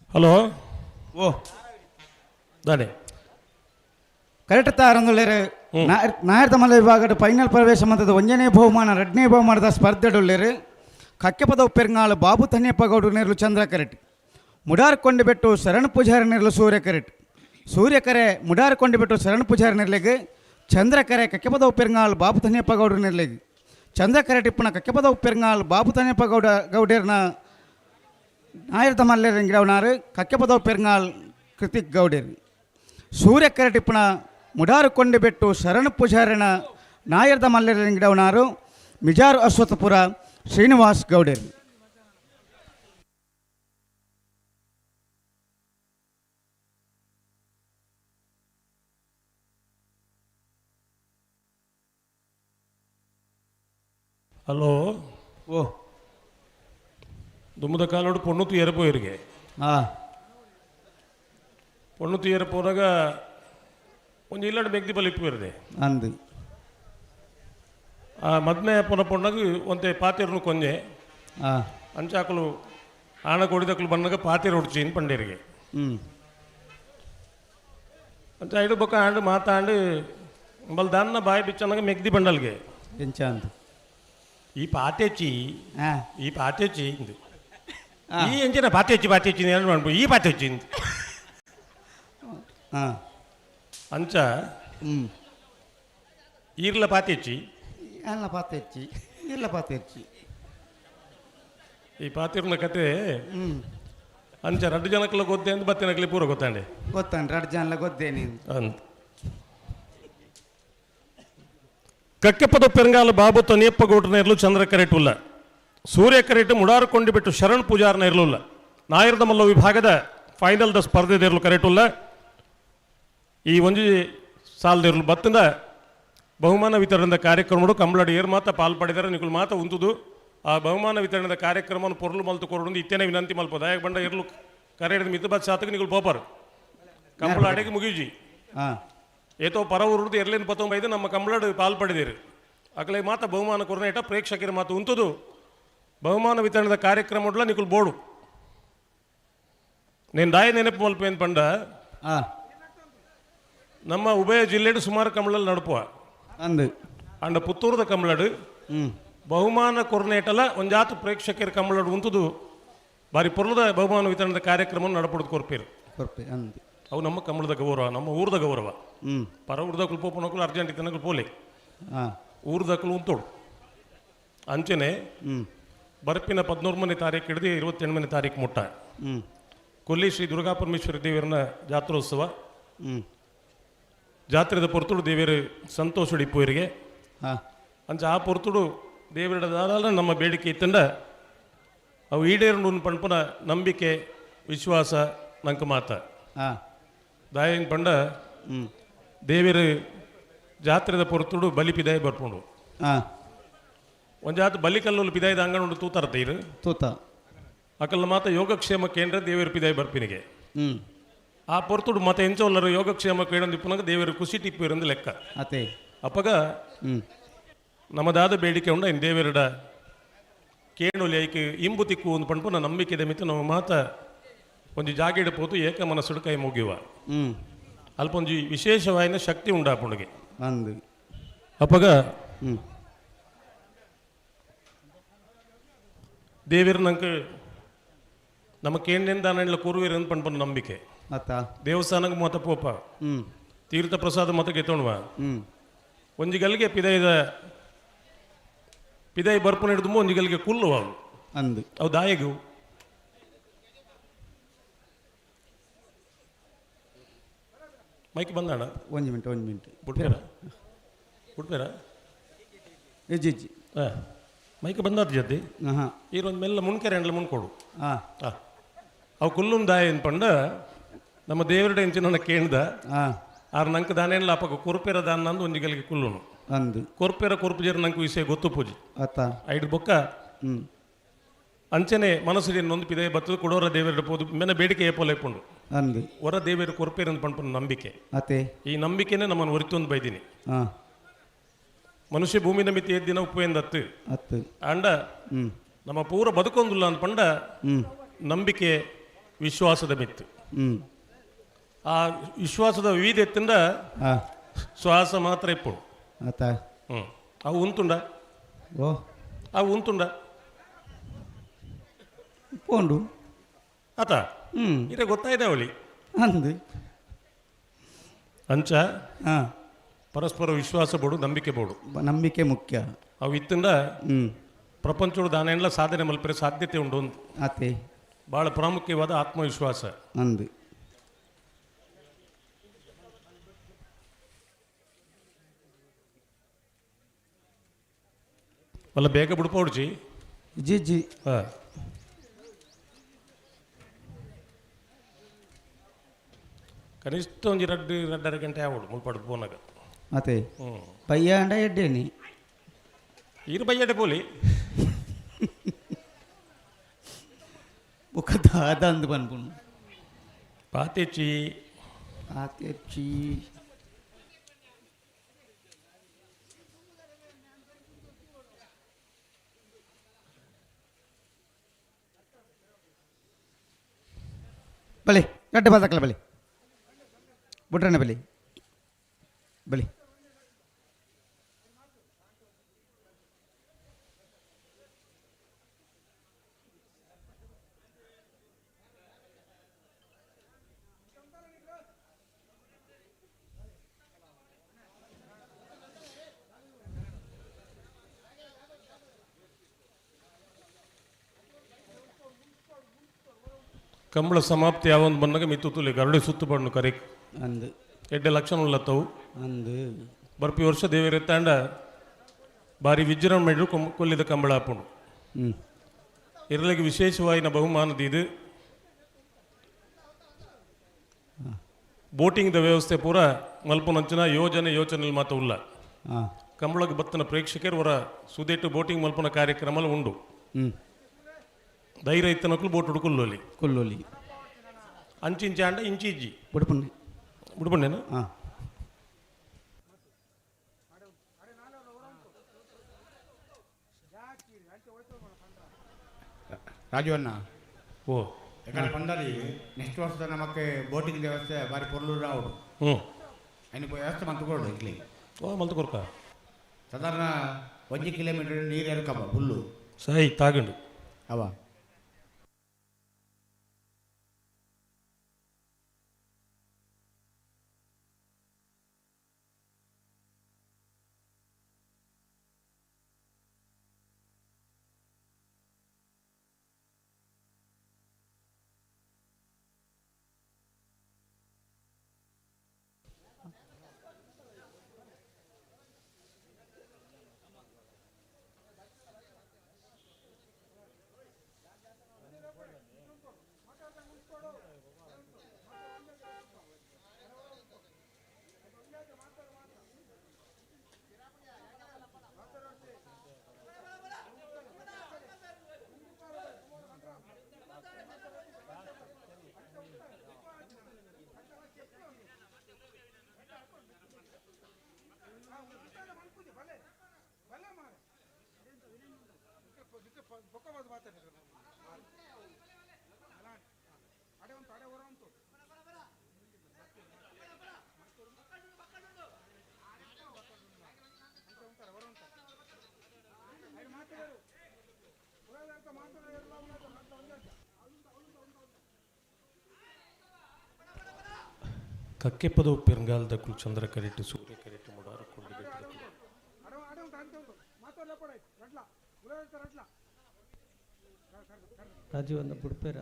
ಹಲೋ ಓ ದಾನೆ ಕರೆಕ್ಟ್ ತಾರಂದುಳ್ಳೇರು ನಾಯರ್ದ ವಿಭಾಗದ ಫೈನಲ್ ಪ್ರವೇಶ ಮಂತದ 1ನೇ ಬಹುಮಾನ 2ನೇ ಬಹುಮಾನದ ಸ್ಪರ್ಧೆಡುಳ್ಳೇರು ಕಕ್ಕೆಪದ ಉಪ್ಪೆರ್ಗಾಳು ಬಾಬು ತನ್ಯಪ್ಪ ಗೌಡರು ನೇರಲು ಚಂದ್ರ ಕರೆಟ್ ಮುಡಾರ್ ಕೊಂಡುಬೆಟ್ಟು ಶರಣ ಪೂಜಾರಿ ನೇರಲು ಸೂರ್ಯ ಕರೆಟ್ ಸೂರ್ಯಕರೆ ಮುಡಾರ್ ಕೊಂಡುಬೆಟ್ಟು ಶರಣ ಪೂಜಾರಿ ನೆರ್ಲೆಗ್ ಚಂದ್ರಕರೆ ಕಕ್ಕೆಪದ ಉಪ್ಪೆರ್ಗಾಳು ಬಾಬು ತನ್ಯಪ್ಪ ಗೌಡರು ನೆರ್ಲೆಗ್ ಚಂದ್ರಕರೆ ಟಿಪ್ಪಣ ಕಕ್ಕೆಪದ ಉಪ್ಪೆರ್ಗಾಳು ಬಾಬು ತನ್ಯಪ್ಪ ಗೌಡ ಗೌಡರ್ನ ನಾಯರ್ದ ಮಲ್ಲೆರಂಗಿಡವನಾರು ಕಕ್ಕೆಪದ ಪೆರ್ಗಾಳ್ ಕೃತಿಕ್ ಗೌಡೇರ್ ಸೂರ್ಯಕರೆ ಟಿಪ್ಪಣ ಮುಡಾರು ಕೊಂಡುಬೆಟ್ಟು ಶರಣ ಪೂಜಾರಿನ ನಾಯರ್ದ ಮಲ್ಲೆರಂಗಿಡವನಾರು ಮಿಜಾರು ಅಶ್ವತ್ಥಪುರ ಶ್ರೀನಿವಾಸ್ ಗೌಡೇರ್. ಹಲೋ ಓ ದುಮ್ಮದ ಕಾಲೋಡು ಪೊಣ್ಣು ತುಯರ ಪೋಯಿರಿಗೆ ಹಾಂ ಪೊಣ್ಣು ತುಯರ ಪೋನಾಗ ಒಂಜಿ ಇಲ್ಲಡ್ ಬೆಗ್ದಿ ಬಲಿಪ್ಪು ಇರದೆ ಅಂದು ಆ ಮದ್ಮೆ ಪೊನ ಪೊಣ್ಣಗ ಒಂತೆ ಪಾತಿರ್ನು ಕೊಂಜೆ ಹಾಂ ಅಂಚಾಕಲು ಆಣ ಕೊಡಿದಕ್ಲು ಬನ್ನಗ ಪಾತಿರ್ ಹೊಡ್ಚಿನ್ ಪಂಡೇರಿಗೆ ಹ್ಞೂ ಅಂಚ ಐಡು ಬೊಕ್ಕ ಆಂಡು ಮಾತಾಂಡು ಬಲ್ ದಾನ್ನ ಬಾಯಿ ಬಿಚ್ಚನಗ ಮೆಗ್ದಿ ಬಂಡಲ್ಗೆ ಎಂಚ ಅಂದು ಈ ಪಾತೆಚ್ಚಿ ಹಾಂ ಈ ಪಾತೆಚ್ಚಿ ಇಂದು ಈ ಎಂಚಿನ ಪಾತೆಚ್ಚಿ ಪಾತೆಚ್ಚಿ ಏನು ಮಾಡ್ಬು ಈ ಪಾತೆಚ್ಚಿ ಇಂದು ಹಾಂ ಅಂಚ ಹ್ಞೂ ಈರ್ಲ ಪಾತೆಚ್ಚಿ ಎಲ್ಲ ಪಾತೆಚ್ಚಿ ಇಲ್ಲ ಪಾತೆಚ್ಚಿ ಈ ಪಾತಿರ್ನ ಕತೆ ಹ್ಞೂ ಅಂಚ ರಡ್ಡು ಜನಕ್ಲ ಗೊತ್ತೆ ಅಂತ ಬತ್ತಿನಕ್ಲಿ ಪೂರ ಗೊತ್ತಾಂಡೆ ಗೊತ್ತಾಂಡ್ ರಡ್ಡು ಜನಲ ಗೊತ್ತೇ ನೀನು ಅಂತ ಕಕ್ಕೆಪದ ಪೆರಂಗಾಲ ಬಾಬು ತನಿಯಪ್ಪ ಗೌಡ್ರನ ಇರಲು ಚಂದ್ರ ಕರೆಟುಲ್ಲ ಸೂರ್ಯ ಕರೆಟು ಮುಡಾರು ಕೊಂಡಿಬಿಟ್ಟು ಶರಣ್ ಪೂಜಾರನ ಇರಲಿಲ್ಲ ನಾಯರ್ದ ಮಲ್ಲ ವಿಭಾಗದ ಫೈನಲ್ದ ಸ್ಪರ್ಧೆ ಇರಲು ಕರೆಟುಲ್ಲ ಈ ಒಂಜಿ ಸಾಲದಿರಲು ಬತ್ತಂದ ಬಹುಮಾನ ವಿತರಣದ ಕಾರ್ಯಕ್ರಮಡು ಕಂಬಳಡಿ ಏರ್ ಮಾತ ಪಾಲ್ ಪಡೆದರೆ ನಿಕುಲು ಮಾತ ಉಂತುದು. ಆ ಬಹುಮಾನ ವಿತರಣೆದ ಕಾರ್ಯಕ್ರಮವನ್ನು ಪೊರ್ಲು ಮಲ್ತು ಕೊರಡು ಇತ್ತೇನೆ ವಿನಂತಿ ಮಲ್ಪ ದಾಯಕ ಬಂಡ ಇರ್ಲು ಕರೆ ಹಿಡಿದು ಮಿತ್ತು ಬತ್ ಸಾತಕ ನಿಗುಲು ಪೋಪರ್ ಕಂಬಳ ಅಡೆಗೆ ಮುಗಿಯುಜಿ. ಏತೋ ಪರ ಊರುದು ಎರ್ಲೇನು ಪತ್ತೊಂಬೈದು ನಮ್ಮ ಕಂಬಳಡು ಪಾಲ್ ಪಡೆದಿರು ಅಕಲೆ ಮಾತ ಬಹುಮಾನ ಕೊರನೇಟ ಪ್ರೇಕ್ಷಕರ ಮಾತು ಉಂತುದು ಬಹುಮಾನ ವಿತರಣೆದ ಕಾರ್ಯಕ್ರಮ ನಿಕುಲು ಬೋಡು నేను ದಾಯ ನೆನಪು ಮಲ್ಪೇನು ಪಂಡ ನಮ್ಮ ಉಭಯ ಜಿಲ್ಲೆಡು ಸುಮಾರು ಕಂಬಳಲ್ಲಿ ನಡುಪುವ ಅಂದು ಅಂಡ ಪುತ್ತೂರದ ಕಂಬಳಡು ಬಹುಮಾನ ಕೊರ್ನೇಟಲ ಒಂಜಾತ ಪ್ರೇಕ್ಷಕರ ಕಂಬಳಡು ಉಂತುದು ಬಾರಿ ಪೊರ್ಲದ ಬಹುಮಾನ ವಿತರಣದ ಕಾರ್ಯಕ್ರಮ ನಡಪಡುದು ಕೊರ್ಪೇರು ಕೊರ್ಪೆ ಅಂದು ಅವು ನಮ್ಮ ಕಂಬಳದ ಗೌರವ, ನಮ್ಮ ಊರದ ಗೌರವ. ಪರ ಊರ್ದಕ್ಲು ಪೋಪನಕ್ಲು ಅರ್ಜೆಂಟ್ ಇತ್ತನಕ್ಲು ಪೋಲೆ ಊರ್ದಕ್ಲು ಉಂತೋಡು. ಅಂಚನೆ ಬರ್ಪಿನ 13ನೇ ತಾರೀಕು ಹಿಡಿದು 28ನೇ ತಾರೀಕು ಮುಟ್ಟ ಕೊಲ್ಲಿ ಶ್ರೀ ದುರ್ಗಾ ಪರಮೇಶ್ವರಿ ದೇವರನ ಜಾತ್ರೋತ್ಸವ. ಜಾತ್ರೆದ ಪೊರ್ತುಡು ದೇವರು ಸಂತೋಷ ಇಪ್ಪುವರಿಗೆ ಅಂಚ ಆ ಪೊರ್ತುಡು ದೇವರ ದಾದಾಲ ನಮ್ಮ ಬೇಡಿಕೆ ಇತ್ತಂಡ ಅವು ಈಡೇರು ಪಣ್ಪುನ ನಂಬಿಕೆ ವಿಶ್ವಾಸ ನಂಗೆ ಮಾತ. ದಾಯನ್ ಪಂಡ ದೇವರು ಜಾತ್ರೆದ ಪೊರ್ತುಡು ಬಲಿ ಪಿದಾಯಿ ಬರ್ಪುಂಡು. ಒಂಜಾತ ಬಲಿಕಲ್ಲುಲು ಪಿದಾಯ್ದ ಅಂಗಣ ತೂತಾರ ಇರು ತೂತ ಅಕಲ್ಲ ಮಾತ ಯೋಗಕ್ಷೇಮ ಕೇಂದ್ರ ದೇವರು ಪಿದಾಯಿ ಬರ್ಪಿನಿಗೆ. ಆ ಪೊರ್ತುಡು ಮತ ಎಂಚೋಲ್ಲರು ಯೋಗಕ್ಷೇಮ ಕೇಂದ್ರ ಇಪ್ಪುನಾಗ ದೇವರು ಖುಷಿ ಟಿಪ್ಪು ಇರಂದು ಲೆಕ್ಕ. ಅತೆ ಅಪ್ಪಗ ನಮ್ಮದಾದ ಬೇಡಿಕೆ ಉಂಡ ಇನ್ ದೇವರಡ ಕೇಣುಲಿ ಐಕ್ ಇಂಬು ತಿಕ್ಕು ಒಂದು ಪಣ್ಪುನ ನಂಬಿಕೆ ಮಿತ್ತು ನಮ್ಮ ಮಾತ ಒಂಜಿ ಜಾಗೆಡ್ ಪೋತು ಏಕ ಮನಸ್ಸುಡು ಕೈ ಮುಗಿಯುವ ಅಲ್ಪ ಒಂಜಿ ವಿಶೇಷವಾಯಿನ ಶಕ್ತಿ ಉಂಡಾಪುಂಡುಗೆ ಅಂದು. ಅಪ್ಪಗ ದೇವರು ನಂಗೆ ನಮ್ಮ ಕೇಂದ್ರ ಕೂರುವಿರ ಪಣ್ಪುನ ನಂಬಿಕೆ. ಅತ್ತ ದೇವಸ್ಥಾನಕ್ಕೆ ಮತ ಪೋಪ ತೀರ್ಥ ಪ್ರಸಾದ ಮತ ಗೆತ್ತೊಣುವ ಒಂಜಿ ಗಲ್ಗೆ ಪಿದೈದ ಪಿದೈ ಬರ್ಪುನ ಹಿಡಿದು ಒಂಜಿ ಗಲ್ಗೆ ಕುಲ್ಲುವ ಅವು ಅಂದು ಅವು ದಾಯಗು ಮೈಕ್ ಬಂದಣ ಒಂಜಿ ಮಿನಿಟ್ ಒಂಜಿ ಮಿನಿಟ್ ಬುಡ್ಪೇರ ಬುಡ್ಪೇರ ಇಜ್ಜಿ ಇಜ್ಜಿ ಹಾಂ ಮೈಕ್ ಬಂದಾದ ಜದ್ದಿ ಹಾಂ ಈರೊಂದು ಮೆಲ್ಲ ಮುನ್ಕೆರೆ ಅಂಡ್ಲ ಮುನ್ಕೊಡು ಹಾಂ ಹಾಂ ಅವು ಕುಲ್ಲುನ್ ದಾಯ ಪಂಡ ನಮ್ಮ ದೇವರಡ ಇಂಚಿನ ಕೇಳ್ದ ಆರ್ ನಂಗೆ ದಾನೇನ್ಲ ಅಪ್ಪಗ ಕೊರ್ಪೆರ ದಾನ ಅಂದು ಒಂಜಿ ಗಲ್ಗೆ ಕುಲ್ಲುನು ಅಂದು ಕೊರ್ಪೆರ ಕೊರ್ಪು ನಂಗೆ ವಿಷಯ ಗೊತ್ತು ಪೂಜೆ ಅತ್ತ ಐಡ್ ಬೊಕ್ಕ ಅಂಚನೆ ಮನಸ್ಸು ಇನ್ನೊಂದು ಪಿದೆ ಬತ್ತದ ಕೊಡೋರ ದೇವರ ಪೋದು ಮೆನ ಬೇಡಿಕೆ ಏಪೋಲ ಇಪ್ಪುಂಡು ಅಂದು ಹೊರ ದೇವರು ಕೊರ್ಪೇರ ಅಂತ ಪಣ್ಪುನ ನಂಬಿಕೆ. ಅತೆ ಈ ನಂಬಿಕೆನೆ ನಮ್ಮನ್ನು ಒರಿತೊಂದು ಬೈದಿನಿ. ಮನುಷ್ಯ ಭೂಮಿ ನಂಬಿತಿ ದಿನ ಉಪ್ಪು ಎಂದತ್ತು ಅತ್ತು ಅಂಡ ನಮ್ಮ ಪೂರ ಬದುಕೊಂದುಲ್ಲ ಅಂತ ಪಂಡ ನಂಬಿಕೆ ವಿಶ್ವಾಸದ ಮಿತ್ತು. ಆ ವಿಶ್ವಾಸದ ವಿವಿಧ ಎತ್ತಿಂದ ಶ್ವಾಸ ಮಾತ್ರ ಇಪ್ಪು ಅತ್ತ ಅವು ಉಂತುಂಡ ಓ ಅವು ಉಂತುಂಡ ಪೋಂಡು ಆತ ಇದೇ ಗೊತ್ತಾಯ್ದೆ ಅವಳಿ ಅಂದು ಅಂಚ ಪರಸ್ಪರ ವಿಶ್ವಾಸ ಬೋಡು ನಂಬಿಕೆ ಬೋಡು ನಂಬಿಕೆ ಮುಖ್ಯ. ಅವು ಇತ್ತಿಂದ ಪ್ರಪಂಚದ ದಾನೆಲ್ಲ ಸಾಧನೆ ಮಲ್ಪರೆ ಸಾಧ್ಯತೆ ಉಂಟು ಅಂತ ಅತೆ ಭಾಳ ಪ್ರಾಮುಖ್ಯವಾದ ಆತ್ಮವಿಶ್ವಾಸ ಅಂದು. ಮಲ್ಲ ಬೇಗ ಬಿಡ್ಪೋಡ್ಜಿ ಜಿ ಜಿ ಹಾಂ ಕನಿಷ್ಠ ಒಂಜಿ ರಡ್ಡು ರಡ್ಡರ ಗಂಟೆ ಆವಡು ಮುಲ್ಪಾಡು ಪೋನಾಗ. ಅತೆ ಪಯ್ಯ ಅಂಡ ಎಡ್ಡೇನಿ ಇರು ಬಯ್ಯಡೆ ಪೋಲಿ ಬೊಕ್ಕ ದಾದ ಅಂದು ಪನ್ಪುಂಡು ಪಾತೆಚ್ಚಿ ಪಾತೆಚ್ಚಿ ಬಲಿ ಗಡ್ಡೆ ಬಾದಕಲ ಬಲಿ ಬುಟ್ರನೆ ಬಲಿ ಬಲಿ ಕಂಬಳ ಸಮಾಪ್ತಿ ಯಾವೊಂದು ಬಂದಾಗ ಮಿತ್ತುತ್ತುಲಿ ಗರುಡೆ ಸುತ್ತು ಬಣ್ಣು ಕರೆಕ್ ಅಂದು ಎಡ್ಡೆ ಲಕ್ಷಣ ಉಳ್ಳತ್ತವು ಅಂದು ಬರ್ಪಿ ವರ್ಷ ದೇವರ ತಾಂಡ ಬಾರಿ ವಿಜೃಂಭಣೆ ಕೊಲ್ಲಿದ ಕಂಬಳ ಆಪುಂಡು. ಇರಲಿಗೆ ವಿಶೇಷವಾಯಿನ ಬಹುಮಾನದ ಇದು ಬೋಟಿಂಗ್ the ವ್ಯವಸ್ಥೆ ಪೂರ ಮಲ್ಪುನಂಚಿನ ಯೋಜನೆ ಯೋಚನೆ ಮಾತ್ರ ಉಲ್ಲ. ಕಂಬಳಕ್ಕೆ ಬತ್ತನ ಪ್ರೇಕ್ಷಕರು ಅವರ ಸುದೇಟು ಬೋಟಿಂಗ್ ಮಲ್ಪುನ ಕಾರ್ಯಕ್ರಮ ಉಂಡು. ಧೈರ್ಯ ಇತ್ತನಕ್ಲು ಬೋಟುಡು ಕುಲ್ಲೋಲಿ. ಕುಲ್ಲೋಲಿ. ಅಂಚಿಂಚಿ ಅಂಡ ಇಂಚಿ ಇಜ್ಜಿ. ಬುಡುಪುಣ್ಣೆ. ಬುಡುಪಣ್ಣೇನು? ಹಾಂ. ರಾಜು ಅಣ್ಣ. ಓ. ಯಾಕಂದ್ರೆ ಪಂಡರಿ ನೆಕ್ಸ್ಟ್ ವರ್ಷದ ನಮಕ್ಕೆ ಬೋಟಿಂಗ್ ವ್ಯವಸ್ಥೆ ಬಾರಿ ಪೊರ್ಲು ರಾವುಡು. ಅಯ್ನ ವ್ಯವಸ್ಥೆ ಮಂತ್ಕೊಡು ಇಡ್ಲಿ. ಓ, ಮಲ್ತು ಕೊರ್ಕ. ಸಾಧಾರಣ 1 ಕಿಲೋಮೀಟರ್ ನೀರು ಎರ್ಕಬ ಫುಲ್ಲು. ಸೈ ತಾಗಂಡು. ಅವ. ಕಕ್ಕೆಪದವು ಪೆರ್ಗಾಲದಕ್ಕೂ ಚಂದ್ರ ಕರೆಟ್ಟು ಸೂರ್ಯ ಕರೆಟ್ಟು ಮುಡಾರು ಕೊಂಡು ಬಿಟ್ಟಿದ್ದಕ್ಕೂ. ರಾಜೀವನ್ನ ಬುಡ್ಪೇರ.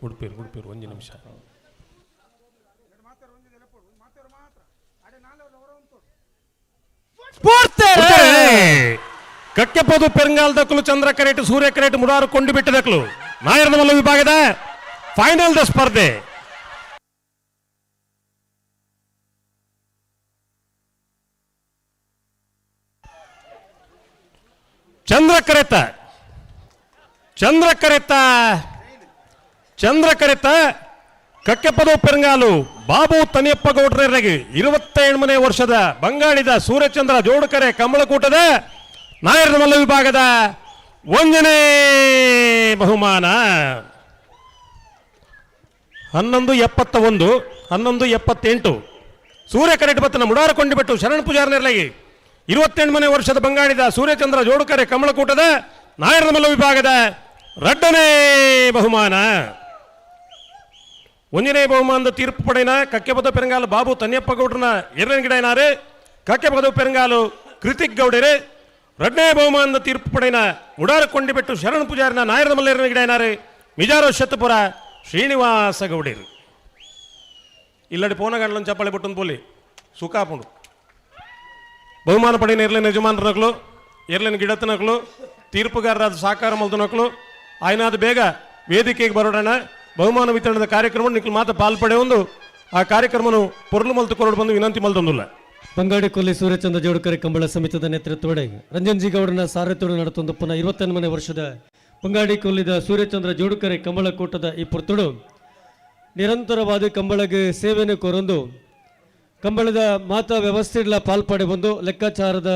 ಉಡುಪೇರು, ಉಡುಪೇರು, ಒಂದು ನಿಮಿಷ. ಕಕ್ಕೆಪದು ಪೆರಂಗಾಲದಕ್ಕಲು ಚಂದ್ರ ಕರೆಟ್ಟು ಸೂರ್ಯ ಕರೆಟ್ಟು ಮುಡಾರು ಕೊಂಡು ಬಿಟ್ಟದಕ್ಕಲು ನಾಯರ್ನಮಲ್ಲ ವಿಭಾಗದ ಫೈನಲ್ the ಸ್ಪರ್ಧೆ. ಚಂದ್ರ ಕರೆತ, ಚಂದ್ರ ಕರೆತ, ಚಂದ್ರ ಕರೆತ ಕಕ್ಕೆಪದವು ಪೆರಂಗಾಲು ಬಾಬು ತನಿಯಪ್ಪ ಗೌಡ್ರರಿಗೆ 27ನೇ ವರ್ಷದ ಬಂಗಾಳಿದ ಸೂರ್ಯಚಂದ್ರ ಜೋಡುಕರೆ ಕಂಬಳಕೂಟದ ನಾಯರ್ನಮಲ್ಲ ವಿಭಾಗದ 1ನೇ ಬಹುಮಾನ. 11.71, 11.78. ಸೂರ್ಯ ಕರೆಟ್ ಬತ್ತನ ಮುಡಾರ ಕೊಂಡಿಬಿಟ್ಟು ಶರಣ ಪೂಜಾರನೆರಲಾಗಿ 28ನೇ ವರ್ಷದ ಬಂಗಾಳಿದ ಸೂರ್ಯಚಂದ್ರ ಜೋಡುಕರೆ ಕಮಲಕೂಟದ ನಾಯರ್ನಮಲ್ಲ ವಿಭಾಗದ 2ನೇ ಬಹುಮಾನ. 1ನೇ ಬಹುಮಾನದ ತೀರ್ಪು ಪಡೆಯನ ಕಕ್ಕೆಪದ ಪೆರಂಗಾಲು ಬಾಬು ತನ್ಯಪ್ಪ ಗೌಡ್ರನ ಎರಡನೇ ಗಿಡ ಕಕ್ಕೆಪದ ಪೆರಂಗಾಲು ಕೃತಿಕ್ ಗೌಡರೆ. 2ನೇ ಬಹುಮಾನದ ತೀರ್ಪು ಪಡೆಯನ ಮುಡಾರ ಕೊಂಡಿಬಿಟ್ಟು ಶರಣ ಪೂಜಾರಿನ ನಾಯರ್ನಮಲ್ಲ ಎರಡನೇ ಗಿಡ ಮಿಜಾರೋ ಶತಪುರ ಶ್ರೀನಿವಾಸ ಗೌಡೇರು. ಇಲ್ಲಡಿ ಪೋನಗಂಡ್ಲನ್ನು ಚಪ್ಪಾಳೆ ಬಿಟ್ಟು ಪೋಲಿ ಸುಖಾಪುಂಡು. ಬಹುಮಾನ ಪಡೆಯನ ಎರ್ಲಿನ ಯಜಮಾನರನಕ್ಲು, ಎರ್ಲಿನ ಗಿಡತನಕ್ಲು, ತೀರ್ಪುಗಾರರಾದ ಸಾಕಾರ ಮಲ್ದನಕ್ಲು ಆಯ್ನಾದ ಬೇಗ ವೇದಿಕೆಗೆ ಬರೋಡಣ. ಬಹುಮಾನ ವಿತರಣದ ಕಾರ್ಯಕ್ರಮ ನಿಕ್ಲು ಮಾತ ಪಾಲ್ಪಡೆ ಒಂದು ಆ ಕಾರ್ಯಕ್ರಮನು ಪೊರ್ಲು ಮಲ್ತು ಕೊರಡು ಬಂದು ವಿನಂತಿ ಮಲ್ತೊಂದುಲ್ಲ. ಬಂಗಾಡಿ ಕೊಲ್ಲಿ ಸೂರ್ಯಚಂದ್ರ ಜೋಡುಕರೆ ಕಂಬಳ ಸಮಿತಿದ ನೇತೃತ್ವಡೆ ರಂಜನ್ ಜಿ ಗೌಡನ ಸಾರಥ್ಯಡು ನಡೆತೊಂದು ಪುನಃ 28ನೇ ವರ್ಷದ ಬಂಗಾಡಿ ಕೊಲ್ಲಿದ ಸೂರ್ಯಚಂದ್ರ ಜೋಡುಕರೆ ಕಂಬಳ ಕೂಟದ ಈ ಪುರ್ತುಡು ನಿರಂತರವಾದ ಕಂಬಳಗೆ ಸೇವೆಯನ್ನು ಕೋರೊಂದು ಕಂಬಳದ ಮಾತಾ ವ್ಯವಸ್ಥೆಗಳ ಪಾಲ್ಪಡೆ ಬಂದು ಲೆಕ್ಕಾಚಾರದ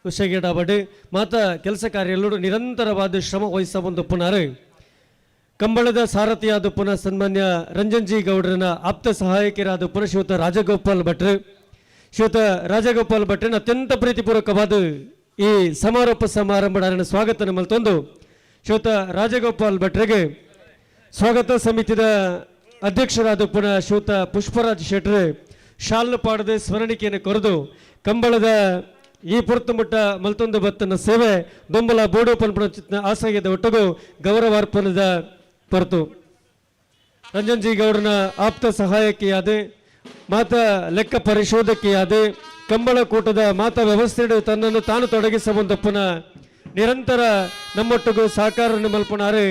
ವಿಷಯಗೇಡಾಬಡಿ ಮಾತಾ ಕೆಲಸ ಕಾರ್ಯ ನಿರಂತರವಾದ ಶ್ರಮ ವಹಿಸ ಬಂದು ಪುನರ್ ಕಂಬಳದ ಸಾರಥಿಯಾದ ಪುನಃ ಸನ್ಮಾನ್ಯ ರಂಜನ್ ಜಿ ಗೌಡರನ ಆಪ್ತ ಸಹಾಯಕರಾದ ಪುನಃ ಶ್ರೀಯುತ ರಾಜಗೋಪಾಲ್ ಭಟ್ರು, ಶ್ರೀಯುತ ರಾಜಗೋಪಾಲ್ ಭಟ್ರನ ಅತ್ಯಂತ ಪ್ರೀತಿಪೂರ್ವಕವಾದ ಈ ಸಮಾರೋಪ ಸಮಾರಂಭದ ಸ್ವಾಗತ ಮಲ್ತೊಂದು ಶ್ರೀಯುತ ರಾಜಗೋಪಾಲ್ ಭಟ್ರಿಗೆ ಸ್ವಾಗತ ಸಮಿತಿದ ಅಧ್ಯಕ್ಷರಾದ ಪುನಃ ಶ್ರೀಯುತ ಪುಷ್ಪರಾಜ್ ಶೆಟ್ರು ಶಾಲು ಪಾಡದೆ ಸ್ಮರಣಿಕೆಯನ್ನು ಕೊರೆದು ಕಂಬಳದ ಈ ಪುರ್ತುಮುಟ್ಟ ಮಲ್ತೊಂದು ಬತ್ತನ ಸೇವೆ ದೊಂಬಲ ಬೋಡು ಪನ್ಪುಣ ಆಸೆಯದ ಒಟ್ಟಗು ಗೌರವಾರ್ಪಣದ ಪೊರತು. ರಂಜನ್ ಜಿ ಗೌಡನ ಆಪ್ತ ಸಹಾಯಕಿಯಾದ, ಮಾತಾ ಲೆಕ್ಕ ಪರಿಶೋಧಕಿಯಾದ, ಕಂಬಳ ಕೂಟದ ಮಾತಾ ವ್ಯವಸ್ಥೆಡು ತನ್ನನ್ನು ತಾನು ತೊಡಗಿಸಬಂದಪ್ಪನ ನಿರಂತರ ನಮ್ಮೊಟ್ಟಿಗೂ ಸಹಕಾರ ಮಲ್ಪನಾರೆ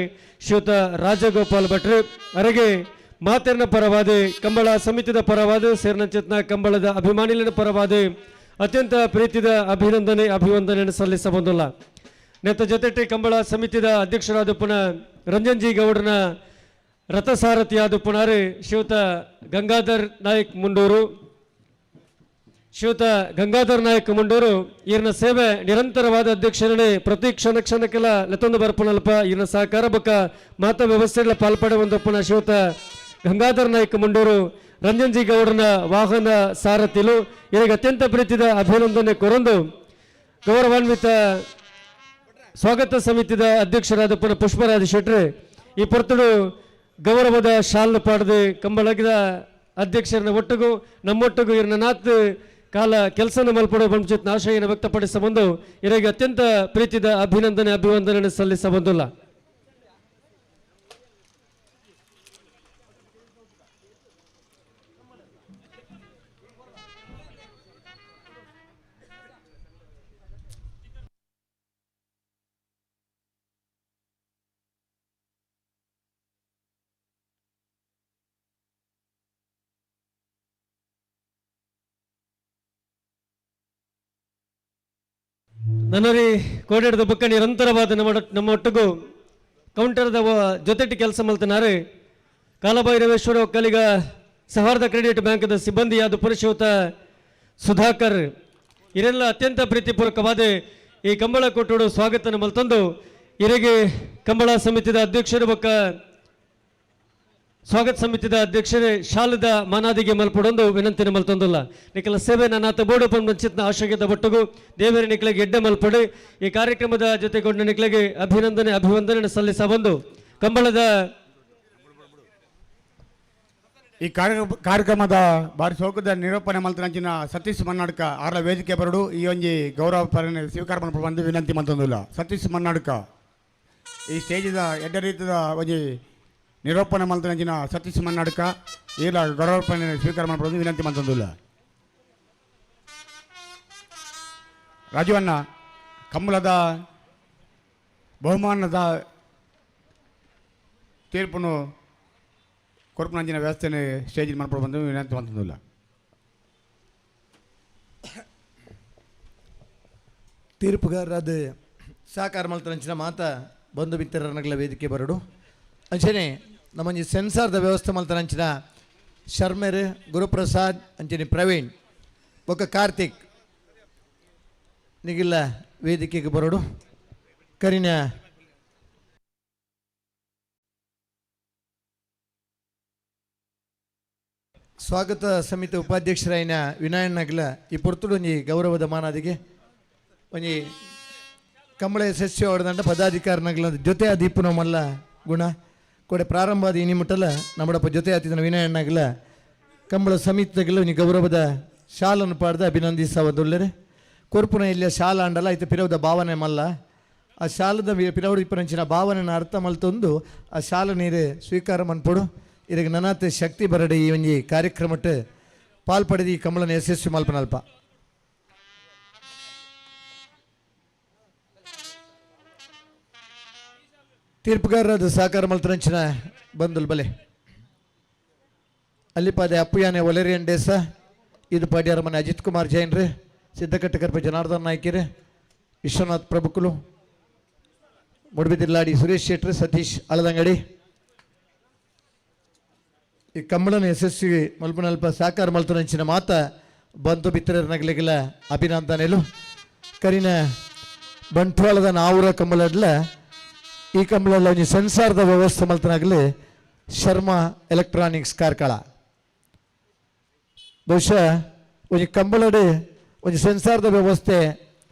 ಶ್ರೀಯುತ ರಾಜಗೋಪಾಲ್ ಭಟ್ರು ಅರೆಗೆ ಮಾತೆರ್ನ ಪರವಾದ, ಕಂಬಳ ಸಮಿತಿದ ಪರವಾದ, ಸೇರ್ನಂಚತ್ನ ಕಂಬಳದ ಅಭಿಮಾನಿಲಿನ ಪರವಾದ ಅತ್ಯಂತ ಪ್ರೀತಿದ ಅಭಿನಂದನೆ ಅಭಿವಂದನೆಯನ್ನು ಸಲ್ಲಿಸಬಂದಿಲ್ಲ. ನೆತ್ತ ಜೊತೆಟಿ ಕಂಬಳ ಸಮಿತಿದ ಅಧ್ಯಕ್ಷರಾದ ಪುನಃ ರಂಜನ್ ಜಿ ಗೌಡನ ರಥಸಾರಥಿಯಾದ ಪುನಾರು ಶ್ರೀಯುತ ಗಂಗಾಧರ್ ನಾಯಕ್ ಮುಂಡೂರು. ಶ್ರೀಯುತ ಗಂಗಾಧರ್ ನಾಯಕ್ ಮುಂಡೂರು ಈರ್ನ ಸೇವೆ ನಿರಂತರವಾದ ಅಧ್ಯಕ್ಷರೇ ಪ್ರತಿ ಕ್ಷಣ ಕ್ಷಣಕ್ಕೆಲ್ಲ ಲೆತ್ತೊಂದು ಬರ್ಪುನಲ್ಪ ಈರ್ನ ಸಹಕಾರ ಬೊಕ್ಕ ಮಾತ ವ್ಯವಸ್ಥೆಗಳ ಪಾಲ್ಪಡೆ ಒಂದು ಪುನಃ ಶ್ರೀಯುತ ಗಂಗಾಧರ್ ನಾಯಕ್ ಮುಂಡೂರು ರಂಜನ್ ಜಿ ಗೌಡನ ವಾಹನ ಸಾರಥಿಲು ಇವರಿಗೆ ಅತ್ಯಂತ ಪ್ರೀತಿದ ಅಭಿನಂದನೆ ಕೊರೊಂದು ಗೌರವಾನ್ವಿತ ಸ್ವಾಗತ ಸಮಿತಿದ ಅಧ್ಯಕ್ಷರಾದ ಪುನಃ ಪುಷ್ಪರಾಜ ಶೆಟ್ರು ಈ ಪೊರ್ತುಡು ಗೌರವದ ಶಾಲು ಪಾಡದು ಕಂಬಳಗದ ಅಧ್ಯಕ್ಷರನ್ನ ಒಟ್ಟಿಗೂ ನಮ್ಮೊಟ್ಟಿಗೂ ಇವ್ರನ್ನ ನಾತ್ ಕಾಲ ಕೆಲಸನ ಮಲ್ಪಡುವ ಬಂಚಿತ್ ಆಶಯವನ್ನು ವ್ಯಕ್ತಪಡಿಸ ಬಂದು ಇವರಿಗೆ ಅತ್ಯಂತ ಪ್ರೀತಿದ ಅಭಿನಂದನೆ ಅಭಿವಂದನೆ ಸಲ್ಲಿಸ ಬಂದಿಲ್ಲ. ನನ್ನರಿ ಕೋಡೇಡದ ಬೊಕ್ಕ ನಿರಂತರವಾದ ನಮ್ಮ ಒಟ್ಟಿಗೂ ಕೌಂಟರ್ದ ಜೊತೆಟಿ ಕೆಲಸ ಮಲ್ತನಾರು ಕಾಲಭೈರವೇಶ್ವರ ಒಕ್ಕಲಿಗ ಸೌಹಾರ್ದ ಕ್ರೆಡಿಟ್ ಬ್ಯಾಂಕ್ದ ಸಿಬ್ಬಂದಿಯಾದ ಪುರುಷೋತ್ತ ಸುಧಾಕರ್ ಇರೆಲ್ಲ ಅತ್ಯಂತ ಪ್ರೀತಿಪೂರ್ವಕವಾದ ಈ ಕಂಬಳ ಕೊಟ್ಟೋಡು ಸ್ವಾಗತನ ಮಲ್ತಂದು ಇರೆಗೆ ಕಂಬಳ ಸಮಿತಿದ ಅಧ್ಯಕ್ಷರು ಬೊಕ್ಕ ಸ್ವಾಗತ ಸಮಿತಿದ ಅಧ್ಯಕ್ಷರೇ ಶಾಲದ ಮಾನಾದಿಗೆ ಮಲ್ಪಡೊಂದು ವಿನಂತಿನ ಮಲ್ತೊಂದುಲ್ಲ. ನಿಖಲ ಸೇವೆ ನಾನಾತ ಬೋರ್ಡ್ ಓಪನ್ ಮಂಚಿತ್ನ ಆಶೋಗ್ಯದ ಒಟ್ಟುಗು ದೇವರ ನಿಖಲಿಗೆ ಎಡ್ಡೆ ಮಲ್ಪಡು ಈ ಕಾರ್ಯಕ್ರಮದ ಜೊತೆಗೊಂಡ ನಿಖಲಿಗೆ ಅಭಿನಂದನೆ ಅಭಿವಂದನೆ ಸಲ್ಲಿಸ ಬಂದು ಕಂಬಳದ ಈ ಕಾರ್ಯಕ್ರಮದ ಬಾರಿ ಸೋಕದ ನಿರೂಪಣೆ ಮಲ್ತನಂಚಿನ ಸತೀಶ್ ಮನ್ನಾಡ್ಕ ಆರ್ಲ ವೇದಿಕೆ ಬರಡು ಈ ಒಂಜಿ ಗೌರವ ಸ್ವೀಕಾರ ಮಲ್ಪಡು ಬಂದು ವಿನಂತಿ ಮಲ್ತೊಂದುಲ್ಲ. ಸತೀಶ್ ಮನ್ನಾಡ್ಕ ಈ ಸ್ಟೇಜಿದ ಎಡ್ಡೆ ರೀತಿದ ಒಂಜಿ ನಿರೂಪಣೆ ಮಲ್ತನಂಚಿನ ಸತೀಶ್ ಮನ್ನಾಡ್ಕ ಈಲ ಗೌರವ ಸ್ವೀಕಾರ ಮಲ್ಪಡು ವಿನಂತಿ ಮಲ್ತೊಂದುಲ್ಲ. ರಾಜುವಣ್ಣ ಕಂಬಳದ ಬಹುಮಾನದ ತೀರ್ಪುನು ಕೊರಪುನಂಚಿನ ವ್ಯವಸ್ಥೆನ ಸ್ಟೇಜ್ ಮಲ್ಪಡು ಬಂದು ವಿನಂತಿ ಮಲ್ತೊಂದುಲ್ಲ. ತೀರ್ಪುಗಾರರಾದ ಸಹಕಾರ ಮಲ್ತನಂಚಿನ ಮಾತ ಬಂಧು ಮಿತ್ರರನಗಲ ವೇದಿಕೆ ಬರಡು ಅಂಚನೆ ನಮ್ಮಂಜಿ ಸೆನ್ಸಾರ್ದ ವ್ಯವಸ್ಥೆ ಮಲ್ತನಂಚಿನ ಶರ್ಮೆರ್ ಗುರುಪ್ರಸಾದ್ ಅಂಚನೆ ಪ್ರವೀಣ್ ಬೊಕ್ಕ ಕಾರ್ತಿಕ್ ನಿಗಿಲ್ಲ ವೇದಿಕೆಗೆ ಬರಡು. ಕರಿನ ಸ್ವಾಗತ ಸಮಿತಿ ಉಪಾಧ್ಯಕ್ಷರಾಯಿನ ವಿನಾಯಣ್ಣಗ್ಲ ಈ ಪೊರ್ತುಡು ಒಂಜಿ ಗೌರವದ ಮಾನಾದಿಗೆ ಒಂಜಿ ಕಂಬಳ ಯಶಸ್ವಿ ಹೊಡೆದಂಡ ಪದಾಧಿಕಾರಿನಗ್ಲ ಜೊತೆ ದೀಪುನ ಮಲ್ಲ ಗುಣ ಕೊಡೆ ಪ್ರಾರಂಭ ಆದ ಇನಿ ಮುಟ್ಟಲ ನಮ್ಮಡಪ್ಪ ಜೊತೆ ಆತಿನ ವಿನಯಣ್ಣಗ್ಲ ಕಂಬಳ ಸಮಿತಿಗಲ ಒಂಜಿ ಗೌರವದ ಶಾಲನ್ನು ಪಾಡ್ದ ಅಭಿನಂದಿಸವದುಲ್ಲರೆ. ಕೊರ್ಪುನ ಇಲ್ಲಿಯ ಶಾಲ ಅಂಡಲ ಐತೆ ಪಿರವದ ಭಾವನೆ ಮಲ್ಲ ಆ ಶಾಲದ ಪಿರವಡು ಇಪ್ಪನಂಚಿನ ಭಾವನೆನ ಅರ್ಥ ಮಲ್ತೊಂದು ಆ ಶಾಲ ನೀರು ಸ್ವೀಕಾರ ಮನ್ಪೊಡು ಇರಗ ನನಾತೆ ಶಕ್ತಿ ಬರಡೆ ಈ ಒಂಜಿ ಕಾರ್ಯಕ್ರಮಟ್ಟು ಪಾಲ್ಪಡೆದು ಈ ಕಂಬಳನ ಯಶಸ್ವಿ ಮಲ್ಪನಲ್ಪ. ತೀರ್ಪುಗಾರರಾದ ಸಹಕಾರ ಮಲ್ತರಂಚಿನ ಬಂದುಲ್ ಬಲೆ ಅಲ್ಲಿಪಾದೆ ಅಪ್ಪುಯಾನೆ ಒಲೆರಿಯನ್ ಡೇಸ ಇದು ಪಾಡ್ಯಾರ ಮನೆ ಅಜಿತ್ ಕುಮಾರ್ ಜೈನ್ರಿ ಸಿದ್ದಕಟ್ಟೆ ಕರ್ಪ ಜನಾರ್ದನ್ ನಾಯ್ಕಿರಿ ವಿಶ್ವನಾಥ್ ಪ್ರಭುಕುಲು ಮೂಡಬಿದಿರ್ಲಾಡಿ ಸುರೇಶ್ ಶೆಟ್ರು ಸತೀಶ್ ಅಳದಂಗಡಿ ಈ ಕಂಬಳನ ಯಶಸ್ವಿ ಮಲ್ಪನಲ್ಪ ಸಹಕಾರ ಮಲ್ತರಂಚಿನ ಮಾತ ಬಂಧು ಮಿತ್ರರನಗಲಿಗೆಲ್ಲ ಅಭಿನಂದನೆಲು. ಕರಿನ ಬಂಟ್ವಾಳದ ನಾವೂರ ಕಂಬಳಡ್ಲ ಈ ಕಂಬಳಲ್ಲ ಒಂಜಿ ಸೆನ್ಸಾರ್ದ ವ್ಯವಸ್ಥೆ ಮಲ್ತನಾಗಲಿ ಶರ್ಮಾ ಎಲೆಕ್ಟ್ರಾನಿಕ್ಸ್ ಕಾರ್ಕಳ. ಬಹುಶಃ ಒಂಜಿ ಕಂಬಳಡ್ ಒಂಜಿ ಸೆನ್ಸಾರ್ದ ವ್ಯವಸ್ಥೆ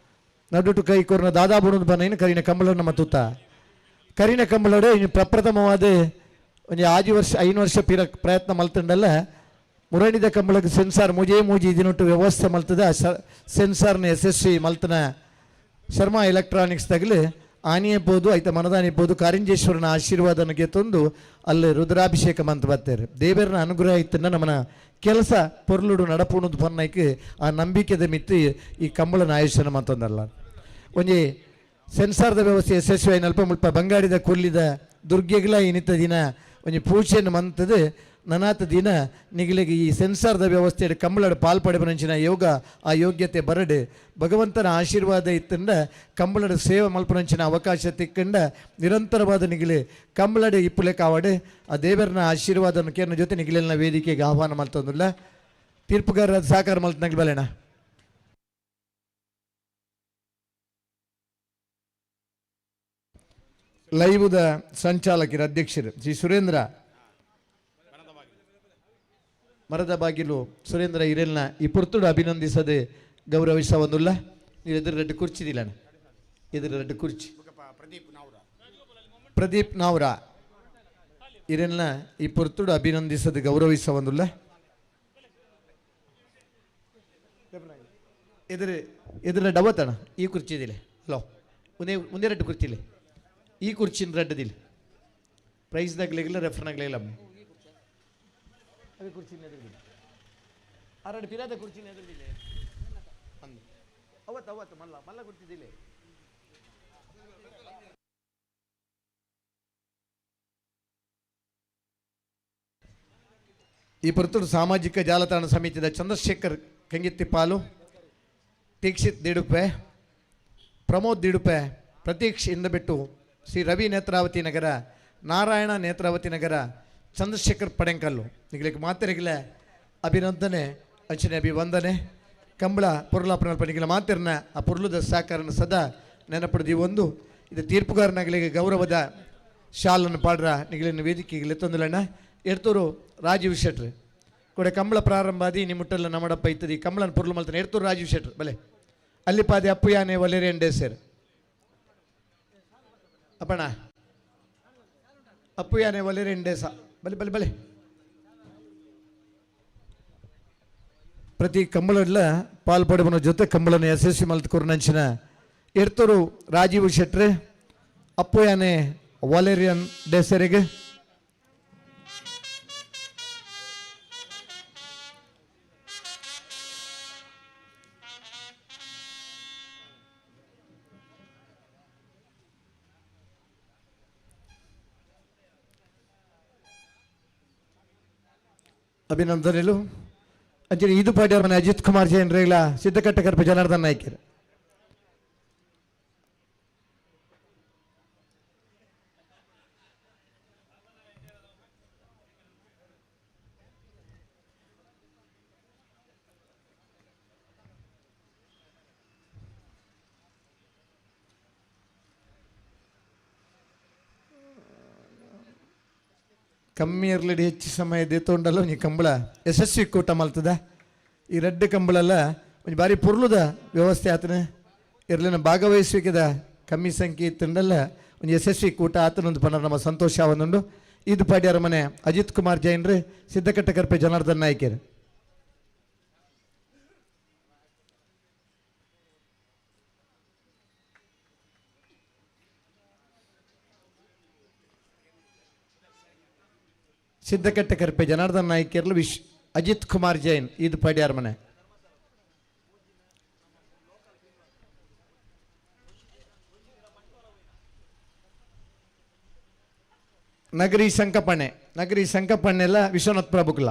ನಡುಟು ಕೈ ಕೊರ್ನ ದಾದಾ ಬುಣದ ಬನ್ನ ಕರಿನ ಕಂಬಳನ್ನ ಮತ್ತುತ್ತ ಕರಿನ ಕಂಬಳಡ್ ಇನ್ನು ಪ್ರಪ್ರಥಮವಾದ ಒಂಜಿ ಆಜಿ ವರ್ಷ 5 ವರ್ಷ ಪಿರ ಪ್ರಯತ್ನ ಮಲ್ತಂಡಲ್ಲ ಮುರಣಿದ ಕಂಬಳಕ್ಕೆ ಸೆನ್ಸಾರ್ ಮುಜೇ ಮೂಜಿ ದಿನೊಟ್ಟು ವ್ಯವಸ್ಥೆ ಮಲ್ತದ ಸೆನ್ಸಾರ್ನ ಯಶಸ್ವಿ ಮಲ್ತನ ಶರ್ಮಾ ಎಲೆಕ್ಟ್ರಾನಿಕ್ಸ್ ತಗಲಿ ಆನಿಯೇ ಪೋದು ಐತ ಮನದಾನಿ ಪೋದು ಕಾರಿಂಜೇಶ್ವರನ ಆಶೀರ್ವಾದನ ಗೆತ್ತೊಂದು ಅಲ್ಲಿ ರುದ್ರಾಭಿಷೇಕ ಮಂತ್ ಬರ್ತಾರೆ. ದೇವರನ ಅನುಗ್ರಹ ಇತ್ತನ್ನ ನಮ್ಮನ ಕೆಲಸ ಪೊರ್ಲುಡು ನಡಪುಣದು ಪನ್ನೈಕ್ ಆ ನಂಬಿಕೆದ ಮಿತ್ತು ಈ ಕಂಬಳನ ಆಯುಷ್ಯನ ಮಂತೊಂದಲ್ಲ. ಒಂಜಿ ಸೆನ್ಸಾರ್ದ ವ್ಯವಸ್ಥೆ ಯಶಸ್ವಿ ಆಯ್ನಲ್ಪ ಮುಲ್ಪ ಬಂಗಾಡಿದ ಕೊಲ್ಲಿದ ದುರ್ಗೆಗ್ಲ ಇನ್ನಿತ ದಿನ ಒಂಜಿ ಪೂಜೆಯನ್ನು ಮಂತದು ನನಾತ ದಿನ ನಿಗಲಿಗೆ ಈ ಸೆನ್ಸಾರ್ದ ವ್ಯವಸ್ಥೆ ಕಂಬಳಡ್ ಪಾಲ್ಪಡೆಪನಂಚಿನ ಯೋಗ ಆ ಯೋಗ್ಯತೆ ಬರಡು. ಭಗವಂತನ ಆಶೀರ್ವಾದ ಇತ್ತಂಡ ಕಂಬಳಡ್ ಸೇವೆ ಮಲ್ಪನಂಚಿನ ಅವಕಾಶ ತಿಕ್ಕಂಡ ನಿರಂತರವಾದ ನಿಗಲಿ ಕಂಬಳಡ್ ಇಪ್ಪುಲೆ ಕಾವಡು. ಆ ದೇವರನ ಆಶೀರ್ವಾದನ ಕೇರ್ನ ಜೊತೆ ನಿಗಲಿನ ವೇದಿಕೆಗೆ ಆಹ್ವಾನ ಮಲ್ತೊಂದುಲ್ಲ. ತೀರ್ಪುಗಾರರ ಸಹಕಾರ ಮಲ್ತನಗ್ಲು ಬಲೇಣ. ಲೈವ್ದ ಸಂಚಾಲಕರು ಅಧ್ಯಕ್ಷರು ಶ್ರೀ ಸುರೇಂದ್ರ ಮರದ ಬಾಗಿಲು ಸುರೇಂದ್ರ ಹಿರೇಲ್ನ ಈ ಪುರ್ತುಡು ಅಭಿನಂದಿಸದೆ ಗೌರವಿಸವೊಂದುಲ್ಲ. ನೀವು ಎದುರು ರೆಡ್ಡು ಕುರ್ಚಿದಿಲ್ಲ, ಎದುರು ರೆಡ್ಡು ಕುರ್ಚಿ. ಪ್ರದೀಪ್ ನಾವ್ರ ಹಿರೇಲ್ನ ಈ ಪುರ್ತುಡು ಅಭಿನಂದಿಸದೆ ಗೌರವಿಸವೊಂದುಲ್ಲ. ಎದುರು ಎದುರು ಡವತಣ ಈ ಕುರ್ಚಿದಿಲ್ಲ. ಹಲೋ, ಒಂದೇ ಒಂದೇ ರೆಡ್ಡು ಕುರ್ಚಿಲ್ಲ, ಈ ಕುರ್ಚಿನ ರೆಡ್ಡದಿಲ್ಲ. ಪ್ರೈಸ್ದಾಗ್ಲಿಲ್ಲ, ರೆಫರ್ನಾಗ್ಲಿಲ್ಲ. ಅದೇ ಕುರ್ಚಿನ ಎದುರಿಲ್ಲ, ಆ ರೆಡ್ ಪಿರಾದ ಕುರ್ಚಿನ ಎದುರಿಲ್ಲ. ಅಂದು ಅವತ್ತು ಅವತ್ತು ಮಲ್ಲ ಮಲ್ಲ ಕುರ್ಚಿದಿಲ್ಲ. ಈ ಪುರ್ತುಡು ಸಾಮಾಜಿಕ ಜಾಲತಾಣ ಸಮಿತಿದ ಚಂದ್ರಶೇಖರ್ ಕಂಗಿತ್ತಿಪಾಲು, ದೀಕ್ಷಿತ್ ದಿಡುಪೆ, ಪ್ರಮೋದ್ ದಿಡುಪೆ, ಪ್ರತೀಕ್ಷ್ ಇಂದಬೆಟ್ಟು, ಶ್ರೀ ರವಿ ನೇತ್ರಾವತಿ ನಗರ, ನಾರಾಯಣ ನೇತ್ರಾವತಿ ನಗರ, ಚಂದ್ರಶೇಖರ್ ಪಡೆಂಕಲ್ಲು ನಿಗಲಿಗೆ ಮಾತೆರಿಗಿಲ ಅಭಿನಂದನೆ ಅಂಚನೆ ಅಭಿವಂದನೆ. ಕಂಬಳ ಪೊರ್ಲಾಪನಲ್ಪ ನಿಗಲ ಮಾತಿರ್ನ ಆ ಪೊರ್ಲುದ ಸಾಕಾರನ ಸದಾ ನೆನಪಡ್ದಿ ಒಂದು ಇದು ತೀರ್ಪುಗಾರನಾಗಲಿಗೆ ಗೌರವದ ಶಾಲನ್ನು ಪಾಡ್ರ ನಿಗಲಿನ ವೇದಿಕೆಗೆ ಲೆತ್ತೊಂದುಲಣ್ಣ. ಎಡ್ತೂರು ರಾಜೀವ್ ಶೆಟ್ರ್ ಕೊಡೆ ಕಂಬಳ ಪ್ರಾರಂಭ ಆದಿ ನಿಮ್ಮುಟ್ಟಲ್ಲ ನಮ್ಮಡಪ್ಪ ಇತ್ತದಿ ಕಂಬಳನ ಪೊರ್ಲು ಮಲ್ತಾನೆ. ಎಡ್ತೂರು ರಾಜೀವ್ ಶೆಟ್ರ್ ಬಲೆ ಅಲ್ಲಿ ಪಾದೆ ಅಪ್ಪು ಯಾನೆ ವಲೇರಿಯನ್ ಡೇಸರ್ ಅಪ್ಪಣ ಅಪ್ಪು ಯಾನೆ ವಲೇರಿಯನ್ ಡೇಸ ಬಲೆ ಬಲೆ ಬಲೆ. ಪ್ರತಿ ಕಂಬಳಡ್ಲ ಪಾಲ್ಪಡುವನ ಜೊತೆ ಕಂಬಳನ ಯಶಸ್ವಿ ಮಲ್ತ್ಕೊರ್ನಂಚಿನ ಎಡ್ತೂರು ರಾಜೀವ್ ಶೆಟ್ರೆ, ಅಪ್ಪು ಯಾನೆ ವಾಲೇರಿಯನ್ ಡೇಸರಿಗೆ ಅಭಿನಂದನೆಲು. ಅಂಚನೆ ಇದು ಪಾಡ್ಯಾರ ಮನೆ ಅಜಿತ್ ಕುಮಾರ್ ಜೈನ್ ರೇಗ್ಲ ಸಿದ್ದಕಟ್ಟ ಕರ್ಪ ಜನಾರ್ದನ್ ನಾಯ್ಕರ್. ಕಮ್ಮಿ ಇರ್ಲಿಡಿ ಹೆಚ್ಚು ಸಮಯ ದೇತೊಂಡಲ್ಲ ಒಂಜಿ ಕಂಬಳ ಯಶಸ್ವಿ ಕೂಟ ಮಲ್ತದ. ಈ ರಡ್ಡ್ ಕಂಬಳಲ್ಲ ಒಂಜಿ ಬಾರಿ ಪೊರ್ಲುದ ವ್ಯವಸ್ಥೆ ಆತನ. ಇರ್ಲಿನ ಭಾಗವಹಿಸುವಿಕೆದ ಕಮ್ಮಿ ಸಂಖ್ಯೆ ಇತ್ತಂಡಲ್ಲ ಒಂಜಿ ಯಶಸ್ವಿ ಕೂಟ ಆತನೊಂದು ಪಂಡ ನಮ್ಮ ಸಂತೋಷ ಒಂದುಂಡು. ಇದು ಪಾಡ್ಯಾರ ಮನೆ ಅಜಿತ್ ಕುಮಾರ್ ಜೈನ್ರಿ, ಸಿದ್ದಕಟ್ಟ ಕರ್ಪೆ ಜನಾರ್ದನ್ ನಾಯ್ಕರ್. ಸಿದ್ದಕಟ್ಟ ಕರ್ಪೆ ಜನಾರ್ದನ್ ನಾಯ್ಕರ್ಲು ವಿಶ್ ಅಜಿತ್ ಕುಮಾರ್ ಜೈನ್ ಇದು ಪಾಡ್ಯಾರ ಮನೆ. ನಗರಿ ಸಂಕಪಣ್ಣೆ, ನಗರಿ ಸಂಕಪಣ್ಣೆಲ್ಲ ವಿಶ್ವನಾಥ್ ಪ್ರಭುಕುಲ.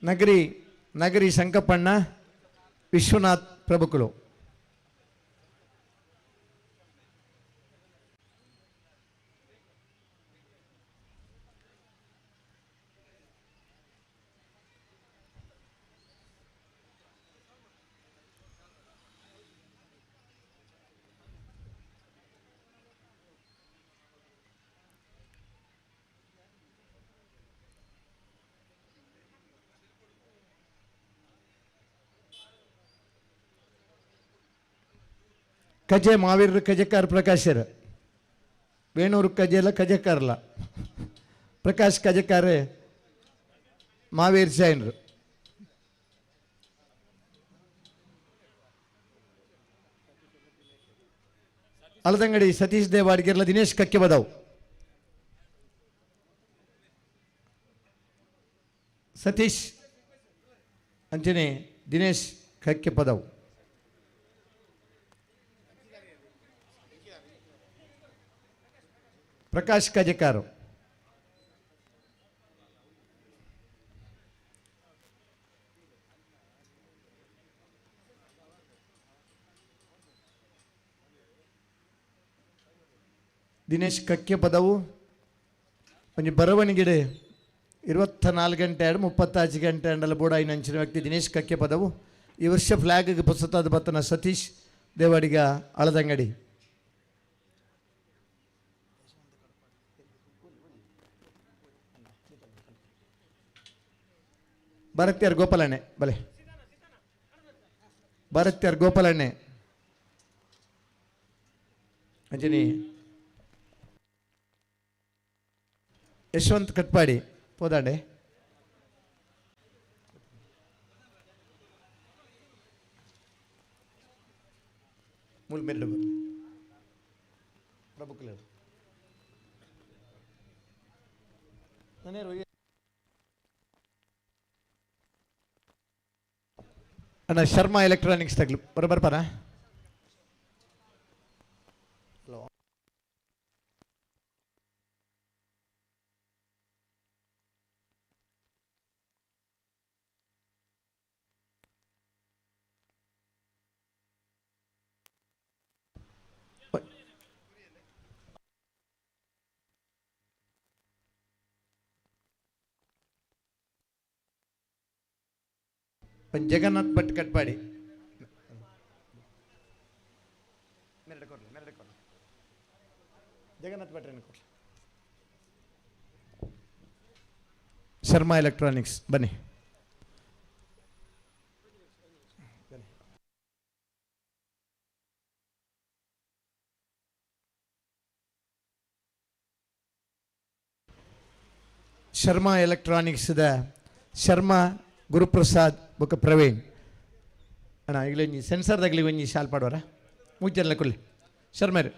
ನಗರಿ ನಗರಿ ಸಂಕಪಣ್ಣ ವಿಶ್ವನಾಥ್ ಪ್ರಭುಕುಲು. ಕಜೆ ಮಾವೀರ ಕಜೆಕಾರ ಪ್ರಕಾಶರ್, ವೇಣೂರು ಕಜೆ ಅಲ್ಲ ಕಜೆಕಾರಲ್ಲ, ಪ್ರಕಾಶ್ ಕಜೆಕಾರ ಮಾವೀರ್ ಜೈನರು. ಅಲದಂಗಡಿ ಸತೀಶ್ ದೇವ್ ಅಡಿಗೆರ್ಲ ದಿನೇಶ್ ಕಕ್ಕೆ ಬದಾವ್. ಸತೀಶ್ ಅಂಚನೆ ದಿನೇಶ್ ಕಕ್ಕೆ ಪದವು. ಪ್ರಕಾಶ್ ಕಜೆಕಾರು. ದಿನೇಶ್ ಕಕ್ಕೆ ಪದವು ಒಂಜಿ ಬರವಣಿಗೆಡೆ 24 ಗಂಟೆ ಎರಡು 35 ಗಂಟೆ ಅಂಡಲ ಬೋಡಾಯಿನ ಅಂಚಿನ ವ್ಯಕ್ತಿ ದಿನೇಶ್ ಕಕ್ಕೆ ಪದವು. ಈ ವರ್ಷ ಫ್ಲಾಗ್ ಪುಸ್ತಕದ ಬತ್ತನ ಸತೀಶ್ ದೇವಾಡಿಗ ಅಳದಂಗಡಿ. ಭಾರತೀಯರ್ ಗೋಪಾಲಣ್ಣೆ ಬಲೆ, ಭಾರತೀಯರ್ ಗೋಪಾಲಣ್ಣೆ ಅಂಜನಿ ಯಶವಂತ್ ಕಟ್ಪಾಡಿ ಪೋದಾಂಡೆ. ಮೂಲ ಮೆರಡು ಪ್ರಭುಕುಲೇರು ಅಣ್ಣ ಶರ್ಮಾ ಎಲೆಕ್ಟ್ರಾನಿಕ್ಸ್ ತಗ್ಲು ಬರೋಬರ್ ಪರ. ಜಗನ್ನಾಥ್ ಭಟ್ ಕಟ್ಪಾಡಿ. ಜಗನ್ನಾಥ್ ಭಟ್ ಕೊಡ್ಲಿ. ಶರ್ಮಾ ಎಲೆಕ್ಟ್ರಾನಿಕ್ಸ್ ಬನ್ನಿ. ಶರ್ಮಾ ಎಲೆಕ್ಟ್ರಾನಿಕ್ಸ್ದ ಶರ್ಮಾ ಗುರುಪ್ರಸಾದ್ ಬೊಕ್ಕ ಪ್ರವೀಣ್ ಅಣ್ಣ ಈಗಲೇ ಒಂಜಿ ಸೆನ್ಸರ್ದಾಗಲಿ ಒಂಜಿ ಶಾಲ್ ಪಾಡುವರ ಮುಚ್ಚಲ್ಲ ಕೊಲ್ಲಿ. ಶರ್ಮರ್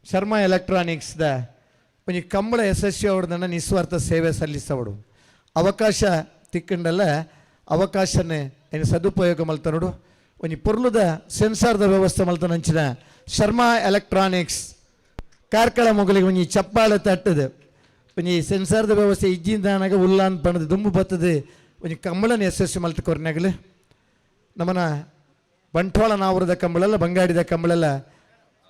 ಶರ್ಮಾ ಎಲೆಕ್ಟ್ರಾನಿಕ್ಸ್ದ ಒಂಜಿ ಕಂಬಳ ಯಶಸ್ವಿ ಅವಡ್ದನ್ನ ನಿಸ್ವಾರ್ಥ ಸೇವೆ ಸಲ್ಲಿಸವಡು ಅವಕಾಶ ತಿಕ್ಕಂಡಲ್ಲ ಅವಕಾಶನೇ ಏನು ಸದುಪಯೋಗ ಮಲ್ತನೋಡು ಒಂಜಿ ಪೊರ್ಲುದ ಸೆನ್ಸಾರ್ದ ವ್ಯವಸ್ಥೆ ಮಲ್ತನಂಚಿನ ಶರ್ಮಾ ಎಲೆಕ್ಟ್ರಾನಿಕ್ಸ್ ಕಾರ್ಕಳ ಮೊಗಲಿಗೆ ಒಂಜಿ ಚಪ್ಪಾಳೆ ತಟ್ಟದು ಒಂಜಿ ಸೆನ್ಸಾರ್ದ ವ್ಯವಸ್ಥೆ ಇಜ್ಜಿಂದಾನಾಗ ಉಲ್ಲಾನ್ ಪಣದು ದುಂಬು ಬತ್ತದು ಒಂಜಿ ಕಂಬಳನ ಯಶಸ್ವಿ ಮಲ್ತ ಕೊರ್ನಾಗಲು ನಮ್ಮನ ಬಂಟ್ವಾಳ ನಾವರದ ಕಂಬಳಲ್ಲ ಬಂಗಾಡಿದ ಕಂಬಳಲ್ಲ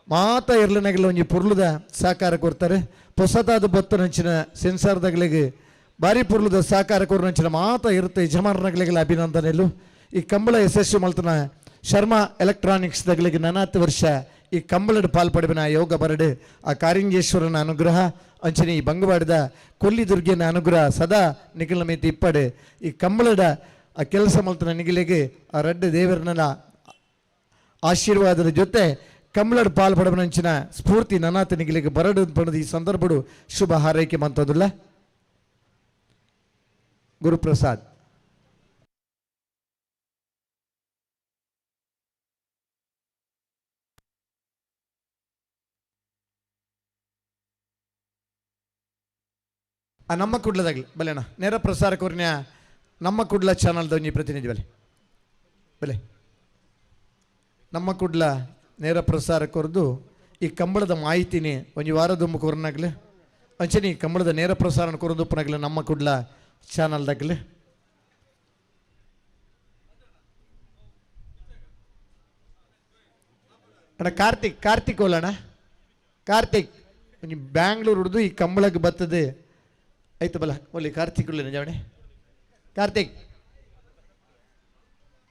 ಮಾತ ಇರ್ಲನಗಲ ಒಂಜಿ ಪೊರ್ಲುದ ಸಹಕಾರ ಕೊರ್ತಾರೆ. ಪೊಸತಾದ ಬತ್ತನಂಚಿನ ಸೆನ್ಸಾರ್ದಗಳಿಗೆ ಭಾರಿ ಪೊರ್ಲುದ ಸಹಕಾರ ಕೊರ್ನಂಚಿನ ಮಾತ ಇರುತ್ತೆ ಯಜಮಾನನಗಳಿಗೆ ಅಭಿನಂದನೆಲು. ಈ ಕಂಬಳ ಯಶಸ್ವಿ ಮಲ್ತನ ಶರ್ಮಾ ಎಲೆಕ್ಟ್ರಾನಿಕ್ಸ್ ದಗಳಿಗೆ ನನಾತ್ ವರ್ಷ ಈ ಕಂಬಳಡ್ ಪಾಲ್ಪಡುವಿನ ಯೋಗ ಬರಡು ಆ ಕಾರಿಂಗೇಶ್ವರನ ಅನುಗ್ರಹ ಅಂಚನೆ ಈ ಬಂಗವಾಡದ ಕೊಲ್ಲಿ ದುರ್ಗೆನ ಅನುಗ್ರಹ ಸದಾ ನಿಖಿಲ ಮೇತಿ ಇಪ್ಪಡು. ಈ ಕಂಬಳದ ಆ ಕೆಲಸ ಮಲ್ತನ ನಿಗಿಲಿಗೆ ಆ ರಡ್ಡ ದೇವರನ್ನ ಆಶೀರ್ವಾದದ ಜೊತೆ ಕಂಬಳಡ್ ಪಾಲ್ಪಡಬನಂಚಿನ ಸ್ಫೂರ್ತಿ ನನಾತ ನಿಗಿಲಿಗೆ ಬರಡು ಪಣದು ಈ ಸಂದರ್ಭಡು ಶುಭ ಹಾರೈಕೆ ಮಂತದುಲ್ಲ. ಗುರುಪ್ರಸಾದ್. ಆ ನಮ್ಮ ಕುಡ್ಲದಾಗಲಿ ಬಲೆಣ್ಣ ನೇರ ಪ್ರಸಾರ ಕೋರ್ನ್ಯ ನಮ್ಮ ಕುಡ್ಲ ಚಾನಲ್ದ ಒಂಜಿ ಪ್ರತಿನಿಧಿ ಬಲೆ ಬಲೆ ನಮ್ಮ ಕುಡ್ಲ ನೇರ ಪ್ರಸಾರ ಕೊರ್ದು ಈ ಕಂಬಳದ ಮಾಹಿತಿನಿ ಒಂಜಿ ವಾರದೊಂಬು ಕೊರ್ನಾಗ್ಲೆ ಅಂಚನೆ ಈ ಕಂಬಳದ ನೇರ ಪ್ರಸಾರ ಕೊರದುಪ್ಪನಾಗ್ಲೆ ನಮ್ಮ ಕುಡ್ಲ ಚಾನಲ್ದಾಗಲಿ. ಅಣ್ಣ ಕಾರ್ತಿಕ್, ಕಾರ್ತಿಕ್ ಓಲಣ್ಣ ಕಾರ್ತಿಕ್ ಒಂಜಿ ಬ್ಯಾಂಗ್ಳೂರ್ ಹಿಡ್ದು ಈ ಕಂಬಳಕ್ಕೆ ಬರ್ತದೆ ಆಯ್ತು ಬಲ ಒಲ್ಲಿ ಕಾರ್ತಿಕ್ ಉಳ್ಳಿ ನಿಜವಣೆ ಕಾರ್ತಿಕ್,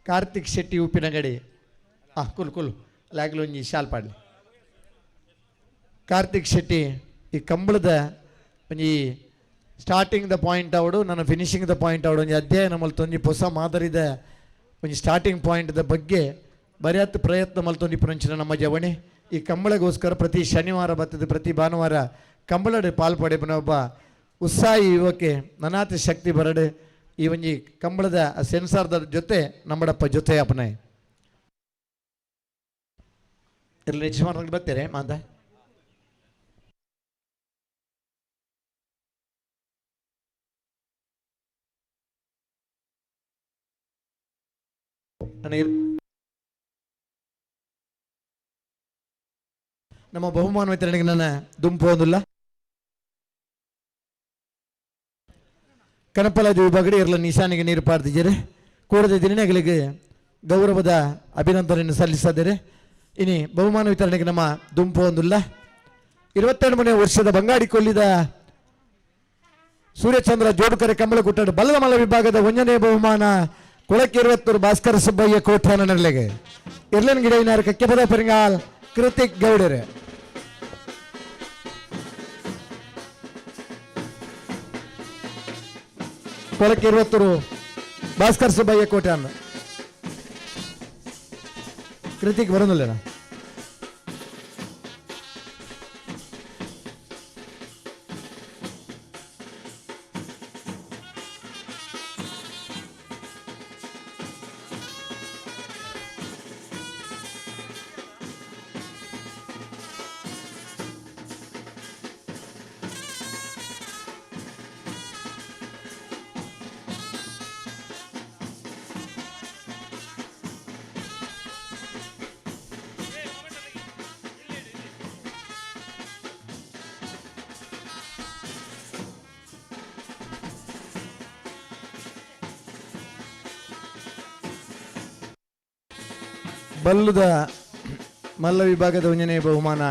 ಕಾರ್ತಿಕ್ ಶೆಟ್ಟಿ ಉಪ್ಪಿನಂಗಡಿ. ಹಾಂ ಕುಲ್ ಕುಲ್ ಲಾಗ್ಲು ಒಂಜಿ ಶಾಲ್ ಪಾಡ್ಲಿ. ಕಾರ್ತಿಕ್ ಶೆಟ್ಟಿ ಈ ಕಂಬಳದ ಒಂಜಿ ಸ್ಟಾರ್ಟಿಂಗ್ the point ಅವಡು ನನ್ನ ಫಿನಿಶಿಂಗ್ the point ಅವಡು ಒಂಜಿ ಅಧ್ಯಯನ ಮಲ್ತೊಂಜಿ ಹೊಸ ಮಾದರಿದ ಒಂಜಿ ಸ್ಟಾರ್ಟಿಂಗ್ ಪಾಯಿಂಟ್ದ ಬಗ್ಗೆ ಬರೆಯತ್ತು ಪ್ರಯತ್ನ ಮಲ್ತೊಂದು ಇಪ್ಪುನಂಚಿನ ನಮ್ಮ ಜವಣಿ. ಈ ಕಂಬಳಗೋಸ್ಕರ ಪ್ರತಿ ಶನಿವಾರ ಬರ್ತದೆ ಪ್ರತಿ ಭಾನುವಾರ ಕಂಬಳಡ್ ಪಾಲ್ಪಡೆಪುನ ಒಬ್ಬ ಉತ್ಸಾಹಿ ಯುವಕೆ ನನಾತಿ ಶಕ್ತಿ ಬರಡು ಈ ಒಂಜಿ ಕಂಬಳದ ಸೆನ್ಸಾರ್ದ ಜೊತೆ ನಮ್ಮಡಪ್ಪ ಜೊತೆ ಅಪನೆ ಇರ್ಲಿ ಯಜಮಾನ್ರಲ್ಲಿ ಬರ್ತಾರೆ ಮಾಂತ. ನಮ್ಮ ಬಹುಮಾನ ವಿತರಣೆಗೆ ನನ್ನ ದುಂಪು ಒಂದಿಲ್ಲ. ಕನಪಲಾದಿ ವಿಭಾಗಡೆ ಇರಲ ನಿಶಾನಿಗೆ ನೀರು ಪಾರ್ತಿದ್ದೀರಿ. ಕೂಡದ ದಿನಗಳಿಗೆ ಗೌರವದ ಅಭಿನಂದನೆಯನ್ನು ಸಲ್ಲಿಸಿದ್ದಾರೆ. ಇನಿ ಬಹುಮಾನ ವಿತರಣೆಗೆ ನಮ್ಮ ದುಂಪು ಒಂದಿಲ್ಲ. 22ನೇ ವರ್ಷದ ಬಂಗಾಡಿ ಕೊಲ್ಲಿದ ಸೂರ್ಯಚಂದ್ರ ಜೋಡುಕರೆ ಕಂಬಳಗುಟ್ಟಡ ಬಲ್ಲಮಲ್ಲ ವಿಭಾಗದ ಒಂದನೇ ಬಹುಮಾನ ಕೊಳಕ್ಕೆ 20 ಭಾಸ್ಕರ ಸುಬ್ಬಯ್ಯ ಕೋಠಾನ ನೆರಳಿಗೆ. ಇರ್ಲನ್ ಗಿಡೈನಾರ್ ಕಕ್ಕೆಪದ ಪೆರಿಂಗಾಲ್ ಕೃತಿಕ್ ಗೌಡರೆ. ಕೊಳಕ್ಕೆ 20 ಭಾಸ್ಕರ ಸುಬ್ಬಯ್ಯ ಕೋಟ್ಯಾನ್. ಕೃತಿಕ್ ಬರೋದಿಲ್ಲ. ಬಲ್ಲುದ ಮಲ್ಲ ವಿಭಾಗದ ಒಂದನೇ ಬಹುಮಾನ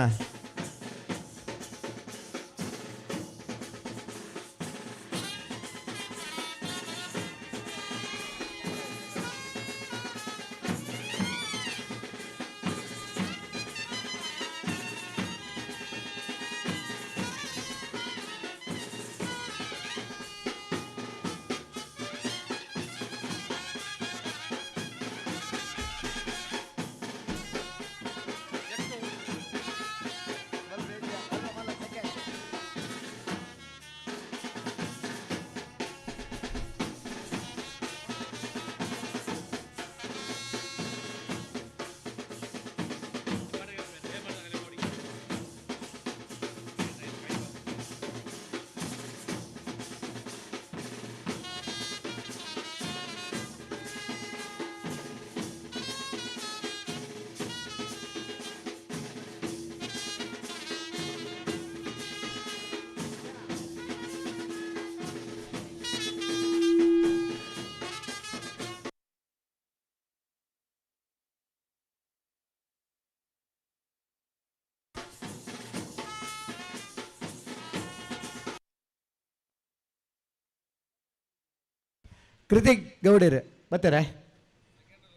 ಕೃತಿಕ್ ಗೌಡರು ಬರ್ತಾರೆ.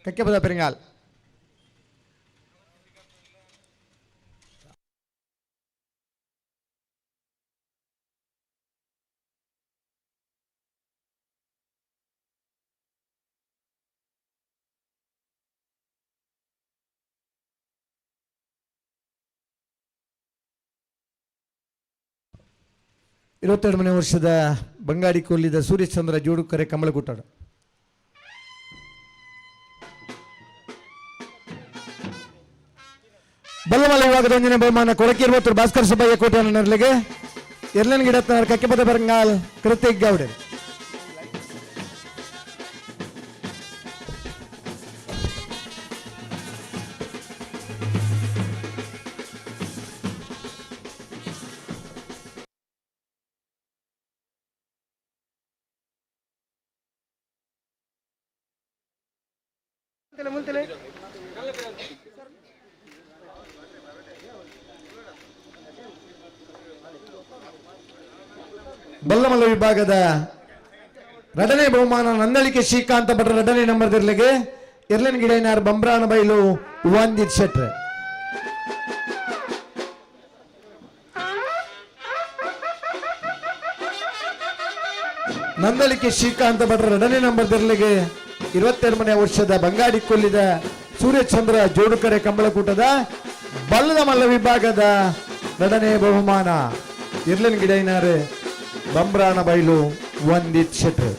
ಕಕ್ಕೆಪದ ಪೆರಿಂಗಾಲ್. 22ನೇ ವರ್ಷದ ಬಂಗಾಡಿ ಕೊಲ್ಲಿದ ಸೂರ್ಯಚಂದ್ರ ಜೋಡುಕರೆ ಕಮಲಗುಟ್ಟಾಡ. ಬಲ್ಲಮಲ್ಲ ವಿಭಾಗದ ಒಂದನೇ ಬಹುಮಾನ ಕೊಳಕ್ಕೆ 20 ಭಾಸ್ಕರ ಸುಬ್ಬಯ್ಯ ಕೋಟೆಯ ನೆರಳಿಗೆ. ಎರ್ಲನ್ ಗಿಡತ್ನಾರ್ ಕಕ್ಕೆಪದ ಬರಂಗಾಲ್ ಕೃತಿಕ್ ಗೌಡರ್. ಬಲ್ಲಮಲ್ಲ ವಿಭಾಗದ ಎರಡನೇ ಬಹುಮಾನ ನಂದಳಿಕೆ ಶ್ರೀಕಾಂತ ಭಟ್ರ ಎರಡನೇ ನಂಬರ್ ದಿರ್ಲಿಗೆ. ಎರ್ಲನ್ ಗಿಡೈನಾರ್ ಬಂಬ್ರಾಣ ಬೈಲು ವಂದಿತ್ ಶೆಟ್ರ್. ನಂದಳಿಕೆ ಶ್ರೀಕಾಂತ ಭಟ್ರ ಎರಡನೇ ನಂಬರ್ ದಿರ್ಲಿಗೆ 22ನೇ ವರ್ಷದ ಬಂಗಾಡಿ ಕೊಲ್ಲಿದ ಸೂರ್ಯಚಂದ್ರ ಜೋಡುಕರೆ ಕಂಬಳಕೂಟದ ಬಲ್ಲದ ಮಲ್ಲ ವಿಭಾಗದ ಎರಡನೇ ಬಹುಮಾನ ಇರ್ಲನ್ ಗಿಡೈನಾರ್ ಬಂಬ್ರಾಣ ಬೈಲು ವಂದಿತ್ ಶೆಟ್ರ್.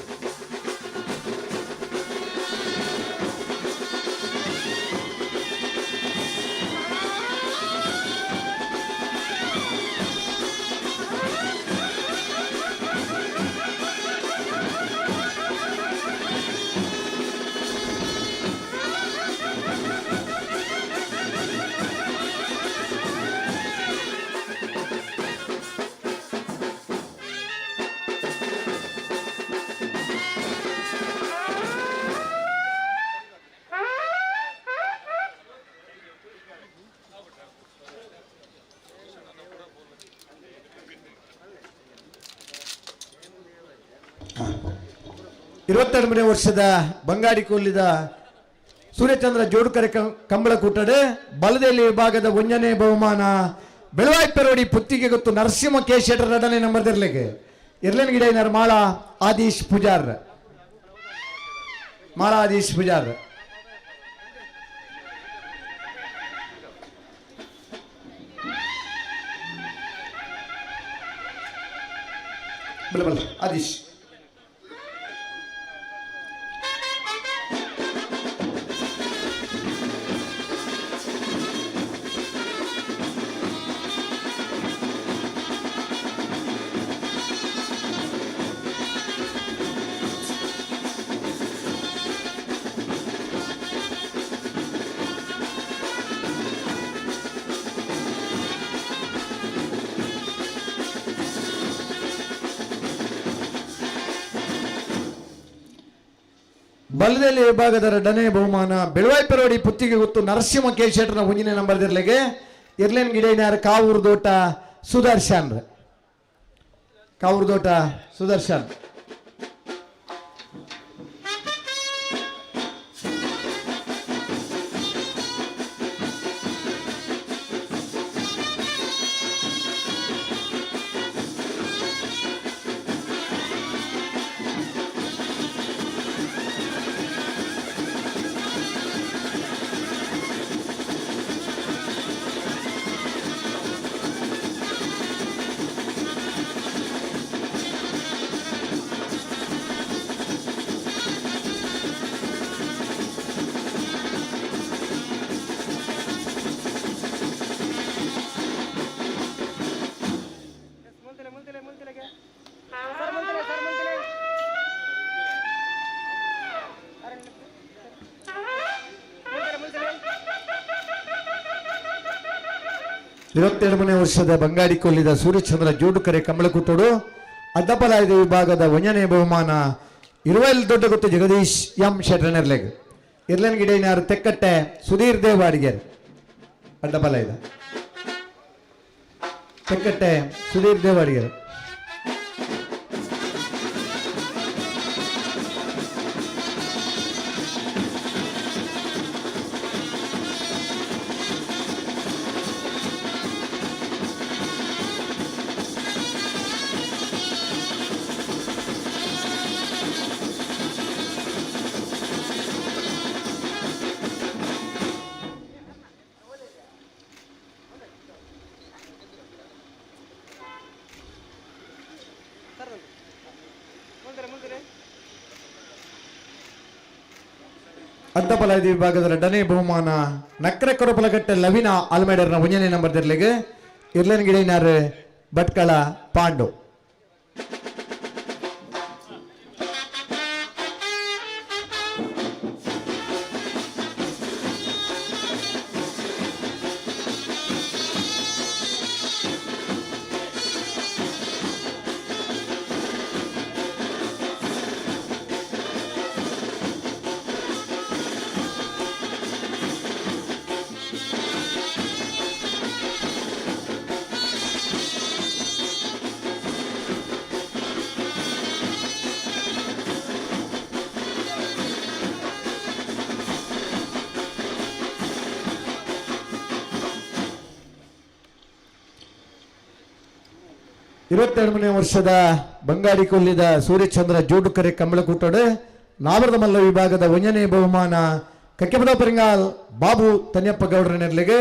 22ನೇ ವರ್ಷದ ಬಂಗಾಡಿ ಕೊಲ್ಲಿದ ಸೂರ್ಯಚಂದ್ರ ಜೋಡುಕರೆ ಕಂಬಳಕೂಟಡು ಬಲದೆಲ್ಲಿ ವಿಭಾಗದ ಒಂಜನೇ ಬಹುಮಾನ ಬೆಳವಾಯಿ ಪೆರೋಡಿ ಪುತ್ತಿಗೆ ಗೊತ್ತು ನರಸಿಂಹ ಕೆ ಶೆಟ್ಟರ್ ಎರಡನೇ ನಂಬರ್ ಇರ್ಲಿಕ್ಕೆ ಇರ್ಲೇನ್ ಗಿಡ ಮಾಳಾ ಆದೀಶ್ ಪೂಜಾರ್, ಮಾಳಾ ಆದೀಶ್ ಪೂಜಾರ್. ಬಲ ಬಲ ಆದೀಶ್. ಬಲದಲ್ಲಿ ವಿಭಾಗದ ಎರಡನೇ ಬಹುಮಾನ ಬೆಳವಾಯಿ ಪೆರೋಡಿ ಪುತ್ತಿಗೆ ಗೊತ್ತು ನರಸಿಂಹ ಕೆ ಶೆಟ್ಟರ್ನ ಒಂದನೇ ನಂಬರ್ ಇರ್ಲಿಗೆ ಇರ್ಲೇನ್ ಗಿಡೈನಾರ್ ಕಾವೂರು ದೋಟ ಸುದರ್ಶನ್, ಕಾವೂರು ದೋಟ ಸುದರ್ಶನ್. 22ನೇ ವರ್ಷದ ಬಂಗಾಡಿ ಕೊಲ್ಲಿದ ಸೂರ್ಯಚಂದ್ರ ಜೋಡುಕರೆ ಕಂಬಳಕುಟ್ಟೋಡು ಅಡ್ಡಪಲಾಯದ ವಿಭಾಗದ ಒಂಜನೇ ಬಹುಮಾನ ಇರುವೈಲ್ ದೊಡ್ಡ ಗೊತ್ತು ಜಗದೀಶ್ ಎಂ ಶೆಟ್ಟರ್ನೆರ್ಲೆಗ್ ಇರ್ಲನ್ ಗಿಡೈನಾರ್ ತೆಕ್ಕಟ್ಟೆ ಸುಧೀರ್ ದೇವ್ ಅಡಿಗೆರ್. ಅಡ್ಡಪಲಾಯದ ತೆಕ್ಕಟ್ಟೆ ಸುಧೀರ್ ದೇವ್ ಅಡಿಗೆರ್. ಅಡ್ಡಪಲಾಯದ ವಿಭಾಗದ ಎರಡನೇ ಬಹುಮಾನ ನಕ್ರೆ ಕೊರಪಲಗಟ್ಟೆ ಲವಿನ ಆಲ್ಮೇಡರ್ನ ಒಂದನೇ ನಂಬರ್ ಇರ್ಲಿಗೆ ಇರ್ಲೇನ್ ಗಿಡೈನಾರ್ ಭಟ್ಕಳ ಪಾಂಡು. 22ನೇ ವರ್ಷದ ಬಂಗಾಡಿ ಕೊಲ್ಲಿದ ಸೂರ್ಯಚಂದ್ರ ಜೋಡುಕರೆ ಕಂಬಳಕೂಟಡು ನಾವರದ ಮಲ್ಲ ವಿಭಾಗದ ಒಂಜನೇ ಬಹುಮಾನ ಕಕ್ಕೆಪದ ಪೆರಿಂಗಾಲ್ ಬಾಬು ತನ್ಯಪ್ಪ ಗೌಡರ ನೆರ್ಲಿಗೆ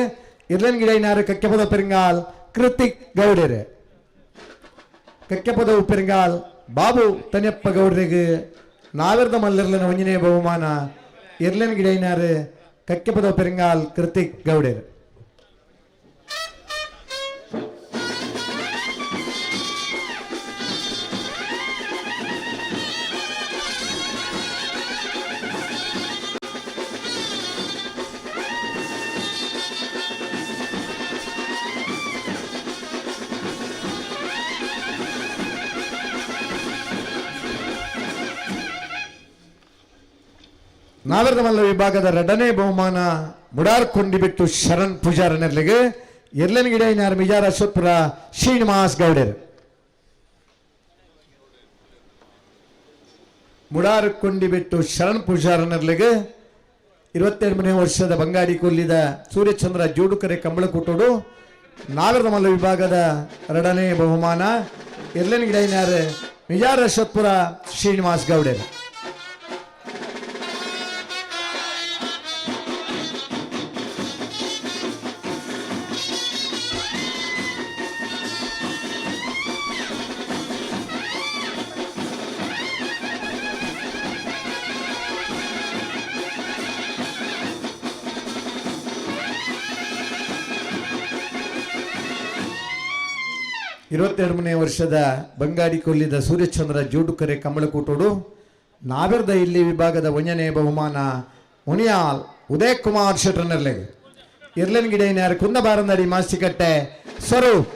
ಇರ್ಲನ್ ಗಿಡೈನಾರು ಕಕ್ಕೆಪದ ಪೆರಿಂಗಾಲ್ ಕೃತಿಕ್ ಗೌಡರು. ಕಕ್ಕೆಪದ ಪೆರಿಂಗಾಲ್ ಬಾಬು ತನ್ಯಪ್ಪ ಗೌಡರಿಗೆ ನಾವರದ ಮಲ್ಲರ್ಲನ ಒಂಜನೇ ಬಹುಮಾನ ಇರ್ಲನ್ ಗಿಡೈನಾರು ಕಕ್ಕೆಪದ ಪೆರಿಂಗಾಲ್ ಕೃತಿಕ್ ಗೌಡರು. ನಾಗರಮಲ್ಲ ವಿಭಾಗದ ಎರಡನೇ ಬಹುಮಾನ ಮುಡಾರ್ ಕೊಂಡಿಬಿಟ್ಟು ಶರಣ್ ಪೂಜಾರನೆರ್ಲಿಗೆ ಎರ್ಲನಗಿಡೈನಾರ್ ಮಿಜಾರ ಅಶ್ವತ್ಪುರ ಶ್ರೀನಿವಾಸ್ ಗೌಡರ್. ಮುಡಾರು ಕೊಂಡಿಬೆಟ್ಟು ಶರಣ್ ಪೂಜಾರನರ್ಲಿಗೆ 22ನೇ ವರ್ಷದ ಬಂಗಾಡಿ ಕೊಲ್ಲಿದ ಸೂರ್ಯಚಂದ್ರ ಜೋಡುಕರೆ ಕಂಬಳಕೂಟೋಡು ನಾಗರದ ಮಲ್ಲ ವಿಭಾಗದ ಎರಡನೇ ಬಹುಮಾನ ಎರ್ಲೆನ್ ಗಿಡೈನಾರ್ ಮಿಜಾರ್ ಅಶ್ವತ್ಪುರ ಶ್ರೀನಿವಾಸ್ ಗೌಡರು. 22ನೇ ವರ್ಷದ ಬಂಗಾಡಿ ಕೊಲ್ಲಿದ ಸೂರ್ಯಚಂದ್ರ ಜೋಡುಕರೆ ಕಂಬಳಕೂಟೋಡು ನಾವೆರ್ದ ಇಲ್ಲಿ ವಿಭಾಗದ ಒಂಜನೇ ಬಹುಮಾನ ಮುನಿಯಾಲ್ ಉದಯ್ ಕುಮಾರ್ ಶೆಟ್ರನರ್ಲೆಗ್ ಇರ್ಲನ್ ಗಿಡೈನಾರ್ ಕುಂದಬಾರಂದಡಿ ಮಾಸಿಕಟ್ಟೆ ಸ್ವರೂಪ್.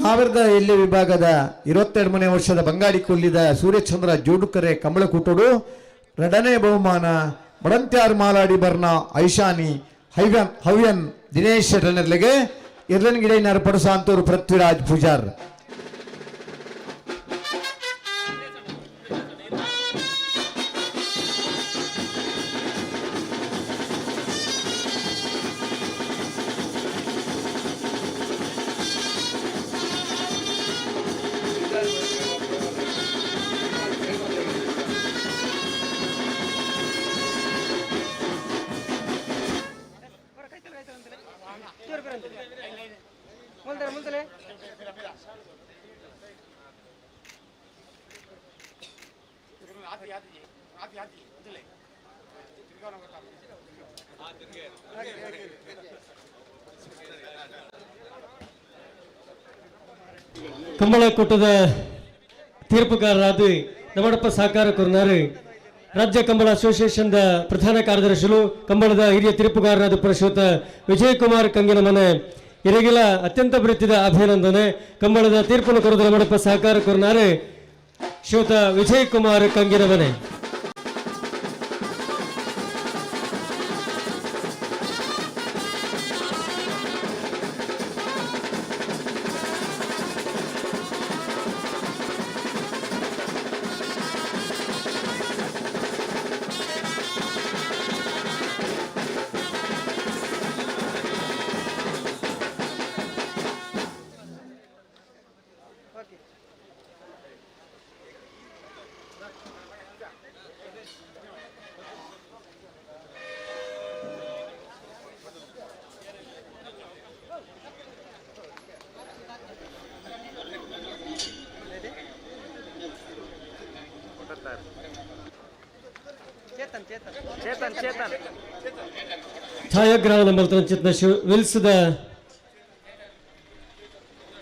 ನಾವೆರ್ದ ಎಲ್ಲಿ ವಿಭಾಗದ 22ನೇ ವರ್ಷದ ಬಂಗಾಡಿ ಕೊಲ್ಲಿದ ಸೂರ್ಯಚಂದ್ರ ಜೋಡುಕರೆ ಕಂಬಳಕೂಟೋಡು ಎರಡನೇ ಬಹುಮಾನ ಮಡಂತ್ಯಾರ್ ಮಾಲಾಡಿ ಬರ್ನ ಐಶಾನಿ ಹೈವನ್ ಹವ್ಯನ್ ದಿನೇಶ್ ಶೆಟ್ಟರ್ನೆರ್ಲೆಗೆ ಇರ್ಲನ್ ಗಿಡೈನಾರ್ ಪಡುಸಾಂತೂರು ಪೃಥ್ವಿರಾಜ್ ಪೂಜಾರ್. ಕಂಬಳಕೂಟದ ತೀರ್ಪುಗಾರರಾದ ನಮಡಪ್ಪ ಸಹಕಾರ ಕೊರ್ನಾರು ರಾಜ್ಯ ಕಂಬಳ ಅಸೋಸಿಯೇಷನ್ದ ಪ್ರಧಾನ ಕಾರ್ಯದರ್ಶಿಗಳು ಕಂಬಳದ ಹಿರಿಯ ತೀರ್ಪುಗಾರರಾದ ಪರಿಶೋತ ವಿಜಯಕುಮಾರ್ ಕಂಗಿನ ಮನೆ ಇರಗಿಲ ಅತ್ಯಂತ ಪ್ರೀತಿದ ಅಭಿನಂದನೆ. ಕಂಬಳದ ತೀರ್ಪನ್ನು ಕೊರದು ನಮಡಪ್ಪ ಸಹಕಾರ ಕೊರ್ನಾರು ಶ್ರೀಯುತ ವಿಜಯಕುಮಾರ್ ಕಂಗಿನ ಮನೆ. ಛಾಯಾಗ್ರಹಣ ಮಲ್ತಂಚಿತ್ನ ಶಿವ ವಿಲ್ಸದ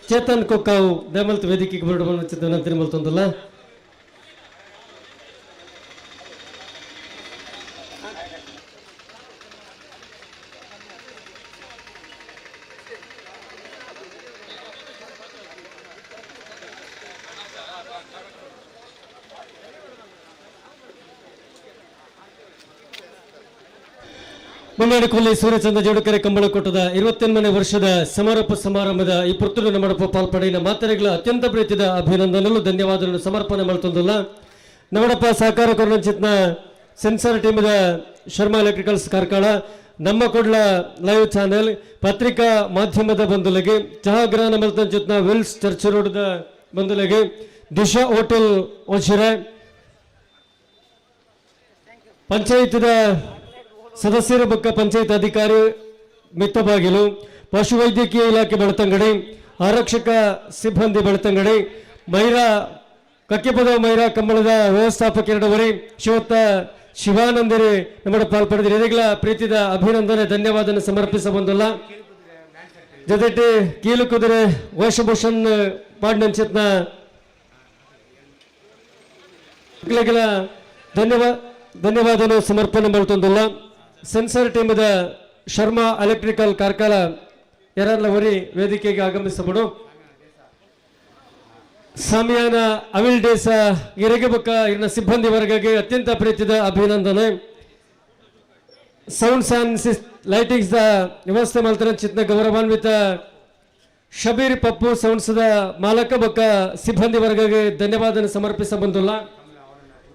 ಚೇತನ್ ಕೊಕ್ಕಾವು ದೇಮಲ್ತ ವೇದಿಕೆಗೆ ಬರಡು ಚಿತ್ರ ವಿನಂತಿ ಮಲ್ತೊಂದಲ್ಲ. ಮುನ್ನಾಡಿಕೊಲ್ಲಿ ಸೂರ್ಯಚಂದ್ರ ಜೋಡುಕೆರೆ ಕಂಬಳಕೋಟದ 28ನೇ ವರ್ಷದ ಸಮಾರೋಪ ಸಮಾರಂಭದ ಈ ಪುರ್ತುಡು ನಮ್ಮಡಪ್ಪ ಪಾಲ್ಪಡೆಯ ಮಾತರೆಗಳ ಅತ್ಯಂತ ಪ್ರೀತಿದ ಅಭಿನಂದನೆಗಳು ಧನ್ಯವಾದಗಳನ್ನು ಸಮರ್ಪಣೆ ಮಾಡ್ತಂದಲ್ಲ. ನಮ್ಮಡಪ್ಪ ಸಹಕಾರ ಕೊರನಂಚಿತ್ನ ಸೆನ್ಸರ್ ಟೀಮದ ಶರ್ಮಾ ಎಲೆಕ್ಟ್ರಿಕಲ್ಸ್ ಕಾರ್ಕಳ, ನಮ್ಮ ಕೊಡ್ಲ ಲೈವ್ ಚಾನೆಲ್, ಪತ್ರಿಕಾ ಮಾಧ್ಯಮದ ಬಂಧುಲೆಗೆ, ಚಹಾಗ್ರಹಣ ಮಲ್ತಂಚಿತ್ನ ವಿಲ್ಸ್ ಚರ್ಚ್ ರೋಡ್ದ ಬಂಧುಲೆಗೆ, ದಿಶಾ ಹೋಟೆಲ್ ಒಶಿರೆ, ಪಂಚಾಯತ್ದ ಸದಸ್ಯರ ಬಕ್ಕ ಪಂಚಾಯತ್ ಅಧಿಕಾರಿ ಮಿತ್ತಬಾಗಿಲು, ಪಶುವೈದ್ಯಕೀಯ ಇಲಾಖೆ ಬೆಳತಂಗಡಿ, ಆರಕ್ಷಕ ಸಿಬ್ಬಂದಿ ಬೆಳ್ತಂಗಡಿ ಮೈರಾ ಕಕ್ಕೆಪದ ಮೈರಾ ಕಂಬಳದ ವ್ಯವಸ್ಥಾಪಕರವರೇ ಶಿವತ್ತ ಶಿವಾನಂದರೆ ನಮ್ಮ ಪಾಲ್ಪಡೆದಿರಿ ಇದೆಗಳ ಪ್ರೀತಿದ ಅಭಿನಂದನೆ ಧನ್ಯವಾದನ ಸಮರ್ಪಿಸ ಬಂದಲ್ಲ. ಜೊತೆಗೆ ಕೀಲು ಕುದುರೆ ವೇಷಭೂಷಣ್ ಪಾಡ್ನಂಚಿತ್ನ ಧನ್ಯವಾದನ ಸಮರ್ಪಣೆ ಮಾಡ್ತೊಂದಿಲ್ಲ. ಸೆನ್ಸರ್ ಟೀಮದ ಶರ್ಮಾ ಎಲೆಕ್ಟ್ರಿಕಲ್ ಕಾರ್ಕಳ ಯಾರಲ್ಲ ಒರಿ ವೇದಿಕೆಗೆ ಆಗಮಿಸಬಡು. ಸಾಮಿಯಾನ ಅವಿಲ್ ಡೇಸ ಇರಗಬಕ್ಕ ಇರಿನ ಸಿಬ್ಬಂದಿ ವರ್ಗಕ್ಕೆ ಅತ್ಯಂತ ಪ್ರೀತಿದ ಅಭಿನಂದನೆ. Sound and lightings the ವ್ಯವಸ್ಥೆ ಮಲ್ತನ ಚಿತ್ನ ಗೌರವಾನ್ವಿತ ಶಬೀರ್ ಪಪ್ಪು ಸೌಂಡ್ಸ್ದ ಮಾಲಕ ಬಕ್ಕ ಸಿಬ್ಬಂದಿ ವರ್ಗಕ್ಕೆ ಧನ್ಯವಾದನ ಸಮರ್ಪಿಸ ಬಂದಿಲ್ಲ.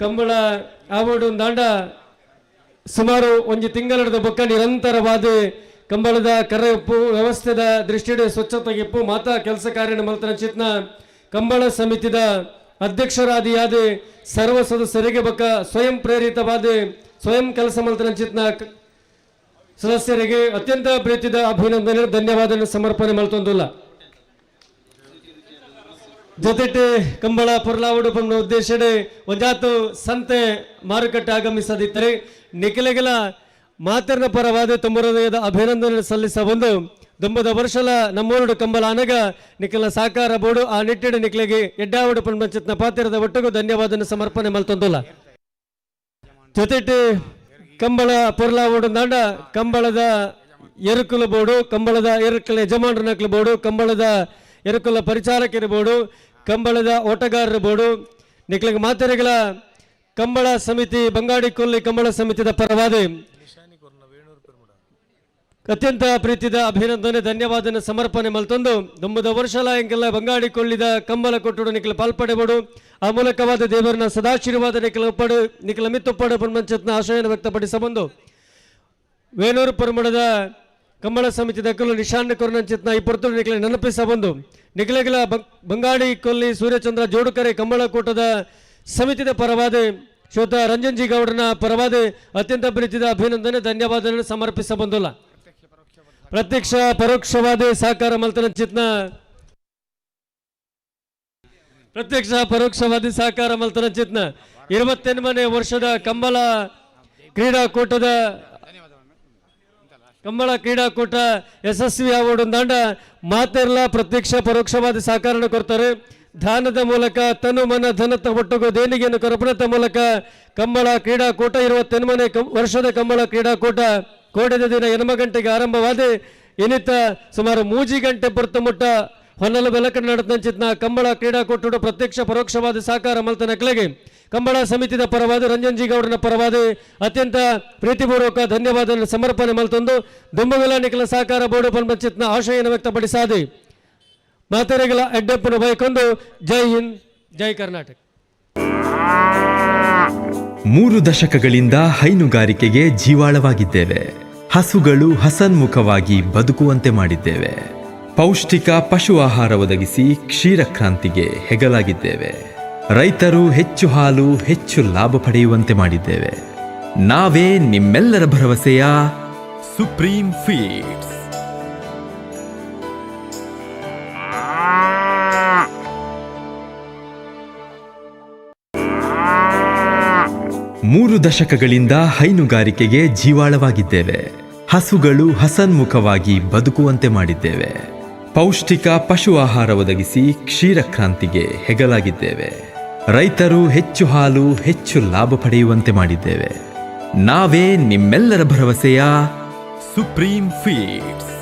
ಕಂಬಳ ಆವಡು ದಾಂಡ ಸುಮಾರು ಒಂದು ತಿಂಗಳದ ಬೊಕ್ಕ ನಿರಂತರವಾದ ಕಂಬಳದ ಕರೆಯಪ್ಪು ವ್ಯವಸ್ಥೆದ ದೃಷ್ಟಿಡೆ ಸ್ವಚ್ಛತೆಗಿಪ್ಪು ಮಾತಾ ಕೆಲಸ ಕಾರ್ಯ ಮಲ್ತನ ಚಿತ್ನ ಕಂಬಳ ಸಮಿತಿದ ಅಧ್ಯಕ್ಷರಾದಿಯಾದ ಸರ್ವ ಸದಸ್ಯರಿಗೆ ಬಕ್ಕ ಸ್ವಯಂ ಪ್ರೇರಿತವಾದ ಸ್ವಯಂ ಕೆಲಸ ಮಲ್ತನ ಚಿತ್ನ ಸದಸ್ಯರಿಗೆ ಅತ್ಯಂತ ಪ್ರೀತಿದ ಅಭಿನಂದನೆ ಧನ್ಯವಾದ ಸಮರ್ಪಣೆ ಮಲ್ತೊಂದಿಲ್ಲ. ಜೊತೆಟೆ ಕಂಬಳ ಪೊರ್ಲಾವುಡು ಪಂಡ ಉದ್ದೇಶಡೆ ಒಂಜಾತು ಸಂತೆ ಮಾರುಕಟ್ಟೆ ಆಗಮಿಸದಿತ್ತರೆ ನಿಖಿಲೆಗಳ ಮಾತರ್ನ ಪರವಾದ ತಮ್ಮ ಅಭಿನಂದನೆ ಸಲ್ಲಿಸ ಬಂದು ದುಂಬದ ವರ್ಷಲ ನಮ್ಮೂರುಡು ಕಂಬಳ ಅನಗ ನಿಖಲ ಸಾಕಾರ ಬೋಡು ಆ ನಿಟ್ಟಿಡು ನಿಖಲಿಗೆ ಎಡ್ಡಾವಡು ಪಂಚತ್ನ ಪಾತ್ರದ ಒಟ್ಟಿಗೂ ಧನ್ಯವಾದನ ಸಮರ್ಪಣೆ ಮಲ್ತೊಂದುಲ್ಲ. ಜೊತೆಟೆ ಕಂಬಳ ಪೊರ್ಲಾವುಡು ದಾಂಡ ಕಂಬಳದ ಎರುಕುಲ ಬೋಡು ಕಂಬಳದ ಎರುಕುಲ ಯಜಮಾನರ ನಕಲು ಬೋಡು ಕಂಬಳದ ಎರುಕುಲ ಪರಿಚಾರಕರು ಬೋಡು ಕಂಬಳದ ಓಟಗಾರರು ಬೋಡು ನಿಖಲಿಗೆ ಮಾತೆರೆಗಳ ಕಂಬಳ ಸಮಿತಿ ಬಂಗಾಡಿ ಕೊಲ್ಲಿ ಕಂಬಳ ಸಮಿತಿದ ಪರವಾದ ಅತ್ಯಂತ ಪ್ರೀತಿದ ಅಭಿನಂದನೆ ಧನ್ಯವಾದನ ಸಮರ್ಪಣೆ ಮಲ್ತೊಂದು ದುಂಬದ ವರ್ಷಲ ಎಂಕೆಲ್ಲ ಬಂಗಾಡಿ ಕೊಳ್ಳಿದ ಕಂಬಳ ಕೊಟ್ಟುಡು ನಿಖಲ ಪಾಲ್ಪಡೆಬಡು ಆ ಮೂಲಕವಾದ ದೇವರನ್ನ ಸದಾಶೀರ್ವಾದ ನಿಖಲ ಒಪ್ಪಡು ನಿಖಲ ಮಿತ್ತೊಪ್ಪಡು ಪನ್ಮಂಚತ್ನ ಆಶಯವನ್ನು ವ್ಯಕ್ತಪಡಿಸಬಂದು ವೇಣೂರು ಪರ್ಮಣದ ಕಂಬಳ ಸಮಿತಿ ದಕ್ಕಲು ನಿಶಾನ್ ಕೊರನಂಚಿತ್ನ ಈ ಪೊರ್ತುಡು ನಿಖಲ ನೆನಪಿಸ ಬಂದು ನಿಖಲಗಿಲ ಬಂಗಾಡಿ ಕೊಲ್ಲಿ ಸೂರ್ಯಚಂದ್ರ ಜೋಡುಕರೆ ಕಂಬಳಕೂಟದ ಸಮಿತಿದ ಪರವಾದ ಶ್ರೋತ ರಂಜನ್ ಜಿ ಗೌಡನ ಪರವಾದ ಅತ್ಯಂತ ಪ್ರೀತಿದ ಅಭಿನಂದನೆ ಧನ್ಯವಾದಗಳನ್ನು ಸಮರ್ಪಿಸ ಬಂದಿಲ್ಲ. ಪ್ರತ್ಯಕ್ಷ ಪರೋಕ್ಷವಾದ ಸಹಕಾರ ಮಲ್ತನ ಚಿತ್ನ ಪ್ರತ್ಯಕ್ಷ ಪರೋಕ್ಷವಾದಿ ಸಹಕಾರ ಮಲ್ತನ ಚಿತ್ನ 28ನೇ ವರ್ಷದ ಕಂಬಳ ಕ್ರೀಡಾಕೂಟದ ಕಂಬಳ ಕ್ರೀಡಾಕೂಟ ಯಶಸ್ವಿ ಆವಡೊಂದಾಂಡ ಮಾತೆರ್ಲ ಪ್ರತ್ಯಕ್ಷ ಪರೋಕ್ಷವಾದ ಸಹಕಾರ ಕೊಡ್ತಾರೆ. ದಾನದ ಮೂಲಕ ತನು ಮನ ಧನತ ಒಟ್ಟುಗು ದೇಣಿಗೆಯನ್ನು ಕರಪಣದ ಮೂಲಕ ಕಂಬಳ ಕ್ರೀಡಾಕೂಟ 28ನೇ ವರ್ಷದ ಕಂಬಳ ಕ್ರೀಡಾಕೂಟ ಕೋಡೆದ ದಿನ 8 ಗಂಟೆಗೆ ಆರಂಭವಾದ ಇನ್ನಿತ ಸುಮಾರು 3 ಗಂಟೆ ಪೊರ್ತು ಮುಟ್ಟ ಹೊನ್ನಲು ಬೆಲಕನ್ನು ನಡೆದಂಚಿತ್ನ ಕಂಬಳ ಕ್ರೀಡಾಕೂಟಡು ಪ್ರತ್ಯಕ್ಷ ಪರೋಕ್ಷವಾದ ಸಹಕಾರ ಮಲ್ತನ ಕಲೆಗೆ ಕಂಬಳ ಸಮಿತಿದ ಪರವಾದ ರಂಜನ್ ಜಿ ಗೌಡನ ಪರವಾದ ಅತ್ಯಂತ ಪ್ರೀತಿಪೂರ್ವಕ ಧನ್ಯವಾದ ಸಮರ್ಪಣೆ ಮಲ್ತೊಂದು ದುಂಬುಗಲ ನಿಖಲ ಸಹಕಾರ ಬೋರ್ಡು ಪಂಚಿತ್ನ ಆಶಯನ್ನು ವ್ಯಕ್ತಪಡಿಸಾದೆ ಮಾತೆರೆಗಳ ಎಡ್ಡೆಪ್ಪನು ಬಯಕೊಂದು ಜೈ ಹಿಂದ್ ಜೈ ಕರ್ನಾಟಕ. 3 ದಶಕಗಳಿಂದ ಹೈನುಗಾರಿಕೆಗೆ ಜೀವಾಳವಾಗಿದ್ದೇವೆ. ಹಸುಗಳು ಹಸನ್ಮುಖವಾಗಿ ಬದುಕುವಂತೆ ಮಾಡಿದ್ದೇವೆ. ಪೌಷ್ಟಿಕ ಪಶು ಆಹಾರ ಒದಗಿಸಿ ಕ್ಷೀರಕ್ರಾಂತಿಗೆ ಹೆಗಲಾಗಿದ್ದೇವೆ. ರೈತರು ಹೆಚ್ಚು ಹಾಲು ಹೆಚ್ಚು ಲಾಭ ಪಡೆಯುವಂತೆ ಮಾಡಿದ್ದೇವೆ. ನಾವೇ ನಿಮ್ಮೆಲ್ಲರ ಭರವಸೆಯ ಸುಪ್ರೀಂ ಫೀಡ್ಸ್. 3 ದಶಕಗಳಿಂದ ಹೈನುಗಾರಿಕೆಗೆ ಜೀವಾಳವಾಗಿದ್ದೇವೆ. ಹಸುಗಳು ಹಸನ್ಮುಖವಾಗಿ ಬದುಕುವಂತೆ ಮಾಡಿದ್ದೇವೆ. ಪೌಷ್ಟಿಕ ಪಶು ಆಹಾರ ಒದಗಿಸಿ ಕ್ಷೀರಕ್ರಾಂತಿಗೆ ಹೆಗಲಾಗಿದ್ದೇವೆ. ರೈತರು ಹೆಚ್ಚು ಹಾಲು ಹೆಚ್ಚು ಲಾಭ ಪಡೆಯುವಂತೆ ಮಾಡಿದ್ದೇವೆ. ನಾವೇ ನಿಮ್ಮೆಲ್ಲರ ಭರವಸೆಯ ಸುಪ್ರೀಂ ಫೀಡ್ಸ್.